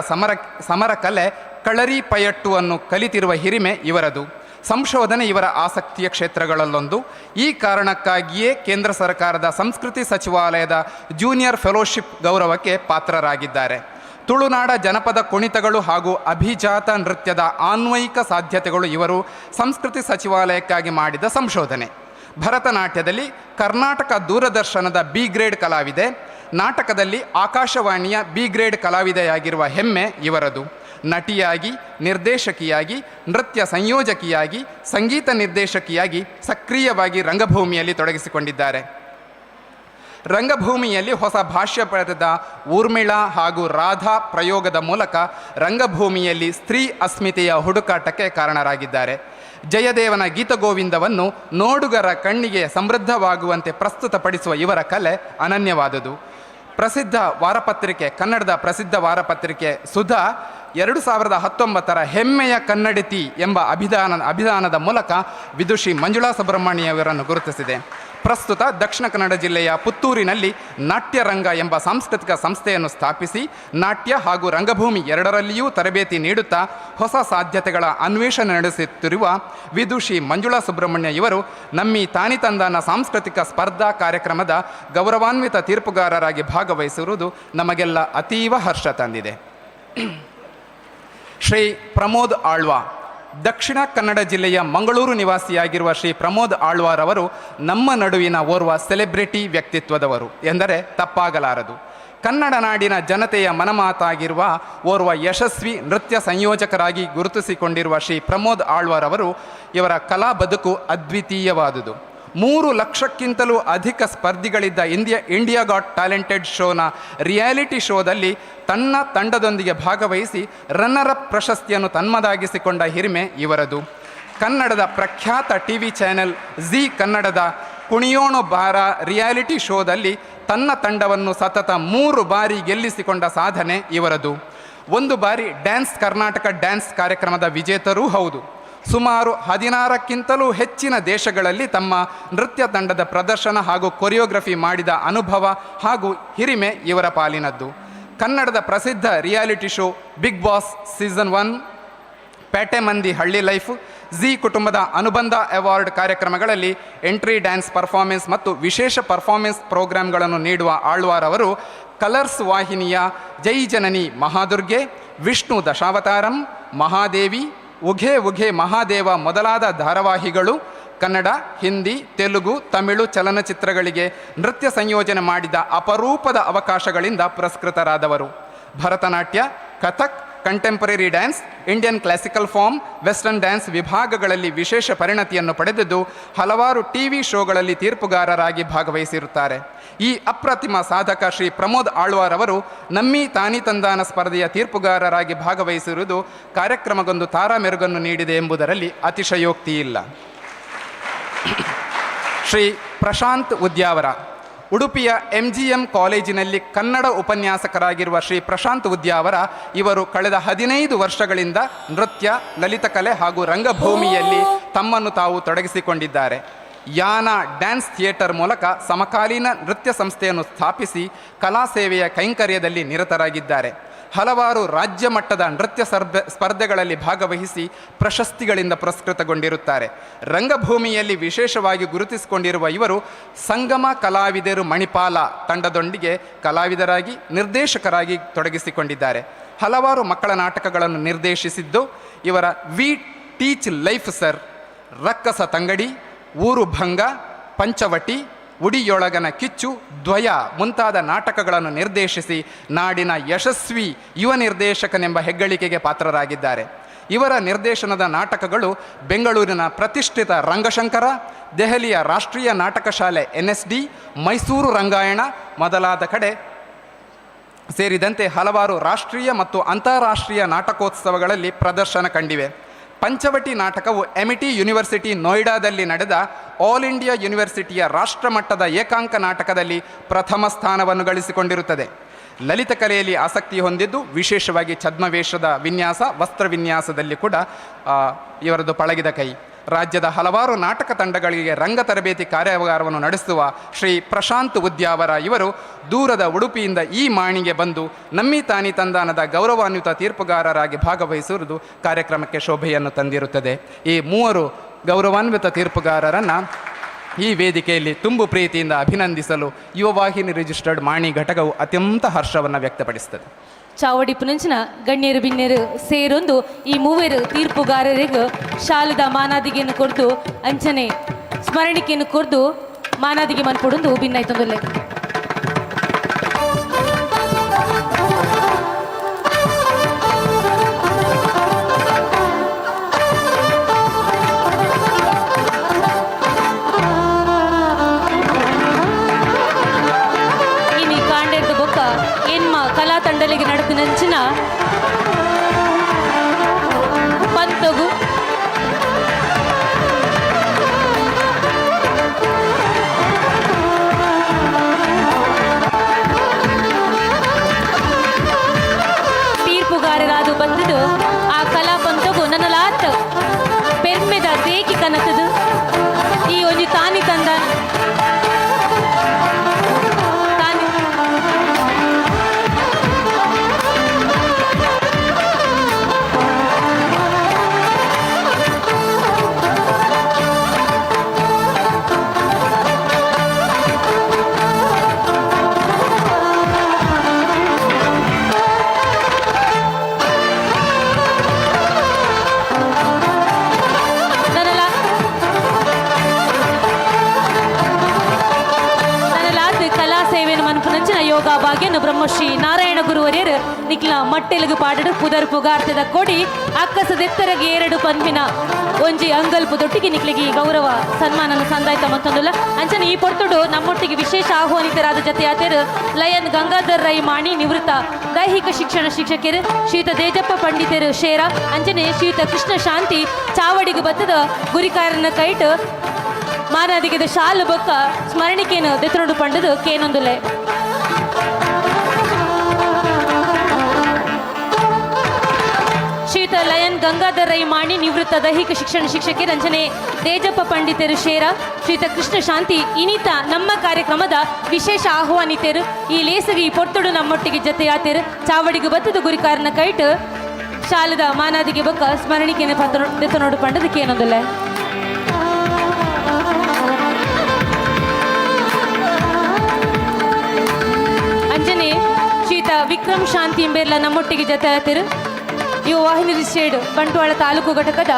ಸಮರ ಕಲೆ ಕಳರಿ ಪಯಟ್ಟುವನ್ನು ಕಲಿತಿರುವ ಹಿರಿಮೆ ಇವರದು. ಸಂಶೋಧನೆ ಇವರ ಆಸಕ್ತಿಯ ಕ್ಷೇತ್ರಗಳಲ್ಲೊಂದು. ಈ ಕಾರಣಕ್ಕಾಗಿಯೇ ಕೇಂದ್ರ ಸರ್ಕಾರದ ಸಂಸ್ಕೃತಿ ಸಚಿವಾಲಯದ ಜೂನಿಯರ್ ಫೆಲೋಶಿಪ್ ಗೌರವಕ್ಕೆ ಪಾತ್ರರಾಗಿದ್ದಾರೆ. ತುಳುನಾಡ ಜನಪದ ಕುಣಿತಗಳು ಹಾಗೂ ಅಭಿಜಾತ ನೃತ್ಯದ ಆನ್ವಯಿಕ ಸಾಧ್ಯತೆಗಳು ಇವರು ಸಂಸ್ಕೃತಿ ಸಚಿವಾಲಯಕ್ಕಾಗಿ ಮಾಡಿದ ಸಂಶೋಧನೆ. ಭರತನಾಟ್ಯದಲ್ಲಿ ಕರ್ನಾಟಕ ದೂರದರ್ಶನದ ಬಿ ಗ್ರೇಡ್ ಕಲಾವಿದೆ, ನಾಟಕದಲ್ಲಿ ಆಕಾಶವಾಣಿಯ ಬಿ ಗ್ರೇಡ್ ಕಲಾವಿದೆಯಾಗಿರುವ ಹೆಮ್ಮೆ ಇವರದು. ನಟಿಯಾಗಿ, ನಿರ್ದೇಶಕಿಯಾಗಿ, ನೃತ್ಯ ಸಂಯೋಜಕಿಯಾಗಿ, ಸಂಗೀತ ನಿರ್ದೇಶಕಿಯಾಗಿ ಸಕ್ರಿಯವಾಗಿ ರಂಗಭೂಮಿಯಲ್ಲಿ ತೊಡಗಿಸಿಕೊಂಡಿದ್ದಾರೆ. ರಂಗಭೂಮಿಯಲ್ಲಿ ಹೊಸ ಭಾಷ್ಯ ಪಡೆದ ಊರ್ಮಿಳಾ ಹಾಗೂ ರಾಧಾ ಪ್ರಯೋಗದ ಮೂಲಕ ರಂಗಭೂಮಿಯಲ್ಲಿ ಸ್ತ್ರೀ ಅಸ್ಮಿತೆಯ ಹುಡುಕಾಟಕ್ಕೆ ಕಾರಣರಾಗಿದ್ದಾರೆ. ಜಯದೇವನ ಗೀತಗೋವಿಂದವನ್ನು ನೋಡುಗರ ಕಣ್ಣಿಗೆ ಸಮೃದ್ಧವಾಗುವಂತೆ ಪ್ರಸ್ತುತಪಡಿಸುವ ಇವರ ಕಲೆ ಅನನ್ಯವಾದುದು. ಪ್ರಸಿದ್ಧ ವಾರಪತ್ರಿಕೆ, ಕನ್ನಡದ ಪ್ರಸಿದ್ಧ ವಾರಪತ್ರಿಕೆ ಸುಧಾ 2019ರ ಹೆಮ್ಮೆಯ ಕನ್ನಡತಿ ಎಂಬ ಅಭಿದಾನದ ಮೂಲಕ ವಿದುಷಿ ಮಂಜುಳಾ ಸುಬ್ರಹ್ಮಣ್ಯವರನ್ನು ಗುರುತಿಸಿದೆ. ಪ್ರಸ್ತುತ ದಕ್ಷಿಣ ಕನ್ನಡ ಜಿಲ್ಲೆಯ ಪುತ್ತೂರಿನಲ್ಲಿ ನಾಟ್ಯರಂಗ ಎಂಬ ಸಾಂಸ್ಕೃತಿಕ ಸಂಸ್ಥೆಯನ್ನು ಸ್ಥಾಪಿಸಿ ನಾಟ್ಯ ಹಾಗೂ ರಂಗಭೂಮಿ ಎರಡರಲ್ಲಿಯೂ ತರಬೇತಿ ನೀಡುತ್ತಾ ಹೊಸ ಸಾಧ್ಯತೆಗಳ ಅನ್ವೇಷಣೆ ನಡೆಸುತ್ತಿರುವ ವಿದುಷಿ ಮಂಜುಳಾ ಸುಬ್ರಹ್ಮಣ್ಯ ಇವರು ನಮ್ಮಿ ತಾನಿ ತಂದಾನ ಸಾಂಸ್ಕೃತಿಕ ಸ್ಪರ್ಧಾ ಕಾರ್ಯಕ್ರಮದ ಗೌರವಾನ್ವಿತ ತೀರ್ಪುಗಾರರಾಗಿ ಭಾಗವಹಿಸಿರುವುದು ನಮಗೆಲ್ಲ ಅತೀವ ಹರ್ಷ ತಂದಿದೆ. ಶ್ರೀ ಪ್ರಮೋದ್ ಆಳ್ವಾ, ದಕ್ಷಿಣ ಕನ್ನಡ ಜಿಲ್ಲೆಯ ಮಂಗಳೂರು ನಿವಾಸಿಯಾಗಿರುವ ಶ್ರೀ ಪ್ರಮೋದ್ ಆಳ್ವಾರವರು ನಮ್ಮ ನಡುವಿನ ಓರ್ವ ಸೆಲೆಬ್ರಿಟಿ ವ್ಯಕ್ತಿತ್ವದವರು ಎಂದರೆ ತಪ್ಪಾಗಲಾರದು. ಕನ್ನಡ ನಾಡಿನ ಜನತೆಯ ಮನಮಾತಾಗಿರುವ ಓರ್ವ ಯಶಸ್ವಿ ನೃತ್ಯ ಸಂಯೋಜಕರಾಗಿ ಗುರುತಿಸಿಕೊಂಡಿರುವ ಶ್ರೀ ಪ್ರಮೋದ್ ಆಳ್ವಾರವರು ಇವರ ಕಲಾ ಬದುಕು ಅದ್ವಿತೀಯವಾದುದು. 3 ಲಕ್ಷಕ್ಕಿಂತಲೂ ಅಧಿಕ ಸ್ಪರ್ಧಿಗಳಿದ್ದ India got talented ಶೋನ reality ಶೋದಲ್ಲಿ ತನ್ನ ತಂಡದೊಂದಿಗೆ ಭಾಗವಹಿಸಿ ರನ್ನರ್ ಅಪ್ ಪ್ರಶಸ್ತಿಯನ್ನು ತನ್ನದಾಗಿಸಿಕೊಂಡ ಹಿರಿಮೆ ಇವರದು. ಕನ್ನಡದ ಪ್ರಖ್ಯಾತ TV channel Zee ಕನ್ನಡದ ಕುಣಿಯೋಣು ಬಾರ ರಿಯಾಲಿಟಿ ಶೋದಲ್ಲಿ ತನ್ನ ತಂಡವನ್ನು ಸತತ 3 ಬಾರಿ ಗೆಲ್ಲಿಸಿಕೊಂಡ ಸಾಧನೆ ಇವರದು. 1 ಬಾರಿ ಡ್ಯಾನ್ಸ್ ಕರ್ನಾಟಕ ಡ್ಯಾನ್ಸ್ ಕಾರ್ಯಕ್ರಮದ ವಿಜೇತರೂ ಹೌದು. ಸುಮಾರು 16ಕ್ಕಿಂತಲೂ ಹೆಚ್ಚಿನ ದೇಶಗಳಲ್ಲಿ ತಮ್ಮ ನೃತ್ಯ ತಂಡದ ಪ್ರದರ್ಶನ ಹಾಗೂ ಕೊರಿಯೋಗ್ರಫಿ ಮಾಡಿದ ಅನುಭವ ಹಾಗೂ ಹಿರಿಮೆ ಇವರ ಪಾಲಿನದ್ದು. ಕನ್ನಡದ ಪ್ರಸಿದ್ಧ reality show Bigg Boss season 1, Pete Mandi Halli life, Zee ಕುಟುಂಬದ ಅನುಬಂಧ ಅವಾರ್ಡ್ ಕಾರ್ಯಕ್ರಮಗಳಲ್ಲಿ entry dance performance ಮತ್ತು ವಿಶೇಷ ಪರ್ಫಾರ್ಮೆನ್ಸ್ ಪ್ರೋಗ್ರಾಂಗಳನ್ನು ನೀಡುವ ಆಳ್ವಾರವರು ಕಲರ್ಸ್ ವಾಹಿನಿಯ ಜೈ ಜನನಿ ಮಹಾದುರ್ಗೆ, ವಿಷ್ಣು ದಶಾವತಾರಂ, ಮಹಾದೇವಿ, ಉಘೆ ಉಘೆ ಮಹಾದೇವ ಮೊದಲಾದ ಧಾರಾವಾಹಿಗಳು, ಕನ್ನಡ, ಹಿಂದಿ, ತೆಲುಗು, ತಮಿಳು ಚಲನಚಿತ್ರಗಳಿಗೆ ನೃತ್ಯ ಸಂಯೋಜನೆ ಮಾಡಿದ ಅಪರೂಪದ ಅವಕಾಶಗಳಿಂದ ಪುರಸ್ಕೃತರಾದವರು. Bharatanatyam, Kathak, contemporary dance, Indian classical form, western dance ವಿಭಾಗಗಳಲ್ಲಿ ವಿಶೇಷ ಪರಿಣತಿಯನ್ನು ಪಡೆದಿದ್ದು ಹಲವಾರು ಟಿವಿ ಶೋಗಳಲ್ಲಿ ತೀರ್ಪುಗಾರರಾಗಿ ಭಾಗವಹಿಸಿರುತ್ತಾರೆ. ಈ ಅಪ್ರತಿಮ ಸಾಧಕ ಶ್ರೀ ಪ್ರಮೋದ್ ಆಳ್ವಾರವರು ನಮ್ಮಿ ತಾನಿ ತಂದಾನ ಸ್ಪರ್ಧೆಯ ತೀರ್ಪುಗಾರರಾಗಿ ಭಾಗವಹಿಸಿರುವುದು ಕಾರ್ಯಕ್ರಮಕ್ಕೊಂದು ತಾರಾ ಮೆರುಗನ್ನು ನೀಡಿದೆ ಎಂಬುದರಲ್ಲಿ ಅತಿಶಯೋಕ್ತಿ ಇಲ್ಲ. ಶ್ರೀ ಪ್ರಶಾಂತ್ ಉದ್ಯಾವರ, ಉಡುಪಿಯ MGM ಕಾಲೇಜಿನಲ್ಲಿ ಕನ್ನಡ ಉಪನ್ಯಾಸಕರಾಗಿರುವ ಶ್ರೀ ಪ್ರಶಾಂತ್ ಉದ್ಯಾವರ ಇವರು ಕಳೆದ 15 ವರ್ಷಗಳಿಂದ ನೃತ್ಯ, ಲಲಿತಕಲೆ ಹಾಗೂ ರಂಗಭೂಮಿಯಲ್ಲಿ ತಮ್ಮನ್ನು ತಾವು ತೊಡಗಿಸಿಕೊಂಡಿದ್ದಾರೆ. ಯಾನ ಡ್ಯಾನ್ಸ್ ಥಿಯೇಟರ್ ಮೂಲಕ ಸಮಕಾಲೀನ ನೃತ್ಯ ಸಂಸ್ಥೆಯನ್ನು ಸ್ಥಾಪಿಸಿ ಕಲಾ ಸೇವೆಯ ಕೈಂಕರ್ಯದಲ್ಲಿ ನಿರತರಾಗಿದ್ದಾರೆ. ಹಲವಾರು ರಾಜ್ಯ ಮಟ್ಟದ ನೃತ್ಯ ಸ್ಪರ್ಧೆಗಳಲ್ಲಿ ಭಾಗವಹಿಸಿ ಪ್ರಶಸ್ತಿಗಳಿಂದ ಪುರಸ್ಕೃತಗೊಂಡಿರುತ್ತಾರೆ. ರಂಗಭೂಮಿಯಲ್ಲಿ ವಿಶೇಷವಾಗಿ ಗುರುತಿಸಿಕೊಂಡಿರುವ ಇವರು ಸಂಗಮ ಕಲಾವಿದರು ಮಣಿಪಾಲ ತಂಡದೊಂದಿಗೆ ಕಲಾವಿದರಾಗಿ, ನಿರ್ದೇಶಕರಾಗಿ ತೊಡಗಿಸಿಕೊಂಡಿದ್ದಾರೆ. ಹಲವಾರು ಮಕ್ಕಳ ನಾಟಕಗಳನ್ನು ನಿರ್ದೇಶಿಸಿದ್ದು ಇವರ ವಿ ಟೀಚ್ ಲೈಫ್ ಸರ್, ರಕ್ಕಸ ತಂಗಡಿ, ಊರು ಭಂಗ, ಪಂಚವಟಿ, ಉಡಿಯೊಳಗನ ಕಿಚ್ಚು, ದ್ವಯ ಮುಂತಾದ ನಾಟಕಗಳನ್ನು ನಿರ್ದೇಶಿಸಿ ನಾಡಿನ ಯಶಸ್ವಿ ಯುವ ನಿರ್ದೇಶಕನೆಂಬ ಹೆಗ್ಗಳಿಕೆಗೆ ಪಾತ್ರರಾಗಿದ್ದಾರೆ. ಇವರ ನಿರ್ದೇಶನದ ನಾಟಕಗಳು ಬೆಂಗಳೂರಿನ ಪ್ರತಿಷ್ಠಿತ ರಂಗಶಂಕರ, ದೆಹಲಿಯ ರಾಷ್ಟ್ರೀಯ ನಾಟಕ ಶಾಲೆ NSD, Mysuru Rangayana ಮೊದಲಾದ ಕಡೆ ಸೇರಿದಂತೆ ಹಲವಾರು ರಾಷ್ಟ್ರೀಯ ಮತ್ತು ಅಂತಾರಾಷ್ಟ್ರೀಯ ನಾಟಕೋತ್ಸವಗಳಲ್ಲಿ ಪ್ರದರ್ಶನ ಕಂಡಿವೆ. ಪಂಚವಟಿ ನಾಟಕವು ಎಮಿಟಿ ಯೂನಿವರ್ಸಿಟಿ ನೋಯ್ಡಾದಲ್ಲಿ ನಡೆದ ಆಲ್ ಇಂಡಿಯಾ ಯೂನಿವರ್ಸಿಟಿಯ ರಾಷ್ಟ್ರಮಟ್ಟದ ಏಕಾಂಕ ನಾಟಕದಲ್ಲಿ ಪ್ರಥಮ ಸ್ಥಾನವನ್ನು ಗಳಿಸಿಕೊಂಡಿರುತ್ತದೆ. ಲಲಿತ ಕಲೆಯಲ್ಲಿ ಆಸಕ್ತಿ ಹೊಂದಿದ್ದು ವಿಶೇಷವಾಗಿ ಛದ್ಮವೇಷದ ವಿನ್ಯಾಸ, ವಸ್ತ್ರ ವಿನ್ಯಾಸದಲ್ಲಿ ಕೂಡ ಇವರದ್ದು ಪಳಗಿದ ಕೈ. ರಾಜ್ಯದ ಹಲವಾರು ನಾಟಕ ತಂಡಗಳಿಗೆ ರಂಗ ತರಬೇತಿ ಕಾರ್ಯಾಗಾರವನ್ನು ನಡೆಸುವ ಶ್ರೀ ಪ್ರಶಾಂತ್ ಉದ್ಯಾವರ ಇವರು ದೂರದ ಉಡುಪಿಯಿಂದ ಈ ಮಾಣಿಗೆ ಬಂದು ನಮ್ಮಿ ತಾನಿ ತಂದಾನದ ಗೌರವಾನ್ವಿತ ತೀರ್ಪುಗಾರರಾಗಿ ಭಾಗವಹಿಸುವುದು ಕಾರ್ಯಕ್ರಮಕ್ಕೆ ಶೋಭೆಯನ್ನು ತಂದಿರುತ್ತದೆ. ಈ ಮೂವರು ಗೌರವಾನ್ವಿತ ತೀರ್ಪುಗಾರರನ್ನು ಈ ವೇದಿಕೆಯಲ್ಲಿ ತುಂಬು ಪ್ರೀತಿಯಿಂದ ಅಭಿನಂದಿಸಲು ಯುವವಾಹಿನಿ ರಿಜಿಸ್ಟರ್ಡ್ ಮಾಣಿ ಘಟಕವು ಅತ್ಯಂತ ಹರ್ಷವನ್ನು ವ್ಯಕ್ತಪಡಿಸುತ್ತದೆ. ಚಾವಡಿ ಪುನಂಚಿನ ಗಣ್ಯರು ಬಿನ್ನೆರು ಸೇರೊಂದು ಈ ಮೂವರು ತೀರ್ಪುಗಾರರಿಗೂ ಶಾಲದ ಮಾನಾದಿಗೆಯನ್ನು ಕೊಡ್ದು ಅಂಚನೆ ಸ್ಮರಣಿಕೆಯನ್ನು ಕೊಡ್ದು ಮಾನಾದಿಗೆ ಮನ್ಪೊಡೊಂದು ಬಿನ್ನಾಯ್ತೊಂದುಲ್ಲೆ. ಇನಿ ಕಾಂಡೆರ್ದ ಬೊಕ್ಕ ಎನ್ಮ ಕಲಾ ತಂಡಲಿಗೆ ನಡೆದಿನಂಚಿನ ಪಂತಗು ತೀರ್ಪುಗಾರರಾದು ಬಂದದು ಆ ಕಲಾ ಪಂತಗು ನನ್ನಲಾತ್ ಪೆರ್ಮೆದ ದೇಕಿ ಕನತದು ಈ ಒಂಜಿ ತಾನಿ ತಂದ ಯೋಗ ಭಾಗ್ಯನ ಬ್ರಹ್ಮಶ್ರೀ ನಾರಾಯಣ ಗುರುವರಿಯರು ನಿಕ್ಲ ಮಟ್ಟೆಲುಗು ಪಾಡಡು ಪುದರ್ ಪುಗಾರ್ತದ ಕೊಡಿ ಅಕ್ಕಸದೆತ್ತರಗೆ ಎರಡು ಪಂಪಿನ ಒಂಜಿ ಅಂಗಲ್ಪು ದೊಟ್ಟಿಗೆ ನಿಕ್ಲಿಗೆ ಈ ಗೌರವ ಸನ್ಮಾನನ ಸಂದಾಯ್ತ ಮತ್ತೊಂದುಲ್ಲ. ಅಂಚನೆ ಈ ಪೊರ್ತುಡು ನಮ್ಮೊಟ್ಟಿಗೆ ವಿಶೇಷ ಆಹ್ವಾನಿತರಾದ ಜತೆಯಾತೆರು ಲಯನ್ ಗಂಗಾಧರ್ ರೈ ಮಾಣಿ ನಿವೃತ್ತ ದೈಹಿಕ ಶಿಕ್ಷಣ ಶಿಕ್ಷಕರು ಶ್ರೀಯುತ ದೇಜಪ್ಪ ಪಂಡಿತರು ಶೇರ ಅಂಚನೆ ಶ್ರೀಯುತ ಕೃಷ್ಣ ಶಾಂತಿ ಚಾವಡಿಗೆ ಬತ್ತದ ಗುರಿಕಾರನ ಕೈಟ್ ಮಾನಾದಿಗೆದ ಶಾಲು ಬೊಕ್ಕ ಸ್ಮರಣಿಕೆಯನ್ನು ದೆತ್ತನೊಡು ಪಂಡದು ಕೇನೊಂದುಲೆ. ಶ್ರೀಯುತ ಲಯನ್ ಗಂಗಾಧರ್ ರೈ ಮಾಣಿ ನಿವೃತ್ತ ದೈಹಿಕ ಶಿಕ್ಷಣ ಶಿಕ್ಷಕಿ ರಂಜನೆ ತೇಜಪ್ಪ ಪಂಡಿತರು ಶೇರ ಶ್ರೀಯುತ ಕೃಷ್ಣ ಶಾಂತಿ ಇನಿತ ನಮ್ಮ ಕಾರ್ಯಕ್ರಮದ ವಿಶೇಷ ಆಹ್ವಾನಿತರು ಈ ಲೇಸಗಿ ಪೊರ್ತುಡು ನಮ್ಮೊಟ್ಟಿಗೆ ಜತೆಯಾತೆರು ಚಾವಡಿಗೆ ಬತ್ತದ ಗುರಿಕಾರನ ಕೈಟ್ ಶಾಲದ ಮಾನಾದಿಗೆ ಬೊಕ್ಕ ಸ್ಮರಣಿಕೆಯನ್ನು ದೆತ್ತನೊಡು ಪಂಡದು ಕೇನೊಂದುಲೆ. ಅಂಜನೆ ಶ್ರೀಯುತ ವಿಕ್ರಮ್ ಶಾಂತಿ ಎಂಬೇರ್ಲ ನಮ್ಮೊಟ್ಟಿಗೆ ಜತೆಯಾತೆರು ಇವು ವಾಹಿನಿ ರಿಜಿಸ್ಟರ್ಡ್ ಬಂಟ್ವಾಳ ತಾಲೂಕು ಘಟಕದ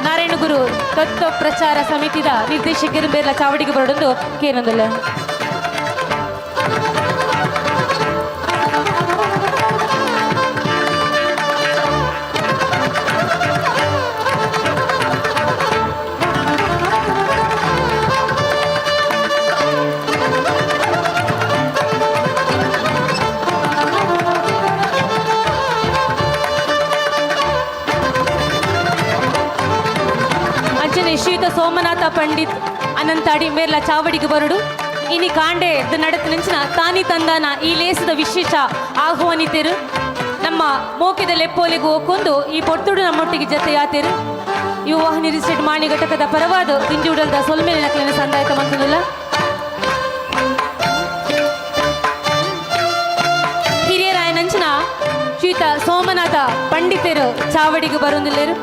ನಾರಾಯಣಗುರು ತತ್ವ ಪ್ರಚಾರ ಸಮಿತಿದ ನಿರ್ದೇಶಕರು ಬೇರ್ಲ ಚಾವಡಿಗೆ ಬರಡೊಂದು ಕೇನೊಂದುಲ್ಲ. ಶ್ರೀಯುತ ಸೋಮನಾಥ ಪಂಡಿತ್ ಅನಂತಾಡಿ ಮೇರ್ಲ ಚಾವಡಿಗೆ ಬರಡು ಇನಿ ಕಾಂಡೆ ನಡತ ನಂಚಿನ ತಾನಿ ತಂದಾನ ಈ ಲೇಸದ ವಿಶೇಷ ಆಹ್ವಾನಿತರು ನಮ್ಮ ಮೋಕೆದ ಲೆಪ್ಪೋಲಿಗೆ ಹೋಗ್ಕೊಂಡು ಈ ಪೊರ್ತುಡು ನಮ್ಮೊಟ್ಟಿಗೆ ಜತೆಯಾತೆರು. ಯುವವಾಹಿನಿ ರಿಜಿಸ್ಟರ್ಡ್ ಮಾಣಿ ಘಟಕದ ಪರವಾದ ದಿಂಜುಡಲ್ದ ಸೊಲ್ಮೆಲೆ ನಕಲಿನ ಸಂದಾಯತ ಮಂತನುಲ್ಲ. ಹಿರಿಯರಾಯನಂಚಿನ ಶ್ರೀತ ಸೋಮನಾಥ ಪಂಡಿತರು ಚಾವಡಿಗೆ ಬರುವುದಿಲ್ಲರು.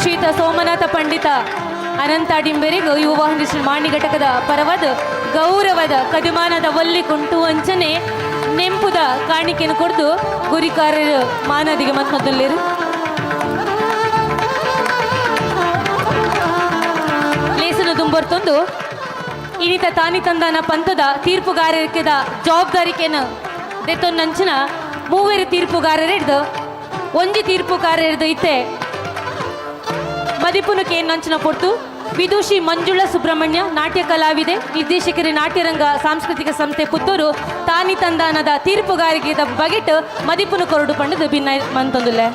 ಶ್ರೀತ ಸೋಮನಾಥ ಪಂಡಿತ ಅನಂತ ಅಡಿಂಬೆರಿಗೂ ಯುವವಾಹಿನಿ ಶ್ರೀ ಮಾಣಿ ಘಟಕದ ಪರವಾದ ಗೌರವದ ಕದಿಮಾನದ ಒಲ್ಲಿ ಕುಂಟು ವಂಚನೆ ನೆಂಪುದ ಕಾಣಿಕೆಯನ್ನು ಕೊಡ್ದು ಗುರಿಕಾರರು ಮಾನದಿಗೆ ಮತ್ಮದ್ದಲ್ಲಿರು. ಲೇಸನ ದುಂಬರ್ತೊಂದು ಇನಿತ ತಾನಿ ತಂದಾನ ಪಂಥದ ತೀರ್ಪುಗಾರರಿಕೆದ ಜವಾಬ್ದಾರಿಕೆಯನ್ನು ದೆತ್ತೊಂದಂಚಿನ ಮೂವರು ತೀರ್ಪುಗಾರರಿಡ್ದು ಒಂಜಿ ತೀರ್ಪುಗಾರರಿಡ್ದು ಇತ್ತೆ ಮದಿಪುನಕ್ಕೆ ನಂಚಿನ ಪೊರ್ತು ವಿದುಷಿ ಮಂಜುಳಾ ಸುಬ್ರಹ್ಮಣ್ಯ ನಾಟ್ಯ ಕಲಾವಿದೆ ನಿರ್ದೇಶಕರು ನಾಟ್ಯರಂಗ ಸಾಂಸ್ಕೃತಿಕ ಸಂಸ್ಥೆ ಪುತ್ತೂರು ತಾನಿ ತಂದಾನದ ತೀರ್ಪುಗಾರಿಕೆದ ಬಗೆಟ್ ಮದಿಪುನ ಕೊರಡು ಪಂಡದು ಭಿನ್ನ ಮಂತೊಂದುಲ್ಲೆ.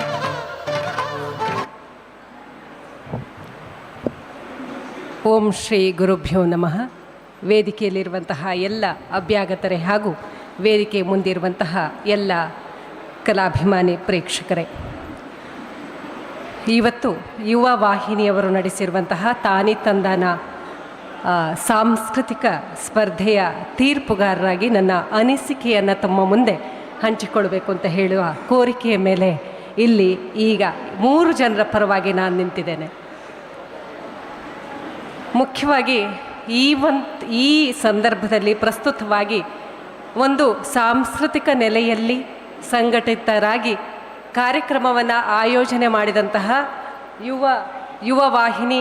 ಓಂ ಶ್ರೀ ಗುರುಭ್ಯೋ ನಮಃ. ವೇದಿಕೆಯಲ್ಲಿರುವಂತಹ ಎಲ್ಲ ಅಭ್ಯಾಗತರೆ ಹಾಗೂ ವೇದಿಕೆ ಮುಂದಿರುವಂತಹ ಎಲ್ಲ ಕಲಾಭಿಮಾನಿ ಪ್ರೇಕ್ಷಕರೇ, ಇವತ್ತು ಯುವ ವಾಹಿನಿಯವರು ನಡೆಸಿರುವಂತಹ ತಾನಿ ತಂದಾನ ಸಾಂಸ್ಕೃತಿಕ ಸ್ಪರ್ಧೆಯ ತೀರ್ಪುಗಾರರಾಗಿ ನನ್ನ ಅನಿಸಿಕೆಯನ್ನು ತಮ್ಮ ಮುಂದೆ ಹಂಚಿಕೊಳ್ಬೇಕು ಅಂತ ಹೇಳುವ ಕೋರಿಕೆಯ ಮೇಲೆ ಇಲ್ಲಿ ಈಗ 3 ಜನರ ಪರವಾಗಿ ನಾನು ನಿಂತಿದ್ದೇನೆ. ಮುಖ್ಯವಾಗಿ ಈ ಸಂದರ್ಭದಲ್ಲಿ ಪ್ರಸ್ತುತವಾಗಿ ಒಂದು ಸಾಂಸ್ಕೃತಿಕ ನೆಲೆಯಲ್ಲಿ ಸಂಘಟಿತರಾಗಿ ಕಾರ್ಯಕ್ರಮವನ್ನು ಆಯೋಜನೆ ಮಾಡಿದಂತಹ ಯುವ ವಾಹಿನಿ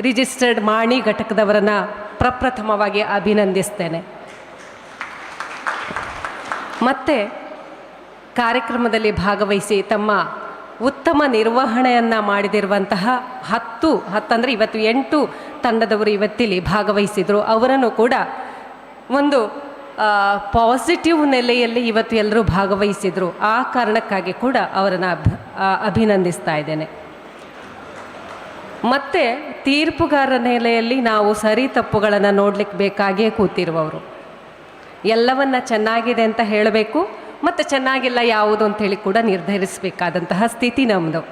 ರಿಜಿಸ್ಟರ್ಡ್ ಮಾಣಿ ಘಟಕದವರನ್ನು ಪ್ರಪ್ರಥಮವಾಗಿ ಅಭಿನಂದಿಸ್ತೇನೆ. ಮತ್ತು ಕಾರ್ಯಕ್ರಮದಲ್ಲಿ ಭಾಗವಹಿಸಿ ತಮ್ಮ ಉತ್ತಮ ನಿರ್ವಹಣೆಯನ್ನು ಮಾಡಿದಿರುವಂತಹ ಹತ್ತಂದರೆ ಇವತ್ತು 8 ತಂಡದವರು ಇವತ್ತಿಲ್ಲಿ ಭಾಗವಹಿಸಿದರು. ಅವರನ್ನು ಕೂಡ ಒಂದು ಪಾಸಿಟಿವ್ ನೆಲೆಯಲ್ಲಿ ಇವತ್ತು ಎಲ್ಲರೂ ಭಾಗವಹಿಸಿದರು. ಆ ಕಾರಣಕ್ಕಾಗಿ ಕೂಡ ಅವರನ್ನು ಅಭಿನಂದಿಸ್ತಾ ಇದ್ದೇನೆ. ಮತ್ತು ತೀರ್ಪುಗಾರರ ನೆಲೆಯಲ್ಲಿ ನಾವು ಸರಿ ತಪ್ಪುಗಳನ್ನು ನೋಡಲಿಕ್ಕೆ ಬೇಕಾಗಿಯೇ ಕೂತಿರುವವರು. ಎಲ್ಲವನ್ನ ಚೆನ್ನಾಗಿದೆ ಅಂತ ಹೇಳಬೇಕು ಮತ್ತು ಚೆನ್ನಾಗಿಲ್ಲ ಯಾವುದು ಅಂಥೇಳಿ ಕೂಡ ನಿರ್ಧರಿಸಬೇಕಾದಂತಹ ಸ್ಥಿತಿ ನಮ್ಮದು.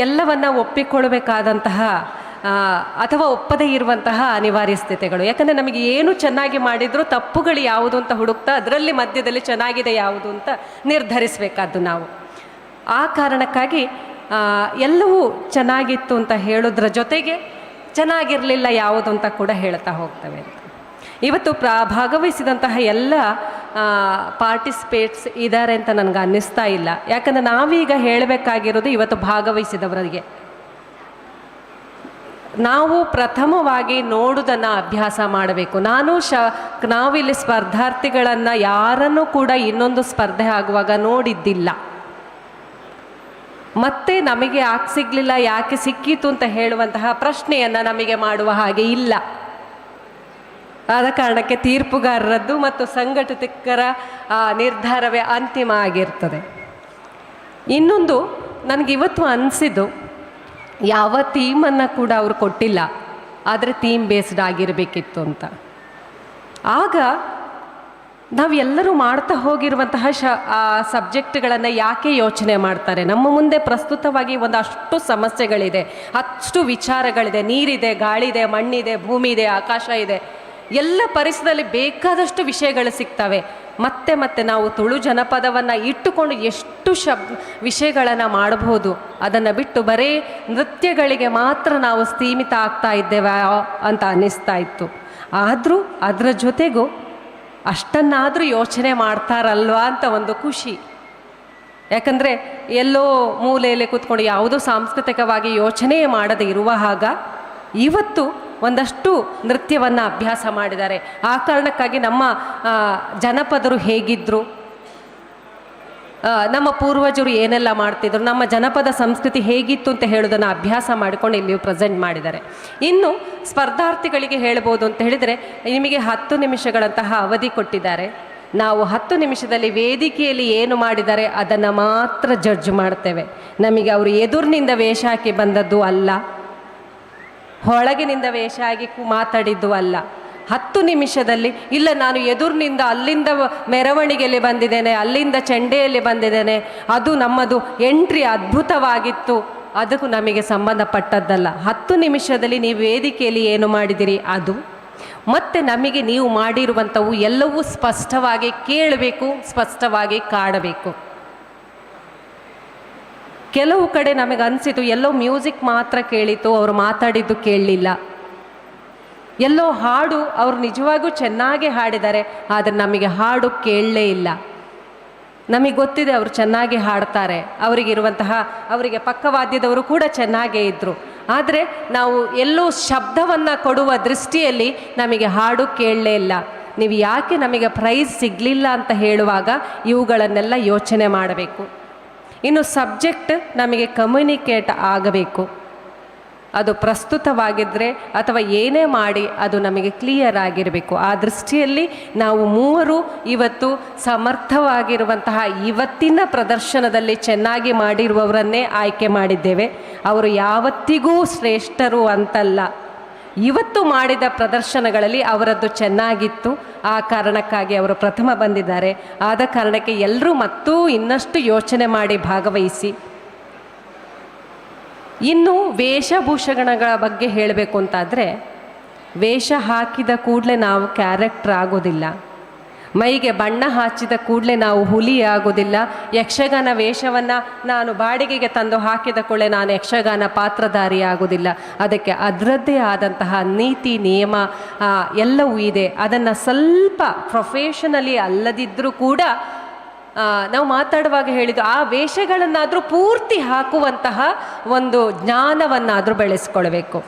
ಎಲ್ಲವನ್ನ ಒಪ್ಪಿಕೊಳ್ಳಬೇಕಾದಂತಹ ಅಥವಾ ಒಪ್ಪದೇ ಇರುವಂತಹ ಅನಿವಾರ್ಯ ಸ್ಥಿತಿಗಳು. ಯಾಕಂದರೆ ನಮಗೆ ಏನು ಚೆನ್ನಾಗಿ ಮಾಡಿದರೂ ತಪ್ಪುಗಳು ಯಾವುದು ಅಂತ ಹುಡುಕ್ತಾ ಅದರಲ್ಲಿ ಮಧ್ಯದಲ್ಲಿ ಚೆನ್ನಾಗಿದೆ ಯಾವುದು ಅಂತ ನಿರ್ಧರಿಸಬೇಕಾದ್ದು ನಾವು. ಆ ಕಾರಣಕ್ಕಾಗಿ ಎಲ್ಲವೂ ಚೆನ್ನಾಗಿತ್ತು ಅಂತ ಹೇಳೋದ್ರ ಜೊತೆಗೆ ಚೆನ್ನಾಗಿರಲಿಲ್ಲ ಯಾವುದು ಅಂತ ಕೂಡ ಹೇಳ್ತಾ ಹೋಗ್ತೇವೆ. ಇವತ್ತು ಭಾಗವಹಿಸಿದಂತಹ ಎಲ್ಲ ಪಾರ್ಟಿಸಿಪೇಟ್ಸ್ ಇದ್ದಾರೆ ಅಂತ ನನಗೆ ಅನ್ನಿಸ್ತಾ ಇಲ್ಲ. ಯಾಕಂದರೆ ನಾವೀಗ ಹೇಳಬೇಕಾಗಿರೋದು ಇವತ್ತು ಭಾಗವಹಿಸಿದವರಿಗೆ. ನಾವು ಪ್ರಥಮವಾಗಿ ನೋಡುವುದನ್ನು ಅಭ್ಯಾಸ ಮಾಡಬೇಕು. ನಾವಿಲ್ಲಿ ಸ್ಪರ್ಧಾರ್ಥಿಗಳನ್ನು ಯಾರನ್ನೂ ಕೂಡ ಇನ್ನೊಂದು ಸ್ಪರ್ಧೆ ಆಗುವಾಗ ನೋಡಿದ್ದಿಲ್ಲ. ಮತ್ತೆ ನಮಗೆ ಯಾಕೆ ಸಿಗಲಿಲ್ಲ, ಯಾಕೆ ಸಿಕ್ಕಿತು ಅಂತ ಹೇಳುವಂತಹ ಪ್ರಶ್ನೆಯನ್ನು ನಮಗೆ ಮಾಡುವ ಹಾಗೆ ಇಲ್ಲ. ಆದ ಕಾರಣಕ್ಕೆ ತೀರ್ಪುಗಾರರದ್ದು ಮತ್ತು ಸಂಘಟಕರ ನಿರ್ಧಾರವೇ ಅಂತಿಮ ಆಗಿರ್ತದೆ. ಇನ್ನೊಂದು ನನಗಿವತ್ತು ಅನಿಸಿದ್ದು, ಯಾವ ಥೀಮನ್ನು ಕೂಡ ಅವರು ಕೊಟ್ಟಿಲ್ಲ, ಆದರೆ ಥೀಮ್ ಬೇಸ್ಡ್ ಆಗಿರಬೇಕಿತ್ತು ಅಂತ. ಆಗ ನಾವೆಲ್ಲರೂ ಮಾಡ್ತಾ ಹೋಗಿರುವಂತಹ ಸಬ್ಜೆಕ್ಟ್ಗಳನ್ನು ಯಾಕೆ ಯೋಚನೆ ಮಾಡ್ತಾರೆ? ನಮ್ಮ ಮುಂದೆ ಪ್ರಸ್ತುತವಾಗಿ ಒಂದಷ್ಟು ಸಮಸ್ಯೆಗಳಿದೆ, ಅಷ್ಟು ವಿಚಾರಗಳಿದೆ. ನೀರಿದೆ, ಗಾಳಿದೆ, ಮಣ್ಣಿದೆ, ಭೂಮಿ ಇದೆ, ಆಕಾಶ ಇದೆ, ಎಲ್ಲ ಪರಿಸರದಲ್ಲಿ ಬೇಕಾದಷ್ಟು ವಿಷಯಗಳು ಸಿಗ್ತವೆ. ಮತ್ತೆ ಮತ್ತೆ ನಾವು ತುಳು ಜನಪದವನ್ನು ಇಟ್ಟುಕೊಂಡು ಎಷ್ಟು ವಿಷಯಗಳನ್ನು ಮಾಡಬಹುದು. ಅದನ್ನು ಬಿಟ್ಟು ಬರೀ ನೃತ್ಯಗಳಿಗೆ ಮಾತ್ರ ನಾವು ಸೀಮಿತ ಆಗ್ತಾ ಇದ್ದೇವೆ ಅಂತ ಅನ್ನಿಸ್ತಾ ಇತ್ತು. ಆದರೂ ಅದರ ಜೊತೆಗೂ ಅಷ್ಟನ್ನಾದರೂ ಯೋಚನೆ ಮಾಡ್ತಾರಲ್ವಾ ಅಂತ ಒಂದು ಖುಷಿ. ಯಾಕಂದರೆ ಎಲ್ಲೋ ಮೂಲೆಯಲ್ಲಿ ಕೂತ್ಕೊಂಡು ಯಾವುದೋ ಸಾಂಸ್ಕೃತಿಕವಾಗಿ ಯೋಚನೆ ಮಾಡದೇ ಇರುವ ಹಾಗ ಇವತ್ತು ಒಂದಷ್ಟು ನೃತ್ಯವನ್ನು ಅಭ್ಯಾಸ ಮಾಡಿದ್ದಾರೆ. ಆ ಕಾರಣಕ್ಕಾಗಿ ನಮ್ಮ ಜನಪದರು ಹೇಗಿದ್ದರು, ನಮ್ಮ ಪೂರ್ವಜರು ಏನೆಲ್ಲ ಮಾಡ್ತಿದ್ರು, ನಮ್ಮ ಜನಪದ ಸಂಸ್ಕೃತಿ ಹೇಗಿತ್ತು ಅಂತ ಹೇಳೋದನ್ನು ಅಭ್ಯಾಸ ಮಾಡಿಕೊಂಡು ಇಲ್ಲಿ ಪ್ರೆಸೆಂಟ್ ಮಾಡಿದ್ದಾರೆ. ಇನ್ನು ಸ್ಪರ್ಧಾರ್ಥಿಗಳಿಗೆ ಹೇಳ್ಬೋದು ಅಂತ ಹೇಳಿದರೆ, ನಿಮಗೆ 10 ನಿಮಿಷಗಳಂತಹ ಅವಧಿ ಕೊಟ್ಟಿದ್ದಾರೆ. ನಾವು 10 ನಿಮಿಷದಲ್ಲಿ ವೇದಿಕೆಯಲ್ಲಿ ಏನು ಮಾಡಿದ್ದಾರೆ ಅದನ್ನು ಮಾತ್ರ ಜಡ್ಜ್ ಮಾಡ್ತೇವೆ. ನಮಗೆ ಅವರು ಎದುರಿನಿಂದ ವೇಷ ಹಾಕಿ ಬಂದದ್ದು ಅಲ್ಲ, ಹೊಳಗಿನಿಂದ ವೇಷ ಆಗಿ ಮಾತಾಡಿದ್ದು ಅಲ್ಲ. 10 ನಿಮಿಷದಲ್ಲಿ ಇಲ್ಲ ನಾನು ಎದುರಿನಿಂದ ಅಲ್ಲಿಂದ ಮೆರವಣಿಗೆಯಲ್ಲಿ ಬಂದಿದ್ದೇನೆ, ಅಲ್ಲಿಂದ ಚೆಂಡೆಯಲ್ಲಿ ಬಂದಿದ್ದೇನೆ, ಅದು ನಮ್ಮದು ಎಂಟ್ರಿ ಅದ್ಭುತವಾಗಿತ್ತು, ಅದಕ್ಕೂ ನಮಗೆ ಸಂಬಂಧಪಟ್ಟದ್ದಲ್ಲ. 10 ನಿಮಿಷದಲ್ಲಿ ನೀವು ವೇದಿಕೆಯಲ್ಲಿ ಏನು ಮಾಡಿದಿರಿ ಅದು, ಮತ್ತು ನಮಗೆ ನೀವು ಮಾಡಿರುವಂಥವು ಎಲ್ಲವೂ ಸ್ಪಷ್ಟವಾಗಿ ಕೇಳಬೇಕು, ಸ್ಪಷ್ಟವಾಗಿ ಕಾಣಬೇಕು. ಕೆಲವು ಕಡೆ ನಮಗೆ ಅನಿಸಿತು ಎಲ್ಲೋ ಮ್ಯೂಸಿಕ್ ಮಾತ್ರ ಕೇಳಿತು, ಅವರು ಮಾತಾಡಿದ್ದು ಕೇಳಲಿಲ್ಲ. ಎಲ್ಲೋ ಹಾಡು ಅವರು ನಿಜವಾಗೂ ಚೆನ್ನಾಗಿ ಹಾಡಿದ್ದಾರೆ, ಆದರೆ ನಮಗೆ ಹಾಡು ಕೇಳಲೇ ಇಲ್ಲ. ನಮಗೆ ಗೊತ್ತಿದೆ ಅವರು ಚೆನ್ನಾಗಿ ಹಾಡ್ತಾರೆ, ಅವರಿಗಿರುವಂತಹ ಅವರಿಗೆ ಪಕ್ಕವಾದ್ಯದವರು ಕೂಡ ಚೆನ್ನಾಗೇ ಇದ್ದರು, ಆದರೆ ನಾವು ಎಲ್ಲೋ ಶಬ್ದವನ್ನು ಕೊಡುವ ದೃಷ್ಟಿಯಲ್ಲಿ ನಮಗೆ ಹಾಡು ಕೇಳಲೇ ಇಲ್ಲ. ನೀವು ಯಾಕೆ ನಮಗೆ ಪ್ರೈಸ್ ಸಿಗಲಿಲ್ಲ ಅಂತ ಹೇಳುವಾಗ ಇವುಗಳನ್ನೆಲ್ಲ ಯೋಚನೆ ಮಾಡಬೇಕು. ಇನ್ನು ಸಬ್ಜೆಕ್ಟ್ ನಮಗೆ ಕಮ್ಯುನಿಕೇಟ್ ಆಗಬೇಕು, ಅದು ಪ್ರಸ್ತುತವಾಗಿದ್ದರೆ ಅಥವಾ ಏನೇ ಮಾಡಿ ಅದು ನಮಗೆ ಕ್ಲಿಯರ್ ಆಗಿರಬೇಕು. ಆ ದೃಷ್ಟಿಯಲ್ಲಿ ನಾವು ಮೂವರು ಇವತ್ತು ಸಮರ್ಥವಾಗಿರುವಂತಹ ಇವತ್ತಿನ ಪ್ರದರ್ಶನದಲ್ಲಿ ಚೆನ್ನಾಗಿ ಮಾಡಿರುವವರನ್ನೇ ಆಯ್ಕೆ ಮಾಡಿದ್ದೇವೆ. ಅವರು ಯಾವತ್ತಿಗೂ ಶ್ರೇಷ್ಠರು ಅಂತಲ್ಲ, ಇವತ್ತು ಮಾಡಿದ ಪ್ರದರ್ಶನಗಳಲ್ಲಿ ಅವರದ್ದು ಚೆನ್ನಾಗಿತ್ತು, ಆ ಕಾರಣಕ್ಕಾಗಿ ಅವರು ಪ್ರಥಮ ಬಂದಿದ್ದಾರೆ. ಆದ ಕಾರಣಕ್ಕೆ ಎಲ್ಲರೂ ಮತ್ತೂ ಇನ್ನಷ್ಟು ಯೋಚನೆ ಮಾಡಿ ಭಾಗವಹಿಸಿ. ಇನ್ನು ವೇಷಭೂಷಣಗಳ ಬಗ್ಗೆ ಹೇಳಬೇಕು ಅಂತಾದರೆ, ವೇಷ ಹಾಕಿದ ಕೂಡಲೇ ನಾವು ಕ್ಯಾರೆಕ್ಟರ್ ಆಗೋದಿಲ್ಲ, ಮೈಗೆ ಬಣ್ಣ ಹಚ್ಚಿದ ಕೂಡಲೇ ನಾವು ಹುಲಿ ಆಗೋದಿಲ್ಲ. ಯಕ್ಷಗಾನ ವೇಷವನ್ನು ನಾನು ಬಾಡಿಗೆಗೆ ತಂದು ಹಾಕಿದ ಕೂಡಲೇ ನಾನು ಯಕ್ಷಗಾನ ಪಾತ್ರಧಾರಿ ಆಗೋದಿಲ್ಲ. ಅದಕ್ಕೆ ಅದರದ್ದೇ ಆದಂತಹ ನೀತಿ ನಿಯಮ ಎಲ್ಲವೂ ಇದೆ. ಅದನ್ನು ಸ್ವಲ್ಪ ಪ್ರೊಫೆಷನಲಿ ಅಲ್ಲದಿದ್ದರೂ ಕೂಡ ನಾವು ಮಾತಾಡುವಾಗ ಹೇಳಿದ್ದು ಆ ವೇಷಗಳನ್ನಾದರೂ ಪೂರ್ತಿ ಹಾಕುವಂತಹ ಒಂದು ಜ್ಞಾನವನ್ನಾದರೂ ಬೆಳೆಸ್ಕೊಳ್ಬೇಕು.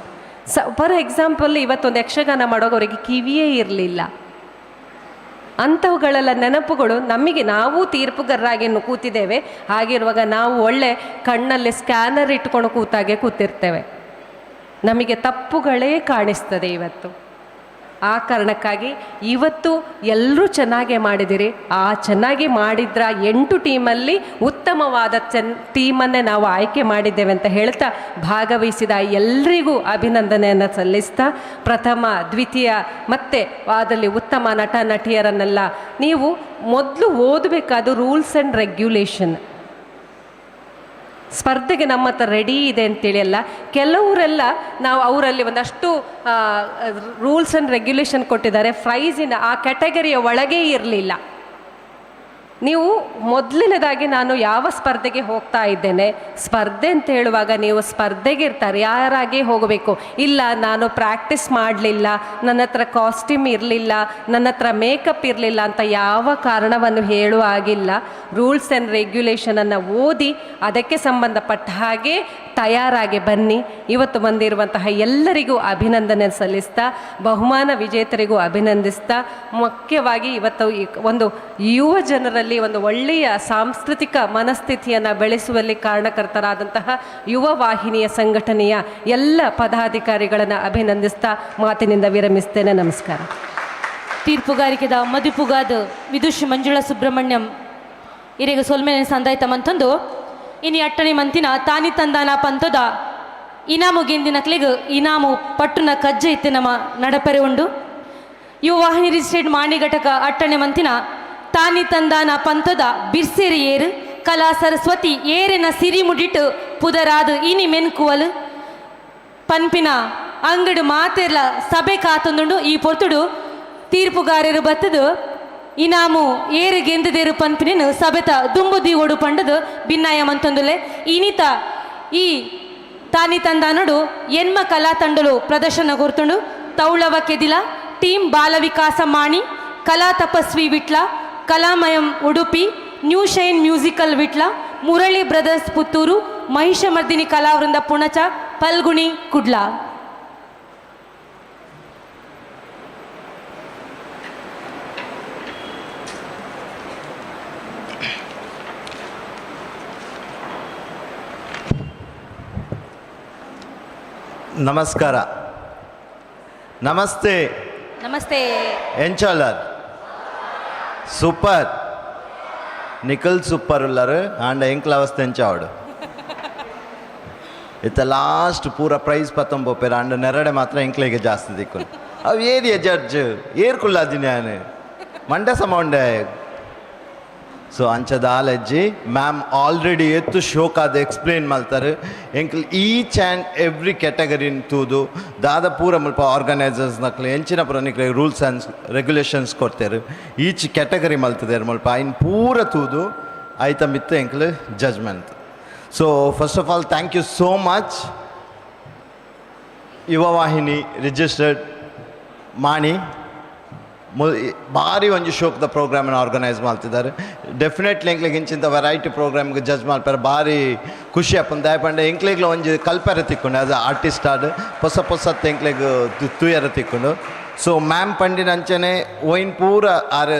ಫಾರ್ ಎಕ್ಸಾಂಪಲ್, ಇವತ್ತೊಂದು ಯಕ್ಷಗಾನ ಮಾಡುವಾಗ ಅವರಿಗೆ ಕಿವಿಯೇ ಇರಲಿಲ್ಲ. ಅಂಥವುಗಳೆಲ್ಲ ನೆನಪುಗಳು ನಮಗೆ. ನಾವು ತೀರ್ಪುಗಾರರಾಗಿ ಕೂತಿದ್ದೇವೆ, ಹಾಗಿರುವಾಗ ನಾವು ಒಳ್ಳೆ ಕಣ್ಣಲ್ಲಿ ಸ್ಕ್ಯಾನರ್ ಇಟ್ಕೊಂಡು ಕೂತಾಗೆ ಕೂತಿರ್ತೇವೆ, ನಮಗೆ ತಪ್ಪುಗಳೇ ಕಾಣಿಸ್ತದೆ ಇವತ್ತು. ಆ ಕಾರಣಕ್ಕಾಗಿ ಇವತ್ತು ಎಲ್ಲರೂ ಚೆನ್ನಾಗೇ ಮಾಡಿದಿರಿ. ಆ ಚೆನ್ನಾಗಿ ಮಾಡಿದ್ರ 8 ಟೀಮಲ್ಲಿ ಉತ್ತಮವಾದ ಟೀಮನ್ನೇ ನಾವು ಆಯ್ಕೆ ಮಾಡಿದ್ದೇವೆ ಅಂತ ಹೇಳ್ತಾ ಭಾಗವಹಿಸಿದ ಎಲ್ಲರಿಗೂ ಅಭಿನಂದನೆಯನ್ನು ಸಲ್ಲಿಸ್ತಾ, ಪ್ರಥಮ, ದ್ವಿತೀಯ ಮತ್ತು ಅದರಲ್ಲಿ ಉತ್ತಮ ನಟ ನಟಿಯರನ್ನೆಲ್ಲ ನೀವು ಮೊದಲು ಓದಬೇಕಾದ ರೂಲ್ಸ್ ಆ್ಯಂಡ್ ರೆಗ್ಯುಲೇಷನ್. ಸ್ಪರ್ಧೆಗೆ ನಮ್ಮ ಹತ್ರ ರೆಡಿ ಇದೆ ಅಂತೇಳಿ ಅಲ್ಲ, ಕೆಲವರೆಲ್ಲ ನಾವು ಅವರಲ್ಲಿ ಒಂದಷ್ಟು ರೂಲ್ಸ್ ಆ್ಯಂಡ್ ರೆಗ್ಯುಲೇಷನ್ ಕೊಟ್ಟಿದ್ದಾರೆ, ಪ್ರೈಸಿನ ಆ ಕ್ಯಾಟಗರಿಯ ಒಳಗೇ ಇರಲಿಲ್ಲ. ನೀವು ಮೊದಲನೇದಾಗಿ ನಾನು ಯಾವ ಸ್ಪರ್ಧೆಗೆ ಹೋಗ್ತಾ ಇದ್ದೇನೆ, ಸ್ಪರ್ಧೆ ಅಂತ ಹೇಳುವಾಗ ನೀವು ಸ್ಪರ್ಧೆಗೆ ಇರ್ತಾರೆ ಯಾರಾಗೇ ಹೋಗಬೇಕು. ಇಲ್ಲ ನಾನು ಪ್ರಾಕ್ಟೀಸ್ ಮಾಡಲಿಲ್ಲ, ನನ್ನ ಹತ್ರ ಕಾಸ್ಟ್ಯೂಮ್ ಇರಲಿಲ್ಲ, ನನ್ನ ಹತ್ರ ಮೇಕಪ್ ಇರಲಿಲ್ಲ ಅಂತ ಯಾವ ಕಾರಣವನ್ನು ಹೇಳುವ ಹಾಗಿಲ್ಲ. ರೂಲ್ಸ್ ಆ್ಯಂಡ್ ರೆಗ್ಯುಲೇಷನನ್ನು ಓದಿ ಅದಕ್ಕೆ ಸಂಬಂಧಪಟ್ಟ ಹಾಗೆ ತಯಾರಾಗಿ ಬನ್ನಿ. ಇವತ್ತು ಬಂದಿರುವಂತಹ ಎಲ್ಲರಿಗೂ ಅಭಿನಂದನೆ ಸಲ್ಲಿಸ್ತಾ, ಬಹುಮಾನ ವಿಜೇತರಿಗೂ ಅಭಿನಂದಿಸ್ತಾ, ಮುಖ್ಯವಾಗಿ ಇವತ್ತು ಒಂದು ಯುವ ಜನರಲ್ಲಿ ಒಂದು ಒಳ್ಳೆಯ ಸಾಂಸ್ಕೃತಿಕ ಮನಸ್ಥಿತಿಯನ್ನು ಬೆಳೆಸುವಲ್ಲಿ ಕಾರಣಕರ್ತರಾದಂತಹ ಯುವ ವಾಹಿನಿಯ ಸಂಘಟನೆಯ ಎಲ್ಲ ಪದಾಧಿಕಾರಿಗಳನ್ನು ಅಭಿನಂದಿಸ್ತಾ ಮಾತಿನಿಂದ ವಿರಮಿಸ್ತೇನೆ. ನಮಸ್ಕಾರ. ತೀರ್ಪುಗಾರಿಕೆದ ಮದಿಪುಗಾದ ವಿದುಷಿ ಮಂಜುಳಾ ಸುಬ್ರಹ್ಮಣ್ಯಂ ಇರೆಗ ಸೊಲ್ಮೆನೆ ಸಂದಾಯ್ತ ಮಂತಂದು ಇನಿ ಅಟ್ಟಣಿ ಮಂತಿನ ತಾನಿ ತಂದಾನ ಪಂತದ ಇನಾಮು ಗೆಂದಿನಕ್ಲಿಗ್ ಇನಾಮು ಪಟ್ಟುನ ಕಜ್ಜೆ ಇತ್ತೆ ನಮ್ಮ ನಡಪರೆ ಉಂಡು. ಯುವ ವಾಹಿನಿ ರಿಜಿಸ್ಟರ್ಡ್ ಮಾಣಿ ಘಟಕ ಅಟ್ಟಣೆ ಮಂತಿನ ತಾನಿ ತಂದಾನ ಪಂತದ ಬಿರ್ಸೇರಿ ಏರು ಕಲಾ ಸರಸ್ವತಿ ಏರಿನ ಸಿರಿ ಮುಡಿಟ್ಟು ಪುದರಾದು ಇನಿ ಮೆನ್ಕುವಲು ಪನ್ಪಿನ ಅಂಗಡು ಮಾತೆರ್ಲ ಸಭೆ ಕಾತೊಂದುಂಡು. ಈ ಪೊರ್ತುಡು ತೀರ್ಪುಗಾರರು ಬತ್ತದು ಇನಾಮು ಏರು ಗೆಂದದೇರು ಪನ್ಪಿನೇನು ಸಭೆತ ದುಂಬು ದೀವೋಡು ಪಂಡದು ಭಿನ್ನಾಯ ಮಂತೊಂದುಲೆ. ಇನಿತ ಈ ತಾನಿ ತಂದಾನೋಡು ಎನ್ಮ ಕಲಾ ತಂಡಲು ಪ್ರದರ್ಶನ ಕೊರ್ತುಂಡು. ತೌಳವ Kedila team Balavikasa Mani, Kala Tapasvi Vitla, Kalamayam Udupi, new shine musical Vitla, Murali brothers Puttur, Mahishamardini Kalavrinda Punacha, Phalguni Kudla. ನಮಸ್ಕಾರ. ನಮಸ್ತೆ. ನಮಸ್ತೆ. ಎಂಚಾಲರ್ ಸೂಪರ್ ನಿಖಲ್ ಸೂಪರ್ ಉಲ್ಲರು ಆಂಡ ಎಂಕ್ಲ ಅವಸ್ಥೆ ಎಂಚಾವಡು. ಇತ್ತ ಲಾಸ್ಟ್ ಪೂರ ಪ್ರೈಸ್ ಪತ್ತೊಂಬೋಪೇರ ಅಂಡ ನೆರಡೆ ಮಾತ್ರ ಎಂಕ್ಲೆಗೆ ಜಾಸ್ತಿ ದಿಕ್ಕು. ಅವು ಏರಿಯ ಜಡ್ಜ್ ಏರ್ ಕುಲ್ಲಾದಿನಿ ಯಾನು ಮಂಡೆ ಸಮ ಉಂಡೆ. ಸೊ ಅಂಚದಾಲಜ್ಜಿ ಮ್ಯಾಮ್ ಆಲ್ರೆಡಿ ಎತ್ತು ಶೋಕಾದ ಎಕ್ಸ್ಪ್ಲೇನ್ ಮಲ್ತಾರೆ ಎಂಕ್ಲ್ ಈಚ್ ಆ್ಯಂಡ್ ಎವ್ರಿ ಕ್ಯಾಟಗರಿನ್ ತೂದು ದಾದ ಪೂರ ಮುಲ್ಪ ಆರ್ಗನೈಸರ್ಸ್ ನಕ್ಲು ಎಂಚಿನ ಪೂರ ನಿಕ್ಲೆ ರೂಲ್ಸ್ ಆ್ಯಂಡ್ ರೆಗ್ಯುಲೇಷನ್ಸ್ ಕೊಡ್ತೇರು ಈಚ್ ಕ್ಯಾಟಗರಿ ಮಲ್ತದೇರು ಮುಲ್ಪ ಐನ್ ಪೂರ ತೂದು ಐತ ಮಿತ್ತು ಎಂಕ್ಲು judgement. So first of all thank you so much Yuvavahini registered Mani ಭಾರಿ ಒಂಜಿ ಶೋಕ್ದ ಪ್ರೋಗ್ರಾಮನ್ನು ಆರ್ಗನೈಸ್ ಮಾಡ್ತಿದ್ದಾರೆ. ಡೆಫಿನೆಟ್ಲಿ ಎಂಕ್ಲೆಗ್ ಇಂಚಿಂತ ವೆರೈಟಿ ಪ್ರೋಗ್ರಾಮ್ಗೆ ಜಡ್ಜ್ ಮಾಡ್ತಾರೆ ಭಾರಿ ಖುಷಿ ಆಪುಂಡು. ದಾಯೆ ಪಂಡ ಎಂಕ್ಲೆಗ್ಲ ಒಂಜಿ ಕಲ್ಪೆರೆ ತಿಕ್ಕೊಂಡು ಆಸ್ ಅ ಆರ್ಟಿಸ್ಟ್ ಆದ್ ಪೊಸ ಪೊಸತ್ ಎಂಕ್ಲೆಗ್ ತೂಯರ ತಿಕ್ಕೊಂಡು. ಸೊ ಮ್ಯಾಮ್ ಪಂಡಿನ ಅಂಚನೆ ಒಯಿನ್ ಪೂರ ಆರ್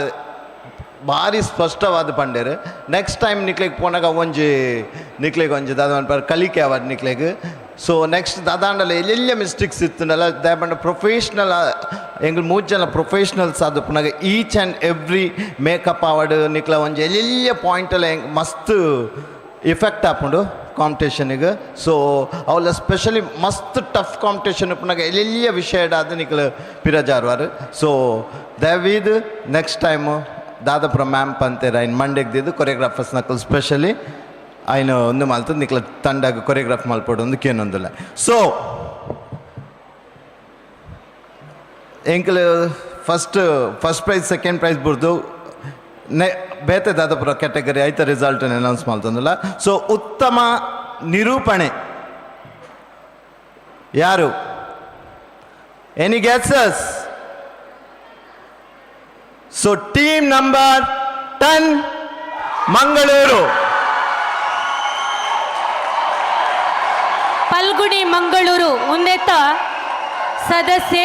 ಭಾರಿ ಸ್ಪಷ್ಟವಾದ ಪಂಡೇರು. ನೆಕ್ಸ್ಟ್ ಟೈಮ್ ನಿಕ್ಲೆಗ್ ಪೋನಾಗ ಒಂಜಿ ನಿಕ್ಲೆಗ್ ಒಂಜಿ ದಾದ ಪನ್ಪಾರ್ ಕಲಿಕೆ ಆವಡ್ ನಿಕ್ಲೆಗ್. ಸೊ ನೆಕ್ಸ್ಟ್ ದಾದಾಂಡಲ ಎಲ್ಲೆಲ್ಲ ಮಿಸ್ಟೇಕ್ಸ್ ಇತ್ತುಂಡಲ ದಾಯ ಪಂಡ ಪ್ರೊಫೆಷ್ನಲ್ ಎಂಗ್ಲು ಮೂಜಿ ಜನ ಪ್ರೊಫೆಷ್ನಲ್ಸ್ ಆದುಪ್ಪುನಾಗ ಈಚ್ ಆ್ಯಂಡ್ ಎವ್ರಿ ಮೇಕಪ್ ಆವಡ್ ನಿಕ್ಲ ಒಂಜಿ ಎಲ್ಲೆಲ್ಲ ಪಾಯಿಂಟಲ್ಲ ಎಂಕ್ ಮಸ್ತ್ ಇಫೆಕ್ಟ್ ಆಪುಂಡು ಕಾಂಪಿಟೇಷನ್ಗೆ. ಸೊ ಅವಲ ಸ್ಪೆಷಲಿ ಮಸ್ತ್ ಟಫ್ ಕಾಂಪಿಟೇಷನ್ ಉಪ್ಪುನಾಗ ಎಲ್ಲೆಲ್ಲ ವಿಷಯ ಆದ್ ನಿಕ್ಲು ಪಿರಜಾರ್ವಾರ್. ಸೊ ದಯವೀದ್ ನೆಕ್ಸ್ಟ್ ಟೈಮು ದಾದಪುರ ಮ್ಯಾಮ್ ಪಂತೇರ್ ಐನ್ ಮಂಡೆಗ್ ದಿದ್ದು ಕೊರಿಯೋಗ್ರಾಫರ್ಸ್ ನಕಲ್ ಸ್ಪೆಷಲಿ ಐನು ಒಂದು ಮಲ್ತದ ನಿಕ್ಲ ತಂಡಾಗ ಕೊರಿಯೋಗ್ರಾಫ್ ಮಲ್ಪೊಡು ಒಂದು ಕೇನೊಂದುಲ್ಲ. ಸೊ ಎಂಕ್ಲು first first prize second prize ಬುರ್ದು ನೆ ಬೇತೆ ದಾದಪುರ ಕ್ಯಾಟಗರಿ ಐತ ರಿಸಲ್ಟ್ ಅನೌನ್ಸ್ ಮಲ್ತೊಂದುಲ್ಲ. ಸೊ ಉತ್ತಮ ನಿರೂಪಣೆ ಯಾರು? Any guesses? So team number 10 Mangaluru. Phalguni Mangaluru ಉಂದೆತ್ತ ಸದಸ್ಯೆ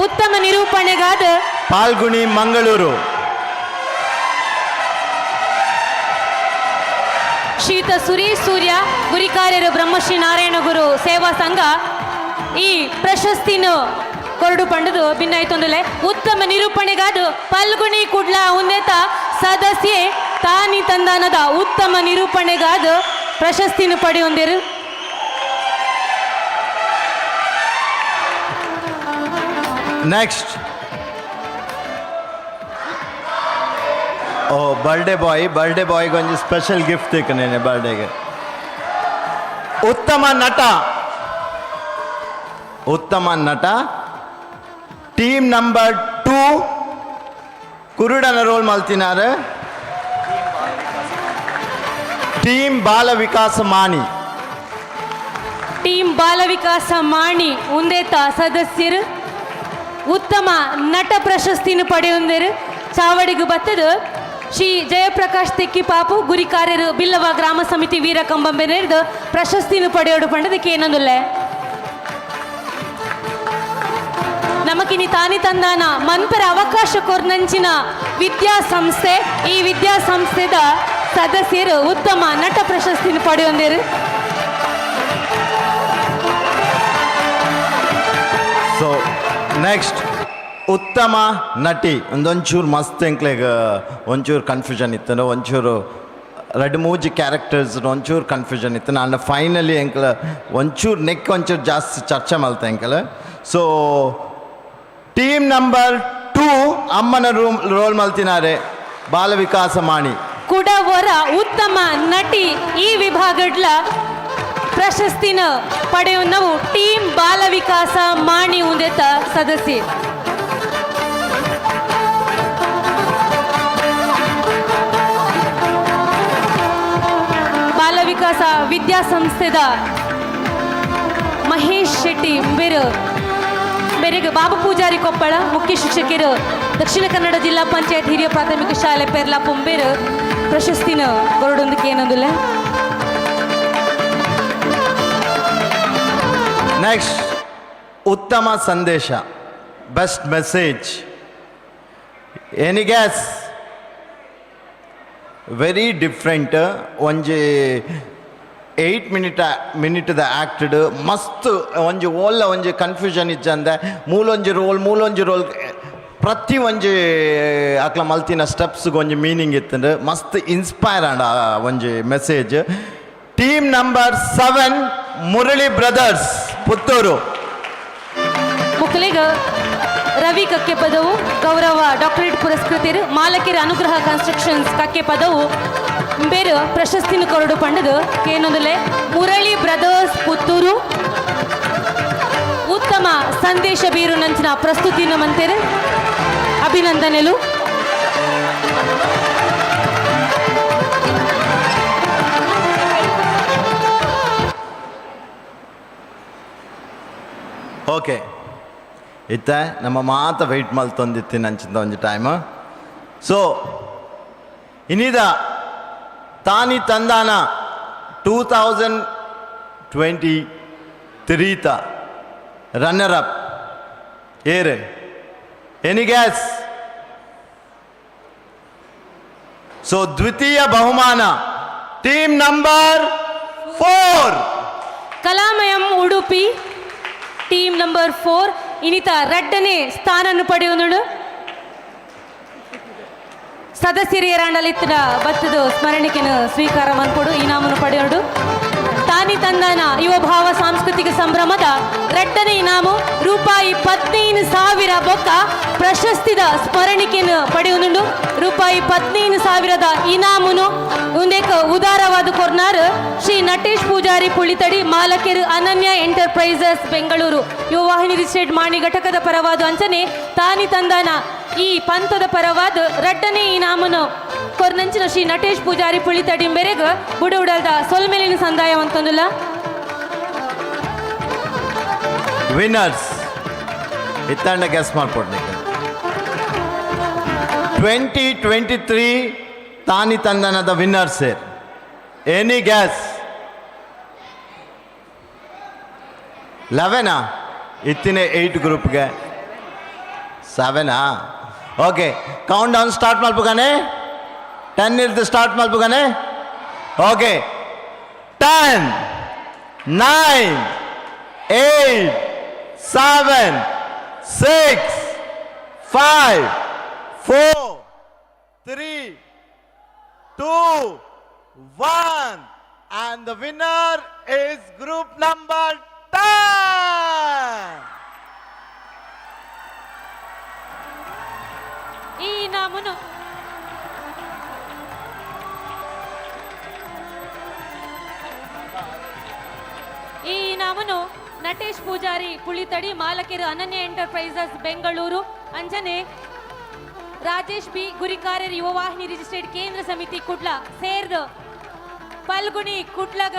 ಉತ್ತಮ ನಿರೂಪಣೆಗಾದ ಪಾಲ್ಗುಣಿ ಮಂಗಳೂರು. ಶ್ರೀಯುತ ಸುರೇಶ್ ಸೂರ್ಯ ಗುರಿಕಾರ್ಯರು ಬ್ರಹ್ಮಶ್ರೀ ನಾರಾಯಣ ಗುರು ಸೇವಾ ಸಂಘ ಈ ಪ್ರಶಸ್ತಿನ ಕೊರಡು ಪಂಡದು ಭಿನ್ನಾಯ್ತೊಂದುಲೆ. ಉತ್ತಮ ನಿರೂಪಣೆಗಾದ ಪಲ್ಗುಣಿ ಕುಡ್ಲ ಉಂದೆತ ಸದಸ್ಯೆ ತಾನಿ ತಂದಾನದ ಉತ್ತಮ ನಿರೂಪಣೆಗಾದ ಪ್ರಶಸ್ತಿನ ಪಡೆಯೊಂದಿರು. ನೆಕ್ಸ್ಟ್ ಓ ಬರ್ಡೇ ಬಾಯ್, ಬರ್ಡೇ ಬಾಯ್ಗೆ ಒಂಜಿ ಸ್ಪೆಷಲ್ ಗಿಫ್ಟ್ ತಿಕ್ಕನೇನೆ ಬರ್ಡೇಗೆ. ಉತ್ತಮ ನಟ, ಉತ್ತಮ ನಟ ಟೀಮ್ ನಂಬರ್ 2 ಕುರುಡನ ರೋಲ್ ಮಲ್ತಿನಾರು ಟೀಮ್ ಬಾಲ ವಿಕಾಸ ಮಾಣಿ. ಟೀಮ್ ಬಾಲ ವಿಕಾಸ ಮಾಣಿ ಉಂದೇತ ಸದಸ್ಯರು ಉತ್ತಮ ನಟ ಪ್ರಶಸ್ತಿನ ಪಡೆಯೊಂದಿರು. ಚಾವಡಿಗು ಬತ್ತದು ಶ್ರೀ ಜಯಪ್ರಕಾಶ್ ತೆಕ್ಕಿಪಾಪು ಗುರಿಕಾರ್ಯರು ಬಿಲ್ಲವ ಗ್ರಾಮ ಸಮಿತಿ ವೀರಕಂಬಂಬೆನೆರ್ದು ಪ್ರಶಸ್ತಿನ ಪಡೆಯೋಡು ಪಂಡದಕ್ಕೆ ಏನೊಂದುಲ್ಲೆ. ನಮಕಿನಿ ತಾನಿ ತಂದಾನ ಮನ್ಪರ ಅವಕಾಶ ಕೊರ್ನಂಚಿನ ವಿದ್ಯಾಸಂಸ್ಥೆ, ಈ ವಿದ್ಯಾಸಂಸ್ಥೆದ ಸದಸ್ಯರು ಉತ್ತಮ ನಟ ಪ್ರಶಸ್ತಿನ ಪಡೆಯೊಂದಿರು. ಸೊ ನೆಕ್ಸ್ಟ್ ಉತ್ತಮ ನಟಿ. ಒಂದೊಂಚೂರು ಮಸ್ತ್ ಎಂಕ್ಲೆಗ್ ಒಂಚೂರು ಕನ್ಫ್ಯೂಷನ್ ಇತ್ತು, ಒಂಚೂರು ರಡ್ಡು ಮೂಜಿ ಕ್ಯಾರೆಕ್ಟರ್ಸ್ ಒಂಚೂರು ಕನ್ಫ್ಯೂಷನ್ ಇತ್ತು. ನಾನು ಫೈನಲಿ ಎಂಕ್ಲ ಒಂಚೂರು ನೆಕ್ ಒಂಚೂರು ಜಾಸ್ತಿ ಚರ್ಚೆ ಮಲ್ತ ಎಂಕಲ. ಸೊ ಟೀಮ್ ನಂಬರ್ 2 ಅಮ್ಮನ ರೂಮ್ ರೋಲ್ ಮಲ್ತಿನಾರೆ ಬಾಲ ವಿಕಾಸ ಮಾಣಿ. ಕುಡವರ ಉತ್ತಮ ನಟಿ ಈ ವಿಭಾಗಡ್ಲ ಪ್ರಶಸ್ತಿನ ಪಡೆಯುವ ಟೀಮ್ ಬಾಲ ವಿಕಾಸ ಮಾಣಿ ಉಂದೆತ ಸದಸ್ಯೆ. ಬಾಲ ವಿಕಾಸ ವಿದ್ಯಾಸಂಸ್ಥೆದ ಮಹೇಶ್ ಶೆಟ್ಟಿ ಬೇರು ಬೇರೆಗೆ ಬಾಬು ಪೂಜಾರಿ ಕೊಪ್ಪಳ ಮುಖ್ಯ ಶಿಕ್ಷಕರು ದಕ್ಷಿಣ ಕನ್ನಡ ಜಿಲ್ಲಾ ಪಂಚಾಯತ್ ಹಿರಿಯ ಪ್ರಾಥಮಿಕ ಶಾಲೆ ಪೆರ್ಲಾ ಪುಂಬೇರು ಪ್ರಶಸ್ತಿನ ಕೊರಡೊಂದಕ್ಕೆ ಏನೊಂದಿಲ್ಲ. ನೆಕ್ಸ್ಟ್ ಉತ್ತಮ ಸಂದೇಶ, best message. Any guess? Very different. ಒಂಜಿ 8 ಮಿನಿಟ್ದ ಆ್ಯಕ್ಟೆಡ್ ಮಸ್ತ್ ಒಂಜಿ ಓಲ್ಲ ಒಂಜಿ ಕನ್ಫ್ಯೂಷನ್ ಇಜ್ಜಂದೆ ಮೂಲೊಂಜಿ ರೋಲ್ ಮೂಲೊಂಜಿ ರೋಲ್ ಪ್ರತಿ ಒಂಜಿ ಅಕ್ಲ ಮಲ್ತಿನ ಸ್ಟೆಪ್ಸ್ಗೆ ಒಂಜಿ ಮೀನಿಂಗ್ ಇತ್ತಂದ್ರೆ ಮಸ್ತ್ ಇನ್ಸ್ಪೈರ್ ಆಂಡ ಒಂಜಿ message. Team number 7 Murali brothers Puttur. ಮುಕ್ಲಿಗ ರವಿ ಕಕ್ಕೆ ಪದವು ಗೌರವ ಡಾಕ್ಟರೇಟ್ ಪುರಸ್ಕೃತರು ಮಾಲಕಿರ ಅನುಗ್ರಹ ಕನ್ಸ್ಟ್ರಕ್ಷನ್ಸ್ ಕಕ್ಕೆ ಪದವು ಬೇರು ಪ್ರಶಸ್ತಿನ ಕೊರಡು ಪಂಡದು ಕೇನೊಂದಲೆ ಮುರಳಿ ಬ್ರದರ್ಸ್ ಪುತ್ತೂರು ಉತ್ತಮ ಸಂದೇಶ ಬೀರು ನಂಚಿನ ಪ್ರಸ್ತುತಿನ ಮಂತೇರು ಅಭಿನಂದನೆಲು. ಓಕೆ ಇತ್ತ ನಮ್ಮ ಮಾತ ವೆಯ್ಟ್ ಮಲ್ತೊಂದಿತ್ತಿನ ಅಂಚಿನ ಒಂಜಿ ಟೈಮ್. ಸೊ ಇನ್ನಿದ ತಾನಿ ತಂದಾನ 2023 ರನ್ನರ್ ಅಪ್ ಏರ್ ಎನಿ ಗ್ಯಾಸ್? ಸೊ ದ್ವಿತೀಯ ಬಹುಮಾನ team number 4 Kalamayam Udupi team number 4 ಇನ್ನಿತ ರಡ್ಡನೇ ಸ್ಥಾನನ್ನು ಪಡೆಯುವನು. ಸದಸ್ಯರಿಯರಾಂಡಲಿತ್ತಿನ ಬತ್ತದು ಸ್ಮರಣಿಕೆಯನ್ನು ಸ್ವೀಕಾರ ಮನ್ಪೊಡು ಇನಾಮನ್ನು ಪಡೆಯೋಡು. ತಾನಿ ತಂದಾನ ಯುವ ಭಾವ ಸಾಂಸ್ಕೃತಿಕ ಸಂಭ್ರಮದ ರಡ್ಡನೇ ಇನಾಮು ರೂಪಾಯಿ 15,000 ಬೊಕ್ಕ ಪ್ರಶಸ್ತಿದ ಸ್ಮರಣಿಕೆಯನ್ನು ಪಡೆಯುವನುಂಡು. ರೂಪಾಯಿ 15,000 ಇನಾಮುನು ಉಂದೇಕ ಉದಾರವಾದ ಕೊರ್ನಾರ್ ಶ್ರೀ ನಟೇಶ್ ಪೂಜಾರಿ ಪುಳಿತಡಿ ಮಾಲಕರು ಅನನ್ಯ ಎಂಟರ್ಪ್ರೈಸಸ್ ಬೆಂಗಳೂರು ಯುವ ವಾಹಿನಿ ರಿಜಿಸ್ಟರ್ಡ್ ಮಾಣಿ ಘಟಕದ ಪರವಾದ ಅಂಚನೆ ತಾನಿ ತಂದಾನ ಈ ಪಂಥದ ಪರವಾದ ರಡ್ಡನೇ ಇನಾಮನು ಕೊರ್ನಂಚಿನ ಶ್ರೀ ನಟೇಶ್ ಪೂಜಾರಿ ಪುಳಿತಡಿ ಬೆರೆಗ್ ಬುಡ ಉಡಲ್ದ ಸೊಲ್ಮೆಲಿನ ಸಂದಾಯ ಅಂತಂದಿಲ್ಲ. ವಿನ್ನರ್ಸ್ ಇತ್ತಾಂಡ ಗ್ಯಾಸ್ ಮಾಡ್ಕೊಡ್ನಿ 2023 ತಾನಿ ತಂದನದ ವಿನ್ನರ್ಸ್ ಎನಿ ಗ್ಯಾಸ್? 11 ಇತ್ತಿನ 8 ಗ್ರೂಪ್ಗೆ 7. ಓಕೆ ಕೌಂಟ್ ಡೌನ್ ಸ್ಟಾರ್ಟ್ ಮಲ್ಪುಗಾನೆ 10 ಇರ್ದು ಸ್ಟಾರ್ಟ್ ಮಲ್ಪುಗಾನೆ. Okay 10 9 8 7 6 5 4 3 2 1 and the winner is group number 10. ಈ ಇನಾಮುನು ನಟೇಶ್ ಪೂಜಾರಿ ಪುಳಿತಡಿ ಮಾಲಕಿರು ಅನನ್ಯ ಎಂಟರ್ಪ್ರೈಸಸ್ ಬೆಂಗಳೂರು ಅಂಜನೆ ರಾಜೇಶ್ ಬಿ ಗುರಿಕಾರರ್ ಯುವವಾಹಿನಿ ರಿಜಿಸ್ಟರ್ಡ್ ಕೇಂದ್ರ ಸಮಿತಿ ಕುಡ್ಲ ಸೇರ್ದು ಪಲ್ಗುಣಿ ಕುಡ್ಲಗ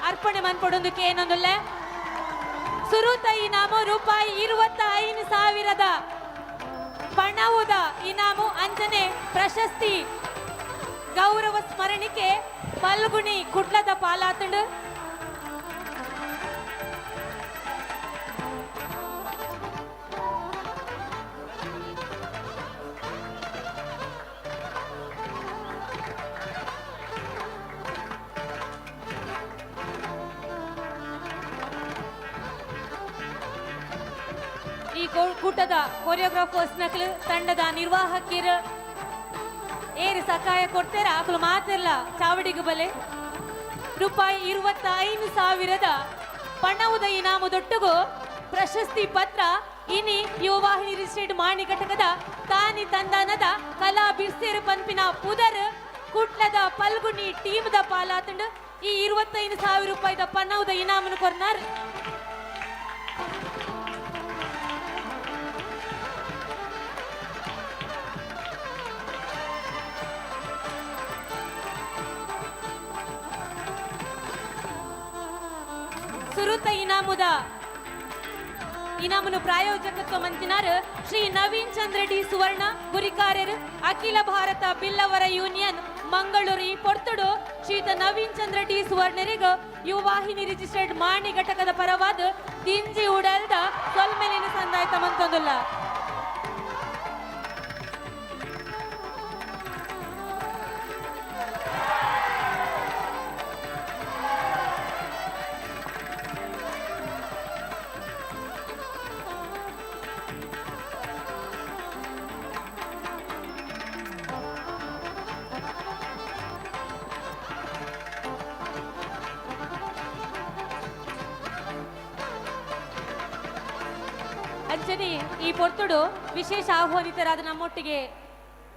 ಅರ್ಪಣೆ ಮನ್ಪೊಡೊಂದಕ್ಕೆ ಏನೊಂದುಲ್ಲ. ಸುರುತ ಇನಾಮು ರೂಪಾಯಿ 25,000 ಪಣವುದ ಇನಾಮು ಅಂಜನೆ ಪ್ರಶಸ್ತಿ ಗೌರವ ಸ್ಮರಣಿಕೆ ಪಲ್ಗುಣಿ ಕುಡ್ಲದ ಪಾಲಾತಂಡು. ಈ ಕೂಟದ ಕೊರಿಯೋಗ್ರಾಫರ್ಸ್ ನಕಲು ತಂಡದ ನಿರ್ವಾಹಕಿಯರು ಏರು ಸಕಾಯ ಕೊಡ್ತಾರ ಆಕಲು ಮಾತಿರಲ್ಲ ಚಾವಡಿಗೆ ಬಲೆ. ರೂಪಾಯಿ 25,000 ಪಣವುದ ಇನಾಮು ದೊಟ್ಟುಗು ಪ್ರಶಸ್ತಿ ಪತ್ರ ಇನಿ ಯುವವಾಹಿನಿ ರಿಜಿಸ್ಟರ್ಡ್ ಮಾಣಿ ಘಟಕದ ತಾನಿ ತಂದಾನದ ಕಲಾ ಬಿರ್ಸೇರು ಪನ್ಪಿನ ಪುದರ್ ಕುಟ್ಲದ ಪಲ್ಗುಣಿ ಟೀಮ್ದ ಪಾಲಾತಂಡು ಈ 25,000 ರೂಪಾಯಿದ ಪಣವುದ ಇನಾಮನು ಕೊರ್ನಾರ್. ಸುರುತ ಇನಾಮುದ ಇನಾಮನು ಪ್ರಾಯೋಜಕತ್ವ ಮಂತಿನಾರ್ ಶ್ರೀ ನವೀನ್ ಚಂದ್ರ ಡಿ ಸುವರ್ಣ ಗುರಿಕಾರ್ಯರು ಅಖಿಲ ಭಾರತ ಬಿಲ್ಲವರ ಯೂನಿಯನ್ ಮಂಗಳೂರು. ಈ ಪೊರ್ತುಡು ಶ್ರೀತ ನವೀನ್ ಚಂದ್ರ ಡಿ ಸುವರ್ಣರಿಗ ಯುವವಾಹಿನಿ ರಿಜಿಸ್ಟರ್ಡ್ ಮಾಣಿ ಘಟಕದ ಪರವಾದ ದಿಂಜಿ ಉಡಲ್ದ ಸೊಲ್ಮೆಲಿನ ಸಂದಾಯ್ತ ಮಂತೊಂದುಲ್ಲ. ಈ ಪೊರ್ತುಡು ವಿಶೇಷ ಆಹ್ವಾನಿತರಾದ ನಮ್ಮೊಟ್ಟಿಗೆ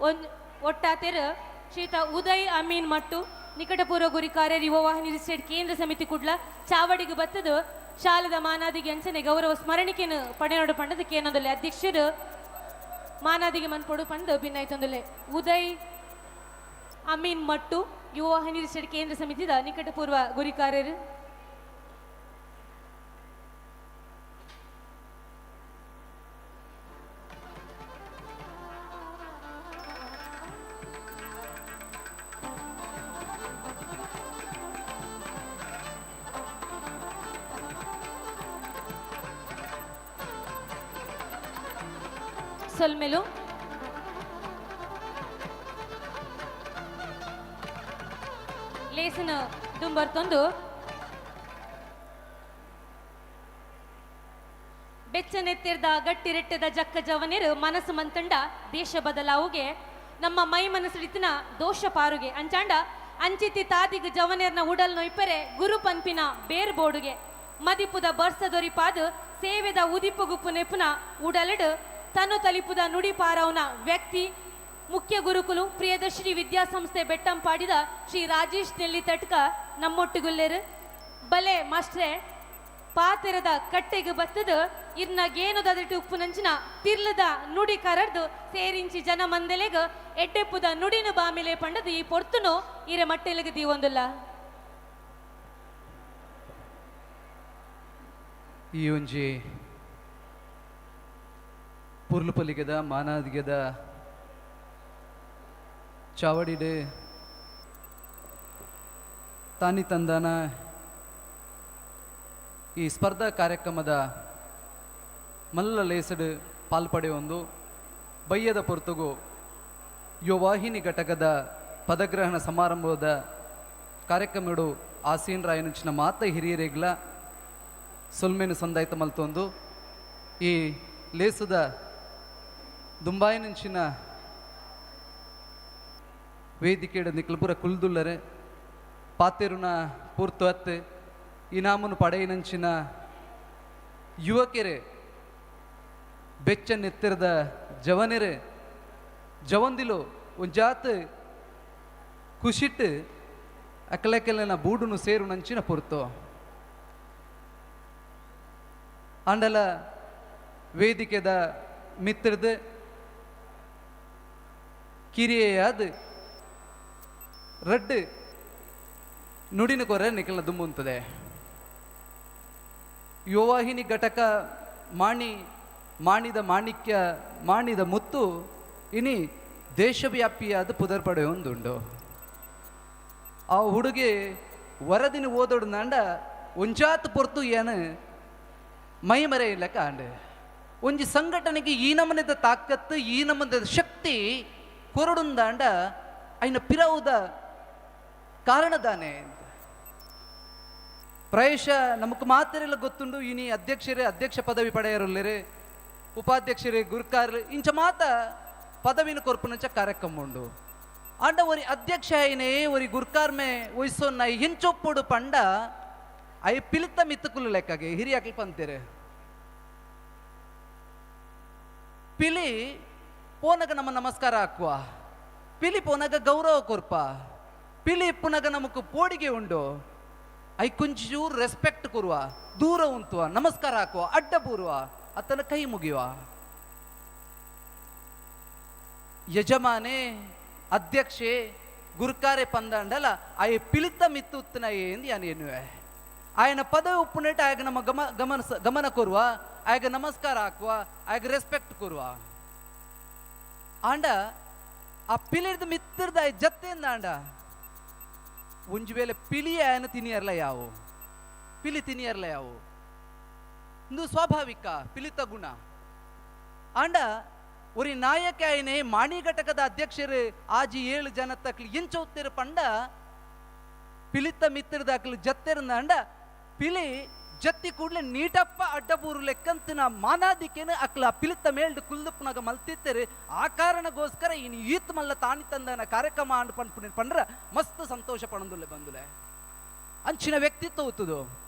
ಒಂದು ಒಟ್ಟಾತೆರು ಶ್ರೀತ ಉದಯ್ ಅಮೀನ್ ಮಟ್ಟು ನಿಕಟಪೂರ್ವ ಗುರಿಕಾರ್ಯ ಯುವವಾಹಿನಿ ರಿಜಿಸ್ಟರ್ಡ್ ಕೇಂದ್ರ ಸಮಿತಿ ಕುಡ್ಲ ಚಾವಡಿಗೆ ಬತ್ತದು ಶಾಲದ ಮಾನಾದಿಗೆ ಅಂಚನೆ ಗೌರವ ಸ್ಮರಣಿಕೆನು ಪಡೆಯೋಡು ಪಂಡದ ಕೇನೊಂದುಲ್ಲೆ ಅಧ್ಯಕ್ಷರು ಮಾನಾದಿಗೆ ಮನ್ಪೊಡು ಪಂಡು ಭಿನ್ನಾಯ್ತೊಂದುಲ್ಲೆ ಉದಯ್ ಅಮೀನ್ ಮಟ್ಟು ಯುವವಾಹಿನಿ ರಿಜಿಸ್ಟರ್ಡ್ ಕೇಂದ್ರ ಸಮಿತಿದ ನಿಕಟಪೂರ್ವ ಗುರಿಕಾರ್ಯರು. ಸೊಲ್ಮೆಲು ಲೇಸನ ದುಂಬರ್ತೊಂದು ಬೆಚ್ಚನೆತ್ತಿರ್ದ ಗಟ್ಟಿರೆಟ್ಟದ ಜಕ್ಕ ಜವನಿರು ಮನಸ್ಸು ಮಂತಂಡ ದೇಶ ಬದಲಾವುಗೆ ನಮ್ಮ ಮೈ ಮನಸ್ಸಿಡಿತಿನ ದೋಷ ಪಾರುಗೆ ಅಂಚಾಂಡ ಅಂಚಿತಿ ತಾದಿಗ ಜವನಿರ್ನ ಉಡಲ್ ನೊಯ್ಪೆರೆ ಗುರು ಪನ್ಪಿನ ಬೇರ್ ಬೋಡುಗೆ ಮದಿಪುದ ಬರ್ಸ ದೊರಿಪಾದು ಸೇವೆದ ಉದಿಪುಗುಪ್ಪು ನೆಪುನ ಉಡಲಿಡು ತನು ತಲಿಪುದ ನುಡಿ ಪಾರವನ ವ್ಯಕ್ತಿ ಮುಖ್ಯ ಗುರುಕುಲು ಪ್ರಿಯದರ್ಶಿನಿ ವಿದ್ಯಾಸಂಸ್ಥೆ ಬೆಟ್ಟಂಪಾಡಿದ ಶ್ರೀ ರಾಜೇಶ್ ನೆಲ್ಲಿ ತಟ್ಕ ನಮ್ಮೊಟ್ಟುಗುಲ್ಲೇರು ಬಲೆ ಮಾಸ್ಟ್ರೆ ಪಾತೆರದ ಕಟ್ಟೆಗೆ ಬತ್ತದು ಇರ್ನ ಗೇನುದದಿಟ್ಟು ಉಪ್ಪುನಂಚಿನ ತಿರ್ಲದ ನುಡಿ ಕರಡ್ದು ಸೇರಿಂಚಿ ಜನ ಮಂದೆಲೆಗ ಎಡ್ಡೆಪ್ಪುದ ನುಡಿನು ಬಾಮಿಲೆ ಪಂಡದು ಈ ಪೊರ್ತುನು ಇರೆ ಮಟ್ಟೆಲೆಗೆ ದೀವೊಂದುಲ್ಲ. ಈ ಒಂಜಿ ಪುರ್ಲುಪಲಿಗೆದ ಮಾನಾದಿಗೆದ ಚಾವಡಿಡೆ ತಾನಿ ತಂದಾನ ಈ ಸ್ಪರ್ಧಾ ಕಾರ್ಯಕ್ರಮದ ಮಲ್ಲ ಲೇಸಡು ಪಾಲ್ಪಡೆಯೊಂದು ಬಯ್ಯದ ಪೊರ್ತುಗು ಯುವವಾಹಿನಿ ಘಟಕದ ಪದಗ್ರಹಣ ಸಮಾರಂಭದ ಕಾರ್ಯಕ್ರಮಡು ಆಸೀನ್ ರಾಯನುಂಚಿನ ಮಾತ ಹಿರಿಯರಿಗ್ಲ ಸೊಲ್ಮೆನು ಸಂದಾಯ್ತ ಮಲ್ತೊಂದು ಈ ಲೇಸದ ದುಂಬಾಯಿನಂಚಿನ ವೇದಿಕೆಡ ನಿಕ್ಲಪುರ ಕುಲ್ದುಲ್ಲರೆ ಪಾತೆರುನ ಪೂರ್ತು ಅತ್ತೆ ಇನಾಮನು ಪಡೆಯಿನಂಚಿನ ಯುವಕೆರೆ ಬೆಚ್ಚ ನೆತ್ತಿರದ ಜವನೆರೆ ಜವಂದಿಲು ಒಂಜಾತ್ ಖುಷಿಟ್ಟು ಅಕಲಕೆಲನ ಬೂಡುನು ಸೇರು ನಂಚಿನ ಪೊರ್ತು ಆಂಡಲ ವೇದಿಕೆದ ಮಿತ್ರದ ಕಿರಿಯಾದ ರಡ್ಡು ನುಡಿನ ಕೊರೆ ನಿಖಲ್ನ ದುಂಬುಂತದೆ. ಯುವವಾಹಿನಿ ಘಟಕ ಮಾಣಿ ಮಾಣಿದ ಮಾಣಿಕ್ಯ ಮಾಣಿದ ಮುತ್ತು ಇನಿ ದೇಶವ್ಯಾಪಿಯಾದ ಪುದರ್ ಪಡೆಯೊಂದುಂಡು. ಆ ಹುಡುಗಿ ವರದಿನ ಓದೋಡು ನಾಂಡ ಒಂಜಾತ್ ಪೊರ್ತು ಏನು ಮೈಮರೆ ಇಲ್ಲ ಕಾಂಡೆ ಒಂಜಿ ಸಂಘಟನೆಗೆ ಈ ನಮನದ ತಾಕತ್ತು ಈ ನಮನದ ಶಕ್ತಿ ಕೊರಡುಂದಾಂಡ ಐನ ಪಿರವುದ ಕಾರಣದಾನೆ. ಪ್ರಾಯಶಃ ನಮಕ್ ಮಾತೆರೆಲ್ಲ ಗೊತ್ತುಂಡು ಇನಿ ಅಧ್ಯಕ್ಷರೇ ಅಧ್ಯಕ್ಷ ಪದವಿ ಪಡೆಯರುಲ್ಲೇರೆ ಉಪಾಧ್ಯಕ್ಷರೇ ಗುರ್ಕಾರ್ ಇಂಚ ಮಾತ ಪದವಿನ ಕೊರ್ಪುನಂಚ ಕಾರ್ಯಕ್ರಮ ಉಂಡು. ಆಂಡ ಒರಿ ಅಧ್ಯಕ್ಷ ಐನೇ ಒರಿ ಗುರ್ಕಾರ್ಮೆ ಒಯ್ಸೊನ್ನ ಹೆಂಚೊಪ್ಪೊಡು ಪಂಡ I ಪಿಲಿತ ಮಿತ್ತುಕುಲು ಲೆಕ್ಕಗೆ ಹಿರಿಯಾಕ್ಲು ಪಂತೇರೆ ಪಿಲಿ ಪೋನಗ ನಮ್ಮ ನಮಸ್ಕಾರ ಹಾಕುವ ಪಿಲಿ ಪೋನಗ ಗೌರವ ಕೊರ್ಪ ಪಿಲಿ ಪುನಗ ನಮಕ್ ಪೋಡಿಗೆ ಉಂಡು I ಕೊಂಚೂರು ರೆಸ್ಪೆಕ್ಟ್ ಕೊರುವ ದೂರ ಉಂಟುವ ನಮಸ್ಕಾರ ಹಾಕುವ ಅಡ್ಡ ಬೂರುವ ಅತನ ಕೈ ಮುಗಿಯುವ. ಯಜಮಾನೆ ಅಧ್ಯಕ್ಷೆ ಗುರ್ಕಾರೆ ಪಂದಾಂಡಲ ಆಯ ಪಿಲಿತ ಮಿತ್ತುತ್ತನ ಎಂದು ಯಾನು ಎನ್ನುವೆ ಆಯನ ಪದವಿ ಉಪ್ಪುನೆಟ್ ಆಗ ನಮ್ಮ ಗಮ ಗಮನ ಗಮನ ಕೊರುವ ಆಗ ನಮಸ್ಕಾರ ಹಾಕುವ ಆಗ ರೆಸ್ಪೆಕ್ಟ್ ಕೊರುವ. ಆಂಡ ಆ ಪಿಲಿರ್ದ ಮಿತ್ತಿರ್ದ ಆಯ ಜತ್ತೆಯಿಂದ ಆಂಡ ಒಂಜಿ ವೇಳೆ ಪಿಲಿಯ ಆಯನ ತಿನಿಯರ್ಲ ಯಾವು ಪಿಲಿ ತಿನಿಯರ್ಲ ಯಾವು ಇಂದು ಸ್ವಾಭಾವಿಕ ಪಿಲಿತ ಗುಣ. ಆಂಡ ಒರಿ ನಾಯಕ ಆಯನೆ ಮಾಣಿ ಘಟಕದ ಅಧ್ಯಕ್ಷರು ಆಜಿ 7 ಜನ ತಕ್ಲಿ ಎಂಚೌತ್ತಿರ ಪಂಡ ಪಿಲಿತ ಮಿತ್ತಿರ್ದಾಕ್ಲು ಜತ್ತೆರಂದ ಅಂಡ ಪಿಲಿ ಜತ್ತಿ ಕೂಡಲೇ ನೀಟಪ್ಪ ಅಡ್ಡಬೂರು ಲೆಕ್ಕಂತಿನ ಮಾನಾದಿಕೇನು ಅಕ್ಲ ಪಿಲಿತ ಮೇಲ್ಡು ಕುಲ್ದುಪ್ಪನಾಗ ಮಲ್ತಿತ್ತೇರು. ಆ ಕಾರಣಗೋಸ್ಕರ ಇನ್ನು ಈತ್ ಮಲ್ಲ ತಾನಿ ತಂದನ ಕಾರ್ಯಕ್ರಮ ಅಂಡ್ ಪನ್ಪುನಿ ಪಂಡ್ರ ಮಸ್ತ್ ಸಂತೋಷ ಪಣಂದುಲ್ಲೆ ಬಂದುಲೆ. ಅಂಚಿನ ವ್ಯಕ್ತಿತ್ವ ಉತ್ತದು,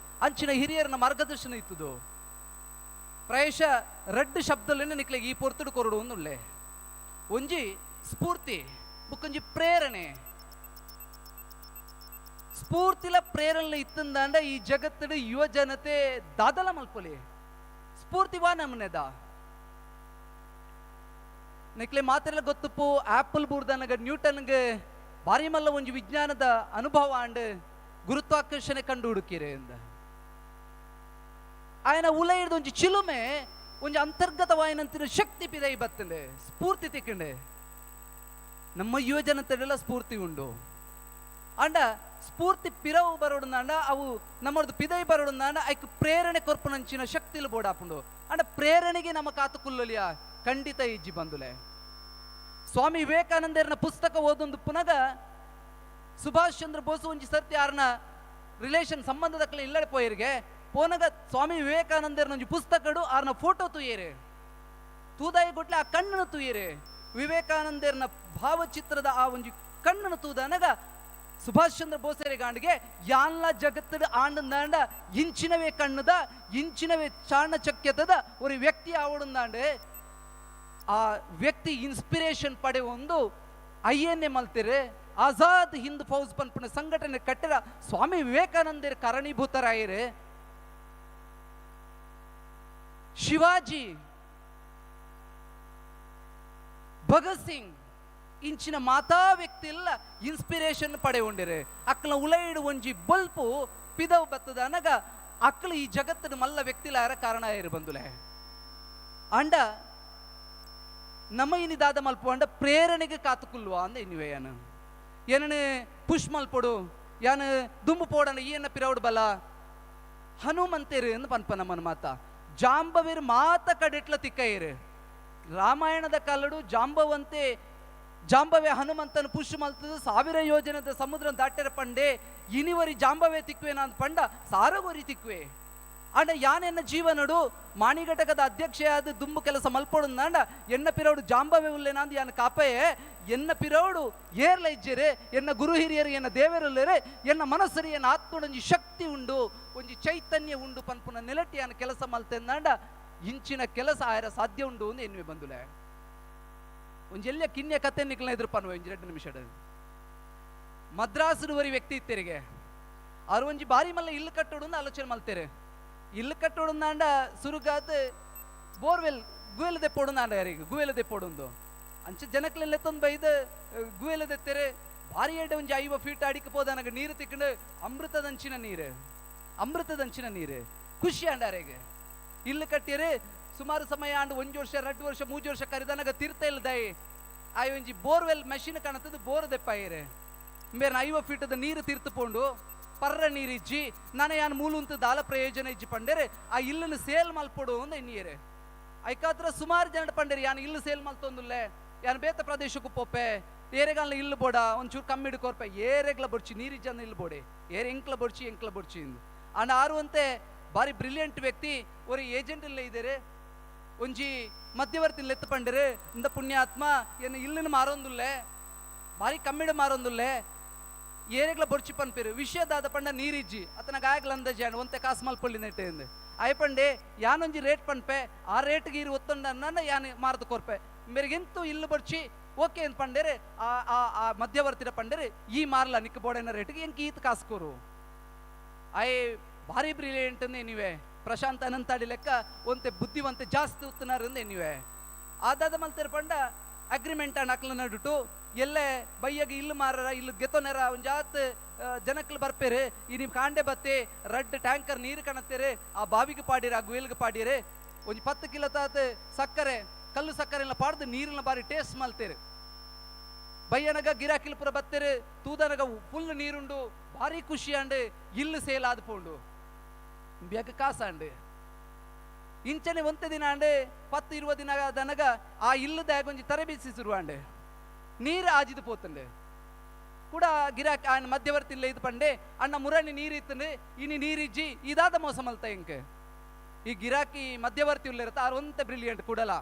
ಅಂಚಿನ ಹಿರಿಯರನ ಮಾರ್ಗದರ್ಶನ ಇತ್ತದು. ಪ್ರಾಯಶಃ ರಡ್ಡ್ ಶಬ್ದಲೆನ್ ನಿಕ್ಲೆಗ್ ಈ ಪೊರ್ತುಡು ಕೊರೊಡು ಉಂದುಲ್ಲೆ. ಒಂಜಿ ಸ್ಫೂರ್ತಿ ಬುಕ್ಕೊಂಜಿ ಪ್ರೇರಣೆ. ಸ್ಫೂರ್ತಿಲ ಪ್ರೇರಣೆ ಇತ್ತಂದಾಂಡ ಈ ಜಗತ್ತಡು ಯುವ ಜನತೆ ದಾದಲ ಮಲ್ಪೊಲಿ. ಸ್ಫೂರ್ತಿ ವಾ ನಮನೆದ ನಿಕ್ಲೆ ಮಾತೆಲ್ಲ ಗೊತ್ತುಪ್ಪು. ಆಪಲ್ ಬೂರ್ದನಗ ನ್ಯೂಟನ್ಗೆ ಭಾರಿ ಮಲ್ಲ ಒಂಜಿ ವಿಜ್ಞಾನದ ಅನುಭವ ಆಂಡ್ ಗುರುತ್ವಾಕರ್ಷಣೆ ಕಂಡು ಹುಡುಕಿರೆ ಎಂದ. ಆಯನ ಉಲೈಡ್ದ ಒಂಜಿ ಚಿಲುಮೆ ಒಂಜಿ ಅಂತರ್ಗತವಾಯಿನಂತಿನ ಶಕ್ತಿ ಪಿದೈ ಬತ್ತಂಡೆ, ಸ್ಫೂರ್ತಿ ತಿಕ್ಕಂಡೆ. ನಮ್ಮ ಯುವ ಜನತೆಡೆಲ್ಲ ಸ್ಫೂರ್ತಿ ಉಂಡು. ಅಂಡ ಸ್ಫೂರ್ತಿ ಪಿರವು ಬರೋಡಂದಾಂಡ ಅವು ನಮ್ಮದು ಪಿದೈ ಬರೋಡಂದಾಂಡ ಐಕ್ ಪ್ರೇರಣೆ ಕೊರ್ಪುನಂಚಿನ ಶಕ್ತಿಲು ಬೋಡಾಪುಂಡು. ಅಂಡ ಪ್ರೇರಣೆಗೆ ನಮ್ಮ ಕಾತು ಕುಲ್ಲಲಿಯ ಖಂಡಿತ ಇಜ್ಜಿ ಬಂದುಲೆ. ಸ್ವಾಮಿ ವಿವೇಕಾನಂದರನ ಪುಸ್ತಕ ಓದೊಂದು ಪುನಗ ಸುಭಾಷ್ ಚಂದ್ರ ಬೋಸ್ ಒಂಜಿ ಸರ್ತಿ ಆರ್ನ ರಿಲೇಷನ್ ಸಂಬಂಧದಕ್ಕಲೆ ಇಲ್ಲಡೆ ಪೋಯರಿಗೆ ಪೋನಗ ಸ್ವಾಮಿ ವಿವೇಕಾನಂದರನ ಒಂಜಿ ಪುಸ್ತಕಡು ಆರ್ನ ಫೋಟೋ ತೂಯೇರೆ, ತೂದಾಯಿ ಗುಟ್ಲೆ ಆ ಕಣ್ಣನ್ನು ತೂಯೇರೆ. ವಿವೇಕಾನಂದರನ ಭಾವಚಿತ್ರದ ಆ ಒಂಜಿ ಕಣ್ಣನ್ನು ತೂದನಗ ಸುಭಾಷ್ ಚಂದ್ರ ಬೋಸರೆ ಗಾಂಡಿಗೆ ಯಾನ್ಲ ಜಗತ್ತದ ಆಂಡಂದಾಂಡ ಇಂಚಿನವೇ ಕಣ್ಣದ ಇಂಚಿನವೇ ಚಾಣಚಕ್ಯತದ ಒಂದು ವ್ಯಕ್ತಿ ಆವಡಂದಾಂಡೆ ಆ ವ್ಯಕ್ತಿ inspiration ಪಡೆಯೊಂದು I N A ಮಲ್ತಿರೆ Azad Hind fauj ಪನ್ಪುನ ಸಂಘಟನೆ ಕಟ್ಟಿರ ಸ್ವಾಮಿ ವಿವೇಕಾನಂದರ ಕಾರಣೀಭೂತರಾಯಿರೆ. ಶಿವಾಜಿ, ಭಗತ್ ಸಿಂಗ್ ಇಂಚಿನ ಮಾತಾ ವ್ಯಕ್ತಿ ಎಲ್ಲ ಇನ್ಸ್ಪಿರೇಷನ್ ಪಡೆಯುಂಡಿರೆ. ಅಕ್ಕಲ ಉಲೈಡು ಒಂಜಿ ಬಲ್ಪು ಪಿದವು ಬತ್ತದ ಅನಗ ಅಕ್ಕಲು ಈ ಜಗತ್ತಿನ ಮಲ್ಲ ವ್ಯಕ್ತಿಲಾರ ಕಾರಣ ಇರು ಬಂದುಲೆ. ಅಂಡ ನಮ್ಮ ಇನಿದಾದ ಮಲ್ಪು ಅಂಡ ಪ್ರೇರಣೆಗೆ ಕಾತುಕುಲ್ವಾ ಅಂದ ಇನ್ನುವೆ ಯಾನು ಏನನೆ ಪುಷ್ ಮಲ್ಪೊಡು ಯಾನು ದುಂಬು ಪೋಡನ ಏನ ಪಿರೌಡ್ ಬಲ ಹನುಮಂತೇರು ಎಂದು ಪನ್ಪ ನಮ್ಮನ ಮಾತ. ಜಾಂಬವೀರ್ ಮಾತ ಕಡೆಟ್ಲ ತಿಕ್ಕಯಿರು. ರಾಮಾಯಣದ ಕಾಲಡು ಜಾಂಬವಂತೆ ಜಾಂಬವೆ ಹನುಮಂತನ ಪುಷ್ ಮಲ್ತದ ಸಾವಿರ ಯೋಜನದ ಸಮುದ್ರ ದಾಟರ ಪಂಡೆ ಇನಿವರಿ ಜಾಂಬವೆ ತಿಕ್ವೆ ನಾನು ಪಂಡ ಸಾರಗೋರಿ ತಿಕ್ವೆ. ಅಂಡ ಯಾನೆನ್ನ ಜೀವನಡು ಮಾಣಿಘಟಕದ ಅಧ್ಯಕ್ಷೆಯಾದ ದುಂಬು ಕೆಲಸ ಮಲ್ಪೊಡುಂದಾಂಡ ಎನ್ನ ಪಿರೌಡು ಜಾಂಬವೆ ಉಲ್ಲೇನಾಂದು ಯಾನ ಕಾಪಯೇ ಎನ್ನ ಪಿರೌಡು ಏರ್ಲ ಇಜ್ಜೆರೆ ಎನ್ನ ಗುರು ಹಿರಿಯರು ಎನ್ನ ದೇವರುಲ್ಲೇರೆ ಎನ್ನ ಮನಸ್ಸರಿ ಎನ್ನ ಆತ್ಮಡೊಂಜಿ ಶಕ್ತಿ ಉಂಡು ಒಂಜಿ ಚೈತನ್ಯ ಉಂಡು ಪನ್ಪುನ ನೆಲಟಿ ಯಾನ ಕೆಲಸ ಮಲ್ತೆಂದಾಂಡ ಇಂಚಿನ ಕೆಲಸ ಆಯರ ಸಾಧ್ಯ ಉಂಡು ಅಂದು ಎನ್ನುವೆ ಬಂದುಲೆ. ಒಂಜೆಲ್ಲ ಕಿನ್ಯ ಕತೆ ನಿಕ್ಲ ಎದುರು ಪನ್ವೆ ಒಂಜಿ 2 ನಿಮಿಷ. ಮದ್ರಾಸುಡು ವ್ಯಕ್ತಿ ಇತ್ತೆರಿಗೆ ಅವ್ರು ಒಂಜಿ ಬಾರಿ ಮಲ್ಲ ಇಲ್ಲು ಕಟ್ಟೋಡು ಅಂದು ಆಲೋಚನೆ ಮಲ್ತೇರೆ. ಇಲ್ಲು ಕಟ್ಟೋಡಂದಾಂಡ ಸುರುಗಾದ ಬೋರ್ವೆಲ್ ಗುವೆಲ್ ದೆಪ್ಪೋಡಂದಾಂಡ ಯಾರಿಗೆ ಗುವೆಲ್ ದೆಪ್ಪೋಡೊಂದು ಅಂಚೆ ಜನಕ್ಲೆಲ್ಲ ಎತ್ತೊಂದು ಬೈದು ಗುವೆಲ್ ದೆತ್ತೆರೆ ಭಾರಿ ಎಡೆ ಒಂಜಿ 50 ಫೀಟ್ ಅಡಿಕೆ ಪೋದನಗ ನೀರು ತಿಕ್ಕೊಂಡು ಅಮೃತದಂಚಿನ ನೀರು, ಅಮೃತದಂಚಿನ ನೀರು ಖುಷಿ ಅಂಡಾರೆಗೆ. ಇಲ್ಲು ಕಟ್ಟಿಯರೆ ಸುಮಾರು ಸಮಯ ಆಂಡು 1 ವರ್ಷ 2 ವರ್ಷ 3 ವರ್ಷ ಕರಿದನಗ ತೀರ್ಥ ಇಲ್ಲದಾಯಿ ಆಯ್ ಒಂಜಿ ಬೋರ್ವೆಲ್ ಮೆಷಿನ್ ಕಾಣುತ್ತದೆ ಬೋರ್ ದೆಪ್ಪಾಯಿರೆ ಬೇರೆ 50 ಫೀಟದ ನೀರು ತೀರ್ಥ ಪೋಂಡು ಪರ್ರ ನೀರಿಜ್ಜಿ ನಾನು ಯಾನ್ ಮೂಲುಂತ ದಾಲ ಪ್ರಯೋಜನ ಇಜ್ಜಿ ಪಂಡೇರೆ ಆ ಇಲ್ಲನ್ನು ಸೇಲ್ ಮಲ್ಪೊಡು ಅಂದ ಎನ್ನಿಯರೆ. ಐಕಾತ್ರ ಸುಮಾರು ಜನ ಪಂಡೇರಿ ಯಾನ್ ಇಲ್ಲು ಸೇಲ್ ಮಲ್ತೊಂದುಲ್ಲೆ ಯಾನ್ ಬೇತ ಪ್ರದೇಶಕ್ಕೂ ಪೋಪೆ ಏರೆಗಾಲ ಇಲ್ಲು ಬೋಡ ಒಂಚೂರು ಕಮ್ಮಿ ಹಿಡ್ಕೋರ್ಪೆ ಏರೆಗ್ಲ ಬೊಡ್ಚಿ ನೀರಿಜ್ಜನ ಇಲ್ಲು ಬೋಡೆ ಏರೆ ಎಂಕ್ಲ ಬೊಡ್ಚಿ ಎಂಕ್ಲ ಬೊಡ್ಚಿ ಇಂದು. ಅಂಡ್ ಆರು ಅಂತೆ ಭಾರಿ ಬ್ರಿಲಿಯಂಟ್ ವ್ಯಕ್ತಿ ಒರಿ ಏಜೆಂಟ್ ಇಲ್ಲ ಇದ್ದಾರೆ ಒಂಜಿ ಮಧ್ಯವರ್ತಿ ಲೆತ್ತ ಪಂಡೇರೆ ಇಂದ ಪುಣ್ಯಾತ್ಮ ಏನು ಇಲ್ಲನ್ನು ಮಾರೊಂದುಲ್ಲೆ ಭಾರಿ ಕಮ್ಮಿಡ ಮಾರೊಂದುಲ್ಲೆ ಏರೆಗ್ಲ ಬೊರ್ಚಿ ಪನ್ಪೇರು ವಿಷಯದಾದ ಪಂಡ ನೀರಿಜ್ಜಿ ಅತನ ಗಾಯಗ್ಲ ಅಂದಾಜಿ ಅಂಡ್ ಒಂತೆ ಕಾಸು ಮಲ್ಪೊಳ್ಳಿ ನೆಟ್ಟೆ ಅಯ್ಯಪಂಡೆ ಯಾನೊಂಜಿ ರೇಟ್ ಪನ್ಪೆ ಆ ರೇಟ್ಗೆ ಇರು ಒತ್ತೊಂಡ ನನ್ನ ಯಾನ್ ಮಾರ್ದು ಕೊರ್ಪೆ ಮೇರೆಗೆಂತೂ ಇಲ್ಲು ಬೊರ್ಚಿ ಓಕೆ ಅಂತ ಪಂಡೇರೆ ಆ ಆ ಆ ಮಧ್ಯವರ್ತಿನ ಪಂಡೇರೆ ಈ ಮಾರ್ಲ ನಿಕ್ಕ ಬೋಡೆನ ರೇಟ್ಗೆ ಎಂಕ್ ಈತ್ ಕಾಸು ಕೊರು. ಅಯ್ಯ ಭಾರಿ ಬ್ರಿಲಿಯಂಟ್ ನೀವೇ ಪ್ರಶಾಂತ್ ಅನಂತಾಡಿ ಲೆಕ್ಕ ಒಂತೆ ಬುದ್ಧಿವಂತೆ ಜಾಸ್ತಿ ಉತ್ತನಾರಂದ ನೀವೇ ಆದಾದ ಮಲ್ತೇರು ಪಂಡ ಅಗ್ರಿಮೆಂಟ್ ಅಣ್ಣ ಅಕ್ಲ ನಡುಟು ಎಲ್ಲೇ ಬಯ್ಯಗೆ ಇಲ್ಲು ಮಾರರ ಇಲ್ಲು ಗೆತ್ತೊನೆರ ಒಂದು ಜಾತ್ ಜನಕ್ಲು ಬರ್ಪೇರೆ ಈ ನಿಮ್ಮ ಕಾಂಡೆ ಬತ್ತೆ ರಡ್ಡ್ ಟ್ಯಾಂಕರ್ ನೀರು ಕಾಣತ್ತೇರೆ ಆ ಬಾವಿಗೆ ಪಾಡಿರ ಆ ಗುವೆಲ್ಗೆ ಪಾಡಿರೆ ಒಂದು 10 ಕಿಲೋ ತಾತ ಸಕ್ಕರೆ ಕಲ್ಲು ಸಕ್ಕರೆ ಎಲ್ಲ ಪಾಡ್ದು ನೀರನ್ನ ಬಾರಿ ಟೇಸ್ಟ್ ಮಲ್ತೇರೆ. ಬಯ್ಯನಗ ಗಿರಾಕಿಲ್ಪುರ ಬತ್ತೇರೆ ತೂದನಗ ಫುಲ್ ನೀರುಂಡು ಭಾರಿ ಖುಷಿ ಅಂಡು ಇಲ್ಲು ಸೇಲ್ ಆದ ಪೋಂಡು ಬೇಗ ಕಾಸಾಂಡು. ಇಂಚನೆ ಒಂತೆ ದಿನ ಅಂಡೆ 10-20 ದಿನ ಆದನಗ ಆ ಇಲ್ಲದಾಗ ಒಂಜಿ ತರಬೇತಿ ಶುರು ನೀರು ಆಜಿದು ಪೋತಂಡೆ ಕೂಡ ಗಿರಾಕಿ ಆಯನ ಮಧ್ಯವರ್ತಿ ಇಲ್ಲ ಇದು ಪಂಡೆ ಅಣ್ಣ ಮುರಣಿ ನೀರು ಇತ್ತಂಡೆ ಇನಿ ನೀರಿಜ್ಜಿ ಇದಾದ ಮೋಸ ಮಲ್ತ ಇಂಕ ಈ ಗಿರಾಕಿ ಮಧ್ಯವರ್ತಿ ಉಳ್ಳಿರತ್ತ ಆರು ಒಂತೆ ಬ್ರಿಲಿಯಂಟ್ ಕೂಡಲ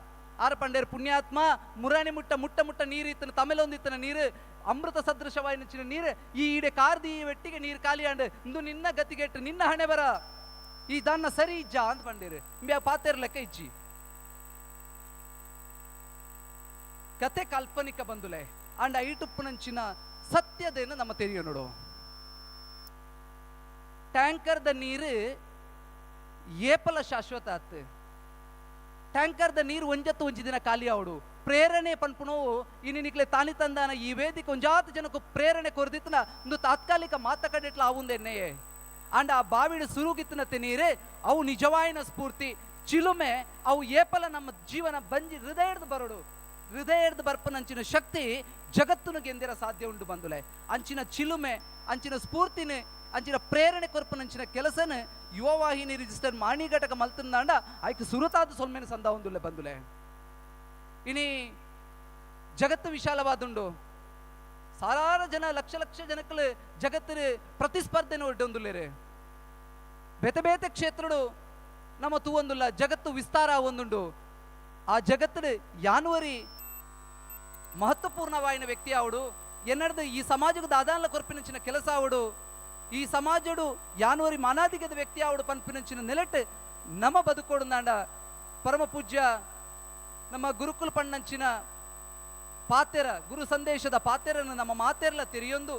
ಆರು ಪಂಡೇರು ಪುಣ್ಯಾತ್ಮ ಮುರಾಣಿ ಮುಟ್ಟ ಮುಟ್ಟ ಮುಟ್ಟ ನೀರು ಇತ್ತನ ತಮಿಳೊಂದಿತ್ತನ ನೀರು ಅಮೃತ ಸದೃಶವಾಯಿನ ನೀರು ಈ ಈಡೆ ಕಾರ್ದಿ ಈ ವೆಟ್ಟಿಗೆ ನೀರು ಖಾಲಿ ಅಂಡ್ ಇಂದು ನಿನ್ನ ಗತಿಗೆಟ್ಟು ನಿನ್ನ ಹಣೆ ಬರ. ಈ ದಾನ್ನ ಸರಿ ಇಜ್ಜ ಅಂತ ಬಂದಿರು ಇಂಬ್ಯಾ ಪಾತೆರ್ ಲೆಕ್ಕ ಇಜ್ಜಿ. ಕತೆ ಕಾಲ್ಪನಿಕ ಬಂದುಲೆ ಅಂಡ ಐಟುಪ್ಪುನಂಚಿನ ಸತ್ಯದೇನು ನಮ್ಮ ತೆರಿಯೋ ನೋಡು. ಟ್ಯಾಂಕರ್ದ ನೀರು ಏಪಲ ಶಾಶ್ವತ ಆತು. ಟ್ಯಾಂಕರ್ದ ನೀರು ಒಂಜತ್ತು ಒಂಜಿ ದಿನ ಖಾಲಿ ಆವಡು. ಪ್ರೇರಣೆ ಪನ್ಪುನವು ಇನಿ ನಿಕ್ಲೆ ತಾನಿ ತಂದಾನ ಈ ವೇದಿಕೆ ಒಂಜಾತ ಜನಕ್ಕೂ ಪ್ರೇರಣೆ ಕೊರದಿತ್ತನ ಒಂದು ತಾತ್ಕಾಲಿಕ ಮಾತ ಕಡೆಟ್ಲ ಆವುಂದೆನ್ನೆಯೇ. ಅಂಡ ಆ ಬಾವಿಡು ಸುರುಗಿತ್ತನತ್ತೆ ನೀರೇ ಅವು ನಿಜವಾಯಿನ ಸ್ಫೂರ್ತಿ ಚಿಲುಮೆ ಅವು ಏಪಲ ನಮ್ಮ ಜೀವನ ಬಂಜಿ ಹೃದಯದ ಬರಡು ಹೃದಯದ ಬರ್ಪನಂಚಿನ ಶಕ್ತಿ ಜಗತ್ತುನು ಗೆಂದಿರ ಸಾಧ್ಯ ಉಂಟು ಬಂದುಲೆ. ಅಂಚಿನ ಚಿಲುಮೆ ಅಂಚಿನ ಸ್ಫೂರ್ತಿನೇ ಅಂಚಿನ ಪ್ರೇರಣೆ ಕೊರ್ಪನಂಚಿನ ಕೆಲಸನ ಯುವವಾಹಿನಿ ರಿಜಿಸ್ಟರ್ ಮಾಣಿ ಘಟಕ ಮಲ್ತಂದಾಂಡ ಆಯ್ಕೆ ಸುರುತಾದ ಸೊಲ್ಮೇನ ಸಂದ ಒಂದುಲೆ ಬಂದುಲೆ. ಇನಿ ಜಗತ್ತು ವಿಶಾಲವಾದುಂಡು, ಸಾವಿರಾರು ಜನ ಲಕ್ಷ ಲಕ್ಷ ಜನಕ್ಕಲು ಜಗತ್ತಿನ ಪ್ರತಿಸ್ಪರ್ಧೆನ ಒಡ್ಡೊಂದುಲ್ಲೇರೆ. ಬೇತೆ ಬೇತೆ ಕ್ಷೇತ್ರಡು ನಮ್ಮ ತೂವೊಂದುಲ್ಲ ಜಗತ್ತು ವಿಸ್ತಾರ ಒಂದುಂಡು. ಆ ಜಗತ್ತಿನ ಯಾನುವರಿ ಮಹತ್ವಪೂರ್ಣವಾಯಿನ ವ್ಯಕ್ತಿ ಆವಡು ಎನ್ನಡ್ದು ಈ ಸಮಾಜದ ಆದಾನ ಕೊರ್ಪಿನಂಚಿನ ಕೆಲಸ ಆವಡು ಈ ಸಮಾಜಡು ಯಾನುವರಿ ಮಾನಾದಿಗದ ವ್ಯಕ್ತಿ ಆವಡು ಪನ್ಪಿನಂಚಿನ ನೆಲೆಟ್ ನಮ್ಮ ಬದುಕೋಡುಂದಾಂಡ ಪರಮ ಪೂಜ್ಯ ನಮ್ಮ ಗುರುಕುಲ ಪಣ್ಣಂಚಿನ ಪಾತೆರ ಗುರು ಸಂದೇಶದ ಪಾತೆರನ್ನು ನಮ್ಮ ಮಾತೆರಲ ತೆರೆಯೊಂದು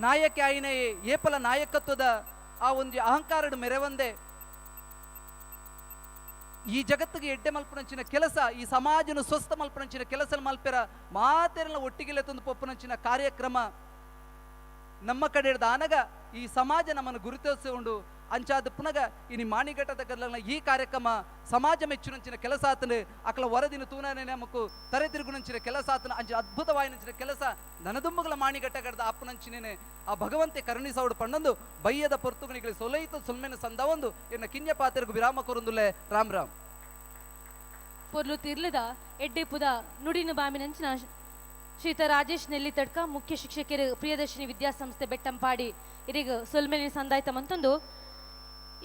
ನಾಯಕ ಆಯಿನ ಏಪಲ ನಾಯಕತ್ವದ ಆ ಒಂದು ಅಹಂಕಾರದ ಮೆರವಂದೆ ಈ ಜಗತ್ತಿಗೆ ಎಡ್ಡೆ ಮಲ್ಪನಂಚಿನ ಕೆಲಸ ಈ ಸಮಾಜನ ಸ್ವಸ್ಥ ಮಲ್ಪನಂಚಿನ ಕೆಲಸ ಮಲ್ಪೆರ ಮಾತೆರಲ ಒಟ್ಟಿಗೆಲೆ ತಂದು ಪೊಪ್ಪನಂಚಿನ ಕಾರ್ಯಕ್ರಮ ನಮ್ಮ ಕಡೆ ಆನಗ ಈ ಸಮಾಜ ನಮ್ಮನ್ನು ಗುರುತಿಸಿಕೊಂಡು ಅಂಚಾದ ಪುನಗ ಇನಿ ಮಾಣಿಘಟ್ಟದ ಗದ್ದಲನ ಈ ಕಾರ್ಯಕ್ರಮ ಸಮಾಜ ಮೆಚ್ಚುನಂಚಿನ ಕೆಲಸ ಆತನು ಅಕಲ ವರದಿನ ತೂನನೆ ನಮಕು ತರೆ ತಿರುಗುನಂಚಿನ ಕೆಲಸ ಆತನ ಅಂಚಿನ ಅದ್ಭುತವಾಯಿನಂಚಿನ ಕೆಲಸ ನನದುಂಬುಗಳ ಮಾಣಿಘಟ್ಟಗಡ್ದ ಅಪ್ಪನಂಚಿನೇನೆ ಆ ಭಗವಂತೆ ಕರುಣಿಸೌಡು ಪಣ್ಣಂದು ಬಯ್ಯದ ಪೊರ್ತುಗಣಿಗಳಿಗೆ ಸೊಲೈತ ಸೊಲ್ಮೆನ ಸಂದವೊಂದು ಎನ್ನ ಕಿನ್ಯ ಪಾತೆರಗು ವಿರಾಮ ಕೊರಂದುಲ್ಲೆ. ರಾಮ್ ರಾಮ್. ಪೊರ್ಲು ತಿರ್ಲದ ಎಡ್ಡೆಪುದ ನುಡಿನ ಬಾಮಿನಂಚಿನ ಶ್ರೀತ ರಾಜೇಶ್ ನೆಲ್ಲಿತಡ್ಕ ಮುಖ್ಯ ಶಿಕ್ಷಕರು ಪ್ರಿಯದರ್ಶಿನಿ ವಿದ್ಯಾಸಂಸ್ಥೆ ಬೆಟ್ಟಂಪಾಡಿ ಇರಿಗ ಸೊಲ್ಮೆಲಿನ ಸಂದಾಯ್ತ ಮಂತೊಂದು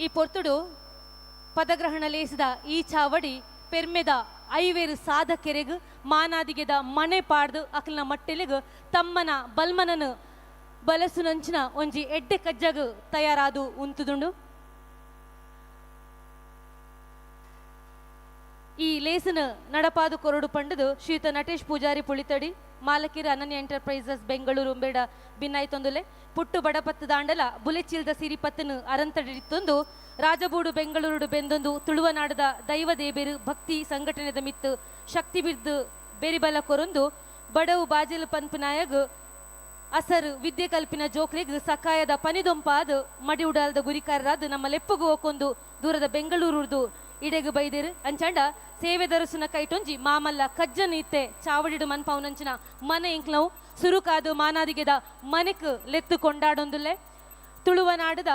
ಈ ಪೊರ್ತುಡು ಪದಗ್ರಹಣ ಲೇಸಿದ ಈ ಚಾವಡಿ ಪೆರ್ಮೆದ ಐವೇರು ಸಾಧಕೆರೆಗ್ ಮಾನಾದಿಗೆದ ಮಣೆ ಪಾಡ್ದು ಅಕ್ಲಿನ ಮಟ್ಟೆಲಿಗ್ ತಮ್ಮನ ಬಲ್ಮನನು ಬಲಸುನಂಚಿನ ಒಂಜಿ ಎಡ್ಡೆ ಕಜ್ಜಗ್ ತಯಾರಾದು ಉಂತುದುಂಡು. ಈ ಲೇಸನ ನಡಪಾದು ಕೊರಡು ಪಂಡದು ಶ್ರೀತ ನಟೇಶ್ ಪೂಜಾರಿ ಪುಳಿತಡಿ ಮಾಲಕಿರ ಅನನ್ಯ ಎಂಟರ್ಪ್ರೈಸಸ್ ಬೆಂಗಳೂರು ಬೇಡ ಭಿನ್ನಾಯ್ತೊಂದುಲೆ ಪುಟ್ಟು ಬಡಪತ್ತು ದಾಂಡಲ ಬುಲೆಚಿಲ್ದ ಸಿರಿಪತ್ತನು ಅರಂತಡಿತ್ತೊಂದು ರಾಜಬೂಡು ಬೆಂಗಳೂರು ಬೆಂದೊಂದು ತುಳುವನಾಡದ ದೈವ ದೇಬೇರು ಭಕ್ತಿ ಸಂಘಟನೆದ ಮಿತ್ತು ಶಕ್ತಿ ಬಿರ್ದು ಬೆರಿಬಲ ಕೊರೊಂದು ಬಡವು ಬಾಜಿಲು ಪನ್ಪುನಾಯಗ್ ಅಸರು ವಿದ್ಯೆ ಕಲ್ಪಿನ ಜೋಕ್ರೆಗ್ ಸಕಾಯದ ಪನಿದೊಂಪಾದ ಮಡಿ ಉಡಾಲದ ಗುರಿಕಾರರಾದ ನಮ್ಮ ಲೆಪ್ಪುಗು ಹೋಕೊಂದು ದೂರದ ಬೆಂಗಳೂರುದು ಇಡೆಗು ಬೈದಿರು ಅಂಚಾಂಡ ಸೇವೆ ದರಸುನ ಕೈಟೊಂಜಿ ಮಾಮಲ್ಲ ಕಜ್ಜನೀತೆ ಚಾವಡಿಡು ಮನ್ಪೌನಂಚಿನ ಮನೆ ಇಂಕ್ಲವು ಸುರುಕಾದು ಮಾನಾದಿಗೆದ ಮನೆಕ್ ಲೆತ್ತು ಕೊಂಡಾಡೊಂದುಲ್ಲೆ. ತುಳುವನಾಡದ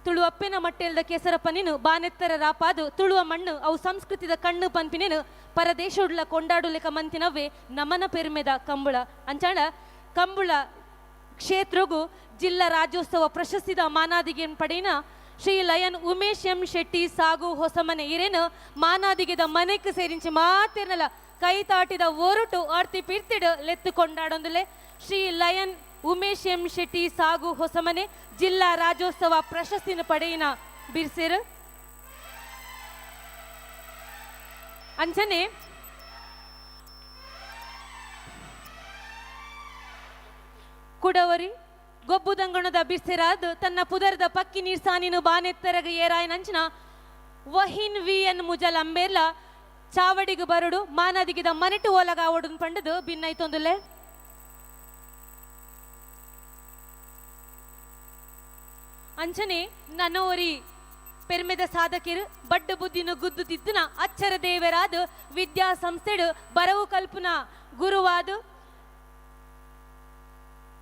ತುಳುವಪ್ಪೆನ ಮಟ್ಟೆಲ್ದ ಕೆಸರಪ್ಪನೇನು ಬಾನೆತ್ತರ ರಾಪಾದು ತುಳುವ ಮಣ್ಣು ಅವು ಸಂಸ್ಕೃತಿದ ಕಣ್ಣು ಪನ್ಪಿನೇನು ಪರದೇಶುಡ್ಲ ಕೊಂಡಾಡುಲೆಕ ಮಂತಿನವೇ ನಮನ ಪೆರ್ಮೆದ ಕಂಬುಳ ಅಂಚಾಂಡ ಕಂಬುಳ ಕ್ಷೇತ್ರಗೂ ಜಿಲ್ಲಾ ರಾಜ್ಯೋತ್ಸವ ಪ್ರಶಸ್ತಿದ ಮಾನಾದಿಗೆನ್ ಪಡೆಯಿನ ಶ್ರೀ ಲಯನ್ ಉಮೇಶ್ ಎಂ ಶೆಟ್ಟಿ ಸಾಗು ಹೊಸಮನೆ ಇರೇನು ಮಾನಾದಿಗೆದ ಮನೆಕ್ ಸೇರಿಂಚಿ ಮಾತಿರ್ನಲ ಕೈ ತಾಟಿದ ಒರಟು ಆರ್ತಿ ಪಿರ್ತಿಡು ಲೆತ್ತು ಕೊಂಡಾಡೊಂದುಲೆ. ಶ್ರೀ ಲಯನ್ ಉಮೇಶ್ ಎಂ ಶೆಟ್ಟಿ ಸಾಗು ಹೊಸಮನೆ ಜಿಲ್ಲಾ ರಾಜ್ಯೋತ್ಸವ ಪ್ರಶಸ್ತಿನ ಪಡೆಯಿನ ಬಿರ್ಸಿರು. ಅಂಚನೆ ಕುಡವರಿ ಗೊಬ್ಬುದಂಗಣದ ಬಿರ್ಸಿರಾದ್ ತನ್ನ ಪುದರದ ಪಕ್ಕಿ ನೀರ್ಸಾನಿನು ಬಾನೆತ್ತರಗ ಏರಾಯನಂಚಿನ ವಹಿನ್ ವಿ ಎನ್ ಮುಜಲ್ ಅಂಬೇರ್ಲ ಚಾವಡಿಗು ಬರಡು ಮಾನದಿಗಿದ ಮನೆಟು ಓಲಗಾವಡು ಪಂಡದು ಭಿನ್ನೈತೊಂದುಲೆ. ಅಂಚನೆ ನನೋರಿ ಪೆರ್ಮೆದ ಸಾಧಕಿರು ಬಡ್ಡು ಬುದ್ಧಿನ ಗುದ್ದು ತಿದ್ದುನ ಅಚ್ಚರ ದೇವರಾದ ವಿದ್ಯಾಸಂಸ್ಥೆಡು ಬರವು ಕಲ್ಪನ ಗುರುವಾದ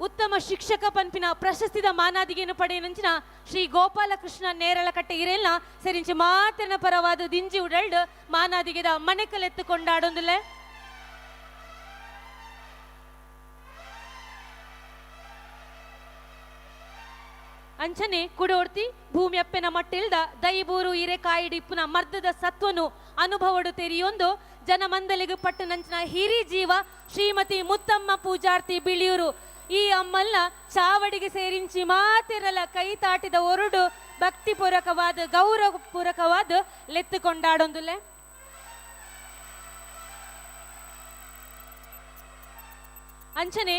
ಉತ್ತಮ ಶಿಕ್ಷಕ ಪನ್ಪಿನ ಪ್ರಶಸ್ತಿದ ಮಾನಾದಿಗೆಯನ್ನು ಪಡೆಯನಂಚಿನ ಶ್ರೀ ಗೋಪಾಲಕೃಷ್ಣ ನೇರಳಕಟ್ಟೆ ಇರೇಲ್ನ ಸರಿಂಚಿ ಮಾತಿನ ಪರವಾದ ದಿಂಜಿ ಉಡಲ್ಡ್ ಮಾನಾದಿಗೆದ ಮನೆಕಲೆತ್ತು ಕೊಂಡಾಡೊಂದುಲೆ. ಅಂಚನೆ ಕುಡೋರ್ತಿ ಭೂಮಿಯಪ್ಪೆನ ಮಟ್ಟಿಲ್ದ ದೈಬೂರು ಹಿರೇಕಾಯಿಡಿಪ್ಪುನ ಮರ್ದದ ಸತ್ವನು ಅನುಭವಡು ತೆರಿಯೊಂದು ಜನಮಂದಲಿಗು ಪಟ್ಟನಂಚಿನ ಹಿರಿ ಜೀವ ಶ್ರೀಮತಿ ಮುತ್ತಮ್ಮ ಪೂಜಾರ್ತಿ ಬಿಳಿಯೂರು ಈ ಅಮ್ಮಲ್ನ ಚಾವಡಿಗೆ ಸೇರಿಂಚಿ ಮಾತಿರಲ ಕೈ ತಾಟಿದ ಒರಡು ಭಕ್ತಿಪೂರ್ವಕವಾದ ಗೌರವಪೂರ್ವಕವಾದ ಲೆತ್ತು ಕೊಂಡಾಡೊಂದುಲ್ಲೆ. ಅಂಚನೆ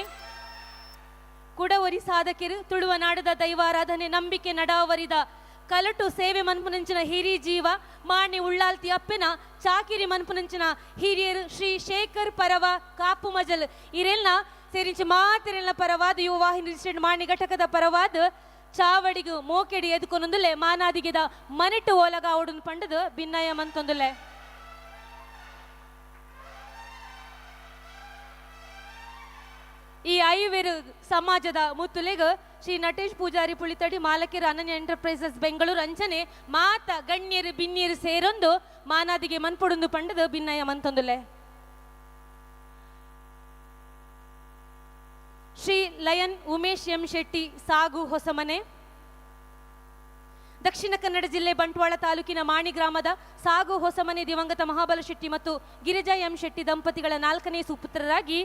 ಕುಡವರಿ ಸಾಧಕಿರು ತುಳುವ ನಾಡದ ದೈವಾರಾಧನೆ ನಂಬಿಕೆ ನಡಾವರಿದ ಕಲಟು ಸೇವೆ ಮನ್ಪುನಂಚಿನ ಹಿರಿ ಜೀವ ಮಾಣಿ ಉಳ್ಳಾಲ್ತಿ ಅಪ್ಪೆನ ಚಾಕಿರಿ ಮನ್ಪುನಂಚಿನ ಹಿರಿಯರು ಶ್ರೀ ಶೇಖರ್ ಪರವ ಕಾಪು ಮಜಲ್ ಇರೆಲ್ನ ಸೇರಿಂಚಿ ಮಾತಿರೆಲ್ನ ಪರವಾದ ಯುವ ವಾಹಿನಿ ರಿಜಿಸ್ಟರ್ಡ್ ಮಾಣಿ ಘಟಕದ ಪರವಾದ ಚಾವಡಿಗು ಮೋಕೆಡಿ ಎದುಕೊನೊಂದುಲ್ಲೆ ಮಾನಾದಿಗೆದ ಮನೆಟ್ಟು ಓಲಗ ಓಡುನ್ ಪಂಡದು ಭಿನ್ನಯ ಮಂತೊಂದುಲ್ಲೆ. ಈ ಐವೇರು ಸಮಾಜದ ಮುತ್ತುಲೆಗ್ ಶ್ರೀ ನಟೇಶ್ ಪೂಜಾರಿ ಪುಳಿತಡಿ ಮಾಲಕಿರು ಅನನ್ಯ ಎಂಟರ್ಪ್ರೈಸಸ್ ಬೆಂಗಳೂರು ಅಂಚನೆ ಮಾತ ಗಣ್ಯರು ಬಿನ್ನಿಯರು ಸೇರೊಂದು ಮಾನಾದಿಗೆ ಮನ್ಪೊಡುಂದು ಪಂಡದು ಭಿನ್ನಯ ಮಂತೊಂದುಲ್ಲೆ. ಶ್ರೀ ಲಯನ್ ಉಮೇಶ್ ಎಂ ಶೆಟ್ಟಿ ಸಾಗು ಹೊಸಮನೆ, ದಕ್ಷಿಣ ಕನ್ನಡ ಜಿಲ್ಲೆ ಬಂಟ್ವಾಳ ತಾಲೂಕಿನ ಮಾಣಿ ಗ್ರಾಮದ ಸಾಗು ಹೊಸಮನೆ ದಿವಂಗತ ಮಹಾಬಲ ಶೆಟ್ಟಿ ಮತ್ತು ಗಿರಿಜಾ ಎಂ ಶೆಟ್ಟಿ ದಂಪತಿಗಳ 4ನೇ ಸುಪುತ್ರರಾಗಿ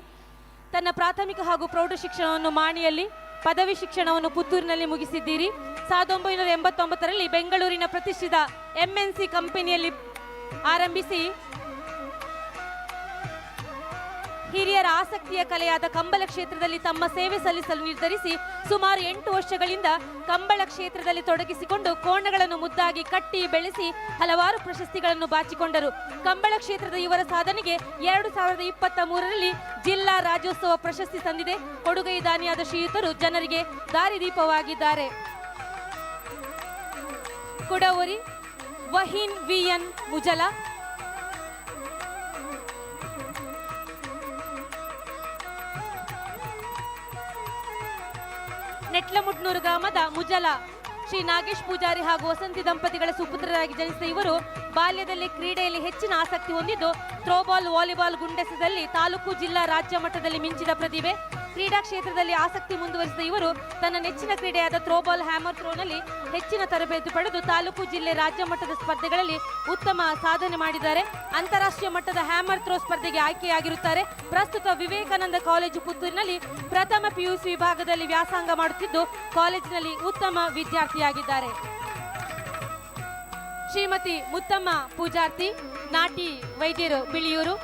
ತನ್ನ ಪ್ರಾಥಮಿಕ ಹಾಗೂ ಪ್ರೌಢ ಶಿಕ್ಷಣವನ್ನು ಮಾಣಿಯಲ್ಲಿ, ಪದವಿ ಶಿಕ್ಷಣವನ್ನು ಪುತ್ತೂರಿನಲ್ಲಿ ಮುಗಿಸಿದ್ದೀರಿ. 1989ರಲ್ಲಿ ಬೆಂಗಳೂರಿನ ಪ್ರತಿಷ್ಠಿತ MNC ಕಂಪನಿಯಲ್ಲಿ ಆರಂಭಿಸಿ ಹಿರಿಯರ ಆಸಕ್ತಿಯ ಕಲೆಯಾದ ಕಂಬಳ ಕ್ಷೇತ್ರದಲ್ಲಿ ತಮ್ಮ ಸೇವೆ ಸಲ್ಲಿಸಲು ನಿರ್ಧರಿಸಿ ಸುಮಾರು 8 ವರ್ಷಗಳಿಂದ ಕಂಬಳ ಕ್ಷೇತ್ರದಲ್ಲಿ ತೊಡಗಿಸಿಕೊಂಡು ಕೋಣಗಳನ್ನು ಮುದ್ದಾಗಿ ಕಟ್ಟಿ ಬೆಳೆಸಿ ಹಲವಾರು ಪ್ರಶಸ್ತಿಗಳನ್ನು ಬಾಚಿಕೊಂಡರು. ಕಂಬಳ ಕ್ಷೇತ್ರದ ಇವರ ಸಾಧನೆಗೆ 2023ರಲ್ಲಿ ಜಿಲ್ಲಾ ರಾಜ್ಯೋತ್ಸವ ಪ್ರಶಸ್ತಿ ಸಂದಿದೆ. ಕೊಡುಗೈ ದಾನಿಯಾದ ಶ್ರೀಯುತರು ಜನರಿಗೆ ದಾರಿದೀಪವಾಗಿದ್ದಾರೆ. ಕುಡವರಿ ವಹೀನ್ ವಿಎನ್ ಮುಜಲ, ನೆಟ್ಲಮುಟ್ನೂರು ಗ್ರಾಮದ ಮುಜಲ ಶ್ರೀ ನಾಗೇಶ್ ಪೂಜಾರಿ ಹಾಗೂ ವಸಂತಿ ದಂಪತಿಗಳ ಸುಪುತ್ರರಾಗಿ ಜನಿಸಿದ ಇವರು ಬಾಲ್ಯದಲ್ಲಿ ಕ್ರೀಡೆಯಲ್ಲಿ ಹೆಚ್ಚಿನ ಆಸಕ್ತಿ ಹೊಂದಿದ್ದು ಥ್ರೋಬಾಲ್, ವಾಲಿಬಾಲ್, ಗುಂಡೆಸದಲ್ಲಿ ತಾಲೂಕು, ಜಿಲ್ಲಾ, ರಾಜ್ಯ ಮಟ್ಟದಲ್ಲಿ ಮಿಂಚಿದ ಪ್ರತಿಭೆ. ಕ್ರೀಡಾ ಕ್ಷೇತ್ರದಲ್ಲಿ ಆಸಕ್ತಿ ಮುಂದುವರಿಸಿದ ಇವರು ತನ್ನ ನೆಚ್ಚಿನ ಕ್ರೀಡೆಯಾದ ಥ್ರೋಬಾಲ್, ಹ್ಯಾಮರ್ ಥ್ರೋನಲ್ಲಿ ಹೆಚ್ಚಿನ ತರಬೇತಿ ಪಡೆದು ತಾಲೂಕು, ಜಿಲ್ಲೆ, ರಾಜ್ಯ ಮಟ್ಟದ ಸ್ಪರ್ಧೆಗಳಲ್ಲಿ ಉತ್ತಮ ಸಾಧನೆ ಮಾಡಿದ್ದಾರೆ. ಅಂತಾರಾಷ್ಟ್ರೀಯ ಮಟ್ಟದ ಹ್ಯಾಮರ್ ಥ್ರೋ ಸ್ಪರ್ಧೆಗೆ ಆಯ್ಕೆಯಾಗಿರುತ್ತಾರೆ. ಪ್ರಸ್ತುತ ವಿವೇಕಾನಂದ ಕಾಲೇಜು ಪುತ್ತೂರಿನಲ್ಲಿ ಪ್ರಥಮ ಪಿಯುಸಿ ವಿಭಾಗದಲ್ಲಿ ವ್ಯಾಸಂಗ ಮಾಡುತ್ತಿದ್ದು ಕಾಲೇಜಿನಲ್ಲಿ ಉತ್ತಮ ವಿದ್ಯಾರ್ಥಿಯಾಗಿದ್ದಾರೆ. ಶ್ರೀಮತಿ ಮುತ್ತಮ್ಮ ಪೂಜಾರ್ತಿ, ನಾಟಿ ವೈದ್ಯರು, ಬಿಳಿಯೂರು.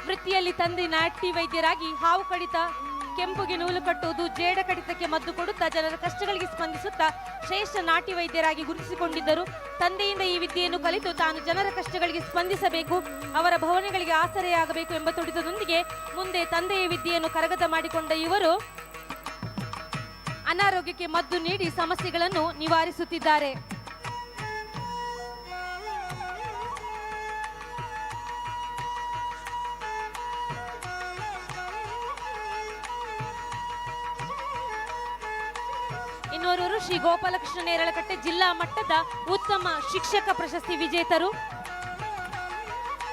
ವೃತ್ತಿಯಲ್ಲಿ ತಂದೆ ನಾಟಿ ವೈದ್ಯರಾಗಿ ಹಾವು ಕಡಿತ, ಕೆಂಪುಗೆ ನೂಲು ಕಟ್ಟುವುದು, ಜೇಡ ಕಡಿತಕ್ಕೆ ಮದ್ದು ಕೊಡುತ್ತಾ ಜನರ ಕಷ್ಟಗಳಿಗೆ ಸ್ಪಂದಿಸುತ್ತಾ ಶ್ರೇಷ್ಠ ನಾಟಿ ವೈದ್ಯರಾಗಿ ಗುರುತಿಸಿಕೊಂಡಿದ್ದರು. ತಂದೆಯಿಂದ ಈ ವಿದ್ಯೆಯನ್ನು ಕಲಿತು ತಾನು ಜನರ ಕಷ್ಟಗಳಿಗೆ ಸ್ಪಂದಿಸಬೇಕು, ಅವರ ಭಾವನೆಗಳಿಗೆ ಆಸರೆಯಾಗಬೇಕು ಎಂಬ ತುಡಿತದೊಂದಿಗೆ ಮುಂದೆ ತಂದೆಯ ವಿದ್ಯೆಯನ್ನು ಕರಗತ ಮಾಡಿಕೊಂಡ ಇವರು ಅನಾರೋಗ್ಯಕ್ಕೆ ಮದ್ದು ನೀಡಿ ಸಮಸ್ಯೆಗಳನ್ನು ನಿವಾರಿಸುತ್ತಿದ್ದಾರೆ. ಇನ್ನೋರ್ವರು ಶ್ರೀ ಗೋಪಾಲಕೃಷ್ಣ ನೇರಳಕಟ್ಟೆ ಜಿಲ್ಲಾ ಮಟ್ಟದ ಉತ್ತಮ ಶಿಕ್ಷಕ ಪ್ರಶಸ್ತಿ ವಿಜೇತರು.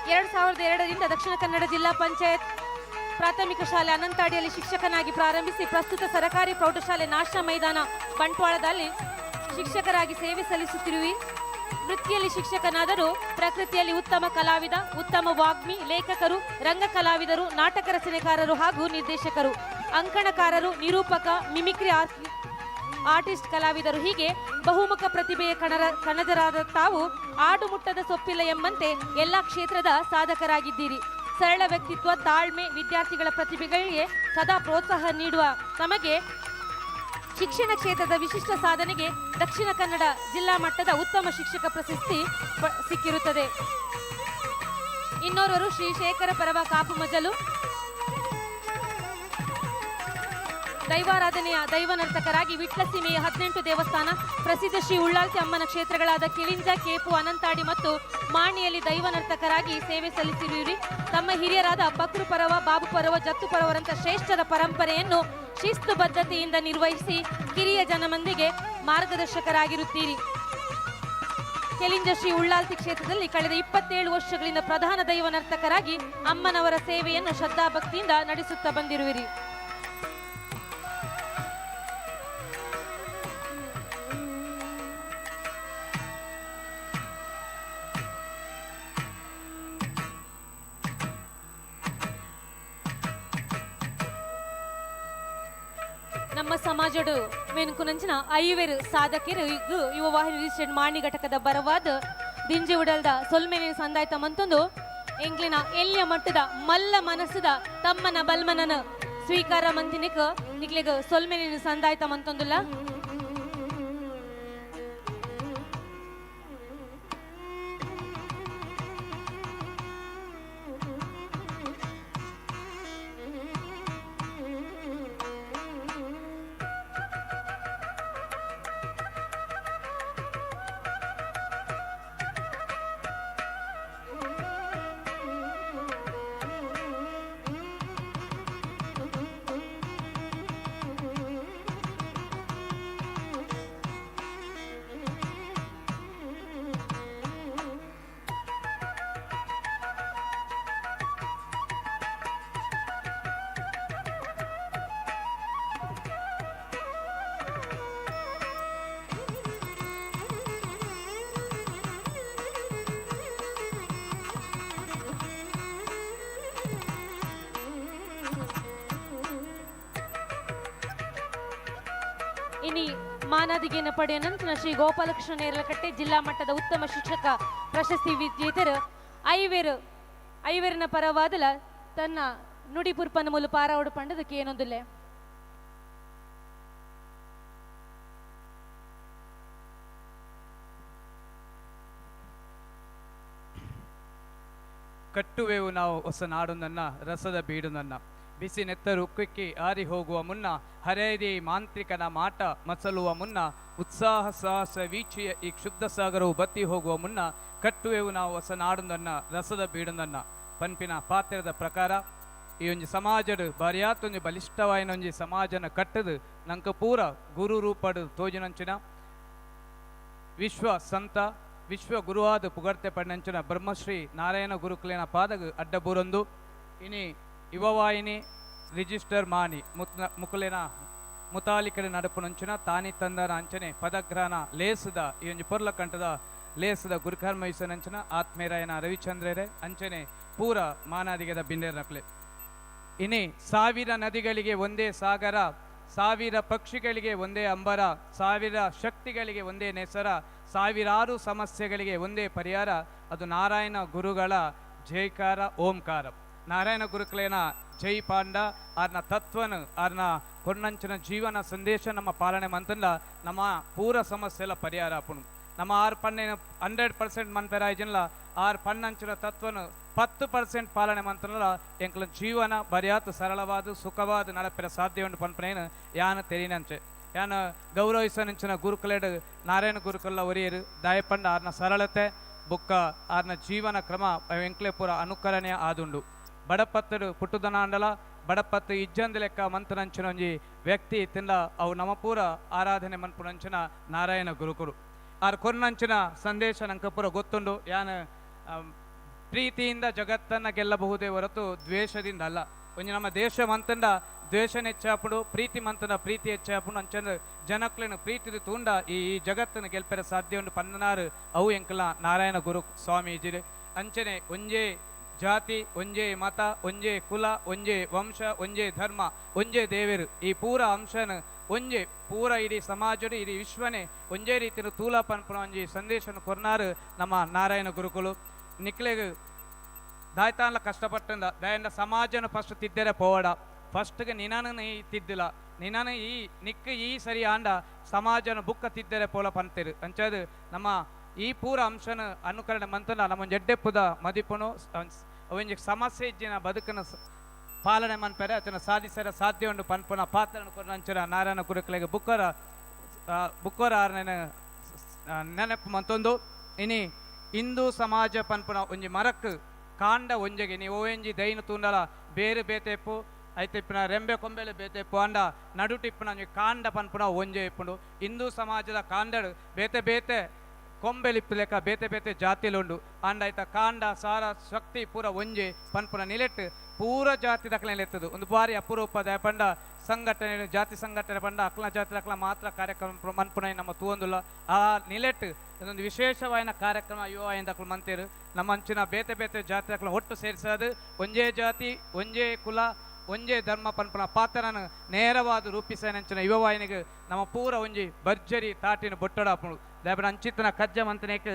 2002ರಿಂದ ದಕ್ಷಿಣ ಕನ್ನಡ ಜಿಲ್ಲಾ ಪಂಚಾಯತ್ ಪ್ರಾಥಮಿಕ ಶಾಲೆ ಅನಂತಾಡಿಯಲ್ಲಿ ಶಿಕ್ಷಕನಾಗಿ ಪ್ರಾರಂಭಿಸಿ ಪ್ರಸ್ತುತ ಸರಕಾರಿ ಪ್ರೌಢಶಾಲೆ ನಾಶ ಮೈದಾನ ಬಂಟ್ವಾಳದಲ್ಲಿ ಶಿಕ್ಷಕರಾಗಿ ಸೇವೆ ಸಲ್ಲಿಸುತ್ತಿರುವಿ. ವೃತ್ತಿಯಲ್ಲಿ ಶಿಕ್ಷಕನಾದರೂ ಪ್ರಕೃತಿಯಲ್ಲಿ ಉತ್ತಮ ಕಲಾವಿದ, ಉತ್ತಮ ವಾಗ್ಮಿ, ಲೇಖಕರು, ರಂಗ ಕಲಾವಿದರು, ನಾಟಕ ರಚನೆಕಾರರು ಹಾಗೂ ನಿರ್ದೇಶಕರು, ಅಂಕಣಕಾರರು, ನಿರೂಪಕ, ಮಿಮಿಕ್ರಿ ಆರ್ಟಿಸ್ಟ್ ಕಲಾವಿದರು, ಹೀಗೆ ಬಹುಮುಖ ಪ್ರತಿಭೆಯ ಕಣಜರಾದ ತಾವು ಆಡುಮುಟ್ಟದ ಸೊಪ್ಪಿಲ್ಲ ಎಂಬಂತೆ ಎಲ್ಲ ಕ್ಷೇತ್ರದ ಸಾಧಕರಾಗಿದ್ದೀರಿ. ಸರಳ ವ್ಯಕ್ತಿತ್ವ, ತಾಳ್ಮೆ, ವಿದ್ಯಾರ್ಥಿಗಳ ಪ್ರತಿಭೆಗಳಿಗೆ ಸದಾ ಪ್ರೋತ್ಸಾಹ ನೀಡುವ ತಮಗೆ ಶಿಕ್ಷಣ ಕ್ಷೇತ್ರದ ವಿಶಿಷ್ಟ ಸಾಧನೆಗೆ ದಕ್ಷಿಣ ಕನ್ನಡ ಜಿಲ್ಲಾ ಮಟ್ಟದ ಉತ್ತಮ ಶಿಕ್ಷಕ ಪ್ರಶಸ್ತಿ ಸಿಕ್ಕಿರುತ್ತದೆ. ಇನ್ನೋರ್ವರು ಶ್ರೀ ಶೇಖರ ಪರವ ಕಾಪು ಮಜಲು, ದೈವಾರಾಧನೆಯ ದೈವನರ್ತಕರಾಗಿ ವಿಟ್ಲಸೀಮೆಯ 18 ದೇವಸ್ಥಾನ, ಪ್ರಸಿದ್ಧ ಶ್ರೀ ಉಳ್ಳಾಲ್ತಿ ಅಮ್ಮನ ಕ್ಷೇತ್ರಗಳಾದ ಕಿಳಿಂಜ, ಕೇಪು, ಅನಂತಾಡಿ ಮತ್ತು ಮಾಣಿಯಲ್ಲಿ ದೈವನರ್ತಕರಾಗಿ ಸೇವೆ ಸಲ್ಲಿಸಿರುವಿರಿ. ತಮ್ಮ ಹಿರಿಯರಾದ ಬಕ್ರು ಪರವ, ಬಾಬು ಪರವ, ಜತ್ತು ಪರವರಂಥ ಶ್ರೇಷ್ಠರ ಪರಂಪರೆಯನ್ನು ಶಿಸ್ತುಬದ್ಧತೆಯಿಂದ ನಿರ್ವಹಿಸಿ ಕಿರಿಯ ಜನಮಂದಿಗೆ ಮಾರ್ಗದರ್ಶಕರಾಗಿರುತ್ತೀರಿ. ಕೆಲಿಂಜ ಶ್ರೀ ಉಳ್ಳಾಲ್ತಿ ಕ್ಷೇತ್ರದಲ್ಲಿ ಕಳೆದ 27 ವರ್ಷಗಳಿಂದ ಪ್ರಧಾನ ದೈವನರ್ತಕರಾಗಿ ಅಮ್ಮನವರ ಸೇವೆಯನ್ನು ಶ್ರದ್ಧಾಭಕ್ತಿಯಿಂದ ನಡೆಸುತ್ತಾ ಬಂದಿರುವಿರಿ. ನಮ್ಮ ಸಮಾಜಡು ಮೆನ್ಕುನಂಚಿನ ಐವೆರು ಸಾಧಕರು ಯುವ ವಾಹಿನಿ ರಿಜಿಸ್ಟರ್ಡ್ ಮಾಣಿ ಘಟಕದ ಬರವಾದ ದಿಂಜಿ ಉಡಲ್ದ ಸೊಲ್ಮೆನೆ ಸಂದಾಯ್ತ ಮಂತೊಂದು ಎಂಕ್ಲಿನ ಎಲ್ಯ ಮಟ್ಟದ ಮಲ್ಲ ಮನಸ್ಸುದ ತಮ್ಮನ ಬಲ್ಮನನ ಸ್ವೀಕಾರ ಮಂತಿನಿಕ್ ನಿಕ್ಲೆಗ್ ಸೊಲ್ಮೆನೆ ಸಂದಾಯ್ತ ಮಂತೊಂದುಲ್ಲ. ಇನಿ ಮಾನಾದಿಗೆಯನ್ನು ಪಡೆಯ ನಂತರ ಶ್ರೀ ಗೋಪಾಲಕೃಷ್ಣ ನೇರಲಕಟ್ಟೆ ಜಿಲ್ಲಾ ಮಟ್ಟದ ಉತ್ತಮ ಶಿಕ್ಷಕ ಪ್ರಶಸ್ತಿ ವಿಜೇತರು ಐವೇರನ ಪರವಾದಲ ತನ್ನ ನುಡಿ ಪುರ್ಪನ ಮೂಲ ಪಾರಾವಡು ಪಂಡದಕ್ಕೆ ಏನೊಂದುಲ್ಲೆ. ಕಟ್ಟುವೆವು ನಾವು ಹೊಸ ನಾಡೊಂದನ್ನ, ರಸದ ಬೀಡೊಂದನ್ನ, ಬಿಸಿ ನೆತ್ತರು ಉಕ್ಕಿಕ್ಕಿ ಆರಿ ಹೋಗುವ ಮುನ್ನ, ಹರೇರಿ ಮಾಂತ್ರಿಕನ ಮಾಟ ಮಸಲುವ ಮುನ್ನ, ಉತ್ಸಾಹ ಸಾಹಸ ವೀಕ್ಷೆಯ ಈ ಕ್ಷುಬ್ಧ ಸಾಗರವು ಬತ್ತಿ ಹೋಗುವ ಮುನ್ನ, ಕಟ್ಟುವೆವು ನಾವು ಹೊಸ ನಾಡೊಂದನ್ನ, ರಸದ ಬೀಡೊಂದನ್ನ. ಪನ್ಪಿನ ಪಾತ್ರದ ಪ್ರಕಾರ ಈ ಒಂಜಿ ಸಮಾಜಡು ಬಾರಿಯಾತೊಂಜಿ ಬಲಿಷ್ಠವಾಯಿನೊಂಜಿ ಸಮಾಜನ ಕಟ್ಟದು ನಂಕ ಪೂರ ಗುರು ರೂಪಡು ತೋಜಿನಂಚಿನ ವಿಶ್ವ ಸಂತ ವಿಶ್ವ ಗುರುವಾದ ಪುಗರ್ತೆ ಪಣ್ಣಂಚಿನ ಬ್ರಹ್ಮಶ್ರೀ ನಾರಾಯಣ ಗುರುಕುಲಿನ ಪಾದಗ ಅಡ್ಡಬೂರೊಂದು ಇನಿ ಯುವವಾಹಿನಿ ರಿಜಿಸ್ಟರ್ ಮಾಣಿ ಮುಕುಲಿನ ಮುತಾಲಿಕಡೆ ನಡಪುನಂಚಿನ ತಾನಿ ತಂದನ ಅಂಚನೆ ಪದಗ್ರಹಣ ಲೇಸದ ಈ ಒಂಜಿ ಪೊರ್ಲ ಕಂಠದ ಲೇಸದ ಗುರುಕರ್ಮಯಿಸನಂಚಿನ ಆತ್ಮೇರಾಯನ ರವಿಚಂದ್ರರೆ ಅಂಚನೆ ಪೂರ ಮಾನಾದಿಗದ ಬಿಂಡೇರ್ನಕ್ಲೆ. ಇನಿ ಸಾವಿರ ನದಿಗಳಿಗೆ ಒಂದೇ ಸಾಗರ, ಸಾವಿರ ಪಕ್ಷಿಗಳಿಗೆ ಒಂದೇ ಅಂಬರ, ಸಾವಿರ ಶಕ್ತಿಗಳಿಗೆ ಒಂದೇ ನೆಸರ, ಸಾವಿರಾರು ಸಮಸ್ಯೆಗಳಿಗೆ ಒಂದೇ ಪರಿಹಾರ, ಅದು ನಾರಾಯಣ ಗುರುಗಳ ಜೈಕಾರ ಓಂಕಾರ. ನಾರಾಯಣ ಗುರುಕುಲೇನ ಜೈ ಪಾಂಡ ಆರ್ನ ತತ್ವನು ಆರ್ನ ಕೊನ್ನಂಚಿನ ಜೀವನ ಸಂದೇಶ ನಮ್ಮ ಪಾಲನೆ ಮಂತಂದ ನಮ್ಮ ಪೂರ ಸಮಸ್ಯೆಲ ಪರಿಹಾರ ಆಪುಣು. ನಮ್ಮ ಆರು ಪನ್ನೇನು 100% ಮನ್ಪೆರಾಯ್ಜಿನ್ಲ ಆರು ಪನ್ನಂಚಿನ ತತ್ವನು 10% ಪಾಲನೆ ಮಂತನಲ ಎಂಕ್ಲ ಜೀವನ ಬರಿಯಾತು ಸರಳವಾದ ಸುಖವಾದ ನಡಪಿರ ಸಾಧ್ಯ ಉಂಡು ಪನ್ಪನೇನು ಯಾನ ತೆರಿನಂಚೆ ಯಾನ ಗೌರವಿಸನಂಚಿನ ಗುರುಕುಲೇಡು ನಾರಾಯಣ ಗುರುಕುಲ ಒರಿಯರು ದಾಯಪಂಡ ಆರ್ನ ಸರಳತೆ ಬುಕ್ಕ ಆರ್ನ ಜೀವನ ಕ್ರಮ ಎಂಕ್ಲೆ ಪೂರ ಅನುಕರಣೆ ಆದುಂಡು. ಬಡಪತ್ತರು ಪುಟ್ಟುದನಾಂಡಲ ಬಡಪತ್ತು ಇಜ್ಜಂದ ಲೆಕ್ಕ ಮಂತನಂಚಿನ ಒಂಜಿ ವ್ಯಕ್ತಿ ತಿಂದ ಅವು ನಮ್ಮ ಪೂರ ಆರಾಧನೆ ಮನ್ಪುನಂಚಿನ ನಾರಾಯಣ ಗುರುಕುರು ಆರ್ ಕೊರ್ನಂಚಿನ ಸಂದೇಶ ನಂಕ ಪೂರ ಗೊತ್ತುಂಡು. ಯಾನ ಪ್ರೀತಿಯಿಂದ ಜಗತ್ತನ್ನು ಗೆಲ್ಲಬಹುದೇ ಹೊರತು ದ್ವೇಷದಿಂದ ಅಲ್ಲ. ಒಂಜಿ ನಮ್ಮ ದೇಶ ಮಂತಂಡ ದ್ವೇಷ ಹೆಚ್ಚಾಪುಡು, ಪ್ರೀತಿ ಮಂತನ ಪ್ರೀತಿ ಹೆಚ್ಚಾಪುಡು ಅಂಚಂದ ಜನಕ್ಲೆನ ಪ್ರೀತಿದ ತೂಂಡ ಈ ಜಗತ್ತನ್ನು ಗೆಲ್ಪೆರ ಸಾಧ್ಯ ಉಂಡು ಪನ್ನನಾರು ಅವು ಎಂಕಲ ನಾರಾಯಣ ಗುರು ಸ್ವಾಮೀಜಿರು. ಅಂಚನೆ ಒಂಜೇ ಜಾತಿ, ಒಂಜೇ ಮತ, ಒಂಜೇ ಕುಲ, ಒಂಜೇ ವಂಶ, ಒಂಜೇ ಧರ್ಮ, ಒಂಜೇ ದೇವರು, ಈ ಪೂರ ಅಂಶನ ಒಂಜೇ ಪೂರ ಇಡೀ ಸಮಾಜಡು ಇಡೀ ವಿಶ್ವನೇ ಒಂಜೇ ರೀತಿಯ ತೂಲ ಪನ್ಪುನ ಒಂಜಿ ಸಂದೇಶನ ಕೊರ್ನಾರು ನಮ್ಮ ನಾರಾಯಣ ಗುರುಕುಲು. ನಿಕ್ಲೆಗ್ ದಾಯ್ತಾನ್ಲ ಕಷ್ಟಪಟ್ಟಂದ ದಯಂಡ ಸಮಾಜನ ಫಸ್ಟ್ ತಿದ್ದರೆ ಪೋವಡ, ಫಸ್ಟ್ಗೆ ನಿನಾನು ಈ ತಿದ್ದಿಲ್ಲ, ನಿನಾನು ಈ ನಿಕ್ ಈ ಸರಿ ಆಂಡ ಸಮಾಜನ ಬುಕ್ಕ ತಿದ್ದರೆ ಪೋಲ ಪಂತಿರು. ಅಂಚಾದು ನಮ್ಮ ಈ ಪೂರ ಅಂಶನ ಅನುಕರಣೆ ಮಂತನ ನಮ್ಮ ಜಡ್ಡೆಪ್ಪುದ ಮದಿಪುನು ಅವಂಜಿ ಸಮಸ್ಯೆ ಇಜ್ಜಿನ ಬದುಕನ ಪಾಲನೆ ಮನ್ಪೆರೆ ಅಚನ ಸಾಧಿಸರ ಸಾಧ್ಯ ಉಂಡು ಪನ್ಪುನ ಪಾತ್ರನ ಕೊರ್ನಂಚಿನ ನಾರಾಯಣ ಗುರುಕುಲೆಗೆ ಬುಕ್ಕರ ಬುಕ್ಕರ ಆರ್ನ ನೆನಪು ಮಂತೊಂದು. ಇನಿ ಹಿಂದೂ ಸಮಾಜ ಪನ್ಪುನ ಒಂಜಿ ಮರಕ್ ಕಾಂಡ ಒಂಜೆಗೆ ನೀವು ಓಎಂಜಿ ದೈನ ತೂಂಡಲ ಬೇರೆ ಬೇತೆಪ್ಪು ಐತಿಪ್ಪುನ ರೆಂಬೆ ಕೊಂಬೆಲೆ ಬೇತೆಪ್ಪು ಅಂಡ ನಡುಟಿಪ್ಪುನ ಒಂಜಿ ಕಾಂಡ ಪನ್ಪುನ ಒಂಜೆ ಇಪ್ಪುಂಡು. ಹಿಂದೂ ಸಮಾಜದ ಕಾಂಡಡು ಬೇತೆ ಬೇತೆ ಕೊಂಬೆಲಿಪ್ಪು ಲೆಕ್ಕ ಬೇತೆ ಬೇತೆ ಜಾತಿಲುಂಡು ಅಂಡ ಐತ ಕಾಂಡ ಸಾರ ಶಕ್ತಿ ಪೂರ ಒಂಜೆ ಪನ್ಪುನ ನಿಲೆಟ್ಟು ಪೂರ ಜಾತಿ ದಕ್ಕಲೆತ್ತದು. ಒಂದು ಬಾರಿ ಅಪರೂಪದ ಪಂಡ ಸಂಘಟನೆ ಜಾತಿ ಸಂಘಟನೆ ಪಂಡ ಅಕ್ಲ ಜಾತಿ ದಕ್ಕಲ ಮಾತ್ರ ಕಾರ್ಯಕ್ರಮ ಮನ್ಪುನ ನಮ್ಮ ತೂವೊಂದುಲ್ಲ. ಆ ನಿಲೆಟ್ಟು ಇದೊಂದು ವಿಶೇಷವಾದ ಕಾರ್ಯಕ್ರಮ ಯುವ ದಕ್ಕಲು ಮಂತಿರು ನಮ್ಮ ಅಂಚಿನ ಬೇತೆ ಬೇತೆ ಜಾತಿ ದಕ್ಕಲ ಒಟ್ಟು ಸೇರಿಸೋದು ಒಂಜೇ ಜಾತಿ ಒಂಜೇ ಕುಲ ಒಂಜೇ ಧರ್ಮ ಪನ್ಪುನ ಪಾತ್ರನ ನೇರವಾದ ರೂಪಿಸನಂಚಿನ ಯುವವಾಹಿನಿಗೆ ನಮ್ಮ ಪೂರ ಒಂಜಿ ಭರ್ಜರಿ ತಾಟಿನ ಬೊಟ್ಟಡಾಪುಂಡು ದಾಯಪಂಡ ಅಂಚಿತ್ತನ ಕಜ್ಜ ಮಂತನೇಕ್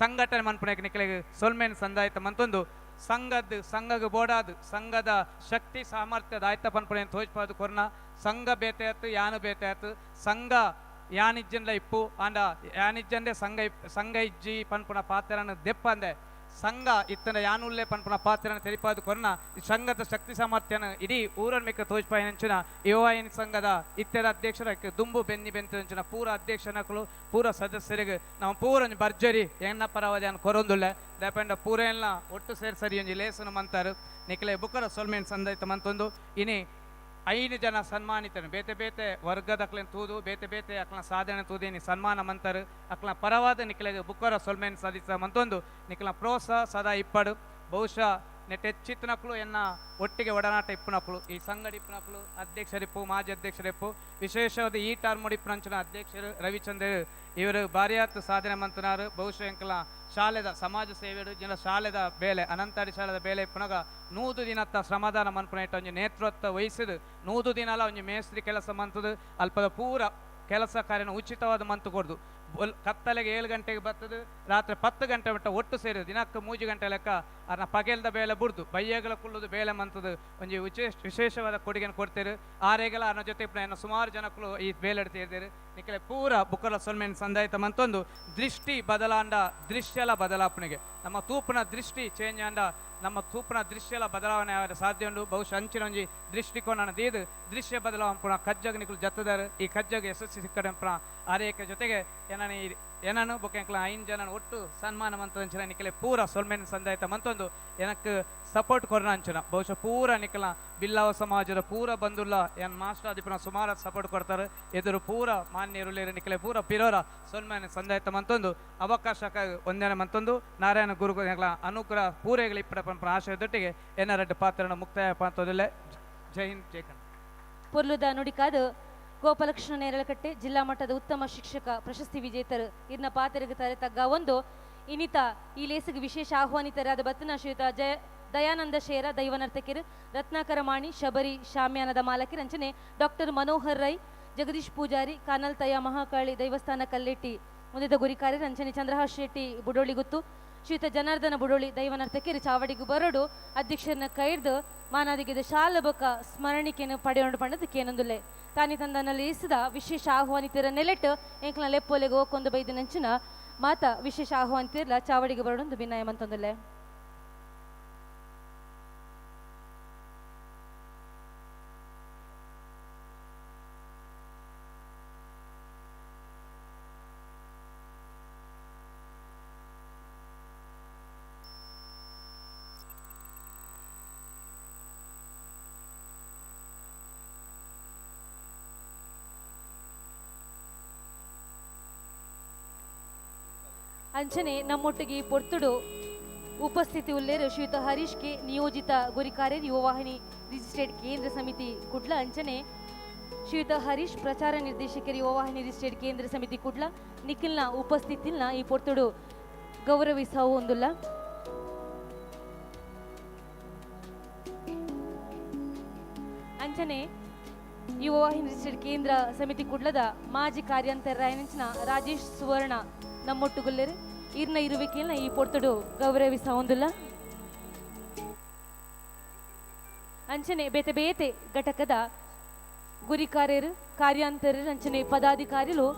ಸಂಘಟನೆ ಮನ್ಪುನೇಕ್ ನಿಕ್ಲೆಗ್ ಸೊಲ್ಮೆನ್ ಸಂದಾಯಿತ ಮಂತೊಂದು ಸಂಘದ ಸಂಘಗ್ ಬೋಡಾದ್ ಸಂಘದ ಶಕ್ತಿ ಸಾಮರ್ಥ್ಯದ ಆಯ್ತ ಪನ್ಪುನೆ ತೋಜ್ಪಾದು ಕೊರ್ನ ಸಂಘ ಬೇತೆ ಆತು ಯಾನು ಬೇತೆ ಆತು ಸಂಘ ಯಾನಿಜ್ಜನ್ಲ ಇಪ್ಪು ಆಂಡ ಯಾನಿಜ್ಜಂದೆ ಸಂಘ ಸಂಘ ಇಜ್ಜಿ ಪನ್ಪುನ ಪಾತ್ರನ ದೆಪ್ಪಂದೆ ಸಂಘ ಇತ್ತನ ಯಾನುಲ್ಲೆ ಪನ್ಪುನ ಪಾತ್ರನ ತೆರಿಪಾದು ಕೊರ್ನ ಈ ಸಂಘದ ಶಕ್ತಿ ಸಾಮರ್ಥ್ಯನ ಇಡೀ ಊರನ್ ಮಿಕ್ಕ ತೋಜ್ಪಾಯಿನಂಚಿನ ಯುವವಾಹಿನಿ ಸಂಘದ ಇತ್ತೆದ ಅಧ್ಯಕ್ಷರ ದುಂಬು ಬೆನ್ನಿ ಬೆಂತಂಚಿನ ಪೂರ ಅಧ್ಯಕ್ಷನಕುಲು ಪೂರ ಸದಸ್ಯರಿಗೆ ನಾವು ಪೂರ ಒಂಜಿ ಭರ್ಜರಿ ಎನ್ನ ಪರವಾದ ಕೊರೊಂದುಲ್ಲೆ ದಾಯಪಂಡ ಪೂರ ಎಲ್ಲ ಒಟ್ಟು ಸೇರಿ ಸರಿ ಒಂಜಿ ಲೇಸನು ಮಂತಾರು ನಿಕ್ಲೆ ಬುಕ್ಕರ ಸೊಲ್ಮೇನ್ ಸಂದೈತ ಮಂತೊಂದು ಇನಿ 5 ಜನ ಸನ್ಮಾನಿತರು ಬೇತೆ ಬೇತೆ ವರ್ಗದ ಅಕ್ಲೆನ್ ತೂದು ಬೇತೆ ಬೇತೆ ಅಕ್ಲ ಸಾಧನೆ ತೂದೇನಿ ಸನ್ಮಾನ ಮಂತರು ಅಕ್ಲ ಪರವಾದ ನಿಕ್ಲೆಗ್ ಬುಕ್ಕರ ಸೊಲ್ಮೇನ್ ಸಾಧಿಸ ಮಂತೊಂದು ನಿಕ್ಲ ಪ್ರೋತ್ಸಾಹ ಸದಾ ಇಪ್ಪಡು ಬಹುಶಃ ನೆಟ್ಟೆಚ್ಚಿತ್ತನಕ್ಲು ಎನ್ನ ಒಟ್ಟಿಗೆ ಒಡನಾಟ ಇಪ್ಪುನಕ್ಲು ಈ ಸಂಘ ಇಪ್ಪುನಕ್ಲು ಅಧ್ಯಕ್ಷರಿಪ್ಪು ಮಾಜಿ ಅಧ್ಯಕ್ಷರಿಪ್ಪು ವಿಶೇಷವಾದ ಈ ಟರ್ಮ್ ಇಪ್ಪುನಂಚಿನ ಅಧ್ಯಕ್ಷರು ರವಿಚಂದ್ರ ಇವರು ಭಾರಿಯಾತ್ ಸಾಧನೆ ಮಂತನಾರು ಬಹುಶಃ ಎಂಕಲ ಶಾಲೆದ ಸಮಾಜ ಸೇವೆಡು ಜನ ಶಾಲೆದ ಬೇಲೆ ಅನಂತಾಡಿ ಶಾಲೆದ ಬೇಲೆ ಇಪ್ಪುನಗ 100 ದಿನತ್ತ ಶ್ರಮದಾನ ಮನ್ಪುನ ಒಂಜಿ ನೇತೃತ್ವ ವಹಿಸಿದು 100 ದಿನಲ ಒಂಜಿ ಮೇಸ್ತ್ರಿ ಕೆಲಸ ಮಂತದು ಅಲ್ಪದ ಪೂರ ಕೆಲಸ ಕಾರ್ಯನ ಉಚಿತವಾದ ಮಂತು ಕೊಡ್ದು ಕತ್ತಲೆಗೆ 7 ಗಂಟೆಗೆ ಬರ್ತದೆ ರಾತ್ರಿ 10 ಗಂಟೆ ಮಟ್ಟ ಒಟ್ಟು ಸೇರಿದು ದಿನಕ್ಕೆ 3 ಗಂಟೆ ಲೆಕ್ಕ ಅದನ್ನ ಪಗೆಲ್ದ ಬೇಲೆ ಬುಡ್ದು ಬಯ್ಯಗಳ ಕುಲ್ಲುದು ಬೇಲೆ ಮಂತದು ಒಂಜಿ ವಿಶೇಷವಾದ ಕೊಡುಗೆಯನ್ನು ಕೊಡ್ತೇರು ಆರೇಗಲ ಅದನ್ನ ಜೊತೆ ಸುಮಾರು ಜನಕ್ಕಳು ಈ ಬೇಲೆ ತೀರ್ದೇರು ನಿಕ್ಲೆ ಪೂರ ಬುಕ್ಕಲ ಸೊಲ್ಮೇನ್ ಸಂದಾಯಿತ ಮಂತೊಂದು ದೃಷ್ಟಿ ಬದಲಾಂಡ ದೃಶ್ಯಲ ಬದಲಾಪಣೆಗೆ ನಮ್ಮ ತೂಪನ ದೃಷ್ಟಿ ಚೇಂಜ್ ಆಂಡ ನಮ್ಮ ತೂಪನ ದೃಶ್ಯಲ ಬದಲಾವಣೆ ಆದ ಸಾಧ್ಯ ಉಂಡು ಬಹುಶಃ ಅಂಚಿನ ಒಂಜಿ ದೃಷ್ಟಿಕೋನ ದೀದು ದೃಶ್ಯ ಬದಲಾವಣೆ ಕಜ್ಜಗ್ ನಿಕ್ಲು ಜತ್ತದಾರು ಈ ಕಜ್ಜಗ್ ಯಶಸ್ವಿ ಸಿಕ್ಕಡಂಪುನ ಆರೇಕ ಜೊತೆಗೆ ಏನನ ಏನನು ಬೊಕ್ಕೆಂಕ್ಲ 5 ಜನ ಒಟ್ಟು ಸನ್ಮಾನ ಮಂತಂಚಿನ ನಿಕ್ಲೆ ಪೂರ ಸೊಲ್ಮೇನ್ ಸಂದಾಯಿತ ಮಂತೊಂದು ಏನಕ್ಕೆ ಸಪೋರ್ಟ್ ಕೊರ್ನ ಅಂಚಿನ ಬಹುಶಃ ಪೂರ ನಿಕ್ಲ ಬಿಲ್ಲವ ಸಮಾಜದ ಪೂರ ಬಂದುಲ್ಲ ಏನ್ ಮಾಸ್ಟರ್ ಅದಿಪನ ಸುಮಾರು ಸಪೋರ್ಟ್ ಕೊಡ್ತಾರೆ ಎದುರು ಪೂರ ಮಾನ್ಯರುಲೇರು ನಿಕ್ಲೆ ಪೂರ ಪಿರೋರ ಸೊಲ್ಮೇನ್ ಸಂದಾಯಿತ ಮಂತೊಂದು ಅವಕಾಶಕ್ಕಾಗಿ ಒಂದೇನ ಮಂತೊಂದು ನಾರಾಯಣ ಗುರುಗಳ ಅನುಗ್ರಹ ಪೂರೆಗಳ ಇಪ್ಪಡ ಪಂಪನ ಆಶಯದೊಟ್ಟಿಗೆ ಎನ್ನರೆಡ್ಡ ಪಾತ್ರನ ಮುಕ್ತಾಯ ಪಂತೊಂದಿಲ್ಲ. ಜೈ ಹಿಂದ್, ಜೈ ಕನ್ನಡ. ಪೊರ್ಲುದ ನುಡಿಕಾದು ಗೋಪಾಲಕೃಷ್ಣ ನೇರಳಕಟ್ಟೆ ಜಿಲ್ಲಾ ಮಟ್ಟದ ಉತ್ತಮ ಶಿಕ್ಷಕ ಪ್ರಶಸ್ತಿ ವಿಜೇತರು ಇರ್ನ ಪಾತ್ರರಿಗೆ ತರೆ ತಗ್ಗ ಒಂದು ಇನ್ನಿತ ಈ ಲೇಸಿಗೆ ವಿಶೇಷ ಆಹ್ವಾನಿತರಾದ ಬತ್ತನ ಶ್ರೀಯುತ ಜಯ ದಯಾನಂದ ಶೇರ ದೈವನರ್ತಕಿರು ರತ್ನಾಕರ ಮಾಣಿ ಶಬರಿ ಶಾಮ್ಯಾನದ ಮಾಲಕಿ ರಂಚನೆ ಡಾಕ್ಟರ್ ಮನೋಹರ್ ರೈ ಜಗದೀಶ್ ಪೂಜಾರಿ ಕಾನಲ್ತಯ ಮಹಾಕಾಳಿ ದೇವಸ್ಥಾನ ಕಲ್ಲೆಟ್ಟಿ ಮುಂದಿದ ಗುರಿಕಾರಿ ರಂಚನೆ ಚಂದ್ರಹಾಸ್ ಶೆಟ್ಟಿ ಬುಡೋಳಿಗುತ್ತು ಶ್ರೀಯುತ ಜನಾರ್ದನ ಬುಡೋಳಿ ದೈವನರ್ತಕಿರು ಚಾವಡಿಗು ಬರಡು ಅಧ್ಯಕ್ಷರನ್ನ ಕೈರ್ದು ಮಾನಾದಿಗೆದ ಶಾಲಬಕ ಸ್ಮರಣಿಕೆಯನ್ನು ಪಡೆಯೋಣ ಪಂಡದ ಕೇನೊಂದುಲ್ಲೆ ತಾನಿ ತಂದನಲ್ಲಿ ಇಸಿದ ವಿಶೇಷ ಆಹ್ವಾನಿತರ ನೆಲೆಟ್ಟು ಎಂಕ್ಲ ಲೆಪ್ಪೊಲೆಗೆ ಹೋಗೊಂದು ಬೈದಿನಂಚಿನ ಮಾತ ವಿಶೇಷ ಆಹ್ವಾನಿತಿರ್ಲ ಚಾವಡಿಗೆ ಬರಡೊಂದು ವಿನಯ ಮಂತೊಂದುಲ್ಲೆ. ಅಂಚನೆ ನಮ್ಮೊಟ್ಟಿಗೆ ಪೊರ್ತುಡು ಉಪಸ್ಥಿತಿ ಉಲ್ಲೇರು ಶ್ರೀಯುತ ಹರೀಶ್ ಕೆ ನಿಯೋಜಿತ ಗುರಿಕಾರ್ಯ ಯುವವಾಹಿನಿ ರಿಜಿಸ್ಟ್ರೇಟ್ ಕೇಂದ್ರ ಸಮಿತಿ ಕುಡ್ಲ ಅಂಚನೆ ಶ್ರೀಯುತ ಹರೀಶ್ ಪ್ರಚಾರ ನಿರ್ದೇಶಕರು ಯುವವಾಹಿನಿ ರಿಜಿಸ್ಟ್ರೇಟ್ ಕೇಂದ್ರ ಸಮಿತಿ ಕುಡ್ಲ ನಿಖಿಲ್ನ ಉಪಸ್ಥಿತಿನ ಈ ಪೊರ್ತುಡು ಗೌರವಿಸವು ಒಂದುಲ್ಲ. ಅಂಚನೆ ಯುವವಾಹಿನಿ ರಿಜಿಸ್ಟ್ರೇಟ್ ಕೇಂದ್ರ ಸಮಿತಿ ಕುಡ್ಲದ ಮಾಜಿ ಕಾರ್ಯಾಂತರಾಯನಂಚಿನ ರಾಜೇಶ್ ಸುವರ್ಣ ನಮ್ಮೊಟ್ಟುಗುಲ್ಲೇರು ಇರ್ನ ಇರುವಿಕೆಯನ್ನ ಈ ಪೊರ್ತುಡು ಗೌರವಿಸ ಹೊಂದಿಲ್ಲ. ಅಂಚನೆ ಬೇತೆ ಬೇತೆ ಘಟಕದ ಗುರಿಕಾರ್ಯರು ಕಾರ್ಯಾಂತರರು ಅಂಚನೆ ಪದಾಧಿಕಾರಿಗಳು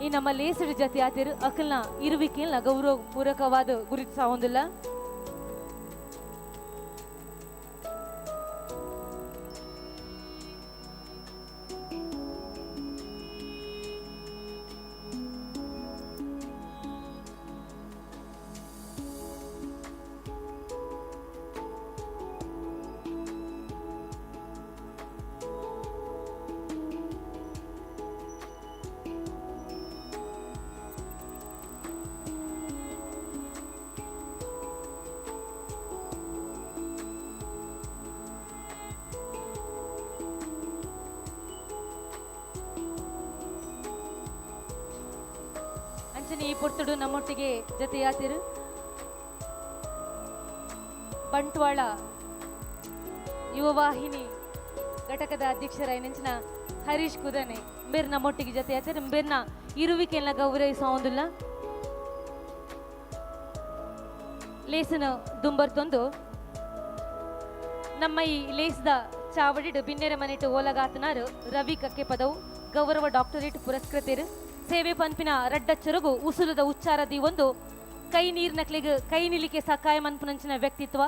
ಈ ನಮ್ಮ ಲೇಸಡು ಜತಿ ಆತಿರು ಅಕಲ್ನ ಇರುವಿಕೆಯನ್ನ ಗೌರವ ಪೂರಕವಾದ ಗುರುತಿಸ ಹೊಂದಿಲ್ಲ. ಅಂಚನೆ ಈ ಪೊರ್ತುಡು ನಮ್ಮೊಟ್ಟಿಗೆ ಜೊತೆಯಾತಿರು ಬಂಟ್ವಾಳ ಯುವವಾಹಿನಿ ಘಟಕದ ಅಧ್ಯಕ್ಷರಾಯಿನಂಚಿನ ಹರೀಶ್ ಕುದನೆ ಮೇರ್ನ ಮೊಟ್ಟಿಗೆ ಜೊತೆ ಆಚಾರ ಮೇರ್ನ ಇರುವಿಕೆಲ್ಲ ಗೌರವಿಸೋದಿಲ್ಲ. ಲೇಸನ ದುಂಬರ್ತೊಂದು ನಮ್ಮ ಈ ಲೇಸ್ದ ಚಾವಡಿಡು ಬಿನ್ನೆರ ಮನೆಟು ಓಲಗಾತನಾರು ರವಿ ಕಕ್ಕೆ ಪದವು ಗೌರವ ಡಾಕ್ಟರೇಟ್ ಪುರಸ್ಕೃತರು ಸೇವೆ ಪನ್ಪಿನ ರಡ್ಡ ಚೊರಗು ಉಸುಲದ ಉಚ್ಚಾರದಿ ಒಂದು ಕೈ ನೀರ್ನಕ್ಲಿಗೆ ಕೈ ನಿಲಿಕೆ ಸಕಾಯ ಮನ್ಪುನಂಚಿನ ವ್ಯಕ್ತಿತ್ವ.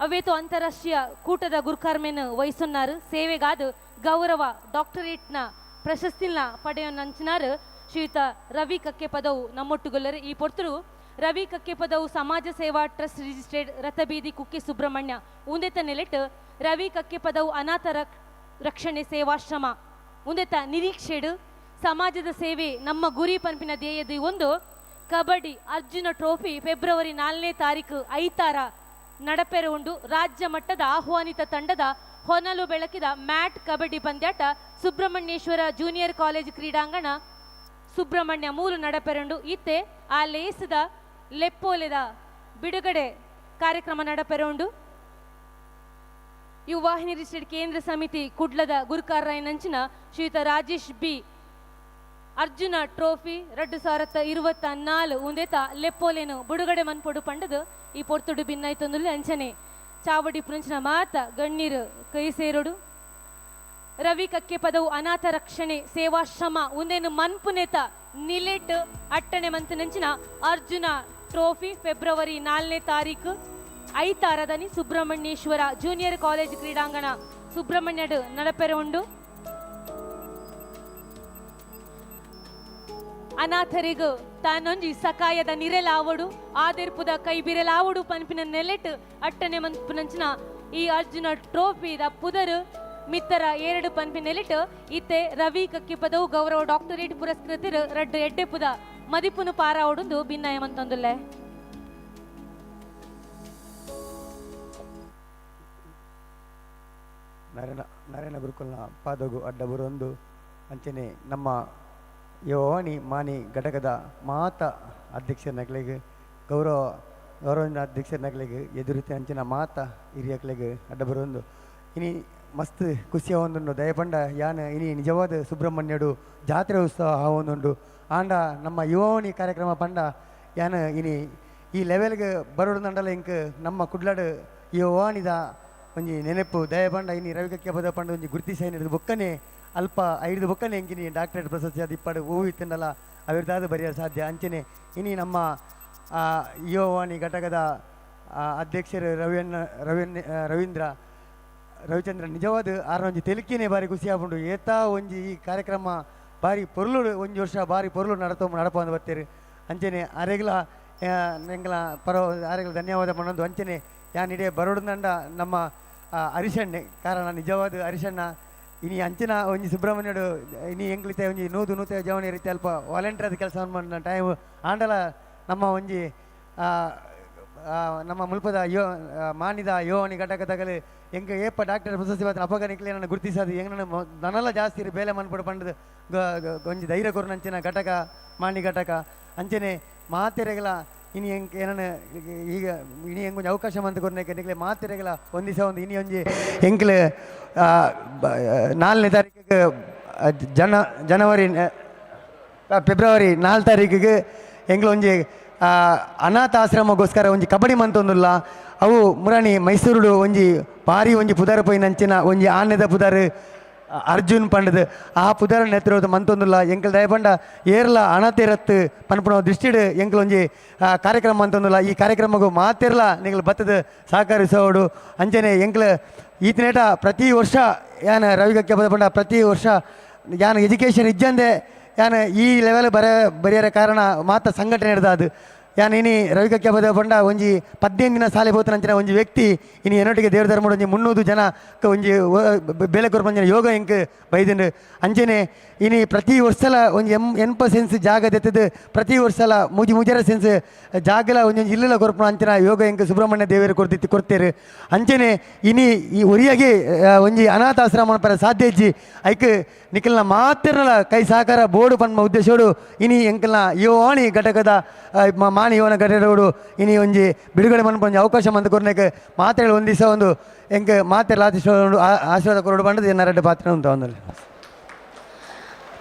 ಅವೇತು ಅಂತಾರಾಷ್ಟ್ರೀಯ ಕೂಟದ ಗುರುಕಾರ್ಮೆನ್ ವಹಿಸುನ್ನಾರು ಸೇವೆಗಾದ ಗೌರವ ಡಾಕ್ಟರೇಟ್ನ ಪ್ರಶಸ್ತಿನ ಪಡೆಯನಂಚಿನಾರು ಶ್ರೀಯುತ ರವಿ ಕಕ್ಕೆ ಪದವು ನಮ್ಮೊಟ್ಟುಗೊಲ್ಲರು. ಈ ಪೊರ್ತರು ರವಿ ಕಕ್ಕೆ ಪದವು ಸಮಾಜ ಸೇವಾ ಟ್ರಸ್ಟ್ ರಿಜಿಸ್ಟ್ರೇಡ್ ರಥಬೀದಿ ಕುಕ್ಕೆ ಸುಬ್ರಹ್ಮಣ್ಯ ಉಂದೆತ ನೆಲೆಟ್ ರವಿ ಕಕ್ಕೆ ಪದವು ಅನಾಥ ರಕ್ಷಣೆ ಸೇವಾಶ್ರಮ ಉಂದೆತ ನಿರೀಕ್ಷೆಡು ಸಮಾಜದ ಸೇವೆ ನಮ್ಮ ಗುರಿ ಪಂಪಿನ ಧ್ಯೇಯದ ಒಂದು ಕಬಡ್ಡಿ ಅರ್ಜುನ ಟ್ರೋಫಿ ಫೆಬ್ರವರಿ 4ನೇ ತಾರೀಕು ಐತಾರ ನಡಪೆರೆ ಉಂಡು. ರಾಜ್ಯ ಮಟ್ಟದ ಆಹ್ವಾನಿತ ತಂಡದ ಹೊನಲು ಬೆಳಕಿದ ಮ್ಯಾಟ್ ಕಬಡ್ಡಿ ಪಂದ್ಯಾಟ ಸುಬ್ರಹ್ಮಣ್ಯೇಶ್ವರ ಜೂನಿಯರ್ ಕಾಲೇಜ್ ಕ್ರೀಡಾಂಗಣ ಸುಬ್ರಹ್ಮಣ್ಯ ಮೂಲು ನಡಪೆರುಂಡು. ಇತ್ತೆ ಆ ಲೇಸದ ಲೆಪ್ಪೋಲೆದ ಬಿಡುಗಡೆ ಕಾರ್ಯಕ್ರಮ ನಡಪೆರುಂಡು. ಯುವ ವಾಹಿನಿ ರಿಜಿಸ್ಟರ್ಡ್ ಕೇಂದ್ರ ಸಮಿತಿ ಕುಡ್ಲದ ಗುರುಕಾರರಾಯನಂಚಿನ ಶ್ರೀಯುತ ರಾಜೇಶ್ ಬಿ ಅರ್ಜುನ ಟ್ರೋಫಿ 2024 ಉಂದೇತ ಲೆಪ್ಪೋಲೇನು ಬುಡುಗಡೆ ಮನ್ಪೊಡು ಪಂಡದು ಈ ಪೊರ್ತುಡು ಭಿನ್ನಾಯ್ತೊಂದುಲ್ಲೆ. ಅಂಚನೆ ಚಾವಡಿ ಪುರಂಚಿನ ಮಾತ ಗಣ್ಣೀರು ಕೈ ಸೇರುಡು. ರವಿ ಕಕ್ಕೆ ಪದವು ಅನಾಥ ರಕ್ಷಣೆ ಸೇವಾಶ್ರಮ ಉಂದೇನು ಮನ್ಪುನೇತ ನಿಲೆಟ್ ಅಟ್ಟಣೆ ಮಂತನಂಚಿನ ಅರ್ಜುನ ಟ್ರೋಫಿ ಫೆಬ್ರವರಿ 4ನೇ ತಾರೀಕು ಐತಾರದನಿ ಸುಬ್ರಹ್ಮಣ್ಯೇಶ್ವರ ಜೂನಿಯರ್ ಕಾಲೇಜ್ ಕ್ರೀಡಾಂಗಣ ಸುಬ್ರಹ್ಮಣ್ಯಡು ನಡಪೆರೆ ಉಂಡು. ಅನಾಥರಿಗೂ ತಾನೊಂಜಿ ಸಕಾಯದ ನಿರೆಲಾವಡು ಆದಿರ್ಪುದ ಕೈ ಬಿರೆಲಾವಡು ಪನ್ಪಿನ ನೆಲೆಟ್ ಅಟ್ಟನೆ ಮನ್ಪುನಂಚಿನ ಈ ಅರ್ಜುನ ಟ್ರೋಫಿದ ಪುದರು ಮಿತ್ತರ ಎರಡು ಪನ್ಪಿನ ನೆಲೆಟ್ ಇತ್ತೆ ರವಿ ಕಕ್ಕೆ ಪದವು ಗೌರವ ಡಾಕ್ಟರೇಟ್ ಪುರಸ್ಕೃತರು ರಡ್ಡು ಎಡ್ಡೆಪುದ ಮದಿಪುನು ಪಾರಾವಡುಂದು ಭಿನ್ನಾಯ ಮಂತೊಂದುಲ್ಲೆ. ನಾರಾಯಣ ನಾರಾಯಣ ಗುರುಕುಲ್ನ ಪಾದಗು ಅಡ್ಡ ಬರೊಂದು ಅಂಚನೆ ನಮ್ಮ ಯುವವಾಣಿ ಮಾನಿ ಘಟಕದ ಮಾತ ಅಧ್ಯಕ್ಷರನಕ್ಲೆಗ್ ಗೌರವ ಗೌರವ ಅಧ್ಯಕ್ಷರನಕ್ಲೆಗ್ ಎದುರಿತ ಅಂಚಿನ ಮಾತ ಹಿರಿಯಕ್ಲೆಗ್ ಅಡ್ಡ ಬರೊಂದು ಇನಿ ಮಸ್ತ್ ಖುಷಿ ಆವೊಂದುಂಡು. ದಯಪಂಡ ಯಾನ್ ಇನಿ ನಿಜವಾದ ಸುಬ್ರಹ್ಮಣ್ಯಡು ಜಾತ್ರೆ ಉತ್ಸವ ಆವೊಂದುಂಡು. ಆಂಡ ನಮ್ಮ ಯುವವಾಣಿ ಕಾರ್ಯಕ್ರಮ ಪಂಡ ಯಾನ್ ಇನಿ ಈ ಲೆವೆಲ್ಗ್ ಬರೋಡುಂಡಲ ಇಂಕ್ ನಮ್ಮ ಕುಡ್ಲಾಡು ಯುವವಾಣಿದ ಒಂಜಿ ನೆನಪು. ದಯಪಂಡ ಇನಿ ರವಿಕಕ್ಕೆ ಪದ ಪಂಡ ಒಂಜಿ ಗುರುತಿಸೈನ ಬೊಕ್ಕನೆ ಅಲ್ಪ ಐದು ಬೊಕ್ಕನೆ ಎಂಕಿನಿ ಡಾಕ್ಟರೇಟ್ ಪ್ರಶಸ್ತಿ ಅದು ಇಪ್ಪಡು ಹೂವು ಇತ್ತಂಡಲ ಅವಿರ್ದಾದ ಬರೆಯ ಸಾಧ್ಯ. ಅಂಚನೆ ಇನಿ ನಮ್ಮ ಯುವವಾಣಿ ಘಟಕದ ಅಧ್ಯಕ್ಷರು ರವಿಯಣ್ಣ ರವೀಂದ್ರ ರವಿಚಂದ್ರ ನಿಜವಾದ ಆರೊಂಜಿ ತೆಲಿಕೆನೆ ಬಾರಿ ಖುಷಿ ಆಪುಂಡು. ಏತಾ ಒಂಜಿ ಈ ಕಾರ್ಯಕ್ರಮ ಬಾರಿ ಪೊರ್ಲು ಒಂಜಿ ವರ್ಷ ಬಾರಿ ಪೊರ್ಲು ನಡತೊ ನಡಪೊಂದು ಬತ್ತೆರ್. ಅಂಚನೆ ಅರೆಗ್ಲ ಎಂಕ್ಲ ಪರ ಅರೆಗ್ಲ ಧನ್ಯವಾದ ಪನೊಂದು. ಅಂಚನೆ ಯಾನ್ ಇಡೀ ಬರೋಡುಂಡ ನಮ್ಮ ಹರಿಶಣ್ಣೆ ಕಾರಣ ನಿಜವಾದ ಹರಿಶಣ್ಣ ಇನಿ ಅಂಚಿನ ಒಂಜಿ ಸುಬ್ರಹ್ಮಣ್ಯಡು ಇನಿ ಎಂಕ್ಲಿತೆ ಒಂಜಿ ನೂದು ನೂತೆ ಜವನಿ ರೀತಿ ಅಲ್ಪ ವಾಲಂಟಿಯರ್ ಆದ್ ಕೆಲಸ ಮನ್ನ ಟೈಮ್ ಆಂಡಲ ನಮ್ಮ ಒಂಜಿ ನಮ್ಮ ಮುಲ್ಪದ ಯೋ ಮಾನಿದ ಯೋವನಿ ಘಟಕದಗಲು ಎಂಕ್ ಏಪ ಡಾಕ್ಟರ್ ಪ್ರಶಸ್ತಿ ಬಾತ್ರ ಅಪಗ ನಿಕ್ಲೆ ನನ್ನ ಗುರುತಿಸದು ಎಂಗ್ ನನಲ ಜಾಸ್ತಿ ಬೇಲೆ ಮನ್ಪೊಡು ಪಂಡದು ಒಂಜಿ ಧೈರ್ಯ ಕೊರ್ನಂಚಿನ ಘಟಕ ಮಾಣಿ ಘಟಕ. ಅಂಚನೆ ಮಾತೆರೆಗಳ ಇನಿ ಎಂಕ್ ಏನನ ಈಗ ಇನಿ ಎಂಕ್ ಒಂಜಿ ಅವಕಾಶ ಮಂತ್ ಕೊರ್ನೆಕ್ ನಿಕ್ಲೆ ಮಾತೆರೆಗಳ ಒಂದಿಸ ಒಂದು ಇನಿ ಒಂಜಿ ಎಂಕ್ಲೆ 4ನೇ ತಾರೀಕಿಗೆ ಜನವರಿ ಫೆಬ್ರವರಿ 4 ತಾರೀಕಿಗೆ ಎಂಕ್ಲ ಒಂಜಿ ಅನಾಥಾಶ್ರಮಗೋಸ್ಕರ ಒಂಜಿ ಕಬಡ್ಡಿ ಮಂತೊಂದುಲ್ಲ. ಅವು ಮುರಾಣಿ ಮೈಸೂರುಡು ಒಂಜಿ ಭಾರಿ ಒಂಜಿ ಪುದರ್ ಪೋಯಿನಂಚಿನ ಒಂಜಿ ಆನೆದ ಪುದರ್ ಅರ್ಜುನ್ ಪಂಡದು ಆ ಪುದರ್ ನೆತ್ತಿರೋದು ಮಂತೊಂದುಲ್ಲ. ಎಂಕಲ್ ದಯಪಂಡ ಏರ್ಲ ಅನಾಥಿರತ್ತು ಪನ್ಪುನ ದೃಷ್ಟಿಡ್ ಎಂಕಲ್ ಒಂಜಿ ಕಾರ್ಯಕ್ರಮ ಮಂತೊಂದುಲ್ಲ. ಈ ಕಾರ್ಯಕ್ರಮಗೂ ಮಾತಿರ್ಲ ನಿಂಗಳು ಬತ್ತದ ಸಹಕರಿಸೋಡು. ಅಂಚನೆ ಎಂಕ್ಲ ಈತನೇಟ ಪ್ರತಿ ವರ್ಷ ಯಾನ್ ರವಿಗಕ್ಕೆ ಪದ ಪ್ರತಿ ವರ್ಷ ಯಾನ್ ಎಜುಕೇಷನ್ ಇಜ್ಜಂದೆ ಯಾನ್ ಈ ಲೆವೆಲ್ ಬರೆಯರ ಕಾರಣ ಮಾತ ಸಂಘಟನೆ ಹಿಡ್ದಾದು. ಯಾನ್ ಇನಿ ರವಿಕಕ್ಕೆ ಪದ ಪಂಡ ಒಂಜಿ 15 ದಿನ ಸಾಲೆ ಪೋತನಂಚಿನ ಒಂಜಿ ವ್ಯಕ್ತಿ ಇನಿ ಎನ್ನೊಟ್ಟಿಗೆ ದೇವ್ರ ಧರ್ಮಡ್ ಒಂಜಿ 300 ಜನ ಒಂಜಿ ಬೇಲೆ ಕೊರ್ಪಂಚಿನ ಯೋಗ ಎಂಕ್ ಬೈದಿಂಡು. ಅಂಚನೆ ಇನಿ ಪ್ರತಿ ವರ್ಷಲ ಒಂಜಿ 80 ಸೆನ್ಸ್ ಜಾಗ ದೆತ್ತದು ಪ್ರತಿ ವರ್ಷಲ ಮೂಜಿ ಮೂಜರ ಸೆನ್ಸ್ ಜಾಗಲ ಒಂಜೊಂಜಿ ಇಲ್ಲಲ ಕೊರ್ಪುನ ಅಂಚಿನ ಯೋಗ ಎಂಕ್ ಸುಬ್ರಹ್ಮಣ್ಯ ದೇವರು ಕೊಡ್ತೇರು. ಅಂಚನೆ ಇನಿ ಈ ಒರಿಯಾಗಿ ಒಂಜಿ ಅನಾಥಾಶ್ರಮ ಪರ ಸಾಧ್ಯ ಇಜ್ಜಿ ಐಕ್ ನಿಖಲ್ನ ಮಾತಿರ್ನಲ ಕೈ ಸಹಕಾರ ಬೋರ್ಡು ಪನ್ಮ ಉದ್ದೇಶೋಡು ಇನಿ ಎಂಕಲ್ನ ಯುವವಾಣಿ ಘಟಕದ ಮಾನಿ ಯುವನ ಘಟಕಡು ಇನಿ ಒಂಜಿ ಬಿಡುಗಡೆ ಮನ್ಪೊಂಜಿ ಅವಕಾಶ ಮಂತ್ ಕೊರ್ನೆಕ್ ಮಾತೆಗಳು ಒಂದು ದಿವಸ ಒಂದು ಎಂಕ್ ಮಾತೆಲ್ಲ ಆಶೀರ್ವಾದ ಕೊರಡು ಬಂಡದು ಎನ್ನ ರೆಡ್ಡು ಪಾತ್ರ ಉಂಟು ಒಂದಲ್ಲಿ.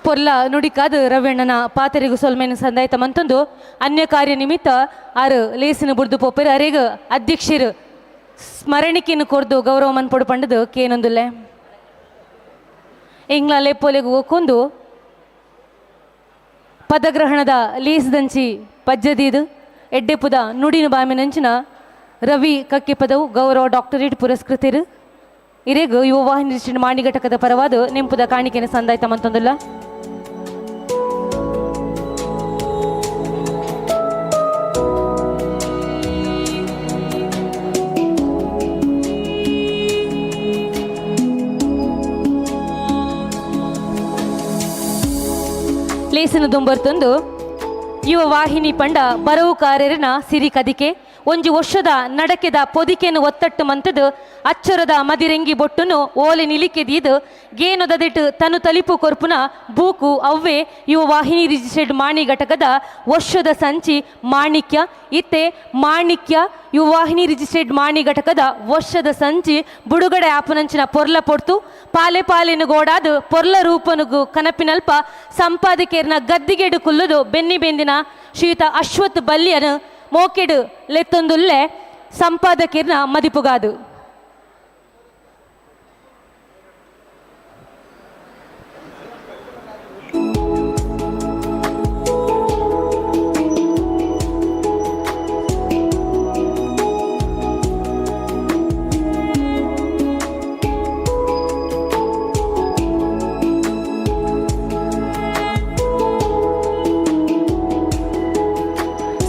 ಪೊರ್ಲ ನುಡಿಕಾದ ರವ್ಯಣ್ಣನ ಪಾತೆರಿಗು ಸೊಲ್ಮೆನ ಸಂದಾಯ್ತ ಮಂತೊಂದು ಅನ್ಯ ಕಾರ್ಯ ನಿಮಿತ್ತ ಆರು ಲೇಸಿನ ಬುಡ್ದು ಪೋಪೆರ್ ಅರೆಗ್ ಅಧ್ಯಕ್ಷರು ಸ್ಮರಣಿಕೆಯನ್ನು ಕೊರ್ದು ಗೌರವ ಮನ್ಪೊಡು ಪಂಡದು ಕೇನೊಂದುಲ್ಲೆ. ಇಂಗ್ಲ ಲೆಪ್ಪೊಲೆಗು ಒಕ್ಕೊಂದು ಪದಗ್ರಹಣದ ಲೇಸ್ದಂಚಿ ಪಜ್ಜದೀದು ಎಡ್ಡೆಪುದ ನುಡಿನ ಬಾಮಿನಂಚಿನ ರವಿ ಕಕ್ಕೆ ಪದವು ಗೌರವ ಡಾಕ್ಟರೇಟ್ ಪುರಸ್ಕೃತರು ಇರೆಗ್ ಯುವ ವಾಹಿನಿ ಮಾಣಿ ಘಟಕದ ಪರವಾದ ನೆಂಪುದ ಕಾಣಿಕೆಯನ್ನು ಸಂದಾಯ್ತ ಮಂತೊಂದುಲ್ಲ. ಲೇಸನ ದುಂಬರ್ತೊಂದು ಯುವ ವಾಹಿನಿ ಪಂಡ ಬರವುಕಾರರಿನ ಸಿರಿ ಕದಿಕೆ ಒಂಜಿ ವರ್ಷದ ನಡಕೆದ ಪೊದಿಕೆನು ಒತ್ತಟ್ಟು ಮಂತದು ಅಚ್ಚರದ ಮದಿರೆಂಗಿ ಬೊಟ್ಟುನು ಓಲೆ ನಿಲಿಕೆದೀದು ಗೇನೊದದಿಟ್ಟು ತನು ತಲಿಪು ಕೊರ್ಪುನ ಬೂಕು ಅವ್ವೆ ಯುವ ವಾಹಿನಿ ರಿಜಿಸ್ಟರ್ಡ್ ಮಾಣಿ ಘಟಕದ ವರ್ಷದ ಸಂಚಿ ಮಾಣಿಕ್ಯ ಇತ್ತೆ ಮಾಣಿಕ್ಯ ಯುವ ವಾಹಿನಿ ರಿಜಿಸ್ಟರ್ಡ್ ಮಾಣಿ ಘಟಕದ ವರ್ಷದ ಸಂಚಿ ಬುಡುಗಡೆ ಆಪುನಂಚಿನ ಪೊರ್ಲ ಪೊರ್ತು ಪಾಲೆ ಪಾಲೆನು ಗೋಡಾದು ಪೊರ್ಲ ರೂಪನುಗು ಕನಪಿನಲ್ಪ ಸಂಪಾದಕೇರ್ನ ಗದ್ದಿಗೆಡು ಕುಲ್ಲುದು ಬೆನ್ನಿ ಬೆಂದಿನ ಶ್ರೀಯುತ ಅಶ್ವಥ್ ಬಲ್ಯನು ಮೋಕೆಡು ಲೆತ್ತೊಂದುಲ್ಲೆ ಸಂಪಾದಕಿರ್ನ ಮದಿಪುಗಾದು.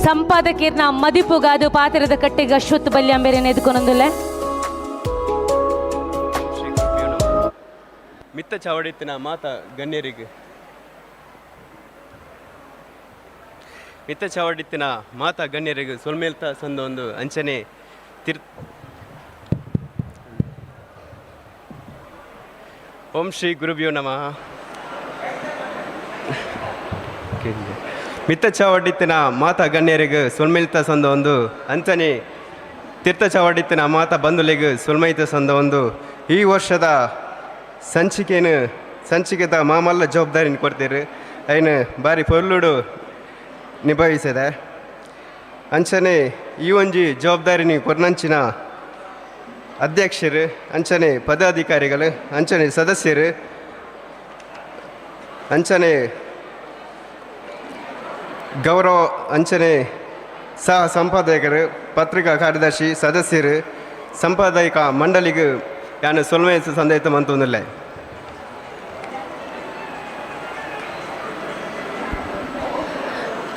ಸಂಪಾದಕಿರ್ನ ಮದಿಪುಗಾದು ಪಾತ್ರದ ಕಟ್ಟೆಗೆ ಅಶ್ವತ್ಥ ಬಲ್ಯಾಂಬೇರೆನ ಎದುಕೊನೊಂದುಲ್ಲೆ. ಮಿತ್ತ ಚಾವಡಿತ್ತಿನ ಮಾತ ಗಣ್ಯರಿಗೆ ಮಿತ್ತ ಚಾವಡಿತ್ತಿನ ಮಾತ ಗಣ್ಯರಿಗೆ ಸೊಲ್ಮೇಲ್ತ ಸಂದ ಒಂದು ಅಂಚನೆ ತಿರ್ ಓಂ ಶ್ರೀ ಗುರುಭ್ಯೋ ನಮಃ. ಮಿತ್ತ ಚಾವಡಿತ್ತಿನ ಮಾತಾ ಗಣ್ಯರಿಗೆ ಸೊಲ್ಮೇಲ್ತ ಸಂದ ಒಂದು ಅಂಚನೆ ತೀರ್ಥ ಚಾವಡಿತ್ತಿನ ಮಾತಾ ಬಂಧುಲಿಗೆ ಸೊಲ್ಮೈತ ಸಂದ ಒಂದು ಈ ವರ್ಷದ ಸಂಚಿಕೆನು ಸಂಚಿಕೆದ ಮಾಮಲ್ಲ ಜವಾಬ್ದಾರಿನ ಕೊಡ್ತೀರಿ ಐನು ಬಾರಿ ಪೊರ್ಲುಡು ನಿಭಾಯಿಸಿದೆ. ಅಂಚನೆ ಈ ಒಂಜಿ ಜವಾಬ್ದಾರಿನಿ ಕೊರ್ನಂಚಿನ ಅಧ್ಯಕ್ಷರು ಅಂಚನೆ ಪದಾಧಿಕಾರಿಗಳು ಅಂಚನೆ ಸದಸ್ಯರು ಅಂಚನೆ ಗೌರವ ಅಂಚನೆ ಸಹ ಸಂಪಾದಕರು ಪತ್ರಿಕಾ ಕಾರ್ಯದರ್ಶಿ ಸದಸ್ಯರು ಸಂಪಾದಕ ಮಂಡಳಿಗೆ ಯಾನು ಸೊಲ್ಮೆ ಸಂದೇಶ ಮಂತೊಂದಿಲ್ಲ.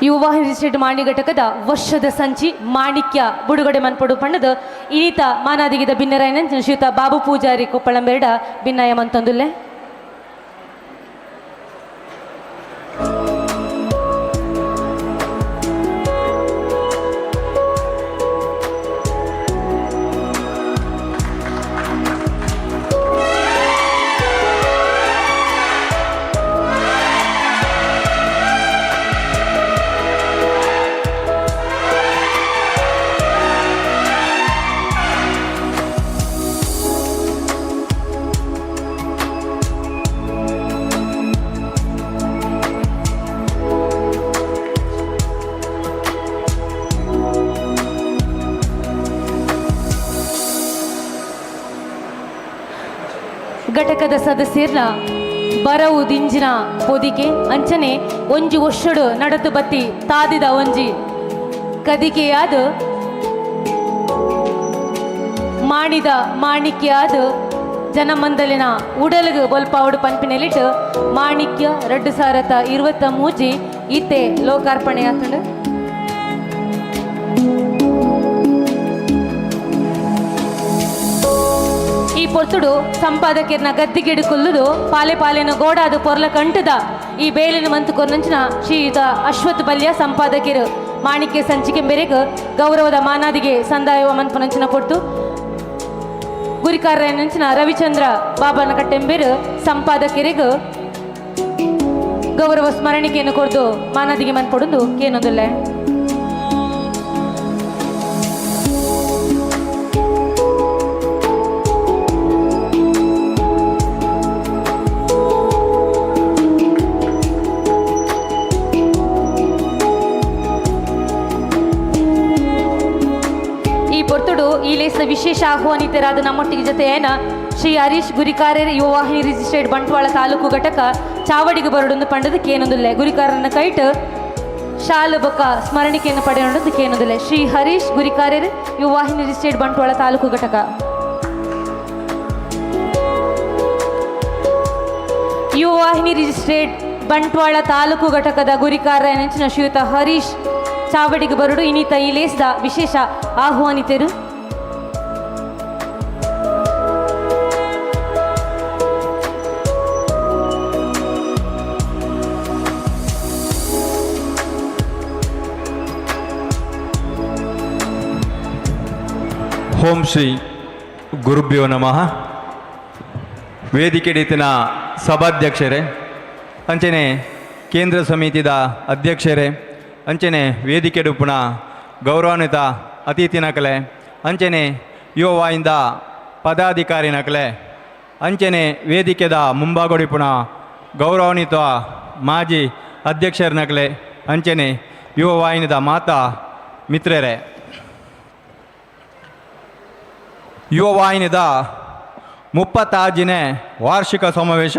ಯುವ ರಿಜಿಸ್ಟರ್ಡ್ ಮಾಣಿ ಘಟಕದ ವರ್ಷದ ಸಂಚಿ ಮಾಣಿಕ್ಯ ಬುಡುಗಡೆ ಮನ್ಪೊಡು ಪಣ್ಣದ ಇನಿತ ಮಾನಾದಿಗಿದ ಬಿನ್ನರಾಯನ ಶ್ರೀಯುತ ಬಾಬು ಪೂಜಾರಿ ಕೊಪ್ಪಳಂಬೆರಡ ಬಿನ್ನಾಯ ಮಂತೊಂದುಲ್ಲೆ. ಘಟಕದ ಸದಸ್ಯರ್ನ ಬರವು ದಿಂಜಿನ ಪೊದಿಕೆ ಅಂಚನೆ ಒಂಜಿ ಒಷಡು ನಡತು ಬತ್ತಿ ತಾದಿದ ಒಂಜಿ ಕದಿಕೆಯಾದ ಮಾಣಿದ ಮಾಣಿಕ್ಯಾದ ಜನಮಂದಲಿನ ಉಡಲ್ಗ್ ಬೊಲ್ಪಾವಡು ಪನ್ಪಿನೆಲಿಟ್ ಮಾಣಿಕ್ಯ 2023 ಇತ್ತೆ ಲೋಕಾರ್ಪಣೆ ಆತಂಡು. ಈ ಪೊರ್ತುಡು ಸಂಪಾದಕಿರ್ನ ಗದ್ದಿಗೆಡು ಕೊಲ್ಲುದು ಪಾಲೆ ಪಾಲೆನ ಗೋಡಾದು ಪೊರ್ಲ ಕಂಟದ ಈ ಬೇಲಿನ ಮಂತು ಕೊರ್ನಂಚಿನ ಶ್ರೀಯುತ ಅಶ್ವಥ್ ಬಲ್ಯ ಸಂಪಾದಕಿರು ಮಾಣಿಕ್ಯ ಸಂಚಿಕೆ ಮೇರೆಗೆ ಗೌರವದ ಮಾನಾದಿಗೆ ಸಂದಾಯವ ಮನ್ಪುನಂಚಿನ ಪೊರ್ತು ಗುರಿಕಾರನಂಚಿನ ರವಿಚಂದ್ರ ಬಾಬನ ಕಟ್ಟೆಂಬೇರು ಸಂಪಾದಕಿರಿಗು ಗೌರವ ಸ್ಮರಣಿಕೆಯನ್ನು ಕೊಡ್ದು ಮಾನಾದಿಗೆ ಮನ್ಪೊಡುಂದು ಕೇನೊಂದುಲ್ಲೆ. ಈ ಪೊರ್ತುಡು ಈ ಲೇಸ್ನ ವಿಶೇಷ ಆಹ್ವಾನಿತರಾದ ನಮ್ಮೊಟ್ಟಿಗೆ ಜೊತೆಯೇನ ಶ್ರೀ ಹರೀಶ್ ಗುರಿಕಾರರ ಯುವವಾಹಿನಿ ರಿಜಿಸ್ಟರ್ಡ್ ಬಂಟ್ವಾಳ ತಾಲೂಕು ಘಟಕ ಚಾವಡಿಗೆ ಬರಡೊಂದು ಪಂಡದ ಕೇನೊಂದುಲ್ಲೆ. ಗುರಿಕಾರನ ಕೈಟ್ ಶಾಲು ಬೊಕ್ಕ ಸ್ಮರಣಿಕೆಯನ್ನು ಪಡೆಯೊಂದು ಕೇನೊಂದುಲ್ಲೆ. ಶ್ರೀ ಹರೀಶ್ ಗುರಿಕಾರರು ಯುವವಾಹಿನಿ ರಿಜಿಸ್ಟರ್ಡ್ ಬಂಟ್ವಾಳ ತಾಲೂಕು ಘಟಕ. ಯುವವಾಹಿನಿ ರಿಜಿಸ್ಟ್ರೇಟ್ ಬಂಟ್ವಾಳ ತಾಲೂಕು ಘಟಕದ ಗುರಿಕಾರ ನೆಂಚಿನ ಶ್ರೀಯುತ ಹರೀಶ್ ಚಾವಡಿಗೆ ಬರಡು ಇನ್ನಿತ ಈ ಲೇಸ್ದ ವಿಶೇಷ ಆಹ್ವಾನಿತರು. ಓಂ ಶ್ರೀ ಗುರುಭ್ಯೋ ನಮಃ. ವೇದಿಕೆಡಿತಿನ ಸಭಾಧ್ಯಕ್ಷರೇ, ಅಂಚನೆ ಕೇಂದ್ರ ಸಮಿತಿದ ಅಧ್ಯಕ್ಷರೇ, ಅಂಚನೆ ವೇದಿಕೆಡುಪುನ ಗೌರವಾನ್ವಿತ ಅತಿಥಿನಕಲೆ, ಅಂಚನೆ ಯುವವಾಯಿಂದ ಪದಾಧಿಕಾರಿನಕಲೆ, ಅಂಚನೆ ವೇದಿಕೆದ ಮುಂಭಾಗೊಡಿಪುನ ಗೌರವಾನ್ವಿತ ಮಾಜಿ ಅಧ್ಯಕ್ಷರನಕಲೆ, ಅಂಚನೆ ಯುವವಾಹಿನಿದ ಮಾತಾ ಮಿತ್ರರೇ, ಯುವವಾಹಿನಿದ 36ನೇ ವಾರ್ಷಿಕ ಸಮಾವೇಶ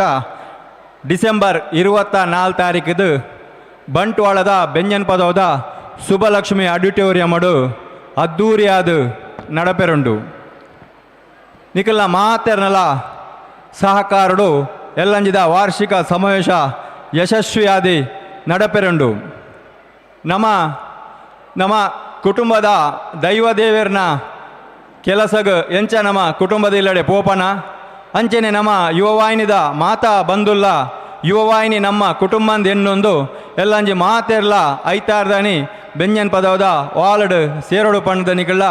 ಡಿಸೆಂಬರ್ 24 ತಾರೀಕಿದು ಬಂಟ್ವಾಳದ ಬೆಂಜನ್ಪದವದ ಸುಬ್ಬಲಕ್ಷ್ಮಿ ಆಡಿಟೋರಿಯಮಡು ಅದ್ದೂರಿಯಾದ ನಡಪೆರುಂಡು. ನಿಖಲ ಮಾತೆರ್ನಲ ಸಹಕಾರಡು ಎಲ್ಲಂಜಿದ ವಾರ್ಷಿಕ ಸಮಾವೇಶ ಯಶಸ್ವಿಯಾದಿ ನಡಪೆರುಂಡು. ನಮ್ಮ ನಮ್ಮ ಕುಟುಂಬದ ದೈವದೇವರ್ನ ಕೆಲಸಗ ಎಂಚ ನಮ್ಮ ಕುಟುಂಬದ ಇಲ್ಲಡೆ ಪೋಪನ ಅಂಚನೆ ನಮ್ಮ ಯುವವಾಹಿನಿದ ಮಾತಾ ಬಂದುಲ್ಲ ಯುವವಾಹಿನಿ ನಮ್ಮ ಕುಟುಂಬಂದ ಎನ್ನೊಂದು ಎಲ್ಲಂಜಿ ಮಾತೆರ್ಲ ಐತಾರ್ದಾನಿ ಬೆಂಜನ್ ಪದವದ ವಾಲಡ್ ಸೇರೋಡು ಪಂಡದ ನಿಕಳ್ಳ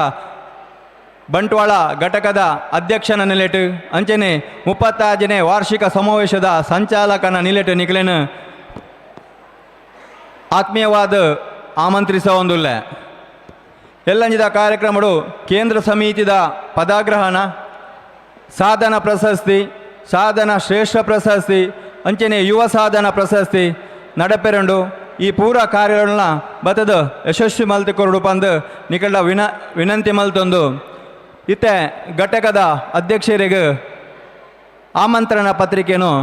ಬಂಟ್ವಾಳ ಘಟಕದ ಅಧ್ಯಕ್ಷನ ನಿಲೆಟು ಅಂಚನೆ 36ನೇ ವಾರ್ಷಿಕ ಸಮಾವೇಶದ ಸಂಚಾಲಕನ ನಿಲೆಟು ನಿಕಲೇನು ಆತ್ಮೀಯವಾದ ಆಮಂತ್ರಿಸ ಒಂದುಲ್ಲ. ಎಲ್ಲಂಜಿದ ಕಾರ್ಯಕ್ರಮಡು ಕೇಂದ್ರ ಸಮಿತಿದ ಪದಾಗ್ರಹಣ, ಸಾಧನ ಪ್ರಶಸ್ತಿ, ಸಾಧನ ಶ್ರೇಷ್ಠ ಪ್ರಶಸ್ತಿ, ಅಂಚನೆ ಯುವ ಸಾಧನ ಪ್ರಶಸ್ತಿ ನಡಪೆರಂಡು. ಈ ಪೂರ ಕಾರ್ಯಗಳನ್ನ ಬತ್ತದ ಯಶಸ್ವಿ ಮಲ್ತಿ ಕೊರಡು ಪಂದು ನಿಕಲ್ಡ ವಿನಂತಿ ಮಲ್ತೊಂದು ಇತ್ತೆ ಘಟಕದ ಅಧ್ಯಕ್ಷರಿಗೆ ಆಮಂತ್ರಣ ಪತ್ರಿಕೆಯನ್ನು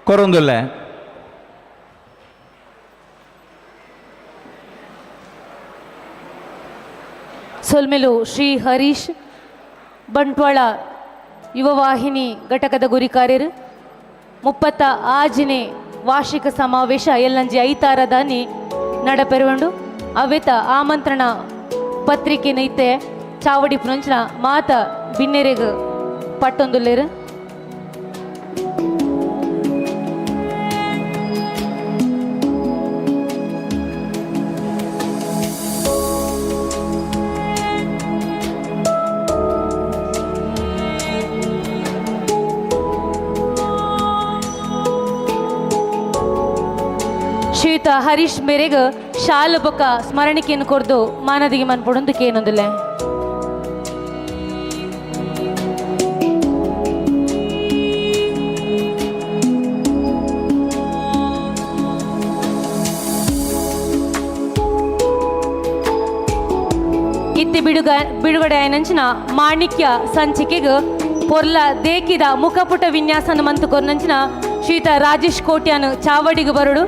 ಕೊರೊಂದುಲ್ಲೆ. ಸೊಲ್ಮೆಲು ಶ್ರೀ ಹರೀಶ್ ಬಂಟ್ವಾಳ ಯುವವಾಹಿನಿ ಘಟಕದ ಗುರಿಕಾರ್ಯರು 36ನೇ ವಾರ್ಷಿಕ ಸಮಾವೇಶ ಎಲ್ಲಂಜಿ ಐತಾರದಾನಿ ನಡಪೆರುವಂಡು. ಅವೆತ ಆಮಂತ್ರಣ ಪತ್ರಿಕೆ ನೈತೆ ಚಾವಡಿ ಪುನಂಚನ ಮಾತ ಬಿನ್ನೆರೆಗ್ ಪಟ್ಟೊಂದುಲ್ಲೇರು. ಶ್ರೀಯುತ ಹರೀಶ್ ಮೇರೆಗ್ ಶಾಲು ಬೊಕ್ಕ ಸ್ಮರಣಿಕೆಯನ್ನು ಕೊರ್ದು ಮಾನದಿಗೆ ಮನ್ಪೊಡೊಂದು ಕೇನೊಂದುಲ್ಲೆ. ಇತ್ತಿ ಬಿಡುಗಡೆ ಆಯನಂಚಿನ ಮಾಣಿಕ್ಯ ಸಂಚಿಕೆಗ್ ಪೊರ್ಲ ದೇಕಿದ ಮುಖಪುಟ ವಿನ್ಯಾಸನ ಮಂತು ಕೊರ್ನಂಚಿನ ಶ್ರೀಯುತ ರಾಜೇಶ್ ಕೋಟ್ಯಾನ್ ಚಾವಡಿಗೆ ಬರಡು.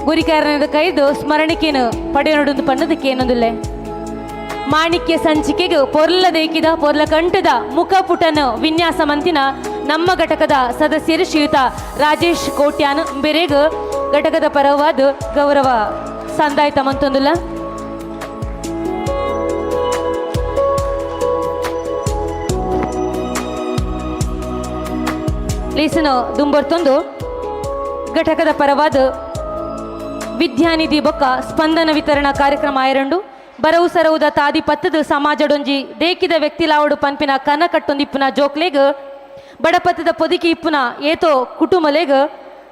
ಗುರಿಕಾರನದ ಕೈದು ಸ್ಮರಣಿಕೆನು ಪಡೆಯನೊಡೊಂದು ಪಣ್ಣದಕ್ಕೇನೊಂದುಲ್ಲೆ. ಮಾಣಿಕ್ಯ ಸಂಚಿಕೆಗೆ ಪೊರ್ಲ ದೇಕಿದ ಪೊರ್ಲ ಕಂಠದ ಮುಖಪುಟನ ವಿನ್ಯಾಸ ಮಂತಿನ ನಮ್ಮ ಘಟಕದ ಸದಸ್ಯರು ಶ್ರೀಯುತ ರಾಜೇಶ್ ಕೋಟ್ಯಾನ್ ಬೆರೆಗ್ ಘಟಕದ ಪರವಾದ ಗೌರವ ಸಂದಾಯ್ತ ಮಂತೊಂದುಲ್ಲ. ಲೇಸನು ದುಂಬರ್ತೊಂದು ಘಟಕದ ಪರವಾದ ವಿದ್ಯಾನಿಧಿ ಬೊಕ್ಕ ಸ್ಪಂದನ ವಿತರಣಾ ಕಾರ್ಯಕ್ರಮ ಆಯರಂಡು. ಬರವು ಸರವುದ ತಾದಿ ಪತ್ತದ ಸಮಾಜಡೊಂಜಿ ದೇಕಿದ ವ್ಯಕ್ತಿಲಾವಡು ಪನ್ಪಿನ ಕನ ಕಟ್ಟೊಂದಿಪ್ಪುನ ಜೋಕ್ಲೆಗ್ ಬಡಪತ್ತದ ಪೊದಿಕಿ ಇಪ್ಪುನ ಏತೋ ಕುಟುಂಬಲೆಗ್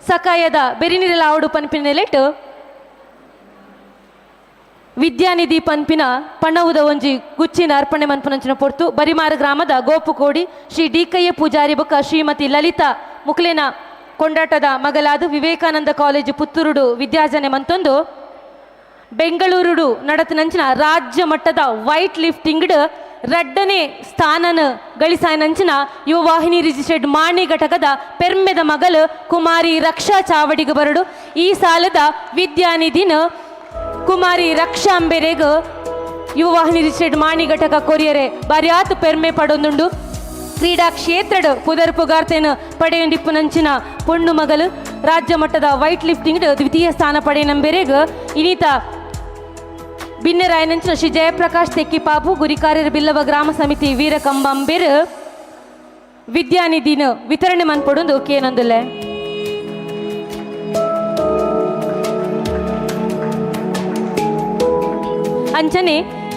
ಸಕಾಯದ ಬೆರಿನಿರಲಾವಡು ಪನ್ಪಿನ ನೆಲೆಟ್ ವಿದ್ಯಾನಿಧಿ ಪನ್ಪಿನ ಪಣವುದ ಒಂಜಿ ಗುಚ್ಚಿನ ಅರ್ಪಣೆ ಮನ್ಪುನಂಚಿನ ಪೊರ್ತು ಬರಿಮಾರು ಗ್ರಾಮದ ಗೋಪುಕೋಡಿ ಶ್ರೀ ಡಿಕಯ್ಯ ಪೂಜಾರಿ ಬೊಕ್ಕ ಶ್ರೀಮತಿ ಲಲಿತಾ ಮುಕ್ಲೇನ ಕೊಂಡಾಟದ ಮಗಲಾದ ವಿವೇಕಾನಂದ ಕಾಲೇಜು ಪುತ್ತೂರುಡು ವಿದ್ಯಾರ್ಜನೆ ಮಂತೊಂದು Bengaluru ನಡತನಂಚಿನ ರಾಜ್ಯ ಮಟ್ಟದ ವೈಟ್ ಲಿಫ್ಟಿಂಗ್ ರಡ್ಡನೇ ಸ್ಥಾನನ ಗಳಿಸಾಯನಂಚಿನ ಯುವವಾಹಿನಿ ರಿಜಿಸ್ಟರ್ಡ್ ಮಾಣಿ ಘಟಕದ ಪೆರ್ಮೆದ ಮಗಲು ಕುಮಾರಿ ರಕ್ಷಾ ಚಾವಡಿಗೆ ಬರಡು. ಈ ಸಾಲದ ವಿದ್ಯಾನಿಧಿನ ಕುಮಾರಿ ರಕ್ಷಾ ಅಂಬೆರೆಗ್ ಯುವವಾಹಿನಿ ರಿಜಿಸ್ಟರ್ಡ್ ಮಾಣಿ ಘಟಕ ಕೊರಿಯರೆ ಬಾರ್ಯಾತ್ ಪೆರ್ಮೆ ಪಡೊಂದುಂಡು. ಕ್ರೀಡಾ ಕ್ಷೇತ್ರಡ್ ಪುದರ್ ಪುಗಾರ್ತೆನ ಪಡೆಯೊಂದಿಪ್ಪುನಂಚಿನ ಪೊಣ್ಣು ಮಗಲು ರಾಜ್ಯ ಮಟ್ಟದ ವೈಟ್ ಲಿಫ್ಟಿಂಗ್ ದ್ವಿತೀಯ ಸ್ಥಾನ ಪಡೆಯನಂಬೆರೆಗ್ ಇನಿತ ಬಿನ್ನೆರಾಯನಂಚಿನ ಶ್ರೀ ಜಯಪ್ರಕಾಶ್ ತೆಕ್ಕಿಪಾಪು ಗುರಿಕಾರ್ಯರ ಬಿಲ್ಲವ ಗ್ರಾಮ ಸಮಿತಿ ವೀರಕಂಬಂಬೆರ್ ವಿದ್ಯಾನಿಧಿನ ವಿತರಣೆ ಮನ್ಪೊಡೊಂದು ಕೇನೊಂದುಲ್ಲೆ. ಅಂಚನೆ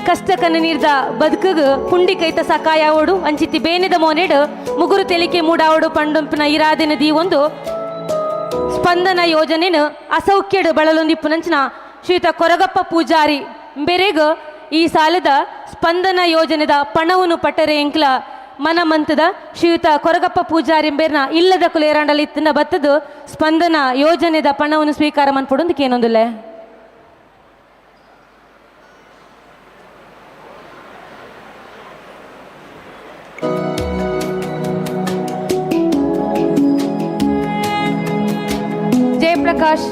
ಕಷ್ಟ ಕಣ್ಣನೀರ್ದ ಬದುಕುಗ್ ಪುಂಡಿ ಕೈತ ಸಕಾಯಾವೋಡು ಅಂಚಿತಿ ಬೇನೆದ ಮೋನೆಡ್ ಮುಗುರು ತೆಲಿಕೆ ಮೂಡಾವೋಡು ಪಂಡೊಂಪಿನ ಇರಾದಿನ ದೀ ಒಂದು ಸ್ಪಂದನ ಯೋಜನೆನ ಅಸೌಖ್ಯಡು ಬಳಲೊಂದಿಪ್ಪುನಂಚಿನ ಶ್ರೀಯುತ ಕೊರಗಪ್ಪ ಪೂಜಾರಿ ಬೆರೆಗ್ ಈ ಸಾಲದ ಸ್ಪಂದನ ಯೋಜನೆದ ಪಣವನ್ನು ಪಟ್ಟರೆ ಎಂಕ್ಲ ಮನಮಂತದ ಶ್ರೀಯುತ ಕೊರಗಪ್ಪ ಪೂಜಾರಿ ಬೇರ್ನ ಇಲ್ಲದ ಕುಲೇರಾಂಡಲಿ ಇತ್ತಿನ ಬತ್ತದು ಸ್ಪಂದನ ಯೋಜನೆದ ಪಣವನ್ನು ಸ್ವೀಕಾರ ಮನ್ಪೊಡೊಂದು ಕೇನೊಂದುಲ್ಲೆ. ಜಯಪ್ರಕಾಶ್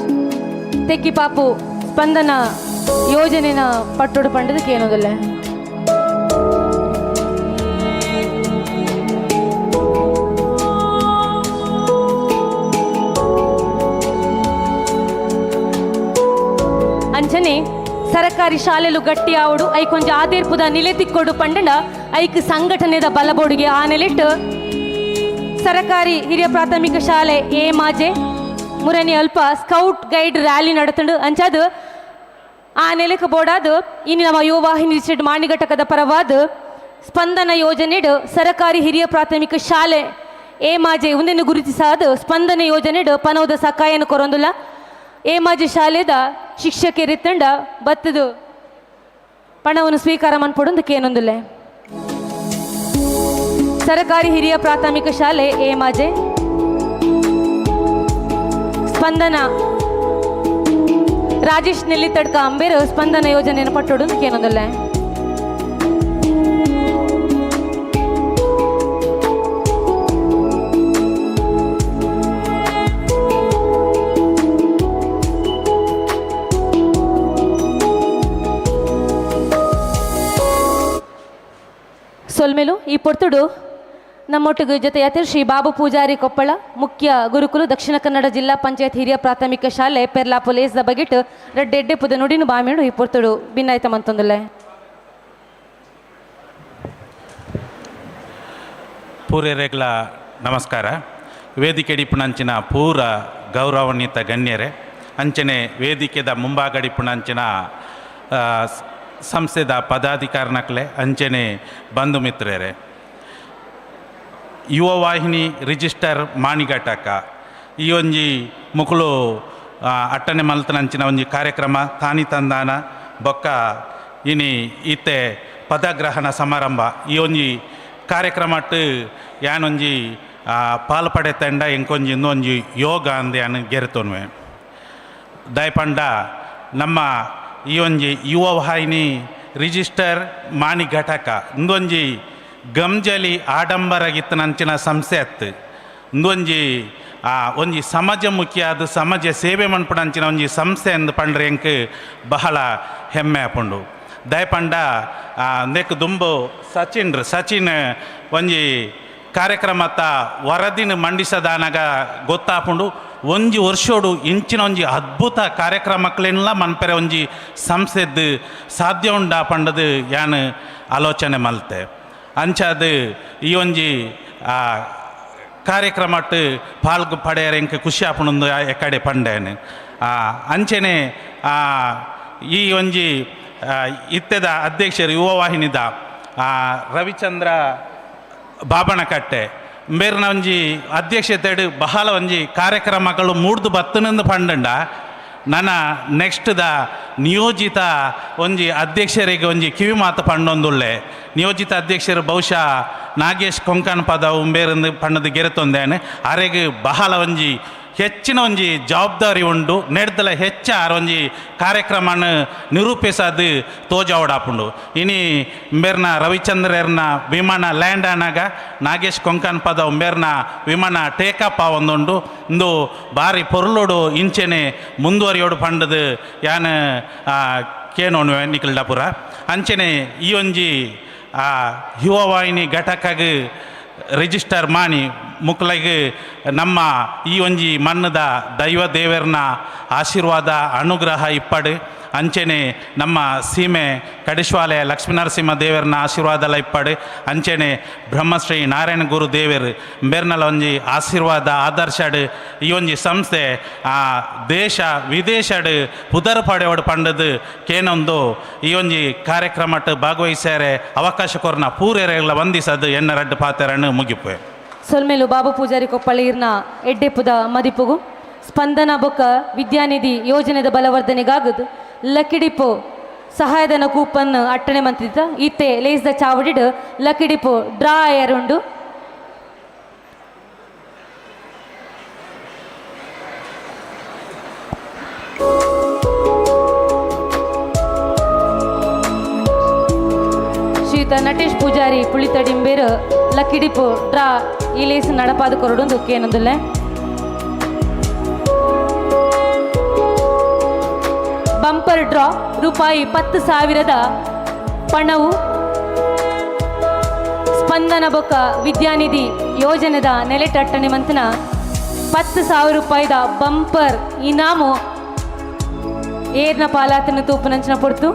ತೆಕ್ಕಿಪಾಪು ಸ್ಪಂದನ ಯೋಜನೆನ ಪಟ್ಟೊಡು ಪಂಡದಕ್ಕೆ ಏನೋದಲ್ಲ. ಅಂಚನೆ ಸರಕಾರಿ ಶಾಲೆಲು ಗಟ್ಟಿ ಆವಡು ಐಕೊಂಜ ಆದೇರ್ಪುದ ನಿಲೆ ತಿಕ್ಕೊಡು ಪಂಡಂಡ ಐಕ್ ಸಂಘಟನೆದ ಬಲಬೋಡಿಗೆ ಆ ನೆಲೆಟ್ಟು ಸರಕಾರಿ ಹಿರಿಯ ಪ್ರಾಥಮಿಕ ಶಾಲೆ ಎ ಮಾಜೆ ಮುರನಿ ಅಲ್ಪ scout guide rally ನಡತಂಡು. ಅಂಚಾದು ಆ ನೆಲಕ್ಕೆ ಬೋಡಾದು ಇನ್ನು ನಮ್ಮ ಯುವವಾಹಿನಿ ರಿಜಿಸ್ಟರ್ಡ್ ಮಾಣಿ ಘಟಕದ ಪರವಾದ ಸ್ಪಂದನ ಯೋಜನೆಡ್ ಸರಕಾರಿ ಹಿರಿಯ ಪ್ರಾಥಮಿಕ ಶಾಲೆ ಎ ಮಾಜೆ ಉಂದೆನ್ನು ಗುರುತಿಸಾದ ಸ್ಪಂದನ ಯೋಜನೆಡ್ ಪನೋದ ಸಕಾಯನ ಕೊರೊಂದುಲ್ಲ. ಎ ಮಾಜೆ ಶಾಲೆದ ಶಿಕ್ಷಕರಿತ್ತಂಡ ಬತ್ತದು ಪಣವನ್ನು ಸ್ವೀಕಾರ ಮನ್ಪೊಡೊಂದು ಕೇನೊಂದುಲ್ಲೆ. ಸರಕಾರಿ ಹಿರಿಯ ಪ್ರಾಥಮಿಕ ಶಾಲೆ ಎ ಮಾಜೆ ಸ್ಪಂದನ ರಾಜೇಶ್ ನೆಲ್ಲಿ ತಡ್ಕ ಅಂಬೇರು ಸ್ಪಂದನ ಯೋಜನೆಯನ್ನು ಪಟ್ಟೊಡು ಕೇನೊಂದಲ್ಲ. ಸೊಲ್ಮೆಲು ಈ ಪೊರ್ತುಡು ನಮ್ಮೊಟ್ಟಿಗೆ ಜೊತೆಯಾತ್ರಿ ಶ್ರೀ ಬಾಬು ಪೂಜಾರಿ ಕೊಪ್ಪಳ ಮುಖ್ಯ ಗುರುಕುಲು ದಕ್ಷಿಣ ಕನ್ನಡ ಜಿಲ್ಲಾ ಪಂಚಾಯತ್ ಹಿರಿಯ ಪ್ರಾಥಮಿಕ ಶಾಲೆ ಪೆರ್ಲಾ ಪೊಲೀಸ್ the ಬಗೆಟ್ ರಡ್ಡೆಡ್ಡೆ ಪುದ ನುಡಿನು ಬಾಮೇಡು ಈ ಪೊರ್ತುಡು ಭಿನ್ನಾಯ್ತ ಮಂತೊಂದುಲ್ಲೆ. ಪೂರ್ಯರೆಗ್ಲ ನಮಸ್ಕಾರ. ವೇದಿಕೆಡಿಪುಣಂಚಿನ ಪೂರ ಗೌರವಾನ್ವಿತ ಗಣ್ಯರೇ, ಅಂಚನೆ ವೇದಿಕೆದ ಮುಂಭಾಗಡಿಪುಣಂಚಿನ ಸಂಸ್ಥೆದ ಪದಾಧಿಕಾರನಕ್ಲೆ, ಅಂಚನೆ ಬಂಧು ಮಿತ್ರರೇ, ಯುವವಾಹಿನಿ ರಿಜಿಸ್ಟರ್ ಮಾಣಿಘಟಕ ಈ ಒಂಜಿ ಮುಕುಲು ಅಟ್ಟನೆ ಮಲ್ತನಂಚಿನ ಒಂಜಿ ಕಾರ್ಯಕ್ರಮ ತಾನಿ ತಂದಾನ ಬೊಕ್ಕ ಇನಿ ಇತ್ತೆ ಪದಗ್ರಹಣ ಸಮಾರಂಭ ಈ ಒಂಜಿ ಕಾರ್ಯಕ್ರಮಟ್ಟು ಯಾನೊಂಜಿ ಪಾಲು ಪಡೆತಂಡ ಎಂಕೊಂಜಿ ಇನ್ನೊಂಜಿ ಯೋಗ ಅಂದು ಯಾನು ಗೆರೆತೊನ್ವೆ. ದಯಪಂಡ ನಮ್ಮ ಈ ಒಂಜಿ ಯುವವಾಹಿನಿ ರಿಜಿಸ್ಟರ್ ಮಾಣಿ ಘಟಕ ಇಂದೊಂಜಿ ಗಂಜಲಿ ಆಡಂಬರಗಿತ್ತನಂಚಿನ ಸಂಸ್ಥೆ ಅತ್ತು ಇಂದೊಂಜಿ ಒಂಜಿ ಸಮಾಜಮುಖಿಯಾದ ಸಮಾಜ ಸೇವೆ ಮನ್ಪುಣಂಚಿನ ಒಂಜಿ ಸಂಸ್ಥೆ ಅಂದು ಪಂಡ್ರೆ ಎಂಕ್ ಬಹಳ ಹೆಮ್ಮೆ ಆಪುಂಡು. ದಯಪಂಡ ನೆಕ್ ದುಂಬು ಸಚಿನ್ ಒಂಜಿ ಕಾರ್ಯಕ್ರಮತ್ತ ವರದಿನ ಮಂಡಿಸದಾನಾಗ ಗೊತ್ತಾಪುಂಡು. ಒಂಜಿ ವರ್ಷೋಡು ಇಂಚಿನ ಒಂಜಿ ಅದ್ಭುತ ಕಾರ್ಯಕ್ರಮಕ್ಕಳೆಲ್ಲ ಮನ್ಪೆರೆ ಒಂಜಿ ಸಂಸ್ಥೆದ್ದು ಸಾಧ್ಯ ಉಂಡಾ ಪಂಡದು ಯಾನು ಆಲೋಚನೆ ಮಲ್ತೆ. ಅಂಚಾದ ಈ ಒಂಜಿ ಕಾರ್ಯಕ್ರಮಟ್ಟು ಪಾಲ್ಗು ಪಡೆಯರೆ ಎಂಕ್ ಖುಷಿ ಆಪುಂಡು ಎಕಡೆ ಪಂಡೇನು. ಅಂಚೆನೆ ಈ ಒಂಜಿ ಇತ್ತೆದ ಅಧ್ಯಕ್ಷರು ಯುವವಾಹಿನಿದ ರವಿಚಂದ್ರ ಬಾಬಣಕಟ್ಟೆ ಬೇರ್ನ ಒಂಜಿ ಅಧ್ಯಕ್ಷತೆಡು ಬಹಳ ಒಂಜಿ ಕಾರ್ಯಕ್ರಮಗಳು ಮೂಡ್ದು ಬತ್ತನಂದು ಪಂಡಂಡ ನನ್ನ ನೆಕ್ಸ್ಟ್ದ ನಿಯೋಜಿತ ಒಂಜಿ ಅಧ್ಯಕ್ಷರಿಗೆ ಒಂಜಿ ಕಿವಿ ಮಾತು ಪಂಡೊಂದುಳ್ಳೆ. ನಿಯೋಜಿತ ಅಧ್ಯಕ್ಷರು ಬಹುಶಃ ನಾಗೇಶ್ ಕೊಂಕಣ್ ಪದ ಉಂಬೇರಂದು ಪಣ್ಣದು ಗೆರೆತೊಂದೇನೆ ಅರೆಗೆ ಬಹಳ ಒಂಜಿ ಹೆಚ್ಚಿನ ಒಂಜಿ ಜವಾಬ್ದಾರಿ ಉಂಡು. ನೆಡ್ದಲ ಹೆಚ್ಚ ಆರ್ ಒಂಜಿ ಕಾರ್ಯಕ್ರಮನ ನಿರೂಪಿಸಾದ್ ತೋಜಾವಡಾಪುಂಡು. ಇನಿ ಉಂಬೆರ್ನ ರವಿಚಂದ್ರರ್ನ ವಿಮಾನ ಲ್ಯಾಂಡ್ ಆನಾಗ ನಾಗೇಶ್ ಕೊಂಕನ್ ಪದ ಉಂಬೆರ್ನ ವಿಮಾನ ಟೇಕಪ್ ಆವೊಂದುಂಡು. ಇಂದು ಬಾರಿ ಪೊರ್ಲುಡು ಇಂಚೆನೆ ಮುಂದುವರಿಯೋಡು ಪಂಡದು ಯಾನ್ ಕೇನೋನು ನಿಖಿಲ್ಡಪುರ. ಅಂಚೆನೆ ಈ ಒಂಜಿ ಯುವವಾಹಿನಿ ಘಟಕಗ್ ರಿಜಿಸ್ಟರ್ ಮಾನಿ ಮುಕ್ಲಗ್ ನಮ್ಮ ಈ ಒಂಜಿ ಮಣ್ಣದ ದೈವ ದೇವರನ ಆಶೀರ್ವಾದ ಅನುಗ್ರಹ ಇಪ್ಪಡು. ಅಂಚೆನೆ ನಮ್ಮ ಸೀಮೆ ಕಡಿಶ್ವಾಲಯ ಲಕ್ಷ್ಮೀನರಸಿಂಹ ದೇವರನ ಆಶೀರ್ವಾದಲ ಇಪ್ಪಡು. ಅಂಚೆನೆ ಬ್ರಹ್ಮಶ್ರೀ ನಾರಾಯಣ ಗುರು ದೇವರು ಬೇರ್ನಲ ಒಂಜಿ ಆಶೀರ್ವಾದ ಆದರ್ಶಡ್ ಈ ಒಂಜಿ ಸಂಸ್ಥೆ ಆ ದೇಶ ವಿದೇಶಡ್ ಪುದರ್ ಪಡೆಯೋಡು ಪಂಡದು ಕೇನೊಂದು ಈ ಒಂಜಿ ಕಾರ್ಯಕ್ರಮಟ್ ಭಾಗವಹಿಸ್ಯಾರೆ ಅವಕಾಶ ಕೊರ್ನ ಪೂರೆರೆಗಳ ವಂದಿಸದು ಎನ್ನ ರಡ್ಡು ಪಾತೆರನ್ನು ಮುಗಿಪೆ. ಸೊಲ್ಮೆಲು ಬಾಬು ಪೂಜಾರಿ ಕೊಪ್ಪಳಿರ್ನ ಎಡ್ಡೆಪ್ಪುದ ಮದಿಪುಗು ಸ್ಪಂದನ ಬೊಕ್ಕ ವಿದ್ಯಾನಿಧಿ ಯೋಜನೆದ ಬಲವರ್ಧನೆಗಾಗದು ಲಕ್ಕಿಡಿಪು ಸಹಾಯಧನ ಕೂಪನ್ ಅಟ್ಟಣೆ ಮಂತಿದ್ದ ಇತ್ತೆ ಲೇಸ್ದ ಚಾವಡಿಡ್ ಲಕ್ಕಿಡಿಪು ಡ್ರಾ ಉಂಡು. ಶ್ರೀಯುತ ನಟೇಶ್ ಪೂಜಾರಿ ಪುಳಿತಡಿಂಬೇರು ಲಕ್ಕಿಡಿಪು ಡ್ರಾ ಈ ಲೇಸ್ ನಡಪಾದ ಕೊರಡು ಕೇನೊಂದುಲ್ಲೆ. ಬಂಪರ್ ಡ್ರಾ ರೂಪಾಯಿ 10,000 ಪಣವು ಸ್ಪಂದನ ಬೊಕ್ಕ ವಿದ್ಯಾನಿಧಿ ಯೋಜನೆದ ನೆಲೆಟಟ್ಟಣೆ ಮಂತನ 10,000 ರೂಪಾಯಿದ ಬಂಪರ್ ಇನಾಮು ಏರ್ನ ಪಾಲಾತನ ತೂಪುನಂಚಿನ ಪೊರ್ತು.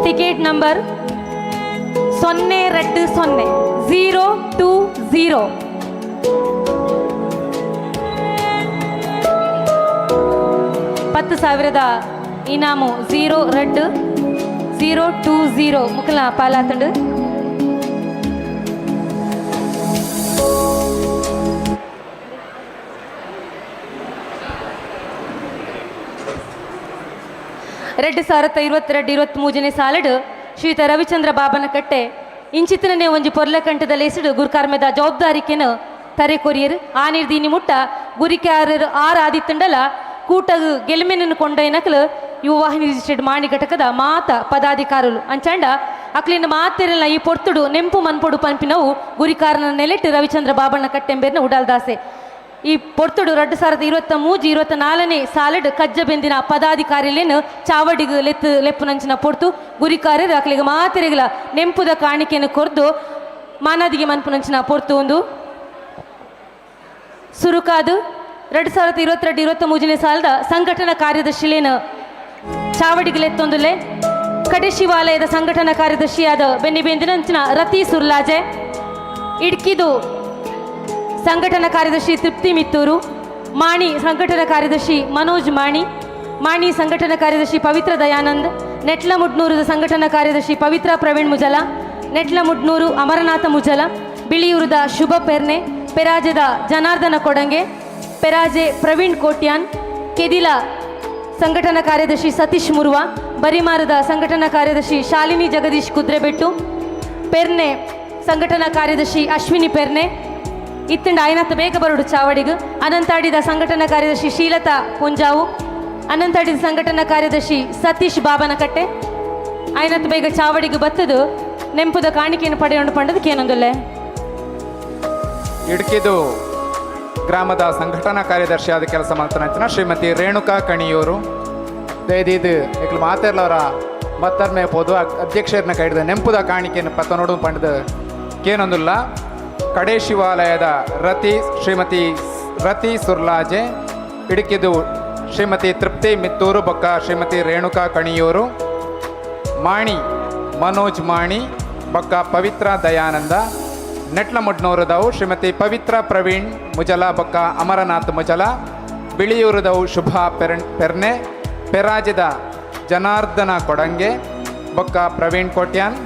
Ticket number 020 020. 10,000 ಇನಾಮು 0 020 ಮುಖಲ ಪಾಲಾತಂಡು. 2022-23ನೇ ಸಾಲಡು ಶ್ರೀಯುತ ರವಿಚಂದ್ರ ಬಾಬನ ಕಟ್ಟೆ ಇಂಚಿತನೇ ಒಂಜಿ ಪೊರ್ಲಕಂಠದ ಲೇಸಿಡು ಗುರುಕಾರ್ಮೆದ ಜವಾಬ್ದಾರಿಕೆನು ತರೆ ಕೊರಿಯರು. ಆನಿರ್ದೀನಿ ಮುಟ್ಟ ಗುರಿಕಾರರು ಆರ್ ಆದಿತ್ತಂಡಲ ಕೂಟಗು ಗೆಲ್ಮೆನನ್ನು ಕೊಂಡೊಯ್ನಕಲು ಯುವ ವಾಹಿನಿ ರಿಜಿಸ್ಟರ್ಡ್ ಮಾಣಿ ಘಟಕದ ಮಾತ ಪದಾಧಿಕಾರುಲು ಅಂಚಾಂಡ ಅಕ್ಲಿನ ಮಾತೆರೆಲ್ಲ ಈ ಪೊರ್ತುಡು ನೆಂಪು ಮನ್ಪೊಡು ಪನ್ಪಿನವು ಗುರಿಕಾರನ ನೆಲೆಟ್ಟು ರವಿಚಂದ್ರ ಬಾಬಣ್ಣ ಕಟ್ಟೆಂಬೇರ್ನ ಉಡಾಲ್ದಾಸೆ. ಈ ಪೊರ್ತುಡು 2023-24ನೇ ಸಾಲಡ್ ಕಜ್ಜ ಬೆಂದಿನ ಪದಾಧಿಕಾರಿಲೇನು ಚಾವಡಿಗು ಲೆತ್ತು ಲೆಪ್ಪುನಂಚಿನ ಪೊರ್ತು ಗುರಿಕಾರರು ಅಕ್ಲಿಗೆ ಮಾತೆರೆಗಳ ನೆಂಪುದ ಕಾಣಿಕೆಯನ್ನು ಕೊರ್ದು ಮಾನಾದಿಗೆ ಮನ್ಪುನಂಚಿನ ಪೊರ್ತು ಒಂದು ಸುರುಕಾದು 2022-23ನೇ ಸಾಲದ ಸಂಘಟನಾ ಕಾರ್ಯದರ್ಶಿಲೇನು ಚಾವಡಿಗೆ ಲೆತ್ತೊಂದುಲೆ ಕಡೆ ಶಿವಾಲಯದ ಸಂಘಟನಾ ಕಾರ್ಯದರ್ಶಿಯಾದ ಬೆನ್ನಿ ಬೆಂದಿನಂಚಿನ ರತಿ ಸುರ್ಲಾಜೆ, ಇಡ್ಕಿದು ಸಂಘಟನಾ ಕಾರ್ಯದರ್ಶಿ ತೃಪ್ತಿ ಮಿತ್ತೂರು, ಮಾಣಿ ಸಂಘಟನಾ ಕಾರ್ಯದರ್ಶಿ ಮನೋಜ್ ಮಾಣಿ, ಮಾಣಿ ಸಂಘಟನಾ ಕಾರ್ಯದರ್ಶಿ ಪವಿತ್ರ ದಯಾನಂದ್, ನೆಟ್ಲಮುಡ್ನೂರದ ಸಂಘಟನಾ ಕಾರ್ಯದರ್ಶಿ ಪವಿತ್ರ ಪ್ರವೀಣ್ ಮುಜಲ, ನೆಟ್ಲಮುಡ್ನೂರು ಅಮರನಾಥ ಮುಜಲ, ಬಿಳಿಯೂರದ ಶುಭ ಪೆರ್ನೆ, ಪೆರಾಜೆದ ಜನಾರ್ದನ ಕೊಡಂಗೆ, ಪೆರಾಜೆ ಪ್ರವೀಣ್ ಕೋಟ್ಯಾನ್, ಕೆದಿಲ ಸಂಘಟನಾ ಕಾರ್ಯದರ್ಶಿ ಸತೀಶ್ ಮುರ್ವಾ, ಬರಿಮಾರದ ಸಂಘಟನಾ ಕಾರ್ಯದರ್ಶಿ ಶಾಲಿನಿ ಜಗದೀಶ್ ಕುದ್ರೆಬೆಟ್ಟು, ಪೆರ್ನೆ ಸಂಘಟನಾ ಕಾರ್ಯದರ್ಶಿ ಅಶ್ವಿನಿ ಪೆರ್ನೆ, ಇತ್ತಂಡ ಆಯನತ್ತ ಬೇಗ ಬರೋಡು ಚಾವಡಿಗು ಅನಂತಾಡಿದ ಸಂಘಟನಾ ಕಾರ್ಯದರ್ಶಿ ಶೀಲತಾ ಪುಂಜಾವು, ಅನಂತಾಡಿದ ಸಂಘಟನಾ ಕಾರ್ಯದರ್ಶಿ ಸತೀಶ್ ಬಾಬನಕಟ್ಟೆ, ಆಯನತ್ತ ಬೇಗ ಚಾವಡಿಗೆ ಬತ್ತದು ನೆಂಪುದ ಕಾಣಿಕೆಯನ್ನು ಪಡೆಯೋಣ ಪಂಡದಕ್ಕೆ ಏನೊಂದಲ್ಲೇ. ಇಡ್ಕಿದು ಗ್ರಾಮದ ಸಂಘಟನಾ ಕಾರ್ಯದರ್ಶಿಯಾದ ಕೆಲಸ ಮಾಡ್ತಾನಂಚಿನ ಶ್ರೀಮತಿ ರೇಣುಕಾ ಕಣಿಯೂರು ದಯದೀದು ಎಕ್ಲು ಮಾತೆರ್ಲವರ ಮತ್ತರ್ಮೆ ಪೋದು ಅಧ್ಯಕ್ಷರನ್ನ ಕೈಡಿದ ನೆಂಪುದ ಕಾಣಿಕೆಯನ್ನು ಪತ್ತನೋಡು ಪಂಡದ ಕೇನೊಂದುಲ್ಲ. ಕಡೆ ಶಿವಾಲಯದ ರತಿ ಶ್ರೀಮತಿ ರತಿ ಸುರ್ಲಾಜೆ, ಇಡುಕಿದು ಶ್ರೀಮತಿ ತೃಪ್ತಿ ಮಿತ್ತೂರು ಬೊಕ್ಕ ಶ್ರೀಮತಿ ರೇಣುಕಾ ಕಣಿಯೂರು, ಮಾಣಿ ಮನೋಜ್ ಮಾಣಿ ಬೊಕ್ಕ ಪವಿತ್ರ ದಯಾನಂದ, ನೆಟ್ಲಮುಡ್ನೂರುದವು ಶ್ರೀಮತಿ ಪವಿತ್ರ ಪ್ರವೀಣ್ ಮುಜಲ ಬೊಕ್ಕ ಅಮರನಾಥ್ ಮುಜಲ, ಬಿಳಿಯೂರುದವು ಶುಭ ಪೆರ್ನೆ, ಪೆರಾಜದ ಜನಾರ್ದನ ಕೊಡಂಗೆ ಬೊಕ್ಕ ಪ್ರವೀಣ್ ಕೋಟ್ಯಾನ್,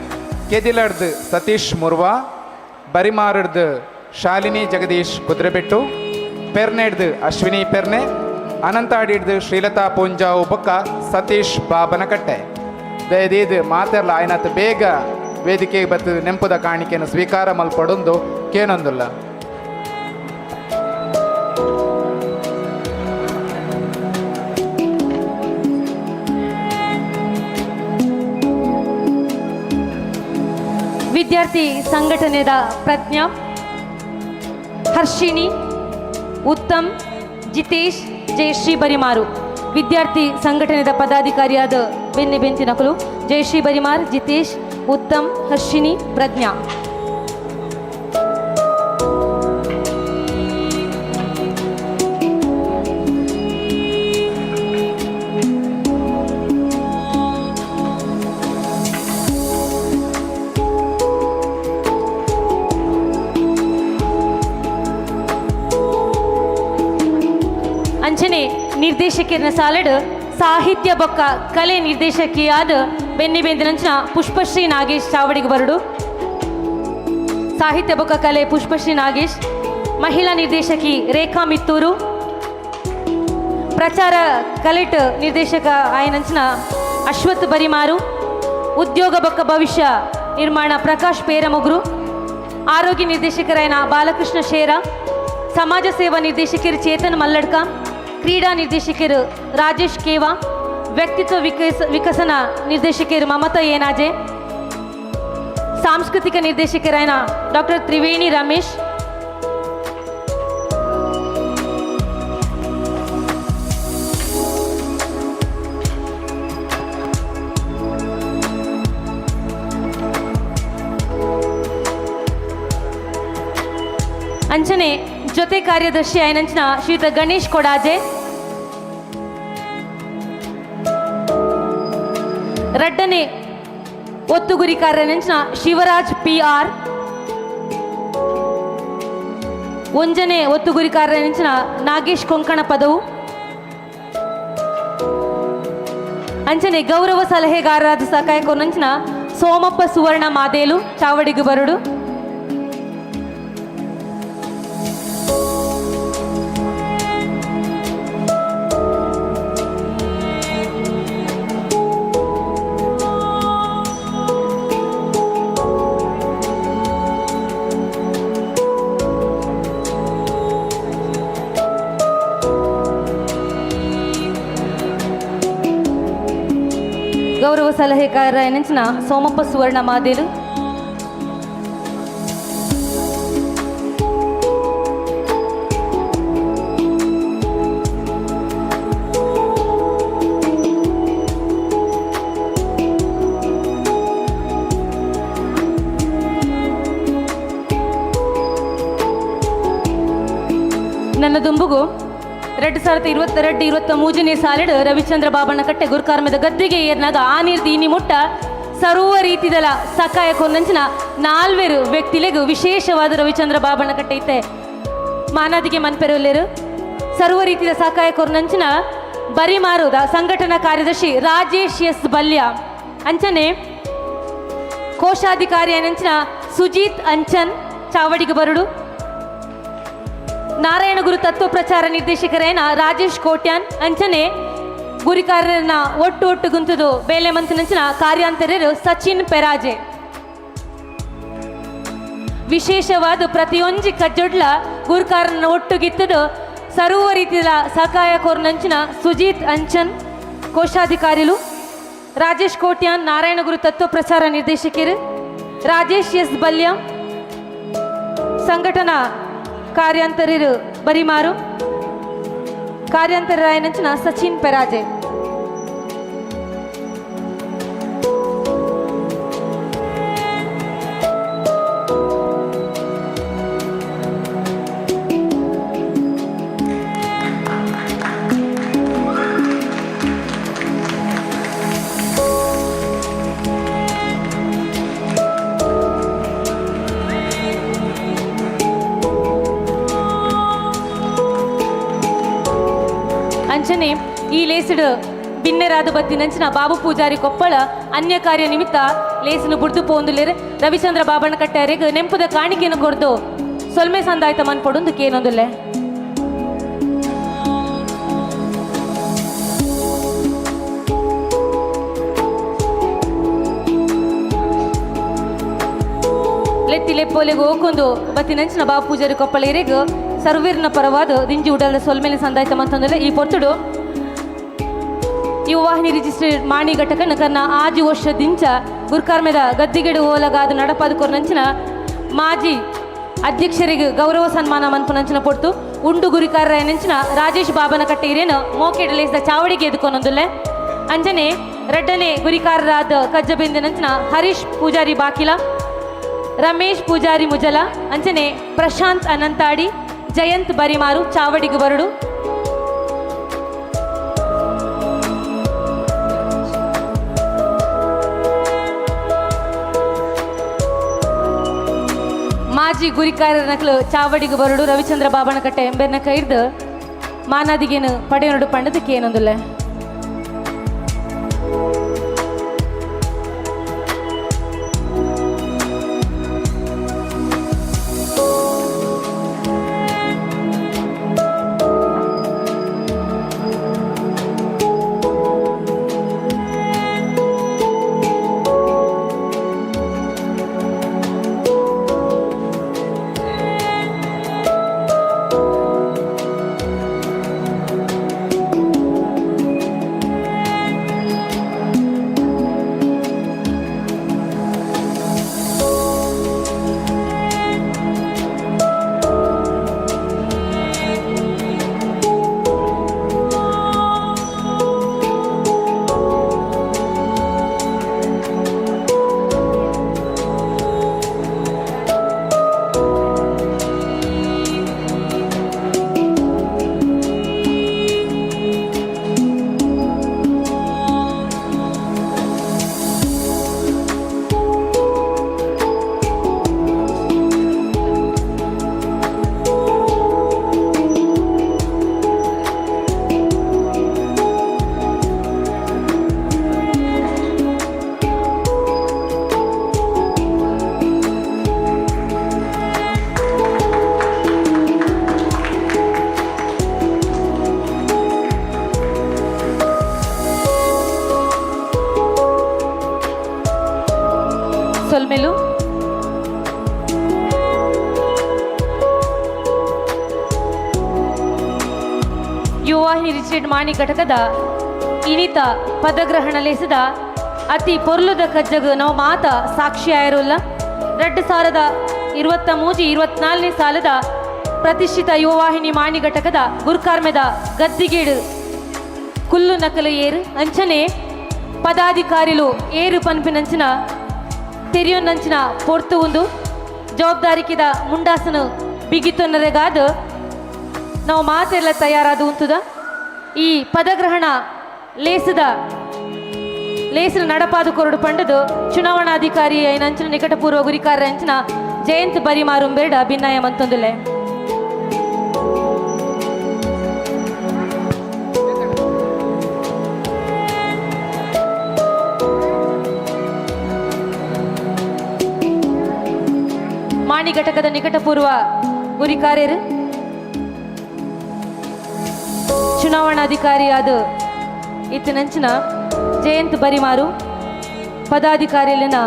ಕೆದಿಲಡ್ದು ಸತೀಶ್ ಮುರ್ವಾ, ಬರಿಮಾರಡ್ದು ಶಾಲಿನಿ ಜಗದೀಶ್ ಕುದ್ರೆಬೆಟ್ಟು, ಪೆರ್ನೆಡ್ದು ಅಶ್ವಿನಿ ಪೆರ್ನೆ, ಅನಂತಾಡಿಡ್ದು ಶ್ರೀಲತಾ ಪೂಂಜಾವು ಬೊಕ್ಕ ಸತೀಶ್ ಬಾಬನಕಟ್ಟೆ. ದಯದೀದ್ ಮಾತೆರ್ಲ ಆಯ್ನತ್ ಬೇಗ ವೇದಿಕೆಗೆ ಬತ್ತು ನೆಂಪುದ ಕಾಣಿಕೆಯನ್ನು ಸ್ವೀಕಾರ ಮಲ್ಪಡೊಂದು ಕೇನೊಂದುಲ್ಲ. ವಿದ್ಯಾರ್ಥಿ ಸಂಘಟನೆದ ಪ್ರಜ್ಞಾ, ಹರ್ಷಿಣಿ, ಉತ್ತಮ್, ಜಿತೇಶ್, ಜಯಶ್ರೀ ಬರಿಮಾರು. ವಿದ್ಯಾರ್ಥಿ ಸಂಘಟನೆದ ಪದಾಧಿಕಾರಿಯಾದ ಬೆನ್ನೆ ಬೆಂಚಿನಕುಲು ಜಯಶ್ರೀ ಬರಿಮಾರ್, ಜಿತೇಶ್, ಉತ್ತಮ್, ಹರ್ಷಿಣಿ, ಪ್ರಜ್ಞಾ. ಅಂಚನೆ ನಿರ್ದೇಶಕಿಯರ ಸಾಲಡ್ ಸಾಹಿತ್ಯ ಬೊಕ್ಕ ಕಲೆ ನಿರ್ದೇಶಕಿಯಾದ ಬೆನ್ನಿ ಬೆಂದಿನಂಚಿನ ಪುಷ್ಪಶ್ರೀ ನಾಗೇಶ್ ಚಾವಡಿಗೆ ಬರಡು. ಸಾಹಿತ್ಯ ಬೊಕ್ಕ ಕಲೆ ಪುಷ್ಪಶ್ರೀ ನಾಗೇಶ್, ಮಹಿಳಾ ನಿರ್ದೇಶಕಿ ರೇಖಾ ಮಿತ್ತೂರು, ಪ್ರಚಾರ ಕಲೆಟ್ ನಿರ್ದೇಶಕ ಆಯನಂಚಿನ ಅಶ್ವಥ್ ಬರಿಮಾರು, ಉದ್ಯೋಗ ಬೊಕ್ಕ ಭವಿಷ್ಯ ನಿರ್ಮಾಣ ಪ್ರಕಾಶ್ ಪೇರಮೊಗ್ರು, ಆರೋಗ್ಯ ನಿರ್ದೇಶಕರಾಯನ ಬಾಲಕೃಷ್ಣ ಶೇರ, ಸಮಾಜ ಸೇವಾ ನಿರ್ದೇಶಕರು ಚೇತನ್ ಮಲ್ಲಡ್ಕ, ಕ್ರೀಡಾ ನಿರ್ದೇಶಕರು ರಾಜೇಶ್ ಕೇವಾ, ವ್ಯಕ್ತಿತ್ವ ವಿಕಸನ ನಿರ್ದೇಶಕರು ಮಮತಾ ಏನಾಜೆ, ಸಾಂಸ್ಕೃತಿಕ ನಿರ್ದೇಶಕರಾಯನ ಡಾಕ್ಟರ್ ತ್ರಿವೇಣಿ ರಮೇಶ್, ಅಂಚನೆ ಜೊತೆ ಕಾರ್ಯದರ್ಶಿ ಆಯನಂಚಿನ ಶ್ರೀಯುತ ಗಣೇಶ್ ಕೊಡಾಜೆ, ರಡ್ಡನೆ ಒತ್ತುಗುರಿಕಾರನಂಚಿನ ಶಿವರಾಜ್ ಪಿ ಆರ್, ಒಂಜನೆ ಒತ್ತುಗುರಿಕಾರನಂಚಿನ ನಾಗೇಶ್ ಕೊಂಕಣ ಪದವು, ಅಂಚನೆ ಗೌರವ ಸಲಹೆಗಾರರಾದ ಸಕಾಯಕೊನಂಚಿನ ಸೋಮಪ್ಪ ಸುವರ್ಣ ಮಾದೇಲು ಚಾವಡಿಗು ಬರುಡು. ಗೌರವ ಸಲಹೆಗಾರ ಎನಂಚಿನ ಸೋಮಪ್ಪ ಸುವರ್ಣ ಮಾದೇಲು, ನನ್ನ ದುಂಬುಗು 2022-23ನೇ ಸಾಲಿಡು ರವಿಚಂದ್ರ ಬಾಬಣ್ಣ ಕಟ್ಟೆ ಗುರುಕಾರ್ಮದ ಗದ್ದಿಗೆ ಏರ್ನಾಗ ಆ ನೀರ್ದು ಇನಿ ಮುಟ್ಟ ಸರ್ವ ರೀತಿದಲ ಸಕಾಯ ಕೊಂದಂಚಿನ ನಾಲ್ವೇರು ವ್ಯಕ್ತಿಲೆಗು ವಿಶೇಷವಾದ ರವಿಚಂದ್ರ ಬಾಬಣ್ಣ ಕಟ್ಟೆ ಇತ್ತೆ ಮಾನಾದಿಗೆ ಮನ್ಪೆರುಲ್ಲೇರು. ಸರ್ವ ರೀತಿಯ ಸಕಾಯ ಕೊರ್ನಂಚಿನ ಬರಿಮಾರುದ ಸಂಘಟನಾ ಕಾರ್ಯದರ್ಶಿ ರಾಜೇಶ್ ಎಸ್ ಬಲ್ಯ, ಅಂಚನೆ ಕೋಶಾಧಿಕಾರಿ ಅಂಚಿನ ಸುಜೀತ್ ಅಂಚನ್ ಚಾವಡಿಗೆ ಬರುಡು, ನಾರಾಯಣಗುರು ತತ್ವ ಪ್ರಚಾರ ನಿರ್ದೇಶಕರೇನ ರಾಜೇಶ್ ಕೋಟ್ಯಾನ್, ಅಂಚನೆ ಗುರಿಕಾರರನ್ನ ಒಟ್ಟು ಒಟ್ಟು ಗುಂತುದು ಬೇಲೆ ಮಂತಿನಂಚಿನ ಕಾರ್ಯಾಂತರರು ಸಚಿನ್ ಪೆರಾಜೆ. ವಿಶೇಷವಾದ ಪ್ರತಿಯೊಂಜಿ ಕಜ್ಜೊಡ್ಲ ಗುರುಕಾರನ ಒಟ್ಟುಗಿತ್ತದು ಸರ್ವ ರೀತಿಯ ಸಕಾಯ ಕೋರ್ನಂಚಿನ ಸುಜೀತ್ ಅಂಚನ್ ಕೋಶಾಧಿಕಾರಿಲು, ರಾಜೇಶ್ ಕೋಟ್ಯಾನ್ ನಾರಾಯಣಗುರು ತತ್ವ ಪ್ರಚಾರ ನಿರ್ದೇಶಕರು, ರಾಜೇಶ್ ಎಸ್ ಬಲ್ಯ ಸಂಘಟನಾ ಕಾರ್ಯಾಂತರರು ಬರಿಮಾರು, ಕಾರ್ಯಾಂತರರಾಯನಂಚಿನ ಸಚಿನ್ ಪೆರಾಜೆ. ಅಂಚನೆ ಈ ಲೇಸುಡು ಬಿನ್ನೆರಾದ ಬತ್ತಿನಂಚಿನ ಬಾಬು ಪೂಜಾರಿ ಕೊಪ್ಪಳ ಅನ್ಯ ಕಾರ್ಯ ನಿಮಿತ್ತ ಲೇಸನು ಬುಡ್ದು ಪೋಂದುಲೇರು ರವಿಚಂದ್ರ ಬಾಬಣ್ಣ ಕಟ್ಟಾರಿಗೆ ನೆಂಪುದ ಕಾಣಿಕೆಯನ್ನು ಕೊಡ್ದು ಸೊಲ್ಮೆ ಸಂದಾಯ್ತ ಮನ್ಪೊಡುಂದು ಕೇನೊಂದುಲ್ಲೆ. ಲೆತ್ತಿಲೆಪ್ಪೋಲೆಗ್ ಓಕೊಂದು ಬತ್ತಿನಂಚಿನ ಬಾಬು ಪೂಜಾರಿ ಕೊಪ್ಪಳ ಇರೆಗ್ ಸರ್ವೀರ್ನ ಪರವಾದ ದಿಂಜಿ ಉಡಲ್ದ ಸೊಲ್ಮೇಲೆ ಸಂದಾಯ್ತ ಮಂತಂದ್ರೆ ಈ ಪೊರ್ತುಡು ಯುವ ವಾಹಿನಿ ರಿಜಿಸ್ಟರ್ಡ್ ಮಾಣಿ ಘಟಕನ ಕನ್ನ ಆಜಿ ವರ್ಷ ದಿಂಚ ಗುರ್ಕಾರ್ಮೆದ ಗದ್ದಿಗೆಡು ಓಲಗಾದ ನಡಪಾದ ಕೊರ್ನಂಚಿನ ಮಾಜಿ ಅಧ್ಯಕ್ಷರಿಗೆ ಗೌರವ ಸನ್ಮಾನ ಮನ್ಪುನಂಚಿನ ಪೊರ್ತು ಉಂಡು ಗುರಿಕಾರರಂಚಿನ ರಾಜೇಶ್ ಬಾಬನ ಕಟ್ಟೆ ಮೋಕೆಡಲೇಸಿದ ಚಾವಡಿಗೆ ಎದುಕೊನೊಂದುಲ್ಲೆ ಅಂಜನೆ ರಡ್ಡನೆ ಗುರಿಕಾರರಾದ ಕಜ್ಜಬಿಂದಿನಂಚಿನ ಹರೀಶ್ ಪೂಜಾರಿ ಬಾಕಿಲ, ರಮೇಶ್ ಪೂಜಾರಿ ಮುಜಲ, ಅಂಜನೆ ಪ್ರಶಾಂತ್ ಅನಂತಾಡಿ, ಜಯಂತ್ ಬರಿಮಾರು ಚಾವಡಿಗೆ ಬರಡು. ಮಾಜಿ ಗುರಿಕಾರರ ನಕಲು ಚಾವಡಿಗೆ ಬರಡು ರವಿಚಂದ್ರ ಬಾಬನಕಟ್ಟೆ ಎಂಬೆರ್ನ ಕೈರ್ದು ಮಾನಾದಿಗೇನು ಪಡೆಯನುಡು ಪಂಡದಕ್ಕೆ ಏನೊಂದುಲ್ಲೆ. ಸೊಲ್ಮೆಲು ಯುವವಾಹಿನಿ ರಿಜಿಸ್ಟರ್ಡ್ ಮಾಣಿ ಘಟಕದ ಇನಿತ ಪದಗ್ರಹಣ ಲೇಸಿದ ಅತಿ ಪೊರ್ಲುದ ಕಜ್ಜಗು ನಾವು ಮಾತ ಸಾಕ್ಷಿ ಆಯಿರುಲ್ಲ. 2023 24ನೇ ಸಾಲದ ಪ್ರತಿಷ್ಠಿತ ಯುವವಾಹಿನಿ ಮಾಣಿ ಘಟಕದ ಗುರ್ಕಾರ್ಮೆದ ಗದ್ದಿಗೇಡು ಕುಲ್ಲು ನಕಲು ಏರು ಅಂಚನೆ ಪದಾಧಿಕಾರಿಲು ಏರು ಪನ್ಪಿನಂಚಿನ ತೆರಿಯೊನ್ನಂಚಿನ ಪೊರ್ತು ಉಂದು ಜವಾಬ್ದಾರಿಕಿದ ಮುಂಡಾಸನು ಬಿಗಿತೊನ್ನರೆಗಾದ ನಾವು ಮಾತೆಲ್ಲ ತಯಾರಾದ ಉಂತುದ ಈ ಪದಗ್ರಹಣ ಲೇಸದ ಲೇಸಿನ ನಡಪಾದ ಕೊರಡು ಪಂಡದು ಚುನಾವಣಾಧಿಕಾರಿ ಐನಂಚಿನ ನಿಕಟಪೂರ್ವ ಗುರಿಕಾರ ಅಂಚಿನ ಜಯಂತ್ ಬರಿಮಾರುಂಬೆರಡ ಭಿನ್ನಾಯ ಮಂತೊಂದುಲೆ. ಮಾಣಿ ಘಟಕದ ನಿಕಟಪೂರ್ವ ಗುರಿಕಾರ್ಯರು ಚುನಾವಣಾಧಿಕಾರಿಯಾದ ಇತ್ತಿನಂಚಿನ ಜಯಂತ್ ಬರಿಮಾರು ಪದಾಧಿಕಾರಿಯಲ್ಲಿನ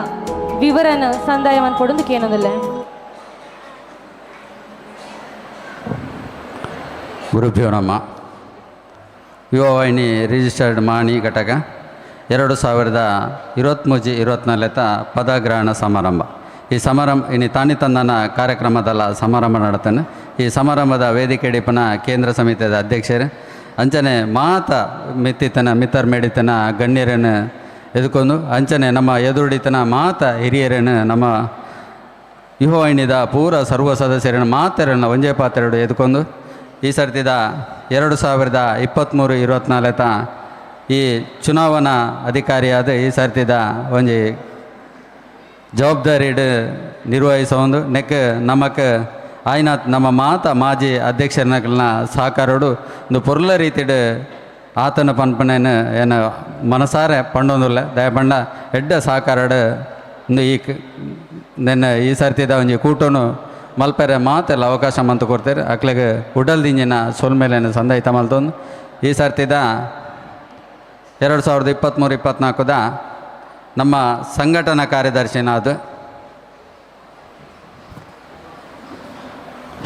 ವಿವರನ ಸಂದಾಯ ಮನ್ಪೊಡೊಂದು ಕೇನೊಂದುಲ್ಲೆ. ಗುರುಭ್ಯೋ ನಮಃ. ಯುವವಾಹಿನಿ ರಿಜಿಸ್ಟರ್ಡ್ ಮಾಣಿ ಘಟಕ 2023 24 ಪದಗ್ರಹಣ ಸಮಾರಂಭ. ಈ ಸಮಾರಂಭ ಇನಿ ತಾನಿ ತಂದನ ಕಾರ್ಯಕ್ರಮದಲ್ಲ ಸಮಾರಂಭ ನಡತಾನೆ. ಈ ಸಮಾರಂಭದ ವೇದಿಕೆ ಡಿಪನ ಕೇಂದ್ರ ಸಮಿತಿಯ ಅಧ್ಯಕ್ಷರು ಅಂಚನೆ ಮಾತ ಮಿತ್ತಿತನ ಮಿತ್ತರ್ ಮೇಡಿತನ ಗಣ್ಯರನ್ನು ಎದುಕೊಂಡು ಅಂಚನೆ ನಮ್ಮ ಎದುರುಡಿತನ ಮಾತ ಹಿರಿಯರನ್ನು ನಮ್ಮ ಯುವವಾಹಿನಿದ ಪೂರ ಸರ್ವ ಸದಸ್ಯರನ್ನು ಮಾತರನ್ನು ಒಂಜೇ ಪಾತ್ರೆಡು ಎದುಕೊಂಡು ಈ ಸರ್ತಿದ 2023 24 ಈ ಚುನಾವಣಾ ಅಧಿಕಾರಿಯಾದ ಈ ಸರ್ತಿದ ಒಂಜಿ ಜವಾಬ್ದಾರಿ ನಿರ್ವಹಿಸೋದು ನೆಕ್ ನಮಕ್ ಆಯ್ನ ನಮ್ಮ ಮಾತ ಮಾಜಿ ಅಧ್ಯಕ್ಷರನ್ನ ಸಹಕಾರೋಡು ಒಂದು ಪೊರ್ಲ ರೀತಿಡು ಆತನ ಪನ್ಪನೇನು ಏನು ಮನಸಾರೆ ಪಂಡೊಂದುಲ್ಲ ದಯಪಂಡ ಎಡ್ಡ ಸಹಕಾರಡು ಒಂದು ಈ ನೆನ್ನೆ ಈ ಸರ್ತಿದ ಒಂಜಿ ಕೂಟನು ಮಲ್ಪೆರೆ ಮಾತೆಲ್ಲ ಅವಕಾಶ ಮಂತು ಕೊಡ್ತಾರೆ. ಅಕ್ಲೆಗೆ ಉಡಲ್ದಿಂಜಿನ ಸೊಲ್ಮೇಲೇನು ಸಂದಾಯಿತ ಮಲ್ತೊಂದು ಈ ಸರ್ತಿದ 2023 24 ನಮ್ಮ ಸಂಘಟನಾ ಕಾರ್ಯದರ್ಶಿನಾದ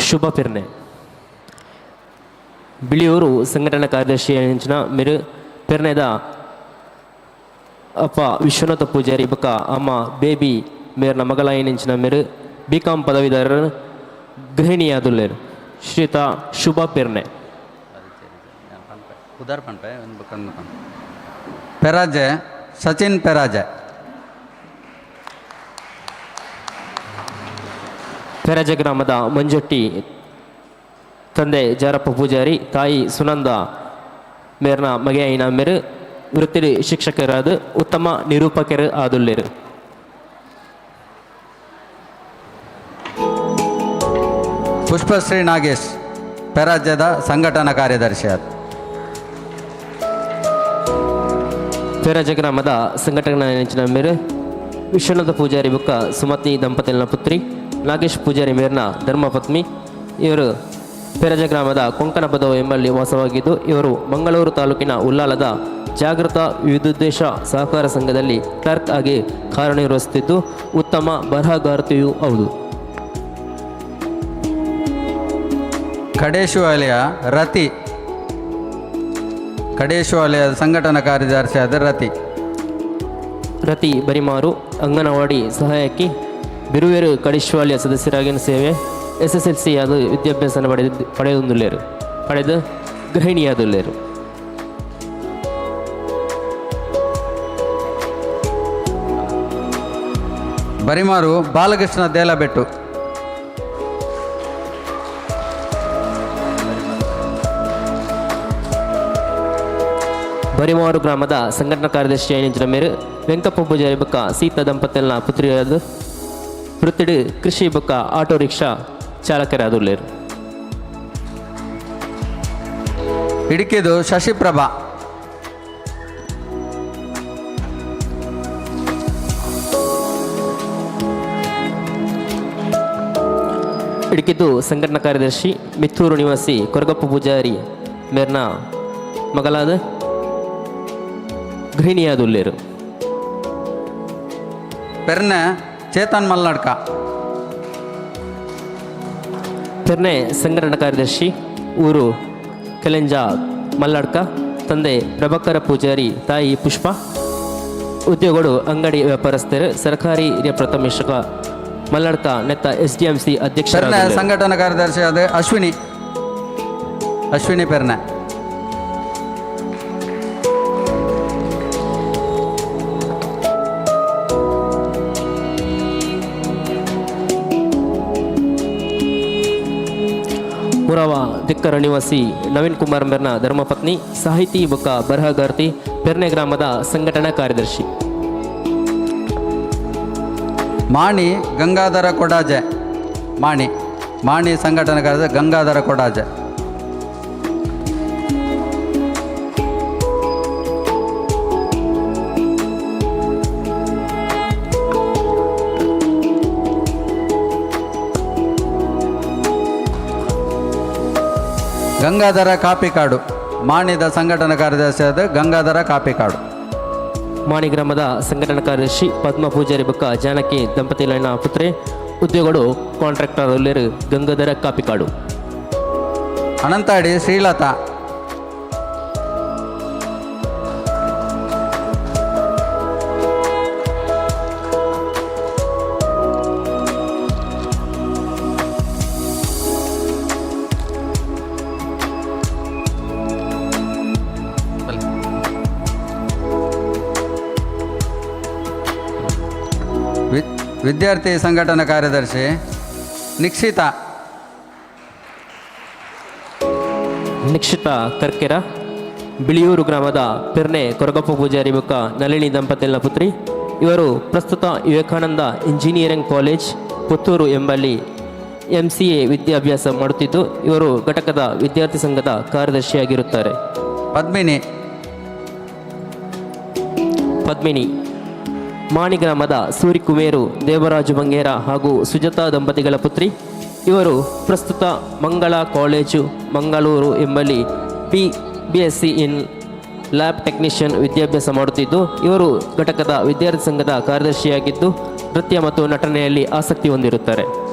ಶುಭ ಪೆರ್ನೆ ಬಿಳಿಯೂರು ಸಂಘಟನಾ ಕಾರ್ಯದರ್ಶಿ ಅಂಚಿನ ಮೇರು ಪೆರ್ನೆದ ಅಪ್ಪ ವಿಶ್ವನಾಥ ಪೂಜಾರಿ ಬೊಕ್ಕ ಅಮ್ಮ ಬೇಬಿ ಮೇರ್ನ ಮಗಳಾಯಿನಂಚಿನ ಮೇರು ಬಿ ಕಾಂ ಪದವೀಧರರು ಗೃಹಿಣಿಯಾದುಲ್ಲೇರು ಶ್ರೀತ ಶುಭ ಪೆರ್ನೆ. ಉದಾರ್ ಪನ್ಪೆ ಒಂದು ಬೊಕ್ಕ ಪೆರಾಜೆ ಸಚಿನ್ ಪೆರಾಜೆ. ಪೆರಾಜೆ ಗ್ರಾಮದ ಮಂಜೊಟ್ಟಿ ತಂದೆ ಜಾರಪ್ಪ ಪೂಜಾರಿ ತಾಯಿ ಸುನಂದ ಮೇರ್ನ ಮಗೆಯಾಯಿನ ಮೇರು ವೃತ್ತಿ ಶಿಕ್ಷಕರಾದ ಉತ್ತಮ ನಿರೂಪಕರು ಆದುಲ್ಲೇರು. ಪುಷ್ಪಶ್ರೀ ನಾಗೇಶ್ ಪೆರಾಜ್ಯದ ಸಂಘಟನಾ ಕಾರ್ಯದರ್ಶಿ ಆದ. ಪೆರಾಜೆ ಗ್ರಾಮದ ಸಂಘಟನಾ ನೆಂಚಿನ ಮೇರು ವಿಶ್ವನಾಥ ಪೂಜಾರಿ ಬೊಕ್ಕ ಸುಮತಿ ದಂಪತಿನ ಪುತ್ರಿ ನಾಗೇಶ್ ಪೂಜಾರಿ ಮೇರ್ನ ಧರ್ಮಪತ್ನಿ. ಇವರು ಪೆರಾಜೆ ಗ್ರಾಮದ ಕೊಂಕಣ ಪದವು ಎಂಬಲ್ಲಿ ವಾಸವಾಗಿದ್ದು ಇವರು ಮಂಗಳೂರು ತಾಲೂಕಿನ ಉಲ್ಲಾಲದ ಜಾಗೃತ ವಿದ್ಯುದ್ದೇಶ ಸಹಕಾರ ಸಂಘದಲ್ಲಿ ಕ್ಲರ್ಕ್ ಆಗಿ ಕಾರ್ಯನಿರ್ವಹಿಸುತ್ತಿದ್ದು ಉತ್ತಮ ಬರಹಗಾರ್ತಿಯೂ ಹೌದು. ಕಡೇಶುವಾಲಿಯ ರತಿ ಕಡೇಶುವಾಲಿಯ ಸಂಘಟನಾ ಕಾರ್ಯದರ್ಶಿಯಾದ ರತಿ. ರತಿ ಬರಿಮಾರು ಅಂಗನವಾಡಿ ಸಹಾಯಕಿ ಬಿರುವೇರು ಕಡೇಶುವಾಲಿಯ ಸದಸ್ಯರಾಗಿನ ಸೇವೆ SSLC ಅದು ವಿದ್ಯಾಭ್ಯಾಸನ ಪಡೆದುಲ್ಲೇರು ಪಡೆದು ಗೃಹಿಣಿಯಾದುಲ್ಲೇರು. ಬರಿಮಾರು ಬಾಲಕೃಷ್ಣ ದೇಲಬೆಟ್ಟು. ಬರಿಮಾರು ಗ್ರಾಮದ ಸಂಘಟನಾ ಕಾರ್ಯದರ್ಶಿ ಐನಂಚಿನ ಮೇರು ವೆಂಕಪ್ಪ ಪೂಜಾರಿ ಬೊಕ್ಕ ಸೀತಾ ದಂಪತಿನ ಪುತ್ರಿಯಾದ ವೃತ್ತಿಡು ಕೃಷಿ ಬೊಕ್ಕ ಆಟೋ ರಿಕ್ಷಾ ಚಾಲಕರಾದುಲ್ಲೇರು. ಇಡುಕಿದು ಶಶಿಪ್ರಭಾ. ಇಡುಕಿದ್ದು ಸಂಘಟನಾ ಕಾರ್ಯದರ್ಶಿ ಮಿತ್ತೂರು ನಿವಾಸಿ ಕೊರಗಪ್ಪ ಪೂಜಾರಿ ಮೇರ್ನ ಮಗಲಾದ ಗೃಹಿಣಿಯಾದುಲ್ಲೇರು. ಪೆರ್ನೆ ಚೇತನ್ ಮಲ್ನಾಡ್ಕ. ಪೆರ್ನೆ ಸಂಘಟನಾ ಕಾರ್ಯದರ್ಶಿ ಊರು ಕೆಲೆಂಜ ಮಲ್ಲಾಡ್ಕ ತಂದೆ ಪ್ರಭಾಕರ ಪೂಜಾರಿ ತಾಯಿ ಪುಷ್ಪ ಉದ್ಯೋಗಗಳು ಅಂಗಡಿ ವ್ಯಾಪಾರಸ್ಥರು ಸರ್ಕಾರಿ ಹಿರಿಯ ಪ್ರಾಥಮಿಕ ಮಲ್ಲಾಡ್ಕ ನೆತ್ತ SDMC ಅಧ್ಯಕ್ಷ. ಪೆರ್ನೆ ಸಂಘಟನಾ ಕಾರ್ಯದರ್ಶಿ ಆದ ಅಶ್ವಿನಿ ಅಶ್ವಿನಿ ಪೆರ್ನೆ. ಮುರವ ದಿಕ್ಕರ ನಿವಾಸಿ ನವೀನ್ ಕುಮಾರ್ ಮೆರ್ನ ಧರ್ಮಪತ್ನಿ ಸಾಹಿತಿ ಬೊಕ್ಕ ಬರಹಗಾರ್ತಿ ಪೆರ್ನೆ ಗ್ರಾಮದ ಸಂಘಟನಾ ಕಾರ್ಯದರ್ಶಿ. ಮಾಣಿ ಗಂಗಾಧರ ಕೊಡಾಜೆ ಮಾಣಿ ಮಾಣಿ ಸಂಘಟನಾ ಕಾರ್ಯದರ್ಶಿ ಗಂಗಾಧರ ಕೊಡಾಜೆ. ಗಂಗಾಧರ ಕಾಪಿಕಾಡು ಮಾಣಿದ ಸಂಘಟನಾ ಕಾರ್ಯದರ್ಶಿಯಾದ ಗಂಗಾಧರ ಕಾಪಿಕಾಡು. ಮಾಣಿ ಗ್ರಾಮದ ಸಂಘಟನಾ ಕಾರ್ಯದರ್ಶಿ ಪದ್ಮ ಪೂಜಾರಿ ಬೊಕ್ಕ ಜಾನಕಿ ದಂಪತಿಗಳನ್ನ ಪುತ್ರಿ ಉದ್ಯೋಗಗಳು ಕಾಂಟ್ರಾಕ್ಟರ್ ಉಲ್ಲೇರು ಗಂಗಾಧರ ಕಾಪಿಕಾಡು. ಅನಂತಾಡಿ ಶ್ರೀಲತಾ. ವಿದ್ಯಾರ್ಥಿ ಸಂಘಟನಾ ಕಾರ್ಯದರ್ಶಿ ನಿಕ್ಷಿತಾ. ನಿಕ್ಷಿತಾ ಕರ್ಕೆರ ಬಿಳಿಯೂರು ಗ್ರಾಮದ ಪೆರ್ನೆ ಕೊರಗಪ್ಪ ಪೂಜಾರಿ ಬೊಕ್ಕ ನಳಿನಿ ದಂಪತಿಗಳ ಪುತ್ರಿ. ಇವರು ಪ್ರಸ್ತುತ ವಿವೇಕಾನಂದ ಇಂಜಿನಿಯರಿಂಗ್ ಕಾಲೇಜ್ ಪುತ್ತೂರು ಎಂಬಲ್ಲಿ MCA ವಿದ್ಯಾಭ್ಯಾಸ ಮಾಡುತ್ತಿದ್ದು ಇವರು ಘಟಕದ ವಿದ್ಯಾರ್ಥಿ ಸಂಘದ ಕಾರ್ಯದರ್ಶಿಯಾಗಿರುತ್ತಾರೆ. ಪದ್ಮಿನಿ. ಪದ್ಮಿನಿ ಮಾಣಿ ಗ್ರಾಮದ ಸೂರಿಕುಮೇರು ದೇವರಾಜು ಬಂಗೇರ ಹಾಗೂ ಸುಜಾತಾ ದಂಪತಿಗಳ ಪುತ್ರಿ. ಇವರು ಪ್ರಸ್ತುತ ಮಂಗಳ ಕಾಲೇಜು ಮಂಗಳೂರು ಎಂಬಲ್ಲಿ BSc in lab technician ವಿದ್ಯಾಭ್ಯಾಸ ಮಾಡುತ್ತಿದ್ದು ಇವರು ಘಟಕದ ವಿದ್ಯಾರ್ಥಿ ಸಂಘದ ಕಾರ್ಯದರ್ಶಿಯಾಗಿದ್ದು ನೃತ್ಯ ಮತ್ತು ನಟನೆಯಲ್ಲಿ ಆಸಕ್ತಿ ಹೊಂದಿರುತ್ತಾರೆ.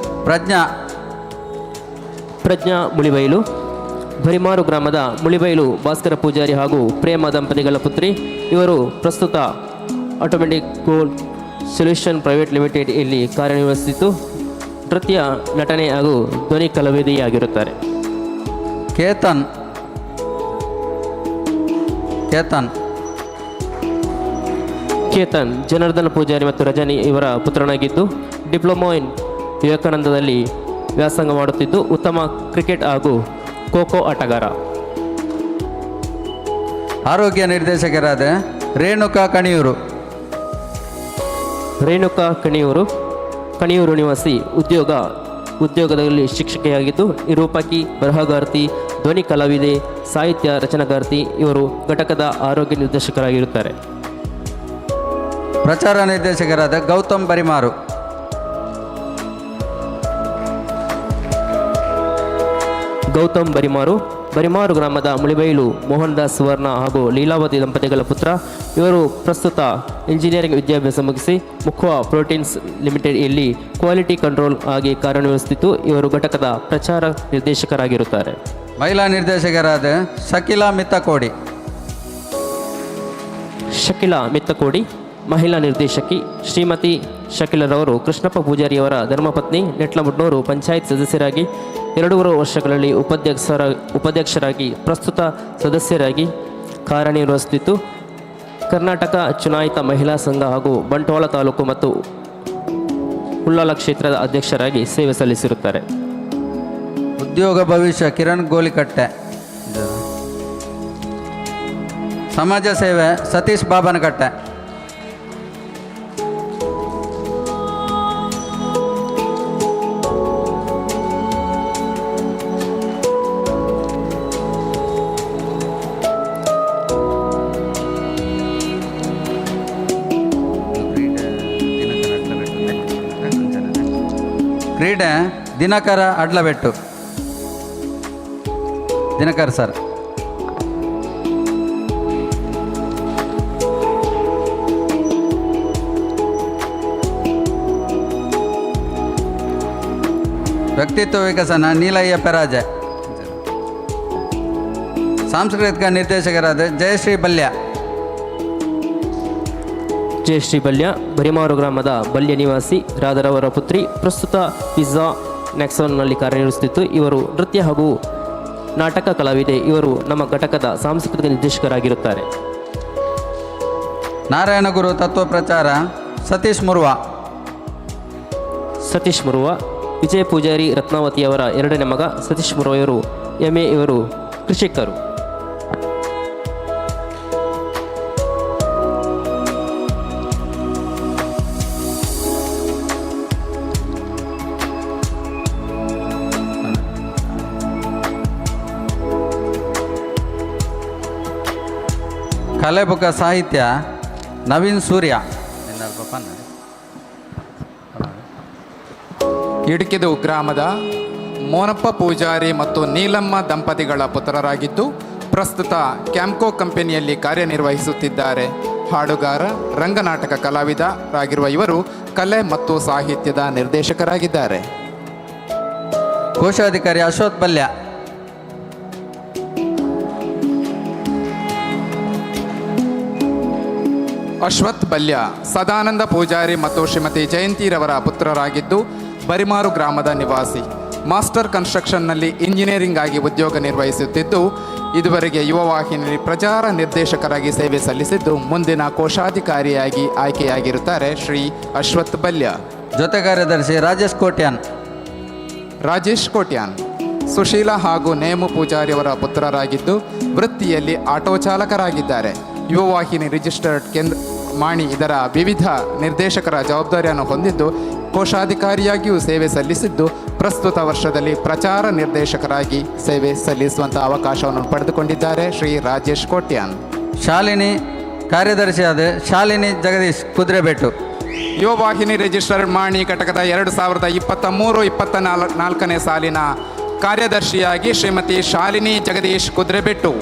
ಪ್ರಜ್ಞಾ. ಪ್ರಜ್ಞಾ ಮುಳಿಬೈಲು, ಬರಿಮಾರು ಗ್ರಾಮದ ಮುಳಿಬೈಲು ಭಾಸ್ಕರ ಪೂಜಾರಿ ಹಾಗೂ ಪ್ರೇಮ ದಂಪತಿಗಳ ಪುತ್ರಿ. ಇವರು ಪ್ರಸ್ತುತ automatic gold solution private limited ಇಲ್ಲಿ ಕಾರ್ಯನಿರ್ವಹಿಸುತ್ತಿದ್ದು ನೃತ್ಯ, ನಟನೆ ಹಾಗೂ ಧ್ವನಿ ಕಲಾವಿದೆಯಾಗಿರುತ್ತಾರೆ. ಕೇತನ್ ಕೇತನ್ ಕೇತನ್ ಜನಾರ್ದನ ಪೂಜಾರಿ ಮತ್ತು ರಜನಿ ಇವರ ಪುತ್ರನಾಗಿದ್ದು ಡಿಪ್ಲೊಮೊ ಇನ್ ವಿವೇಕಾನಂದದಲ್ಲಿ ವ್ಯಾಸಂಗ ಮಾಡುತ್ತಿದ್ದು ಉತ್ತಮ ಕ್ರಿಕೆಟ್ ಹಾಗೂ ಖೋ ಖೋ ಆಟಗಾರ. ಆರೋಗ್ಯ ನಿರ್ದೇಶಕರಾದ ರೇಣುಕಾ ಕಣಿಯೂರು. ರೇಣುಕಾ ಕಣಿಯೂರು, ಕಣಿಯೂರು ನಿವಾಸಿ, ಉದ್ಯೋಗದಲ್ಲಿ ಶಿಕ್ಷಕಿಯಾಗಿದ್ದು ನಿರೂಪಕಿ, ಬರಹಗಾರ್ತಿ, ಧ್ವನಿ ಕಲಾವಿದೆ, ಸಾಹಿತ್ಯ ರಚನಾಗಾರ್ತಿ. ಇವರು ಘಟಕದ ಆರೋಗ್ಯ ನಿರ್ದೇಶಕರಾಗಿರುತ್ತಾರೆ. ಪ್ರಚಾರ ನಿರ್ದೇಶಕರಾದ ಗೌತಮ್ ಬರಿಮಾರು. ಗೌತಮ್ ಬರಿಮಾರು, ಬರಿಮಾರು ಗ್ರಾಮದ ಮುಳಿಬೈಲು ಮೋಹನ್ ದಾಸ್ ಸುವರ್ಣ ಹಾಗೂ ಲೀಲಾವತಿ ದಂಪತಿಗಳ ಪುತ್ರ. ಇವರು ಪ್ರಸ್ತುತ ಇಂಜಿನಿಯರಿಂಗ್ ವಿದ್ಯಾಭ್ಯಾಸ ಮುಗಿಸಿ ಮುಖ್ವಾ ಪ್ರೋಟೀನ್ಸ್ ಲಿಮಿಟೆಡ್ ಇಲ್ಲಿ ಕ್ವಾಲಿಟಿ ಕಂಟ್ರೋಲ್ ಆಗಿ ಕಾರ್ಯನಿರ್ವಹಿಸುತ್ತಿದ್ದು ಇವರು ಘಟಕದ ಪ್ರಚಾರ ನಿರ್ದೇಶಕರಾಗಿರುತ್ತಾರೆ. ಮಹಿಳಾ ನಿರ್ದೇಶಕರಾದ ಶಕೀಲಾ ಮಿತ್ತಕೋಡಿ. ಶಕೀಲಾ ಮಿತ್ತಕೋಡಿ ಮಹಿಳಾ ನಿರ್ದೇಶಕಿ ಶ್ರೀಮತಿ ಶಕೀಲರವರು ಕೃಷ್ಣಪ್ಪ ಪೂಜಾರಿಯವರ ಧರ್ಮಪತ್ನಿ, ನೆಟ್ಲಮುಡ್ನೂರು ಪಂಚಾಯತ್ ಸದಸ್ಯರಾಗಿ 2.5 ವರ್ಷಗಳಲ್ಲಿ ಉಪಾಧ್ಯಕ್ಷರಾಗಿ ಪ್ರಸ್ತುತ ಸದಸ್ಯರಾಗಿ ಕಾರ್ಯನಿರ್ವಹಿಸುತ್ತಿದ್ದು ಕರ್ನಾಟಕ ಚುನಾಯಿತ ಮಹಿಳಾ ಸಂಘ ಹಾಗೂ ಬಂಟ್ವಾಳ ತಾಲೂಕು ಮತ್ತು ಉಳ್ಳಾಲ ಕ್ಷೇತ್ರದ ಅಧ್ಯಕ್ಷರಾಗಿ ಸೇವೆ ಸಲ್ಲಿಸಿರುತ್ತಾರೆ. ಉದ್ಯೋಗ ಭವಿಷ್ಯ ಕಿರಣ್ ಗೋಲಿಕಟ್ಟೆ. ಸಮಾಜ ಸೇವೆ ಸತೀಶ್ ಬಾಬನಕಟ್ಟೆ. ಕ್ರೀಡೆ ದಿನಕರ ಅಡ್ಲಬೆಟ್ಟು. ದಿನಕರ್ ಸರ್. ವ್ಯಕ್ತಿತ್ವ ವಿಕಸನ ನೀಲಯ್ಯ ಪೆರಾಜೆ. ಸಾಂಸ್ಕೃತಿಕ ನಿರ್ದೇಶಕರಾದ ಜಯಶ್ರೀ ಬಲ್ಯ. ಜಯಶ್ರೀ ಬಲ್ಯ, ಬರಿಮಾರು ಗ್ರಾಮದ ಬಲ್ಯ ನಿವಾಸಿ, ರಾಧರವರ ಪುತ್ರಿ, ಪ್ರಸ್ತುತ ಪಿಜ್ಜಾ ನೆಕ್ಸಾನ್ನಲ್ಲಿ ಕಾರ್ಯನಿರ್ವಹಿಸುತ್ತಿದ್ದು ಇವರು ನೃತ್ಯ ಹಾಗೂ ನಾಟಕ ಕಲಾವಿದೆ. ಇವರು ನಮ್ಮ ಘಟಕದ ಸಾಂಸ್ಕೃತಿಕ ನಿರ್ದೇಶಕರಾಗಿರುತ್ತಾರೆ. ನಾರಾಯಣಗುರು ತತ್ವ ಪ್ರಚಾರ ಸತೀಶ್ ಮುರ್ವಾ. ಸತೀಶ್ ಮುರ್ವಾ, ವಿಜಯ ಪೂಜಾರಿ ರತ್ನಾವತಿಯವರ ಎರಡನೇ ಮಗ ಸತೀಶ್ ಮುರ್ವಾ ಇವರು MA, ಇವರು ಕೃಷಿಕರು. ಕಲೆಬುಕ ಸಾಹಿತ್ಯ ನವೀನ್ ಸೂರ್ಯ. ಇಡುಕಿದು ಗ್ರಾಮದ ಮೋನಪ್ಪ ಪೂಜಾರಿ ಮತ್ತು ನೀಲಮ್ಮ ದಂಪತಿಗಳ ಪುತ್ರರಾಗಿದ್ದು ಪ್ರಸ್ತುತ ಕ್ಯಾಂಪ್ಕೋ ಕಂಪನಿಯಲ್ಲಿ ಕಾರ್ಯನಿರ್ವಹಿಸುತ್ತಿದ್ದಾರೆ. ಹಾಡುಗಾರ, ರಂಗನಾಟಕ ಕಲಾವಿದರಾಗಿರುವ ಇವರು ಕಲೆ ಮತ್ತು ಸಾಹಿತ್ಯದ ನಿರ್ದೇಶಕರಾಗಿದ್ದಾರೆ. ಕೋಶಾಧಿಕಾರಿ ಅಶ್ವಥ್ ಬಲ್ಯ. ಅಶ್ವಥ್ ಬಲ್ಯ ಸದಾನಂದ ಪೂಜಾರಿ ಮತ್ತು ಶ್ರೀಮತಿ ಜಯಂತಿರವರ ಪುತ್ರರಾಗಿದ್ದು ಬರಿಮಾರು ಗ್ರಾಮದ ನಿವಾಸಿ. ಮಾಸ್ಟರ್ ಕನ್ಸ್ಟ್ರಕ್ಷನ್ನಲ್ಲಿ ಇಂಜಿನಿಯರಿಂಗ್ ಆಗಿ ಉದ್ಯೋಗ ನಿರ್ವಹಿಸುತ್ತಿದ್ದು ಇದುವರೆಗೆ ಯುವವಾಹಿನಿಯಲ್ಲಿ ಪ್ರಚಾರ ನಿರ್ದೇಶಕರಾಗಿ ಸೇವೆ ಸಲ್ಲಿಸಿದ್ದು ಮುಂದಿನ ಕೋಶಾಧಿಕಾರಿಯಾಗಿ ಆಯ್ಕೆಯಾಗಿರುತ್ತಾರೆ ಶ್ರೀ ಅಶ್ವಥ್ ಬಲ್ಯ. ಜೊತೆ ಕಾರ್ಯದರ್ಶಿ ರಾಜೇಶ್ ಕೋಟ್ಯಾನ್. ರಾಜೇಶ್ ಕೋಟ್ಯಾನ್ ಸುಶೀಲಾ ಹಾಗೂ ನೇಮು ಪೂಜಾರಿಯವರ ಪುತ್ರರಾಗಿದ್ದು ವೃತ್ತಿಯಲ್ಲಿ ಆಟೋ ಚಾಲಕರಾಗಿದ್ದಾರೆ. ಯುವವಾಹಿನಿ ರಿಜಿಸ್ಟರ್ಡ್ ಕೇಂದ್ರ ಮಾಣಿ ಇದರ ವಿವಿಧ ನಿರ್ದೇಶಕರ ಜವಾಬ್ದಾರಿಯನ್ನು ಹೊಂದಿದ್ದು ಕೋಶಾಧಿಕಾರಿಯಾಗಿಯೂ ಸೇವೆ ಸಲ್ಲಿಸಿದ್ದು ಪ್ರಸ್ತುತ ವರ್ಷದಲ್ಲಿ ಪ್ರಚಾರ ನಿರ್ದೇಶಕರಾಗಿ ಸೇವೆ ಸಲ್ಲಿಸುವಂಥ ಅವಕಾಶವನ್ನು ಪಡೆದುಕೊಂಡಿದ್ದಾರೆ ಶ್ರೀ ರಾಜೇಶ್ ಕೋಟ್ಯಾನ್. ಶಾಲಿನಿ ಕಾರ್ಯದರ್ಶಿಯಾದ ಶಾಲಿನಿ ಜಗದೀಶ್ ಕುದುರೆಬೆಟ್ಟು. ಯುವವಾಹಿನಿ ರಿಜಿಸ್ಟರ್ಡ್ ಮಾಣಿ ಘಟಕದ 2023-24 ಸಾಲಿನ ಕಾರ್ಯದರ್ಶಿಯಾಗಿ ಶ್ರೀಮತಿ ಶಾಲಿನಿ ಜಗದೀಶ್ ಕುದುರೆಬೆಟ್ಟು,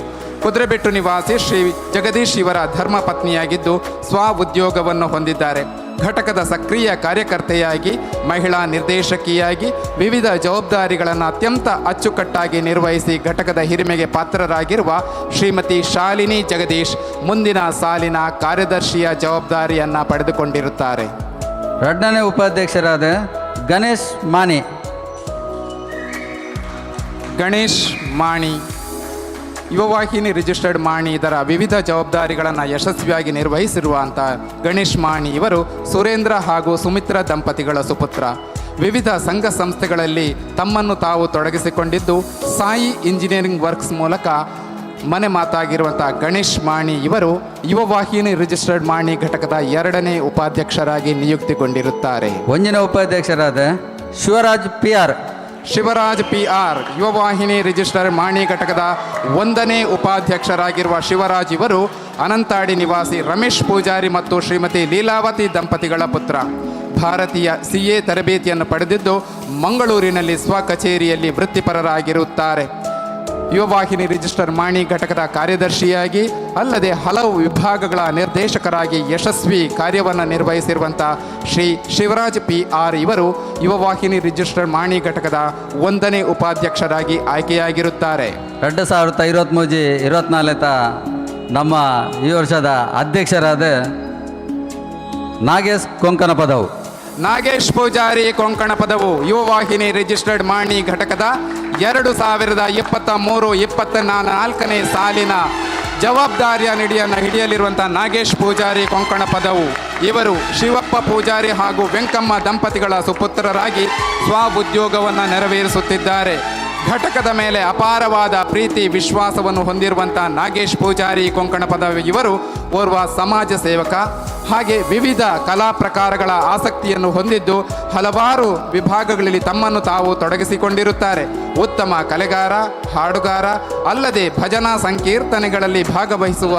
ಕುದುರೆಬೆಟ್ಟು ನಿವಾಸಿ ಶ್ರೀ ಜಗದೀಶ್ ಇವರ ಧರ್ಮಪತ್ನಿಯಾಗಿದ್ದು ಸ್ವ ಉದ್ಯೋಗವನ್ನು ಹೊಂದಿದ್ದಾರೆ. ಘಟಕದ ಸಕ್ರಿಯ ಕಾರ್ಯಕರ್ತೆಯಾಗಿ, ಮಹಿಳಾ ನಿರ್ದೇಶಕಿಯಾಗಿ ವಿವಿಧ ಜವಾಬ್ದಾರಿಗಳನ್ನು ಅತ್ಯಂತ ಅಚ್ಚುಕಟ್ಟಾಗಿ ನಿರ್ವಹಿಸಿ ಘಟಕದ ಹಿರಿಮೆಗೆ ಪಾತ್ರರಾಗಿರುವ ಶ್ರೀಮತಿ ಶಾಲಿನಿ ಜಗದೀಶ್ ಮುಂದಿನ ಸಾಲಿನ ಕಾರ್ಯದರ್ಶಿಯ ಜವಾಬ್ದಾರಿಯನ್ನು ಪಡೆದುಕೊಂಡಿರುತ್ತಾರೆ. ಎರಡನೇ ಉಪಾಧ್ಯಕ್ಷರಾದ ಗಣೇಶ್ ಮಾಣಿ. ಗಣೇಶ್ ಮಾಣಿ, ಯುವವಾಹಿನಿ ರಿಜಿಸ್ಟರ್ಡ್ ಮಾಣಿ ಇದರ ವಿವಿಧ ಜವಾಬ್ದಾರಿಗಳನ್ನು ಯಶಸ್ವಿಯಾಗಿ ನಿರ್ವಹಿಸಿರುವಂಥ ಗಣೇಶ್ ಮಾಣಿ ಇವರು ಸುರೇಂದ್ರ ಹಾಗೂ ಸುಮಿತ್ರ ದಂಪತಿಗಳ ಸುಪುತ್ರ. ವಿವಿಧ ಸಂಘ ಸಂಸ್ಥೆಗಳಲ್ಲಿ ತಮ್ಮನ್ನು ತಾವು ತೊಡಗಿಸಿಕೊಂಡಿದ್ದು ಸಾಯಿ ಇಂಜಿನಿಯರಿಂಗ್ ವರ್ಕ್ಸ್ ಮೂಲಕ ಮನೆ ಮಾತಾಗಿರುವಂಥ ಗಣೇಶ್ ಮಾಣಿ ಇವರು ಯುವವಾಹಿನಿ ರಿಜಿಸ್ಟರ್ಡ್ ಮಾಣಿ ಘಟಕದ ಎರಡನೇ ಉಪಾಧ್ಯಕ್ಷರಾಗಿ ನಿಯುಕ್ತಿಗೊಂಡಿರುತ್ತಾರೆ. ಒಂದನೇ ಉಪಾಧ್ಯಕ್ಷರಾದ Shivaraj P R. Shivaraj P R, Yuvavahini register Mani ಘಟಕದ ಒಂದನೇ ಉಪಾಧ್ಯಕ್ಷರಾಗಿರುವ ಶಿವರಾಜ್ ಇವರು ಅನಂತಾಡಿ ನಿವಾಸಿ ರಮೇಶ್ ಪೂಜಾರಿ ಮತ್ತು ಶ್ರೀಮತಿ ಲೀಲಾವತಿ ದಂಪತಿಗಳ ಪುತ್ರ. ಭಾರತೀಯ ಸಿಎ ತರಬೇತಿಯನ್ನು ಪಡೆದಿದ್ದು ಮಂಗಳೂರಿನಲ್ಲಿ ಸ್ವಕಚೇರಿಯಲ್ಲಿ ವೃತ್ತಿಪರರಾಗಿರುತ್ತಾರೆ. ಯುವವಾಹಿನಿ ರಿಜಿಸ್ಟರ್ ಮಾಣಿ ಘಟಕದ ಕಾರ್ಯದರ್ಶಿಯಾಗಿ ಅಲ್ಲದೆ ಹಲವು ವಿಭಾಗಗಳ ನಿರ್ದೇಶಕರಾಗಿ ಯಶಸ್ವಿ ಕಾರ್ಯವನ್ನು ನಿರ್ವಹಿಸಿರುವಂಥ ಶ್ರೀ ಶಿವರಾಜ್ ಪಿ ಆರ್ ಇವರು ಯುವವಾಹಿನಿ ರಿಜಿಸ್ಟರ್ ಮಾಣಿ ಘಟಕದ ಒಂದನೇ ಉಪಾಧ್ಯಕ್ಷರಾಗಿ ಆಯ್ಕೆಯಾಗಿರುತ್ತಾರೆ. 2023-24 ನಮ್ಮ ಈ ವರ್ಷದ ಅಧ್ಯಕ್ಷರಾದ ನಾಗೇಶ್ ಕೊಂಕಣ ಪದವು. ನಾಗೇಶ್ ಪೂಜಾರಿ ಕೊಂಕಣ ಪದವು, ಯುವವಾಹಿನಿ ರಿಜಿಸ್ಟರ್ಡ್ ಮಾಣಿ ಘಟಕದ 2023-24ನೇ ಸಾಲಿನ ಜವಾಬ್ದಾರಿಯ ನಿಡಿಯನ್ನು ಹಿಡಿಯಲಿರುವಂಥ ನಾಗೇಶ್ ಪೂಜಾರಿ ಕೊಂಕಣ ಪದವು ಇವರು ಶಿವಪ್ಪ ಪೂಜಾರಿ ಹಾಗೂ ವೆಂಕಮ್ಮ ದಂಪತಿಗಳ ಸುಪುತ್ರರಾಗಿ ಸ್ವ ಉದ್ಯೋಗವನ್ನು ನೆರವೇರಿಸುತ್ತಿದ್ದಾರೆ. ಘಟಕದ ಮೇಲೆ ಅಪಾರವಾದ ಪ್ರೀತಿ ವಿಶ್ವಾಸವನ್ನು ಹೊಂದಿರುವಂಥ ನಾಗೇಶ್ ಪೂಜಾರಿ ಕೊಂಕಣ ಪದವಿ ಇವರು ಓರ್ವ ಸಮಾಜ ಸೇವಕ ಹಾಗೆ ವಿವಿಧ ಕಲಾ ಪ್ರಕಾರಗಳ ಆಸಕ್ತಿಯನ್ನು ಹೊಂದಿದ್ದು ಹಲವಾರು ವಿಭಾಗಗಳಲ್ಲಿ ತಮ್ಮನ್ನು ತಾವು ತೊಡಗಿಸಿಕೊಂಡಿರುತ್ತಾರೆ. ಉತ್ತಮ ಕಲೆಗಾರ, ಹಾಡುಗಾರ, ಅಲ್ಲದೆ ಭಜನಾ ಸಂಕೀರ್ತನೆಗಳಲ್ಲಿ ಭಾಗವಹಿಸುವ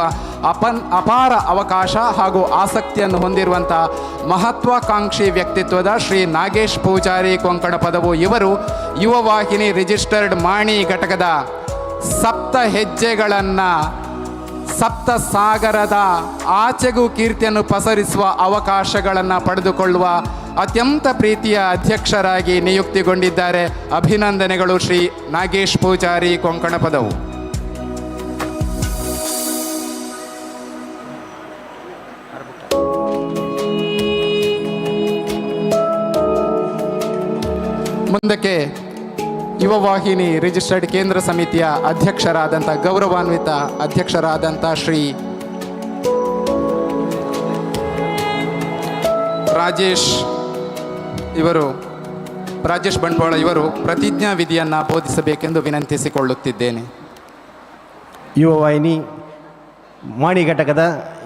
ಅಪಾರ ಅವಕಾಶ ಹಾಗೂ ಆಸಕ್ತಿಯನ್ನು ಹೊಂದಿರುವಂಥ ಮಹತ್ವಾಕಾಂಕ್ಷಿ ವ್ಯಕ್ತಿತ್ವದ ಶ್ರೀ ನಾಗೇಶ್ ಪೂಜಾರಿ ಕೊಂಕಣ ಪದವು ಇವರು ಯುವವಾಹಿನಿ ರಿಜಿಸ್ಟರ್ಡ್ ಮಾಣಿ ಘಟಕದ ಸಪ್ತ ಹೆಜ್ಜೆಗಳನ್ನು ಸಪ್ತ ಸಾಗರದ ಆಚೆಗೂ ಕೀರ್ತಿಯನ್ನು ಪಸರಿಸುವ ಅವಕಾಶಗಳನ್ನು ಪಡೆದುಕೊಳ್ಳುವ ಅತ್ಯಂತ ಪ್ರೀತಿಯ ಅಧ್ಯಕ್ಷರಾಗಿ ನಿಯುಕ್ತಿಗೊಂಡಿದ್ದಾರೆ. ಅಭಿನಂದನೆಗಳು ಶ್ರೀ ನಾಗೇಶ್ ಪೂಜಾರಿ ಕೊಂಕಣ ಪದವು. ಮುಂದಕ್ಕೆ ಯುವವಾಹಿನಿ ರಿಜಿಸ್ಟರ್ಡ್ ಕೇಂದ್ರ ಸಮಿತಿಯ ಅಧ್ಯಕ್ಷರಾದಂಥ ಗೌರವಾನ್ವಿತ ಅಧ್ಯಕ್ಷರಾದಂಥ ಶ್ರೀ ರಾಜೇಶ್ ಇವರು, ರಾಜೇಶ್ ಬಂಟ್ವಾಳ ಇವರು ಪ್ರತಿಜ್ಞಾ ವಿಧಿಯನ್ನು ಬೋಧಿಸಬೇಕೆಂದು ವಿನಂತಿಸಿಕೊಳ್ಳುತ್ತಿದ್ದೇನೆ. ಯುವವಾಹಿನಿ ಮಾಣಿ ಘಟಕದ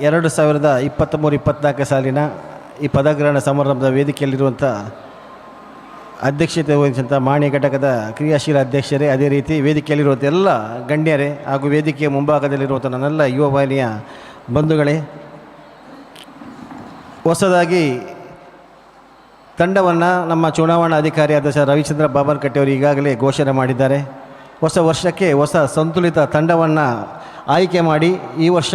2023-24 ಸಾಲಿನ ಈ ಪದಗ್ರಹಣ ಸಮಾರಂಭದ ವೇದಿಕೆಯಲ್ಲಿರುವಂಥ ಅಧ್ಯಕ್ಷತೆ ವಹಿಸಿದಂಥ ಮಾಣಿ ಘಟಕದ ಕ್ರಿಯಾಶೀಲ ಅಧ್ಯಕ್ಷರೇ, ಅದೇ ರೀತಿ ವೇದಿಕೆಯಲ್ಲಿರುವಂಥ ಎಲ್ಲ ಗಣ್ಯರೇ ಹಾಗೂ ವೇದಿಕೆಯ ಮುಂಭಾಗದಲ್ಲಿರುವಂಥ ನನ್ನೆಲ್ಲ ಯುವವಾಹಿನಿಯ ಬಂಧುಗಳೇ, ಹೊಸದಾಗಿ ತಂಡವನ್ನು ನಮ್ಮ ಚುನಾವಣಾ ಅಧಿಕಾರಿಯಾದ ಸರ್ ರವಿಚಂದ್ರ ಬಾಬನಕಟ್ಟೆಯವರು ಈಗಾಗಲೇ ಘೋಷಣೆ ಮಾಡಿದ್ದಾರೆ. ಹೊಸ ವರ್ಷಕ್ಕೆ ಹೊಸ ಸಂತುಲಿತ ತಂಡವನ್ನು ಆಯ್ಕೆ ಮಾಡಿ ಈ ವರ್ಷ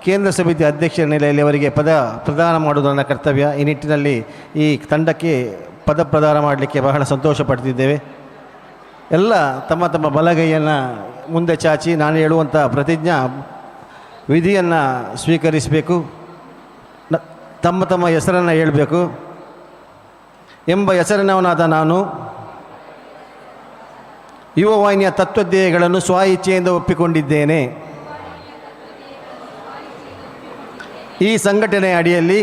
ಕೇಂದ್ರ ಸಮಿತಿ ಅಧ್ಯಕ್ಷರ ನೆಲೆಯಲ್ಲಿ ಅವರಿಗೆ ಪದ ಪ್ರದಾನ ಮಾಡುವುದು ನನ್ನ ಕರ್ತವ್ಯ. ಈ ನಿಟ್ಟಿನಲ್ಲಿ ಈ ತಂಡಕ್ಕೆ ಪದ ಪ್ರದಾನ ಮಾಡಲಿಕ್ಕೆ ಬಹಳ ಸಂತೋಷ ಪಡ್ತಿದ್ದೇವೆ. ಎಲ್ಲ ತಮ್ಮ ತಮ್ಮ ಬಲಗೈಯನ್ನು ಮುಂದೆ ಚಾಚಿ ನಾನು ಹೇಳುವಂಥ ಪ್ರತಿಜ್ಞಾ ವಿಧಿಯನ್ನು ಸ್ವೀಕರಿಸಬೇಕು. ತಮ್ಮ ತಮ್ಮ ಹೆಸರನ್ನು ಹೇಳಬೇಕು. ಎಂಬ ಹೆಸರಿನವನಾದ ನಾನು ಯುವವಾಹಿನಿಯ ತತ್ವಧ್ಯೇಯಗಳನ್ನು ಸ್ವ ಇಚ್ಛೆಯಿಂದ ಒಪ್ಪಿಕೊಂಡಿದ್ದೇನೆ. ಈ ಸಂಘಟನೆಯ ಅಡಿಯಲ್ಲಿ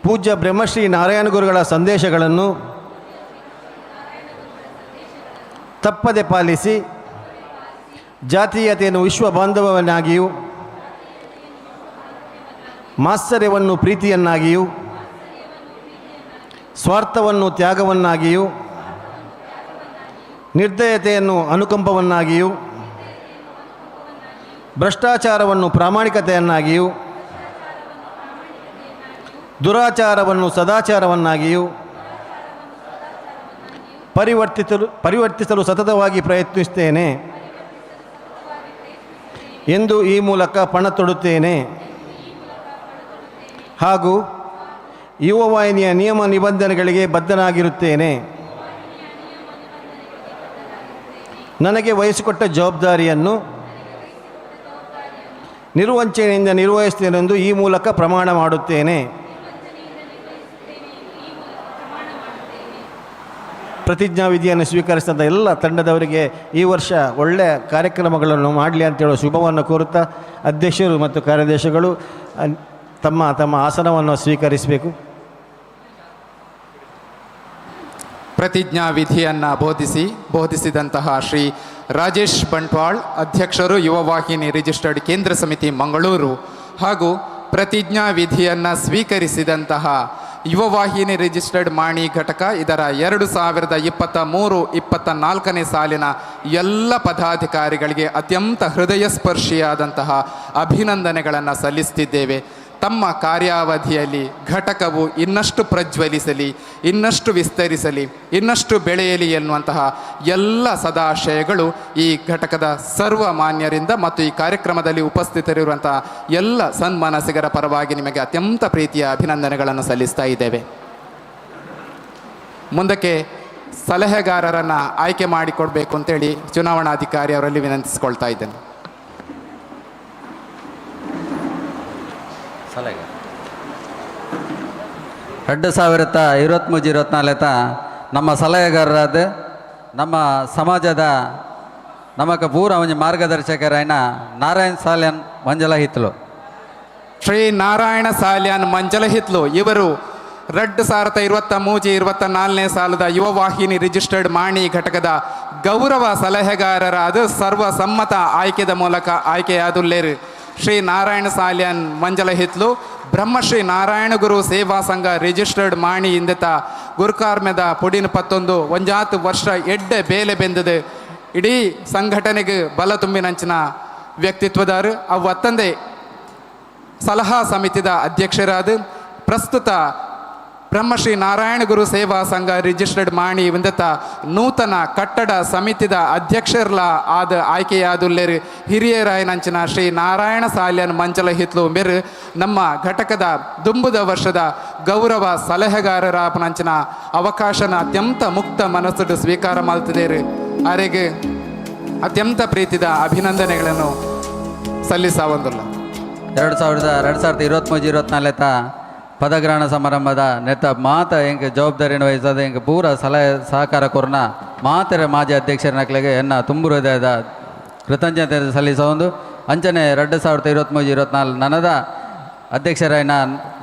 ಪೂಜ್ಯ ಬ್ರಹ್ಮಶ್ರೀ ನಾರಾಯಣ ಗುರುಗಳ ಸಂದೇಶಗಳನ್ನು ತಪ್ಪದೆ ಪಾಲಿಸಿ ಜಾತೀಯತೆಯನ್ನು ವಿಶ್ವ ಬಾಂಧವವನ್ನಾಗಿಯೂ ಮಾತ್ಸರ್ಯವನ್ನು ಪ್ರೀತಿಯನ್ನಾಗಿಯೂ ಸ್ವಾರ್ಥವನ್ನು ತ್ಯಾಗವನ್ನಾಗಿಯೂ ನಿರ್ದಯತೆಯನ್ನು ಅನುಕಂಪವನ್ನಾಗಿಯೂ ಭ್ರಷ್ಟಾಚಾರವನ್ನು ಪ್ರಾಮಾಣಿಕತೆಯನ್ನಾಗಿಯೂ ದುರಾಚಾರವನ್ನು ಸದಾಚಾರವನ್ನಾಗಿಯೂ ಪರಿವರ್ತಿಸಲು ಸತತವಾಗಿ ಪ್ರಯತ್ನಿಸುತ್ತೇನೆ ಎಂದು ಈ ಮೂಲಕ ಪಣ ತೊಡುತ್ತೇನೆ. ಹಾಗೂ ಯುವವಾಹಿನಿಯ ನಿಯಮ ನಿಬಂಧನೆಗಳಿಗೆ ಬದ್ಧನಾಗಿರುತ್ತೇನೆ. ನನಗೆ ವಹಿಸಿಕೊಟ್ಟ ಜವಾಬ್ದಾರಿಯನ್ನು ನಿರ್ವಂಚನೆಯಿಂದ ನಿರ್ವಹಿಸುತ್ತೇನೆಂದು ಈ ಮೂಲಕ ಪ್ರಮಾಣ ಮಾಡುತ್ತೇನೆ. ಪ್ರತಿಜ್ಞಾವಿಧಿಯನ್ನು ಸ್ವೀಕರಿಸಿದ ಎಲ್ಲ ತಂಡದವರಿಗೆ ಈ ವರ್ಷ ಒಳ್ಳೆಯ ಕಾರ್ಯಕ್ರಮಗಳನ್ನು ಮಾಡಲಿ ಅಂತೇಳುವ ಶುಭವನ್ನು ಕೋರುತ್ತಾ ಅಧ್ಯಕ್ಷರು ಮತ್ತು ಕಾರ್ಯದರ್ಶಿಗಳು ತಮ್ಮ ತಮ್ಮ ಆಸನವನ್ನು ಸ್ವೀಕರಿಸಬೇಕು. ಪ್ರತಿಜ್ಞಾವಿಧಿಯನ್ನು ಬೋಧಿಸಿದಂತಹ ಶ್ರೀ ರಾಜೇಶ್ ಬಂಟ್ವಾಳ್, ಅಧ್ಯಕ್ಷರು, ಯುವವಾಹಿನಿ ರಿಜಿಸ್ಟರ್ಡ್ ಕೇಂದ್ರ ಸಮಿತಿ ಮಂಗಳೂರು, ಹಾಗೂ ಪ್ರತಿಜ್ಞಾವಿಧಿಯನ್ನು ಸ್ವೀಕರಿಸಿದಂತಹ ಯುವವಾಹಿನಿ ರಿಜಿಸ್ಟರ್ಡ್ ಮಾಣಿ ಘಟಕ ಇದರ 2023-24 ಸಾಲಿನ ಎಲ್ಲ ಪದಾಧಿಕಾರಿಗಳಿಗೆ ಅತ್ಯಂತ ಹೃದಯಸ್ಪರ್ಶಿಯಾದಂತಹ ಅಭಿನಂದನೆಗಳನ್ನು ಸಲ್ಲಿಸ್ತಿದ್ದೇವೆ. ತಮ್ಮ ಕಾರ್ಯಾವಧಿಯಲ್ಲಿ ಘಟಕವು ಇನ್ನಷ್ಟು ಪ್ರಜ್ವಲಿಸಲಿ, ಇನ್ನಷ್ಟು ವಿಸ್ತರಿಸಲಿ, ಇನ್ನಷ್ಟು ಬೆಳೆಯಲಿ ಎನ್ನುವಂತಹ ಎಲ್ಲ ಸದಾಶಯಗಳು ಈ ಘಟಕದ ಸರ್ವಮಾನ್ಯರಿಂದ ಮತ್ತು ಈ ಕಾರ್ಯಕ್ರಮದಲ್ಲಿ ಉಪಸ್ಥಿತರಿರುವಂತಹ ಎಲ್ಲ ಸನ್ಮನಸಿಗರ ಪರವಾಗಿ ನಿಮಗೆ ಅತ್ಯಂತ ಪ್ರೀತಿಯ ಅಭಿನಂದನೆಗಳನ್ನು ಸಲ್ಲಿಸ್ತಾ ಇದ್ದೇವೆ. ಮುಂದಕ್ಕೆ ಸಲಹೆಗಾರರನ್ನು ಆಯ್ಕೆ ಮಾಡಿಕೊಡ್ಬೇಕು ಅಂತೇಳಿ ಚುನಾವಣಾಧಿಕಾರಿ ಅವರಲ್ಲಿ ವಿನಂತಿಸಿಕೊಳ್ತಾ ಇದ್ದೇನೆ. 2023-24 ನಮ್ಮ ಸಲಹೆಗಾರರಾದ ನಮ್ಮ ಸಮಾಜದ ನಮಕ ಪೂರ ಒಂಜಿ ಮಾರ್ಗದರ್ಶಕರಾಯಿನ ನಾರಾಯಣ ಸಾಲ್ಯಾನ್ ಮಂಜಲಹಿತ್ಲು. ಶ್ರೀ ನಾರಾಯಣ ಸಾಲ್ಯಾನ್ ಮಂಜಲಹಿತ್ಲು ಇವರು 2023-24 ಸಾಲದ ಯುವವಾಹಿನಿ ರಿಜಿಸ್ಟರ್ಡ್ ಮಾಣಿ ಘಟಕದ ಗೌರವ ಸಲಹೆಗಾರರಾದ ಸರ್ವಸಮ್ಮತ ಆಯ್ಕೆದ ಮೂಲಕ ಆಯ್ಕೆಯಾದುಲ್ಲೇರು. ಶ್ರೀ ನಾರಾಯಣ ಸಾಲ್ಯಾನ್ ಮಂಜಲಹಿತ್ಲು ಬ್ರಹ್ಮಶ್ರೀ ನಾರಾಯಣ ಗುರು ಸೇವಾ ಸಂಘ ರಿಜಿಸ್ಟರ್ಡ್ ಮಾಣಿ ಇಂದೆತ ಗುರುಕಾರ್ಮೆದ ಪುಡಿನ ಪತ್ತೊಂದು ಒಂಜಾತು ವರ್ಷ ಎಡ್ಡೆ ಬೇಲೆ ಬೆಂದದು ಇಡೀ ಸಂಘಟನೆಗೆ ಬಲ ತುಂಬಿನಂಚಿನ ವ್ಯಕ್ತಿತ್ವದಾರು. ಅವು ಅತ್ತಂದೆ ಸಲಹಾ ಸಮಿತಿದ ಅಧ್ಯಕ್ಷರಾದ ಪ್ರಸ್ತುತ ಬ್ರಹ್ಮಶ್ರೀ ನಾರಾಯಣ ಗುರು ಸೇವಾ ಸಂಘ ರಿಜಿಸ್ಟರ್ಡ್ ಮಾಣಿ ಇಂದೆತ ನೂತನ ಕಟ್ಟಡ ಸಮಿತಿದ ಅಧ್ಯಕ್ಷರ್ಲ ಆದ ಆಯ್ಕೆಯಾದುಲ್ಲೇರು ಹಿರಿಯರಾಯನಂಚಿನ ಶ್ರೀ ನಾರಾಯಣ ಸಾಲ್ಯನ್ ಮಂಚಲ ಹಿತ್ಲು ಮೇರು ನಮ್ಮ ಘಟಕದ ದುಂಬುದ ವರ್ಷದ ಗೌರವ ಸಲಹೆಗಾರರಾಪನಂಚಿನ ಅವಕಾಶನ ಅತ್ಯಂತ ಮುಕ್ತ ಮನಸ್ಸು ಸ್ವೀಕಾರ ಮಾಡ್ತಿದ್ದೇರು. ಅರೆಗೆ ಅತ್ಯಂತ ಪ್ರೀತಿದ ಅಭಿನಂದನೆಗಳನ್ನು ಸಲ್ಲಿಸವಂದಿಲ್ಲ. 2023-24 ಪದಗ್ರಹಣ ಸಮಾರಂಭದ ನೆತ್ತ ಮಾತ ಎಂಕ್ ಜವಾಬ್ದಾರಿಯನ್ನು ವಹಿಸೋದು ಎಂಕ್ ಪೂರ ಸಲಹೆ ಸಹಕಾರ ಕೊರ್ನ ಮಾತರ ಮಾಜಿ ಅಧ್ಯಕ್ಷರ ನಕ್ಲೆಗೆ ಎನ್ನ ತುಂಬು ಹೃದಯದ ಕೃತಜ್ಞತೆ ಸಲ್ಲಿಸೋದು. ಅಂಚನೆ 2023-24 ನನದ ಅಧ್ಯಕ್ಷರಾಯಿನ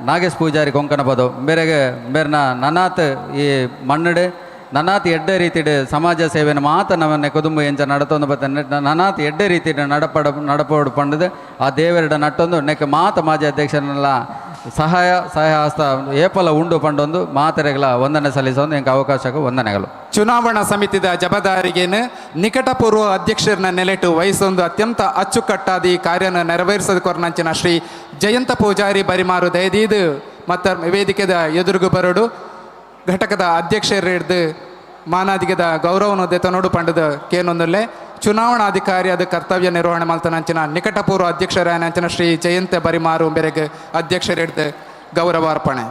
ನಾಗೇಶ್ ಪೂಜಾರಿ ಕೊಂಕಣ ಪದವು ಬೇರೆಗೆ ಬೇರ್ನ ನನಾತ್ ಈ ಮಣ್ಣಡೆ ನನಾತ್ ಎಡ್ಡೆ ರೀತಿಡ್ ಸಮಾಜ ಸೇವೆಯನ್ನು ಮಾತ ನಮ್ಮನ್ನೆ ಕುದುಂಬ ಎಂಚ ನಡತೊಂದು ಬತ್ತ ನನಾತ್ ಎಡ್ಡೆ ರೀತಿಡ್ ನಡಪೋಡು ಪಂಡದು ಆ ದೇವರಡ ನಟ್ಟೊಂದು ನೆಕ್ ಮಾತ ಮಾಜಿ ಅಧ್ಯಕ್ಷರನ್ನೆಲ್ಲ ಸಹಾಯ ಸಹಾಯ ಹಸ್ತ ಏಪಲ ಉಂಡು ಪಂಡೊಂದು ಮಾತೆರೆಗಳ ವಂದನೆ ಸಲ್ಲಿಸೊಂದು ಎಂಕ್ ಅವಕಾಶಕ್ಕೂ ವಂದನೆಗಳು. ಚುನಾವಣಾ ಸಮಿತಿದ ಜವಾಬ್ದಾರಿಗೇನು ನಿಕಟಪೂರ್ವ ಅಧ್ಯಕ್ಷರನ್ನ ನೆಲೆಟು ವಹಿಸೊಂದು ಅತ್ಯಂತ ಅಚ್ಚುಕಟ್ಟಾದ ಈ ಕಾರ್ಯನ ನೆರವೇರಿಸದ ಕೊರ್ನಂಚಿನ ಶ್ರೀ ಜಯಂತ ಪೂಜಾರಿ ಬರಿಮಾರು ದಯದೀದು ಮತ್ತು ವೇದಿಕೆದ ಎದುರುಗು ಬರಡು ಘಟಕದ ಅಧ್ಯಕ್ಷರು ಹಿಡ್ದು ಮಾನಾದಿಗದ ಗೌರವನು ದೆತನೋಡು ಪಂಡದ ಕೇನೊಂದಲ್ಲೇ ಚುನಾವಣಾಧಿಕಾರಿ ಅದು ಕರ್ತವ್ಯ ನಿರ್ವಹಣೆ ಮಲ್ತನಂಚಿನ ನಿಕಟಪೂರ್ವ ಅಧ್ಯಕ್ಷರಾಯನಂಚಿನ ಶ್ರೀ ಜಯಂತ ಬರಿಮಾರು ಬೆರೆಗೆ ಅಧ್ಯಕ್ಷರು ಹಿಡ್ದು ಗೌರವಾರ್ಪಣೆ.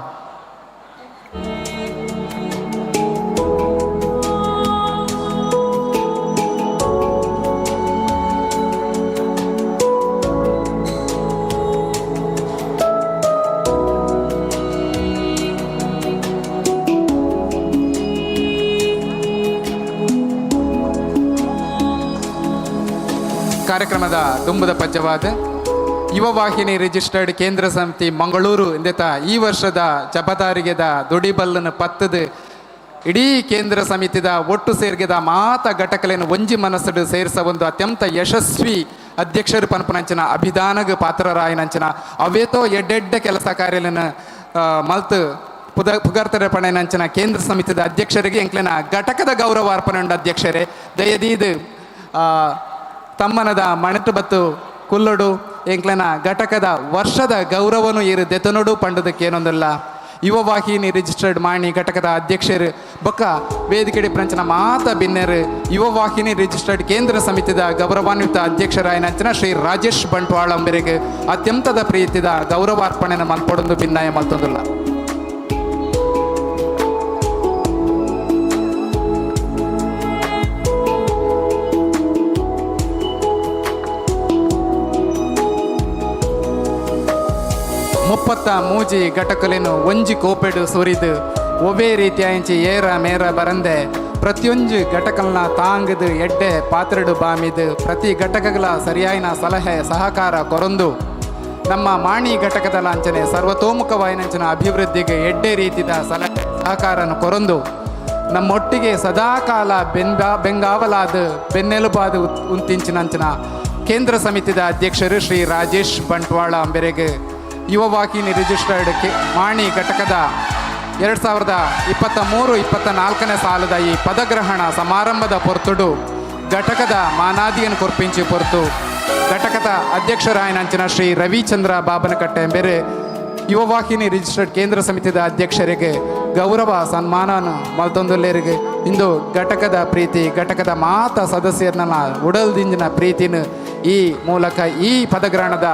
ಕಾರ್ಯಕ್ರಮದ ದುಂಬುದ ಪದ್ಯವಾದ ಯುವವಾಹಿನಿ ರಿಜಿಸ್ಟರ್ಡ್ ಕೇಂದ್ರ ಸಮಿತಿ ಮಂಗಳೂರು ಇಂದೆತ ಈ ವರ್ಷದ ಜಬದಾರಿಗೆದ ದುಡಿಬಲ್ಲನ ಪತ್ತದ ಇಡೀ ಕೇಂದ್ರ ಸಮಿತಿದ ಒಟ್ಟು ಸೇರ್ಗೆದ ಮಾತ ಘಟಕಲೇನು ಒಂಜಿ ಮನಸ್ಸು ಸೇರಿಸ ಒಂದು ಅತ್ಯಂತ ಯಶಸ್ವಿ ಅಧ್ಯಕ್ಷರು ಪನ್ಪನಂಚಿನ ಅಭಿದಾನಗ ಪಾತ್ರರಾಯನಂಚಿನ ಅವೇತೋ ಎಡ್ಡೆಡ್ಡ ಕೆಲಸ ಕಾರ್ಯಲನ ಮಲ್ತು ಪುಗರ್ತರೆ ಪಣೆನಂಚಿನ ಕೇಂದ್ರ ಸಮಿತಿದ ಅಧ್ಯಕ್ಷರಿಗೆ ಎಂಕ್ಲೆನ ಘಟಕದ ಗೌರವ ಅರ್ಪಣೆ ಉಂಡು ಅಧ್ಯಕ್ಷರೇ ದಯದೀದು ತಮ್ಮನದ ಮಣೆಟು ಬತ್ತು ಕುಲ್ಲೊಡು ಎಂಕ್ಲೆನ ಘಟಕದ ವರ್ಷದ ಗೌರವನು ಇರು ದೆತನೊಡು ಪಂಡದಕ್ಕೇನೊಂದಲ್ಲ. ಯುವವಾಹಿನಿ ರಿಜಿಸ್ಟರ್ಡ್ ಮಾಣಿ ಘಟಕದ ಅಧ್ಯಕ್ಷರು ಬೊಕ್ಕ ವೇದಿಕೆಡಿ ಪ್ರಂಚನ ಮಾತ ಬಿನ್ನೆರು ಯುವವಾಹಿನಿ ರಿಜಿಸ್ಟರ್ಡ್ ಕೇಂದ್ರ ಸಮಿತಿದ ಗೌರವಾನ್ವಿತ ಅಧ್ಯಕ್ಷರಾಯನಂಚಿನ ಶ್ರೀ ರಾಜೇಶ್ ಬಂಟ್ವಾಳ ಅಂಬೆರಿಗೆ ಅತ್ಯಂತದ ಪ್ರೀತಿದ ಗೌರವಾರ್ಪಣೆನ ಮಲ್ಪೊಡೊಂದು ಭಿನ್ನಾಯ ಮಲ್ತೊಂದುಲ್ಲ. 23 ಘಟಕಲೇನು ಒಂಜಿ ಕೋಪೆಡು ಸುರಿದು ಒವೇ ರೀತಿಯ ಏರ ಮೇರ ಬರಂದೆ ಪ್ರತಿಯೊಂಜಿ ಘಟಕಲ್ನ ತಾಂಗದು ಎಡ್ಡೆ ಪಾತ್ರಡು ಬಾಮಿದು ಪ್ರತಿ ಘಟಕಗಳ ಸರಿಯಾಯಿನ ಸಲಹೆ ಸಹಕಾರ ಕೊರೊಂದು ನಮ್ಮ ಮಾಣಿ ಘಟಕದ ಲಾಂಛನೆ ಸರ್ವತೋಮುಖವಾಯಿನಂಚಿನ ಅಭಿವೃದ್ಧಿಗೆ ಎಡ್ಡೆ ರೀತಿಯ ಸಲಹೆ ಸಹಕಾರನು ಕೊರೊಂದು ನಮ್ಮೊಟ್ಟಿಗೆ ಸದಾಕಾಲ ಬೆಂಗಾವಲಾದ ಬೆನ್ನೆಲುಬಾದ ಉಂತಿಂಚಿನಂಚಿನ ಕೇಂದ್ರ ಸಮಿತಿದ ಅಧ್ಯಕ್ಷರು ಶ್ರೀ ರಾಜೇಶ್ ಬಂಟ್ವಾಳ ಅಂಬೆರೆಗೆ ಯುವವಾಹಿನಿ ರಿಜಿಸ್ಟರ್ಡ್ ಮಾಣಿ ಘಟಕದ 2023-24ನೇ ಸಾಲದ ಈ ಪದಗ್ರಹಣ ಸಮಾರಂಭದ ಪೊರ್ತುಡು ಘಟಕದ ಮಾನಾದಿಯನ್ನು ಕೊರ್ಪಿಂಚಿ ಪೊರ್ತು ಘಟಕದ ಅಧ್ಯಕ್ಷರಾಯನಂಚಿನ ಶ್ರೀ ರವಿಚಂದ್ರ ಬಾಬನಕಟ್ಟೆ ಎಂಬೆರೆ ಯುವವಾಹಿನಿ ರಿಜಿಸ್ಟರ್ಡ್ ಕೇಂದ್ರ ಸಮಿತಿದ ಅಧ್ಯಕ್ಷರಿಗೆ ಗೌರವ ಸನ್ಮಾನ ಮಲ್ತೊಂದುಲ್ಲೇರಿಗೆ ಇಂದು ಘಟಕದ ಪ್ರೀತಿ ಘಟಕದ ಮಾತ ಸದಸ್ಯರನ್ನ ಉಡಲ್ದಿಂಜಿನ ಪ್ರೀತಿನ ಈ ಮೂಲಕ ಈ ಪದಗ್ರಹಣದ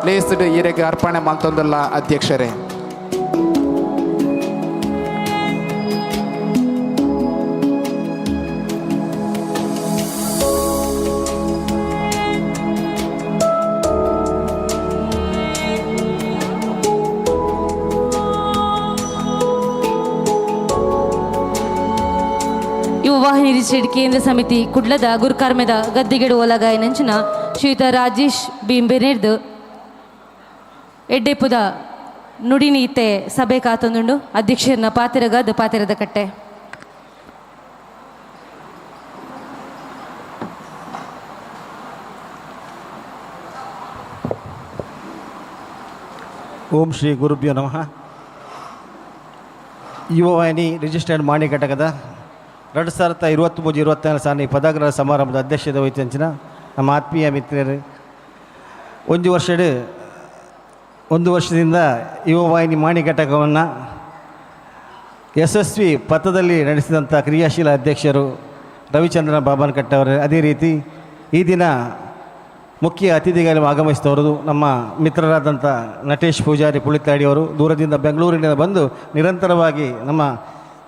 ಲೇಸ್ಡ್ ಈರೆಗೆ ಅರ್ಪಣೆ ಮಲ್ತೊಂದುಲ್ಲ ಅಧ್ಯಕ್ಷರೇ. ಯುವವಾಹಿನಿ ರಿಜಿಸ್ಟರ್ಡ್ ಕೇಂದ್ರ ಸಮಿತಿ ಕುಡ್ಲದ ಗುರುಕಾರ್ಮೆದ ಗದ್ದಿಗೆಡು ಒಲಗಾಯನಂಚಿನ ಶ್ರೀಯುತ ರಾಜೇಶ್ ಬೀಂಬೆನೇರ್ದು ಎಡ್ಡೆಪುದ ನುಡಿನೀತೆ ಸಭೆ ಕಾತೊಂದುಂಡು ಅಧ್ಯಕ್ಷರನ್ನ ಪಾತಿರಗಾದ ಪಾತಿರದ ಕಟ್ಟೆ. ಓಂ ಶ್ರೀ ಗುರುಭ್ಯೋ ನಮಃ. ಯುವವಾಹಿನಿ ರಿಜಿಸ್ಟರ್ಡ್ ಮಾಣಿ ಘಟಕದ 2023-24 ಸಾಲಿ ಪದಗ್ರಹ ಸಮಾರಂಭದ ಅಧ್ಯಕ್ಷತೆ ವಹಿಸಿದ ನಮ್ಮ ಆತ್ಮೀಯ ಮಿತ್ರರು, ಒಂದು ವರ್ಷದಿಂದ ಯುವವಾಹಿನಿ ಮಾಣಿ ಘಟಕವನ್ನು ಯಶಸ್ವಿ ಪಥದಲ್ಲಿ ನಡೆಸಿದಂಥ ಕ್ರಿಯಾಶೀಲ ಅಧ್ಯಕ್ಷರು ರವಿಚಂದ್ರನ ಬಾಬನಕಟ್ಟೆಯವರೇ, ಅದೇ ರೀತಿ ಈ ದಿನ ಮುಖ್ಯ ಅತಿಥಿಗಳು ಆಗಮಿಸಿದವರು ನಮ್ಮ ಮಿತ್ರರಾದಂಥ ನಟೇಶ್ ಪೂಜಾರಿ ಪುಳಿತಾಡಿಯವರು ದೂರದಿಂದ ಬೆಂಗಳೂರಿನಿಂದ ಬಂದು ನಿರಂತರವಾಗಿ ನಮ್ಮ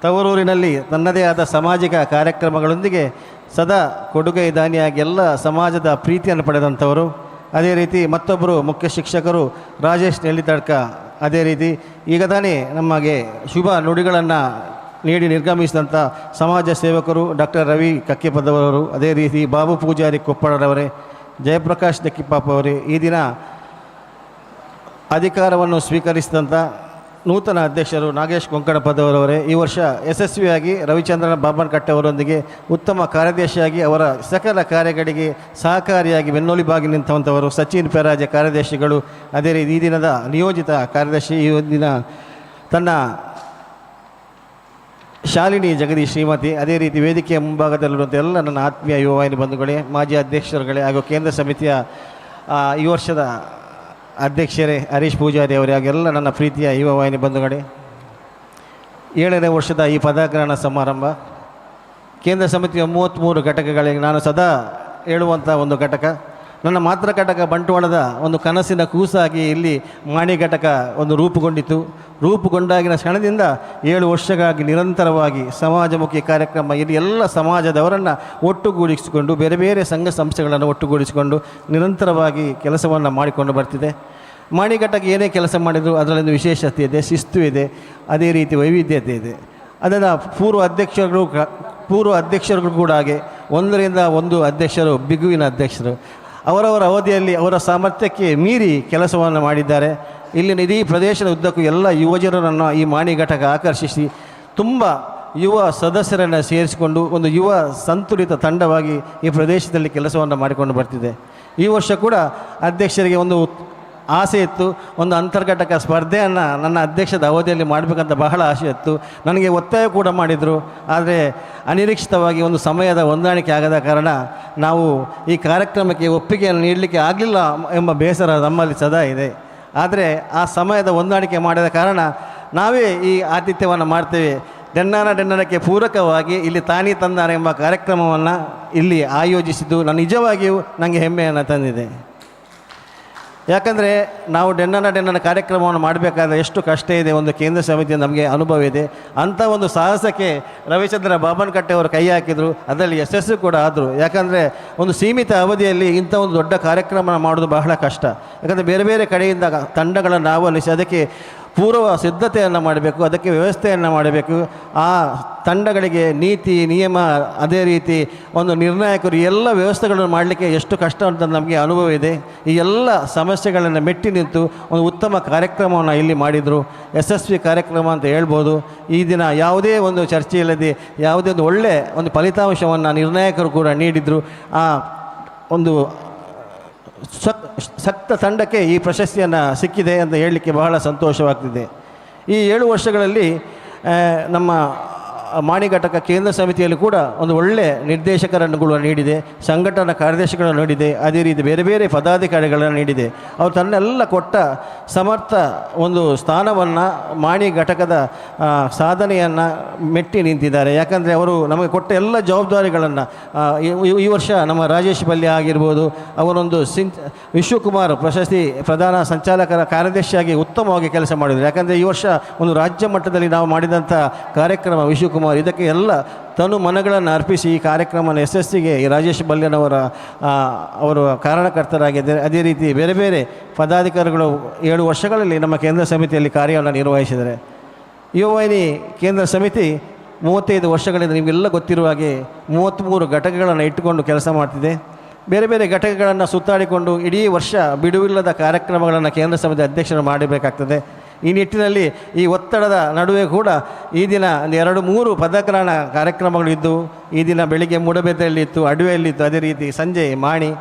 ತವರೂರಿನಲ್ಲಿ ತನ್ನದೇ ಆದ ಸಾಮಾಜಿಕ ಕಾರ್ಯಕ್ರಮಗಳೊಂದಿಗೆ ಸದಾ ಕೊಡುಗೆ ದಾನಿಯಾಗಿ ಎಲ್ಲ ಸಮಾಜದ ಪ್ರೀತಿಯನ್ನು ಪಡೆದಂಥವರು. ಅದೇ ರೀತಿ ಮತ್ತೊಬ್ಬರು ಮುಖ್ಯ ಶಿಕ್ಷಕರು ರಾಜೇಶ್ ನೆಲ್ಲಿತಡ್ಕ, ಅದೇ ರೀತಿ ಈಗ ತಾನೇ ನಮಗೆ ಶುಭ ನುಡಿಗಳನ್ನು ನೀಡಿ ನಿರ್ಗಮಿಸಿದಂಥ ಸಮಾಜ ಸೇವಕರು ಡಾಕ್ಟರ್ ರವಿ ಕಕ್ಕೆಪದವರವರು, ಅದೇ ರೀತಿ ಬಾಬು ಪೂಜಾರಿ ಕೊಪ್ಪಳರವರೇ, ಜಯಪ್ರಕಾಶ್ ದಕ್ಕಿಪಾಪ ಅವರೇ, ಈ ದಿನ ಅಧಿಕಾರವನ್ನು ಸ್ವೀಕರಿಸಿದಂಥ ನೂತನ ಅಧ್ಯಕ್ಷರು ನಾಗೇಶ್ ಕೊಂಕಣಪದವರವರೇ, ಈ ವರ್ಷ ಯಶಸ್ವಿಯಾಗಿ ರವಿಚಂದ್ರನ ಬಾಬನಕಟ್ಟೆ ಅವರೊಂದಿಗೆ ಉತ್ತಮ ಕಾರ್ಯದರ್ಶಿಯಾಗಿ ಅವರ ಸಕಲ ಕಾರ್ಯಗಳಿಗೆ ಸಹಕಾರಿಯಾಗಿ ಬೆನ್ನೆಲುಬಾಗಿ ನಿಂತವಂಥವರು ಸಚಿನ್ ಪೆರಾಜೆ ಕಾರ್ಯದರ್ಶಿಗಳು, ಅದೇ ರೀತಿ ಈ ದಿನದ ನಿಯೋಜಿತ ಕಾರ್ಯದರ್ಶಿ ಈ ದಿನ ತನ್ನ ಶಾಲಿನಿ ಜಗದೀಶ್ ಶ್ರೀಮತಿ, ಅದೇ ರೀತಿ ವೇದಿಕೆಯ ಮುಂಭಾಗದಲ್ಲಿರುವಂಥ ಎಲ್ಲ ನನ್ನ ಆತ್ಮೀಯ ಯುವವಾಹಿನಿ ಬಂಧುಗಳೇ, ಮಾಜಿ ಅಧ್ಯಕ್ಷರುಗಳೇ ಹಾಗೂ ಕೇಂದ್ರ ಸಮಿತಿಯ ಈ ವರ್ಷದ ಅಧ್ಯಕ್ಷರೇ ಹರೀಶ್ ಪೂಜಾರಿ ಅವರೇ, ಹಾಗೆಲ್ಲ ನನ್ನ ಪ್ರೀತಿಯ ಯುವವಾಹಿನಿ ಬಂಧುಗಳೇ, 7ನೇ ವರ್ಷದ ಈ ಪದಗ್ರಹಣ ಸಮಾರಂಭ ಕೇಂದ್ರ ಸಮಿತಿಯ 33 ಘಟಕಗಳಿಗೆ ನಾನು ಸದಾ ಹೇಳುವಂಥ ಒಂದು ಘಟಕ, ನನ್ನ ಮಾತೃ ಘಟಕ ಬಂಟ್ವಾಳದ ಒಂದು ಕನಸಿನ ಕೂಸಾಗಿ ಇಲ್ಲಿ ಮಾಣಿ ಘಟಕ ಒಂದು ರೂಪುಗೊಂಡಿತು. ರೂಪುಗೊಂಡಾಗಿನ ಕ್ಷಣದಿಂದ 7 ವರ್ಷಗಳಾಗಿ ನಿರಂತರವಾಗಿ ಸಮಾಜಮುಖಿ ಕಾರ್ಯಕ್ರಮ ಇಲ್ಲಿ ಎಲ್ಲ ಸಮಾಜದವರನ್ನು ಒಟ್ಟುಗೂಡಿಸಿಕೊಂಡು ಬೇರೆ ಬೇರೆ ಸಂಘ ಸಂಸ್ಥೆಗಳನ್ನು ಒಟ್ಟುಗೂಡಿಸಿಕೊಂಡು ನಿರಂತರವಾಗಿ ಕೆಲಸವನ್ನು ಮಾಡಿಕೊಂಡು ಬರ್ತಿದೆ. ಮಾಣಿ ಘಟಕ ಏನೇ ಕೆಲಸ ಮಾಡಿದರೂ ಅದರಲ್ಲಿ ವಿಶೇಷತೆ ಇದೆ, ಶಿಸ್ತು ಇದೆ, ಅದೇ ರೀತಿ ವೈವಿಧ್ಯತೆ ಇದೆ. ಅದನ್ನು ಪೂರ್ವ ಅಧ್ಯಕ್ಷರುಗಳು ಕೂಡ ಹಾಗೆ ಒಂದರಿಂದ ಒಂದು ಅಧ್ಯಕ್ಷರು ಬಿಗುವಿನ ಅಧ್ಯಕ್ಷರು ಅವರವರ ಅವಧಿಯಲ್ಲಿ ಅವರ ಸಾಮರ್ಥ್ಯಕ್ಕೆ ಮೀರಿ ಕೆಲಸವನ್ನು ಮಾಡಿದ್ದಾರೆ. ಇಲ್ಲಿನ ಇಡೀ ಪ್ರದೇಶದ ಉದ್ದಕ್ಕೂ ಎಲ್ಲ ಯುವಜನರನ್ನು ಈ ಮಾಣಿ ಘಟಕ ಆಕರ್ಷಿಸಿ ತುಂಬ ಯುವ ಸದಸ್ಯರನ್ನು ಸೇರಿಸಿಕೊಂಡು ಒಂದು ಯುವ ಸಂತುಲಿತ ತಂಡವಾಗಿ ಈ ಪ್ರದೇಶದಲ್ಲಿ ಕೆಲಸವನ್ನು ಮಾಡಿಕೊಂಡು ಬರ್ತಿದೆ. ಈ ವರ್ಷ ಕೂಡ ಅಧ್ಯಕ್ಷರಿಗೆ ಒಂದು ಆಸೆ ಇತ್ತು, ಒಂದು ಅಂತರ್ಘಟಕ ಸ್ಪರ್ಧೆಯನ್ನು ನನ್ನ ಅಧ್ಯಕ್ಷದ ಅವಧಿಯಲ್ಲಿ ಮಾಡಬೇಕಂತ ಬಹಳ ಆಸೆ ಇತ್ತು. ನನಗೆ ಒತ್ತಾಯ ಕೂಡ ಮಾಡಿದರು. ಆದರೆ ಅನಿರೀಕ್ಷಿತವಾಗಿ ಒಂದು ಸಮಯದ ಹೊಂದಾಣಿಕೆ ಆಗದ ಕಾರಣ ನಾವು ಈ ಕಾರ್ಯಕ್ರಮಕ್ಕೆ ಒಪ್ಪಿಗೆಯನ್ನು ನೀಡಲಿಕ್ಕೆ ಆಗಲಿಲ್ಲ ಎಂಬ ಬೇಸರ ನಮ್ಮಲ್ಲಿ ಸದಾ ಇದೆ. ಆದರೆ ಆ ಸಮಯದ ಹೊಂದಾಣಿಕೆ ಮಾಡಿದ ಕಾರಣ ನಾವೇ ಈ ಆತಿಥ್ಯವನ್ನು ಮಾಡ್ತೇವೆ. ಡೆನ್ನಾನ ಡೆನ್ನನಕ್ಕೆ ಪೂರಕವಾಗಿ ಇಲ್ಲಿ ತಾನಿ ತಂದಾನ ಎಂಬ ಕಾರ್ಯಕ್ರಮವನ್ನು ಇಲ್ಲಿ ಆಯೋಜಿಸಿದ್ದು ನಾನು ನಿಜವಾಗಿಯೂ ನನಗೆ ಹೆಮ್ಮೆಯನ್ನು ತಂದಿದೆ. ಯಾಕಂದರೆ ನಾವು ಡೆನ್ನನ ಡೆನ್ನನ ಕಾರ್ಯಕ್ರಮವನ್ನು ಮಾಡಬೇಕಾದ್ರೆ ಎಷ್ಟು ಕಷ್ಟ ಇದೆ, ಒಂದು ಕೇಂದ್ರ ಸಮಿತಿಯ ನಮಗೆ ಅನುಭವ ಇದೆ. ಅಂಥ ಒಂದು ಸಾಹಸಕ್ಕೆ ರವಿಚಂದ್ರ ಬಾಬನಕಟ್ಟೆ ಅವರು ಕೈ ಹಾಕಿದರು, ಅದರಲ್ಲಿ ಯಶಸ್ಸು ಕೂಡ ಆದರು. ಯಾಕಂದರೆ ಒಂದು ಸೀಮಿತ ಅವಧಿಯಲ್ಲಿ ಇಂಥ ಒಂದು ದೊಡ್ಡ ಕಾರ್ಯಕ್ರಮ ಮಾಡೋದು ಬಹಳ ಕಷ್ಟ. ಯಾಕಂದರೆ ಬೇರೆ ಬೇರೆ ಕಡೆಯಿಂದ ತಂಡಗಳನ್ನು ಆಹ್ವಾನಿಸಿ ಅದಕ್ಕೆ ಪೂರ್ವ ಸಿದ್ಧತೆಯನ್ನು ಮಾಡಬೇಕು, ಅದಕ್ಕೆ ವ್ಯವಸ್ಥೆಯನ್ನು ಮಾಡಬೇಕು. ಆ ತಂಡಗಳಿಗೆ ನೀತಿ ನಿಯಮ, ಅದೇ ರೀತಿ ಒಂದು ನಿರ್ಣಾಯಕರು, ಎಲ್ಲ ವ್ಯವಸ್ಥೆಗಳನ್ನು ಮಾಡಲಿಕ್ಕೆ ಎಷ್ಟು ಕಷ್ಟ ಅಂತ ನಮಗೆ ಅನುಭವ ಇದೆ. ಈ ಎಲ್ಲ ಸಮಸ್ಯೆಗಳನ್ನು ಮೆಟ್ಟಿ ನಿಂತು ಒಂದು ಉತ್ತಮ ಕಾರ್ಯಕ್ರಮವನ್ನು ಇಲ್ಲಿ ಮಾಡಿದರು. ಯಶಸ್ವಿ ಕಾರ್ಯಕ್ರಮ ಅಂತ ಹೇಳ್ಬೋದು. ಈ ದಿನ ಯಾವುದೇ ಒಂದು ಚರ್ಚೆ ಇಲ್ಲದೆ ಯಾವುದೇ ಒಂದು ಒಳ್ಳೆಯ ಒಂದು ಫಲಿತಾಂಶವನ್ನು ನಿರ್ಣಾಯಕರು ಕೂಡ ನೀಡಿದರು. ಆ ಒಂದು ಸಕ್ತ ತಂಡಕ್ಕೆ ಈ ಪ್ರಶಸ್ತಿಯನ್ನು ಸಿಕ್ಕಿದೆ ಅಂತ ಹೇಳಲಿಕ್ಕೆ ಬಹಳ ಸಂತೋಷವಾಗ್ತಿದೆ. ಈ 7 ವರ್ಷಗಳಲ್ಲಿ ನಮ್ಮ ಮಾಣಿ ಘಟಕ ಕೇಂದ್ರ ಸಮಿತಿಯಲ್ಲಿ ಕೂಡ ಒಂದು ಒಳ್ಳೆಯ ನಿರ್ದೇಶಕರನ್ನು ಕೂಡ ನೀಡಿದೆ, ಸಂಘಟನಾ ಕಾರ್ಯದರ್ಶಿಗಳನ್ನು ನೀಡಿದೆ, ಅದೇ ರೀತಿ ಬೇರೆ ಬೇರೆ ಪದಾಧಿಕಾರಿಗಳನ್ನು ನೀಡಿದೆ. ಅವರು ತನ್ನೆಲ್ಲ ಕೊಟ್ಟ ಸಮರ್ಥ ಒಂದು ಸ್ಥಾನವನ್ನು ಮಾಣಿ ಘಟಕದ ಸಾಧನೆಯನ್ನು ಮೆಟ್ಟಿ ನಿಂತಿದ್ದಾರೆ. ಯಾಕಂದರೆ ಅವರು ನಮಗೆ ಕೊಟ್ಟ ಎಲ್ಲ ಜವಾಬ್ದಾರಿಗಳನ್ನು ಈ ವರ್ಷ ನಮ್ಮ ರಾಜೇಶ್ ಬಲ್ಯ ಆಗಿರ್ಬೋದು, ಅವರೊಂದು ವಿಶ್ವಕುಮಾರ್ ಪ್ರಶಸ್ತಿ ಪ್ರಧಾನ ಸಂಚಾಲಕರ ಕಾರ್ಯದರ್ಶಿಯಾಗಿ ಉತ್ತಮವಾಗಿ ಕೆಲಸ ಮಾಡಿದರು. ಯಾಕಂದರೆ ಈ ವರ್ಷ ಒಂದು ರಾಜ್ಯ ಮಟ್ಟದಲ್ಲಿ ನಾವು ಮಾಡಿದಂಥ ಕಾರ್ಯಕ್ರಮ ವಿಶ್ವಕುಮಾರ್, ಇದಕ್ಕೆ ಎಲ್ಲ ತನು ಮನಗಳನ್ನು ಅರ್ಪಿಸಿ ಈ ಕಾರ್ಯಕ್ರಮವನ್ನು ಯಶಸ್ಸಿಗೆ ಈ ರಾಜೇಶ್ ಬಲ್ಯನವರ ಅವರು ಕಾರಣಕರ್ತರಾಗಿದ್ದಾರೆ. ಅದೇ ರೀತಿ ಬೇರೆ ಬೇರೆ ಪದಾಧಿಕಾರಿಗಳು 7 ವರ್ಷಗಳಲ್ಲಿ ನಮ್ಮ ಕೇಂದ್ರ ಸಮಿತಿಯಲ್ಲಿ ಕಾರ್ಯವನ್ನು ನಿರ್ವಹಿಸಿದ್ದಾರೆ. ಯುವವಾಹಿನಿ ಕೇಂದ್ರ ಸಮಿತಿ 35 ವರ್ಷಗಳಿಂದ ನಿಮಗೆಲ್ಲ ಗೊತ್ತಿರುವ ಹಾಗೆ 33 ಘಟಕಗಳನ್ನು ಇಟ್ಟುಕೊಂಡು ಕೆಲಸ ಮಾಡ್ತಿದೆ. ಬೇರೆ ಬೇರೆ ಘಟಕಗಳನ್ನು ಸುತ್ತಾಡಿಕೊಂಡು ಇಡೀ ವರ್ಷ ಬಿಡುವಿಲ್ಲದ ಕಾರ್ಯಕ್ರಮಗಳನ್ನು ಕೇಂದ್ರ ಸಮಿತಿ ಅಧ್ಯಕ್ಷರು ಮಾಡಬೇಕಾಗ್ತದೆ. ಈ ನಿಟ್ಟಿನಲ್ಲಿ ಈ ಒತ್ತಡದ ನಡುವೆ ಕೂಡ ಈ ದಿನ ಒಂದು 2-3 ಪದಗ್ರಹಣ ಕಾರ್ಯಕ್ರಮಗಳಿದ್ದವು. ಈ ದಿನ ಬೆಳಿಗ್ಗೆ ಮೂಡಬೆದ್ರೆಯಲ್ಲಿತ್ತು, ಅಡುವೆಯಲ್ಲಿತ್ತು, ಅದೇ ರೀತಿ ಸಂಜೆ ಮಾಣಿ,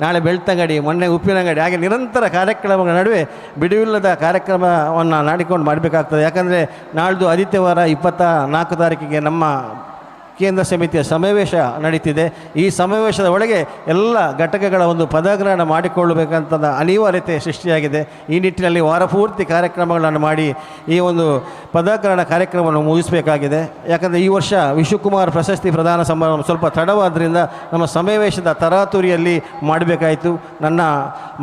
ನಾಳೆ ಬೆಳ್ತಂಗಡಿ, ಮೊನ್ನೆ ಉಪ್ಪಿನಂಗಡಿ, ಹಾಗೆ ನಿರಂತರ ಕಾರ್ಯಕ್ರಮಗಳ ನಡುವೆ ಬಿಡುವಿಲ್ಲದ ಕಾರ್ಯಕ್ರಮವನ್ನು ನಾಡಿಕೊಂಡು ಮಾಡಬೇಕಾಗ್ತದೆ. ಯಾಕಂದರೆ ನಾಳ್ದು ಆದಿತ್ಯವಾರ 24 ತಾರೀಕಿಗೆ ನಮ್ಮ ಕೇಂದ್ರ ಸಮಿತಿಯ ಸಮಾವೇಶ ನಡೀತಿದೆ. ಈ ಸಮಾವೇಶದ ಒಳಗೆ ಎಲ್ಲ ಘಟಕಗಳ ಒಂದು ಪದಗ್ರಹಣ ಮಾಡಿಕೊಳ್ಳಬೇಕಂತ ಅನಿವಾರ್ಯತೆ ಸೃಷ್ಟಿಯಾಗಿದೆ. ಈ ನಿಟ್ಟಿನಲ್ಲಿ ವಾರಪೂರ್ತಿ ಕಾರ್ಯಕ್ರಮಗಳನ್ನು ಮಾಡಿ ಈ ಒಂದು ಪದಗ್ರಹಣ ಕಾರ್ಯಕ್ರಮವನ್ನು ಮುಗಿಸಬೇಕಾಗಿದೆ. ಯಾಕಂದರೆ ಈ ವರ್ಷ ವಿಶ್ವಕುಮಾರ್ ಪ್ರಶಸ್ತಿ ಪ್ರದಾನ ಸಮಾರಂಭ ಸ್ವಲ್ಪ ತಡವಾದ್ದರಿಂದ ನಮ್ಮ ಸಮಾವೇಶದ ತರಾತುರಿಯಲ್ಲಿ ಮಾಡಬೇಕಾಯಿತು. ನನ್ನ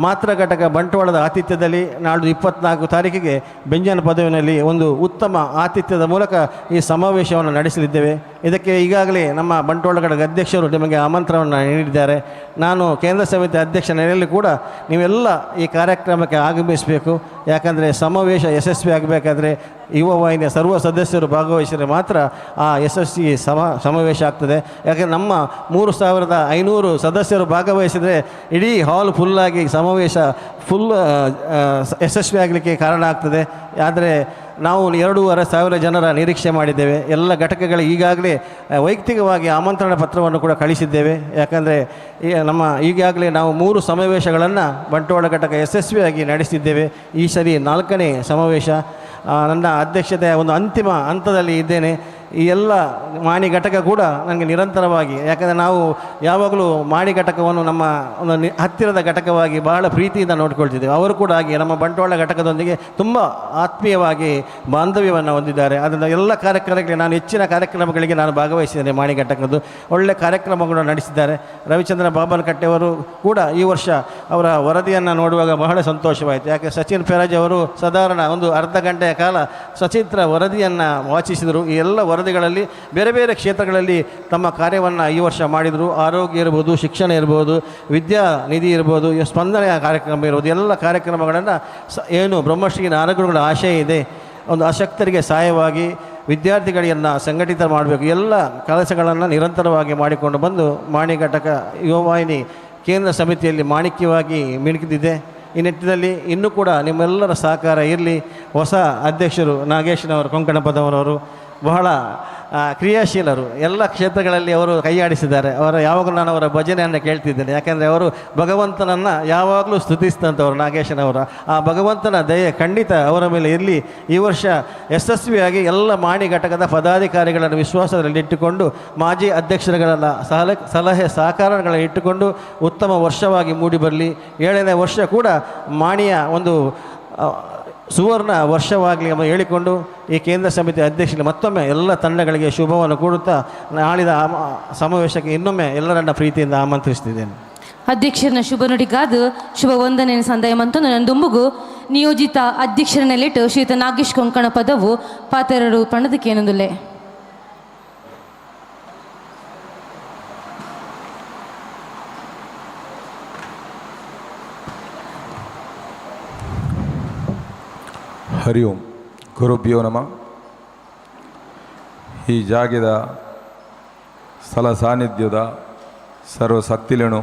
ಮಾತೃ ಘಟಕ ಬಂಟ್ವಾಳದ ಆತಿಥ್ಯದಲ್ಲಿ ನಾಳ್ದು 24 ತಾರೀಕಿಗೆ ಬೆಂಜನ ಪದವಿನಲ್ಲಿ ಒಂದು ಉತ್ತಮ ಆತಿಥ್ಯದ ಮೂಲಕ ಈ ಸಮಾವೇಶವನ್ನು ನಡೆಸಲಿದ್ದೇವೆ. ಇದಕ್ಕೆ ಈಗಾಗಲೇ ನಮ್ಮ ಬಂಟ್ವಾಳ ಘಟಕದ ಅಧ್ಯಕ್ಷರು ನಿಮಗೆ ಆಮಂತ್ರಣವನ್ನು ನೀಡಿದ್ದಾರೆ. ನಾನು ಕೇಂದ್ರ ಸಮಿತಿ ಅಧ್ಯಕ್ಷ ನೆಲೆಯಲ್ಲಿ ಕೂಡ ನೀವೆಲ್ಲ ಈ ಕಾರ್ಯಕ್ರಮಕ್ಕೆ ಆಗಮಿಸಬೇಕು. ಯಾಕಂದರೆ ಸಮಾವೇಶ ಯಶಸ್ವಿ ಆಗಬೇಕಾದ್ರೆ ಯುವ ವಾಹಿನಿಯ ಸರ್ವ ಸದಸ್ಯರು ಭಾಗವಹಿಸಿದರೆ ಮಾತ್ರ ಆ ಯಶಸ್ವಿ ಸಮಾವೇಶ ಆಗ್ತದೆ. ಯಾಕಂದರೆ ನಮ್ಮ 3500 ಸದಸ್ಯರು ಭಾಗವಹಿಸಿದರೆ ಇಡೀ ಹಾಲ್ ಫುಲ್ಲಾಗಿ ಸಮಾವೇಶ ಫುಲ್ ಯಶಸ್ವಿ ಆಗಲಿಕ್ಕೆ ಕಾರಣ ಆಗ್ತದೆ. ಆದರೆ ನಾವು 2500 ಜನರ ನಿರೀಕ್ಷೆ ಮಾಡಿದ್ದೇವೆ. ಎಲ್ಲ ಘಟಕಗಳಿಗೆ ಈಗಾಗಲೇ ವೈಯಕ್ತಿಕವಾಗಿ ಆಮಂತ್ರಣ ಪತ್ರವನ್ನು ಕೂಡ ಕಳಿಸಿದ್ದೇವೆ. ಯಾಕಂದರೆ ನಮ್ಮ ಈಗಾಗಲೇ ನಾವು 3 ಸಮಾವೇಶಗಳನ್ನು ಬಂಟ್ವಾಳ ಘಟಕ ಯಶಸ್ವಿಯಾಗಿ ನಡೆಸಿದ್ದೇವೆ. ಈ ಸರಿ 4ನೇ ಸಮಾವೇಶ. ನನ್ನ ಅಧ್ಯಕ್ಷತೆಯ ಒಂದು ಅಂತಿಮ ಹಂತದಲ್ಲಿ ಇದ್ದೇನೆ. ಈ ಎಲ್ಲ ಮಾಣಿ ಘಟಕ ಕೂಡ ನನಗೆ ನಿರಂತರವಾಗಿ, ಯಾಕಂದರೆ ನಾವು ಯಾವಾಗಲೂ ಮಾಣಿ ಘಟಕವನ್ನು ನಮ್ಮ ಒಂದು ಹತ್ತಿರದ ಘಟಕವಾಗಿ ಬಹಳ ಪ್ರೀತಿಯಿಂದ ನೋಡಿಕೊಳ್ತಿದ್ದೇವೆ. ಅವರು ಕೂಡ ಹಾಗೆ ನಮ್ಮ ಬಂಟ್ವಾಳ ಘಟಕದೊಂದಿಗೆ ತುಂಬ ಆತ್ಮೀಯವಾಗಿ ಬಾಂಧವ್ಯವನ್ನು ಹೊಂದಿದ್ದಾರೆ. ಅದರಿಂದ ಎಲ್ಲ ಕಾರ್ಯಕ್ರಮಗಳಿಗೆ ನಾನು ಹೆಚ್ಚಿನ ಕಾರ್ಯಕ್ರಮಗಳಿಗೆ ನಾನು ಭಾಗವಹಿಸಿದ್ದೇನೆ. ಮಾಣಿ ಘಟಕದ್ದು ಒಳ್ಳೆ ಕಾರ್ಯಕ್ರಮಗಳನ್ನು ನಡೆಸಿದ್ದಾರೆ. ರವಿಚಂದ್ರ ಬಾಬನಕಟ್ಟೆಯವರು ಕೂಡ ಈ ವರ್ಷ ಅವರ ವರದಿಯನ್ನು ನೋಡುವಾಗ ಬಹಳ ಸಂತೋಷವಾಯಿತು. ಯಾಕೆ ಸಚಿನ್ ಪೆರಾಜ್ ಅವರು ಸಾಧಾರಣ ಒಂದು ಅರ್ಧ ಗಂಟೆಯ ಕಾಲ ಸಚಿತ್ರ ವರದಿಯನ್ನು ವಾಚಿಸಿದರು. ಈ ಎಲ್ಲ ವರದಿಗಳಲ್ಲಿ ಬೇರೆ ಬೇರೆ ಕ್ಷೇತ್ರಗಳಲ್ಲಿ ತಮ್ಮ ಕಾರ್ಯವನ್ನು ಈ ವರ್ಷ ಮಾಡಿದರು. ಆರೋಗ್ಯ ಇರ್ಬೋದು, ಶಿಕ್ಷಣ ಇರ್ಬೋದು, ವಿದ್ಯಾ ನಿಧಿ ಇರ್ಬೋದು, ಸ್ಪಂದನೆಯ ಕಾರ್ಯಕ್ರಮ ಇರ್ಬೋದು, ಎಲ್ಲ ಕಾರ್ಯಕ್ರಮಗಳನ್ನು ಏನು ಬ್ರಹ್ಮಶ್ರೀ ನಾರಗುರುಗಳ ಆಶಯ ಇದೆ, ಒಂದು ಅಶಕ್ತರಿಗೆ ಸಹಾಯವಾಗಿ ವಿದ್ಯಾರ್ಥಿಗಳನ್ನು ಸಂಘಟಿತ ಮಾಡಬೇಕು, ಎಲ್ಲ ಕೆಲಸಗಳನ್ನು ನಿರಂತರವಾಗಿ ಮಾಡಿಕೊಂಡು ಬಂದು ಮಾಣಿ ಘಟಕ ಯುವವಾಹಿನಿ ಕೇಂದ್ರ ಸಮಿತಿಯಲ್ಲಿ ಮಾಣಿಕ್ಯವಾಗಿ ಮಿಣುಕಿದಿದೆ. ಈ ನಿಟ್ಟಿನಲ್ಲಿ ಇನ್ನೂ ಕೂಡ ನಿಮ್ಮೆಲ್ಲರ ಸಹಕಾರ ಇರಲಿ. ಹೊಸ ಅಧ್ಯಕ್ಷರು ನಾಗೇಶ್ನವರು, ಕೊಂಕಣಪದವರವರು ಬಹಳ ಕ್ರಿಯಾಶೀಲರು, ಎಲ್ಲ ಕ್ಷೇತ್ರಗಳಲ್ಲಿ ಅವರು ಕೈಯಾಡಿಸಿದ್ದಾರೆ. ಅವರ ಯಾವಾಗಲೂ ನಾನು ಅವರ ಭಜನೆಯನ್ನು ಕೇಳ್ತಿದ್ದೇನೆ. ಯಾಕೆಂದರೆ ಅವರು ಭಗವಂತನನ್ನು ಯಾವಾಗಲೂ ಸ್ತುತಿಸ್ತಂಥವ್ರು ನಾಗೇಶನವರು. ಆ ಭಗವಂತನ ದಯೆ ಖಂಡಿತ ಅವರ ಮೇಲೆ ಇರಲಿ. ಈ ವರ್ಷ ಯಶಸ್ವಿಯಾಗಿ ಎಲ್ಲ ಮಾಣಿ ಘಟಕದ ಪದಾಧಿಕಾರಿಗಳನ್ನು ವಿಶ್ವಾಸದಲ್ಲಿಟ್ಟುಕೊಂಡು, ಮಾಜಿ ಅಧ್ಯಕ್ಷರುಗಳ ಸಲಹೆ ಸಹಕಾರಗಳನ್ನು ಇಟ್ಟುಕೊಂಡು ಉತ್ತಮ ವರ್ಷವಾಗಿ ಮೂಡಿಬರಲಿ. 7ನೇ ವರ್ಷ ಕೂಡ ಮಾಣಿಯ ಒಂದು ಸುವರ್ಣ ವರ್ಷವಾಗಲಿ ಎಂಬ ಹೇಳಿಕೊಂಡು ಈ ಕೇಂದ್ರ ಸಮಿತಿ ಅಧ್ಯಕ್ಷರಿಗೆ ಮತ್ತೊಮ್ಮೆ ಎಲ್ಲ ತಂಡಗಳಿಗೆ ಶುಭವನ್ನು ಕೋರುತ್ತಾ ನಾಳಿದ ಸಮಾವೇಶಕ್ಕೆ ಇನ್ನೊಮ್ಮೆ ಎಲ್ಲರನ್ನ ಪ್ರೀತಿಯಿಂದ ಆಮಂತ್ರಿಸುತ್ತಿದ್ದೇನೆ. ಅಧ್ಯಕ್ಷರನ್ನ ಶುಭ ನುಡಿಗಾದು ಶುಭ ವಂದನೆ ಸಂದಾಯ ಮತ್ತು ನಂದೊಂಬುಗು ನಿಯೋಜಿತ ಅಧ್ಯಕ್ಷರ ನೆಲೆಟ್ಟು ಶ್ರೀಯುತ ನಾಗೇಶ್ ಕೊಂಕಣ ಪದವು ಪಾತೆರಡು ಪಣದಕ್ಕೇನೊಂದುಲ್ಲೆ. ಹರಿ ಓಂ. ಗುರುಭ್ಯೋ ನಮಃ. ಈ ಜಾಗೆದ ಸ್ಥಳ ಸಾನ್ನಿಧ್ಯದ ಸರ್ವಶಕ್ತಿಲೇನು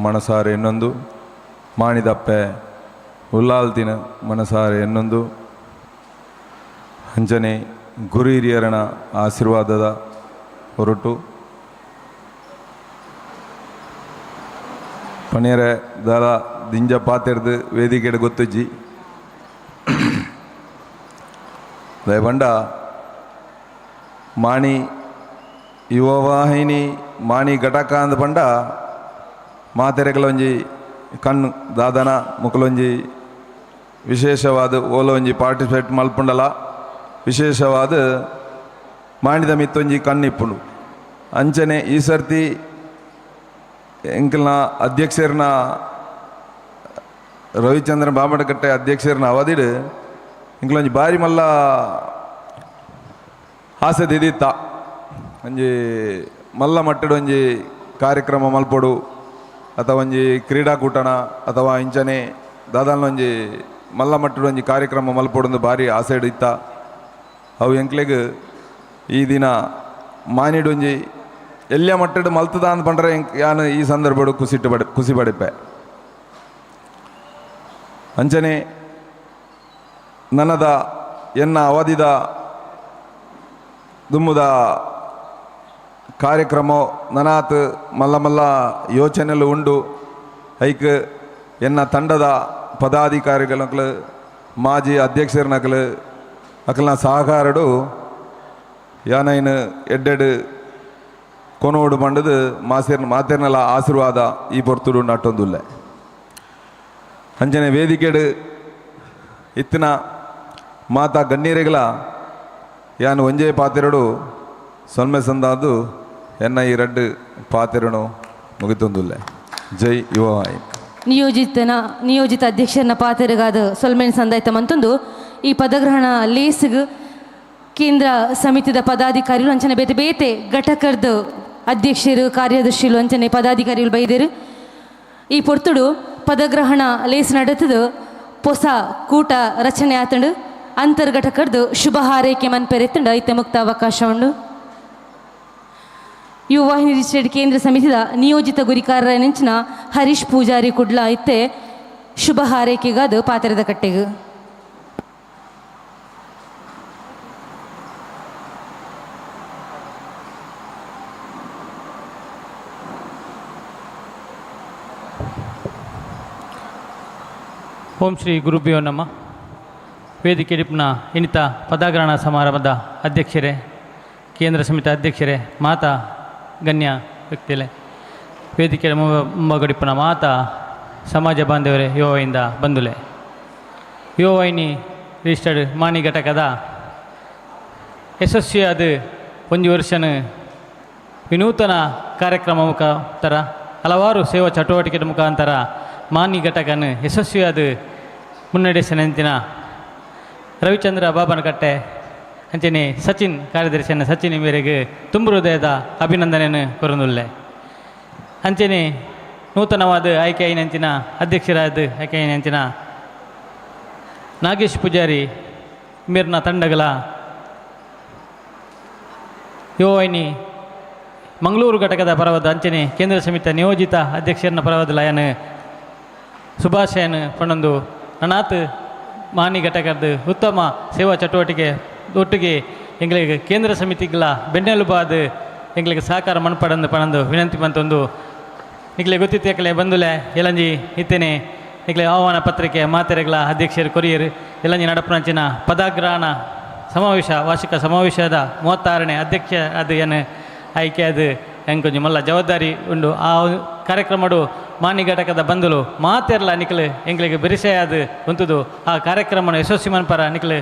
ಮನಸಾರೆ ಎನ್ನೊಂದು ಮಾಣಿದಪ್ಪೆ ಉಲ್ಲಾಲ್ತಿನ ಮನಸಾರೆ ಎನ್ನೊಂದು ಅಂಚನೆ ಗುರು ಹಿರಿಯರನ ಆಶೀರ್ವಾದದ ಹೊರಟು ಪಣಿಯರೆ ದಲ ದಿಂಜ ಪಾತೆರ್ದು ವೇದಿಕೆಡ್ ಗೊತ್ತುಜ್ಜಿ ದಯಪಂಡ ಮಾಣಿ ಯುವವಾಹಿನಿ ಮಾಣಿ ಘಟಕ ಅಂದ್ ಪಂಡ ಮಾತೆರೆಗಲೊಂಜಿ ಕಣ್ಣು ದಾದನ ಮುಕಲೊಂಜಿ ವಿಶೇಷವಾದ ಓಲೊಂಜಿ ಪಾರ್ಟಿಸಿಪೇಟ್ ಮಲ್ಪುಂಡಲ ವಿಶೇಷವಾದ ಮಾಣಿದ ಮಿತ್ತೊಂಜಿ ಕಣ್ಣಿಪ್ಪುಂಡು. ಅಂಚನೆ ಈ ಸರ್ತಿ ಎಂಕಲ್ನ ಅಧ್ಯಕ್ಷರನ್ನ ರವಿಚಂದ್ರನ್ ಬಾಮಡಕಟ್ಟೆ ಅಧ್ಯಕ್ಷರನ್ನ ಅವಧಿಡ್ ಎಂಕಲೊಂಜಿ ಬಾರಿ ಮಲ್ಲ ಆಸೆ ದಿದಿತ್ತ ಒಂಜಿ ಮಲ್ಲ ಮಟ್ಟಡ್ ಒಂಜಿ ಕಾರ್ಯಕ್ರಮ ಮಲ್ಪೊಡು ಅಥವಾ ಒಂಜಿ ಕ್ರೀಡಾಕೂಟನ ಅಥವಾ ಇಂಚನೆ ದಾದಾಲ್ನೊಂಜಿ ಮಲ್ಲ ಮಟ್ಟಡ್ ಒಂಜಿ ಕಾರ್ಯಕ್ರಮ ಮಲ್ಪೊಡು ಬಾರಿ ಆಸೆ ಇತ್ತ. ಅವು ಎಂಕ್ಲೆಗ್ ಈ ದಿನ ಮಾನಿಡೊಂಜಿ ಎಲ್ಲಿಯ ಮಟ್ಟಡ್ ಮಲ್ತದ ಅಂದ್ ಪಂಡ್ರೆ ಯಾನ್ ಈ ಸಂದರ್ಭಡು ಖುಷಿ ಪಡಿಪೆ. ಅಂಚನೆ ನನದ ಎನ್ನ ಅವಧಿದ ದುಮ್ಮುದ ಕಾರ್ಯಕ್ರಮ ನನಾತ್ ಮಲ್ಲ ಮಲ್ಲ ಯೋಚನೆಲು ಉಂಡು. ಐಕ್ ಎನ್ನ ತಂಡದ ಪದಾಧಿಕಾರಿಗಳಕ್ಲು ಮಾಜಿ ಅಧ್ಯಕ್ಷರನಕ್ಲು ಅಕ್ಲನ ಸಹಕಾರಡು ಯಾನೈನ್ ಎಡ್ಡೆಡ್ ಕೊನೋಡು ಪಂಡದು ಮಾತೇರ್ನಲ ಆಶೀರ್ವಾದ ಈ ಪೊರ್ತುಡು ನಟ್ಟೊಂದುಲ್ಲೆ. ಅಂಚನೆ ವೇದಿಕೆಡು ಇತ್ತಿನ ಮಾತಾ ಗಣ್ಯರಿಗಳ ಯಾನ್ ಒಂಜೇ ಪಾತೆರಡು ಸೊನ್ಮೆ ಸಂದಾದು ಎನ್ನ ಈ ರಡ್ಡು ಪಾತೆರನು ಮುಗಿತೊಂದುಲ್ಲೆ. ಜೈ ಯುವವಾಹಿನಿ. ನಿಯೋಜಿತ ಅಧ್ಯಕ್ಷರನ್ನ ಪಾತೆರಗಾದ ಸೊಲ್ಮೆನ್ ಸಂದಾಯ್ತ ಮಂತೊಂದು ಈ ಪದಗ್ರಹಣ ಲೇಸ್ಗ್ ಕೇಂದ್ರ ಸಮಿತಿದ ಪದಾಧಿಕಾರಿಗಳು ಅಂಚನೆ ಬೇತೆ ಬೇತೆ ಘಟಕದ ಅಧ್ಯಕ್ಷರು ಕಾರ್ಯದರ್ಶಿಗಳು ಅಂಚನೆ ಪದಾಧಿಕಾರಿಗಳು ಬೈದರು. ಈ ಪೊರ್ತುಡು ಪದಗ್ರಹಣ ಲೇಸ್ ನಡೆತದು ಪೊಸ ಕೂಟ ರಚನೆ ಆತಂಡು ಅಂತರ್ಘಟಕರ್ದು ಶುಭ ಹಾರೈಕೆ ಮನ್ಪೆರೆತ್ತಂಡು ಐತೆ ಮುಕ್ತ ಅವಕಾಶ ಉಂಡು. ಯುವವಾಹಿನಿ ರಿಜಿಸ್ಟರ್ಡ್ ಕೇಂದ್ರ ಸಮಿತಿದ ನಿಯೋಜಿತ ಗುರಿಕಾರರ ನೆಂಚಿನ ಹರೀಶ್ ಪೂಜಾರಿ ಕುಡ್ಲ ಐತೆ ಶುಭ ಹಾರೈಕೆಗಾದ ಪಾತ್ರದ ಕಟ್ಟೆಗು. ಓಂ ಶ್ರೀ ಗುರುಭ್ಯೋ ನಮಃ. ವೇದಿಕೆ ಡಿಪ್ನ ಇನ್ನಿತ ಪದಗ್ರಹಣ ಸಮಾರಂಭದ ಅಧ್ಯಕ್ಷರೇ, ಕೇಂದ್ರ ಸಮಿತಿ ಅಧ್ಯಕ್ಷರೇ, ಮಾತಾ ಗಣ್ಯ ವ್ಯಕ್ತಿಗಳೇ, ವೇದಿಕೆ ಮುಂಬಗಡಿಪ್ಪನ ಮಾತಾ ಸಮಾಜ ಬಾಂಧವರೇ, ಯುವವಾಹಿನಿಯಿಂದ ಬಂಧುಲೆ, ಯುವವಾಹಿನಿ ರಿಜಿಸ್ಟರ್ಡ್ ಮಾಣಿ ಘಟಕದ ಯಶಸ್ವಿಯಾದ ಒಂದು ವರ್ಷನ ವಿನೂತನ ಕಾರ್ಯಕ್ರಮ ಮುಖಾಂತರ ಹಲವಾರು ಸೇವಾ ಚಟುವಟಿಕೆ ಮುಖಾಂತರ ಮಾಣಿ ಘಟಕನ ಯಶಸ್ವಿಯಾದ ಮುನ್ನಡೆಸಿನಂತಿನ ರವಿಚಂದ್ರ ಬಾಬನಕಟ್ಟೆ ಅಂಚನೆ ಸಚಿನ್ ಕಾರ್ಯದರ್ಶಿಯನ್ನು ಸಚಿನ್ ಮೇರೆಗೆ ತುಂಬು ಹೃದಯದ ಅಭಿನಂದನೆಯನ್ನು ಕೊರನುಲ್ಲೆ. ಅಂಚನೆ ನೂತನವಾದ ಆಯ್ಕೆಯಿನಂಚಿನ ಅಧ್ಯಕ್ಷರಾದ ಆಯ್ಕೆಯಿನಂಚಿನ ನಾಗೇಶ್ ಪೂಜಾರಿ ಮೇರ್ನ ತಂಡಗಳ ಯುವವಾಹಿನಿ ಮಂಗಳೂರು ಘಟಕದ ಪರವಾದ ಅಂಚನೆ ಕೇಂದ್ರ ಸಮಿತಿ ನಿಯೋಜಿತ ಅಧ್ಯಕ್ಷರನ್ನ ಪರವಾದ ಲಯನ್ ಸುಭಾಷಯನ್ ಪಣೊಂದು ನನಾತ್ ಮಾನಿ ಘಟಕದ ಉತ್ತಮ ಸೇವಾ ಚಟುವಟಿಕೆ ಒಟ್ಟಿಗೆ ಎಂಗಳಿಗೆ ಕೇಂದ್ರ ಸಮಿತಿಗಳ ಬೆನ್ನೆಲುಬಾದ ಎಂಗಳಿಗೆ ಸಹಕಾರ ಮನ್ಪಡಂದು ಪಣಂದು ವಿನಂತಿ ಮಂತೊಂದು ನಿಕ್ಲೆ ಗೊತ್ತಿತ್ತೇಕಲೆ ಬಂದುಲೆ ಎಲಂಜಿ ಇತ್ತೇನೆ ನಿಕ್ಲೆ ಆಹ್ವಾನ ಪತ್ರಿಕೆ ಮಾತೆರೆಗಳ ಅಧ್ಯಕ್ಷರು ಕೊರಿಯರು ಎಲಂಜಿ ನಡಪನಂಚಿನ ಪದಗ್ರಹಣ ಸಮಾವೇಶ ವಾರ್ಷಿಕ ಸಮಾವೇಶದ 36ನೇ ಅಧ್ಯಕ್ಷ ಅದು ಏನು ಆಯ್ಕೆ ಅದು ಎಂಕೊಂಜಿ ಮಲ್ಲ ಜವಾಬ್ದಾರಿ ಉಂಡು. ಆ ಕಾರ್ಯಕ್ರಮಡು ಮಾನಿ ಘಟಕದ ಬಂಧುಲು ಮಾತೆರ್ಲ ನಿಕ್ಲು ಎಂಗಳಿಗೆ ಬೆರಿಸೆಯಾದ ಉಂತುದು ಆ ಕಾರ್ಯಕ್ರಮನ ಯಶಸ್ವಿ ಮನ್ಪರ ನಿಕ್ಲು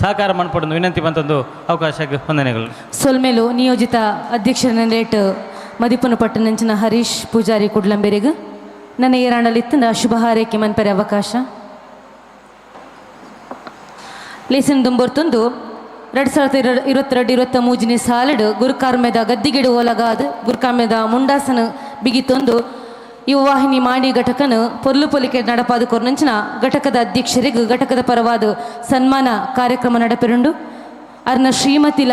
ಸಹಕಾರ ಮನ್ಪಡೊಂದು ವಿನಂತಿ ಬಂತೊಂದು ಅವಕಾಶಕ್ಕೆ ವಂದನೆಗಳು. ಸೊಲ್ಮೇಲು ನಿಯೋಜಿತ ಅಧ್ಯಕ್ಷರ ರೇಟ್ ಮದಿಪುನ ಪಟ್ಟಣಂಚಿನ ಹರೀಶ್ ಪೂಜಾರಿ ಕುಡ್ಲಂಬೇರಿಗ್ ನನ್ನ ಏರಾಂಡಲಿತ್ತು ಶುಭ ಹಾರೈಕೆ ಮನ್ಪರೆ ಅವಕಾಶ. ಲೇಸನ್ ದುಂಬೊರ್ತೊಂದು 2022-23 ಸಾಲಡು ಗುರುಕಾರ್ಮೆದ ಗದ್ದಿಗೆಡು ಒಲಗಾದ ಗುರುಕಾರ್ಮೆದ ಮುಂಡಾಸನ ಬಿಗಿತೊಂದು Yuvavahini ಮಾಣಿ ಘಟಕನು ಪೊರ್ಲು ಪೊಲಿಕೆ ನಡಪಾದ ಕೊರ್ನಂಚಿನ ಘಟಕದ ಅಧ್ಯಕ್ಷರಿಗೆ ಘಟಕದ ಪರವಾದ ಸನ್ಮಾನ ಕಾರ್ಯಕ್ರಮ ನಡಪೆರುಂಡು. ಅರ್ನ ಶ್ರೀಮತಿಲ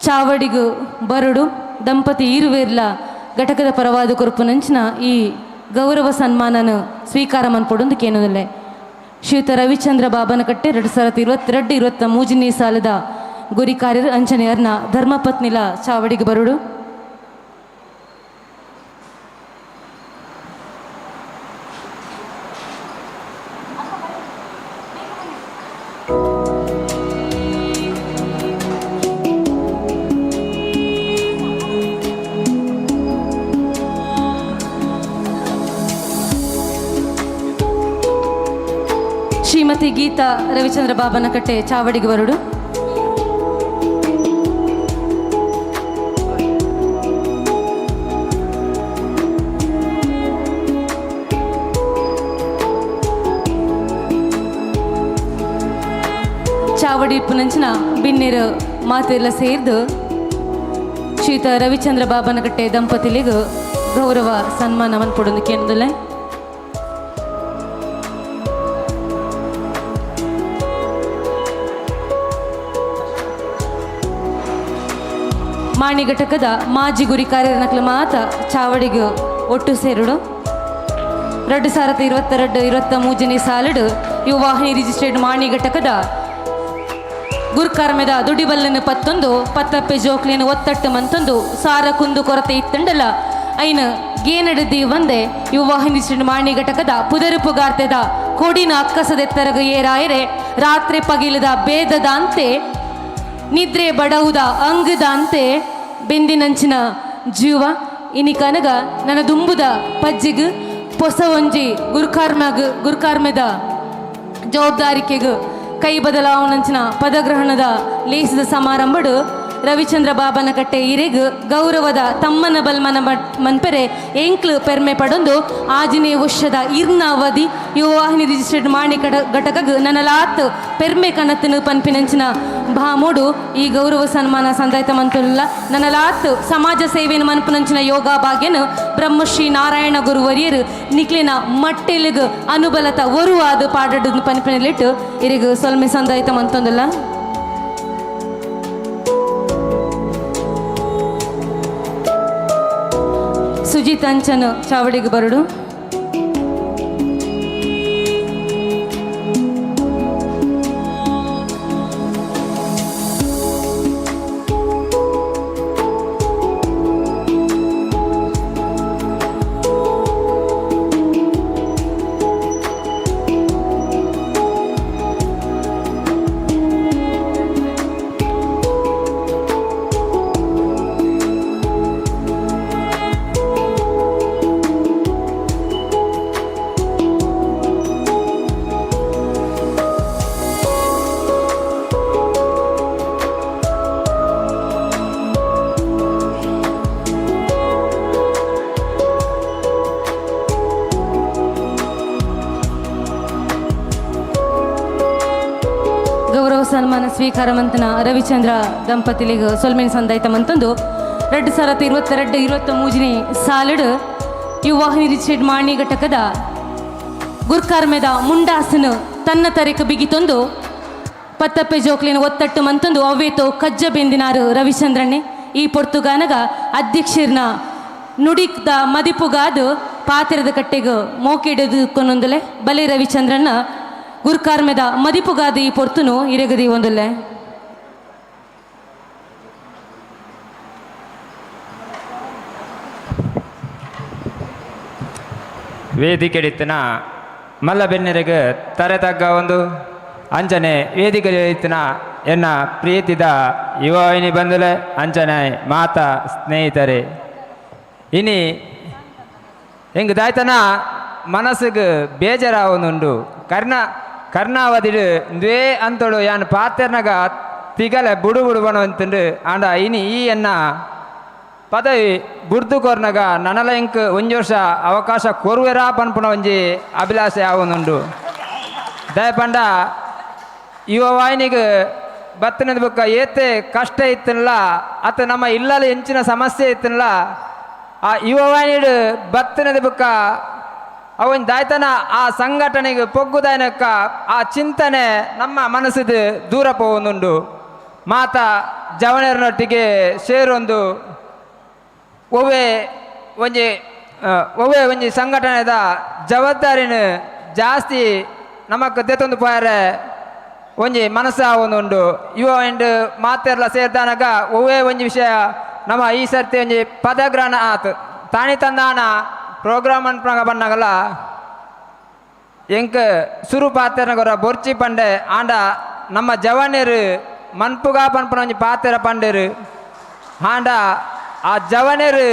ಚಾವಡಿಗು ಬರುಡು ದಂಪತಿ ಈರುವೇರ್ಲ ಘಟಕದ ಪರವಾದ ಕೊರ್ಪುನಂಚಿನ ಈ ಗೌರವ ಸನ್ಮಾನನ ಸ್ವೀಕಾರ ಮನ್ಪೊಡೊಂದು ಕೇನದಲ್ಲೆ. ಶ್ರೀಯುತ ರವಿಚಂದ್ರ ಬಾಬನಕಟ್ಟೆ 2022 23ನೇ ಸಾಲದ ಗುರಿ ಕಾರ್ಯರು ಅಂಚನೆ ಅರ್ನ ಧರ್ಮಪತ್ನಿಲ ಚಾವಡಿಗೆ ಬರುಡು. ಶ್ರೀಮತಿ ಗೀತಾ ರವಿಚಂದ್ರ ಬಾಬನಕಟ್ಟೆ ಚಾವಡಿಗೆ ಬರುಡು. ಚಾವಡಿ ಪುನಂಚಿನ ಬಿನ್ನೇರು ಮಾತೆಲ್ಲ ಸೇರ್ದು ಶ್ರೀತ ರವಿಚಂದ್ರ ಬಾಬನಕಟ್ಟೆ ದಂಪತಿಲಿಗೂ ಗೌರವ ಸನ್ಮಾನ ಮನ್ಪೊಡೊಂದು ಕೇಂದ್ರದಲ್ಲೇ. ಮಾಣಿ ಘಟಕದ ಮಾಜಿ ಗುರಿ ಕಾರ್ಯನಕ್ಲ ಮಾತ ಚಾವಡಿಗೆ ಒಟ್ಟು ಸೇರುಡು. 2022 23ನೇ ಸಾಲಡು ಯುವವಾಹಿನಿ ರಿಜಿಸ್ಟರ್ಡ್ ಮಾಣಿ ಘಟಕದ ಗುರ್ಕಾರ್ಮೆದ ದುಡಿಬಲ್ಲನ ಪತ್ತೊಂದು ಪತ್ತಪ್ಪೆ ಜೋಕ್ಲಿನ ಒತ್ತಟ್ಟು ಮಂತೊಂದು ಸಾರ ಕುಂದು ಕೊರತೆ ಇತ್ತಂಡಲ ಐನ ಗೇನಡು ದೀವಂದೆ ಯುವವಾಹಿನಿ ರಿಜಿಸ್ಟರ್ಡ್ ಮಾಣಿ ಘಟಕದ ಪುದರುಪು ಗಾರ್ತೆದ ಕೊಡಿನ ಅಕ್ಕಸದೆತ್ತರಗ ಏರಾಯರೆ ರಾತ್ರಿ ಪಗಿಲದ ಬೇದದಾಂತೆ ನಿದ್ರೆ ಬಡವುದ ಅಂಗದಾಂತೆ ಬೆಂದಿನಂಚಿನ ಜೀವ ಇನಿ ಕನಗ ನನ್ನ ದುಂಬುದ ಪಜ್ಜಿಗ್ ಪೊಸ ಒಂಜಿ ಗುರ್ಕಾರ್ಮೆದ ಜವಾಬ್ದಾರಿಕೆಗ್ ಕೈ ಬದಲಾವಣಂಚಿನ ಪದಗ್ರಹಣದ ಲೇಸಿದ ಸಮಾರಂಭಡು ರವಿಚಂದ್ರ ಬಾಬನಕಟ್ಟೆ ಇರೆಗ್ ಗೌರವದ ತಮ್ಮನ ಬಲ್ಮನ ಮನ್ಪೆರೆ ಎಂಕ್ಲು ಪೆರ್ಮೆ ಪಡೊಂದು ಆಜಿನೇ ವರ್ಷದ ಇರ್ನ ಅವಧಿ ಯುವವಾಹಿನಿ ರಿಜಿಸ್ಟರ್ಡ್ ಮಾಣಿ ಘಟಕಗ್ ನನಲಾತ್ ಪೆರ್ಮೆ ಕನತನು ಪನ್ಪಿನಂಚಿನ ಭಾಮೋಡು ಈ ಗೌರವ ಸನ್ಮಾನ ಸಂದಾಯ್ತ ಮಂತುಲ್ಲ ನನಲಾತ್ ಸಮಾಜ ಸೇವೆಯನ್ನು ಮನ್ಪುನಂಚಿನ ಯೋಗ ಭಾಗ್ಯನು ಬ್ರಹ್ಮಶ್ರೀ ನಾರಾಯಣ ಗುರುವರಿಯರು ನಿಕ್ಲಿನ ಮಟ್ಟೆಲಿಗ್ ಅನುಬಲತ ಒರುವಾದ ಪಾಡಡು ಪನ್ಪಿನಲಿಟ್ಟು ಇರಿಗ್ ಸೊಲ್ಮೆ ಸಂದಾಯ್ತ ಮಂತೊಂದುಲ್ಲ. ಸುಜಿತ್ ಅಂಚನ್ ಚಾವಡಿಗೆ ಬರುಡು. ಸನ್ಮಾನ ಸ್ವೀಕಾರ ಮಂತನ ರವಿಚಂದ್ರ ದಂಪತಿಲಿಗೆ ಸೊಲ್ಮೆನ್ ಸಂದಾಯ್ತ ಮಂತಂದು 2022 23ನೇ ಸಾಲಡು ಯುವವಾಹಿನಿ ರಿಜಿಸ್ಟರ್ಡ್ ಮಾಣಿ ಘಟಕದ ಗುರ್ಕಾರ್ಮೆದ ಮುಂಡಾಸನು ತನ್ನ ತರೆಕ ಬಿಗಿತೊಂದು ಪತ್ತಪ್ಪೆ ಜೋಕ್ಲಿನ ಒತ್ತಟ್ಟು ಮಂತಂದು ಅವ್ವೇತೋ ಕಜ್ಜ ಬೆಂದಿನಾರು ರವಿಚಂದ್ರಣ್ಣೆ ಈ ಪೊರ್ತುಗಾನಗ ಅಧ್ಯಕ್ಷರ್ನ ನುಡಿದ ಮದಿಪುಗಾದು ಪಾತ್ರದ ಕಟ್ಟೆಗೆ ಮೋಕೆಡೆದುಕೊಂದೊಂದಲೆ ಬಲೆ ರವಿಚಂದ್ರಣ್ಣ ಗುರ್ಕಾರ್ಮೆದ ಮದಿಪುಗಾದ ಈ ಪೊರ್ತುನು ಇರೆಗದಿ ಒಂದುಲ್ಲೆ. ವೇದಿಕೆಡಿತ್ತನ ಮಲ್ಲ ಬೆನ್ನೆರೆಗೆ ತರೆ ತಗ್ಗ ಒಂದು ಅಂಚನೆ ವೇದಿಕೆಡಿತ್ತನ ಎನ್ನ ಪ್ರೀತಿದ ಯುವವಾಹಿನಿ ಬಂದುಲೆ ಅಂಚನೆ ಮಾತಾ ಸ್ನೇಹಿತರೆ ಇನಿ ಹೆಂಗೆ ದಾಯ್ತನ ಮನಸ್ಸಿಗೆ ಬೇಜಾರಾವೊಂದುಂಡು ಕರ್ಣ ಕರ್ಣಾವಧಿಡು ದ್ವೇ ಅಂತೋಡು ಯಾನ್ ಪಾತೆರ್ನಗ ತಿಗಲೆ ಬುಡು ಬುಡು ಬಣ ಅಂತಂಡು ಆಂಡ ಇನಿ ಈ ಎನ್ನ ಪದವಿ ಬುಡ್ದು ಕೊರ್ನಗ ನನಲ ಇಂಕ್ ಒಂಜಿ ವರ್ಷ ಅವಕಾಶ ಕೊರುವೆರಾ ಪನ್ಪುನ ಒಂಜಿ ಅಭಿಲಾಷೆ ಆವೊಂದುಂಡು. ದಯಪಂಡ ಯುವ ವಾಹಿನಿಗೆ ಬತ್ತನದ ಬೊಕ್ಕ ಏತೆ ಕಷ್ಟ ಇತ್ತಲ್ಲ ಅತ ನಮ್ಮ ಇಲ್ಲಲ ಎಂಚಿನ ಸಮಸ್ಯೆ ಇತ್ತಲ್ಲ ಆ ಯುವವಾಹಿನಿಡು ಬತ್ತನದ ಬುಕ್ಕ ಅವನ್ ದಾಯ್ತನ ಆ ಸಂಘಟನೆಗೆ ಪೊಗ್ಗುದಾಯನಕ್ಕ ಆ ಚಿಂತನೆ ನಮ್ಮ ಮನಸ್ಸಿದ ದೂರ ಪೋವೊಂದುಂಡು. ಮಾತ ಜವನರನೊಟ್ಟಿಗೆ ಸೇರೊಂದು ಒವ್ವೆ ಒಂಜಿ ಒವ್ವೆ ಒಂಜಿ ಸಂಘಟನೆದ ಜವಾಬ್ದಾರಿನ ಜಾಸ್ತಿ ನಮಕ್ ದೆತ್ತೊಂದು ಪೋಯರೆ ಒಂಜಿ ಮನಸ್ಸು ಆವೊಂದುಂಡು. ಯುವ ಎಂಡ್ ಮಾತೆರ್ಲ ಸೇರ್ದಾನಗ ಒವ್ವೆ ಒಂಜಿ ವಿಷಯ ನಮ್ಮ ಈ ಸರ್ತಿ ಒಂಜಿ ಪದಗ್ರಹಣ ಆತು ತಾನಿ ತಂದಾನ ಪ್ರೋಗ್ರಾಮ್ ಅನ್ಪನಾಗ ಬನ್ನಾಗಲ್ಲ ಎಂಕ್ ಸುರು ಪಾತೆರನಗೊರ ಬೊರ್ಚಿ ಪಂಡೆ ಆಂಡ ನಮ್ಮ ಜವನೇರು ಮನ್ಪುಗ ಪನ್ಪುನ ಒಂಜಿ ಪಾತೆರ ಪಂಡೇರು. ಆಂಡ ಆ ಜವನೇರು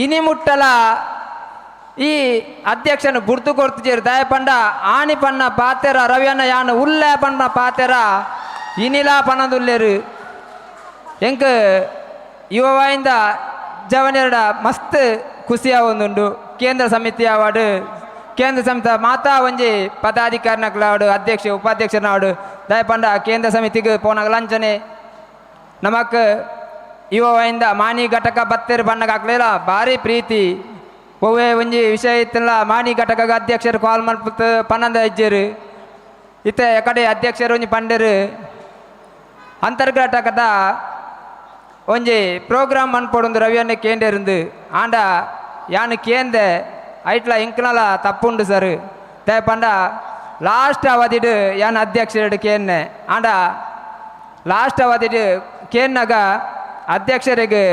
ಇನಿ ಮುಟ್ಟಲ ಈ ಅಧ್ಯಕ್ಷನ ಬುಡ್ದು ಕೊರ್ತಿಜೇರು. ದಯ ಪಂಡ ಆಣಿ ಪಣ್ಣ ಪಾತೆರ ರವಿಯನ್ನ ಯಾನು ಉಲ್ಲೆ ಪಣ್ಣ ಪಾತೆರ ಇನಿಲಾ ಪನ್ನದುಲ್ಲೇರು. ಎಂಕ್ ಯುವವಾಯಿಂದ ಜವನೇರಡ ಮಸ್ತ್ ಖುಷಿಯಾವೊಂದುಂಡು. ಕೇಂದ್ರ ಸಮಿತಿ ಅವಾರ್ಡು ಕೇಂದ್ರ ಸಮಿತಿ ಮಾತಾ ಒಂಜಿ ಪದಾಧಿಕಾರಿನಕ್ಲಾವಡು ಅಧ್ಯಕ್ಷ ಉಪಾಧ್ಯಕ್ಷನಾವಡು ದಯಪಂಡ ಕೇಂದ್ರ ಸಮಿತಿಗೆ ಪೋನಾಗ ಲಂಚನೆ ನಮಕ್ ಯುವವಾಯಿಂದ ಮಾನಿ ಘಟಕ ಬತ್ತೇರು ಬಣ್ಣಗ ಹಾಕ್ಲಿಲ್ಲ ಭಾರಿ ಪ್ರೀತಿ. ಒವ್ವೆ ಒಂಜಿ ವಿಷಯ ಇತ್ತಿಲ್ಲ ಮಾನಿ ಘಟಕ ಅಧ್ಯಕ್ಷರು ಕಾಲ್ ಮಲ್ಪುತ್ತು ಪನ್ನೊಂದು ಇಜ್ಜೇರು. ಇತ್ತೆ ಕಡೆ ಅಧ್ಯಕ್ಷರು ಒಂಜಿ ಪಂಡೇರು ಅಂತರ್ಘಟಕದ ಒಂಜಿ ಪ್ರೋಗ್ರಾಮ್ ಮನ್ಪೊಡೊಂದು ರವಿಯನ್ನೇ ಕೇಂದೇருந்து. ಆಂಡ ಯಾನು ಕೇಂದೆ ಐಟ್ಲ ಇಂಕ್ನಲ ತಪ್ಪುಂಡು ಸರ್. ಪಂಡ ಲಾಸ್ಟ್ ಅವಧಿಡು ಯಾನ್ ಅಧ್ಯಕ್ಷರು ಕೇನ್ನೆ. ಆಂಡ ಲಾಸ್ಟ್ ಅವಧಿಡು ಕೇನ್ನಾಗ ಅಧ್ಯಕ್ಷರಿಗೆ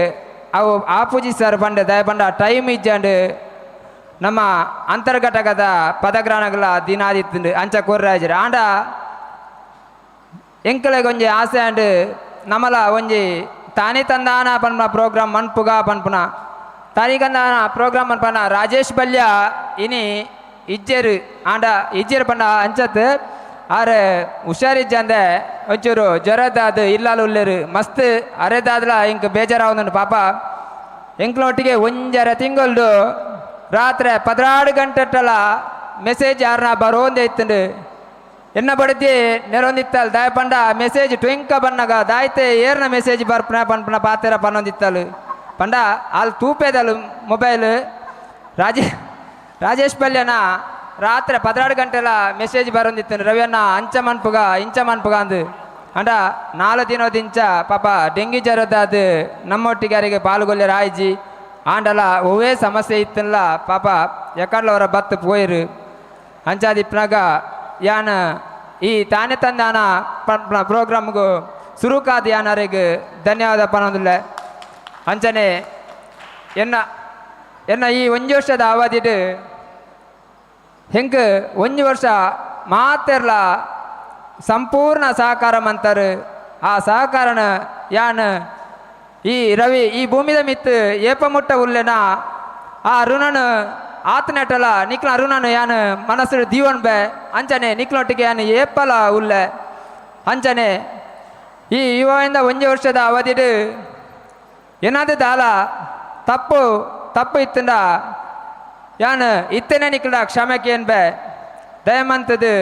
ಅವು ಆಪುಜಿ ಸರ್ ಪಂಡೆ. ದಯ ಪಂಡ ಟೈಮ್ ಇಜ್ಜಾಂಡು ನಮ್ಮ ಅಂತರ್ಘಟಕದ ಪದಗ್ರಹಣಗಳ ದಿನಾದಿತ್ತುಂಡು ಅಂಚ ಕೊರ್ರಾಜರು. ಆಂಡ ಎಂಕಲೆಗ್ ಒಂಜಿ ಆಸೆ ಆಂಡ್ ನಮಲ ಒಂಜಿ ತಾನೇ ತಂದಾನ ಪನ್ಪುನ ಪ್ರೋಗ್ರಾಮ್ ಮನ್ಪುಗ ಪನ್ಪುನ ತಾನಿ ಕಂದಾನ ಪ್ರೋಗ್ರಾಮ್ ಮನ್ಪನ ರಾಜೇಶ್ ಬಲ್ಯ ಇನಿ ಇಜ್ಜೇರು. ಆಂಡ ಇಜ್ಜೇರು ಪಂಡ ಅಂಚತ್ ಆರ್ ಹುಷಾರಿಜ್ಜಂದೆ ಒಂಚೂರು ಜ್ವರದಾದ್ ಇಲ್ಲಾಲು ಉಲ್ಲೇರು ಮಸ್ತ್ ಅರೆದಾದ್ಲ ಇಂಕ್ ಬೇಜಾರಾವೊಂದುಂಡು ಪಾಪ. ಎಂಕ್ಲೊಟ್ಟಿಗೆ ಒಂಜರೆ ತಿಂಗೊಲ್ಡು ರಾತ್ರೆ 12 ಗಂಟೆಟ್ಟಲ ಮೆಸೇಜ್ ಯಾರನ್ನ ಬರೋಂದೇ ಇತ್ತುಂಡು. ಎನ್ನ ಬಡತಿ ನೆರೊಂದಿತ್ತಲ್ ದಾಯ ಪಂಡ ಮೆಸೇಜ್ ಟ್ವಿಂಕ ಬನ್ನಗ ದಾಯ್ತೆ ಏರ್ನ ಮೆಸೇಜ್ ಬರ್ಪುನ ಪನ್ಪುನ ಪಾತೆರ ಪನ್ನೊಂದಿತ್ತಲು. ಪಂಡ ಅಲ್ಲಿ ತೂಪೇದಲು ಮೊಬೈಲ್ ರಾಜೇಶ್ ಬಲ್ಯನ ರಾತ್ರಿ 12 ಗಂಟೆಲ ಮೆಸೇಜ್ ಬರೋಂದಿತ್ತು ರವಿಯನ್ನ ಅಂಚ ಮನ್ಪುಗ ಇಂಚ ಮನ್ಪುಗ ಅಂದು. ಅಂಡ 4 ದಿನದಿಂಚ ಪಾಪ ಡೆಂಗಿ ಜ್ವರದಾದ ನಮ್ಮೊಟ್ಟಿಗೆ ಅವರಿಗೆ ಪಾಲ್ಗೊಳ್ಳೆ ರಾಯ್ಜಿ. ಆಂಡಲ ಒವ್ವೇ ಸಮಸ್ಯೆ ಇತ್ತಲ್ಲ ಪಾಪ ಎಕಡ್ಲವರ ಬತ್ತು ಪೋಯಿರು. ಅಂಚಾದಿಪ್ಪನಾಗ ಯಾನ ಈ ತಾನೇ ತಂದಾನ ಪ್ರೋಗ್ರಾಮ್ಗು ಸುರುಕಾದ ಯಾನರಿಗೆ ಧನ್ಯವಾದ ಪನ್ನೊಂದಿಲ್ಲ. ಅಂಚನೆ ಎನ್ನ ಎನ್ನ ಈ ಒಂಜಿ ವರ್ಷದ ಅವಧಿಡು ಹೆಂಗೆ ಒಂಜಿ ವರ್ಷ ಮಾತೆರ್ಲ ಸಂಪೂರ್ಣ ಸಹಕಾರ ಮಂತರು. ಆ ಸಹಕಾರನ ಯಾನ್ ಈ ರವಿ ಈ ಭೂಮಿದ ಮಿತ್ತು ಏಪ ಮುಟ್ಟ ಉಲ್ಲೆನ ಆ ಋಣನು ಆತನೆಟಲ ನಿಕ್ಲ ಋಣನು ಯಾನ್ ಮನಸ್ಸು ದೀವನ್ ಬೆ ಅಂಚನೆ ನಿಕ್ಲೊಟ್ಟಿಗೆ ಯಾನ್ ಏಪಲ ಉಲ್ಲೆ. ಅಂಚನೆ ಈ ಯುವದಿಂದ ಒಂಜಿ ವರ್ಷದ ಅವಧಿಡು ಏನಾದ ದಾಲ ತಪ್ಪು ತಪ್ಪು ಇತ್ತಂಡ ಯಾನ್ ಇತ್ತನೆ ನಿಕ್ಲ ಕ್ಷಮೆ ಕೇನ್ಬೆ ದಯಮಂತದು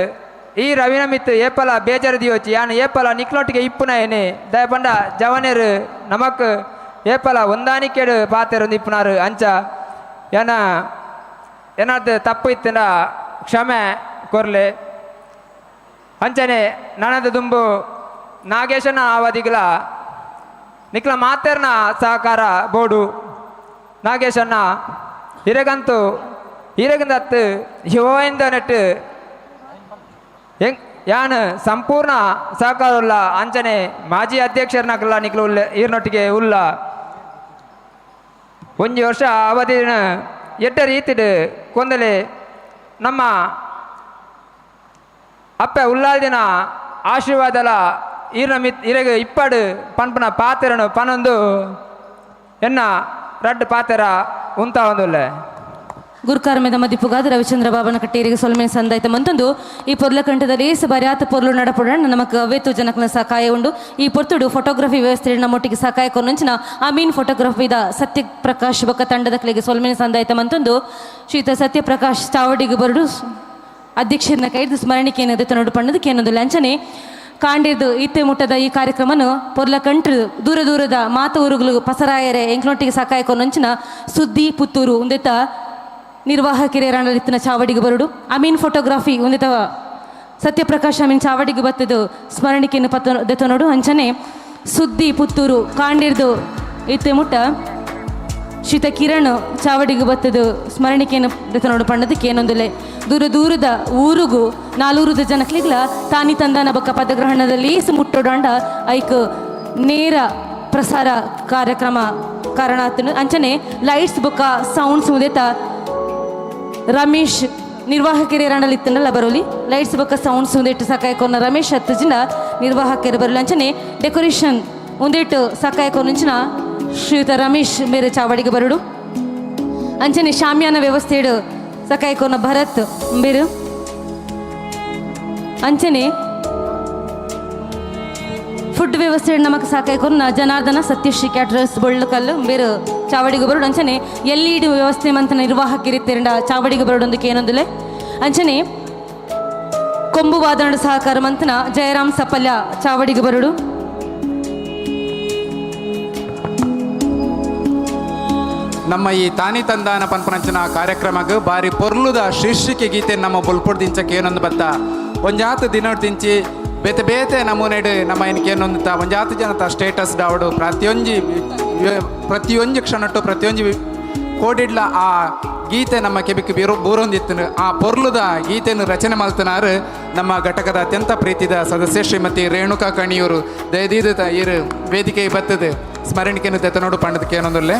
ಈ ರವಿನ ಮಿತ್ತು ಏಪಲ ಬೇಜಾರು ದಿಯೋಚಿ ಯಾನ್ ಏಪಲ ನಿಕ್ಲೊಟ್ಟಿಗೆ ಇಪ್ಪುನ ಏನೆ ದಯಪಂಡ ಜವನೇರು ನಮಕ್ ಏಪಲ ಹೊಂದಾಣಿಕೆಡು ಪಾತೆರೊಂದು ಇಪ್ಪುನಾರು. ಅಂಚ ಯಾನ ಏನಾದ ತಪ್ಪು ಇತ್ತಂಡ ಕ್ಷಮೆ ಕೊರ್ಲೆ. ಅಂಚನೆ ನನದ ದುಂಬು ನಾಗೇಶನ ಅವಧಿಗಳ ನಿಕ್ಲ ಮಾತೆರ್ನ ಸಹಕಾರ ಬೋಡು. ನಾಗೇಶಣ್ಣ ಹಿರಗಂತೂ ಹಿರಗಂದತ್ತು ಯುವಯಿಂದ ನೆಟ್ಟು ಹೆಂಗ್ ಯಾನ್ ಸಂಪೂರ್ಣ ಸಹಕಾರ ಉಲ್ಲ. ಅಂಚನೆ ಮಾಜಿ ಅಧ್ಯಕ್ಷರನಕಲ್ಲ ನಿಕ್ಲ ಉಲ್ಲ ಈರ್ನೊಟ್ಟಿಗೆ ಉಲ್ಲ. ಒಂಜಿ ವರ್ಷ ಅವಧಿನ ಎಡ್ಡ ರೀತಿಡು ಕೊಂದಲೆ ನಮ್ಮ ಅಪ್ಪೆ ಉಲ್ಲಾಲ್ದಿನ ಆಶೀರ್ವಾದಲ ಈರ್ನ ಮಿತ್ ಇರಗ ಇಪ್ಪಡು ಪನ್ಪುನ ಪಾತೆರನು ಪನೊಂದು ಎನ್ನ ರಡ್ಡು ಪಾತೆರ ಉಂತ ಒಂದುಲ್ಲೆ. ಗುರುಕಾರ್ಮೆದ ಮದಿಪುಗಾದ ರವಿಚಂದ್ರ ಬಾಬನ ಕಟ್ಟೇರಿಗೆ ಸೊಲ್ಮೆನ್ ಸಂದಾಯ್ತ ಮಂತೊಂದು ಈ ಪೊರ್ಲಕಂಠದ ಲೇಸ್ ಬರ್ಯಾತ ಪೊರ್ಲು ನಡಪುಡಣ ನಮಕ್ ಅವೇತು ಜನಕ್ನ ಸಹಾಯ ಉಂಡು. ಈ ಪೊರ್ತುಡು ಫೋಟೋಗ್ರಫಿ ವ್ಯವಸ್ಥೆ ನಮ್ಮೊಟ್ಟಿಗೆ ಸಹಾಯ ಕೊನಂಚಿನ ಅಮೀನ್ ಫೋಟೋಗ್ರಫಿದ ಸತ್ಯಪ್ರಕಾಶ್ ಬೊಕ್ಕ ತಂಡದ ಕಲೆಗೆ ಸೊಲ್ಮೆನ್ ಸಂದಾಯ್ತ ಮಂತೊಂದು ಶ್ರೀತ ಸತ್ಯಪ್ರಕಾಶ್ ಚಾವಡಿಗೆ ಬರಡು ಅಧ್ಯಕ್ಷರನ್ನ ಕೈದು ಸ್ಮರಣಿಕೆ ಏನದು ತನ್ನೋಡು ಪಣ್ಣದಕ್ಕೆ ಏನೊಂದು ಲಂಚನೆ ಕಾಂಡಿದ್ದು ಇತ್ತೆ ಮುಟ್ಟದ ಈ ಕಾರ್ಯಕ್ರಮನು ಪೊರ್ಲ ಕಂಟ್ರು ದೂರ ದೂರದ ಮಾತ ಊರುಗಳು ಪಸರಾಯರೆ ಎಂಕ್ಲೊಟ್ಟಿಗೆ ಸಕಾಯಕೊಂಚಿನ ಸುದ್ದಿ ಪುತ್ತೂರು ಉಂದೆತ ನಿರ್ವಾಹಕಿರೇರಾಂಡಲಿತ್ತಿನ ಚಾವಡಿಗೆ ಬರುಡು. ಅಮೀನ್ ಫೋಟೋಗ್ರಫಿ ಉಂದೆತ ಸತ್ಯಪ್ರಕಾಶ್ ಅಮೀನ್ ಚಾವಡಿಗೆ ಬತ್ತದು ಸ್ಮರಣಿಕೆಯನ್ನು ಪತ್ತ ದೆತನೋಡು. ಅಂಚನೆ ಸುದ್ದಿ ಪುತ್ತೂರು ಕಾಂಡಿರ್ದು ಇತ್ತೆ ಮುಟ್ಟ ಶ್ರೀತ ಕಿರಣ್ ಚಾವಡಿಗೆ ಬತ್ತದು ಸ್ಮರಣಿಕೆಯನ್ನು ದೆತನೋಡು ಪಣ್ಣದಕ್ಕೆ ಏನೊಂದುಲೆ ದೂರ ದೂರದ ಊರುಗು ನಾಲೂರುದ ಜನಕ್ಲಿಗ್ಲ ತಾನಿ ತಂದಾನ ಬೊಕ್ಕ ಪದಗ್ರಹಣದಲ್ಲಿ ಮುಟ್ಟೋಡಾಂಡ ಐಕ್ ನೇರ ಪ್ರಸಾರ ಕಾರ್ಯಕ್ರಮ ಕಾರಣ. ಅಂಚನೆ ಲೈಟ್ಸ್ ಬೊಕ್ಕ ಸೌಂಡ್ಸ್ ಮುದೇತ ರಮೇಶ್ ನಿರ್ವಾಹಕರು ಬರೋಲಿ. ಲೈಟ್ಸ್ ಬೊಕ್ಕ ಸೌಂಡ್ಸ್ ಒಂದಿಟ್ಟು ಸಕಾಯಕೊನ್ನ ರಮೇಶ್ ಹತ್ತು ಜಿನ ನಿರ್ವಾಹಕರು ಬರೋಲಿ. ಅಂಚನೆ ಡೆಕೋರೇಷನ್ ಒಂದಿಟ್ಟು ಸಕಾಯಕೊನಂಚಿನ ಶ್ರೀಯುತ ರಮೇಶ್ ಮೇರೆ ಚಾವಡಿಗೆ ಬರುಡು. ಅಂಚನೆ ಶಾಮಿಯಾನ ವ್ಯವಸ್ಥೆಡು ಸಕಾಯಕೊನ ಭರತ್ ಬೇರು. ಅಂಚನೆ ಫುಡ್ ವ್ಯವಸ್ಥೆ ನಮಕ್ ಸಾಕಾಯ್ಕೊನ್ನ ಜನಾರ್ದನ ಸತ್ಯಶ್ರೀ ಕ್ಯಾಟರರ್ಸ್ ಬೊಳ್ಳಕಲ್ಲು ಬೇರು ಚಾವಡಿಗೆ ಬರುಡು. ಅಂಚನೆ ಎಲ್ ಇ ಡಿ ವ್ಯವಸ್ಥೆ ಮಂತನ ನಿರ್ವಾಹಕಿರಿತ್ತೆರಂಡ ಚಾವಡಿಗೆ ಬರುಡೊಂದಕ್ಕೆ ಏನೊಂದುಲೆ. ಅಂಚನೆ ಕೊಂಬು ವಾದನಡ ಸಹಕಾರ ಮಂತನ ಜಯರಾಮ್ ಸಪಲ್ಯ ಚಾವಡಿಗೆ ಬರುಡು. ನಮ್ಮ ಈ ತಾನಿ ತಂದಾನ ಪನ್ಪನಂಚಿನ ಕಾರ್ಯಕ್ರಮಗ್ ಬಾರಿ ಪೊರ್ಲುದ ಶೀರ್ಷಿಕೆ ಗೀತೆ ನಮ್ಮ ಬೊಲ್ಪುಡ್ ದಿಂಚಕ್ಕೆ ಏನೊಂದು ಬತ್ತ. ಒಂಜಾತ್ ದಿನೊಡ್ ದಿಂಚಿ ಬೇತೆ ಬೇತೆ ನಮೂನೆಡ್ ನಮ್ಮ ಏನಕ್ಕೆ ಏನೊಂದು ಒಂಜಾತ್ ಜನತ ಸ್ಟೇಟಸ್ ಡಾವಡು ಪ್ರತಿಯೊಂಜಿ ಪ್ರತಿಯೊಂಜಿ ಕ್ಷಣಟ್ಟು ಪ್ರತಿಯೊಂಜಿ ಕೋಡಿಡ್ಲ ಆ ಗೀತೆ ನಮ್ಮ ಕೆಬಿಕ್ ಬೀರು ಬೂರೊಂದಿತ್ತು. ಆ ಪೊರ್ಲುದ ಗೀತೆಯನ್ನು ರಚನೆ ಮಲ್ತನಾರು ನಮ್ಮ ಘಟಕದ ಅತ್ಯಂತ ಪ್ರೀತಿದ ಸದಸ್ಯ ಶ್ರೀಮತಿ ರೇಣುಕಾ ಕಣಿಯೂರು. ದಯದೀದ ಇರು ವೇದಿಕೆ ಬತ್ತದ ಸ್ಮರಣಿಕೆಯನ್ನು ತೆತ್ತನೋಡು ಪಂಡದಕ್ಕೆ ಏನೊಂದುಲ್ಲೆ.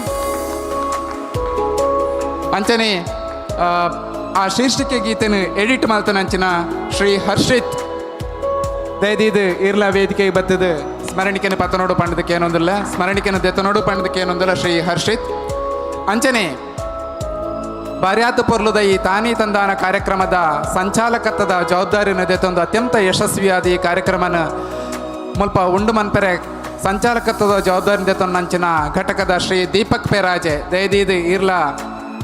ಅಂಚನೆ ಆ ಶೀರ್ಷಿಕೆ ಗೀತೆನು ಎಡಿಟ್ ಮಲ್ತನಂಚಿನ ಶ್ರೀ ಹರ್ಷಿತ್ ದಯದೀದ್ ಇರ್ಲ ವೇದಿಕೆ ಬತ್ತದ ಸ್ಮರಣಿಕೆನ ಪತ್ತನೋಡು ಪಂಡದಕ್ಕೆ ಏನೊಂದಿಲ್ಲ. ಸ್ಮರಣಿಕೆನ ದೆತ್ತನೋಡು ಪಂಡದಕ್ಕೆ ಏನೊಂದಿಲ್ಲ ಶ್ರೀ ಹರ್ಷಿತ್. ಅಂಚನೆ ಬಾರ್ಯಾತ ಪೊರ್ಲುದ ಈ ತಾನಿ ತಂದಾನ ಕಾರ್ಯಕ್ರಮದ ಸಂಚಾಲಕತ್ವದ ಜವಾಬ್ದಾರಿಯನ್ನು ದೆತ್ತೊಂದು ಅತ್ಯಂತ ಯಶಸ್ವಿಯಾದ ಈ ಕಾರ್ಯಕ್ರಮನ ಮುಲ್ಪ ಉಂಡು ಮನ್ಪೆರೆ ಸಂಚಾಲಕತ್ವದ ಜವಾಬ್ದಾರಿ ದೆತ್ತೊಂದು ನಂಚಿನ ಘಟಕದ ಶ್ರೀ ದೀಪಕ್ ಪೆರಾಜೆ ದಯದೀದ್ ಇರ್ಲ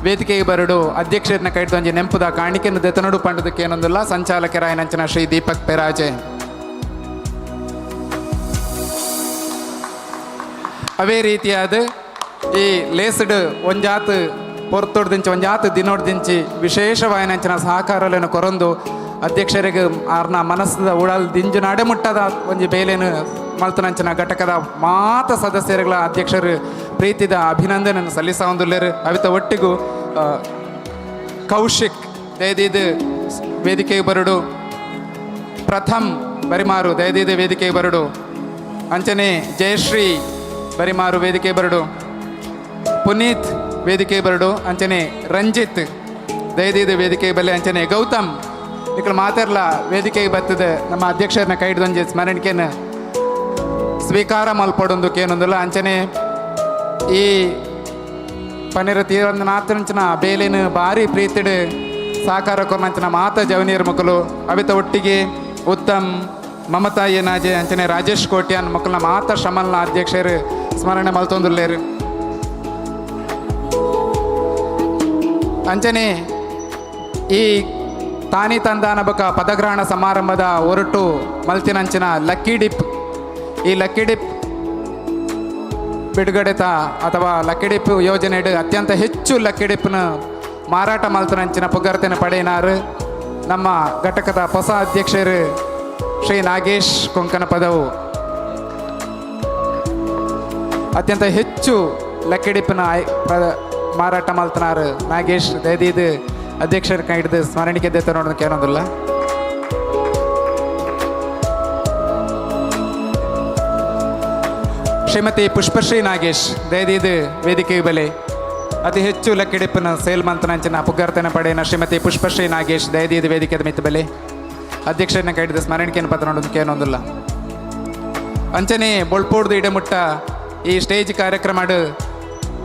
ವೇದಿಕೆಗೆ ಬರಡು. ಅಧ್ಯಕ್ಷರನ್ನ ಕೈಡ್ದೊಂಜಿ ನೆಂಪುದ ಕಾಣಿಕೆಯನ್ನು ದೆತನೋಡು ಪಂಡದಕ್ಕೆ ಏನೊಂದಿಲ್ಲ ಸಂಚಾಲಕರಾಯನಂಚಿನ ಶ್ರೀ ದೀಪಕ್ ಪೆರಾಜೆ. ಅವೇ ರೀತಿಯಾದ ಈ ಲೇಸ್ಡ್ ಒಂಜಾತ್ ಪೊರ್ತೊಡ್ದಿಂಚಿ ಒಂಜಾತ್ ದಿನೊಡ್ದಿಂಚಿ ವಿಶೇಷವಾಯಿನಂಚಿನ ಸಹಕಾರలను ಕೊರೊಂದು ಅಧ್ಯಕ್ಷರಿಗೆ ಆರ್ನ ಮನಸ್ಸದ ಉಡಲ್ ದಿಂಜು ಮುಟ್ಟದ ಒಂಜಿ ಬೇಲೆನು ಮಲ್ತನಂಚಿನ ಘಟಕದ ಮಾತ ಸದಸ್ಯರುಗಳ ಅಧ್ಯಕ್ಷರು ಪ್ರೀತಿದ ಅಭಿನಂದನೆಯನ್ನು ಸಲ್ಲಿಸವಂದುಲ್ಲೇರು. ಅವಿತ ಒಟ್ಟಿಗೂ ಕೌಶಿಕ್ ದಯದೀದ್ ವೇದಿಕೆಗೆ ಬರುಡು. ಪ್ರಥಮ್ ಬರಿಮಾರು ದಯದೀದ್ ವೇದಿಕೆಗೆ ಬರುಡು. ಅಂಚನೆ ಜಯಶ್ರೀ ಬರಿಮಾರು ವೇದಿಕೆ ಬರುಡು. ಪುನೀತ್ ವೇದಿಕೆ ಬರುಡು. ಅಂಚನೆ ರಂಜಿತ್ ದಯದೀದ್ ವೇದಿಕೆ ಬಲ್ಲೆ. ಅಂಚನೆ ಗೌತಮ್ ನಿಕ್ಕಳು ಮಾತಾಡ್ಲ ವೇದಿಕೆಗೆ ಬರ್ತದೆ. ನಮ್ಮ ಅಧ್ಯಕ್ಷರನ್ನ ಕೈ ಹಿಡ್ದೊಂಜಿ ಸ್ಮರಣಿಕೆಯನ್ನು ಸ್ವೀಕಾರ ಮಲ್ಪಡೊಂದು ಕೇನೊಂದುಲ್ಲ. ಅಂಚನೆ ಈ ಪನ್ನಿರ ತೀರಂದನಾಥಂಚಿನ ಬೇಲೇನು ಭಾರಿ ಪ್ರೀತಿಡ್ ಸಾಕಾರ ಕೊರ್ನಂಚಿನ ಮಾತ ಜವನೀರ್ ಮಕ್ಕಳು ಅವಿತ ಒಟ್ಟಿಗೆ ಉತ್ತಮ್ ಮಮತಾ ಏನಾಜೆ ಅಂಚನೆ ರಾಜೇಶ್ ಕೋಟ್ಯಾನ್ ಮಕ್ಕಳನ್ನ ಮಾತ ಶ್ರಮಲ್ನ ಅಧ್ಯಕ್ಷರು ಸ್ಮರಣೆ ಮಲ್ತೊಂದುಲ್ಲೇರು. ಅಂಚನೆ ಈ ತಾನಿ ತಂದಾನ ಬೊಕ ಪದಗ್ರಹಣ ಸಮಾರಂಭದ ಒರಟು ಮಲ್ತಿನಂಚಿನ ಲಕ್ಕಿ ಡಿಪ್, ಈ ಲಕ್ಕಿ ಡಿಪ್ ಬಿಡುಗಡೆತ ಅಥವಾ ಲಕ್ಕಿ ಡಿಪ್ ಯೋಜನೆಡು ಅತ್ಯಂತ ಹೆಚ್ಚು ಲಕ್ಕಿ ಡಿಪ್ನ ಮಾರಾಟ ಮಲ್ತನಂಚಿನ ಪುಗರ್ತೆನ ಪಡೆಯಿನಾರು ನಮ್ಮ ಘಟಕದ ಹೊಸ ಅಧ್ಯಕ್ಷರು ಶ್ರೀ ನಾಗೇಶ್ ಕೊಂಕಣ ಪದವು. ಅತ್ಯಂತ ಹೆಚ್ಚು ಲಕ್ಕಿ ಡಿಪ್ನ ಮಾರಾಟ ಮಲ್ತನಾರು ನಾಗೇಶ್ ದಯದೀದ್ ಅಧ್ಯಕ್ಷರ ಕೈ ಹಿಡಿದು ಸ್ಮರಣಿಕೆ ದೆತ್ತ ನೋಡೋದಕ್ಕೆ ಏನೊಂದಿಲ್ಲ. ಶ್ರೀಮತಿ ಪುಷ್ಪಶ್ರೀ ನಾಗೇಶ್ ದಯದೀದ್ ವೇದಿಕೆ ಬಲೆ. ಅತಿ ಹೆಚ್ಚು ಲಕ್ಕಿಡಿಪ್ಪನ ಸೇಲ್ ಮಂತನಂಚಿನ ಪುಗರ್ತನ ಪಡೆಯನ ಶ್ರೀಮತಿ ಪುಷ್ಪಶ್ರೀ ನಾಗೇಶ್ ದಯದೀದ್ ವೇದಿಕೆ ಮಿತ್ತ ಬೆಲೆ. ಅಧ್ಯಕ್ಷರನ್ನ ಕೈ ಹಿಡಿದು ಸ್ಮರಣಿಕೆಯನ್ನು ಪತ್ರ ನೋಡೋದಕ್ಕೆ ಏನೊಂದಿಲ್ಲ. ಅಂಚನೆ ಬೊಳ್ಪೋಡ್ದು ಇಡಮುಟ್ಟ ಈ ಸ್ಟೇಜ್ ಕಾರ್ಯಕ್ರಮ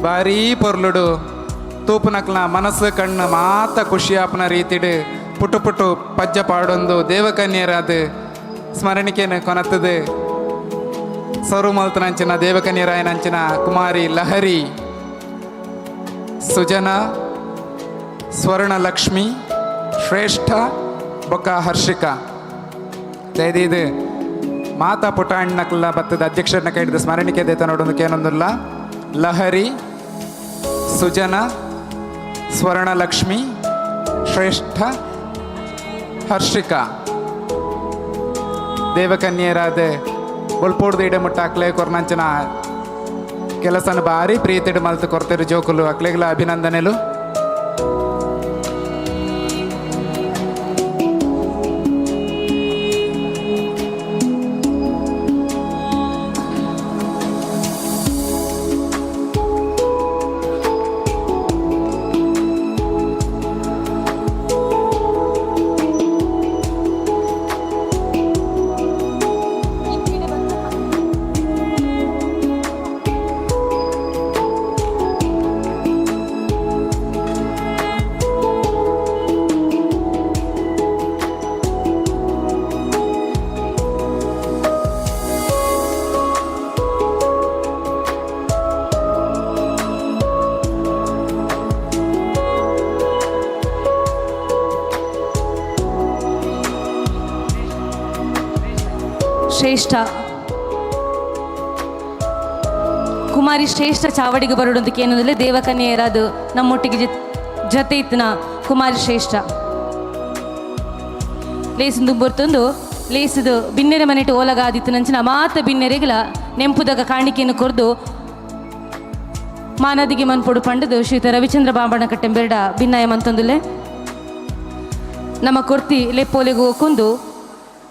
ಭಾರೀ ಪೊರ್ಲುಡು ತೂಪುನಕ್ಲ ಮನಸ್ಸು ಕಣ್ಣು ಮಾತ ಖುಷಿಯಾಪನ ರೀತಿಡು ಪುಟು ಪುಟು ಪಜ್ಜ ಪಾಡೊಂದು ದೇವಕನ್ಯರಾದ ಸ್ಮರಣಿಕೆಯನ್ನು ಕೊನತ್ತದು ಸರು ಮಲ್ತನಂಚಿನ ದೇವಕನ್ಯರಾಯನಂಚಿನ ಕುಮಾರಿ ಲಹರಿ ಸುಜನ ಸ್ವರ್ಣಲಕ್ಷ್ಮಿ ಶ್ರೇಷ್ಠ ಬೊಕ್ಕ ಹರ್ಷಿಕಾ ದಯದೀದು ಮಾತಾ ಪುಟಾಣ್ಣಕ್ಲ ಬತ್ತದ ಅಧ್ಯಕ್ಷರನ್ನ ಕೈಡಿದ ಸ್ಮರಣಿಕೆ ದೇತನೋಡೊಂದು ಕೇನೊಂದುಲ್ಲ. ಲಹರಿ, ಸುಜನ, ಸ್ವರ್ಣಲಕ್ಷ್ಮಿ, ಶ್ರೇಷ್ಠ, ಹರ್ಷಿಕಾ ದೇವಕನ್ಯರಾದ ಬೊಲ್ಪೋಡ್ದು ಇಡಮುಟ್ಟ ಅಕ್ಲೆ ಕೊರ್ನಂಚನ ಕೆಲಸನ ಭಾರಿ ಪ್ರೀತಿಡು ಮಲ್ತು ಕೊರ್ತಿರು ಜೋಕುಲು ಅಕ್ಲೆಗ್ಲ ಅಭಿನಂದನೆಲು. ಶ್ರೇಷ್ಠ ಕುಮಾರಿ ಶ್ರೇಷ್ಠ ಚಾವಡಿಗೆ ಬರೋಡೊಂದಕ್ಕೆ ಏನಂದ್ರೆ ದೇವಕನ್ಯೆಯರಾದ ನಮ್ಮೊಟ್ಟಿಗೆ ಜೊತೆ ಇತ್ತಿನ ಕುಮಾರಿ ಶ್ರೇಷ್ಠ ಲೇಸಿಂದು ಬರ್ತೊಂದು ಲೇಸುದು ಬಿನ್ನೆರೆ ಮನೆಟು ಓಲಗಾದಿತ್ತು ನಂಚಿನ ಮಾತ ಬಿನ್ನೆರೆಗಳ ನೆಂಪುದಗ ಕಾಣಿಕೆಯನ್ನು ಕೊರ್ದು ಮಾನದಿಗೆ ಮನ್ಪೊಡು ಪಂಡದು ಶ್ರೀತ ರವಿಚಂದ್ರ ಬಾಂಬಣ್ಣ ಕಟ್ಟೆಂಬೆರಡ ಭಿನ್ನಾಯ ಮಂತೊಂದುಲೆ ನಮ್ಮ ಕೊರ್ತಿ ಲೆಪ್ಪೋಲೆಗು ಒಕ್ಕೊಂದು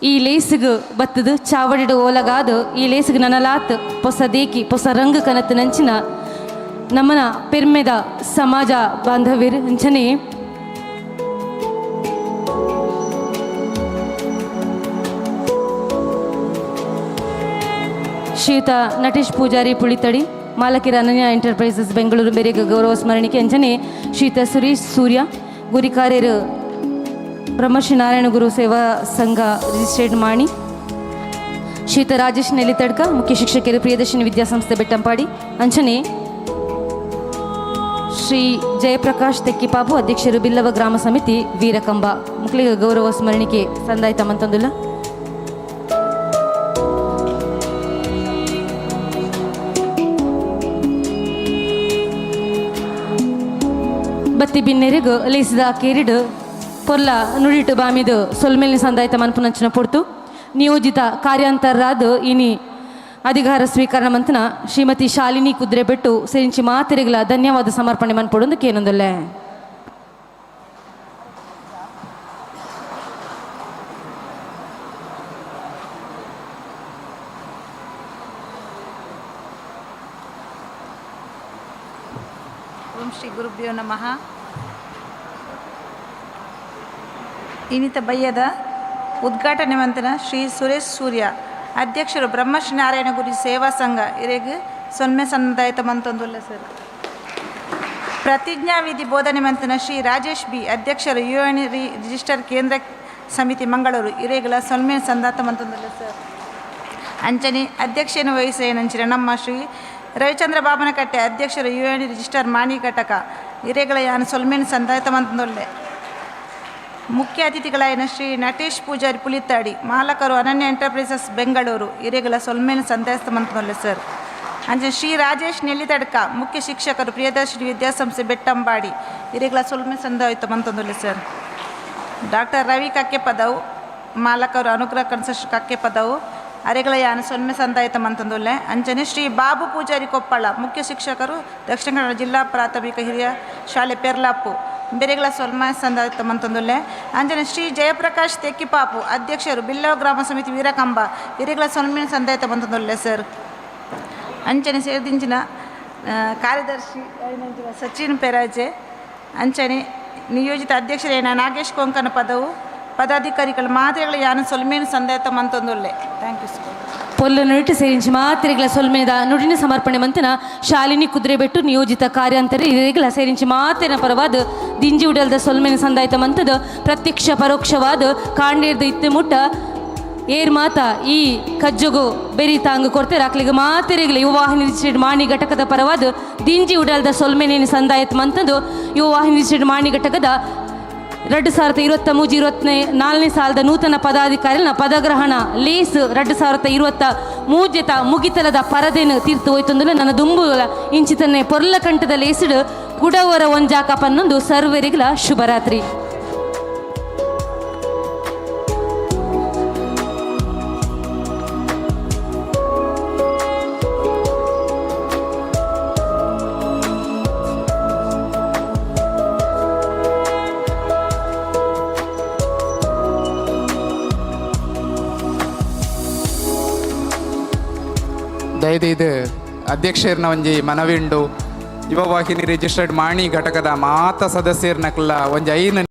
ಈ ಲೇಸುಗು ಬತ್ತದು ಚಾವಡಿಡು ಓಲಗಾದು ಈ ಲೇಸುಗು ನನಲಾತ್ ಪೊಸ ದೇಕಿ ಪೊಸ ರಂಗು ಕನತ್ತು ನಂಚಿನ ನಮ್ಮನ ಪೆರ್ಮೆದ ಸಮಾಜ ಬಾಂಧವ್ಯರು ಅಂಚನೆ ಶ್ರೀಯುತ ನಟೇಶ್ ಪೂಜಾರಿ ಪುಳಿತಡಿ ಮಾಲಕಿರ ಅನನ್ಯ ಎಂಟರ್ಪ್ರೈಸಸ್ ಬೆಂಗಳೂರು ಮೇರೆಗೆ ಗೌರವ ಸ್ಮರಣಿಕೆ ಅಂಚನೆ ಶ್ರೀಯುತ ಸುರೇಶ್ ಸೂರ್ಯ ಗುರಿಕಾರ್ಯರು ಬ್ರಹ್ಮಶ್ರೀ ನಾರಾಯಣ ಗುರು ಸೇವಾ ಸಂಘ ರಿಜಿಸ್ಟರ್ಡ್ ಮಾಣಿ ಶ್ರೀಯುತ ರಾಜೇಶ್ ನೆಲಿತಡ್ಕ ಮುಖ್ಯ ಶಿಕ್ಷಕರು ಪ್ರಿಯದರ್ಶಿನಿ ವಿದ್ಯಾಸಂಸ್ಥೆ ಬೆಟ್ಟಂಪಾಡಿ ಅಂಚನೆ ಶ್ರೀ ಜಯಪ್ರಕಾಶ್ ತೆಕ್ಕಿಪಾಪು ಅಧ್ಯಕ್ಷರು ಬಿಲ್ಲವ ಗ್ರಾಮ ಸಮಿತಿ ವೀರಕಂಬ ಮಕ್ಕಳಿಗೆ ಗೌರವ ಸ್ಮರಣಿಕೆ ಸಂದಾಯ್ತ ಮಂತಂದುಲ್ಲ. ಬತ್ತಿ ಬಿನ್ನೆರಿಗು ಲೇಸಿದ ಕೇರಿಡು ಪೊರ್ಲ ನುಡಿಟು ಬಾಮಿದು ಸೊಲ್ಮೆಲ್ನಿ ಸಂದಾಯ್ತ ಮನ್ಪುನಂಚಿನ ಪೊರ್ತು ನಿಯೋಜಿತ ಕಾರ್ಯಾಂತರಾದ ಇನಿ ಅಧಿಕಾರ ಸ್ವೀಕರಣ ಮಂತನ ಶ್ರೀಮತಿ ಶಾಲಿನಿ ಕುದ್ರೆಬೆಟ್ಟು ಸೇರಿಂಚಿ ಮಾತೆರೆಗಳ ಧನ್ಯವಾದ ಸಮರ್ಪಣೆ ಮನ್ಪೊಡೊಂದು ಕೇನೊಂದುಲ್ಲೆ. ಓಂ ಶ್ರೀ ಗುರುಭ್ಯೋ ನಮಃ. ಇನ್ನಿತ ಬಯ್ಯದ ಉದ್ಘಾಟನೆ ಮಂತನ ಶ್ರೀ ಸುರೇಶ್ ಸೂರ್ಯ ಅಧ್ಯಕ್ಷರು ಬ್ರಹ್ಮಶ್ರೀ ನಾರಾಯಣ ಗುರಿ ಸೇವಾ ಸಂಘ ಇರೆಗ್ ಸೊನ್ನೆ ಸಂದಾಯತ ಮಂತೊಂದುಲ್ಲ ಸರ್. ಪ್ರತಿಜ್ಞಾವಿಧಿ ಬೋಧನೆ ಮಂತನ ಶ್ರೀ ರಾಜೇಶ್ ಬಿ ಅಧ್ಯಕ್ಷರು ಯು ಎನ್ ರಿಜಿಸ್ಟರ್ ಕೇಂದ್ರ ಸಮಿತಿ ಮಂಗಳೂರು ಇರೆಗಳ ಸೊನ್ನೆ ಸಂದಾತ ಮಂತೊಂದುಲ್ಲ ಸರ್. ಅಂಚನೆ ಅಧ್ಯಕ್ಷೆಯನ್ನು ವಹಿಸೇನಂಚಿನ ನಮ್ಮ ಶ್ರೀ ರವಿಚಂದ್ರ ಬಾಬನಕಟ್ಟೆ ಅಧ್ಯಕ್ಷರು ಯು ಎನ್ ರಿಜಿಸ್ಟರ್ ಮಾಣಿ ಘಟಕ ಇರೆಗಳ ಯಾನ್ ಸೊಲ್ಮೇನ್ ಸಂದಾಯತ ಮಂತೊಂದುಲ್ಲೆ. ಮುಖ್ಯ ಅತಿಥಿಗಳಾಯನ ಶ್ರೀ ನಟೇಶ್ ಪೂಜಾರಿ ಪುಲಿತ್ತಾಡಿ ಮಾಲಕರು ಅನನ್ಯ ಎಂಟರ್ಪ್ರೈಸಸ್ ಬೆಂಗಳೂರು ಇರೆಗಳ ಸೊಲ್ಮೇನ್ ಸಂದಾಯತ ಮಂತೊಂದುಲ್ಲೆ ಸರ್. ಅಂಚನೆ ಶ್ರೀ ರಾಜೇಶ್ ನೆಲ್ಲಿತಡ್ಕ ಮುಖ್ಯ ಶಿಕ್ಷಕರು ಪ್ರಿಯದರ್ಶಿನಿ ವಿದ್ಯಾಸಂಸ್ಥೆ ಬೆಟ್ಟಂಬಾಡಿ ಇರೆಗಳ ಸೊಲ್ಮೆ ಸಂದಾಯತ ಮಂತೊಂದುಲ್ಲೆ ಸರ್. ಡಾಕ್ಟರ್ ರವಿ ಕಕ್ಕೆಪದವು ಮಾಲಕರು ಅನುಗ್ರಹ ಕನ್ಸಸ್ ಕಕ್ಕೆಪದವು ಅರೆಗಳ ಯಾನ ಸೊನ್ಮೆ ಸಂದಾಯತ ಮಂತಂದುಲ್ಲೆ. ಅಂಚನೆ ಶ್ರೀ ಬಾಬು ಪೂಜಾರಿ ಕೊಪ್ಪಳ ಮುಖ್ಯ ಶಿಕ್ಷಕರು ದಕ್ಷಿಣ ಕನ್ನಡ ಜಿಲ್ಲಾ ಪ್ರಾಥಮಿಕ ಹಿರಿಯ ಶಾಲೆ ಪೆರ್ಲಾಪು ಬೆರೆಗಳ ಸೊಲ್ಮ ಸಂದಾಯತ ಮಂತಂದುಲ್ಲೆ. ಅಂಚನೆ ಶ್ರೀ ಜಯಪ್ರಕಾಶ್ ತೆಕ್ಕಿಪಾಪು ಅಧ್ಯಕ್ಷರು ಬಿಲ್ಲವ ಗ್ರಾಮ ಸಮಿತಿ ವೀರಕಂಬ ಹಿರಿಗಳ ಸೊನ್ಮೆ ಸಂದಾಯತ ಮಂತಂದುಲ್ಲೆ ಸರ್. ಅಂಚನೆ ಸೇರಿದಿಂಚಿನ ಕಾರ್ಯದರ್ಶಿ ಸಚಿನ್ ಪೆರಾಜೆ ಅಂಚನೆ ನಿಯೋಜಿತ ಅಧ್ಯಕ್ಷರೇನ ನಾಗೇಶ್ ಕೊಂಕಣ ಪದವು ಪದಾಧಿಕಾರಿಗಳು ಮಾತ್ರೆಗಳ ಯಾನ ಸೊಲ್ಮೇನು ಸಂದಾಯತ ಮಂತೊಂದುಲ್ಲೆ. Thank you sir. ಪೊಲ್ಲು ನುಡಿಟು ಸೇರಿಂಚಿ ಮಾತ್ರೆಗಳ ಸೊಲ್ಮೇದ ನುಡಿನ ಸಮರ್ಪಣೆ ಮಂತನ ಶಾಲಿನಿ ಕುದುರೆಬೆಟ್ಟು ನಿಯೋಜಿತ ಕಾರ್ಯಾಂತರ ಇರೆಗಳ ಸೇರಿಂಚಿ ಮಾತೆನ ಪರವಾದ ದಿಂಜಿ ಉಡಲ್ದ ಸೊಲ್ಮೇನ ಸಂದಾಯತ ಮಂತದ ಪ್ರತ್ಯಕ್ಷ ಪರೋಕ್ಷವಾದ ಕಾಂಡೇರ್ದ ಇತ್ತು ಮುಟ್ಟ ಏರ್ ಮಾತ ಈ ಕಜ್ಜೊಗು ಬೆರಿ ತಾಂಗು ಕೊಡ್ತಾರೆ ಅಕ್ಲಿಗೆ ಮಾತೆರೆಗಳ ಯುವ ವಾಹಿನಿ ರಿಜಿಸ್ಟರ್ಡ್ ಮಾಣಿ ಘಟಕದ ಪರವಾದ ದಿಂಜಿ ಉಡಲ್ದ ಸೊಲ್ಮೆನೇನು ಸಂದಾಯತ್ ಮಂತದ್ದು ಯುವ ವಾಹಿನಿ ರಿಜಿಸ್ಟರ್ಡ್ ಮಾಣಿ ಘಟಕದ 2023 24ನೇ ಸಾಲದ ನೂತನ ಪದಾಧಿಕಾರಿನ ಪದಗ್ರಹಣ ಲೇಸ್ 2023ತ ಮುಗಿತಲದ ಪರದೆನು ತೀರ್ತು ಹೋಯ್ತಂದ್ರೆ ನನ್ನ ದುಂಬುಲ ಇಂಚಿತನ್ನೆ ಪೊರ್ಲ ಕಂಠದ ಲೇಸುಡು ಕುಡವರ ಒಂಜಾಕ ಪನ್ನೊಂದು ಸರ್ವರಿಗ್ಲ ಶುಭರಾತ್ರಿ. ದಯದೀದು ಅಧ್ಯಕ್ಷರ್ನ ಒಂಜಿ ಮನವಿಂಡು ಯುವವಾಹಿನಿ ರಿಜಿಸ್ಟರ್ಡ್ ಮಾಣಿ ಘಟಕದ ಮಾತ ಸದಸ್ಯರ್ನಕ್ಲ ಒಂಜಿ 5